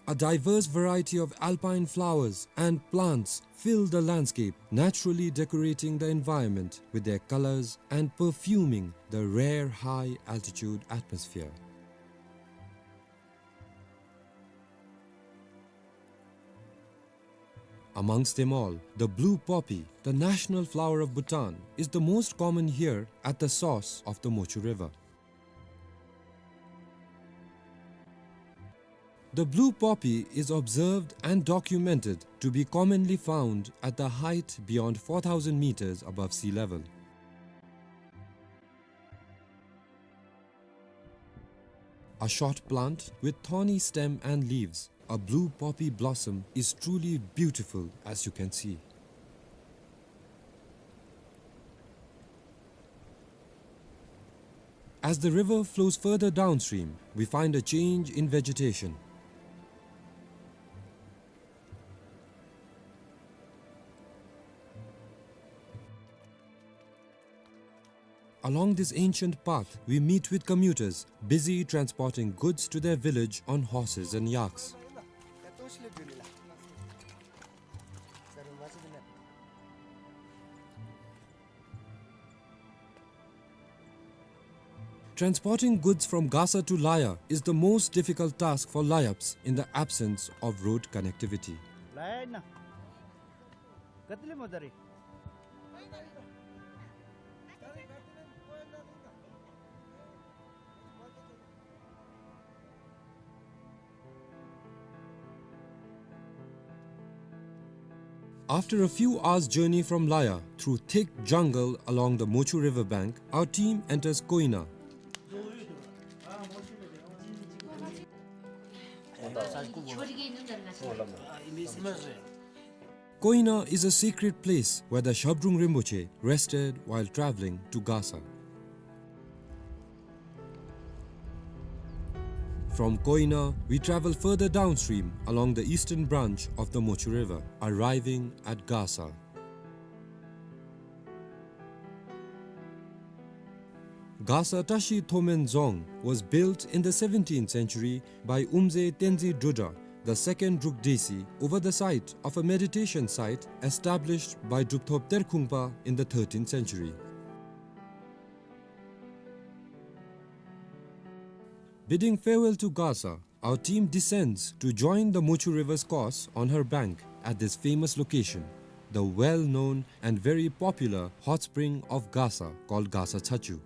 A diverse variety of alpine flowers and plants fill the landscape, naturally decorating the environment with their colors and perfuming the rare high-altitude atmosphere. Amongst them all, the blue poppy, the national flower of Bhutan, is the most common here at the source of the Mochu River. The blue poppy is observed and documented to be commonly found at the height beyond four thousand meters above sea level. A short plant with thorny stem and leaves, a blue poppy blossom is truly beautiful, as you can see. As the river flows further downstream, we find a change in vegetation. Along this ancient path, we meet with commuters busy transporting goods to their village on horses and yaks. Transporting goods from Gasa to Laya is the most difficult task for Layabs in the absence of road connectivity. After a few hours' journey from Laya, through thick jungle along the Mochu river bank, our team enters Koina. Koina is a sacred place where the Shabdrung Rinpoche rested while traveling to Gasa. From Koina, we travel further downstream along the eastern branch of the Mochu River, arriving at Gasa. Gasa Tashi Thomen Dzong was built in the seventeenth century by Umze Tenzin Drudra, the second Druk Desi, over the site of a meditation site established by Drupthop Terkhungpa in the thirteenth century. Bidding farewell to Gasa, our team descends to join the Mochu River's course on her bank at this famous location, the well-known and very popular hot spring of Gasa called Gasa Chachu.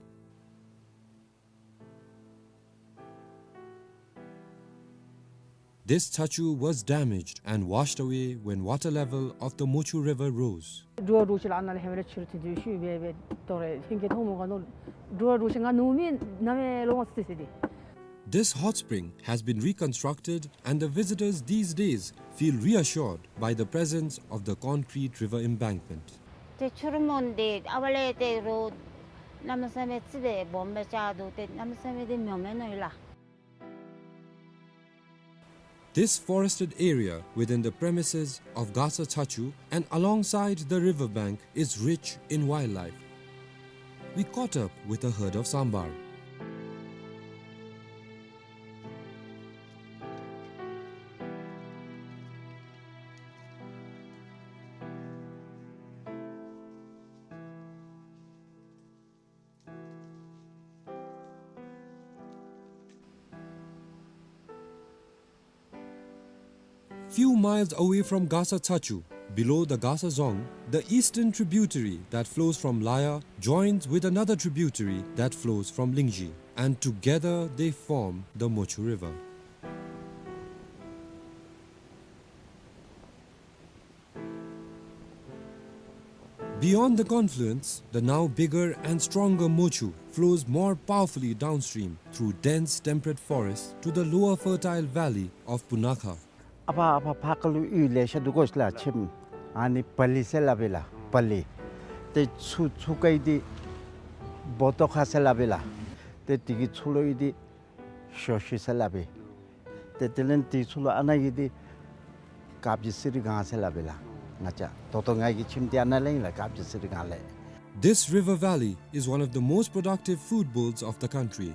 This chachu was damaged and washed away when water level of the Mochu River rose. འགྲོ་བ་འགྲོ་ཆེ་ལ་ཨ་ན་ལས་ཧེ་མ་ལས་ཕྱིར་ཐོན་དུས་ཤུལ་སྦེ་སྦེ་དོ་རེ་ཧིང་གི་ཐོག་མོ་ག་ནོ་འགྲོ་བ་འགྲོ་ཆེ་ང་ནུ་མི་ན་མེ་ལོ་ང་སི་སི་དེ། This hot spring has been reconstructed, and the visitors these days feel reassured by the presence of the concrete river embankment. ཏེ་ཆུ་རུ་མོན་དེ་ཨ་བ་ལས་ཏེ་རོ་ན་མ་ས་མེ་ཙི་བེ་བོམ་བེ་ཅ་དུ་ཏེ་ན་མ་ས་མེ་དེ་མྱོ་མེ་ནོ་ཡི་ལ། This forested area within the premises of Gasa Chachu and alongside the river bank is rich in wildlife. We caught up with a herd of sambar. Few miles away from Gasa Chachu, below the Gasa Dzong, the eastern tributary that flows from Laya joins with another tributary that flows from Lingzhi, and together they form the Mochu River. Beyond the confluence, the now bigger and stronger Mochu flows more powerfully downstream through dense temperate forest to the lower fertile valley of Punakha. ཨ་ཕ་ཨ་ཕ་ཕ་ཀ་ལུ་ཡུལ་ལེ་ཤ་འདུག་གོ་ཤ་ལ་ཆེམ་ཨ་ནི་པ་ལི་ཟེར་སླབ་ཨིན་ལགས། པ་ལི། ཏེ་ཚུ་ཚུ་ཀ་ཡི་འདི་བོ་ཏོ་ཁ་ཟེར་སླབ་ཨིན་ལགས། ཏེ་དེ་གི་ཚུ་ལོ་ཡི་འདི་ཤོ་ཤི་ཟེར་སླབ་ཨིན། ཏེ་དེ་ལས་དེ་ཚུ་ལུ་ཨ་ན་གི་འདི་ཀབ་ཇི་སི་རི་གང་ཟེར་སླབ་ཨིན་ལགས། ང་བཅས་ད་ལྟོ་ང་གི་ཁྱིམ་འདི་ཨ་ན་ལས་ཨིན་ལགས། ཀབ་ཇི་སི་རི་གང་ལས། This river valley is one of the most productive food bowls of the country.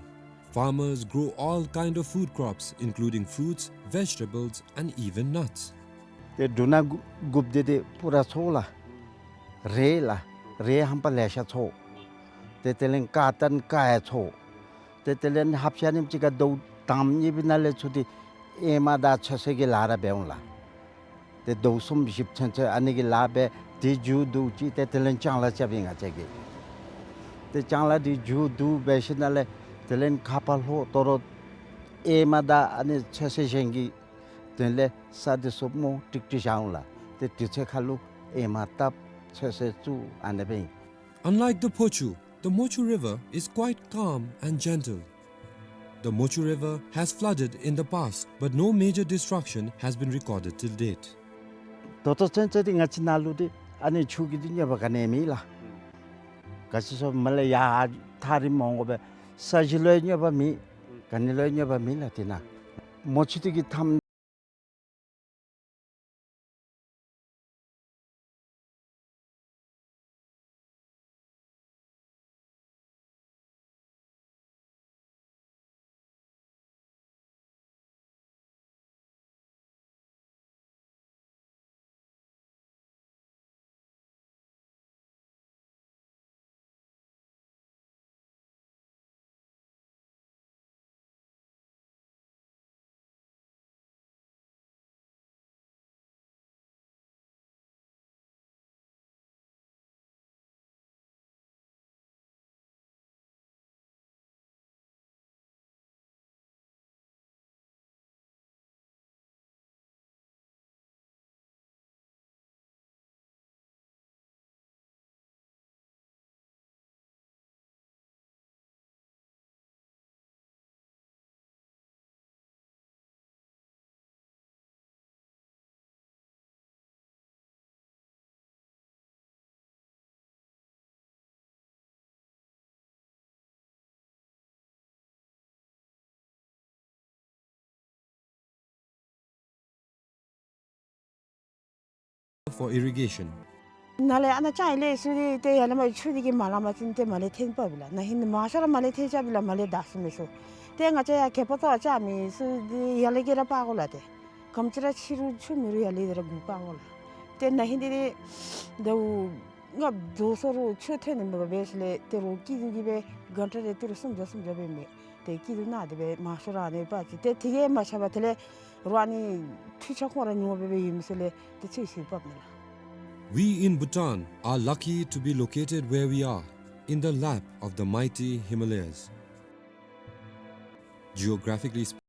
Farmers grow all kind of food crops, including fruits, vegetables, and even nuts. ཏེ་འབྲུ་སྣ་དགུ་དགུཔ་འདི་ཏེ་པུ་ར་འཚོ་ལགས། རེད་ལགས། རེད་ཧམ་པ་ལེ་ཤ་འཚོ། ཏེ་དེ་ལས་ཀ་ཏན་ཀ་ཡ་འཚོ། ཏེ་དེ་ལས་ཧབ་ཤ་ནིམ་ཅིག་ག་དོ་དང་ཉིབ་ན་ལས་ཚུ་ཏེ་ཨེ་མ་དང་ཚོད་བསྲེ་གི་ལཱ་ར་འབད་འོང་ལགས། ཏེ་དོ་གསུམ་བཞི་ཚུན་ཚོད་ཨ་ནི་གི་ལཱ་འབད་དེ་མཇུག་བསྡུ་ཅི་ཏེ་དེ་ལས་ལྕང་ལཱ་རྐྱབ་ཨིན་ང་བཅས་ཀྱིས། ཏེ་ལྕང་ལཱ་དེ་མཇུག་བསྡུ་འབད་ཞིནམ་ལས་དེ་ལས་ཁ་ཕར་ལྷོ་དོ་རུང་ཨེ་མ་དང་ཨ་ནི་ཚོད་བསྲེ་གཞན་གྱི་དོན་ལས་ས་དེ་ཚུ་མོ་ཀྲིག་ཀྲི་བཞག་འོང་ལགས། ཏེ་དུས་ཚོད་ཁ་ལུ་ཨེ་མ་བཏབ་ཚོད་བསྲེ་བཙུགས་ཨ་ནེ་སྦེ་ཨིན། Unlike the Phochu, the Mochu River is quite calm and gentle. The Mochu River has flooded in the past, but no major destruction has been recorded till date. ད་ལྟོ་ཚུན་ཚོད་འདི་ང་བཅས་ནཱ་ལུ་འདི་ཨ་ནི་ཆུ་གི་འདི་གནོད་པ་ག་ནི་མེད་ལགས། ག་ཅི་སོ་མ་ལས་ཡར་ཐག་རིངམོ་འོང་དགོ་པས། ས་གཞི་ལུ་ཡང་གནོད་པ་མེད། ག་ནི་ལུ་ཡང་གནོད་པ་མེད་ལགས་དེ་ནང་། མོ་ཆུ་དེ་གི་མཐའམ། for irrigation. ནཱ་ལས་ཨ་ནཱ་ཅང་ཡི་ལས་ཚུ་འདི་ཏེ་ཡར་ལས་མར་ཆུ་འདི་གིས་མ་ལང་པ་ཅིན་ཏེ་མར་ལས་འཐེན་པ་བི་ལགས། ན་ཧིང་མང་ཤོས་ར་མར་ལས་འཐེན་ཅ་བི་ལགས། མར་ལས་བདའ་ཚུགས་མི་ཚུ། ཏེ་ང་བཅས་ཡར་གད་པ་ཚུ་ཅ་མི་ཚུ་འདི་ཡར་ལས་གི་ར་འབག་དགོ་ལགས། ཏེ་ག་དེམ་ཅིག་ར་ཆེ་རུང་ཆུ་མེད་རུང་ཡར་ལས་འདི་ར་འགོ་འབག་དགོ་ལགས། ཏེ་ན་ཧིང་འདི་ཏེ་ཟླཝ་ལྔ་རྫོགས་སོང་རུང་ཆུ་ཐོན་ནི་མེད་པར་འབད་ཞིནམ་ལས་ཏེ་རོགས་སྐྱིད་སྡུག་གི་སྦེ་གྷན་ཊ་རེ་ཏི་རུ་སུམ་བརྒྱ་སུམ་བརྒྱ་སྦེ་མས། ཏེ་སྐྱིད་སྡུག་ནང་དེ་སྦེ་མང་ཤོས་ར་ཨ་ནི་འབག་ཅི། ཏེ་དེ་གིས་མ་ཆགས་པར་དེ་ལས་རོགས་ཨ་ནི་འཕྲུལ་ཆས་ཁོང་ར་ཉུང་བ་སྦེ་སྦེ་ཡོད་མི་ཚུ་ལས་ཏེ་ཚོད་བསྲེ་འབག་མས་ལགས། We in Bhutan are lucky to be located where we are, in the lap of the mighty Himalayas. Geographically sp-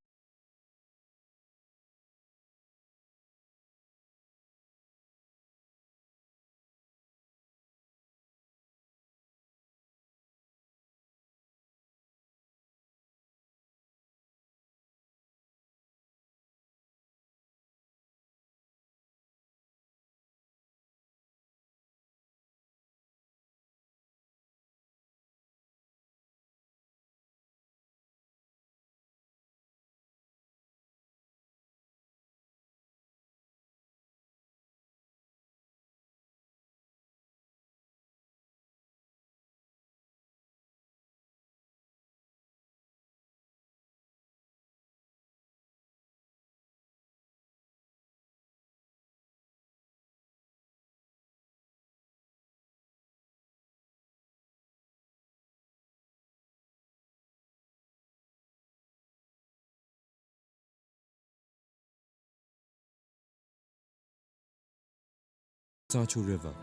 Tsangchu River.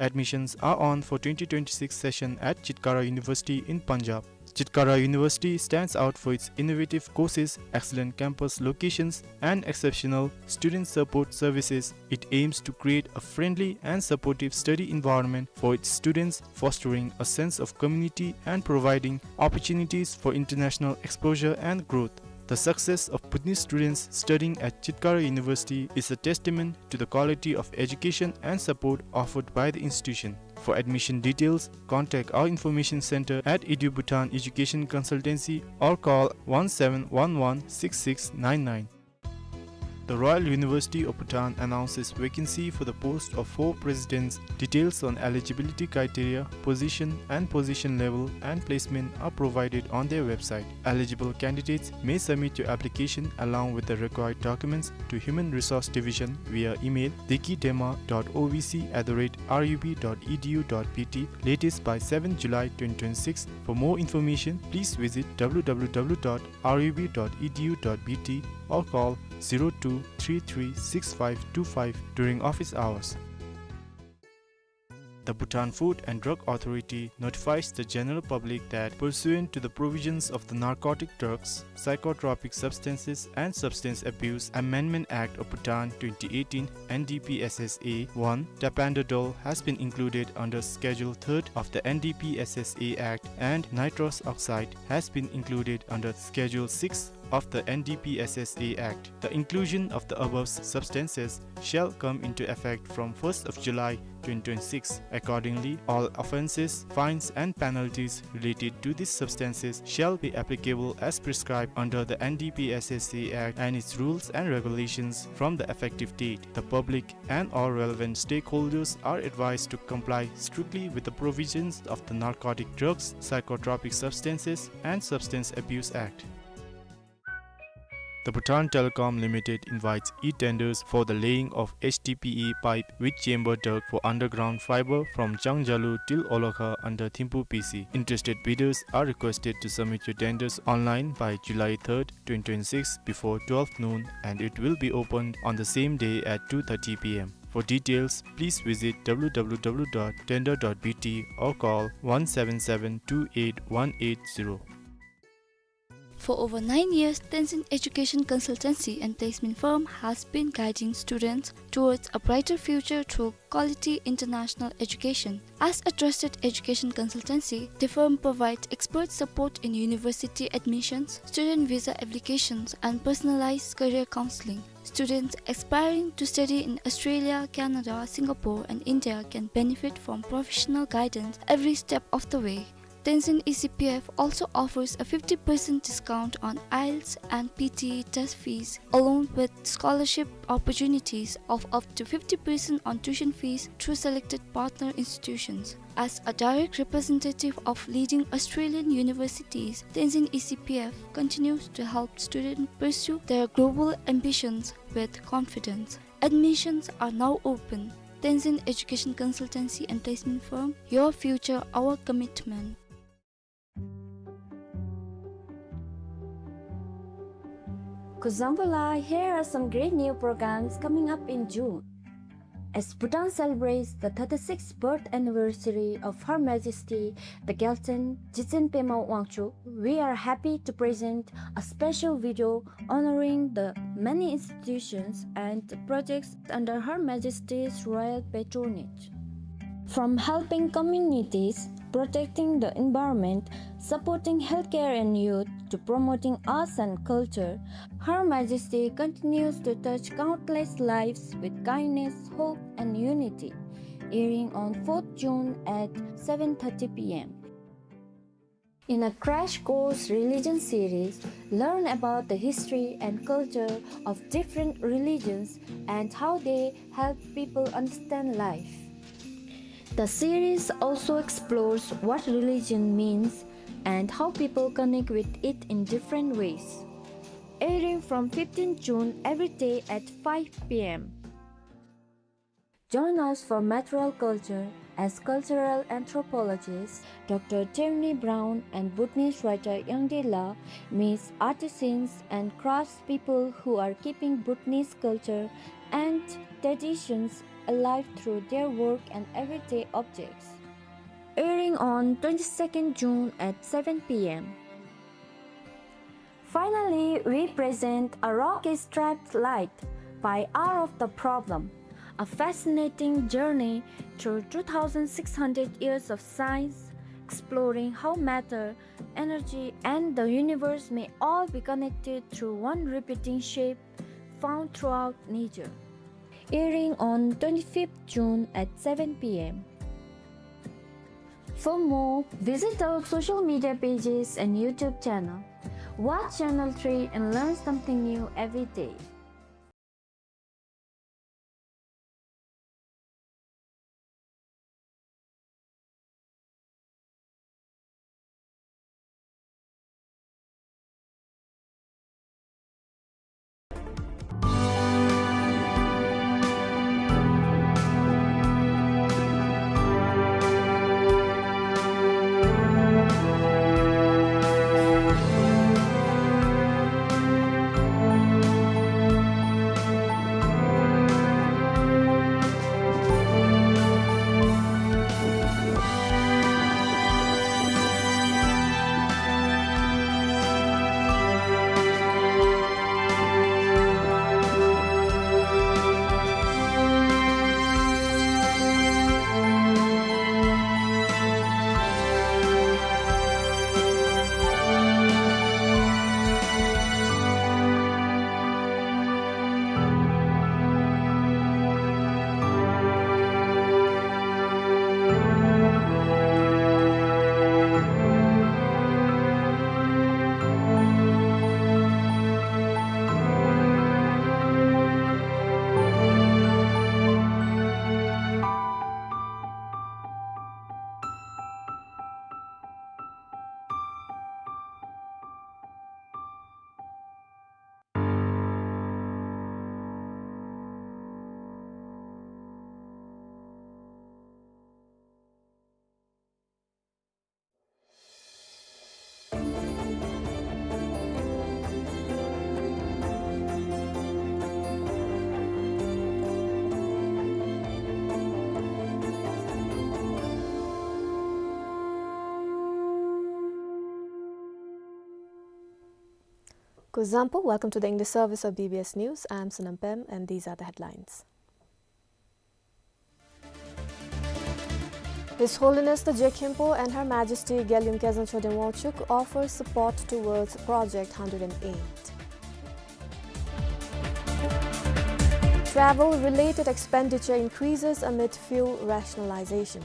Admissions are on for twenty twenty-six session at Chitkara University in Punjab. Chitkara University stands out for its innovative courses, excellent campus locations, and exceptional student support services. It aims to create a friendly and supportive study environment for its students, fostering a sense of community and providing opportunities for international exposure and growth. The success of Bhutanese students studying at Chitkara University is a testament to the quality of education and support offered by the institution. For admission details, contact our information center at EduBhutan Education Consultancy or call one seven one one six six nine nine. The Royal University of Bhutan announces vacancy for the post of four presidents. Details on eligibility criteria, position and position level, and placement are provided on their website. Eligible candidates may submit your application along with the required documents to Human Resource Division via email, deki dema dot O V C at the rate R U B dot E D U dot B T, latest by seventh July twenty twenty-six. For more information, please visit W W W dot R U B dot E D U dot B T or call zero two three three six five two five during office hours. The Bhutan Food and Drug Authority notifies the general public that, pursuant to the provisions of the Narcotic Drugs, Psychotropic Substances and Substance Abuse Amendment Act of Bhutan twenty eighteen, N D P S S A one, tapentadol has been included under Schedule third of the N D P S S A Act and nitrous oxide has been included under Schedule six of the N D P S S A Act. The inclusion of the above substances shall come into effect from first of July twenty twenty-six. Accordingly, all offences, fines and penalties related to these substances shall be applicable as prescribed under the N D P S S A Act and its rules and regulations from the effective date. The public and all relevant stakeholders are advised to comply strictly with the provisions of the Narcotic Drugs, Psychotropic Substances and Substance Abuse Act. The Bhutan Telecom Limited invites e-tenders for the laying of H D P E pipe with chamber duct for underground fiber from Changjalu till Olakha under Thimphu P C. Interested bidders are requested to submit your tenders online by July third, twenty twenty-six before twelve noon, and it will be opened on the same day at two thirty P M. For details, please visit W W W dot tender dot B T or call one seven seven two eight one eight zero. For over nine years, Tenzin Education Consultancy and Placement Firm has been guiding students towards a brighter future through quality international education. As a trusted education consultancy, the firm provides expert support in university admissions, student visa applications, and personalized career counseling. Students aspiring to study in Australia, Canada, Singapore, and India can benefit from professional guidance every step of the way. Tenzin E C P F also offers a fifty percent discount on IELTS and P T E test fees, along with scholarship opportunities of up to fifty percent on tuition fees through selected partner institutions. As a direct representative of leading Australian universities, Tenzin E C P F continues to help students pursue their global ambitions with confidence. Admissions are now open. Tenzin Education Consultancy and Placement Firm, your future, our commitment. Kuzuzangpo la, here are some great new programs coming up in June. As Bhutan celebrates the thirty-sixth birth anniversary of Her Majesty the Gyaltsuen Jigtsen Pema Wangchuck, we are happy to present a special video honoring the many institutions and projects under Her Majesty's royal patronage. From helping communities, protecting the environment, supporting healthcare and youth, to promoting arts and culture, Her Majesty continues to touch countless lives with kindness, hope, and unity. Airing on fourth June at seven thirty P M. In a crash course religion series, learn about the history and culture of different religions and how they help people understand life. The series also explores what religion means and how people connect with it in different ways. Airing from fifteenth June every day at five P M. Join us for Material Culture as cultural anthropologist Doctor Tierney Brown and Bhutanese writer Yangdi La meets artisans and craftspeople who are keeping Bhutanese culture and traditions alive through their work and everyday objects. Airing on twenty-second June at seven P M. Finally, we present A Rock Is Striped Light by Hour of the Problem, a fascinating journey through two thousand six hundred years of science, exploring how matter, energy, and the universe may all be connected through one repeating shape found throughout nature. Airing on twenty-fifth June at seven P M. For more, visit our social media pages and YouTube channel. Watch Channel three and learn something new every day. Kuzuzangpo, welcome to the English service of B B S News. I am Sonam Pem, and these are the headlines. His Holiness the Je Khenpo and Her Majesty Gyaliem Khezang Choden Wangchuck offer support towards Project hundred and eight. Travel-related expenditure increases amid fuel rationalization.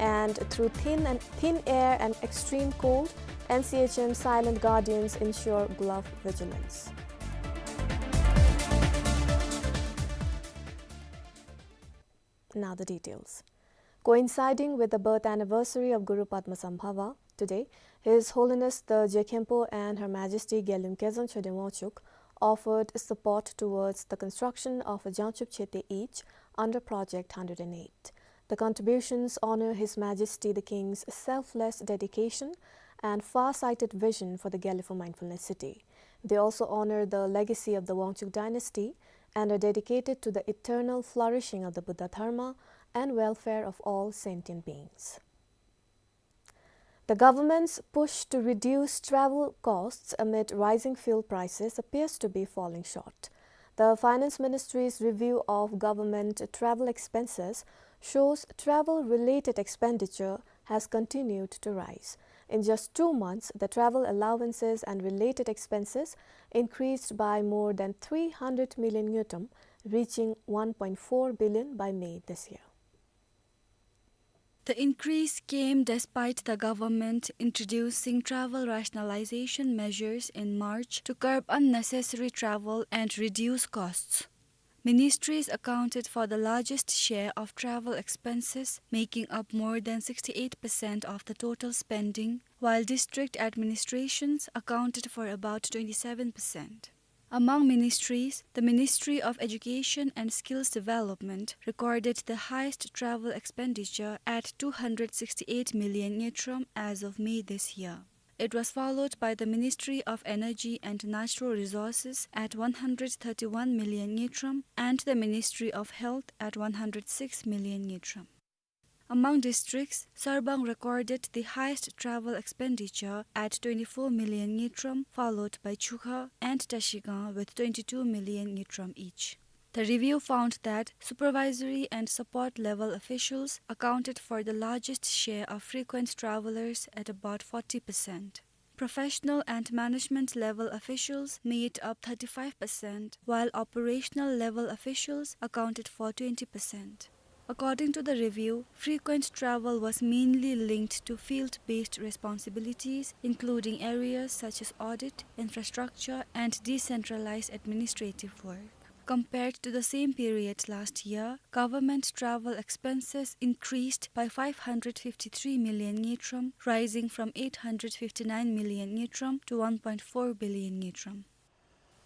And through thin and, thin air and extreme cold, N C H M silent guardians ensure glove vigilance. Now the details. Coinciding with the birth anniversary of Guru Padmasambhava, today, His Holiness the Je Khenpo and Her Majesty Gyaliem Khezang Choden Wangchuck offered support towards the construction of a Jangchub Chete each under Project hundred and eight. The contributions honor His Majesty the King's selfless dedication and far-sighted vision for the Gyalefo Mindfulness City. They also honor the legacy of the Wangchuck dynasty and are dedicated to the eternal flourishing of the Buddha Dharma and welfare of all sentient beings. The government's push to reduce travel costs amid rising fuel prices appears to be falling short. The Finance Ministry's review of government travel expenses shows travel-related expenditure has continued to rise. In just two months, the travel allowances and related expenses increased by more than three hundred million ngultrum, reaching one point four billion by May this year. The increase came despite the government introducing travel rationalization measures in March to curb unnecessary travel and reduce costs. Ministries accounted for the largest share of travel expenses, making up more than sixty-eight percent of the total spending, while district administrations accounted for about twenty-seven percent. Among ministries, the Ministry of Education and Skills Development recorded the highest travel expenditure at two hundred sixty-eight million ngultrum as of May this year. It was followed by the Ministry of Energy and Natural Resources at one hundred thirty-one million ngultrum and the Ministry of Health at one hundred six million ngultrum. Among districts, Sarpang recorded the highest travel expenditure at twenty-four million ngultrum, followed by Chukha and Trashigang with twenty-two million ngultrum each. The review found that supervisory and support level officials accounted for the largest share of frequent travelers at about forty percent. Professional and management level officials made up thirty-five percent, while operational level officials accounted for twenty percent. According to the review, frequent travel was mainly linked to field-based responsibilities, including areas such as audit, infrastructure, and decentralized administrative work. Compared to the same period last year, government travel expenses increased by five hundred fifty-three million ngultrum, rising from eight hundred fifty-nine million ngultrum to one point four billion ngultrum.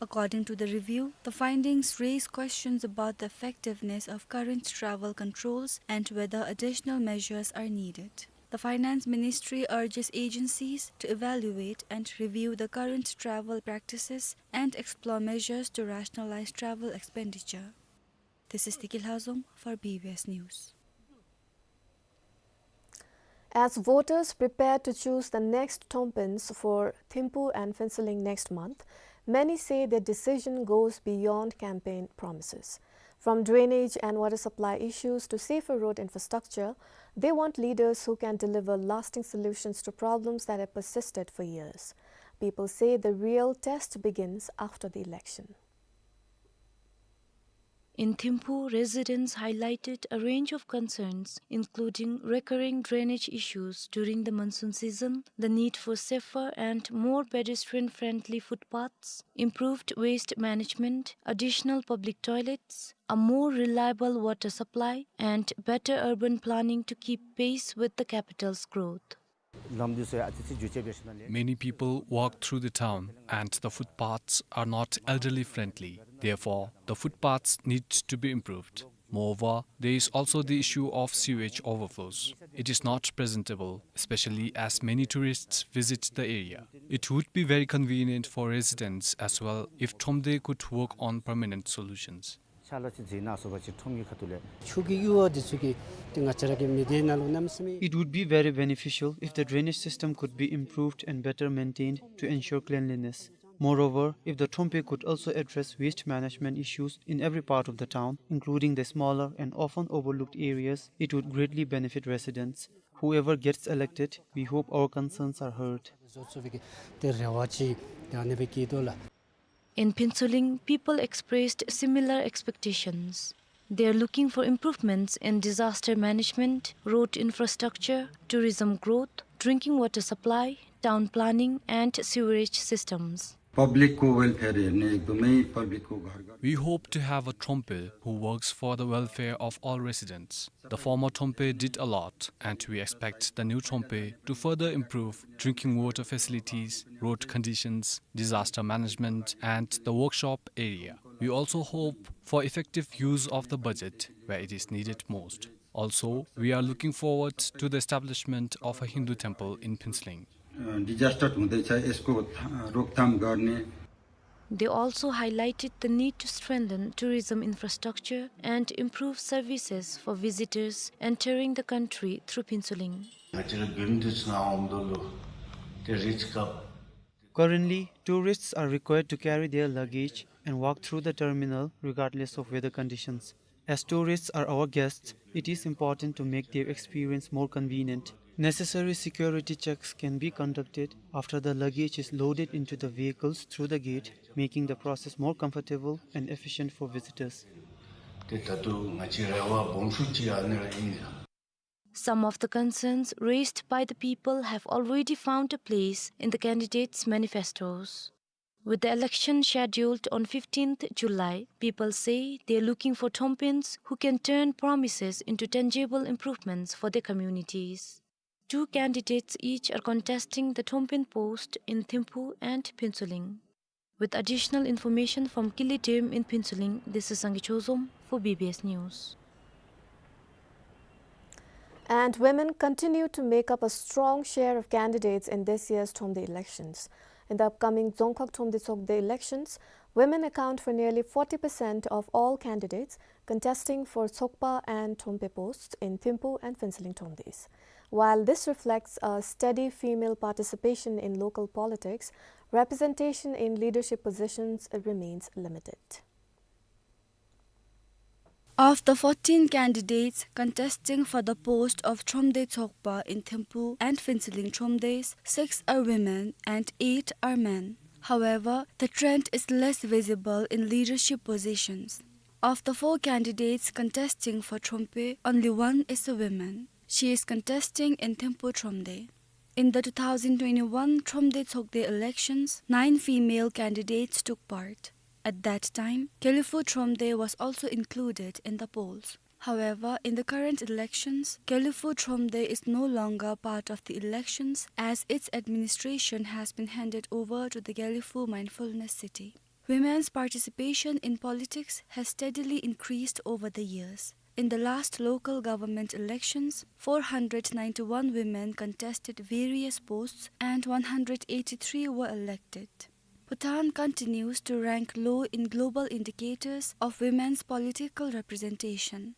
According to the review, the findings raise questions about the effectiveness of current travel controls and whether additional measures are needed. The Finance Ministry urges agencies to evaluate and review the current travel practices and explore measures to rationalize travel expenditure. This is Tiki Lhazom for B B S News. As voters prepare to choose the next Thomphins for Thimphu and Phuentsholing next month, many say their decision goes beyond campaign promises. From drainage and water supply issues to safer road infrastructure, they want leaders who can deliver lasting solutions to problems that have persisted for years. People say the real test begins after the election. In Thimphu, residents highlighted a range of concerns, including recurring drainage issues during the monsoon season, the need for safer and more pedestrian-friendly footpaths, improved waste management, additional public toilets, a more reliable water supply, and better urban planning to keep pace with the capital's growth. Many people walk through the town, and the footpaths are not elderly friendly. Therefore, the footpaths need to be improved. Moreover, there is also the issue of sewage overflows. It is not presentable, especially as many tourists visit the area. It would be very convenient for residents as well if Thromde could work on permanent solutions. ཕྱག་ལཱ་ཅིག་མཛད་གནང་སོང་པ་ཅིན་ཁྲོམ་གྱི་ཁ་ཐུག་ལས། ཆུ་གི་གཡུར་བ་འདི་ཚུ་གིས་ཏེ་ང་བཅས་ར་གི་མི་སྡེ་ནང་ལུ་གནམ་མེད་ས་མེད། It would be very beneficial if the drainage system could be improved and better maintained to ensure cleanliness. Moreover, if the Trompe could also address waste management issues in every part of the town, including the smaller and often overlooked areas, it would greatly benefit residents. Whoever gets elected, we hope our concerns are heard. ཏེ་རེ་བ་ཅིག་ཏེ་ཨ་ནི་སྦེ་བསྐྱེད་དོ་ལགས། In Phuentsholing, people expressed similar expectations. They are looking for improvements in disaster management, road infrastructure, tourism growth, drinking water supply, town planning, and sewerage systems. पब्लिकको वेलफेयर हेर्ने, एकदमै पब्लिकको घर घर। We hope to have a Trompe who works for the welfare of all residents. The former Trompe did a lot, and we expect the new Trompe to further improve drinking water facilities, road conditions, disaster management, and the workshop area. We also hope for effective use of the budget where it is needed most. Also, we are looking forward to the establishment of a Hindu temple in Phuentsholing. अ, डिजास्टर हुँदैछ, यसको था-, रोकथाम गर्ने। They also highlighted the need to strengthen tourism infrastructure and improve services for visitors entering the country through Phuentsholing. Currently, tourists are required to carry their luggage and walk through the terminal regardless of weather conditions. As tourists are our guests, it is important to make their experience more convenient. Necessary security checks can be conducted after the luggage is loaded into the vehicles through the gate, making the process more comfortable and efficient for visitors. ཏེ་ད་ལྟོ་ང་བཅས་རེ་བ་སྦོམ་ཤོས་ཅིག་ཨ་ནི་ར་ཨིན། Some of the concerns raised by the people have already found a place in the candidates' manifestos. With the election scheduled on fifteenth July, people say they are looking for Trompeans who can turn promises into tangible improvements for their communities. Two candidates each are contesting the Trompean post in Thimphu and Phuentsholing. With additional information from Kili Dam in Phuentsholing, this is Sangay Chozom for B B S News. And women continue to make up a strong share of candidates in this year's Thromde elections. In the upcoming Dzongkhag Thromde Tshogde elections, women account for nearly forty percent of all candidates contesting for Tshogpa and Thrompe posts in Thimphu and Phuentsholing Thromdes. While this reflects a steady female participation in local politics, representation in leadership positions remains limited. Of the fourteen candidates contesting for the post of Thromde Tshogpa in Thimphu and Phuentsholing Thromdes, six are women and eight are men. However, the trend is less visible in leadership positions. Of the four candidates contesting for Thrompe, only one is a woman. She is contesting in Thimphu Thromde. In the two thousand twenty-one Thromde Tshogde elections, nine female candidates took part. At that time, Gelephu Thromde was also included in the polls. However, in the current elections, Gelephu Thromde is no longer part of the elections, as its administration has been handed over to the Gelephu Mindfulness City. Women's participation in politics has steadily increased over the years. In the last local government elections, four hundred ninety-one women contested various posts and one hundred eighty-three were elected. Bhutan continues to rank low in global indicators of women's political representation.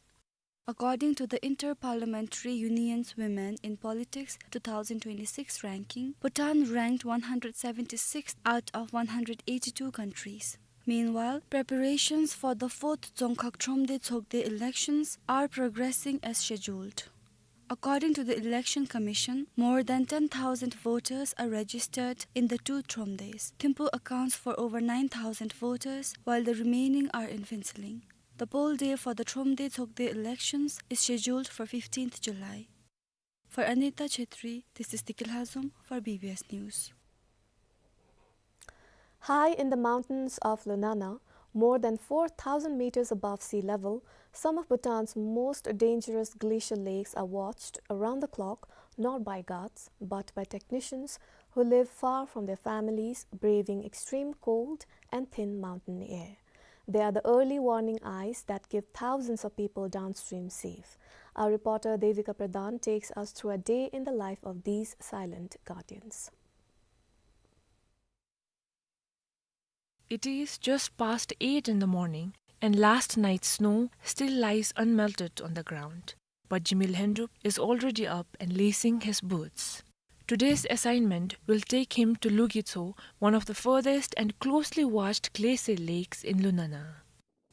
According to the Inter-Parliamentary Union's Women in Politics two thousand twenty-six ranking, Bhutan ranked one hundred seventy-sixth out of one hundred eighty-two countries. Meanwhile, preparations for the fourth Dzongkhag Thromde Tshogde elections are progressing as scheduled. According to the Election Commission, more than ten thousand voters are registered in the two Thromdes. Thimphu accounts for over nine thousand voters, while the remaining are in Phuentsholing. The poll day for the Thromde Tshogde elections is scheduled for fifteenth July. For Anita Chhetri, this is Tikil Hazom for B B S News. High in the mountains of Lunana, more than four thousand meters above sea level, some of Bhutan's most dangerous glacial lakes are watched around the clock, not by guards, but by technicians who live far from their families, braving extreme cold and thin mountain air. They are the early warning eyes that give thousands of people downstream safe. Our reporter Devika Pradhan takes us through a day in the life of these silent guardians. It is just past eight in the morning, and last night's snow still lies unmelted on the ground. But Jimi Lhendrup is already up and lacing his boots. Today's assignment will take him to Lugitso, one of the furthest and closely watched glacial lakes in Lunana.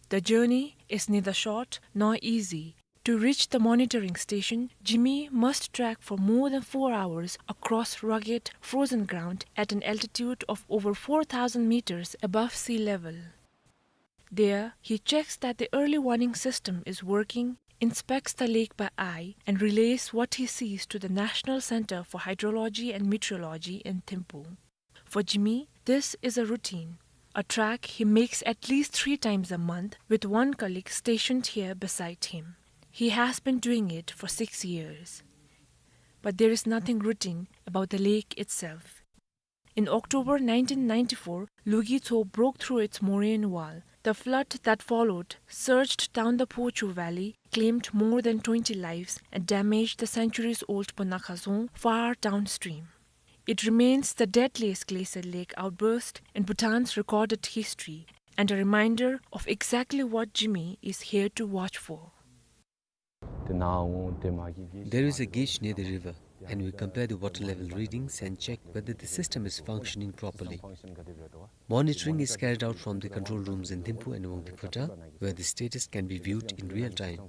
The journey is neither short nor easy. To reach the monitoring station, Jimi must trek for more than four hours across rugged, frozen ground at an altitude of over four thousand meters above sea level. There, he checks that the early warning system is working, inspects the lake by eye, and relays what he sees to the National Center for Hydrology and Meteorology in Thimphu. For Jimi, this is a routine, a trek he makes at least three times a month with one colleague stationed here beside him. He has been doing it for six years. But there is nothing routine about the lake itself. In October nineteen ninety-four, Lugitso broke through its moraine wall. The flood that followed surged down the Phochu Valley, claimed more than twenty lives, and damaged the centuries-old Ponakha Dzong far downstream. It remains the deadliest glacial lake outburst in Bhutan's recorded history and a reminder of exactly what Jimi is here to watch for. There is a gauge near the river, and we compare the water level readings and check whether the system is functioning properly. Monitoring is carried out from the control rooms in Thimphu and Wangdue Phodrang, where the status can be viewed in real time.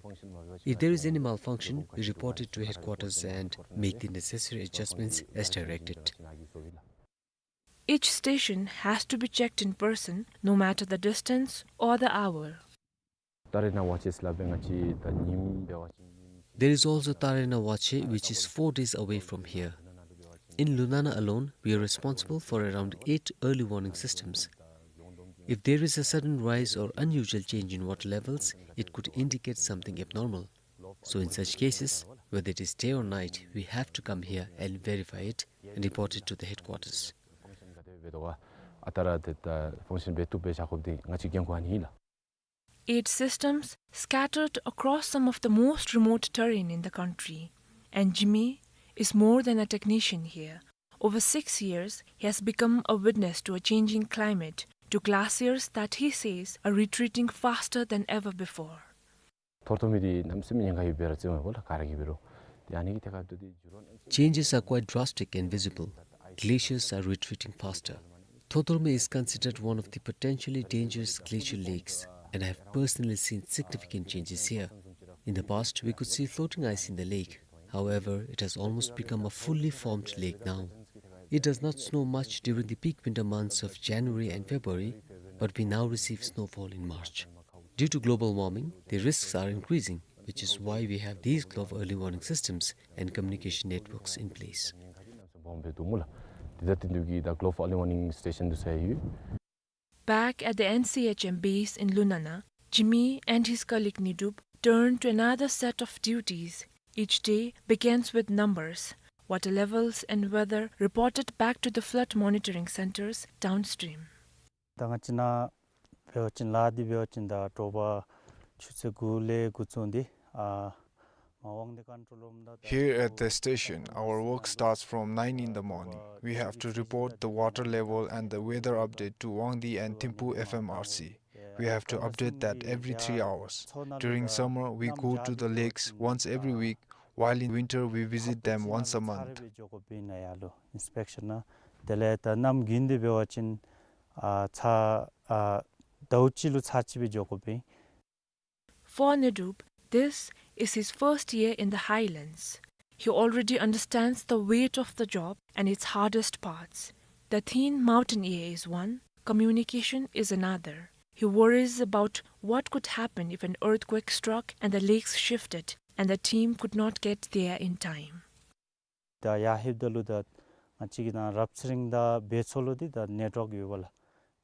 If there is any malfunction, we report it to headquarters and make the necessary adjustments as directed. Each station has to be checked in person, no matter the distance or the hour. Tarena Wache སླབ་པའི་ང་བཅས་ད་ཉིམ་འབད་བ་ཅིན་ཉིམ། There is also Tarena Wache, which is four days away from here. In Lunana alone, we are responsible for around eight early warning systems. If there is a sudden rise or unusual change in water levels, it could indicate something abnormal. So in such cases, whether it is day or night, we have to come here and verify it and report it to the headquarters. ཨ་ད་ར་དེ་ད་ཕང་ཤན་འབད་བཏུབ་པའི་བཞག་དགོཔ་འདི་ང་བཅས་འགན་ཁུར་ཨ་ནི་ཨིན་ལགས། Eight systems scattered across some of the most remote terrain in the country. And Jimi is more than a technician here. Over six years, he has become a witness to a changing climate, to glaciers that he says are retreating faster than ever before. ཐོར་ཐོར་མི་འདི་གནམ་མེད་ས་མེད་ཉེན་ཁ་ཡོད་པའི་ར་རྩེད་འོང་པ་ལགས། ག་ར་གིས་འབད་རུང་། དེ་ཨ་ནི་གི་ཐད་ཁར་འདི་འདི་ཇུ་རོན། Changes are quite drastic and visible. Glaciers are retreating faster. Thorthormei is considered one of the potentially dangerous glacial lakes, and I have personally seen significant changes here. In the past, we could see floating ice in the lake. However, it has almost become a fully formed lake now. It does not snow much during the peak winter months of January and February, but we now receive snowfall in March. Due to global warming, the risks are increasing, which is why we have these global early warning systems and communication networks in place. འབོམ་སྦེ་འདུག་སྨོ་ལགས། དེ་ད་དེ་འདུག་གི་ད་global early warning station འདུག་ཟེར་ཡོད། Back at the N C H M base in Lunana, Jimi and his colleague Nidup turn to another set of duties. Each day begins with numbers, water levels and weather reported back to the flood monitoring centers downstream. ད་ང་བཅས་ནཱ་འབད་བ་ཅིན་ལཱ་འདི་འབད་བ་ཅིན་ད་དྲོ་པ་ཆུ་ཚོད་དགུ་ལས་འགོ་བཙུགས་ཏེ་ཨ་མ་ཝང་དེ་ཀོན་ཊོལ་རུམ་དང་། Here at the station, our work starts from nine in the morning. We have to report the water level and the weather update to Wangdue and Thimphu F M R C. We have to update that every three hours. During summer, we go to the lakes once every week, while in winter, we visit them once a month. ཨིན་སི་པེག་ཤན་ནང་དེ་ལས་ད་གནམ་དགུན་འདི་འབད་བ་ཅིན་ཨ་ཚར་ཨ་ཟླཝ་གཅིག་ལུ་ཚར་གཅིག་སྦེ་འགྱོ་དགོཔ་ཨིན། For Nidup, this is his first year in the highlands. He already understands the weight of the job and its hardest parts. The thin mountain air is one, communication is another. He worries about what could happen if an earthquake struck and the lakes shifted and the team could not get there in time. ད་ཡར་ལྷོདཔ་ད་ལུ་ད་ང་བཅས་ཀྱི་ནཱ་རབ་ཚེ་རིང་དང་སྦས་མཚོ་ལུ་འདི་ད་ནེཊ་ཝརཀ་ཡོད་པས་ལགས།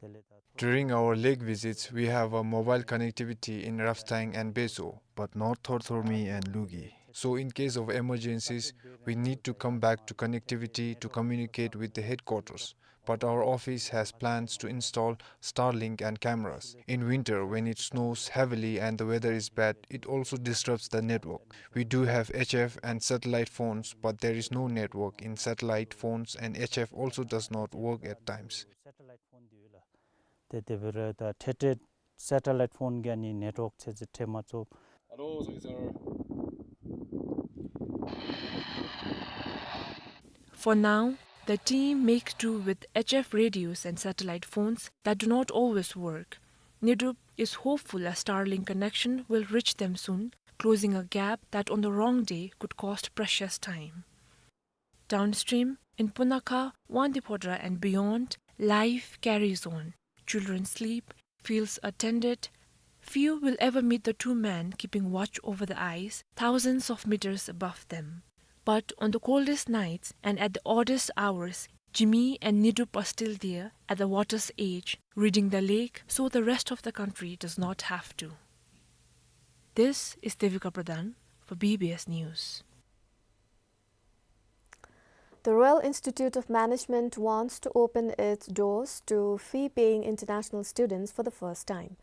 དེ་ལས་ད། During our lake visits, we have a mobile connectivity in Rapsthang and Betso, but not Thorthormei and Lugi. So in case of emergencies, we need to come back to connectivity to communicate with the headquarters. But our office has plans to install Starlink and cameras. In winter, when it snows heavily and the weather is bad, it also disrupts the network. We do have H F and satellite phones, but there is no network in satellite phones, and H F also does not work at times. ཏེ་དེ་འབད་རུང་ད་འཕྲལ་འཕྲལ་ Satellite phone གིས་ཨ་ནི་network ཚད་འཛིན་འཐེན་མ་ཚུགས། Hello, Sagi sir. For now, the team make do with H F radios and satellite phones that do not always work. Nidup is hopeful a Starlink connection will reach them soon, closing a gap that on the wrong day could cost precious time. Downstream, in Punakha, Wangdue Phodrang and beyond, life carries on. Children sleep, fields are tended. Few will ever meet the two men keeping watch over the ice, thousands of meters above them. But on the coldest nights and at the oddest hours, Jimi and Nidup are still there at the water's edge, reading the lake, so the rest of the country does not have to. This is Devika Pradhan for B B S News. The Royal Institute of Management wants to open its doors to fee-paying international students for the first time.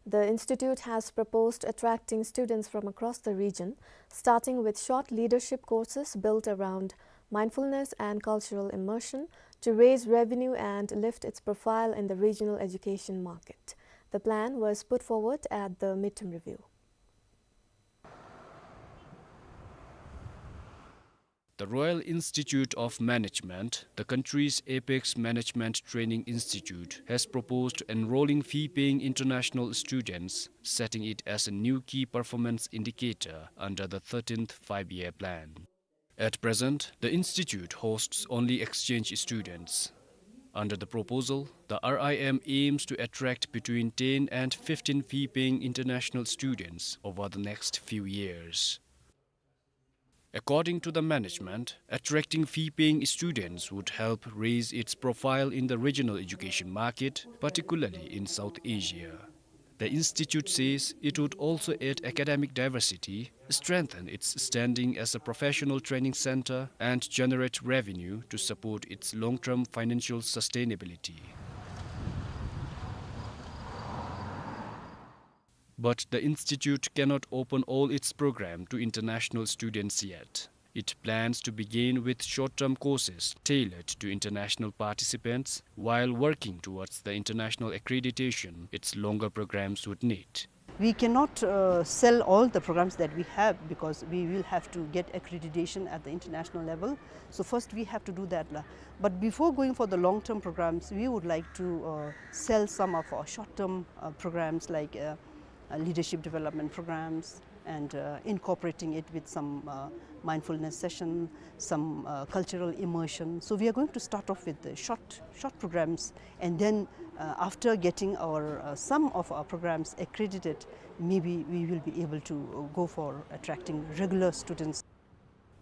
The institute has proposed attracting students from across the region, starting with short leadership courses built around mindfulness and cultural immersion, to raise revenue and lift its profile in the regional education market. The plan was put forward at the midterm review. The Royal Institute of Management, the country's apex management training institute, has proposed enrolling fee-paying international students, setting it as a new key performance indicator under the thirteenth Five-Year Plan. At present, the institute hosts only exchange students. Under the proposal, the R I M aims to attract between ten and fifteen fee-paying international students over the next few years. According to the management, attracting fee-paying students would help raise its profile in the regional education market, particularly in South Asia. The institute says it would also add academic diversity, strengthen its standing as a professional training center, and generate revenue to support its long-term financial sustainability. But the institute cannot open all its program to international students yet. It plans to begin with short-term courses tailored to international participants while working towards the international accreditation its longer programs would need. We cannot, uh, sell all the programs that we have because we will have to get accreditation at the international level. So first we have to do that la. But before going for the long-term programs, we would like to, uh, sell some of our short-term, uh, programs like, uh, uh, leadership development programs and, uh, incorporating it with some, uh, mindfulness session, some, uh, cultural immersion. So we are going to start off with the short, short programs, and then, uh, after getting our, uh, some of our programs accredited, maybe we will be able to, uh, go for attracting regular students.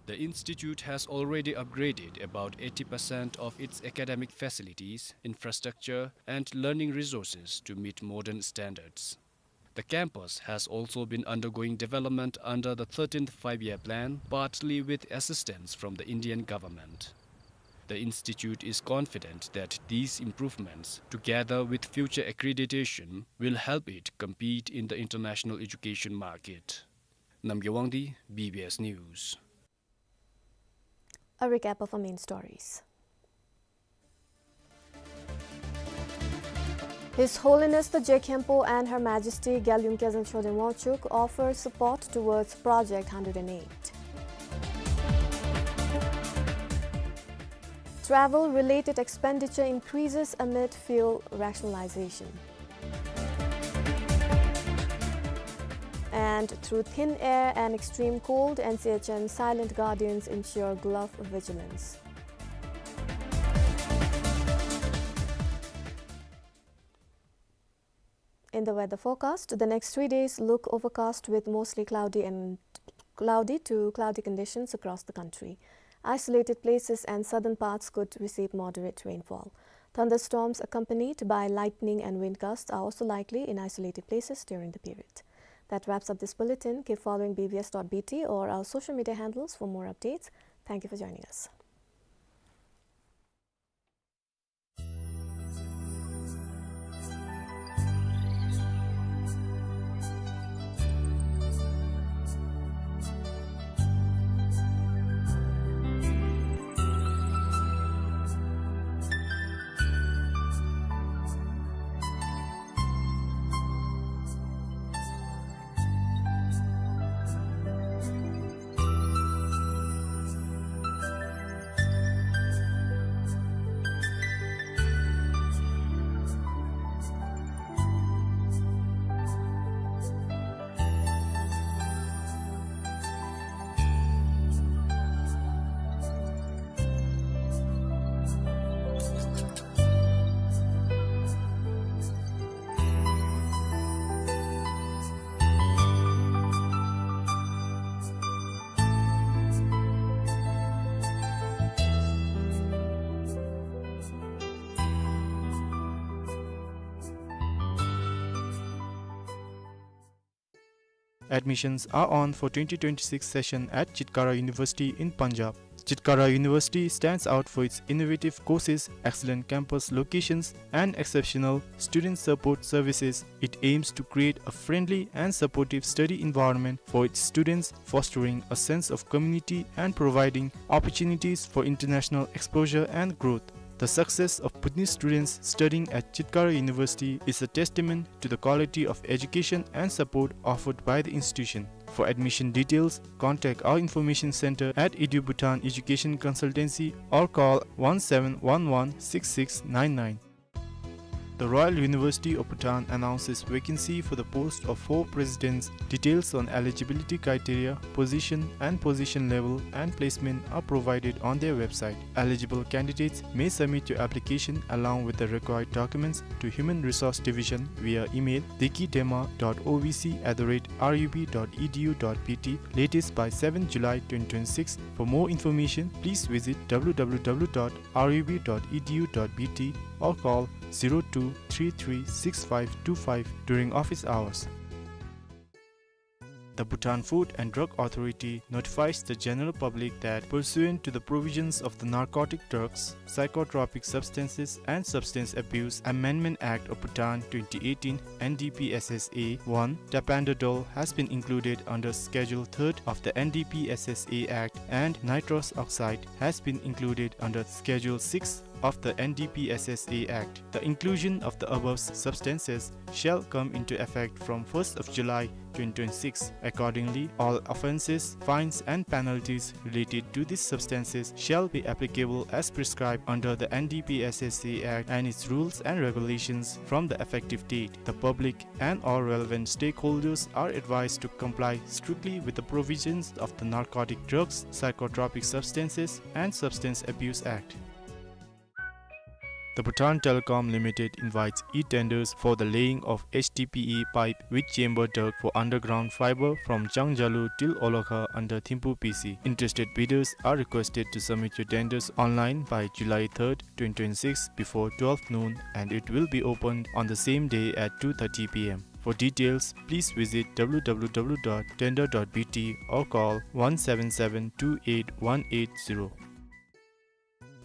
The institute has already upgraded about eighty percent of its academic facilities, infrastructure, and learning resources to meet modern standards. The campus has also been undergoing development under the thirteenth Five-Year Plan, partly with assistance from the Indian government. The institute is confident that these improvements, together with future accreditation, will help it compete in the international education market. Namgay Wangdi, B B S News. A recap of our main stories. His Holiness the Je Khenpo and Her Majesty Gyalung Kyadzan Choden Wangchuck offer support towards Project hundred and eight. Travel-related expenditure increases amid fuel rationalization. And through thin air and extreme cold, N C H N silent guardians ensure glove vigilance. In the weather forecast, the next three days look overcast with mostly cloudy and cloudy to cloudy conditions across the country. Isolated places and southern parts could receive moderate rainfall. Thunderstorms accompanied by lightning and wind gusts are also likely in isolated places during the period. That wraps up this bulletin. Keep following B B S dot B T or our social media handles for more updates. Thank you for joining us. Admissions are on for twenty twenty-six session at Chitkara University in Punjab. Chitkara University stands out for its innovative courses, excellent campus locations, and exceptional student support services. It aims to create a friendly and supportive study environment for its students, fostering a sense of community and providing opportunities for international exposure and growth. The success of Bhutanese students studying at Chitkara University is a testament to the quality of education and support offered by the institution. For admission details, contact our information center at EduBhutan Education Consultancy or call one seven one one six six nine nine. The Royal University of Bhutan announces vacancy for the post of four presidents. Details on eligibility criteria, position and position level, and placement are provided on their website. Eligible candidates may submit your application along with the required documents to Human Resource Division via email deki dema dot O V C at the rate R U B dot E D U dot B T, latest by seventh July twenty twenty-six. For more information, please visit W W W dot R U B dot E D U dot B T or call zero two three three six five two five during office hours. The Bhutan Food and Drug Authority notifies the general public that, pursuant to the provisions of the Narcotic Drugs, Psychotropic Substances and Substance Abuse Amendment Act of Bhutan twenty eighteen, N D P S S A one, tapentadol has been included under Schedule third of the N D P S S A Act, and nitrous oxide has been included under Schedule six of the N D P S S A Act. The inclusion of the above substances shall come into effect from first of July twenty twenty-six. Accordingly, all offenses, fines and penalties related to these substances shall be applicable as prescribed under the N D P S S A Act and its rules and regulations from the effective date. The public and all relevant stakeholders are advised to comply strictly with the provisions of the Narcotic Drugs, Psychotropic Substances and Substance Abuse Act. The Bhutan Telecom Limited invites e-tenders for the laying of H D P E pipe with chamber duct for underground fiber from Jangjalu till Olokha under Thimphu P C. Interested bidders are requested to submit your tenders online by July third, twenty twenty-six, before twelve noon, and it will be opened on the same day at two thirty P M. For details, please visit W W W dot tender dot B T or call one seven seven two eight one eight zero.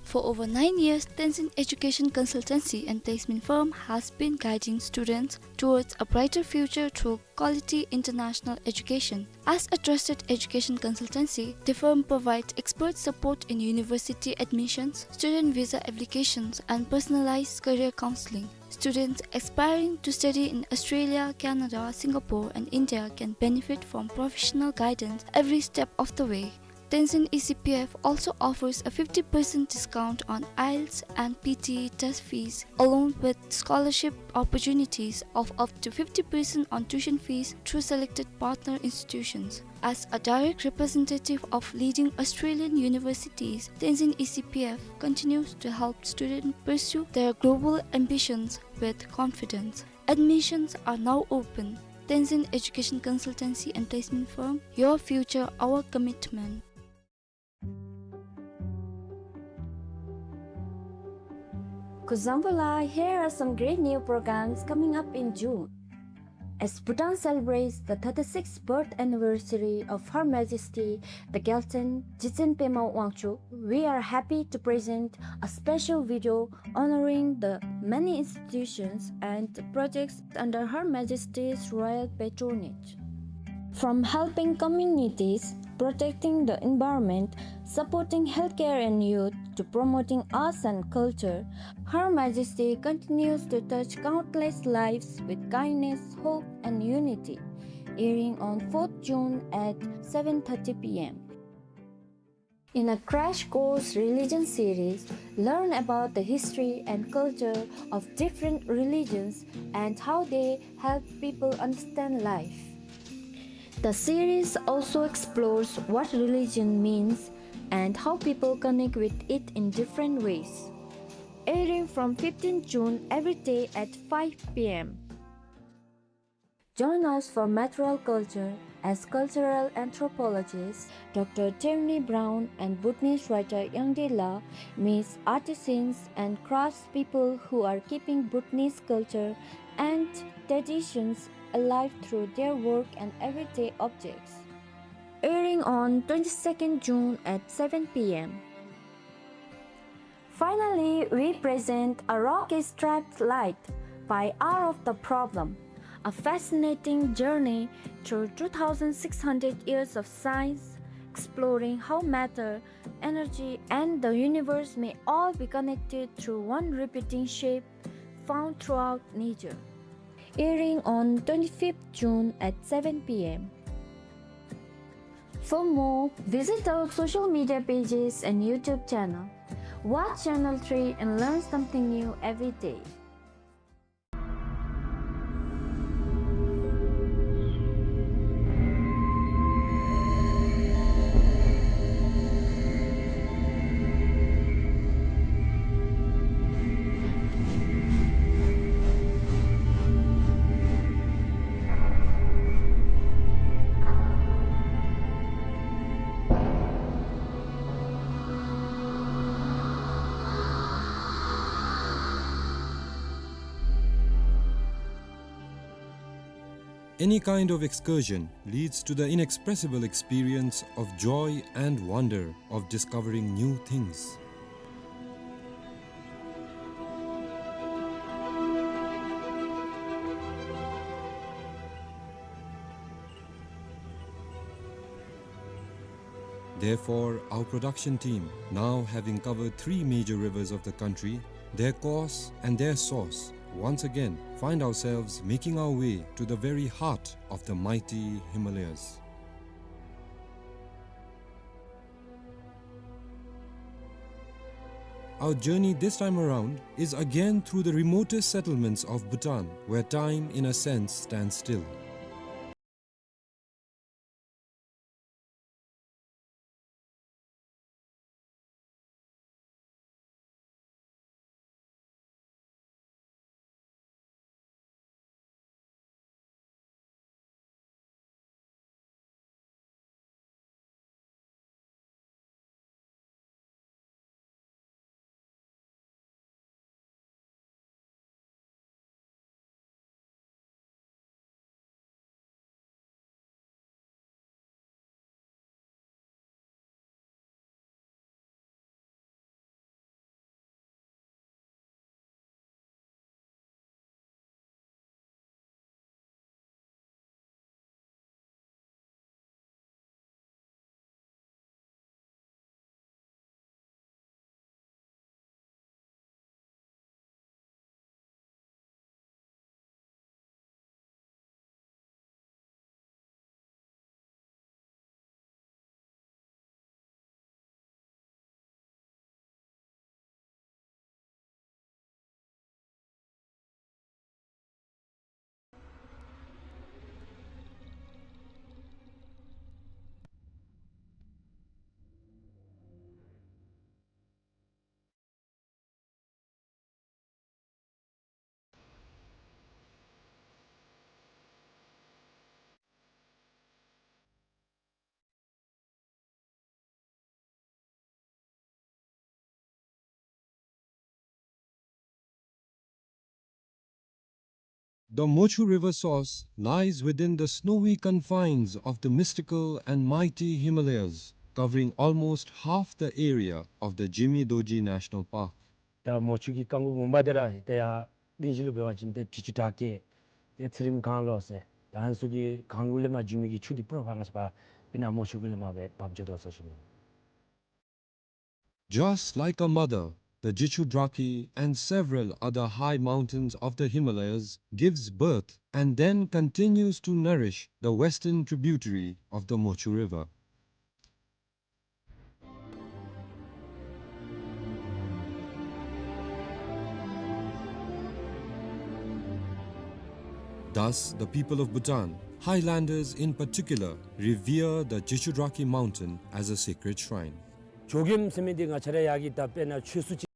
For over nine years, Tenzin Education Consultancy and Placement Firm has been guiding students towards a brighter future through quality international education. As a trusted education consultancy, the firm provides expert support in university admissions, student visa applications, and personalized career counseling. Students aspiring to study in Australia, Canada, Singapore, and India can benefit from professional guidance every step of the way. Tenzin E C P F also offers a fifty percent discount on IELTS and P T E test fees, along with scholarship opportunities of up to fifty percent on tuition fees through selected partner institutions. As a direct representative of leading Australian universities, Tenzin E C P F continues to help students pursue their global ambitions with confidence. Admissions are now open. Tenzin Education Consultancy and Placement Firm, your future, our commitment. Kuzuzangpo la, here are some great new programs coming up in June. As Bhutan celebrates the thirty-sixth birth anniversary of Her Majesty the Gyaltsuen Jigtsen Pema Wangchuck, we are happy to present a special video honoring the many institutions and projects under Her Majesty's royal patronage. From helping communities, protecting the environment, supporting healthcare and youth, to promoting arts and culture, Her Majesty continues to touch countless lives with kindness, hope, and unity. Airing on fourth June at seven thirty P M. In a crash course religion series, learn about the history and culture of different religions and how they help people understand life. The series also explores what religion means and how people connect with it in different ways. Airing from fifteenth June every day at five P M. Join us for Material Culture as cultural anthropologists Doctor Tierney Brown and Bhutanese writer Yangdi La meets artisans and craftspeople who are keeping Bhutanese culture and traditions alive through their work and everyday objects. Airing on twenty-second June at seven p m. Finally, we present A Rock Is Trapped Light by Hour of the Problem, a fascinating journey through two thousand six hundred years of science, exploring how matter, energy, and the universe may all be connected through one repeating shape found throughout nature. Airing on twenty-fifth June at seven p m. For more, visit our social media pages and YouTube channel. Watch Channel three and learn something new every day. Any kind of excursion leads to the inexpressible experience of joy and wonder of discovering new things. Therefore, our production team, now having covered three major rivers of the country, their course and their source, once again find ourselves making our way to the very heart of the mighty Himalayas. Our journey this time around is again through the remotest settlements of Bhutan, where time, in a sense, stands still. The Mochu River source lies within the snowy confines of the mystical and mighty Himalayas, covering almost half the area of the Jimi Dorji National Park. ད་མོ་ཆུ་གི་རྐང་མགོ་སྦོམ་པ་དེ་ར་ཏེ་ཡར་གླིང་བཞི་ལུ་འབད་བ་ཅིན་ཏེ་དྲི་ཆུ་བྲག་སྐྱེས་ཏེ་ཚེ་རིང་སྒང་ལོ་ཟེར། ད་ཨ་ནི་ཚུ་གི་སྒང་ལུ་ལས་མར་འབྱུང་མི་གི་ཆུ་འདི་སྤུར་ཕར་ང་བཅས་པ་སྤུ་ན་མོ་ཆུ་གུ་ལས་མར་སྦེ་འབབ་འགྱོ་དོ་ཟེར་ཞུ་ནི། Just like a mother, the Jichudrakhi and several other high mountains of the Himalayas gives birth and then continues to nourish the western tributary of the Mochu River. Thus, the people of Bhutan, highlanders in particular, revere the Jichudrakhi mountain as a sacred shrine. ཇོ་རྒོདམ་ཟེར་མི་འདི་ང་བཅས་ར་ཡར་གྱི་ད་དཔེར་ན་ཆོས་སྲུང་ཅིག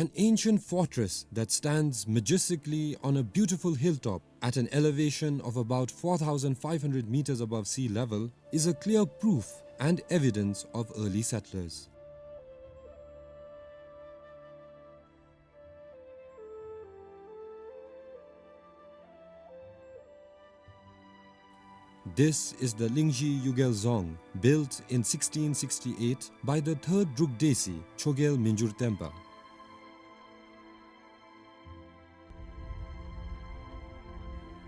An ancient fortress that stands majestically on a beautiful hilltop at an elevation of about four thousand five hundred meters above sea level is a clear proof and evidence of early settlers. This is the Lingzhi Yugel Dzong, built in sixteen sixty-eight by the third Druk Desi, Chogyel Minjur Tenpa.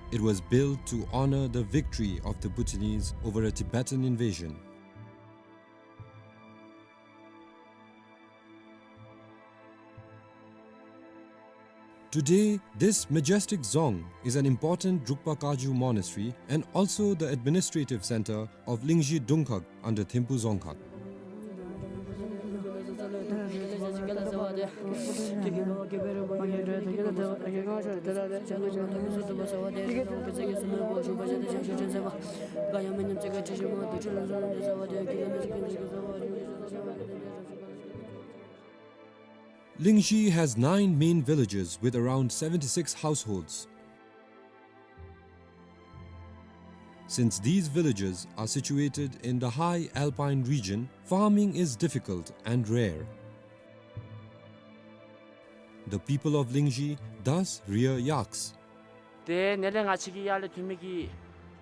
It was built to honor the victory of the Bhutanese over a Tibetan invasion. Today, this majestic dzong is an important Drukpa Kagyu monastery and also the administrative center of Lingzhi Dungkhag under Thimphu Dzongkhag. Lingzhi has nine main villages with around seventy-six households. Since these villages are situated in the high alpine region, farming is difficult and rare. The people of Lingzhi thus rear yaks. ཏེ་ནཱ་ལས་ང་བཅས་ཀྱི་ཡར་ལས་ཐོན་མི་གི་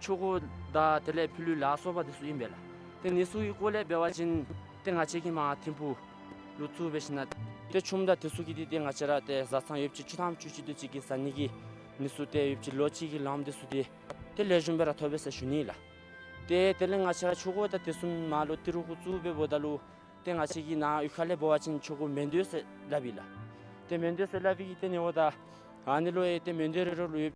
ཆུ་འགོ་དང་དེ་ལས་ཕྱི་ལུ་ལ་སོགས་པ་འདི་ཚུ་ཨིན་པས་ལགས། ཏེ་འདི་ཚུ་གི་སྐོར་ལས་འབད་བ་ཅིན་ཏེ་ང་བཅས་ཀྱིས་མར་ཐིམ་ཕུག་ལུ་ཚུར་འབད་ཞིནམ་ཏེ་ཆུམ་དང་འདི་ཚུ་གི་འདི་ཏེ་ང་བཅས་ར་ཏེ་བཟའ་ཚང་ཡོདཔ་ཅིག་ཆུ་ཐམ་ཆུ་ཅིག་འདི་ཅིག་གི་བཟའ་ནི་གི་འདི་ཚུ་ཏེ་ཡོདཔ་ཅིག་ལོ་གཅིག་གི་ལངམ་འདི་ཚུ་འདི་ཏེ་ལེགས་ཤོམ་སྦེ་ར་ཐོབ་པས་ཟེར་ཞུ་ནི་ལགས། ཏེ་དེ་ལས་ང་བཅས་ར་ཆུ་འགོ་དང་འདི་ཚུ་མར་ལུ་ཏི་རུ་གུ་བཙུགས་སྦེ་འབདཝ་ད་ལུ་ཏེ་ང་བཅས་ཀྱི་ནཱ་གཡུས་ཁ་ལས་འབད་བ་ཅིན་ཆུ་འགོ་མེན་སྡོད་ཟེར་སླབ་ཨིན་ལགས། ཏེ་མེན་སྡོད་ཟེར་སླབ་ཨིན་གི་ཏེ་ནཱ་འབདཝ་ད་ཨ་ནི་ལུ་ཨེ་ཏེ་མེན་སྡོད་རེ་རོགས་ལུ་ཡོད།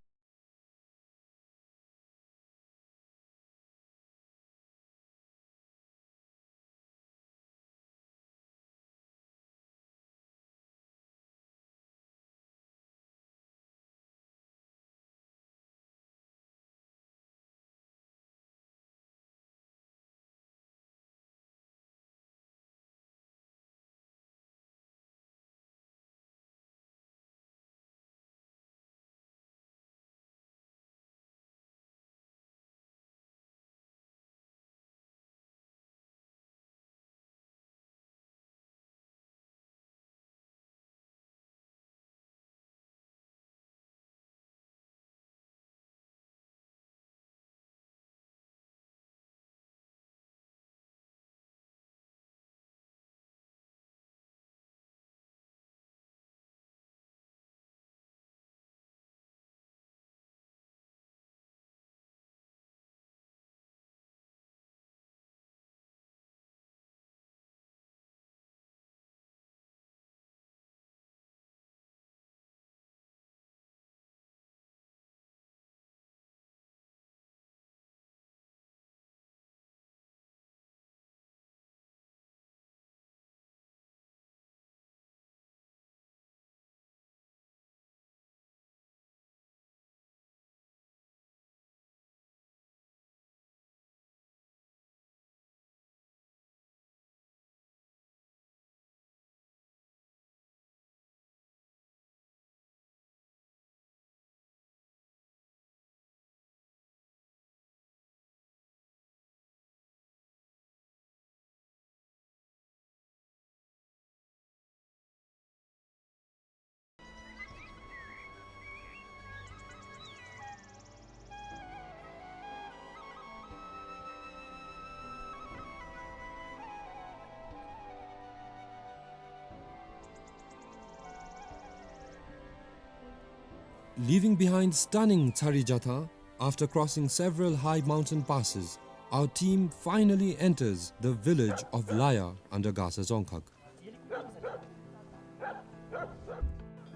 Leaving behind stunning Tsari Jatha, after crossing several high mountain passes, our team finally enters the village of Laya under Gasa Dzongkhag.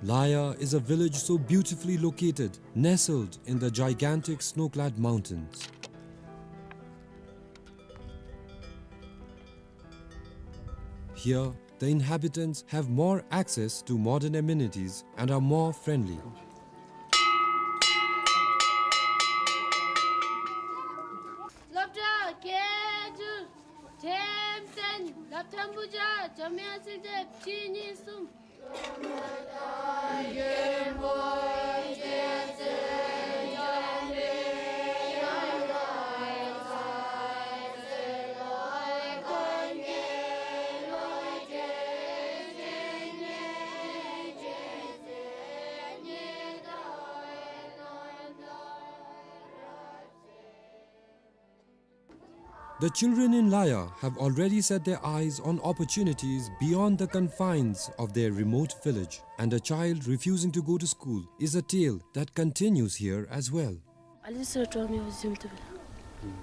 Laya is a village so beautifully located, nestled in the gigantic snow-clad mountains. Here, the inhabitants have more access to modern amenities and are more friendly. སློབ་གྲྭ་སྐད་སྒྱུར། འགྲེམས་སྟོན། སློབ་ཐོན་བུ་བརྒྱ། འཇམ་དབྱངས་གསལ་འདེབས་གཅིག་གཉིས་གསུམ། The children in Laya have already set their eyes on opportunities beyond the confines of their remote village, and a child refusing to go to school is a tale that continues here as well. ཨ་ལུ་ཚུ་གྲོངས་མི་བཟུམ་འདུག་ལགས།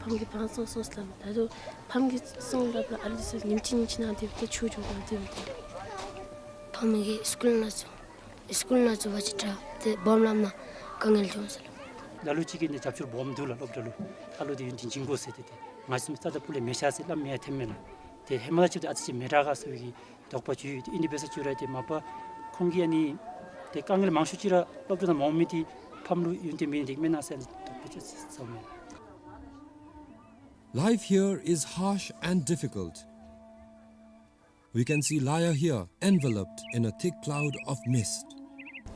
ཕམ་གྱིས་བང་བཙོང་སོང་ཟེར་སླབ་མས། ད་རུང་ཕམ་གྱིས་བཙོང་སླབ་ལགས། ཨ་ལུ་ཚུ་ཉིནམ་གཅིག་ཉིནམ་གཅིག་ནང་དེ་སྦེ་ཏེ་ཆུ་འགྱོ་དགོཔ་འདུག་ལགས། ཕམ་གྱིས་སི་ཀུལ་ནང་བཙུགས། སི་ཀུལ་ནང་བཙུགས་པ་ཅིན་དྲག་ཏེ་སྦོམ་སླབ་ན་དཀའ་ངལ་འབྱུང་ཟེར་སླབ། ལ་ལུ་ཅིག་གིས་ནི་རྒྱབ་སྐྱོར་སྦོམ་འདུག་ལགས། སློབ་གྲྭ་ལུ་ཨ་ལུ་འདི་ཡོན་ཏན་སྦྱིན་དགོ་ཟེར་ཏེ། ཏེ་ང་བཅས་རྩ་དང་སྤུ་ལས་མི་བཞག་ཟེར་སླབ་མི་ཡང་ཐོནམ་མས་ལགས། ཏེ་ཧེ་མ་ལས་ཅིག་ཏེ་ཨ་ཙི་ཅིག་མི་དྲག་ག་ཟེར་བའི་གི་དོགས་པ་བྱུང་ཡི། ཏེ་ཨིན་དེ་འབད་ས་ཅིག་ར་ཏེ་མ་པ་ཁོང་གིས་ཨ་ནི་ཏེ་དཀའ་ངལ་མང་ཤོས་ཅིག་ར་སློབ་གྲྭ་ནང་མ་འོང་མི་འདི་ཕམ་ལུ་ཡོན་ཏན་མེད་ནི་འདི་མེན་ན་ཟེར་ཏེ་དོགས་པ་ཅིག་ཟཝ་མས། Life here is harsh and difficult. We can see Laya here enveloped in a thick cloud of mist.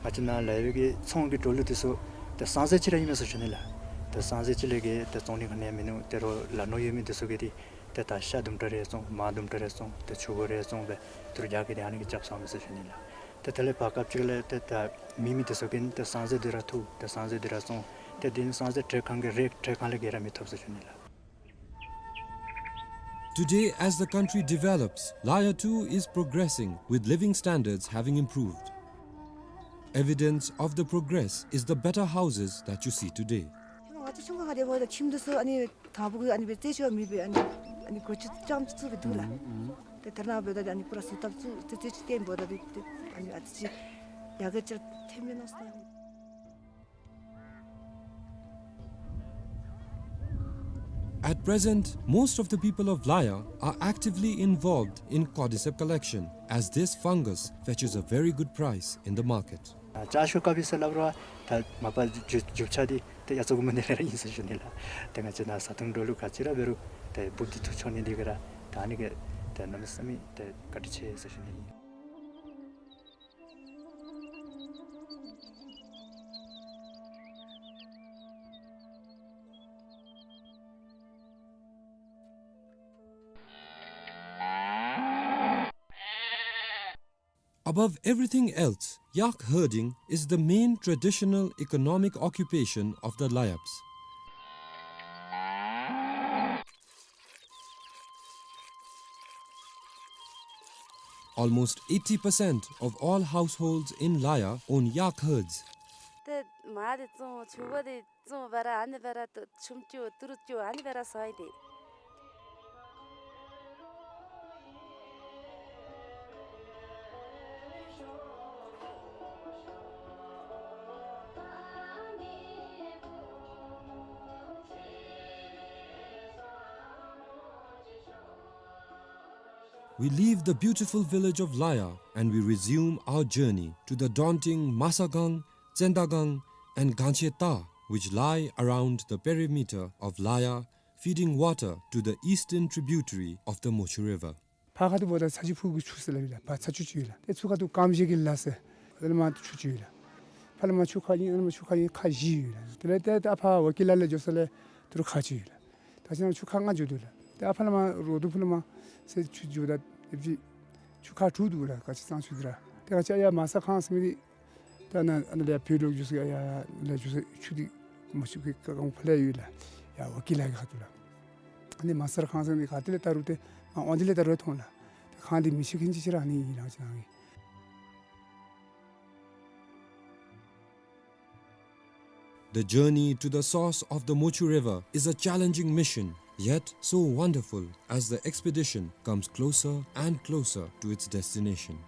ང་བཅས་ནཱ་ལ་ཡོད་པའི་གི་ཚོང་གི་འགྲོ་ལུགས་འདི་ཚུ་ཏེ་སང་ཟེར་ཅིག་ར་ཨིན་མས་ཟེར་ཞུ་ནི་ལགས། ཏེ་སང་ཟེར་ཅིག་ལས་གི་ཏེ་བཙོང་ནི་ག་ནི་ཡང་མིན་ནུག། ཏེ་རོགས་ལ་ནོར་ཡོད་མི་འདི་ཚུ་གིས་འདི་ཏེ་ད་ཤ་དུམ་གྲ་རེ་བཙོང་མར་དུམ་གྲ་རེ་བཙོང་ཏེ་ཆུ་བོ་རེ་བཙོང་སྦེ་ཏེ་རྒྱ་གི་འདི་ཨ་ནི་གིས་རྐྱབ་སོང་མས་ཟེར་ཞུ་ནི་ལགས། ཏེ་དེ་ལས་བར་སྐབས་ཅིག་ལས་ཏེ་ད་མེད་མི་འདི་ཚུ་གིས་ཏེ་སང་ཟེར་འདི་ར་འཐུ་ཏེ་སང་ཟེར་འདི་ར་བཙོང་ཏེ་འདི་ནི་སང་ཟེར་ཁྲལ་ཁང་གི་རེ་ཁྲལ་ཁང་ལས་གི་ར་མི་ཐོབ་ཟེར་ཞུ་ནི་ལགས། Today, as the country develops, Laya too is progressing, with living standards having improved. Evidence of the progress is the better houses that you see today. ང་བཅས་ཆུང་ཀུ་ཁར་སྡོདཔ་ད་ཁྱིམ་འདི་ཚུ་ཨ་ནི་དང་ཕུ་གུ་ཨ་ནི་སྦེ་རྩེ་ཅིག་མེད་པའི་ཨ་ནི་ཨ་ནི་སྒོ་ཅིག་རྐྱངམ་ཅིག་བཙུགས་སྦེ་འདུག་ལགས། ཏེ་ད་ནཱ་འབདཝ་ད་ཨ་ནི་པུ་ར་བཟོ་ལྟཔ་བཙུགས་ཏེ་རྩེ་ཅིག་བཏོན་འབདཝ་ད་ཏེ་ཨ་ནི་ཨ་ཙི་ཅིག་ཡར་རྒྱས་ཅིག་ཐོནམ་མས་མནོ་སོང་། At present, most of the people of Laya are actively involved in cordyceps collection, as this fungus fetches a very good price in the market. ཨ་ལྕགས་ཤོག་ཀ་པི་ཟེར་སླབ་རུང་ད་མ་པ་རྒྱུ་རྒྱུ་ཆ་འདི་ཏེ་ཡ་ཚ་གུ་མ་ནི་ར་ཨིན་ཟེར་ཞུ་ནི་ལགས། ཏེ་ང་བཅས་ནཱ་བཟའ་འཐུང་འགྲོ་ལུགས་ག་ཅི་ར་འབད་རུང་ཏེ་འབུཔ་འདི་འཐུ་འཕྱོག་ནི་འདི་གིས་ར་ད་ཨ་ནི་གིས་ཏེ་གནམ་མེད་ས་མེད་ཏེ་བཀའ་དྲིན་ཆེ་ཟེར་ཞུ་ནི་ཨིན། Above everything else, yak herding is the main traditional economic occupation of the Layabs. Almost eighty percent of all households in Laya own yak herds. ཏེ་མར་འདི་བཙོང་ཕྱུར་བ་འདི་བཙོང་འབད་ར་ཨ་ནི་འབད་ར་ཏེ་ཆུམ་རྐྱབ་ཏི་རུ་རྐྱབ་ཨ་ནི་འབད་ར་ཟ་ཡི་ཏེ། We leave the beautiful village of Laya and we resume our journey to the daunting Masagang, Tsendagang, and Gancheta, which lie around the perimeter of Laya, feeding water to the eastern tributary of the Mochu River. ཕར་ཁ་ཐུག་འབདཝ་ད་ཚ་ཆུ་ཕུག་གི་ཆུ་ཟེར་སླབ་ཨིན་ལགས། ཕར་ཚ་ཆུ་ཅིག་ཡོད་ལགས། ཏེ་ཚུར་ཁ་ཐུག་ཀམ་ཞི་གི་ལ་ཟེར་ཨ་ནི་མར་ཆུ་ཅིག་ཡོད་ལགས། ཕར་ལས་མར་ཆུ་ཁ་གཉིས་ཨ་ནི་མར་ཆུ་ཁ་གཉིས་ཁ་བཞི་ཡོད་ལགས། དེ་ལས་ཏེ་ད་ཕར་ཝ་ཀི་ལ་ལས་འགྱོ་ས་ལས་ཏི་རུ་ཁ་ཅིག་ཡོད་ལགས། ད་ཅི་ན་ཆུ་ཁ་ལྔ་འགྱོ་དོ་ལགས། ཏེ་ཨ་ཕར་ལས་མར་རོ་དུ་ཕུ་ལས་མར་ཟེར་ཆུ་འགྱོཝ་ད་ཨེབ་ཅིག་ཆུ་ཁ་དྲུག་འདུག་ལགས། ག་ཅི་གཙང་ཆུ་འདི་ར། ཏེ་ག་ཅི་ཡར་མ་ས་ཁང་ཟེར་མི་འདི་ད་ནཱ་ཨ་ནཱ་ལས་ཕར་ལོག་འགྱོ་ས་ཡར་ལས་འགྱོ་ས་ཆུ་འདི་མ་ཆུ་གི་ཀ་གང་ཕར་ལས་ཡོད་ལགས། ཡར་ཝ་ཀི་ལ་གི་ཁ་ཐུག་ལགས། ཨ་ནི་མ་ས་ཁང་ཟེར་མི་འདི་ག་ཏེ་ལས་བལྟ་རུང་ཏེ་ཨ་ཝང་འདི་ལས་བལྟ་རུང་མཐོང་ལགས། ཏེ་ཁང་འདི་མི་ཤེས་མཁན་ཅིག་ཅིག་ར་ཨ་ནི་ཨིན་ལགས་ཅིག་ནང་གི། The journey to the source of the Mochu River is a challenging mission, yet so wonderful as the expedition comes closer and closer to its destination.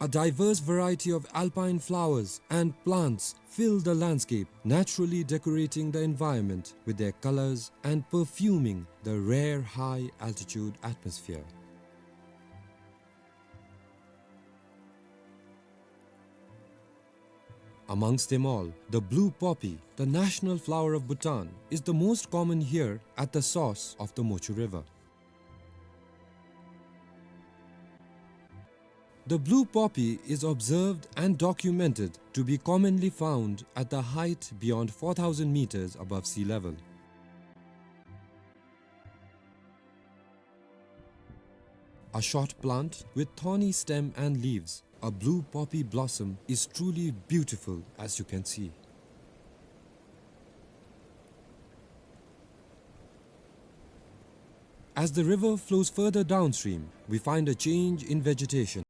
A diverse variety of alpine flowers and plants fill the landscape, naturally decorating the environment with their colors and perfuming the rare high-altitude atmosphere. Amongst them all, the blue poppy, the national flower of Bhutan, is the most common here at the source of the Mochu River. The blue poppy is observed and documented to be commonly found at the height beyond four thousand meters above sea level. A short plant with thorny stem and leaves, a blue poppy blossom is truly beautiful, as you can see. As the river flows further downstream, we find a change in vegetation.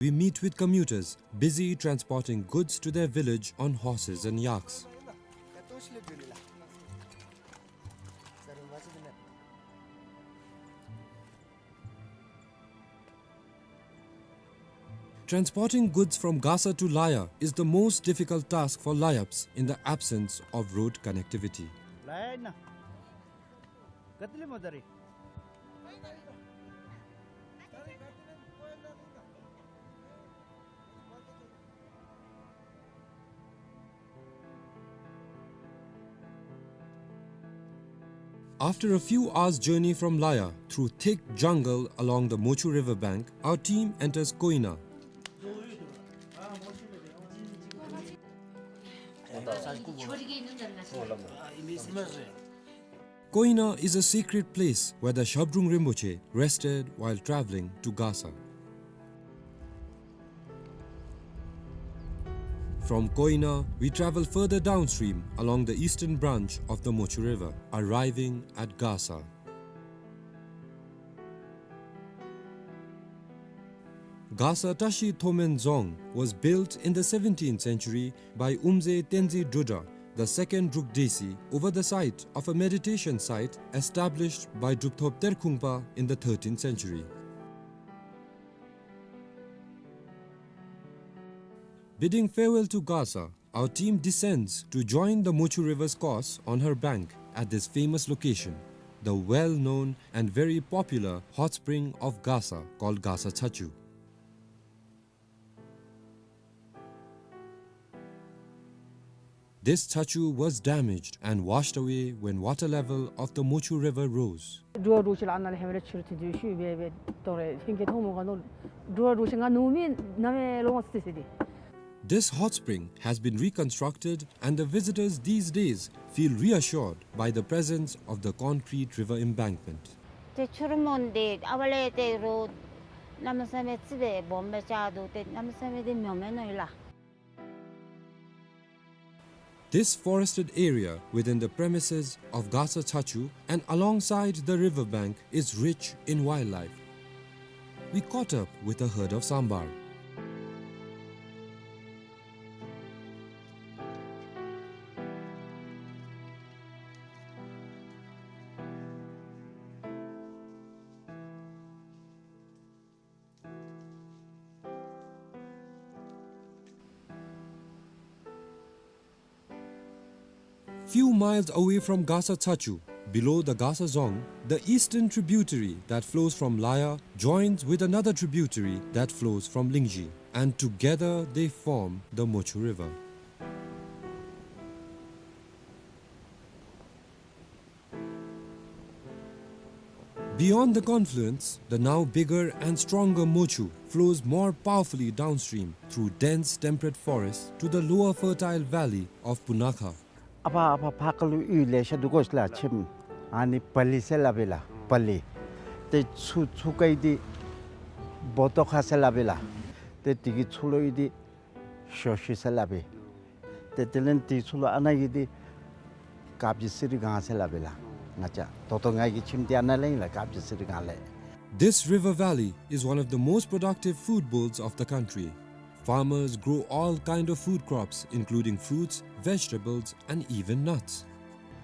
We meet with commuters busy transporting goods to their village on horses and yaks. Transporting goods from Gasa to Laya is the most difficult task for Layaps in the absence of road connectivity. After a few hours' journey from Laya, through thick jungle along the Mochu river bank, our team enters Koina. Koina is a sacred place where the Shabdrung Rinpoche rested while traveling to Gasa. From Koina, we travel further downstream along the eastern branch of the Mochu River, arriving at Gasa. Gasa Tashi Thomen Dzong was built in the seventeenth century by Umze Tenzin Drudra, the second Druk Desi, over the site of a meditation site established by Drupthop Terkhungpa in the thirteenth century. Bidding farewell to Gasa, our team descends to join the Mochu River's course on her bank at this famous location, the well-known and very popular hot spring of Gasa called Gasa Chachu. This chachu was damaged and washed away when water level of the Mochu River rose. འགྲོ་བ་འགྲོ་བ་ཅིག་ལ་ཨ་ནཱ་ལས་ཧེ་མ་ལས་ཕྱི་རུ་ཐོན་དུས་ཤུལ་སྦེ་སྦེ་དོ་རེ་ལྷན་སྐྱེས་མཐོང་མོ་ག་ནོ། འགྲོ་བ་འགྲོ་བ་ཅིག་ང་ནུབ་མི་ནམ་ཡང་ལོང་སི་སི་དེ། This hot spring has been reconstructed and the visitors these days feel reassured by the presence of the concrete river embankment. ཏེ་ཆུ་རུད་མོ་འདི་ཨ་ཕར་ལས་ཏེ་རོ་གནམ་མེད་ས་མེད་ཙི་སྦེ་སྦོམ་སྦེ་རྐྱབ་འདུག། ཏེ་གནམ་མེད་ས་མེད་འདི་མྱོ་མེན་ནོ་ཡོད་ལགས། This forested area within the premises of Gasa Chachu and alongside the river bank is rich in wildlife. We caught up with a herd of sambar. Few miles away from Gasa Chachu, below the Gasa Dzong, the eastern tributary that flows from Laya joins with another tributary that flows from Lingzhi, and together they form the Mochu River. Beyond the confluence, the now bigger and stronger Mochu flows more powerfully downstream through dense temperate forest to the lower fertile valley of Punakha. ཨ་ཕ་ཨ་ཕ་ཕར་ཁ་ལུ་གཡུས་ལེ་ཤ་འདུག་གོ་ཤ་ལགས་ཁྱིམ། ཨ་ནི་པ་ལི་ཟེར་སླབ་ཨིན་ལགས་པ་ལི། ཏེ་ཚུར་ཚུར་ཁ་གི་འདི་བོ་ཏོ་ཁ་ཟེར་སླབ་ཨིན་ལགས། ཏེ་དེ་གི་ཚུར་ལུ་གཡུས་འདི་ཞོ་ཤི་ཟེར་སླབ་ཨིན། ཏེ་དེ་ལས་དེ་ཚུར་ལུ་ཨ་ནཱ་གི་འདི་དཀར་སྦྱིས་གསེར་སྒང་ཟེར་སླབ་ཨིན་ལགས། ང་བཅས་ད་ལྟོ་ང་གི་ཁྱིམ་འདི་ཨ་ནཱ་ལས་ཨིན་ལགས། དཀར་སྦྱིས་གསེར་སྒང་ལས། This river valley is one of the most productive food bowls of the country. Farmers grow all kind of food crops, including fruits, vegetables, and even nuts.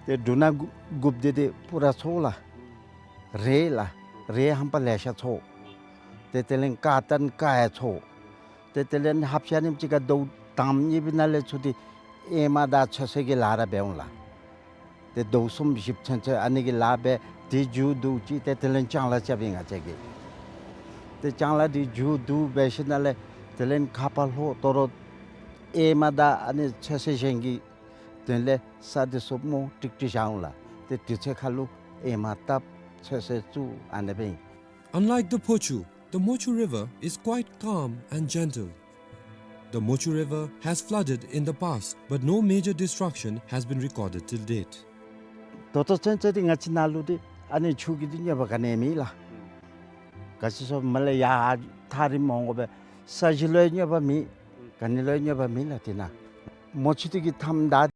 ཏེ་འབྲུ་སྣ་དགུ་དགུཔ་འདི་ཏེ་པུ་ར་ཚོགས་ལགས། རེད་ལགས། རེད་ཧམ་པ་ལེ་ཤ་ཚོགས། ཏེ་དེ་ལས་ཀར་ཏན་ཀར་ཡང་ཚོགས། ཏེ་དེ་ལས་ཧབ་ཤ་ནིམ་ཅིག་ཁར་ཟླཝ་དང་པ་གཉིས་པའི་ནང་ལས་ཚུར་འདི་ཨེ་མ་དང་ཚོད་བསྲེ་གི་ལཱ་ར་འབད་འོང་ལགས། ཏེ་ཟླཝ་གསུམ་བཞི་ཚུན་ཚོད་ཨ་ནི་གི་ལཱ་འབད། དེ་མཇུག་བསྡུ་ཅི། ཏེ་དེ་ལས་ལྕང་ལཱ་རྐྱབ་ཨིན་ང་བཅས་ཀྱིས། ཏེ་ལྕང་ལཱ་དེ་མཇུག་བསྡུ་འབད་ཞིནམ་ལས་དེ་ལས་ཁ་ཕར་ལྷོ་དོ་རུང་ཨེ་མ་དང་ཨ་ནི་ཚོད་བསྲེ་གཞན་གྱི་ དོན་ལས་ས་འདི་ཚུ་སྨོ་ཀྲིག་ཀྲི་བཞག་འོང་ལགས། ཏེ་དུས་ཚོད་ཁར་ལུ་ཨེ་མ་བཏབ་ཚོད་བསྲེ་བཙུགས་ཨ་ནི་སྦེ་ཨིན། Unlike the Phochu, the Mochu River is quite calm and gentle. The Mochu River has flooded in the past, but no major destruction has been recorded till date. ད་ལྟོ་ཚུན་ཚོད་འདི་ང་བཅས་ནཱ་ལུ་འདི་ཨ་ནི་ཆུ་གི་འདི་གནོད་པ་ག་ནི་མེད་ལགས། ག་ཅི་སོང་མ་ལས་ཡར་ཐག་རིངམོ་འོང་དགོ་པས། ས་གཞི་ལུ་ཡང་གནོད་པ་མེད། ག་ནི་ལུ་ཡང་གནོད་པ་མེད་ལགས། དེ་ནང་མོ་ཆུ་འདི་གི་མཐའམ་ད།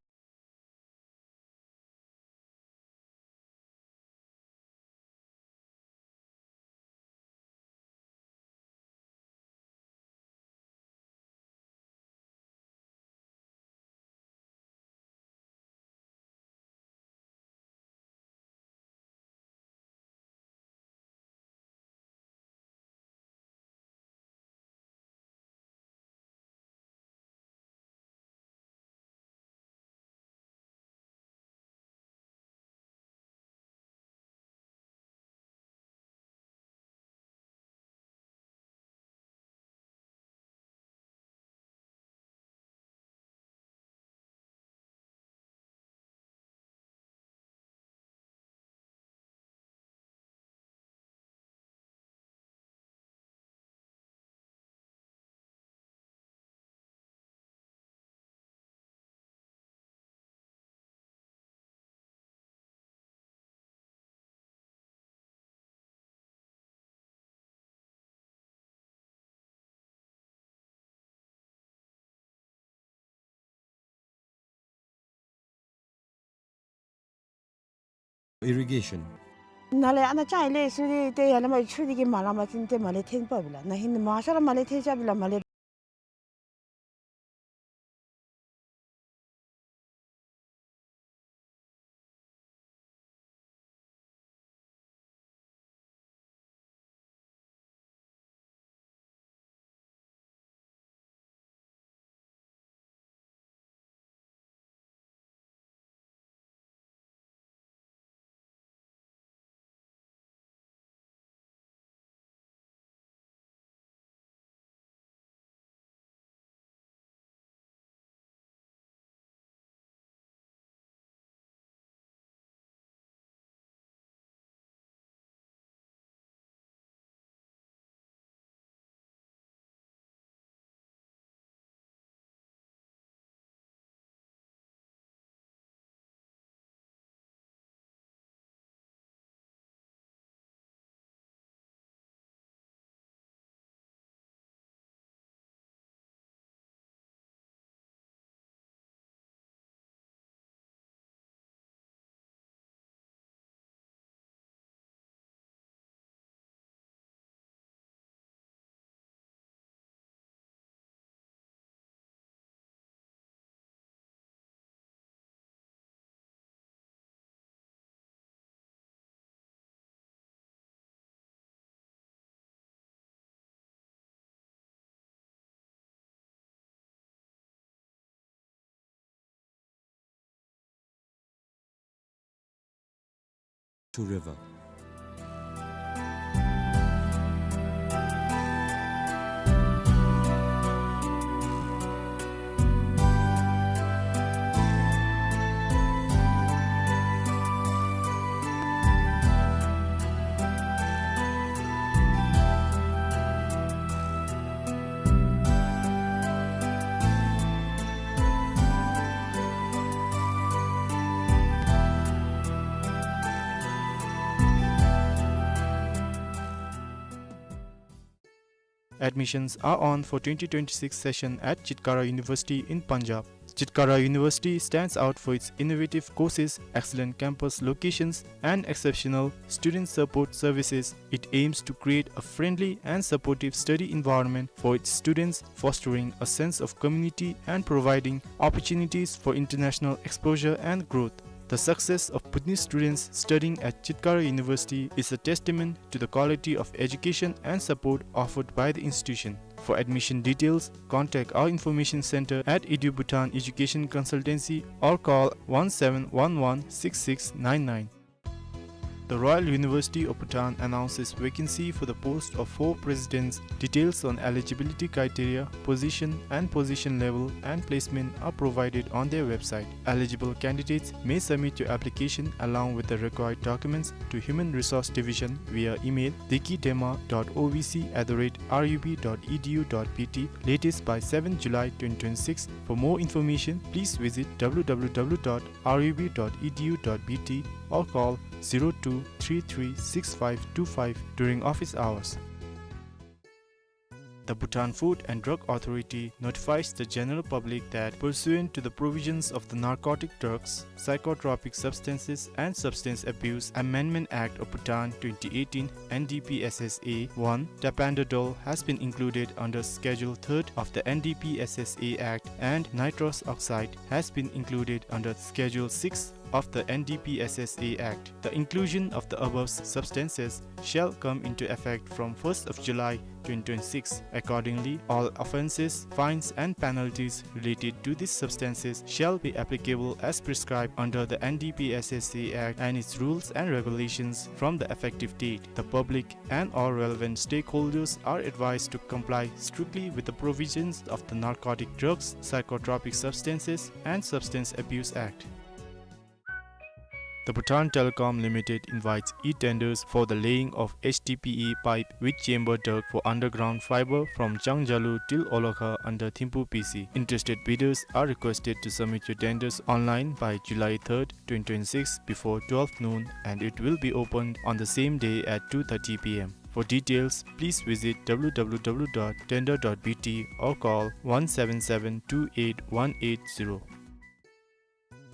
Irrigation. ནཱ་ལས་ཨ་ནཱ་ཅང་ལས་ཚུར་ཏེ་ཡར་ལས་མར་ཆུ་འདི་གིས་མ་ལང་པ་ཅིན་ཏེ་མར་ལས་འཐེན་པ་བི་ལགས། ན་ཧིང་མར་ཤོར་ར་མར་ལས་འཐེན་ཆ་བི་ལགས་མར་ལས། Mochu River. Admissions are on for twenty twenty-six session at Chitkara University in Punjab. Chitkara University stands out for its innovative courses, excellent campus locations, and exceptional student support services. It aims to create a friendly and supportive study environment for its students, fostering a sense of community and providing opportunities for international exposure and growth. The success of Bhutanese students studying at Chitkara University is a testament to the quality of education and support offered by the institution. For admission details, contact our information center at EduBhutan Education Consultancy or call one seven one one six six nine nine. The Royal University of Bhutan announces vacancy for the post of four presidents. Details on eligibility criteria, position and position level, and placement are provided on their website. Eligible candidates may submit your application along with the required documents to Human Resource Division via email deki dema dot O V C at the rate R U B dot E D U dot B T, latest by seventh July twenty twenty-six. For more information, please visit W W W dot R U B dot E D U dot B T or call zero two three three six five two five during office hours. The Bhutan Food and Drug Authority notifies the general public that, pursuant to the provisions of the Narcotic Drugs, Psychotropic Substances and Substance Abuse Amendment Act of Bhutan twenty eighteen, N D P S S A one, tapentadol has been included under Schedule third of the N D P S S A Act, and nitrous oxide has been included under Schedule six of the N D P S S A Act. The inclusion of the above substances shall come into effect from first of July twenty twenty-six. Accordingly, all offences, fines and penalties related to these substances shall be applicable as prescribed under the N D P S S A Act and its rules and regulations from the effective date. The public and all relevant stakeholders are advised to comply strictly with the provisions of the Narcotic Drugs, Psychotropic Substances and Substance Abuse Act. The Bhutan Telecom Limited invites e-tenders for the laying of H D P E pipe with chamber duct for underground fiber from Changjalu till Olakha under Thimphu P C. Interested bidders are requested to submit your tenders online by July third, twenty twenty-six, before twelve noon, and it will be opened on the same day at two thirty P M. For details, please visit W W W dot tender dot B T or call one seven seven two eight one eight zero.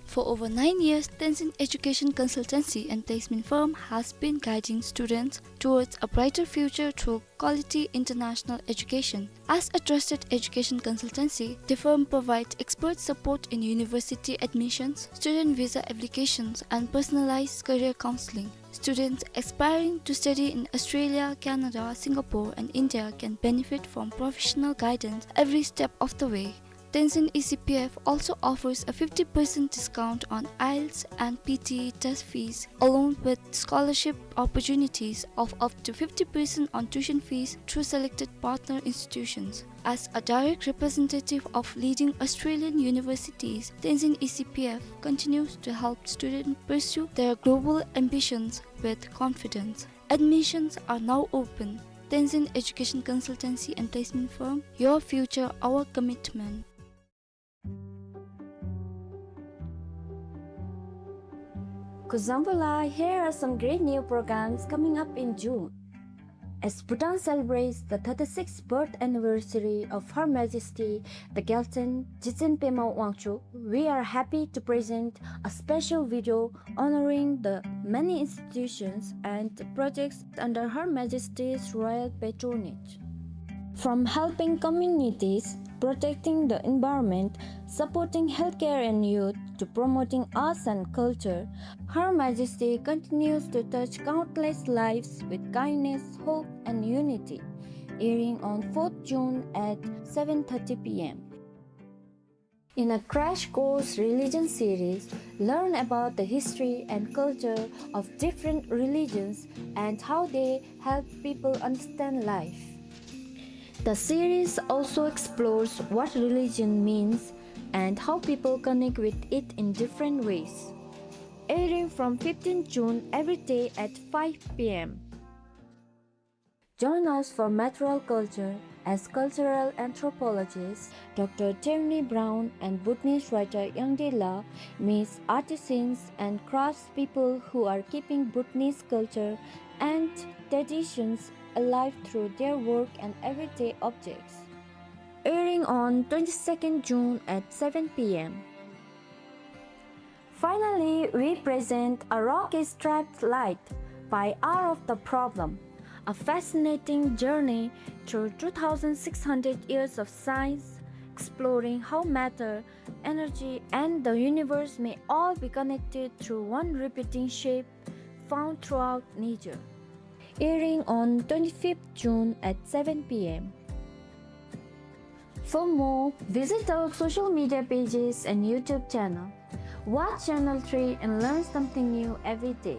For over nine years, Tenzin Education Consultancy and Placement Firm has been guiding students towards a brighter future through quality international education. As a trusted education consultancy, the firm provides expert support in university admissions, student visa applications, and personalized career counseling. Students aspiring to study in Australia, Canada, Singapore, and India can benefit from professional guidance every step of the way. Tenzin E C P F also offers a fifty percent discount on IELTS and P T E test fees, along with scholarship opportunities of up to fifty percent on tuition fees through selected partner institutions. As a direct representative of leading Australian universities, Tenzin E C P F continues to help students pursue their global ambitions with confidence. Admissions are now open. Tenzin Education Consultancy and Placement Firm, your future, our commitment. Kuzuzangpo la, here are some great new programs coming up in June. As Bhutan celebrates the thirty-sixth birth anniversary of Her Majesty the Gyaltsuen Jigtsen Pema Wangchuck, we are happy to present a special video honoring the many institutions and projects under Her Majesty's royal patronage. From helping communities, protecting the environment, supporting healthcare and youth, to promoting arts and culture, Her Majesty continues to touch countless lives with kindness, hope, and unity. Airing on fourth June at seven thirty P M. In a Crash Course Religion series, learn about the history and culture of different religions and how they help people understand life. The series also explores what religion means and how people connect with it in different ways. Airing from fifteenth June every day at five P M. Join us for Material Culture as cultural anthropologists Doctor Tierney Brown and Bhutanese writer Yangdi La meets artisans and craftspeople who are keeping Bhutanese culture and traditions alive through their work and everyday objects. Airing on twenty-second June at seven P M. Finally, we present A Rock Is Striped Light by Hour of the Problem, a fascinating journey through two thousand six hundred years of science, exploring how matter, energy, and the universe may all be connected through one repeating shape found throughout nature. Airing on twenty-fifth June at seven P M. For more, visit our social media pages and YouTube channel. Watch Channel three and learn something new every day.